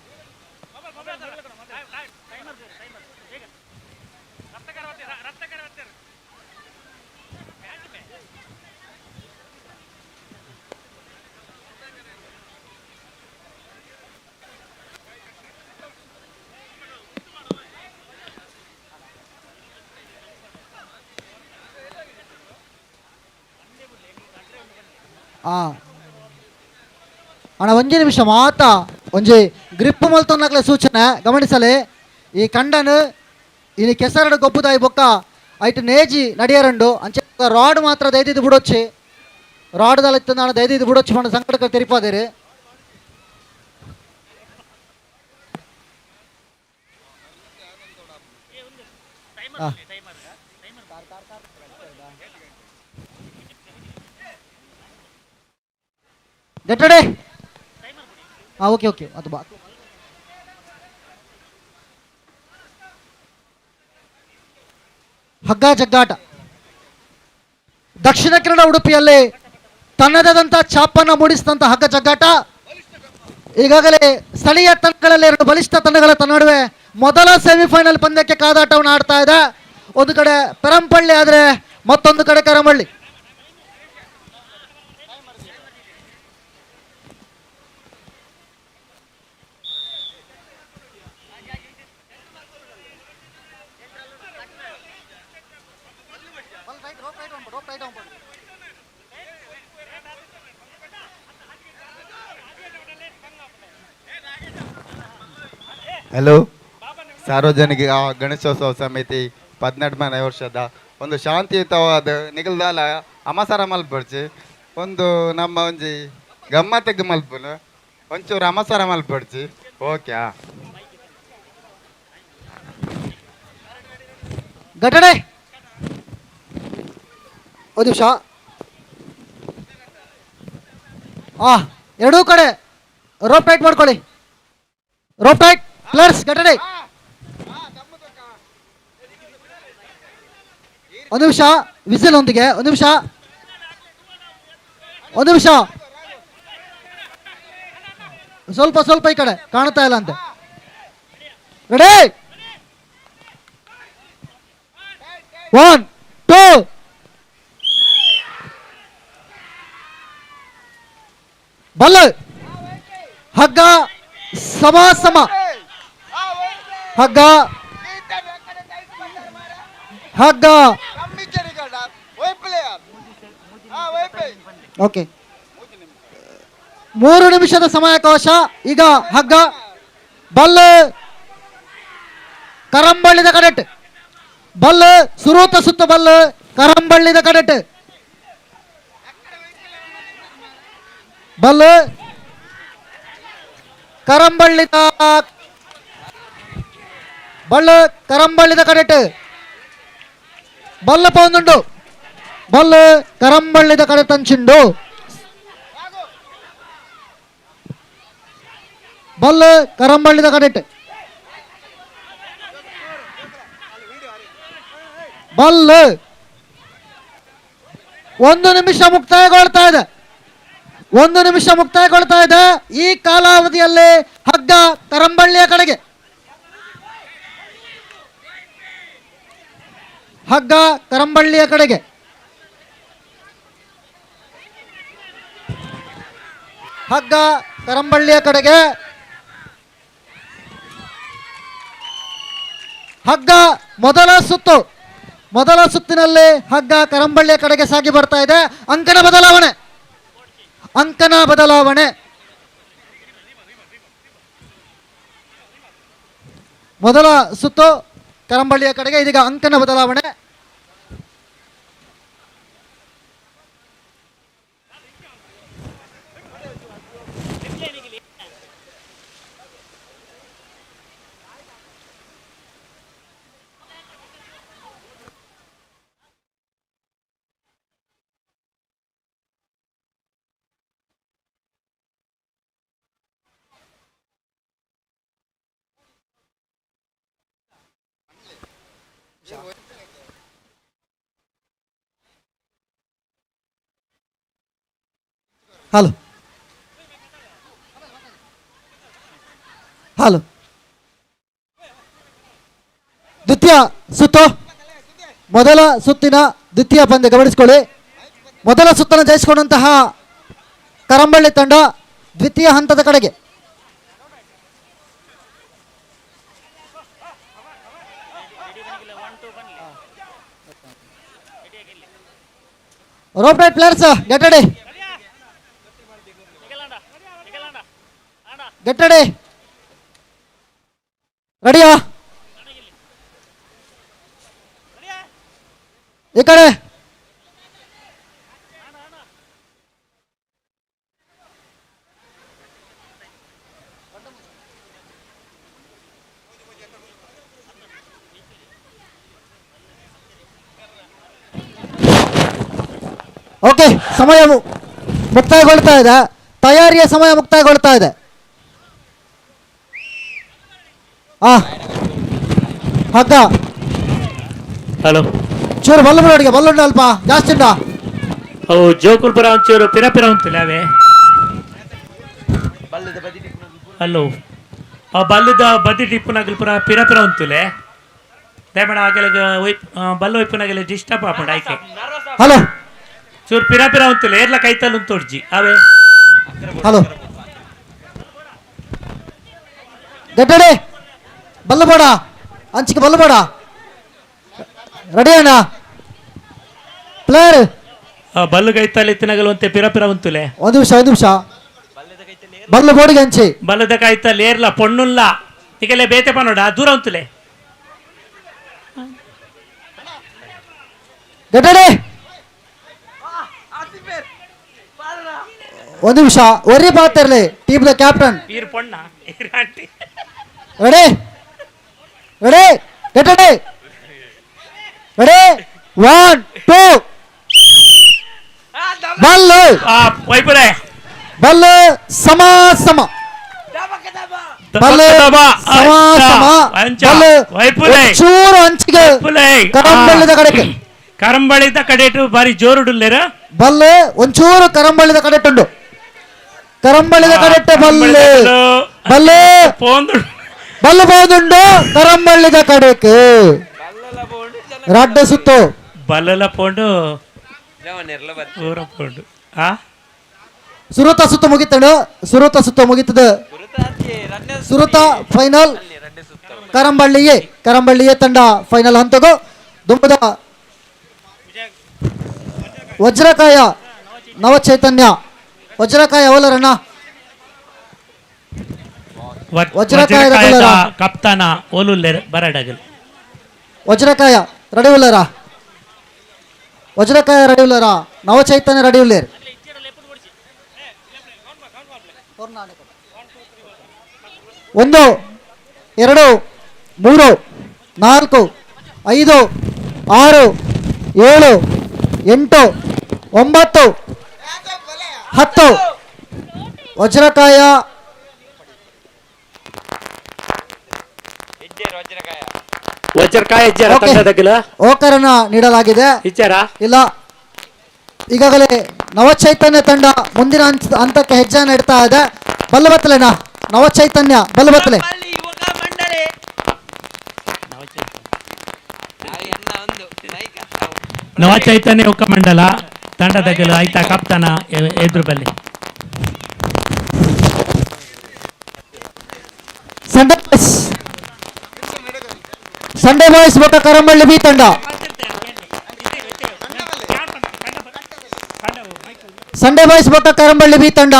ಅಣ್ಣ ಒಂಜಿ ನಿಮಿಷ ಮಾತ ಒಂಜಿ ಗ್ರಿಪ್ ಮಲ್ತೊಂದಾಗ್ಲೆ ಸೂಚನೆ ಗಮನಿಸಲೆ. ಈ ಕಂಡನು ಇನಿ ಕೆಸರಡು ಗೊಬ್ಬುದಾಯಿ ಬೊಕ್ಕ ಐಟ್ ನೇಜಿ ನಡಿಯರಂಡು ಅಂಚೆ ರಾಡ್ ಮಾತ್ರ ದೈದಿದ್ದು ಬಿಡೊಚ್ಚಿ ರಾಡ್ ದಲತ್ತು ನಾನು ದೈದಿದ್ದು ಬಿಡೊಚ್ಚಿ ಪಂಡ ಸಂಕಟಕ್ಕೆ ತೆರಿಪಾದಿರಿ. Get ready. Okay okay ಅದು ಬಾ. ಹಗ್ಗ ಜಗ್ಗಾಟ ದಕ್ಷಿಣ ಕನ್ನಡ ಉಡುಪಿಯಲ್ಲಿ ತನ್ನದಾದಂಥ ಛಾಪನ್ನು ಮೂಡಿಸಿದಂಥ ಹಗ್ಗ ಜಗ್ಗಾಟ ಈಗಾಗಲೇ ಸ್ಥಳೀಯ ತಂಡಗಳಲ್ಲಿ ಎರಡು ಬಲಿಷ್ಠ ತಂಡಗಳ ನಡುವೆ ಮೊದಲ ಸೆಮಿಫೈನಲ್ ಪಂದ್ಯಕ್ಕೆ ಕಾದಾಟವನ್ನು ಆಡ್ತಾ ಇದೆ. ಒಂದು ಕಡೆ ಪೆರಂಪಳ್ಳಿ ಆದರೆ ಮತ್ತೊಂದು ಕಡೆ ಕರಂಬಳ್ಳಿ. ಹಲೋ, ಸಾರ್ವಜನಿಕ ಗಣೇಶೋತ್ಸವ ಸಮಿತಿ 18ನೇ ವರ್ಷದ ಒಂದು ಶಾಂತಿಯುತವಾದ ನಿಗಲ್ದಾಲ ಅಮಸರ ಮಲ್ಪಡ್ಚಿ ಒಂದು ನಮ್ಮ ಒಂಜಿ ಗಮ್ಮತ್ತಿಗೆ ಮಲ್ಪುನು ಒಂಚೂರು ಅಮಸರ ಮಲ್ಪಡ್ಚಿ. ಓಕೆ. ಘಟನೆ ಒಂದು ನಿಮಿಷ. ಎರಡೂ ಕಡೆ ರೋಪ್ ಟೈಟ್ ಮಾಡ್ಕೊಳ್ಳಿ. Rope tight players ಘಟನೆ. ಒಂದು ನಿಮಿಷ ವಿಸಿಲ್ ಒಂದಿಗೆ. ಒಂದು ನಿಮಿಷ, ಒಂದು ನಿಮಿಷ, ಸ್ವಲ್ಪ ಸ್ವಲ್ಪ ಈ ಕಡೆ ಕಾಣ್ತಾ ಇಲ್ಲ ಅಂತೆ. ರೆಡಿ, 1 2. ಬಲ್ಲ ಹಗ್ಗ ಸಮ ಸಮ ಹಗ್ಗ ಹಗ್ಗ ಓಕೆ 3 ನಿಮಿಷದ ಸಮಯಾವಕಾಶ. ಈಗ ಹಗ್ಗ ಬಲ್ಲ ಕರಂಬಳ್ಳಿದ ಕಡೆಟ್ ಬಲ್ಲ ಸುರೂತ ಸುತ್ತ ಬಲ್ಲ ಕರಂಬಳ್ಳಿದ ಕಡೆಟ್ ಬಲ್ಲ ಕರಂಬಳ್ಳಿದ ಬಳ್ಳ ಕರಂಬಳ್ಳಿದ ಕಡೆಟ್ ಬಲ್ಲ ಪೌಂದುಂಡು ಬಲ್ಲ ಕರಂಬಳ್ಳಿದ ಕಡೆ ತಂಚಿಂಡು ಬಲ್ಲ ಕರಂಬಳ್ಳಿದ ಕಡೆಟ್ ಬಲ್ಲ 1 ನಿಮಿಷ ಮುಕ್ತಾಯಗೊಳ್ತಾ ಇದೆ. 1 ನಿಮಿಷ ಮುಕ್ತಾಯಗೊಳ್ತಾ ಇದೆ. ಈ ಕಾಲಾವಧಿಯಲ್ಲಿ ಹಗ್ಗ ಕರಂಬಳ್ಳಿಯ ಕಡೆಗೆ ಹಗ್ಗ ಕರಂಬಳ್ಳಿಯ ಕಡೆಗೆ ಹಗ್ಗ ಕರಂಬಳ್ಳಿಯ ಕಡೆಗೆ ಹಗ್ಗ ಮೊದಲ ಸುತ್ತು ಮೊದಲ ಸುತ್ತಿನಲ್ಲಿ ಹಗ್ಗ ಕರಂಬಳ್ಳಿಯ ಕಡೆಗೆ ಸಾಗಿ ಬರ್ತಾ ಇದೆ. ಅಂಕನ ಬದಲಾವಣೆ ಅಂಕನ ಬದಲಾವಣೆ ಮೊದಲ ಸುತ್ತು ಕರಂಬಳ್ಳಿಯ ಕಡೆಗೆ ಇದೀಗ ಅಂಕನ ಬದಲಾವಣೆ. ಹಲೋ ಹಲೋ ದ್ವಿತೀಯ ಸುತ್ತು ಮೊದಲ ಸುತ್ತಿನ ದ್ವಿತೀಯ ಪಂದ್ಯ ಗಮನಿಸಿಕೊಳ್ಳಿ. ಮೊದಲ ಸುತ್ತನ್ನು ಜಯಿಸಿಕೊಂಡಂತಹ ಕರಂಬಳ್ಳಿ ತಂಡ ದ್ವಿತೀಯ ಹಂತದ ಕಡೆಗೆ. Rope right players get ready get ready ರೆಡಿಯಾ? ಈ ಕಡೆ ಓಕೆ, ಸಮಯ ಮುಕ್ತಾಯಗೊಳ್ತಾ ಇದೆ. ತಯಾರಿಯ ಸಮಯ ಮುಕ್ತಾಯಗೊಳ್ತಾ ಇದೆ. ಹಗ್ಗ ಹಲೋ ಚೂರು ಬಲ್ಲ ಬಿಡೋಡಿಗೆ ಬಲ್ಲುಂಡ ಅಲ್ಪ ಜಾಸ್ತಿ ಉಂಟಾ? ಅವು ಜೋಕುಲ್ ಪುರ ಒಂಚೂರು ಪಿರ ಪಿರ ಉಂಟಲ್ಲ ಅವೇ. ಹಲೋ ಆ ಬಲ್ಲದ ಬದಿ ಟಿಪ್ಪುನಾಗಲ್ ಪುರ ಪಿರ ಪಿರ ಉಂತುಲೆ ದಯಮಾಡ ಆಗಲ ಬಲ್ಲ ಒಯ್ಪುನಾಗಲ ಡಿಸ್ಟರ್ಬ್ ಆಪಂಡ ಆಯ್ಕೆ. ಹಲೋ ಚೂರು ಪಿರ ಪಿರ ಉಂತುಲೆ ಏರ್ಲ ಕೈತಲ್ ಉಂತೊಡ್ಜಿ ಅವೇ. ಹಲೋ ಗಟ್ಟಡೆ ಬಲ್ಲ ಬೇಡ ಅಂಚಿಗೆ ಬಲ್ಲ ಬೇಡ. ರೆಡಿ ಅಣ್ಣ ಪ್ಲೇಯರ್? ಬಲ್ಲು ಕೈತಲ್ ಇತ್ತಿನಾಗಲ್ ಒಂತೆ ಪಿರ ಪಿರ ಉಂತುಲೆ. ಒಂದು ನಿಮಿಷ ಒಂದು ನಿಮಿಷ ಬಲ್ಲು ಬೋಡಿಗೆ ಅಂಚಿ ಬಲ್ಲದ ಕಾಯ್ತಲ್ ಏರ್ಲ ಪೊಣ್ಣುಲ್ಲ ಈಗೆಲ್ಲ ಬೇತೆ ಪನ್ನೋಡ ದೂರ ಉಂತುಲೆ. ಗಟ್ಟಡೆ ಒಂದು ನಿಮಿಷ ಒರಿ ಪಾತಿರ್ಲಿ team the captain ಈರ್ ಪೊಣ್ಣ aunty. Ready ready get ready ready 1 2 Ballu ವೈಪುರೆ Ballu ಸಮ ಸಮ ಬಲ್ಲು ಸಮ ಸಮ ಬಲ್ಲು ಚೂರು ಅಂಚಿಗೆ ಕರಂಬಳ್ಳಿದ ಕಡೆಗೆ ಕರಂಬಳಿದ ಕಡೆಟು ಬಾರಿ ಜೋರುಡುಲ್ಲೇರ ಬಲ್ಲು ಒಂಚೂರು ಕರಂಬಳ್ಳಿದ ಕಡೆಟುಂಡು ಕರಂಬಳ್ಳಿದ ಕಡೆಟು ಬಲ್ಲು ಬಲ್ಲು ಬಲ್ಲು ಬೋದುಂಡು ಕರಂಬಳ್ಳಿದ ಕಡೆಗೆ ರಡ್ಡ ಸುತ್ತು ಬಲ್ಲಲ ಪೋಂಡು ಪೂರ ಪೋಂಡು. ಸುರುತ ಸುತ್ತ ಮುಗಿತಂಡು, ಸುರುತ ಸುತ್ತ ಮುಗಿತದ. ಸುರುತ ಫೈನಲ್ ಕರಂಬಳ್ಳಿಯೇ, ಕರಂಬಳ್ಳಿಯೇ ತಂಡ ಫೈನಲ್ ಹಂತಗೂ. ದುಂಬದ ವಜ್ರಕಾಯ ನವಚೈತನ್ಯ, ವಜ್ರಕಾಯ ಅವಲರಣ್ಣ, ವಜ್ರಕಾಯದ ಕಪ್ತಾನ ಓಲುಲ್ಲೆರ್ ಬರಡಗಲ್. ವಜ್ರಕಾಯ ರೆಡಿ ಉಲ್ಲರ, ವಜ್ರಕಾಯ ರೆಡಿ ಉಲ್ಲರ, ನವಚೈತನ್ಯ ರೆಡಿ ಉಲ್ಲೇರ್. 1 2 3 4 5 6 7 8 9 10. ವಜ್ರಕಾಯ ವಜ್ರಕಾಯ ಓಕರನ್ನ ನೀಡಲಾಗಿದೆ. ಇಲ್ಲ, ಈಗಾಗಲೇ ನವಚೈತನ್ಯ ತಂಡ ಮುಂದಿನ ಹಂತಕ್ಕೆ ಹೆಜ್ಜೆಯನ್ನು ಇಡ್ತಾ ಇದೆ. ಬಲ್ಲಬತ್ತಲೆನಾ ನವಚೈತನ್ಯ, ಬಲ್ಲಬತ್ತಲೆ. ನವಚೈತನ್ಯ ಯುವಕ ಮಂಡಲ ತಂಡದ ಗೆಲುವು ಆಯ್ತಾ ಕಪ್ತಾನ ಎದುರು ಬಲ್ಲಿ. ಸಂಡೇ ಬಾಯ್ಸ್, ಸಂಡೇ ಬಾಯ್ಸ್ ಬೊಕ್ಕ ಕರಂಬಳ್ಳಿ ಬಿ ತಂಡ. ಸಂಡೇ ಬಾಯ್ಸ್ ಬೊಕ್ಕ ಕರಂಬಳ್ಳಿ ಬಿ ತಂಡ.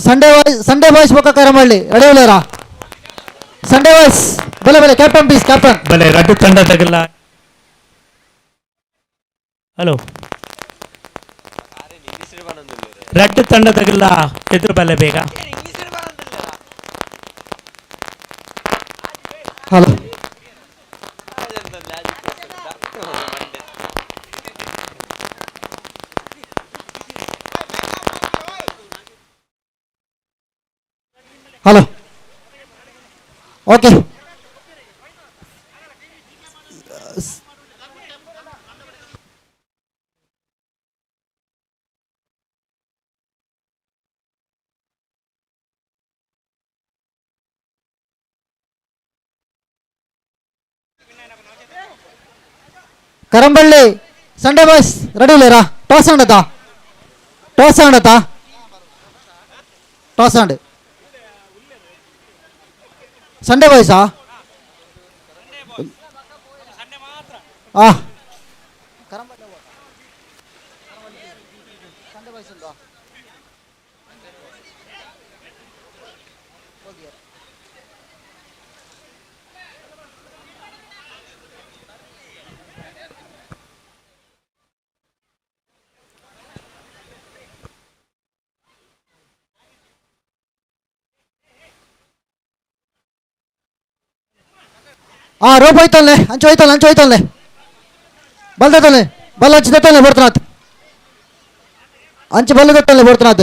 ಸಂಡೇ ಬಾಯ್ಸ್, ಸಂಡೇ ಬಾಯ್ಸ್ ಬೊಕ್ಕ ಕರಂಬಳ್ಳಿ ರೆಡಿ ಉಳ್ಳಾರ. ಸಂಡೇ ಬಾಯ್ಸ್ ಬಲೆ ಬಲೆ, ಕ್ಯಾಪ್ಟನ್ ಪ್ಲೀಸ್, ಕ್ಯಾಪ್ಟನ್ ಬಲೆ. ರಡ್ಡು ತಂಡದಾಗಲ್ಲ. ಹಲೋ, ರಡ್ಡು ತಂಡದಾಗಲ್ಲ ಎದುರು ಬಲೆ ಬೇಗ. Hello, hello, okay. Karamballi Sunday boys ready ಉಳ್ಳೇರಾ? Toss ಆಂಡತಾ, toss ಆಂಡತಾ, toss and. Sunday ಬಾಯ್ಸಾ? ಆ ರೋಪ್ ಹೋಯ್ತಲ್ಲೆ, ಅಂಚು ಹೋಯ್ತಲ್ಲ, ಅಂಚು ಹೋಯ್ತಲ್ಲೆ, ಬಲ್ದತ್ತಲ್ಲೆ, ಬಲ್ಲ ಅಂಚು ದತ್ತಲ್ಲೆ ಬೋಡ್ತನಾಥ್, ಅಂಚು ಬಲ್ಲ ದತ್ತಲ್ಲೆ ಬೋಡ್ತನಾಥ್.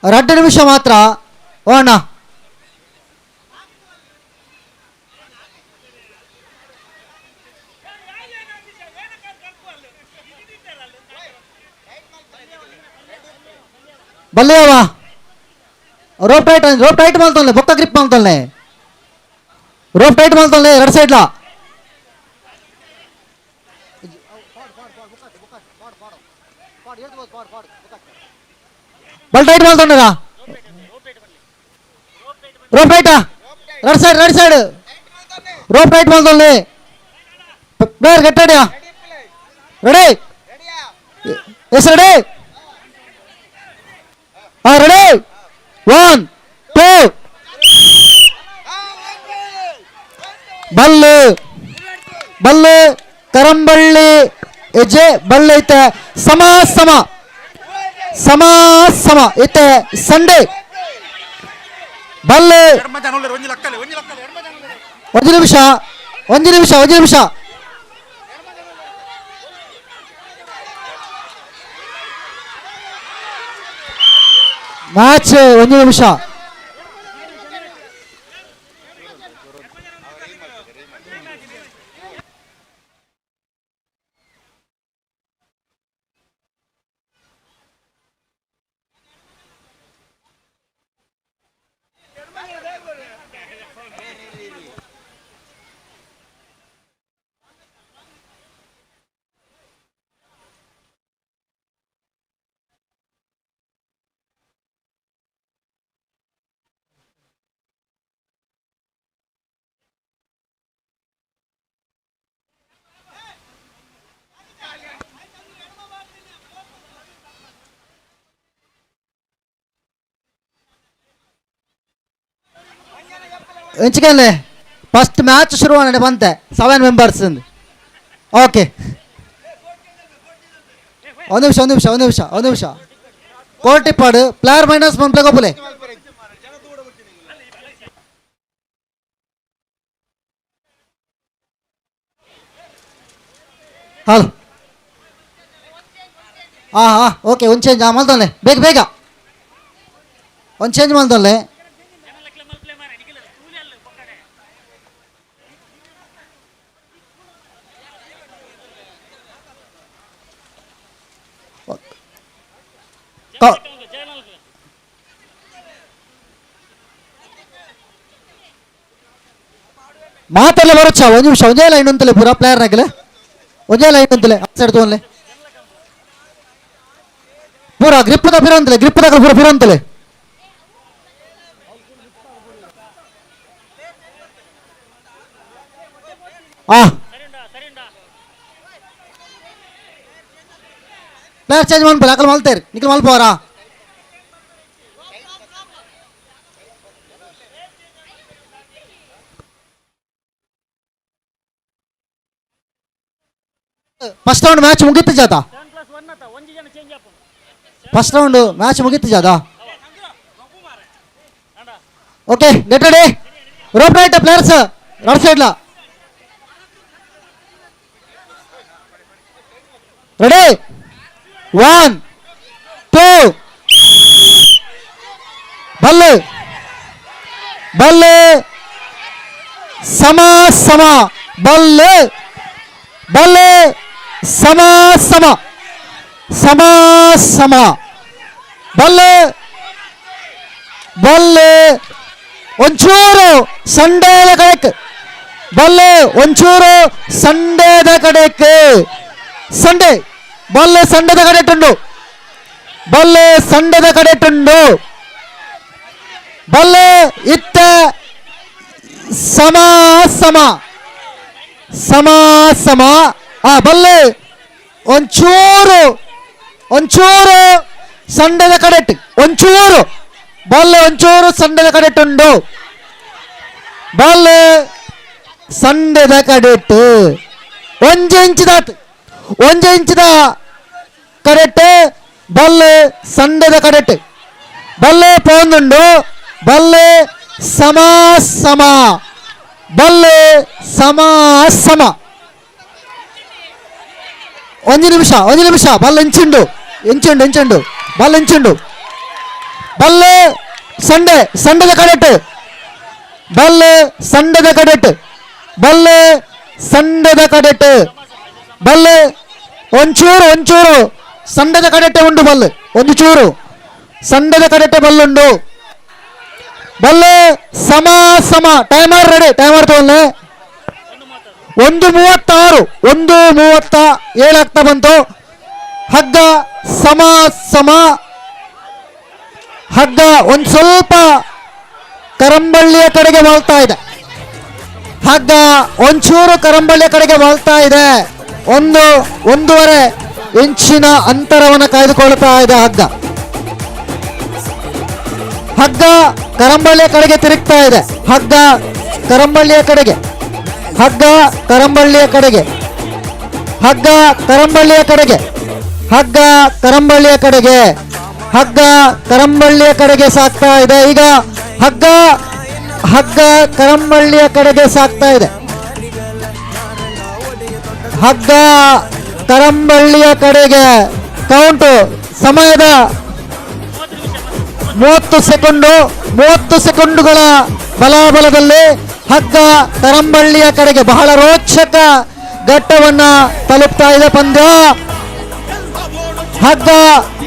2 ನಿಮಿಷ ಮಾತ್ರ. ಓ ಅಣ್ಣ, ಬಲ್ಲೆಯವ ರೋಪ್ ಟೈಟ್, ರೋಪ್ ಟೈಟ್ ಮಾಡ್ತಾನೆ, ಬೊಕ್ಕ ಗ್ರಿಪ್ ಮಾಡ್ತಾನೆ, ರೋಪ್ ಟೈಟ್ ಮಾಡ್ತಾನೆ ಎರಡು ಸೈಡ್ಲಾ. ಬಲ್ ಟೈಟ್ ಮಾಡ್ತಾನ, ರೋಪ್ ಟೈಟಾ, ಎರಡು ಸೈಡ್, ಎರಡು ಸೈಡ್ ರೋಪ್ ಟೈಟ್ ಮಾಡ್ತಾನೆ. ಪ್ಲೇಯರ್ ಗೆಟ್ ರೆಡಿಯಾ? Ready? Yes ready? Ready? 1 2 ಬಲ್ಲು ಬಲ್ಲು ಕರಂಬಳ್ಳಿ ಹೆಜ್ಜೆ ಬಲ್ಲು ಐತೆ. ಸಮ ಸಮ ಸಮ ಸಮ ಇತ್ತೆ ಸಂಡೇ ಬಲ್ಲು. ಒಂದು ನಿಮಿಷ, ಒಂದು ನಿಮಿಷ, ಒಂದು ನಿಮಿಷ. ಮ್ಯಾಚ್ ಒಂದು ನಿಮಿಷ. ಎಂಚಿಕಲ್ಲೇ ಫಸ್ಟ್ ಮ್ಯಾಚ್ ಶುರು ಆನೆ ಬಂತೆ 7 ಮೆಂಬರ್ಸ್ ಓಕೆ ಒಂದು ನಿಮಿಷ ಒಂದು ನಿಮಿಷ ಒಂದು ನಿಮಿಷ ಒಂದು ನಿಮಿಷ ಕೋರ್ಟಿಪ್ಪಾಡು ಪ್ಲೇಯರ್ ಮೈನಸ್ ಮನ್ಪ್ಲೆ ಗೊಪ್ಪಲೆ ಹಲೋ ಹಾಂ ಹಾಂ ಓಕೆ ಒಂದು ಚೇಂಜ್ ಹಾಂ ಮಲ್ದೊಲ್ಲೆ ಬೇಗ ಬೇಗ ಒಂದು ಚೇಂಜ್ ಮಲ್ದೊಲ್ಲೆ ಮಾತೆಲ್ಲ ಬರುತ್ತಾ ಒಂದು ನಿಮಿಷ ಒಂದೇ ಲೈನ್ ಅಂತಲೇ ಪೂರಾ ಪ್ಲೇಯರ್ ಆಗಲೇ ಒಂದೇ ಲೈನ್ ಅಂತಲೇ ಆ ಸೈಡ್ ತಗೊಳ್ಳೆ ಪೂರಾ ಗ್ರಿಪ್ the ಫಿರ್ ಅಂತಲೇ ಗ್ರಿಪ್ ದಾಗ ಪೂರಾ ಫಿರ್ ಅಂತಲೇ ಆ ಪ್ಲೇಯರ್ ಚೇಂಜ್ ಮಾಡ್ಬೋದು Akal ಮಲ್ತೇರಿ Nikhil ಮಲ್ಪೋರಾ first round match ಮುಗೀತು ಜಾತ ಫಸ್ಟ್ ರೌಂಡ್ ಮ್ಯಾಚ್ ಮುಗೀತು ಜಾತ okay get ready rope right players right ಸೈಡ್ಲ ready 1 2 ಬಲ್ಲೆ ಬಲ್ಲೆ ಸಮ ಸಮ ಬಲ್ಲೆ ಬಲ್ಲೆ ಸಮ ಸಮ ಸಮ ಸಮ ಬಲ್ಲೆ ಬಲ್ಲೆ ಒಂಚೂರು ಸಂಡೇದ ಕಡೆಕ್ ಬಲ್ಲೆ ಒಂಚೂರು ಸಂಡೇದ ಕಡೆಕ್ ಸಂಡೆ ಬಲ್ಲೆ ಸಂಡೇದ ಕಡೆಟುಂಡು ಬಲ್ಲೆ ಸಂಡೇದ ಕಡೆಟುಂಡು ಬಲ್ಲೆ ಇತ್ತ ಸಮ ಸಮ ಸಮ ಸಮ ಆ ಬಲ್ಲೆ ಒಂಚೂರು ಒಂಚೂರು ಸಂಡದ ಕಡೆಟ್ ಒಂಚೂರು ಬಲ್ಲೆ ಒಂಚೂರು ಸಂಡದ ಕಡೆಟುಂಡು ಬಲ್ಲೆ ಸಂಡದ ಕಡೆಟ್ ಒಂಜು ಇಂಚಿದಾತ್ ಒಂಜು ಇಂಚಿದ ಕಡೆಟ್ ಬಲ್ಲೆ ಸಂಡದ ಕಡೆಟ್ ಬಲ್ಲೆ ಪೋಂದುಂಡು ಬಲ್ಲೆ ಸಮ ಸಮ ಬಲ್ಲೆ ಸಮ ಸಮ ಒಂದು ನಿಮಿಷ ಒಂದು ನಿಮಿಷ ಬಲ್ಲೆ ಎಂಚುಂಡು ಎಂಚುಂಡು ಎಂಚುಂಡು ಬಲ್ಲೆ ಎಂಚುಂಡು ಬಲ್ಲೆ ಸಂಡೆ ಸಂಡದ ಕಡೆಟ್ ಬಲ್ಲೆ ಸಂಡದ ಕಡೆಟ್ ಬಲ್ಲೆ ಸಂಡದ ಕಡೆಟ್ ಬಲ್ಲೆ ಒಂಚೂರು ಒಂಚೂರು ಸಂಡದ ಕಡೆಟೆ ಉಂಡು ಬಲ್ಲೆ ಒಂದು ಚೂರು ಸಂಡದ ಕಡೆಟೆ ಬಲ್ಲುಂಡು ಬಲ್ಲೆ ಸಮ ಸಮ ಟೈಮರ್ ರೆಡಿ ಟೈಮರ್ ತಗೊಳ್ಳೆ 1:36 1:37 ಆಗ್ತಾ ಬಂತು ಹಗ್ಗ ಸಮ ಸಮ ಹಗ್ಗ ಒಂದು ಸ್ವಲ್ಪ ಕರಂಬಳ್ಳಿಯ ಕಡೆಗೆ ವಾಲ್ತಾ ಇದೆ ಹಗ್ಗ ಒಂಚೂರು ಕರಂಬಳ್ಳಿಯ ಕಡೆಗೆ ವಾಲ್ತಾ ಇದೆ 1.5 ಇಂಚಿನ ಅಂತರವನ್ನು ಕಾಯ್ದುಕೊಳ್ತಾ ಇದೆ ಹಗ್ಗ ಹಗ್ಗ ಕರಂಬಳ್ಳಿಯ ಕಡೆಗೆ ತಿರುಗ್ತಾ ಇದೆ ಹಗ್ಗ ಕರಂಬಳ್ಳಿಯ ಕಡೆಗೆ ಹಗ್ಗ ಕರಂಬಳ್ಳಿಯ ಕಡೆಗೆ ಹಗ್ಗ ಕರಂಬಳ್ಳಿಯ ಕಡೆಗೆ ಹಗ್ಗ ಕರಂಬಳ್ಳಿಯ ಕಡೆಗೆ ಹಗ್ಗ ಕರಂಬಳ್ಳಿಯ ಕಡೆಗೆ ಸಾಗ್ತಾ ಇದೆ ಈಗ ಹಗ್ಗ ಹಗ್ಗ ಕರಂಬಳ್ಳಿಯ ಕಡೆಗೆ ಸಾಗ್ತಾ ಇದೆ ಹಗ್ಗ ಕರಂಬಳ್ಳಿಯ ಕಡೆಗೆ ಕೌಂಟು ಸಮಯದ 30 ಸೆಕೆಂಡು 30 ಸೆಕೆಂಡುಗಳ ಬಲಾಬಲದಲ್ಲಿ ಹಗ್ಗ ಕರಂಬಳ್ಳಿಯ ಕಡೆಗೆ ಬಹಳ ರೋಚಕ ಘಟ್ಟವನ್ನು ತಲುಪ್ತಾ ಇದೆ ಪಂದ್ಯ. ಹಗ್ಗ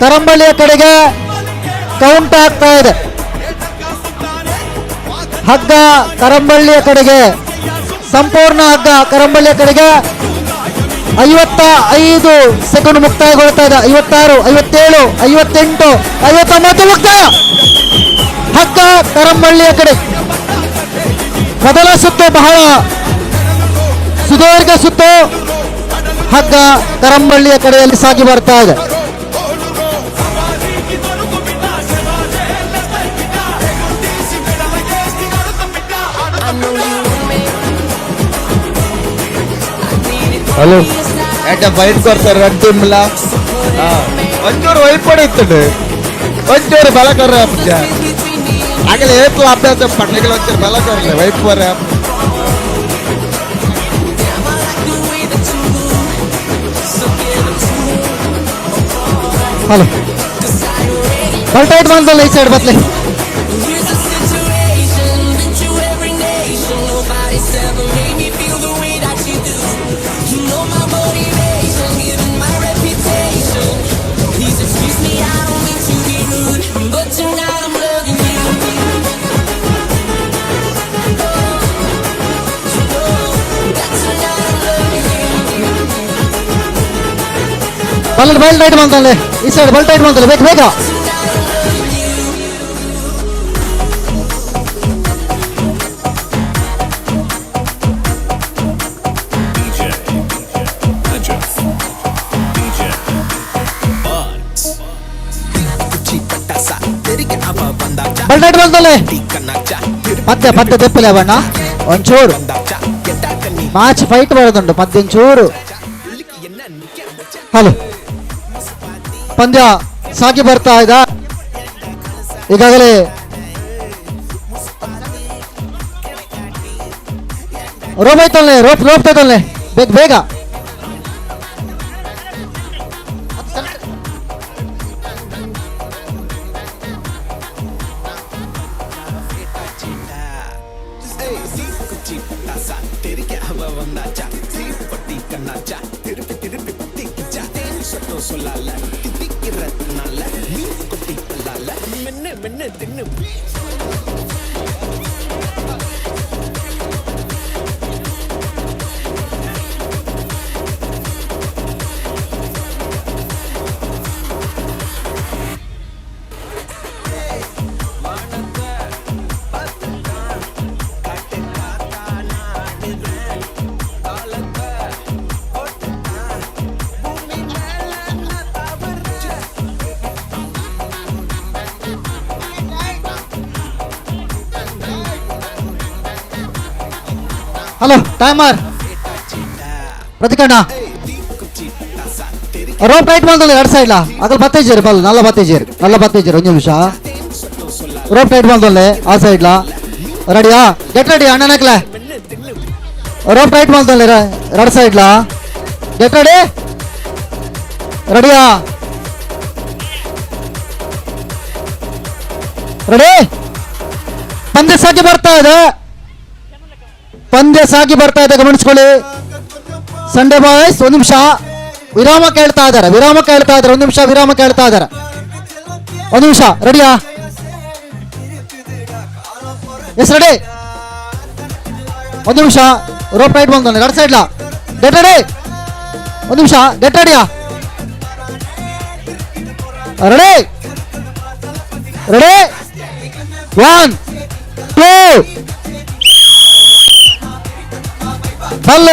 ಕರಂಬಳ್ಳಿಯ ಕಡೆಗೆ ಕೌಂಟ್ ಆಗ್ತಾ ಇದೆ. ಹಗ್ಗ ಕರಂಬಳ್ಳಿಯ ಕಡೆಗೆ, ಸಂಪೂರ್ಣ ಹಗ್ಗ ಕರಂಬಳ್ಳಿಯ ಕಡೆಗೆ. 55 ಸೆಕೆಂಡ್ ಮುಕ್ತಾಯಗೊಳ್ತಾ ಇದೆ. 56, 57, 58, 59 ಮುಕ್ತಾಯ. ಹಗ್ಗ ಕರಂಬಳ್ಳಿಯ ಕಡೆ. ಮೊದಲ ಸುತ್ತು ಬಹಳ ಸುದೀರ್ಘ ಸುತ್ತು. ಹಗ್ಗ ಕರಂಬಳ್ಳಿಯ ಕಡೆಯಲ್ಲಿ ಸಾಗಿ ಬರ್ತಾ ಇದೆ. Hello ಏಟ ಬೈಟ್ ಕೊಡ್ತಾರೆ ರಡ್ ಟೀಮ್ಲ ಒಂಚೂರು ವೈಪಡಿ ಇತ್ತುಂಡು ಒಂಚೂರು ಬಲ ಕೊರ್ರೆ ಅಪ್ಪ ಆಗಲೇ ಏತ್ಲ ಅಭ್ಯಾಸ ಪಂಡಿಗೆ ಒಂಚೂರು ಬಲ ಕೊರ್ಲೆ ವೈಪ್ ಬರ. ಹಲೋ ಬಲ್ ಟೈಟ್ ಬಂದಲ್ಲ ಈ ಸೈಡ್ ಬತ್ಲೆ. ಬಲ್ ಬಲ್ ಟೈಟ್ ಬಂತಲ್ಲೇ ಈ ಸೈಡ್ ಬಲ್ ಟೈಟ್ ಬಂತಲ್ಲ ಬೇಗ ಬೇಗ. ಬಲ್ ಟೈಟ್ ಬಂತಲ್ಲೇ ಮಧ್ಯೆ ಮಧ್ಯೆ ತೆಪ್ಪಲೆ ಬಣ್ಣ ಒಂಚೂರು ಮ್ಯಾಚ್ ಫೈಟ್ ಬರೋದುಂಟು ಮಧ್ಯೆ ಒಂಚೂರು. ಹಲೋ ಪಂದ್ಯ ಸಾಗಿ ಬರ್ತಾ ಇದೆ. ಈಗಾಗಲೇ ರೋಪ್ ಆಯ್ತಲ್ಲೇ ರೋಪ್ ರೋಪ್ ತಗೊಳ್ಳೆ ಬೇಗ ಬೇಗ. ಹಲೋ ಟೈಮರ್ ಪ್ರತಿಕಣ್ಣ ರೋಪ್ ಟೈಟ್ ಬಂದಲ್ಲ ಎರಡು ಸೈಡ್ಲ ಅದ್ರ ಬತ್ತೇಜೇರಿ ಬಲ್ ನಲ್ಲ ಬತ್ತೇಜೇರಿ ನಲ್ಲ ಬತ್ತೇಜೇರಿ ಒಂದು ನಿಮಿಷ ರೋಪ್ ಟೈಟ್ ಬಂದಲ್ಲೇ ಆ ಸೈಡ್ಲ ರೆಡಿಯಾ ಗೆಟ್ ರೆಡಿ ಅಣ್ಣನಕ್ಲೆ ರೋಪ್ ಟೈಟ್ ಬಂದಲ್ಲ ಎರಡು ಸೈಡ್ಲ ಗೆಟ್ ರೆಡಿ ರೆಡಿಯಾ ರೆಡಿ. ಪಂದ್ಯ ಸಾಗಿ ಬರ್ತಾ ಇದೆ, ಪಂದ್ಯ ಸಾಗಿ ಬರ್ತಾ ಇದೆ, ಗಮನಿಸ್ಕೊಳ್ಳಿ. ಸಂಡೇ ಬಾಯ್ಸ್ ಒಂದು ನಿಮಿಷ ವಿರಾಮ ಕೇಳ್ತಾ ಇದ್ದಾರೆ, ವಿರಾಮ ಕೇಳ್ತಾ ಇದ್ದಾರೆ, ಒಂದು ನಿಮಿಷ ವಿರಾಮ ಕೇಳ್ತಾ ಇದ್ದಾರೆ, ಒಂದು ನಿಮಿಷ. ರೆಡಿಯಾ? Yes ready. ಒಂದು ನಿಮಿಷ ರೋಪ್ ರೈಟ್ ಬಂದ ಎರಡು ಸೈಡ್ಲ ಗೆಟ್ ರೆಡಿ. ಒಂದು ನಿಮಿಷ ಗೆಟ್ ರೆಡಿಯಾ? Ready ready 1 2 ಬಲ್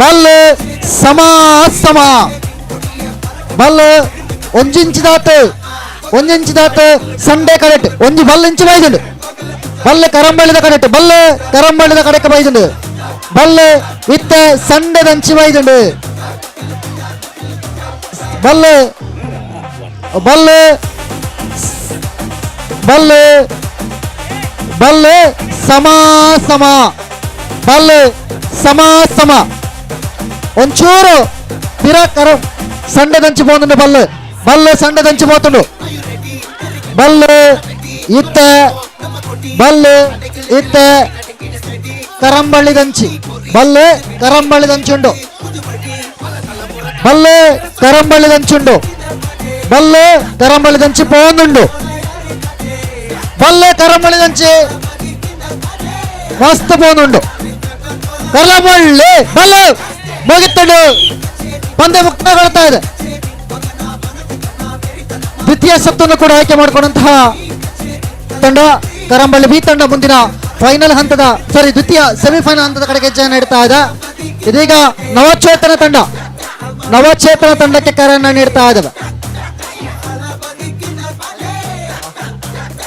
ಬಲ್ ಸಮ ಸಮ ಬಲ್ ಒಂಜಿಂಚಿದಾತ್ ಒಂಜಿಂಚಿದಾತ್ ಸಂಡೆ ಕರೆಕ್ಟ್ ಒಂಜಿ ಬಲ್ ಇಂಚು ಬೈದುಂಡು ಬಲ್ ಕರಂಬಳಿದ ಕರೆಕ್ಟ್ ಬಲ್ ಕರಂಬಳಿದ ಕಡೆಕ್ ಬೈದುಂಡು ಬಲ್ ಇತ್ತ ಸಂಡೆದಂಚಿ ಬೈದುಂಡು ಬಲ್ ಬಲ್ ಬಲ್ ಬಲ್ ಸಮ ಸಮ ಬಲ್ ಸಮ ಸಮ ಒಂಚೂರು ಪಿರ ಕರ ಸಂಡೆದಂಚಿ ಪೋತುಂಡು ಬಲ್ಲು ಬಲ್ಲು ಸಂಡೆದಂಚಿ ಪೋತುಂಡು ಬಲ್ಲು ಇತ್ತ ಬಲ್ಲು ಇತ್ತ ಕರಂಬಳ್ಳಿದಂಚಿ ಬಲ್ಲು ಕರಂಬಳ್ಳಿದಂಚುಂಡು ಬಲ್ಲು ಕರಂಬಳ್ಳಿದಂಚುಂಡು ಬಲ್ಲು ಕರಂಬಳ್ಳಿದಂಚಿ ಪೋಂದುಂಡು ಬಲ್ಲು ಕರಂಬಳ್ಳಿದಂಚಿ ಮಸ್ತ್ ಪೋಂದುಂಡು ಕರಬಳ್ಳಿ ಬಲ್ಲು ಮುಗಿತುಂಡು. ಪಂದ್ಯ ಮುಕ್ತಾಯಗೊಳ್ತಾ ಇದೆ. ದ್ವಿತೀಯ ಸತ್ತನ್ನು ಕೂಡ ಆಯ್ಕೆ ಮಾಡಿಕೊಂಡಂತಹ ತಂಡ ಕರಂಬಳ್ಳಿ ಬಿ ತಂಡ ಮುಂದಿನ ಫೈನಲ್ ಹಂತದ ಸಾರಿ ದ್ವಿತೀಯ ಸೆಮಿಫೈನಲ್ ಹಂತದ ಕಡೆಗೆ ಹೆಜ್ಜೆಯನ್ನು ಇಡ್ತಾ ಇದೆ. ಇದೀಗ ನವಚೇತನ ತಂಡ ನವಚೇತನ ತಂಡಕ್ಕೆ ಕರೆಯನ್ನು ನೀಡ್ತಾ ಇದ್ದಾವೆ.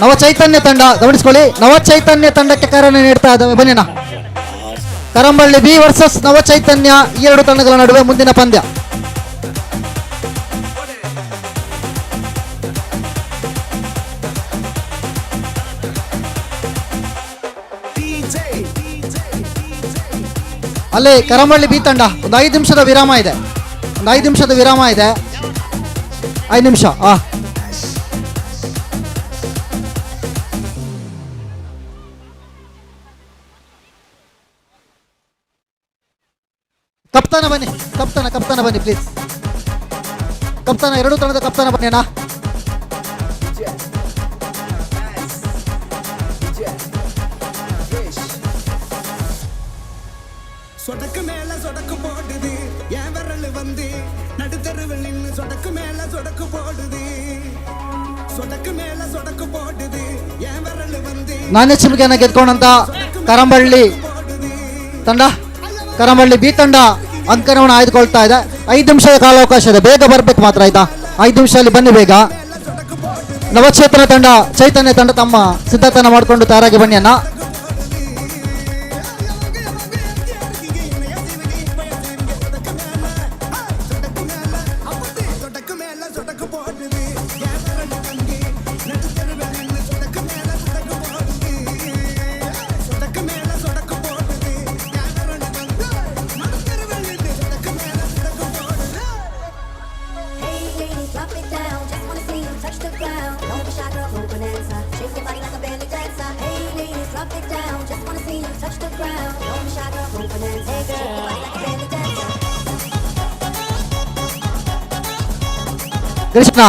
ನವಚೈತನ್ಯ ತಂಡ ಗಮನಿಸಿಕೊಳ್ಳಿ, ನವಚೈತನ್ಯ ತಂಡಕ್ಕೆ ಕರೆಯನ್ನು ನೀಡ್ತಾ ಇದ್ದಾವೆ. ಬನ್ನಿ ಅಣ್ಣ, Karamballi ಬಿ ವರ್ಸಸ್ ನವಚೈತನ್ಯ ಈ ಎರಡು ತಂಡಗಳ ನಡುವೆ ಮುಂದಿನ ಪಂದ್ಯ. ಅಲ್ಲಿ ಕರಂಬಳ್ಳಿ ಬಿ ತಂಡ ಒಂದು 5 ನಿಮಿಷದ ವಿರಾಮ ಇದೆ, ಒಂದು 5 ನಿಮಿಷದ ವಿರಾಮ ಇದೆ, 5 ನಿಮಿಷ. ಕಪ್ತಾನ ಬನ್ನಿ, ಕಪ್ತಾನ ಕಪ್ತಾನ ಬನ್ನಿ ಪ್ಲೀಸ್. ಕಪ್ತಾನ, ಎರಡು ತಂಡದ ಕಪ್ತಾನ ಬನ್ನಿ ಅಣ್ಣ. சொடக்கு மேல சொடக்கு போடுது என் விரல் வந்து நடுத்தருவில் நின்னு சொடக்கு மேல சொடக்கு போடுது, சொடக்கு மேல சொடக்கு போடுது என் விரல் வந்து. ನಾಣ್ಯ ಚಿಲುಕೆಯನ್ನು ಗೆದ್ಕೊಂಡಂತ ಕರಂಬಳ್ಳಿ ತಂಡ, ಕರಂಬಳ್ಳಿ ಬಿ ತಂಡ ಅಂಕಣವನ್ನು ಆಯ್ದುಕೊಳ್ತಾ ಇದೆ. 5 ನಿಮಿಷದ ಕಾಲಾವಕಾಶ ಇದೆ, ಬೇಗ ಬರ್ಬೇಕು ಮಾತ್ರ ಆಯ್ತಾ. 5 ನಿಮಿಷದಲ್ಲಿ ಬನ್ನಿ ಬೇಗ. ನವಚೇತನ ತಂಡ, ಚೈತನ್ಯ ತಂಡ ತಮ್ಮ ಸಿದ್ಧತೆಯನ್ನು ಮಾಡಿಕೊಂಡು ತಯಾರಾಗಿ ಬನ್ನಿ ಅಣ್ಣ. Krishna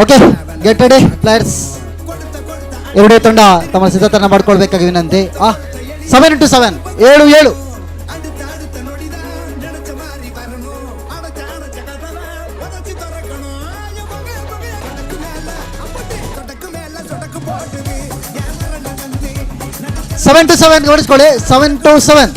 okay, get ready players. ಎರಡೇ ತಂಡ ತಮ್ಮ ಸಿದ್ಧತೆಯನ್ನು ಮಾಡ್ಕೊಳ್ಬೇಕಾಗಿ ವಿನಂತಿ. 7-7, 7-7. Seven to seven ಗಮನಿಸ್ಕೊಳ್ಳಿ, 7-7.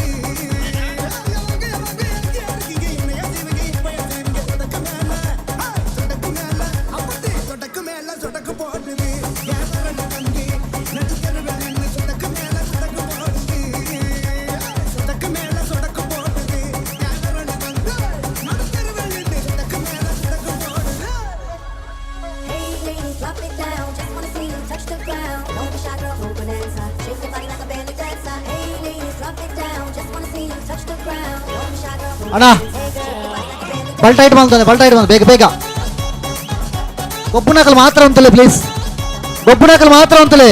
ಅಣ್ಣ ಬಲ್ ಟೈಟ್ ಬಂತಾನೆ, ಬಲ್ ಟೈಟ್ ಬಂದ, ಬೇಗ ಬೇಗ. ಗೊಬ್ಬುನಕಲ್ ಮಾತ್ರ ಅಂತಲೇ ಪ್ಲೀಸ್, ಗೊಬ್ಬುನಕಲ್ ಮಾತ್ರ ಅಂತಲೇ.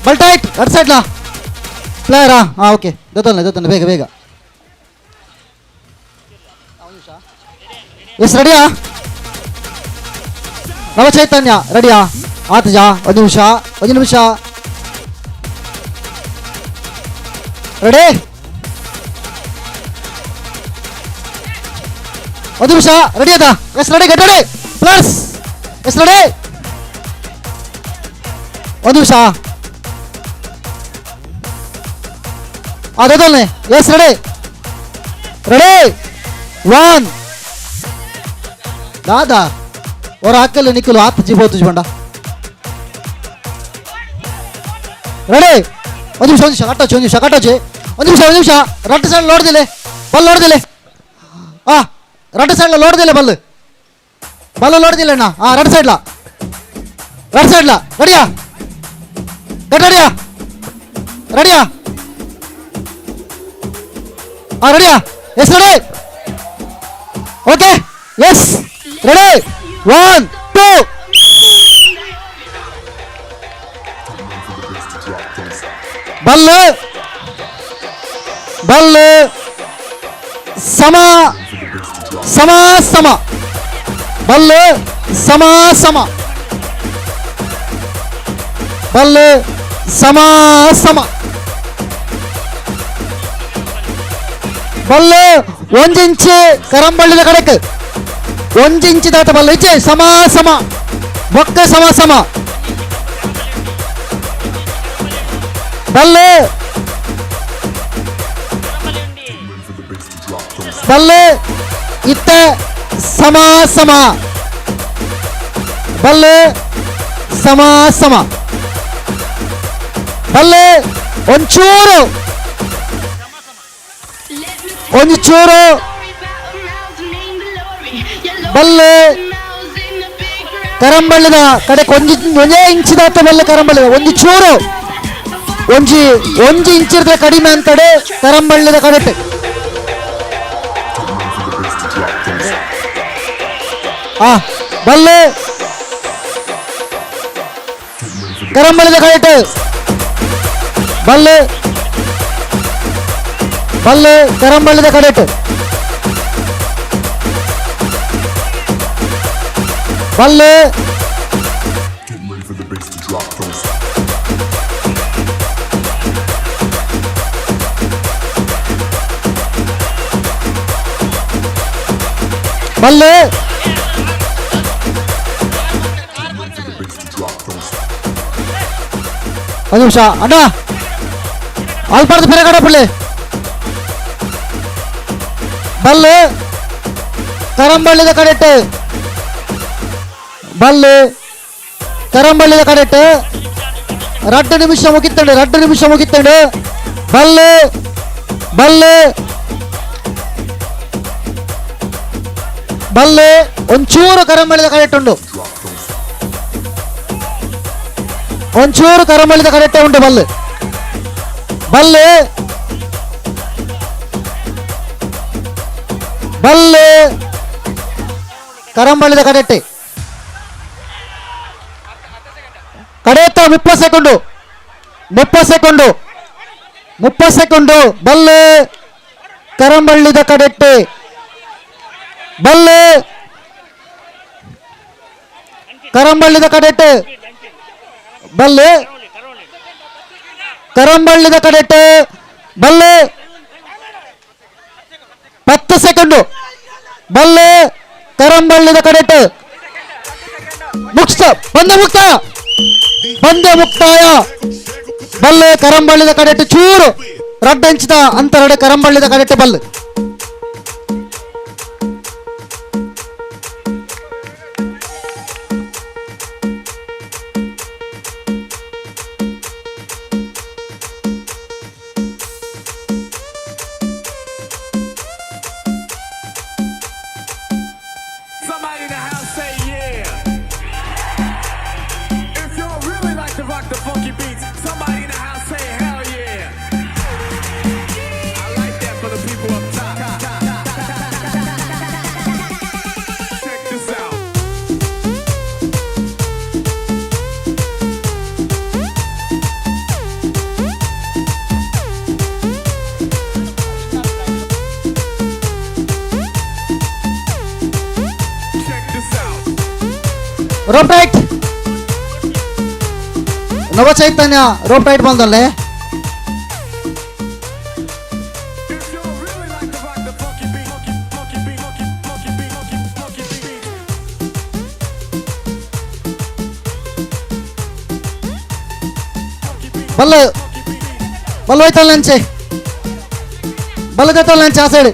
ಬಲ್ ಟೈಟ್ ರಡ್ ಸೈಡ್ಲಾ ಪ್ಲೇಯರಾ? ಹಾಂ ಓಕೆ, ದತ್ತಲ್ಲ ದತ್ತಲ್ಲ, ಬೇಗ ಬೇಗ. ಎಸ್ ರೆಡಿಯಾ? ನವಚೈತನ್ಯ ರೆಡಿಯಾ? ಆತಜ ಒಂದು ನಿಮಿಷ, ಒಂದು ನಿಮಿಷ. ರೆಡಿ? ಒಂದು ನಿಮಿಷ, ರೆಡಿ ಅದ? Yes ready, get ready plus. Yes ready, ಒಂದು ನಿಮಿಷ. ಅದನ್ನೇ. Yes ready, ready one. ದಾದಾ ಹೊರ ಹಾಕಲ್ಲ ನಿಕ್ಕಲು ಆತ ಜಿಬೋದು ಬಂಡ. ರೆಡಿ, ಒಂದು ನಿಮಿಷ, ಒಂದು ನಿಮಿಷ ಕಟ್ಟೋಚಿ, ಒಂದು ನಿಮಿಷ ಕಟ್ಟೋಚಿ, ಒಂದು ನಿಮಿಷ, ಒಂದು ನಿಮಿಷ. ರಟ್ಟು ಸೈಡ್ ನೋಡ್ದಿಲ್ಲ, ಬಲ್ ನೋಡ್ದಿಲ್ಲ. ಆ ರಟ್ಟು ಸೈಡ್ಲ ನೋಡ್ದಿಲ್ಲ, ಬಲ್ ಬಲ್ಲ ನೋಡ್ದಿಲ್ಲ ಅಣ್ಣ. ಹಾಂ ರಡ್ ಸೈಡ್ಲ, ರಡ್ ಸೈಡ್ಲ. ರೆಡಿಯಾ? ಗಟ್ ರೆಡಿಯಾ? ರೆಡಿಯಾ? ಹಾಂ ರೆಡಿಯಾ? Yes ready, okay. Yes ready, one two. Ballu Ballu ಸಮ ಸಮ ಸಮ, ಬಲ್ಲು ಸಮ ಸಮ, ಬಲ್ಲು ಸಮ ಸಮ, ಬಲ್ಲು ಒಂದು ಇಂಚು ಕರಂಬಳ್ಳಿದ ಕಡೆಕ್ ಒಂದು ಇಂಚು ದಾಟ ಬಲ್ಲು ಇಚ್ಚೆ ಸಮ ಸಮ ಬೊಕ್ಕ ಸಮ ಸಮ ಬಲ್ಲು ಬಲ್ಲು ಇತ್ತ ಸಮ ಸಮ ಬಲ್ಲು ಸಮ ಸಮ ಬಲ್ಲು ಒಂಚೂರು ಒಂಚೂರು ಬಲ್ಲು ಕರಂಬಳ್ಳಿದ ಕಡೆಗೆ ಒಂಜಿ ಒಂದೇ ಇಂಚಿದಾತ ಬಲ್ಲು ಕರಂಬಳ್ಳಿದ ಒಂದು ಚೂರು ಒಂಜಿ ಒಂಜಿ ಇಂಚಿರ್ದ ಕಡಿಮೆ ಅಂತಡೆ ಕರಂಬಳ್ಳಿದ ಕಡೆಟ್. ಆ ಬಲ್ಲು ಕರಂಬಳ್ಳಿದ ಕಡೆಟ್ ಬಲ್ಲು ಬಲ್ಲು ಕರಂಬಳ್ಳಿದ ಕಡೆಟ್ ಬಲ್ಲು ಬಲ್ಲು ಒಂದು ನಿಮಿಷ ಅಣ್ಣ ಅಲ್ಪಾರ್ದು ಬೇರೆ ಕಡೆ ಪಳ್ಳಿ. ಬಲ್ಲು ಕರಂಬಳ್ಳಿದ ಕಡೆಟ್ ಬಲ್ಲು ಕರಂಬಳ್ಳಿದ ಕಡೆಟ್ 2 ನಿಮಿಷ ಮುಗಿತ್ತಂಡು, 2 ನಿಮಿಷ ಮುಗಿತ್ತಂಡು. ಬಲ್ಲು ಬಲ್ಲು ಬಲ್ಲು ಒಂಚೂರು ಕರಂಬಳ್ಳಿದ ಕಡೆಟ್ ಉಂಟು, ಒಂಚೂರು ಕರಂಬಳ್ಳಿದ ಕಡೆಟ್ಟೆ ಉಂಟು. Ballu Ballu Ballu ಕರಂಬಳ್ಳಿದ ಕಡೆಟ್ಟೆ ಕಡೆತ 30 second, 30 second, 30 second. Ballu ಕರಂಬಳ್ಳಿದ ಕಡೆಟ್ಟೆ Ballu ಕರಂಬಳ್ಳಿದ ಕಡೆಟ್ಟೆ Ballu ಕರಂಬಳ್ಳಿದ ಕಡೆಟ್ಟೆ Ballu 10 second. Ballu ಕರಂಬಳ್ಳಿದ ಕಡೆಟ್ಟೆ ಮುಕ್ತ ಪಂದ್ಯ ಮುಕ್ತಾಯ, ಪಂದ್ಯ ಮುಕ್ತಾಯ. ಬಲ್ಲು ಕರಂಬಳ್ಳಿದ ಕಡೆಟ್ಟು ಚೂರು ರಡ್ಡಂಚಿದ ಅಂತರಡೆ ಕರಂಬಳ್ಳಿದ ಕಡೆಟ್ಟೆ Ballu. Somebody in the house say yeah. If y'all really like to rock the funky beats, somebody in the house say hell yeah. I like that for the people up top. Rope right Nava Chaitanya rope right ಬಂದಲ್ಲೇ. ಬಲ್ಲ ಬಲ್ಲ ಹೋಯ್ತಲ್ಲ ಅಂಚೆ ಬಲ್ಲ ಗತ್ತಲ್ಲ ಅಂಚೆ ಆ ಸೈಡ್.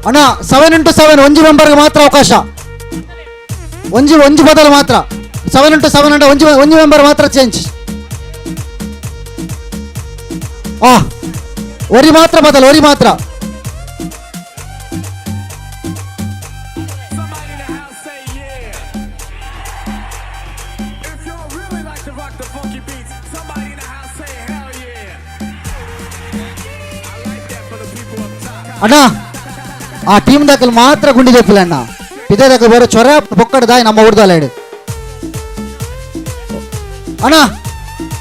ಅಣ್ಣ 7 into 7 ಒಂಜಿ ಮೆಂಬರ್ಗೆ ಮಾತ್ರ ಅವಕಾಶ, ಒಂಜಿ ಒಂಜಿ ಬದಲು ಮಾತ್ರ 7 into 7 ಅಂದ್ರೆ ಒಂಜಿ ಒಂಜಿ ಮೆಂಬರ್ ಮಾತ್ರ ಚೇಂಜ್. ಆ ಒರಿ ಮಾತ್ರ ಬದಲು, ಒರಿ ಮಾತ್ರ. ಅಣ್ಣ ಆ ಟೀಮ್ ದಾಖಲು ಮಾತ್ರ ಗುಂಡಿ ದಪ್ಪಿಲ್ಲ ಅಣ್ಣ, ಪಿದೆ ದಾಖಲು ಬೇರೆ ಚೊರ ಪೊಕ್ಕಡ ದಾಯಿ ನಮ್ಮ ಊರ್ದಲ್ಲ ಇಡು ಅಣ್ಣ.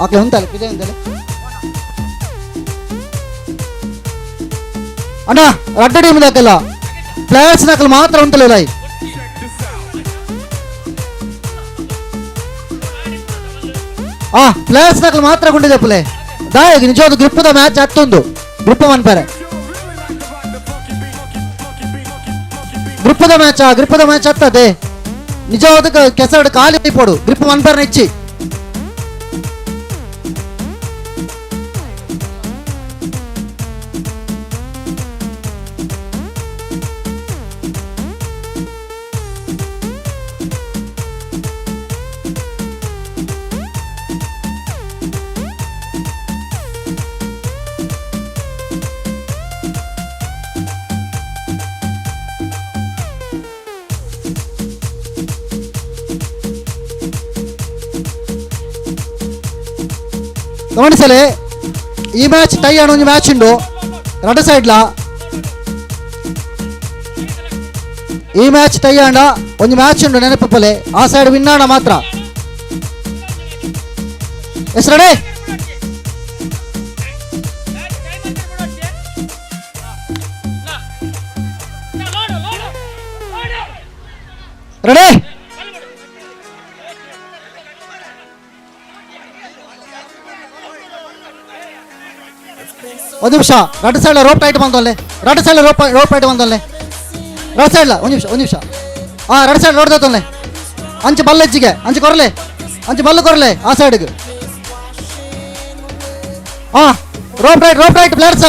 ಆಕ್ಲೆ ಉಂಟಲ್ಲ ಪಿದೆ ಉಂಟಲ್ಲ ಅಣ್ಣ. ರಡ್ಡ ಟೀಮ್ ದಾಖಲ ಪ್ಲೇಯರ್ಸ್ ದಾಖಲು ಮಾತ್ರ ಉಂಟಲ್ಲ. ಆ ಪ್ಲೇಯರ್ಸ್ ದಾಖಲು ಮಾತ್ರ ಗುಂಡಿ ದಪ್ಪಲೆ ದಾಯಿ. ನಿಜವಾದ ಗ್ರಿಪ್ಪದ ಮ್ಯಾಚ್ ಹತ್ತೊಂದು ಗ್ರಿಪ್ ಮನ್ಪಾರೆ ಗ್ರಿಪ್ಪದ ಮ್ಯಾಚ್, ಗ್ರಿಪ್ಪದ ಮ್ಯಾಚ್ ಹತ್ತದೆ ನಿಜವಾದ ಕೆಸರಡು ಖಾಲಿ ಪೋಡು ಗ್ರಿಪ್ ಮನ್ಪರ್ನ ಇಚ್ಚಿ. ಗಮನಿಸಲೇ ಈ ಮ್ಯಾಚ್ ಟೈ ಆಡೋ ಒಂದು ಮ್ಯಾಚ್ ಉಂಡು ರಡ್ಡ ಸೈಡ್ಲ. ಈ ಮ್ಯಾಚ್ ಟೈ ಆಂಡ ಒಂದು ಮ್ಯಾಚ್ ಉಂಡು ನೆನಪಪ್ಪಲೆ, ಆ ಸೈಡ್ ವಿನ್ ಆಡ ಮಾತ್ರ. ಎಸ್ ರೆಡಿ ರೆಡಿ ಒಂದು ನಿಮಿಷ. ರಡ್ಡ ಸೈಡ್ ರೋಪ್ ಟೈಟ್ ಬಂದಲ್ಲೇ, ರಡ್ಡ ಸೈಡ್ ರೋಪ್ ರೋಪ್ ಟೈಟ್ ಬಂದಲ್ಲೇ, ರಡ್ ಸೈಡ್ಲ ಒಂದು ನಿಮಿಷ ಒಂದು ನಿಮಿಷ. ಹಾಂ ರಡ್ ಸೈಡ್ ರೋಡ್ ಅಂಚೆ ಬಲ್ಲ ಹೆಜ್ಜಿಗೆ ಅಂಚೆ ಕೊರಲೆ ಅಂಚೆ ಬಲ್ಲ ಕೊರಲೆ ಆ ಸೈಡ್ಗೆ. ಹಾಂ rope right rope right players.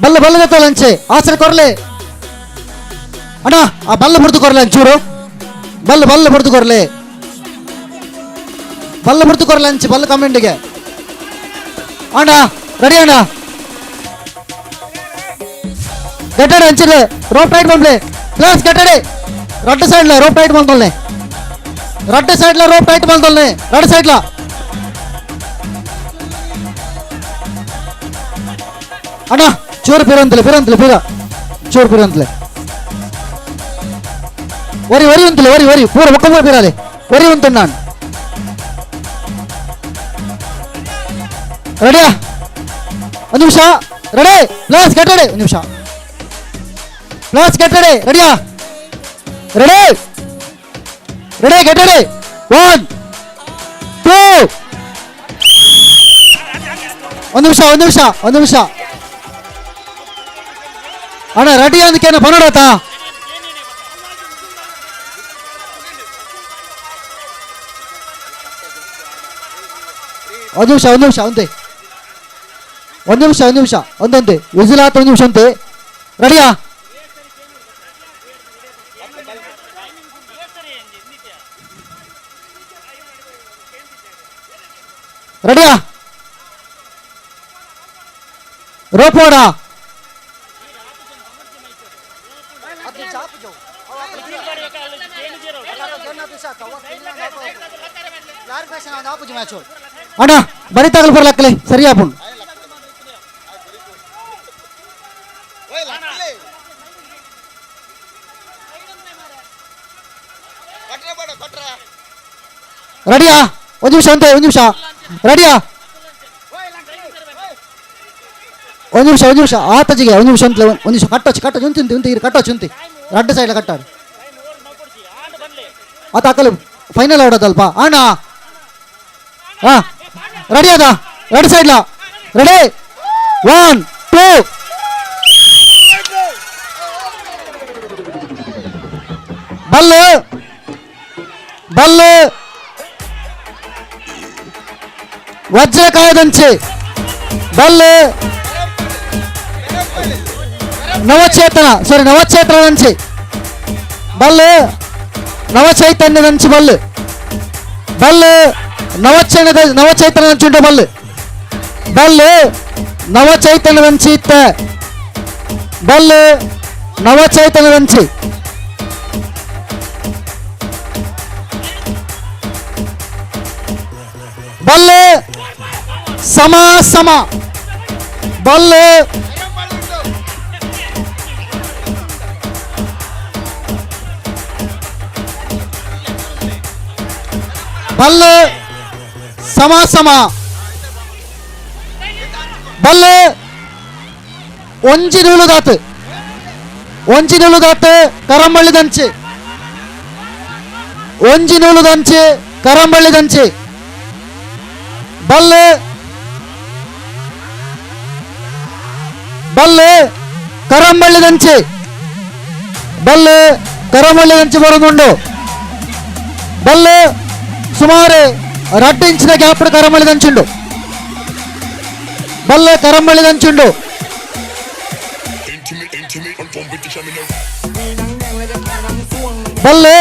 ಬಲ್ಲ ಬಲ್ಲ ಗೊತ್ತಲ್ಲ ಅಂಚೆ ಆ ಸೈಡ್ ಕೊರಲೆ ಅಣ್ಣ. ಆ ಬಲ್ಲ ಮುರಿದು ಕೊರಲೆ ಅಂಚೂರು ಬಲ್ಲ ಬಲ್ಲ ಮುರಿದು ಕೊರಲೆ ಬಲ್ಲ ಮುರಿದು ಕೊರಲೆ ಅಂಚೆ ಬಲ್ಲ ಕಮೆಂಟಿಗೆ ಅಣ್ಣ. ರೆಡಿ ಅಣ್ಣ, ಗಟ್ಟಡೆ ಅಂಚಿದೆ ರೋಪ್ ಟೈಟ್ ಬಂದ್ಲೆ ಪ್ಲಸ್ ಗಟ್ಟಡೆ ರಡ್ಡ ಸೈಡ್ಲ ರೋಪ್ ಟೈಟ್ ಬಂದೊಲ್ಲೆ, ರಡ್ಡ ಸೈಡ್ಲ ರೋಪ್ ಟೈಟ್ ಬಂದೊಲ್ಲೆ, ರಡ್ಡ ಸೈಡ್ಲ ಅಣ್ಣ. ಚೂರು ಪಿರಂತಲೆ ಪಿರಂತಲೆ ಪಿರ ಚೂರು ಪಿರಂತಲೆ ಒರಿ ಒರಿ ಉಂತಲೆ ಒರಿ ಒರಿ ಪೂರ ಒಕ್ಕ ಪೂರ ಪಿರಾಲೆ ಒರಿ ಉಂತು ನಾನು ರೆಡಿಯಾ? ಒಂದು ನಿಮಿಷ ರೆಡಿ ಪ್ಲಸ್ ಗಟ್ಟಡೆ ಒಂದು ನಿಮಿಷ ಪ್ಲಸ್ ಗಟ್ಟಡೆ ರೆಡಿಯಾ? ರೆಡಿ ರೆಡಿ ಗಟ್ಟಡೆ 1 2 ಒಂದು ನಿಮಿಷ ಒಂದು ನಿಮಿಷ ಒಂದು ನಿಮಿಷ ಅಣ್ಣ. ರೆಡಿ ಅಂದಕ್ಕೇನ ಬನ್ನಡಾತ ಒಂದು ನಿಮಿಷ ಒಂದು ನಿಮಿಷ ಒಂದೇ ಒಂದು ನಿಮಿಷ ಒಂದು ನಿಮಿಷ ಒಂದೊಂದೇ ವಿಸಿಲ್ ಆತ ಒಂದು ನಿಮಿಷ ಅಂತೆ. ರೆಡಿಯಾ? ರೆಡಿಯಾ? ರೋಪೋಡ ಅಣ್ಣ ಬರೀ ತಗಲ್ ಬರ್ಲಕ್ಕಲೆ ಸರಿ ಆಪುಂಡು. ರೆಡಿಯಾ? ಒಂದು ನಿಮಿಷ ಅಂತ, ಒಂದು ನಿಮಿಷ. ರೆಡಿಯಾ? ಒಂದು ನಿಮಿಷ, ಒಂದು ನಿಮಿಷ ಆತಜಿಗೆ ಒಂದು ನಿಮಿಷ ಅಂತ, ಒಂದು ನಿಮಿಷ. ಕಟ್ಟೋಚು ಕಟ್ಟೋಚು ಉಂತಿ ಉಂತಿ ಇರು, ಕಟ್ಟೋಚು ಉಂತಿ ರಡ್ಡು ಸೈಡ್ ಕಟ್ಟಾಡು. ಆತ ಹಾಕಲು ಫೈನಲ್ ಆಡೋದಲ್ಪ ಅಣ್ಣ. ಹಾ ರೆಡಿ ಅದ? ರೆಡ್ ಸೈಡ್ಲ ರೆಡಿ? 1 2 ಬಲ್ಲು ಬಲ್ಲು ವಜ್ರಕಾಯದಂಚೆ ಬಲ್ಲು ನವಚೇತನ, ಸಾರಿ ನವಚೇತನದಂಚೆ ಬಲ್ಲು ನವಚೈತನ್ಯದಂಚೆ ಬಲ್ಲು ಬಲ್ಲು ನವಚೈತನ್ಯದ ನವಚೈತನ್ಯದಂಚುಂಟು ಬಲ್ಲು ಬಲ್ಲು ನವಚೈತನ್ಯದಂಚಿ ಇತ್ತ ಬಲ್ಲು ನವಚೈತನ್ಯದಂಚಿ ಬಲ್ಲು ಸಮ ಸಮ ಬಲ್ಲು ಬಲ್ಲು ಸಮ ಸಮ ಬಲ್ಲು ಒಂಜಿ ನೂಲುದಾತು ಒಂಜಿ ನೂಲುದಾತು ಕರಂಬಳ್ಳಿದಂಚೆ ಒಂಜಿ ನೂಲುದಂಚೆ ಕರಂಬಳ್ಳಿದಂಚೆ ಬಲ್ಲು ಬಲ್ಲು ಕರಂಬಳ್ಳಿದಂಚೆ ಬಲ್ಲು ಕರಂಬಳ್ಳಿದಂಚೆ ಬರೋದುಂಡು ಬಲ್ಲು ಸುಮಾರು ರಡ್ಡು ಇಂಚಿನ gap ಕರಂಬಳ್ಳಿದಂಚುಂಡು Ballu ಕರಂಬಳ್ಳಿದಂಚುಂಡು Ballu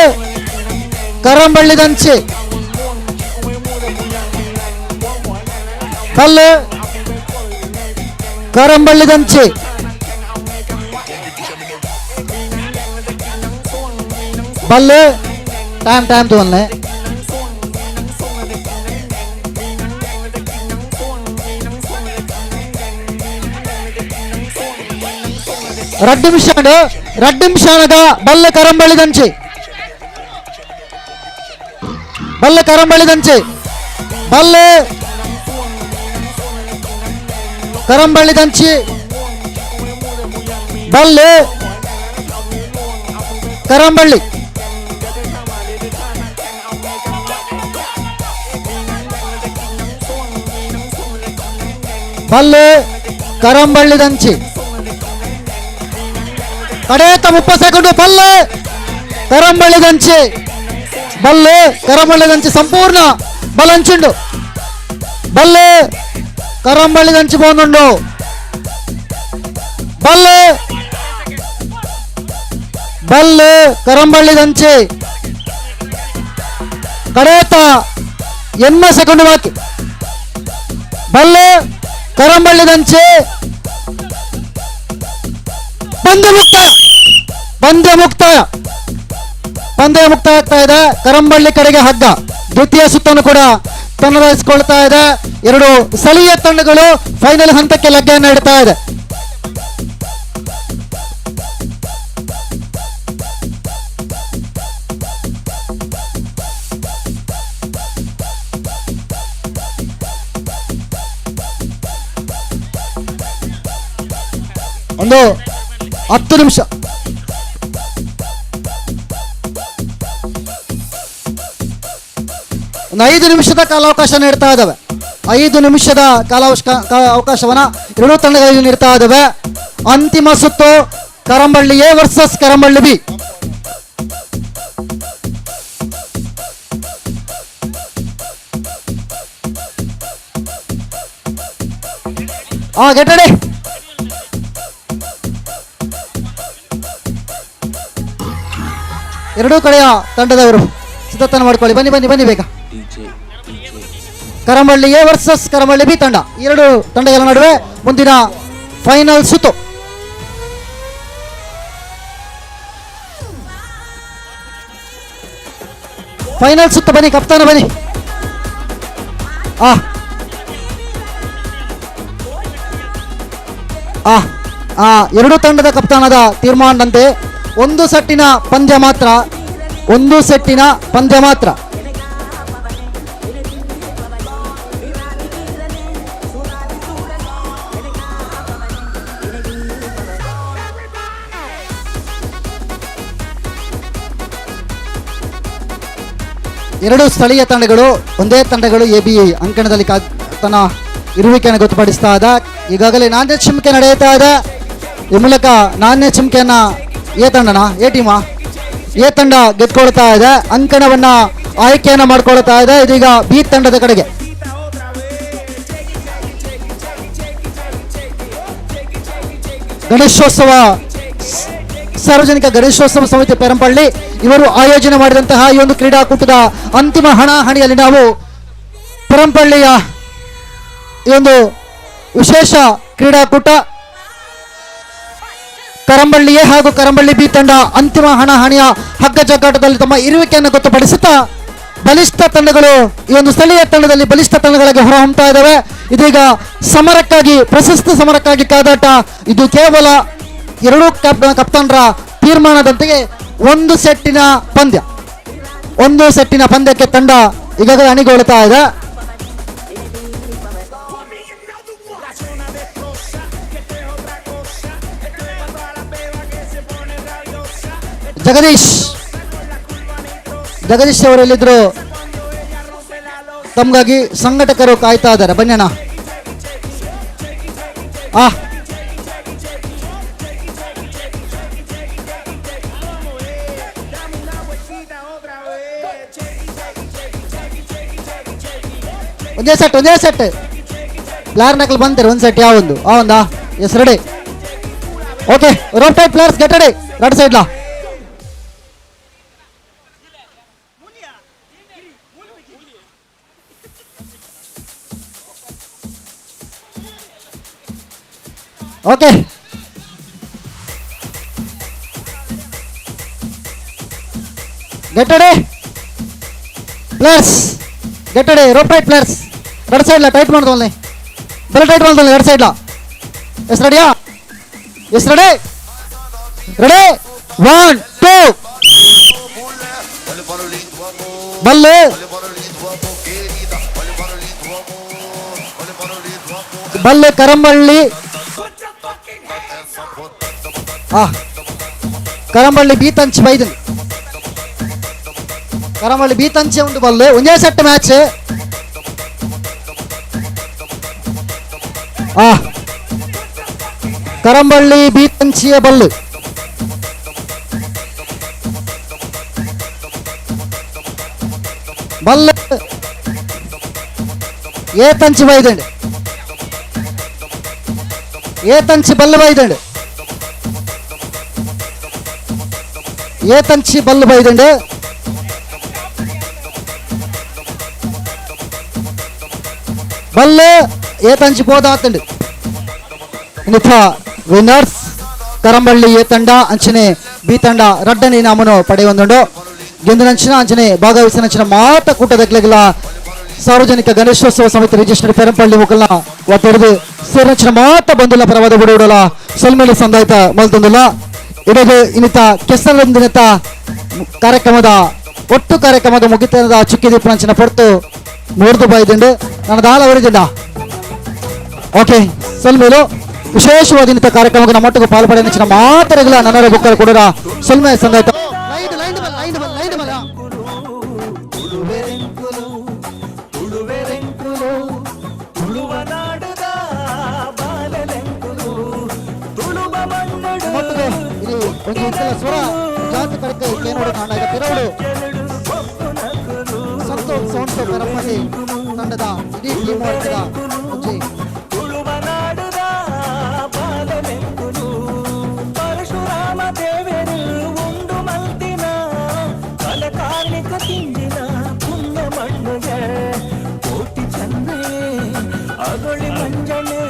ಕರಂಬಳ್ಳಿದಂಚೆ Ballu ಕರಂಬಳ್ಳಿದಂಚೆ Ballu time time ತಗೊಳ್ಳೆ. ರಡ್ಡು ನಿಮಿಷ ರಡ್ಡು ನಿಮಿಷದ ಬಲ್ಲು ಕರಂಬಳ್ಳಿದಂಚೆ ಬಲ್ಲು ಕರಂಬಳ್ಳಿದಂಚೆ ಬಲ್ಲು ಕರಂಬಳ್ಳಿದಂಚಿ ಬಲ್ಲು ಕರಂಬಳ್ಳಿ ಬಲ್ಲು ಕರಂಬಳ್ಳಿದಂಚಿ ಕಡೇತ 30 ಸೆಕೆಂಡು ಬಲ್ಲು ಕರಂಬಳ್ಳಿದಂಚಿ ಬಲ್ಲು ಕರಂಬಳ್ಳಿದಂಚಿ ಸಂಪೂರ್ಣ ಬಲಂಚುಂಡು ಬಲ್ಲು ಕರಂಬಳ್ಳಿದಂಚಿ ಬಂದುಂಡು ಬಲ್ಲು ಬಲ್ಲು ಕರಂಬಳ್ಳಿದಂಚಿ ಕಡೇತ 80 ಸೆಕೆಂಡು ಬಾಕಿ ಬಲ್ಲು ಕರಂಬಳ್ಳಿದಂಚಿ ಪಂದ್ಯ ಮುಕ್ತಾಯ ಪಂದ್ಯ ಮುಕ್ತಾಯ ಪಂದ್ಯ ಮುಕ್ತಾಯ ಆಗ್ತಾ ಇದೆ. ಕರಂಬಳ್ಳಿ ಕಡೆಗೆ ಹಗ್ಗ ದ್ವಿತೀಯ ಸುತ್ತನ್ನು ಕೂಡ ತನ್ನದಾಗಿಸಿಕೊಳ್ತಾ ಇದೆ. ಎರಡು ಸ್ಥಳೀಯ ತಂಡಗಳು ಫೈನಲ್ ಹಂತಕ್ಕೆ ಲಗ್ಗೆಯನ್ನು ಇಡ್ತಾ ಇದೆ. ಒಂದು 10 ನಿಮಿಷ ಒಂದು 5 ನಿಮಿಷದ ಕಾಲಾವಕಾಶ ನೀಡ್ತಾ ಇದ್ದಾವೆ. 5 ನಿಮಿಷದ ಅವಕಾಶವನ್ನ ಎರಡೂ ತಂಡಗಳಿಗೆ ನೀಡ್ತಾ ಇದ್ದಾವೆ. ಅಂತಿಮ ಸುತ್ತು Karamballi A versus Karamballi B. Get ready. ಎರಡೂ ಕಡೆಯ ತಂಡದವರು ಸಿದ್ಧತೆಯನ್ನು ಮಾಡಿಕೊಳ್ಳಿ. ಬನ್ನಿ ಬನ್ನಿ ಬನ್ನಿ ಬೇಗ. Karamballi A versus Karamballi B ತಂಡ, ಎರಡು ತಂಡಗಳ ನಡುವೆ ಮುಂದಿನ ಫೈನಲ್ ಸುತ್ತು. ಫೈನಲ್ ಸುತ್ತು ಬನ್ನಿ ಕಪ್ತಾನ ಬನ್ನಿ. ಆ ಆ ಆ ಎರಡು ತಂಡದ ಕಪ್ತಾನದ ತೀರ್ಮಾನದಂತೆ ಒಂದು ಸೆಟ್ಟಿನ ಪಂದ್ಯ ಮಾತ್ರ, ಒಂದು ಸೆಟ್ಟಿನ ಪಂದ್ಯ ಮಾತ್ರ. ಎರಡು ಸ್ಥಳೀಯ ತಂಡಗಳು ಒಂದೇ ತಂಡಗಳು ಎ ಬಿ ಅಂಕಣದಲ್ಲಿ ತನ್ನ ಇರುವಿಕೆಯನ್ನು ಗೊತ್ತುಪಡಿಸ್ತಾ ಇದೆ. ಈಗಾಗಲೇ ನಾಣ್ಯ ಚಿಮ್ಕೆ ನಡೆಯುತ್ತಾ ಇದೆ. ಈ ಮೂಲಕ ನಾಣ್ಯ ಚಿಮ್ಕೆಯನ್ನ ಎ ತಂಡನ ಎ ಟೀಮಾ ಎ ತಂಡ ಗೆದ್ಕೊಳ್ತಾ ಇದೆ. ಅಂಕಣವನ್ನ ಆಯ್ಕೆಯನ್ನ ಮಾಡ್ಕೊಳ್ತಾ ಇದೆ ಇದೀಗ ಬಿ ತಂಡದ ಕಡೆಗೆ. ಗಣೇಶೋತ್ಸವ ಸಾರ್ವಜನಿಕ ಗಣೇಶೋತ್ಸವ ಸಮಿತಿ ಪೆರಂಪಳ್ಳಿ ಇವರು ಆಯೋಜನೆ ಮಾಡಿದಂತಹ ಈ ಒಂದು ಕ್ರೀಡಾಕೂಟದ ಅಂತಿಮ ಹಣಾಹಣಿಯಲ್ಲಿ ನಾವು ಪೆರಂಪಳ್ಳಿಯ ಈ ಒಂದು ವಿಶೇಷ ಕ್ರೀಡಾಕೂಟ ಕರಂಬಳ್ಳಿ ಎ ಹಾಗೂ ಕರಂಬಳ್ಳಿ ಬಿ ತಂಡ ಅಂತಿಮ ಹಣಾಹಣಿಯ ಹಗ್ಗ ಜಗ್ಗಾಟದಲ್ಲಿ ತಮ್ಮ ಇರುವಿಕೆಯನ್ನು ಗೊತ್ತುಪಡಿಸುತ್ತಾ ಬಲಿಷ್ಠ ತಂಡಗಳು ಈ ಒಂದು ಸ್ಥಳೀಯ ತಂಡದಲ್ಲಿ ಬಲಿಷ್ಠ ತಂಡಗಳಿಗೆ ಹೊರಹೊಮ್ಮುತ್ತಾ ಇದ್ದಾವೆ. ಇದೀಗ ಸಮರಕ್ಕಾಗಿ, ಪ್ರಶಸ್ತಿ ಸಮರಕ್ಕಾಗಿ ಕಾದಾಟ. ಇದು ಕೇವಲ ಎರಡೂ ಕಪ್ತಾನರ ತೀರ್ಮಾನದಂತೆಯೇ ಒಂದು ಸೆಟ್ಟಿನ ಪಂದ್ಯ. ಒಂದು ಸೆಟ್ಟಿನ ಪಂದ್ಯಕ್ಕೆ ತಂಡ ಈಗಾಗಲೇ ಅಣಿಗೊಳ್ತಾ ಇದೆ. ಜಗದೀಶ್ ಜಗದೀಶ್ ಅವರೆಲ್ಲಿದ್ರು ತಮಗಾಗಿ ಸಂಘಟಕರು ಕಾಯ್ತಾ ಇದ್ದಾರೆ. ಬನ್ನಿ ಅಣ್ಣ. ಆ ಒಂದೇ ಸೆಟ್, ಒಂದೇ ಸೆಟ್ ಪ್ಲೇಯರ್ ನಕಲ್ ಬಂತಾರೆ. ಒಂದು ಸೆಟ್ ಯಾವೊಂದು ಆ ಒಂದಾ? Yes, ready. Okay, rope tight players, get ready. Right ಸೈಡ್ಲಾ okay. Get ready players, get ready. Rope tight players, right ಸೈಡ್ಲಾ tight ಮಾಡ್ದವನ್ನೇ, ಬರೀ ಟೈಟ್ ಮಾಡ್ದವನ್ನೇ ರೈಟ್ ಸೈಡ್ಲಾ. ಎಸ್ ರೆಡಿಯಾ? Yes, ready ready. 1 2 ಬಲ್ಲೆ ಬಲ್ಲೆ ಕರಂಬಳ್ಳಿ. ಕರಂಬಳ್ಳಿ ಬೀತಂಚ್ ಬೈದನ್, ಕರಂಬಳ್ಳಿ ಬೀತಂಚೆ ಉಂಡು ಬಲ್ಲೆ. ಒಂದೇ ಸೆಟ್ ಮ್ಯಾಚ್. ಕರಂಬಳ್ಳಿ ಬೀತಂಚಿಯ ಬಲ್ಲು. ಬಲ್ಲು ఏ తంచి బైదండి, ఏ తంచి బల్లు బైదండి, ఏ తంచి బల్లు బైదండి. ಬಲ್ಲು ఏ తంచి పోದಾತಂಡು. ಇನ್ನಿತ ವಿನ್ನರ್ಸ್ ಕರಂಬಳ್ಳಿ ಎ ತಂಡ ಅಂಚನೆ ಬಿ ತಂಡ ರಡ್ಡನೆ ಇನಾಮನ್ನು ಪಡೆಯುವಂದುಂಡು. ಗೆಂದಿನಂಚಿನ ಅಂಚನೆ ಭಾಗವಹಿಸಿನಂಚಿನ ಮಾತ ಕೂಟದಕ್ಲೆಗ್ಲ ಸಾರ್ವಜನಿಕ ಗಣೇಶೋತ್ಸವ ಸಮಿತಿ ರಿಜಿಸ್ಟರ್ ಪೆರಂಪಳ್ಳಿ ಮುಖಲ್ನ ಒತ್ತೊಡೆದು ಸೇರಿನಂಚಿನ ಮಾತ ಬಂದುಲ ಪರವಾದ ಬಿಡುವುಡಲ ಸೊಲ್ಮೇಲೆ ಸಂದಾಯ್ತ ಮಲ್ತೊಂದುಲ್ಲ. ಇಡದು ಇನ್ನಿತ ಕೆಸರೊಂದಿನತ ಕಾರ್ಯಕ್ರಮದ ಒಟ್ಟು ಕಾರ್ಯಕ್ರಮದ ಮುಗಿತನದ ಚುಕ್ಕಿ ದೀಪನಂಚಿನ ಪೊರ್ತು ಮೂರ್ದು ಬಾಯ್ದುಂಡು ನನ್ನ ದಾಲ ಅವರಿದ್ದ. ಓಕೆ, ಸೊಲ್ಮೇಲು ವಿಶೇಷವಾದ ಇನ್ನಿತ ಕಾರ್ಯಕ್ರಮಕ್ಕೆ ನಮ್ಮೊಟ್ಟಿಗೆ ಪಾಲ್ಪಡೆಯ ಮಾತರೆಗಳ ನನ್ನರ ಬುಕ್ಕರ್ ಕೊಡರ ಸೊಲ್ಮೆ ಸಂದಾಯ್ತ. ಸ್ವರ ಜಾತಿ ಕಡೆಗೆ ಕೇನೋಡು ಕಾಂಡ ತಿರವಡು ಸಂತೋಷ್ ಸೌಂಡ್ ಪೆರಂಪಳ್ಳಿ ತಂಡದ ಇಡೀ ಟೀಮ್ ವರ್ಗದ ಒಂಜಿ ಪರಶುರಾಮ ದೇವರು ಉಂಡು ಮಲ್ತಿನ ಕಲಕಾರ್ಣಿಕ ತಿಂದಿನ ಪುಣ್ಯ ಮಣ್ಣುಗೆ ಕೋಟಿ ಚಂದ್ರೆ ಅಗೊಳಿ ಮಂಜನೆ.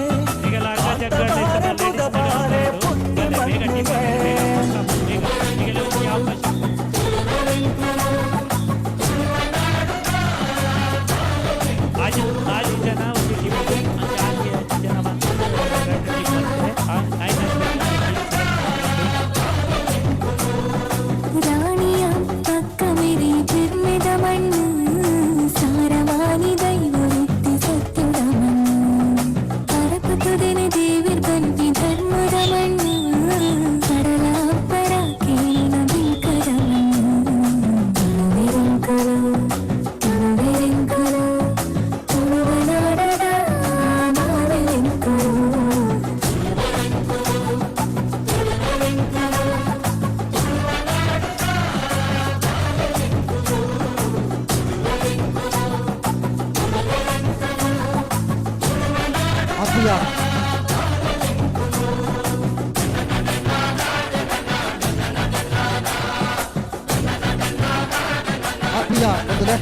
ಆತ್ಮೀಯ ಬಂಧುಲೆ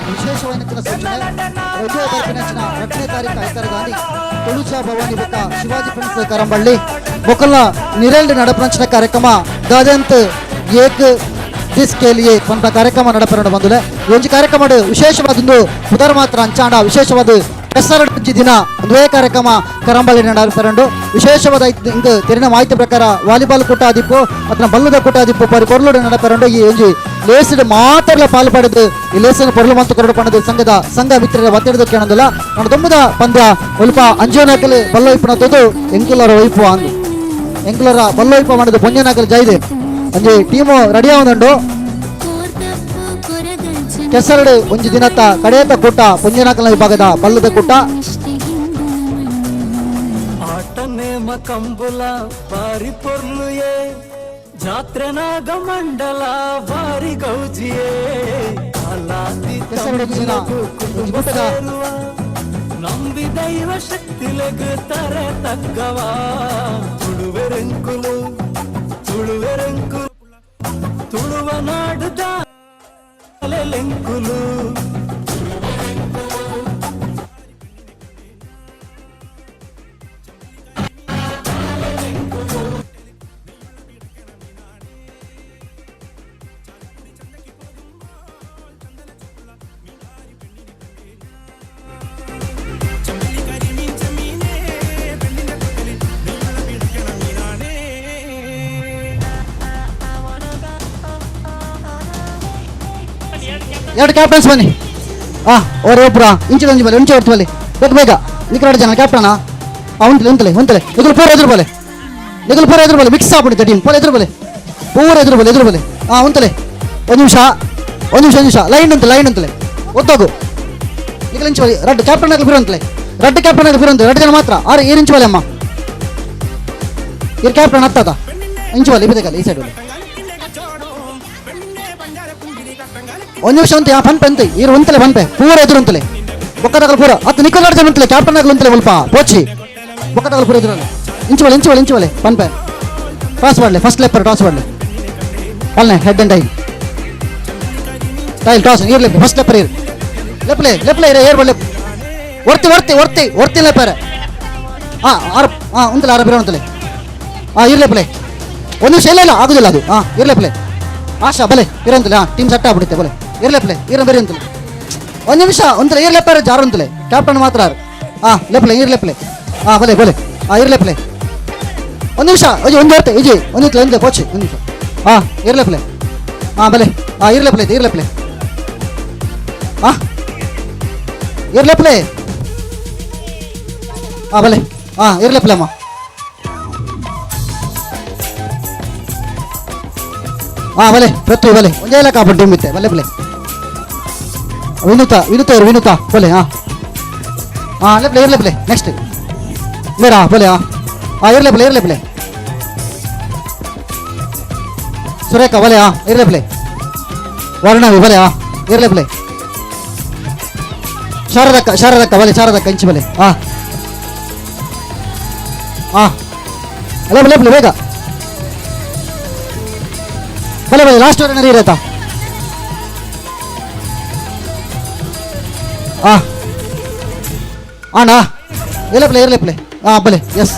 ವಿಶೇಷವಾದ ಸೂಚನೆ ರಜೆ ಬರ್ಪಿನಂಚಿನ 2ನೇ ತಾರೀಕು ಐತಾರದಾನಿ ತುಳುಚ ಭವಾನಿ ಬೊಕ್ಕ ಶಿವಾಜಿ ಫ್ರೆಂಡ್ಸ್ ಕರಂಬಳ್ಳಿ ಬೊಕ್ಕಲ್ನ ನಿರೆಲ್ಡ್ ನಡಪನಂಚಿನ ಕಾರ್ಯಕ್ರಮ ದಾದಂತ್ ಏಕ್ this ಕೇಲಿಯೇ ಪಂಪ ಕಾರ್ಯಕ್ರಮ ನಡಪರಣ ಬಂಧುಲೆ. ಈ ಒಂಜಿ ಕಾರ್ಯಕ್ರಮ ವಿಶೇಷವಾದೊಂದು ಪುದರ್ ಮಾತ್ರ ಅಂಚಾಂಡ ವಿಶೇಷವಾದ ಹೆಸರು ದಿನ ಒಂದೇ ಕಾರ್ಯಕ್ರಮ ಕರಂಬಳ್ಳಿ ನಡಪರಂಡು ವಿಶೇಷವಾದ ಇಂದು ತೆರಿನ ಮಾಹಿತಿ ಪ್ರಕಾರ ವಾಲಿಬಾಲ್ ಕೂಟ ಆದಿಪ್ಪು ಅಥವಾ ಬಲ್ಲದ ಕೂಟ ಆದಿಪ್ಪು ಪರಿ ಕೊರ್ಲುಡು ನಡಪರಂಡು. ಈ ಒಂಜಿ ಲೇಸಿಡ್ ಮಾತ್ರಲ ಪಾಲು ಪಡೆದು ಈ ಲೇಸನ್ನು ಪೊರಲು ಮತ್ತು ಕೊರಡು ಪಣದು ಸಂಘದ ಸಂಘ ಮಿತ್ರರ ಒತ್ತಿಡದ ಕೇಳೋದಿಲ್ಲ. ನಾನು ದೊಮ್ಮದ ಪಂದ್ಯ ಒಲ್ಪ ಅಂಜೋನಾಕಲಿ ಬಲ್ಲೊಯ್ಪುನ ತೊದು ಎಂಕುಲರ ಒಯ್ಪು ಅಂದು ಎಂಕುಲರ ಬಲ್ಲೊಯ್ಪ ಮಾಡಿದ ಪೊಂಜನಾಕಲಿ ಜೈದೆ ಒಂಜಿ ಟೀಮು ರೆಡಿ ಆವೊಂದುಂಡು. ಕೆಸರಡು ಒಂಜಿ ದಿನತ್ತ ಕಡೆಯತ ಕೂಟ ಪೊಂಜನಾಕಲ ವಿಭಾಗದ ಬಲ್ಲದ ಕೂಟ. ಕಂಬುಲ ಬಾರಿ ಪೊರ್ಲುಯೇ ಜಾತ್ರೆ ನಾಗ ಮಂಡಲ ಬಾರಿ ಗೌಜಿಯೇ ನಂಬಿ ದೈವ ಶಕ್ತಿಲೆಗ್ ತರೆ ತಗ್ಗವ ತುಳುವೆರೆಂಕುಲು ತುಳುವೆರೆಂಕುಲು ತುಳುವ ನಾಡುದ ಲೆಂಕುಲು. ಎರಡು ಕ್ಯಾಪ್ಟನ್ಸ್ ಬನ್ನಿ. ಅವರೇ ಒಬ್ಬರ ಇಂಚು ಒಂಜಿ ಬಲೆ ಇಂಚು ಹೊರ್ತು ಬಲೆ ಬೇಗ ಬೇಗ ನಿಕ್ರಾಡ ಜನ ಕ್ಯಾಪ್ಟನಾ. ಉಂತಲೆ ಉಂತಲೆ ಉಂತಲೆ ನಿಗುಲು ಪೂರ ಎದುರು ಬಲೆ ನಿಗುಲು ಪೂರ ಎದುರು ಬಲೆ ಮಿಕ್ಸ್ ಆಗ್ಬಿಡುತ್ತೆ ಟೀಮ್ ಪೂರ ಎದುರು ಬಲೆ ಪೂರ ಎದುರು ಬಲೆ ಎದುರು ಬಲೆ. ಉಂತಲೆ ಒಂದು ನಿಮಿಷ ಒಂದು ನಿಮಿಷ ಒಂದು ನಿಮಿಷ ಲೈನ್ ಉಂತಲೆ ಲೈನ್ ಉಂತಲೆ ಒತ್ತೋಗು ನಿಗುಲು ಇಂಚು ಬಲೆ ರಡ್ಡು ಕ್ಯಾಪ್ಟನ್ ಆಗಲಿ ಬಿರು ಅಂತಲೆ ರಡ್ಡು ಕ್ಯಾಪ್ಟನ್ ಆಗಲಿ ಬಿರು ಅಂತ ಎರಡು ಜನ ಮಾತ್ರ ಆರು ಏರು ಇಂಚು ಬಲೆ ಅಮ್ಮ ಇರು ಕ್ಯಾಪ್ಟನ್ ಹತ್ತದ ಇಂಚು ಬಲೆ ಇಬ್ಬದಲ್ಲ ಈ ಸೈಡ್ ಬಲೆ ಒಂದು ನಿಮಿಷ ಅಂತ ಪನ್ಪೆ ಅಂತ ಇರು ಉಂತಲೆ ಪನ್ಪೆ ಪೂರ ಎದುರು ಉಂತಲೆ ಬೊಕ್ಕದಾಗಲು ಪೂರ ಹತ್ತು ನಿಕೋಲಾಡ್ ಜನ ಉಂತಲೆ ಕ್ಯಾಪ್ಟನ್ ಆಗಲು ಉಂತಲೆ ಸ್ವಲ್ಪ ಪೋಚಿ ಬೊಕ್ಕದಾಗಲು ಪೂರ ಎದುರಲ್ಲ ಇಂಚು ಬಲೆ ಇಂಚು ಬಲೆ ಇಂಚು ಬಲೆ ಪನ್ಪೆ ಟಾಸ್ ಮಾಡಲಿ ಫಸ್ಟ್ ಲೆಪ್ಪರ್ ಟಾಸ್ ಮಾಡಲಿ ಅಲ್ಲೇ head and tail tail toss ಇರ್ಲಿ ಫಸ್ಟ್ ಲೆಪ್ಪರ್ ಇರು ಲೆಪ್ಲೆ ಲೆಪ್ಲೆ ಇರ ಏರ್ ಬಲ್ಲೆ ಒರ್ತಿ ಒರ್ತಿ ಒರ್ತಿ ಒರ್ತಿ ಲೆಪ್ಪರ್ ಆರು ಉಂತಲೆ ಆರು ಬೇರೆ ಉಂತಲೆ ಇರ್ಲೆಪ್ಲೆ ಒಂದು ನಿಮಿಷ ಇಲ್ಲ ಇಲ್ಲ ಆಗುದಿಲ್ಲ ಅದು ಇರ್ಲೆಪ್ಲೆ ಆಶಾ ಬಲೆ ಇರಂತಲೆ ಟೀಮ್ ಸೆಟ್ ಆಗ್ಬಿಡುತ್ತೆ ಬಲೆ ಇರ್ಲೆಪ್ಲೆ ಇರ ಬೇರೆ ಅಂತಲೆ ಒಂದು ನಿಮಿಷ ಒಂತಲೆ ಇರ್ಲೆಪ್ಪಾರ ಜಾರು ಅಂತಲೆ ಕ್ಯಾಪ್ಟನ್ ಮಾತ್ರ ಲೆಪ್ಲೆ ಇರ್ಲೆಪ್ಲೆ ಬಲೆ ಬಲೆ ಇರ್ಲೆಪ್ಲೆ ಒಂದು ನಿಮಿಷ ಅಜ್ಜಿ ಒಂದು ಹೊರ್ತೆ ಇಜಿ ಒಂದು ಒಂದು ಕೋಚ್ ಒಂದು ನಿಮಿಷ ಇರ್ಲೆಪ್ಲೆ ಬಲೆ ಇರ್ಲೆಪ್ಲೆ ಐತೆ ಇರ್ಲೆಪ್ಲೆ ಇರ್ಲೆಪ್ಲೆ ಬಲೆ ಇರ್ಲೆಪ್ಲೆ ಅಮ್ಮ ಬಲೆ ಪೃಥ್ವಿ ಬಲೆ ಒಂದೇ ಲೆಕ್ಕ ಕಾಪು ಟೀಮ್ ಇತ್ತೆ ಬಲೆ ಬಲೆ ವಿನುತಾ ವಿನುತಾ ಇರು ವಿನುತಾ ಬಲೆ ಲೆಪ್ಲೆ ಇರ್ಲೆಪ್ಲೆ ನೆಕ್ಸ್ಟ್ ಬೇಡ ಬಲೆ ಇರ್ಲೆಪ್ಲೆ ಇರ್ಲೆಪ್ಲೆ ಸುರೇಖ ಬಲೆ ಇರ್ಲೆಪ್ಲೆ ವರ್ಣವಿ ಬಲೆ ಇರ್ಲೆಪ್ಲೆ ಶಾರದಕ್ಕ ಶಾರದಕ್ಕ ಬಲೆ ಶಾರದಕ್ಕ ಇಂಚು ಬಲೆ ಅಲ್ಲ ಬಲೆ ಬಲೆ ಬೇಗ ಬಲೆ ಬಲೆ ಲಾಸ್ಟ್ ವರೆ ಇರತ್ತಾ ಅಣ್ಣ ಇರ್ಲೆಪ್ಲೆ ಇರ್ಲೆಪ್ಲೆ ಬಲೆ ಎಸ್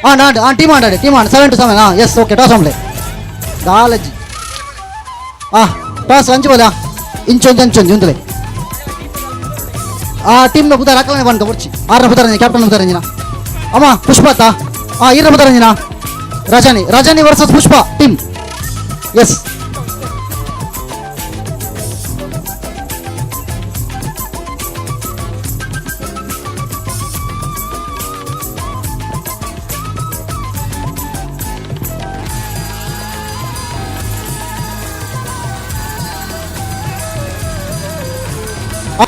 ಅಣ್ಣ ಟೀಮ್ ಆಡಾಡಿ ಟೀಮ್ ಆಡ 7 to 7 yes okay toss ಆಂಬ್ಲೆ ದಾಲಜಿ toss ಅಂಚು ಬಲೆ ಇಂಚೊಂದು ಅಂಚೊಂದು ಉಂತಲೆ ಟೀಮ್ನ ಬುಧಾರ ಹಾಕಲನೆ ಬಂದು ಬರ್ಚಿ ಆರನ ಬುಧಾರ ಕ್ಯಾಪ್ಟನ್ ಬುಧಾರ ಅಂಜಿನ ಅಮ್ಮ ಪುಷ್ಪಾತ ಈರ ಬುಧಾರ ಅಂಜಿನ Rajani Rajani versus Pushpa team yes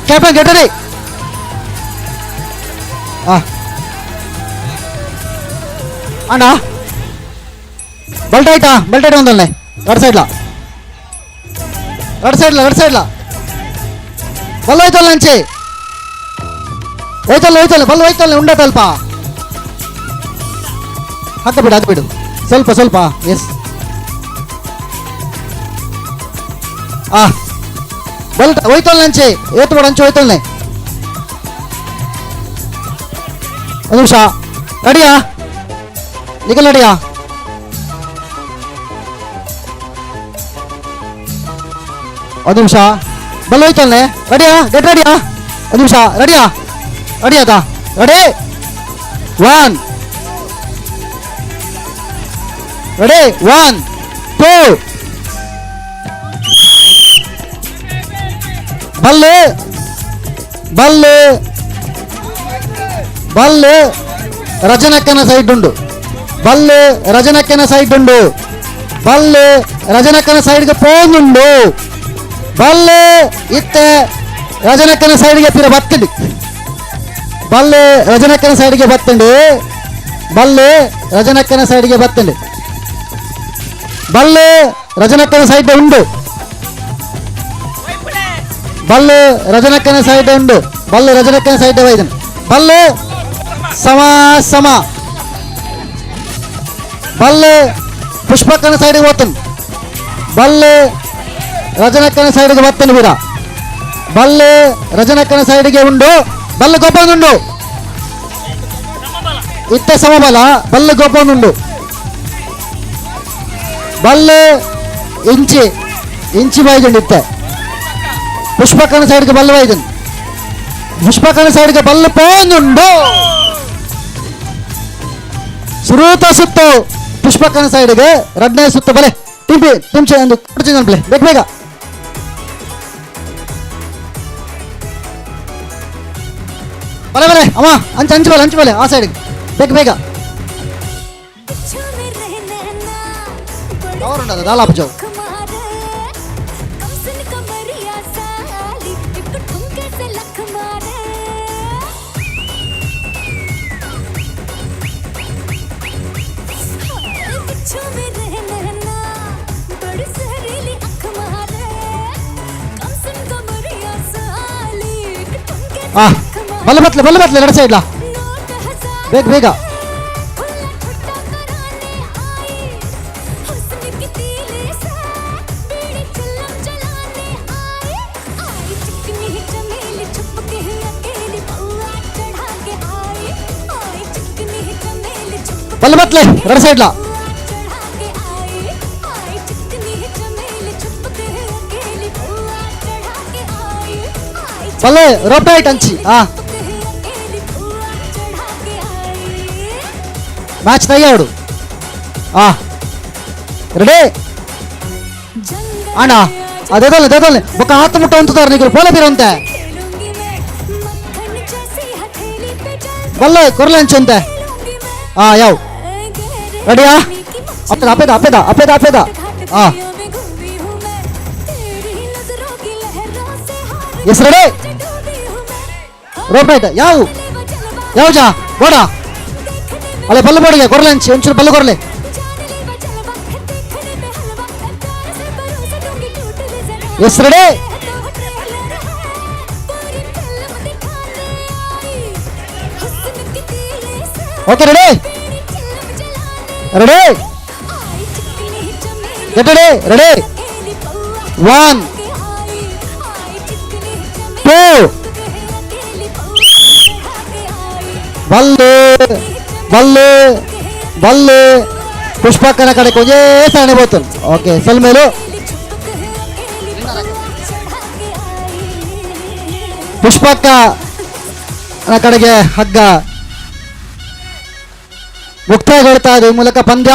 captain get ready. ಅಣ್ಣ ಬಲ್ಟ್ ಆಯ್ತಾ ಬಲ್ಟ್ ಆಯ್ತು ಒಂದಲ್ಲೇ ಎರಡು ಸೈಡ್ಲ ಎರಡು ಸೈಡ್ಲ ಎರಡು ಸೈಡ್ಲ ಬಲ್ ಹೋಯ್ತಲ್ಲ ಅಂಚೆ ಹೋಯ್ತಲ್ಲ ಹೋಯ್ತಲ್ಲ ಬಲ್ ಹೋಯ್ತಲ್ಲ ಉಂಡತಲ್ಪ ಹಾಕಬಿಡು ಹಾಕಬಿಡು ಸ್ವಲ್ಪ ಸ್ವಲ್ಪ ಎಸ್ ಬಲ್ ಹೋಯ್ತಲ್ಲ ಅಂಚೆ ಏತು ಬೇಡ ಅಂಚೆ ಹೋಯ್ತಲ್ನೆ. ಒಂದು ನಿಮಿಷ ರೆಡಿಯಾ ನಿಖಲ್ ರೆಡಿಯಾ? ಒಂದು ನಿಮಿಷ ಬಲ್ ಹೋಯ್ತಲ್ನೆ ರೆಡಿಯಾ ಗೆಟ್ ರೆಡಿಯಾ? ಒಂದು ನಿಮಿಷ ರೆಡಿಯಾ ರೆಡಿ ಆತಾ? Ready 1 ready 1 2 ಬಲ್ಲೆ ಬಲ್ಲೆ ಬಲ್ಲೆ ರಜನಕ್ಕನ ಸೈಡ್ ಉಂಡು ಬಲ್ಲೆ ರಜನಕ್ಕನ ಸೈಡ್ ಉಂಡು ಬಲ್ಲೆ ರಜನಕ್ಕನ ಸೈಡ್ಗೆ ಪೋನುಂಡು ಬಲ್ಲೆ ಇತ್ತೆ ರಜನಕ್ಕನ ಸೈಡ್ಗೆ ಪಿರ ಬತ್ತಂಡಿ ಬಲ್ಲೆ ರಜನಕ್ಕನ ಸೈಡ್ಗೆ ಬತ್ತಂಡಿ ಬಲ್ಲೆ ರಜನಕ್ಕನ ಸೈಡ್ಗೆ ಬತ್ತಂಡಿ ಬಲ್ಲೆ ರಜನಕ್ಕನ ಸೈಡ್ ಉಂಡು ಬಲ್ಲೆ ರಜನಕ್ಕನ ಸೈಡ್ ಉಂಡು ಬಲ್ಲೆ ರಜನಕ್ಕನ ಸೈಡ್ ವೈದನ್ ಬಲ್ಲೆ ಸಮ ಸಮ ಬಲ್ಲೆ ಪುಷ್ಪಕ್ಕನ ಸೈಡ್ಗೆ ಹೋಗ್ತಾನೆ ಬಲ್ಲೆ ರಜನಕ್ಕನ ಸೈಡ್ಗೆ ಬರ್ತಾನೆ ವೀರ ಬಲ್ಲೆ ರಜನಕ್ಕನ ಸೈಡ್ಗೆ ಉಂಡು ಬಲ್ಲೆ ಗೋಪಾನುಂಡು ಇತ್ತ ಸಮಬಲ ಬಲ್ಲೆ ಗೋಪಾನುಂಡು ಬಲ್ಲೆ ಇಂಚಿ ಇಂಚಿ ಬಾಯ್ದುಂಡು ಇತ್ತೆ ಪುಷ್ಪಕ್ಕನ ಸೈಡ್ಗೆ ಬಲ್ಲೆ ಬಾಯ್ದುಂಡು ಪುಷ್ಪಕ್ಕನ ಸೈಡ್ಗೆ ಬಲ್ಲೆ ಪೋನುಂಡು ಸುರೂತ ಸುತ್ತು ಪುಷ್ಪಕ್ಕನ ಸೈಡ್ಗೆ ರಡ್ನೇ ಸುತ್ತು ಬಲೆ ಟಿಂಪಿ ಟಿಂಚೆ ಒಂದು ಕೊಡ್ತೀನಿ ಪ್ಲೇ ಬೇಗ ಬೇಗ ಬಲೆ ಬಲೆ ಅಮ್ಮ ಅಂಚು ಅಂಚು ಬಲೆ ಅಂಚು ಬಲೆ ಆ ಸೈಡ್ಗೆ ಬೇಗ ಬೇಗ ದಾಲಾಪ ಜಾವ್ ಬಲ್ಲ ಬತ್ಲೆ ಬಲ್ಲ ಬತ್ಲೆ ಎರಡು ಸೈಡ್ಲಾ ಬೇಗ ಬೇಗ ಬಲ್ಲ ಬತ್ಲೆ ಎರಡು ಸೈಡ್ಲಾ ಬಲ್ಲೆ ರೋಪ್ ಅಂಚಿ ಆ ಮ್ಯಾಚ್ ತಯ್ಯಾಡು ಆ ರೆಡಿ ಅಣ್ಣ ಅದೇದಲ್ಲ ದೇದಲ್ಲ ಬೊಕ್ಕ ಆತ ಮುಟ್ಟ ಅಂತಾರೆ ನೀವು ಪೋಲೆ ಬೀರಂತೆ ಬಲ್ಲೆ ಕೊರ್ಲೆ ಅಂಚಂತೆ ಆ ಯಾವ ರೆಡಿಯಾ ಅಪ್ಪದ ಅಪ್ಪದ ಅಪ್ಪದ ಅಪ್ಪದ ಅಪ್ಪದ ಆ S ready rope right ಯಾವ ಯಾವ ಜಾ ಬೋಡ ಅಲ್ಲೇ ಬಲ್ಲು ಬೋಡಿಗೆ ಕೊರ್ಲೆ ಅಂಚಿ ಒಂಚೂರು Ballu ಕೊರ್ಲೆ yes ready okay ready ready get ready ready 1 2 ಬಲ್ಲೆ ಬಲ್ಲೆ ಬಲ್ಲೆ ಪುಷ್ಪಕ್ಕನ ಕಡೆ ಕೊಂಜೇ ಸರಣಿ ಬೋತನ್ ಓಕೆ ಸೆಲ್ ಮೇಲು ಪುಷ್ಪಕ್ಕ ಕಡೆಗೆ ಹಗ್ಗ ಮುಕ್ತಾಯಗೊಳ್ತಾ ಇದೆ. ಈ ಮೂಲಕ ಪಂದ್ಯ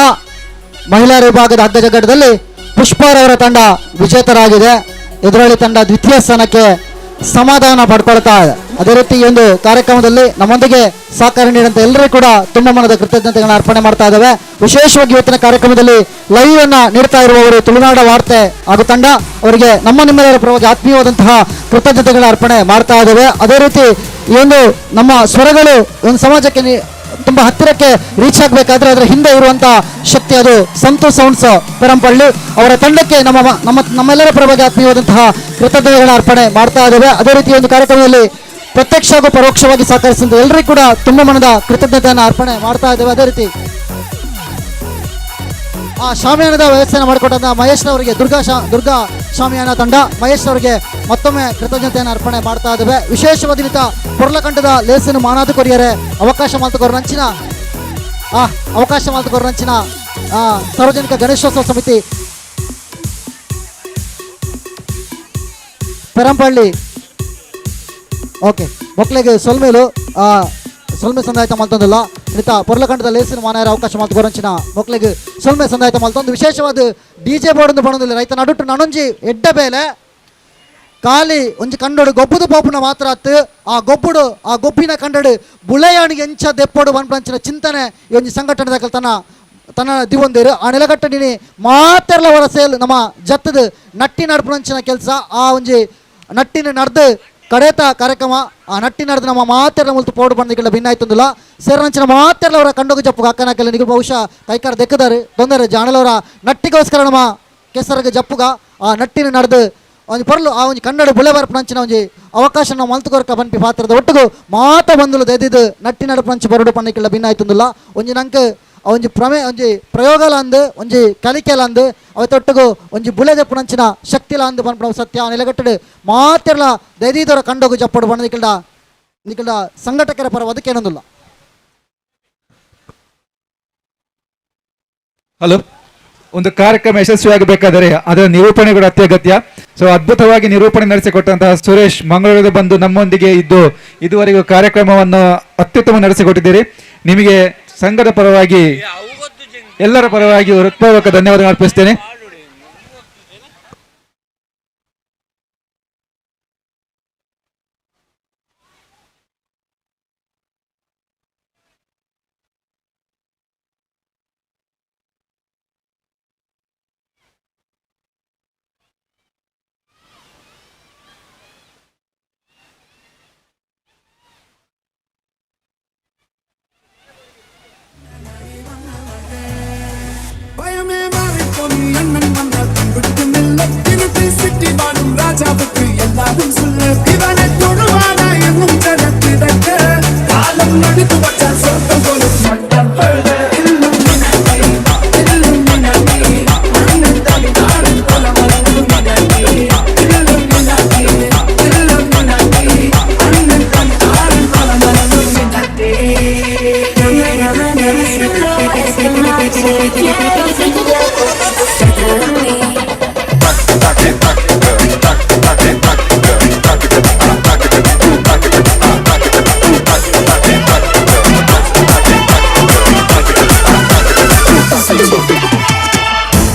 ಮಹಿಳಾ ವಿಭಾಗದ ಹಗ್ಗ ಜಗ್ಗಾಟದಲ್ಲಿ ಪುಷ್ಪರವರ ತಂಡ ವಿಜೇತರಾಗಿದೆ. ಎದುರಾಳಿ ತಂಡ ದ್ವಿತೀಯ ಸ್ಥಾನಕ್ಕೆ ಸಮಾಧಾನ ಪಡ್ಕೊಳ್ತಾ ಇದೆ. ಅದೇ ರೀತಿ ಈ ಒಂದು ಕಾರ್ಯಕ್ರಮದಲ್ಲಿ ನಮ್ಮೊಂದಿಗೆ ಸಹಕಾರ ನೀಡಿದಂತ ಎಲ್ಲರೂ ಕೂಡ ತುಂಬ ಮನದ ಕೃತಜ್ಞತೆಗಳನ್ನು ಅರ್ಪಣೆ ಮಾಡ್ತಾ ಇದ್ದಾವೆ. ವಿಶೇಷವಾಗಿ ಇವತ್ತಿನ ಕಾರ್ಯಕ್ರಮದಲ್ಲಿ ಲೈವ್ ಅನ್ನ ನೀಡ್ತಾ ಇರುವವರು ತುಳುನಾಡ ವಾರ್ತೆ ಹಾಗೂ ತಂಡ ಅವರಿಗೆ ನಮ್ಮ ನಿಮ್ಮೆಲ್ಲರ ಪರವಾಗಿ ಆತ್ಮೀಯವಾದಂತಹ ಕೃತಜ್ಞತೆಗಳ ಅರ್ಪಣೆ ಮಾಡ್ತಾ ಇದ್ದೇವೆ. ಅದೇ ರೀತಿ ಈ ಒಂದು ನಮ್ಮ ಸ್ವರಗಳು ಒಂದು ಸಮಾಜಕ್ಕೆ ತುಂಬಾ ಹತ್ತಿರಕ್ಕೆ ರೀಚ್ ಆಗಬೇಕಾದ್ರೆ ಅದರ ಹಿಂದೆ ಇರುವಂತಹ ಶಕ್ತಿ ಅದು ಸಂತು ಸೌಂಡ್ಸ್ ಪೆರಂಪಳ್ಳಿ ಅವರ ತಂಡಕ್ಕೆ ನಮ್ಮ ನಮ್ಮ ನಮ್ಮೆಲ್ಲರ ಪರವಾಗಿ ಆತ್ಮೀಯವಾದಂತಹ ಕೃತಜ್ಞತೆಗಳ ಅರ್ಪಣೆ ಮಾಡ್ತಾ ಇದ್ದೇವೆ. ಅದೇ ರೀತಿ ಒಂದು ಕಾರ್ಯಕ್ರಮದಲ್ಲಿ ಪ್ರತ್ಯಕ್ಷ ಹಾಗೂ ಪರೋಕ್ಷವಾಗಿ ಸಹಕರಿಸಿದ ಎಲ್ಲರಿಗೂ ಕೂಡ ತುಂಬ ಮನದ ಕೃತಜ್ಞತೆಯನ್ನು ಅರ್ಪಣೆ ಮಾಡ್ತಾ ಇದ್ದೇವೆ. ಅದೇ ರೀತಿ ಆ ಶಾಮಿಯಾನದ ವ್ಯವಸ್ಥೆಯನ್ನು ಮಾಡಿಕೊಟ್ಟಂಥ ಮಹೇಶ್ ಅವರಿಗೆ, ದುರ್ಗಾ ಶಾಮಿಯಾನ ತಂಡ ಮಹೇಶ್ ಅವರಿಗೆ ಮತ್ತೊಮ್ಮೆ ಕೃತಜ್ಞತೆಯನ್ನು ಅರ್ಪಣೆ ಮಾಡ್ತಾ ಇದ್ದೇವೆ. ವಿಶೇಷವಾದ ನಿಮಿತ್ತ ಪೊರ್ಲಕಂಠದ ಲೇಸನ್ನು ಮಾನಾದು ಕೊರಿಯರೆ ಅವಕಾಶ ಮಾಲ್ತುಕೊರನಂಚಿನ ಅವಕಾಶ ಮಾಲ್ತುಕೊರನಂಚಿನ ಸಾರ್ವಜನಿಕ ಗಣೇಶೋತ್ಸವ ಸಮಿತಿ ಪೆರಂಪಳ್ಳಿ. ಓಕೆ ಮಕ್ಕಳಿಗೆ ಸೊಲ್ಮೇಲು ಸೊಲ್ಮೆ ಸಂದಾಯತ ಮಲ್ತೊಂದಿಲ್ಲ ನಿತ ಪೊರ್ಲಕಂಠದ ಲೇಸಿನ ಮಾನಾಯರ ಅವಕಾಶ ಮಲ್ತುಕೊರಂಚಿನ ಮಕ್ಕಳಿಗೆ ಸೊಲ್ಮೆ ಸಂದಾಯತ ಮಲ್ತೊಂದು. ವಿಶೇಷವಾದ ಡಿ ಜೆ ಬೋರ್ಡ್ ಒಂದು ಬಣದಿಲ್ಲ ರೈತ ನಡುಟು ನನೊಂಜಿ ಎಡ್ಡ ಬೇಲೆ ಖಾಲಿ ಒಂಜಿ ಕಂಡೋಡು ಗೊಬ್ಬುದು ಪೋಪುನ ಮಾತ್ರ ಅತ್ತು ಆ ಗೊಬ್ಬುಡು ಆ ಗೊಬ್ಬಿನ ಕಂಡಡು ಬುಳೆಯಾಣಿಗೆ ಎಂಚ ದೆಪ್ಪೋಡು ಪನ್ಪಂಚಿನ ಚಿಂತನೆ ಈ ಒಂಜಿ ಸಂಘಟನೆ ದಾಖಲು ತನ್ನ ತನ್ನ ದಿವೊಂದೇರು ಆ ನೆಲಗಟ್ಟಡಿನಿ ಮಾತೆರ್ಲ ಹೊರ ಸೇಲ್ ನಮ್ಮ ಜತ್ತದ ನಟ್ಟಿ ನಡ್ಪುನಂಚಿನ ಕೆಲಸ ಆ ಒಂಜಿ ನಟ್ಟಿನ ನಡ್ದು ಕಡೇತ ಕಾರ್ಯಕ್ರಮ ಆ ನಟ್ಟಿ ನಡೆದು ನಮ್ಮ ಮಾತೆರ್ಲ ಮುಲ್ತು ಪೋಡು ಬಂದಿಲ್ಲ ಭಿನ್ನಾಯ್ತಂದಿಲ್ಲ ಸೇರನಂಚಿನ ಮಾತೆರ್ಲ ಅವರ ಕಂಡೋಗ ಜಪ್ಪು ಅಕ್ಕನಾಕಲ್ಲಿ ನಿಗು ಬಹುಶಃ ಕೈಕಾರ ದೆಕ್ಕದಾರೆ ತೊಂದರೆ ಜಾಣಲವರ ನಟ್ಟಿಗೋಸ್ಕರ ನಮ್ಮ ಕೆಸರಿಗೆ ಜಪ್ಪುಗ ಆ ನಟ್ಟಿನ ನಡೆದು ಒಂಜಿ ಪೊರ್ಲು ಆ ಒಂಜಿ ಕನ್ನಡ ಬುಳೆ ಬರ್ಪುನಂಚಿನ ಒಂಜಿ ಅವಕಾಶ ನಾವು ಮಲ್ತುಕೊರ್ಕ ಬನ್ಪಿ ಪಾತ್ರದ ಒಟ್ಟಿಗೂ ಮಾತ ಬಂದುಲು ದೆದಿದ್ದು ನಟ್ಟಿ ನಡಪುನಂಚಿ ಬರಡು ಪನ್ನಿಕ್ಕಿಲ್ಲ ಭಿನ್ನಾಯ್ತಂದಿಲ್ಲ ಒಂಜಿ ನಂಗೆ ಒಂಜಿ ಪ್ರಮೆ ಒಂಜಿ ಪ್ರಯೋಗಲ ಅಂದು ಒಂಜಿ ಕಲಿಕೆಲ ಅಂದು ಅವತ್ತೊಟ್ಟಿಗೂ ಒಂಜಿ ಬುಳೆ ದೆಪ್ಪುನಂಚಿನ ಶಕ್ತಿಲ ಅಂದು ಪನ್ಪುನ ಸತ್ಯ ನೆಲೆಗಟ್ಟಡು ಮಾತೆರ್ಲ ದೈದೀದವರ ಕಂಡೋಗು ಜಪ್ಪಡು ಬಣ್ಣದಿಕ್ಕಿಲ್ಡ ನಿಕ್ಕಿಲ್ಡ ಸಂಘಟಕರ ಪರ ಅದಕ್ಕೇನೊಂದಿಲ್ಲ. ಹಲೋ, ಒಂದು ಕಾರ್ಯಕ್ರಮ ಯಶಸ್ವಿಯಾಗಬೇಕಾದರೆ ಅದರ ನಿರೂಪಣೆ ಕೂಡ ಅತ್ಯಗತ್ಯ. ಸೊ ಅದ್ಭುತವಾಗಿ ನಿರೂಪಣೆ ನಡೆಸಿಕೊಟ್ಟಂತಹ ಸುರೇಶ್ ಮಂಗಳೂರಿಗೆ ಬಂದು ನಮ್ಮೊಂದಿಗೆ ಇದ್ದು ಇದುವರೆಗೂ ಕಾರ್ಯಕ್ರಮವನ್ನು ಅತ್ಯುತ್ತಮ ನಡೆಸಿಕೊಟ್ಟಿದ್ದೀರಿ. ನಿಮಗೆ ಸಂಘದ ಪರವಾಗಿ ಎಲ್ಲರ ಪರವಾಗಿ ಹೃತ್ಪೂರ್ವಕ ಧನ್ಯವಾದ ಅರ್ಪಿಸ್ತೇನೆ.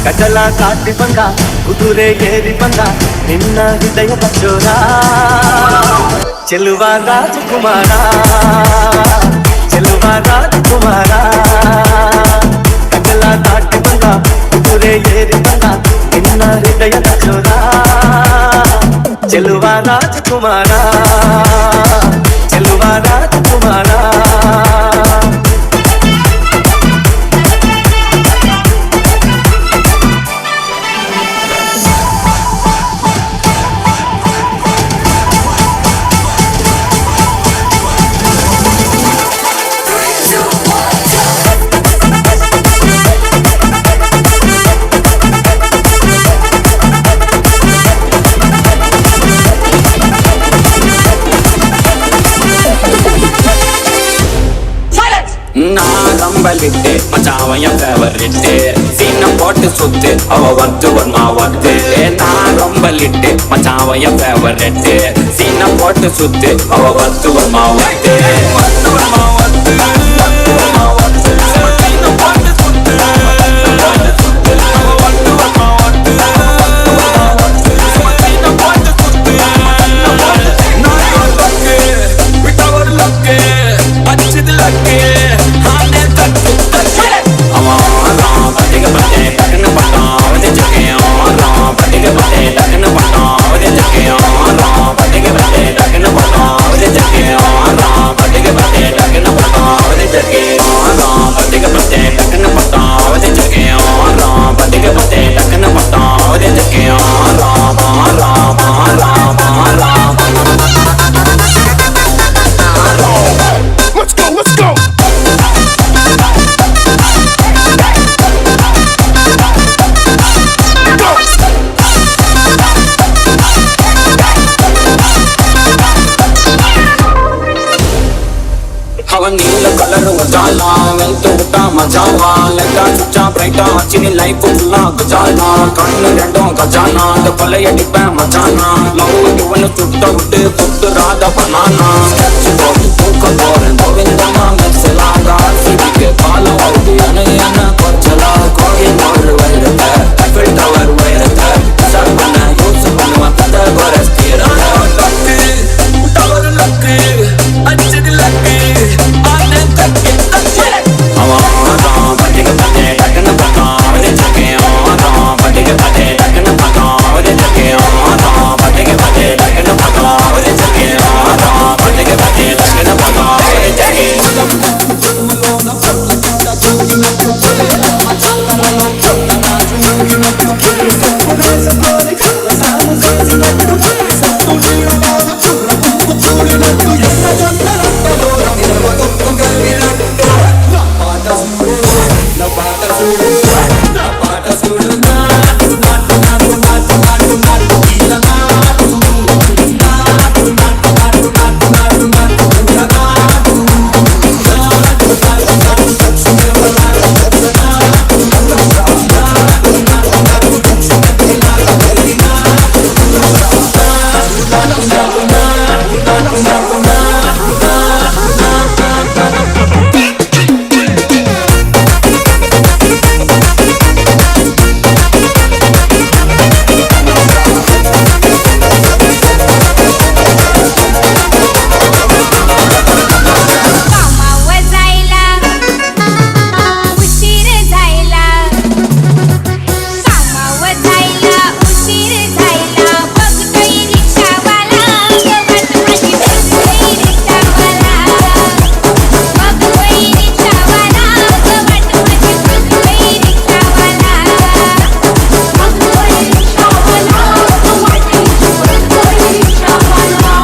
ಕಡಲ ದಾಟಿ ಬಂದ ಕುದುರೆ ಏರಿ ಬಂದ ನಿನ್ನ ಹೃದಯದ ಚೋರ ಚೆಲುವ ರಾಜಕುಮಾರ ಚೆಲುವ ರಾಜಕುಮಾರ ಕಡಲ ದಾಟಿ ಬಂದ ಕುದುರೆ ಏರಿ ಬಂದ ನಿನ್ನ ಹೃದಯದ ಚೋರ ಚೆಲುವ ರಾಜಕುಮಾರ ಚೆಲುವ ರಾಜಕುಮಾರ. ಲಿಟ್ಟೆ ಮಚಾವಯ ಫೇವರಿಟ್ಟೆ ಸೀನ போட்டு சுத்து அவ வந்து ஒரு மாவத்து நான் ரொம்ப லிட்டு மச்சாவய ஃபேவரட் சீன போட்டு சுத்து அவ வந்து ஒரு மாவத்து வந்து ஒரு மாவத்து மாவத்து சீன போட்டு சுத்து அவ வந்து ஒரு மாவத்து மாவத்து சீன போட்டு சுத்து நான் லக்கு விட்டவர் லக்கு அச்சது லக்கு அவுத்து விட்டா மஜாவா லைட்டா சுச்சா பிரைட்டா ஆச்சு லைஃப் ஃபுல்லா கஜானா கண்ணு ரெண்டும் கஜானா அந்த கொள்ளையடிப்பேன் மச்சானா லவ் இவனு சுட்ட விட்டு கொத்து ராதா பனானா ஸ்கெட்ச் போட்டு தூக்க போறேன் கோவிந்தமா மெர்சலாகா சிபிக்கு காலம் அவுத்து என என்ன கொச்சலா கோயில் வைரத்தை ஐஃபில் டவர் வைரத்தை உஷார் பண்ண யூஸ் பண்ணுவேன் பத்தகோரஸ் தீரத்தை luck tower luck அச்சடி லக்கு ஆனே தக்கு தக்கு அவன் பட்டிக பத்தே டக்குன்னு பக்கம் அவரே சக்கே பட்டிக பத்தே டக்குன்னு பக்கம் அவரே சக்கே பட்டிக பத்தே டக்குன்னு பக்கம் அவரே சக்கே பட்டிக பத்தே டக்குன்னு பக்கம் அவரே சக்கே. कामावर जायला उशीर जायला, कामावर जायला उशीर जायला, बघतोय रिक्षावाला वाट माझी, बघतोय रिक्षावाला, बघतोय रिक्षावाला वाट माझी, बघतोय रिक्षावाला, बघतोय रिक्षावाला वाट माझी, बघतोय रिक्षावाला,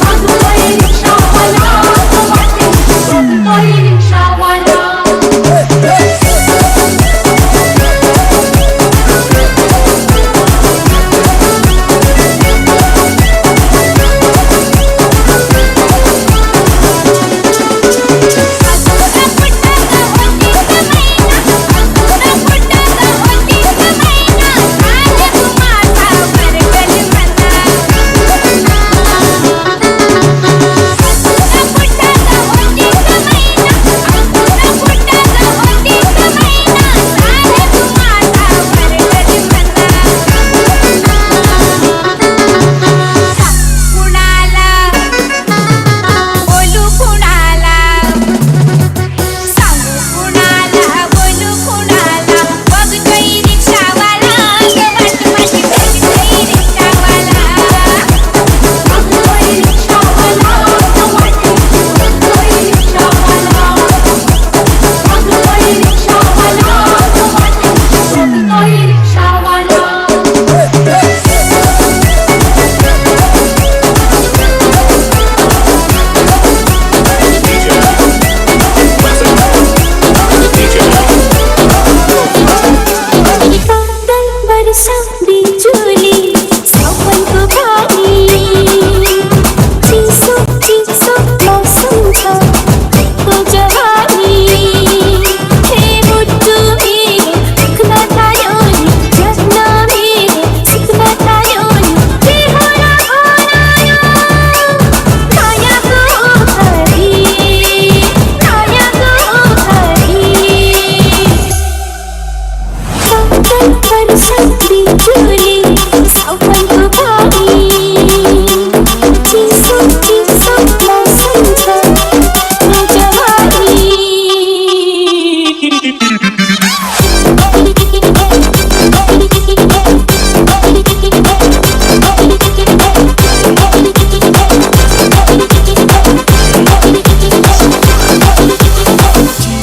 बघतोय रिक्षावाला वाट माझी, बघतोय रिक्षावाला. कुणाला बोलू, कुणाला सांगू, कुणाला बोलू, कुणाला, बघतोय रिक्षावाला वाट माझी, बघतोय रिक्षावाला, बघतोय रिक्षावाला वाट माझी, बघतोय रिक्षावाला, बघतोय रिक्षावाला वाट माझी, बघतोय रिक्षावाला. बादल बरसा बिजुली सावनको पानी, चिसो चिसो मौसम छ को जवानी, हे मुटु मेरो दुख्न थाल्यो नि, जग्न मेरो सिक्न थाल्यो नि, के हो र भनायो मायाको घडी, मायाको घडी। बादल बरसा बिजुली सावनको पानी, चिसो चिसो मौसम छ जवानी।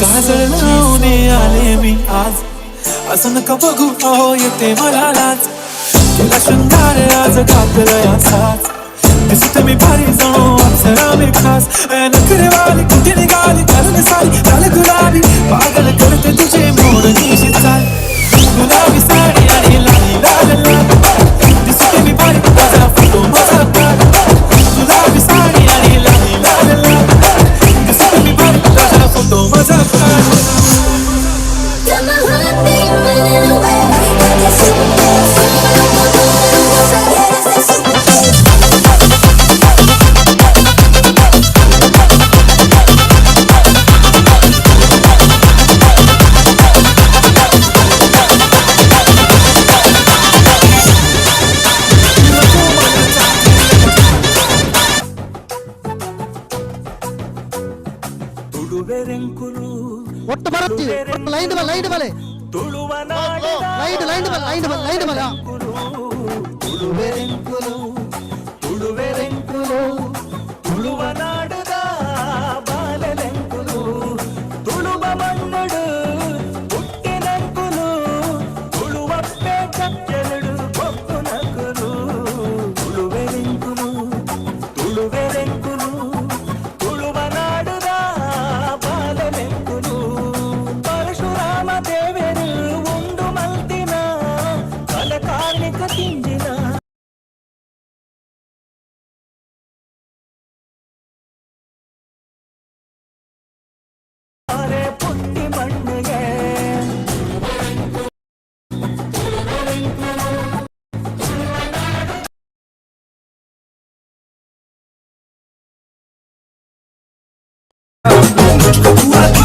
काजळ लावून आले मी आज, असं नका बघू अहो येते मला लाज, केला शृंगार आज घातलं या साज, दिसते मी भारी जणू अप्सरा मी खास, नखरेवाली कुठे निघाली घालून सारी लाल गुलाबी, पागल करते तुझे मोरनीशी चाल, गुलाबी साडी आणि लाली लाल लाल, दिसते मी भारी माझा फोटो माझा काढ, गुलाबी साडी आणि लाली लाल लाल, दिसते मी भारी माझा फोटो माझा ಪೊಟ್ಟು ಬರತ್ತಿ ಲೈನ್ ಬಲ ಲೈನ್ ಬಲೆ ಲೈನ್ ಲೈನ್ ಬಲ ಲೈನ್ ಬಲ ಲೈನ್ ಬಲ. ತುಳುವೆರೆಂಕುಲು ತುಳುವೆರೆಂಕುಲು ತುಳುವ ನಾಡುದ ಬಾಲೆಲೆಂಕುಲು ತುಳುವ ಮಣ್ಣುಡು ಪುಟ್ಟಿನಂಕುಲು ತುಳುವಪ್ಪೆ ಚಕ್ಕೆಲುಡು ಬೊಕ್ಕುನಕುಲು ತುಳುವೆರೆಂಕುಲು ತುಳುವೆರೆಂಕುಲು ತುಳುವ ನಾಡುದ ಬಾಲೆಲೆಂಕುಲು ಪರಶುರಾಮ ದೇವೆರು ಉಂಡು ಮಲ್ತಿನ ಕಲಕಾರ್ಣಿಕ ತಿಂಜಿನ ಪುಟ್ಟಿ ಮಣ್ಣಿಗೆ. मुझको पूरा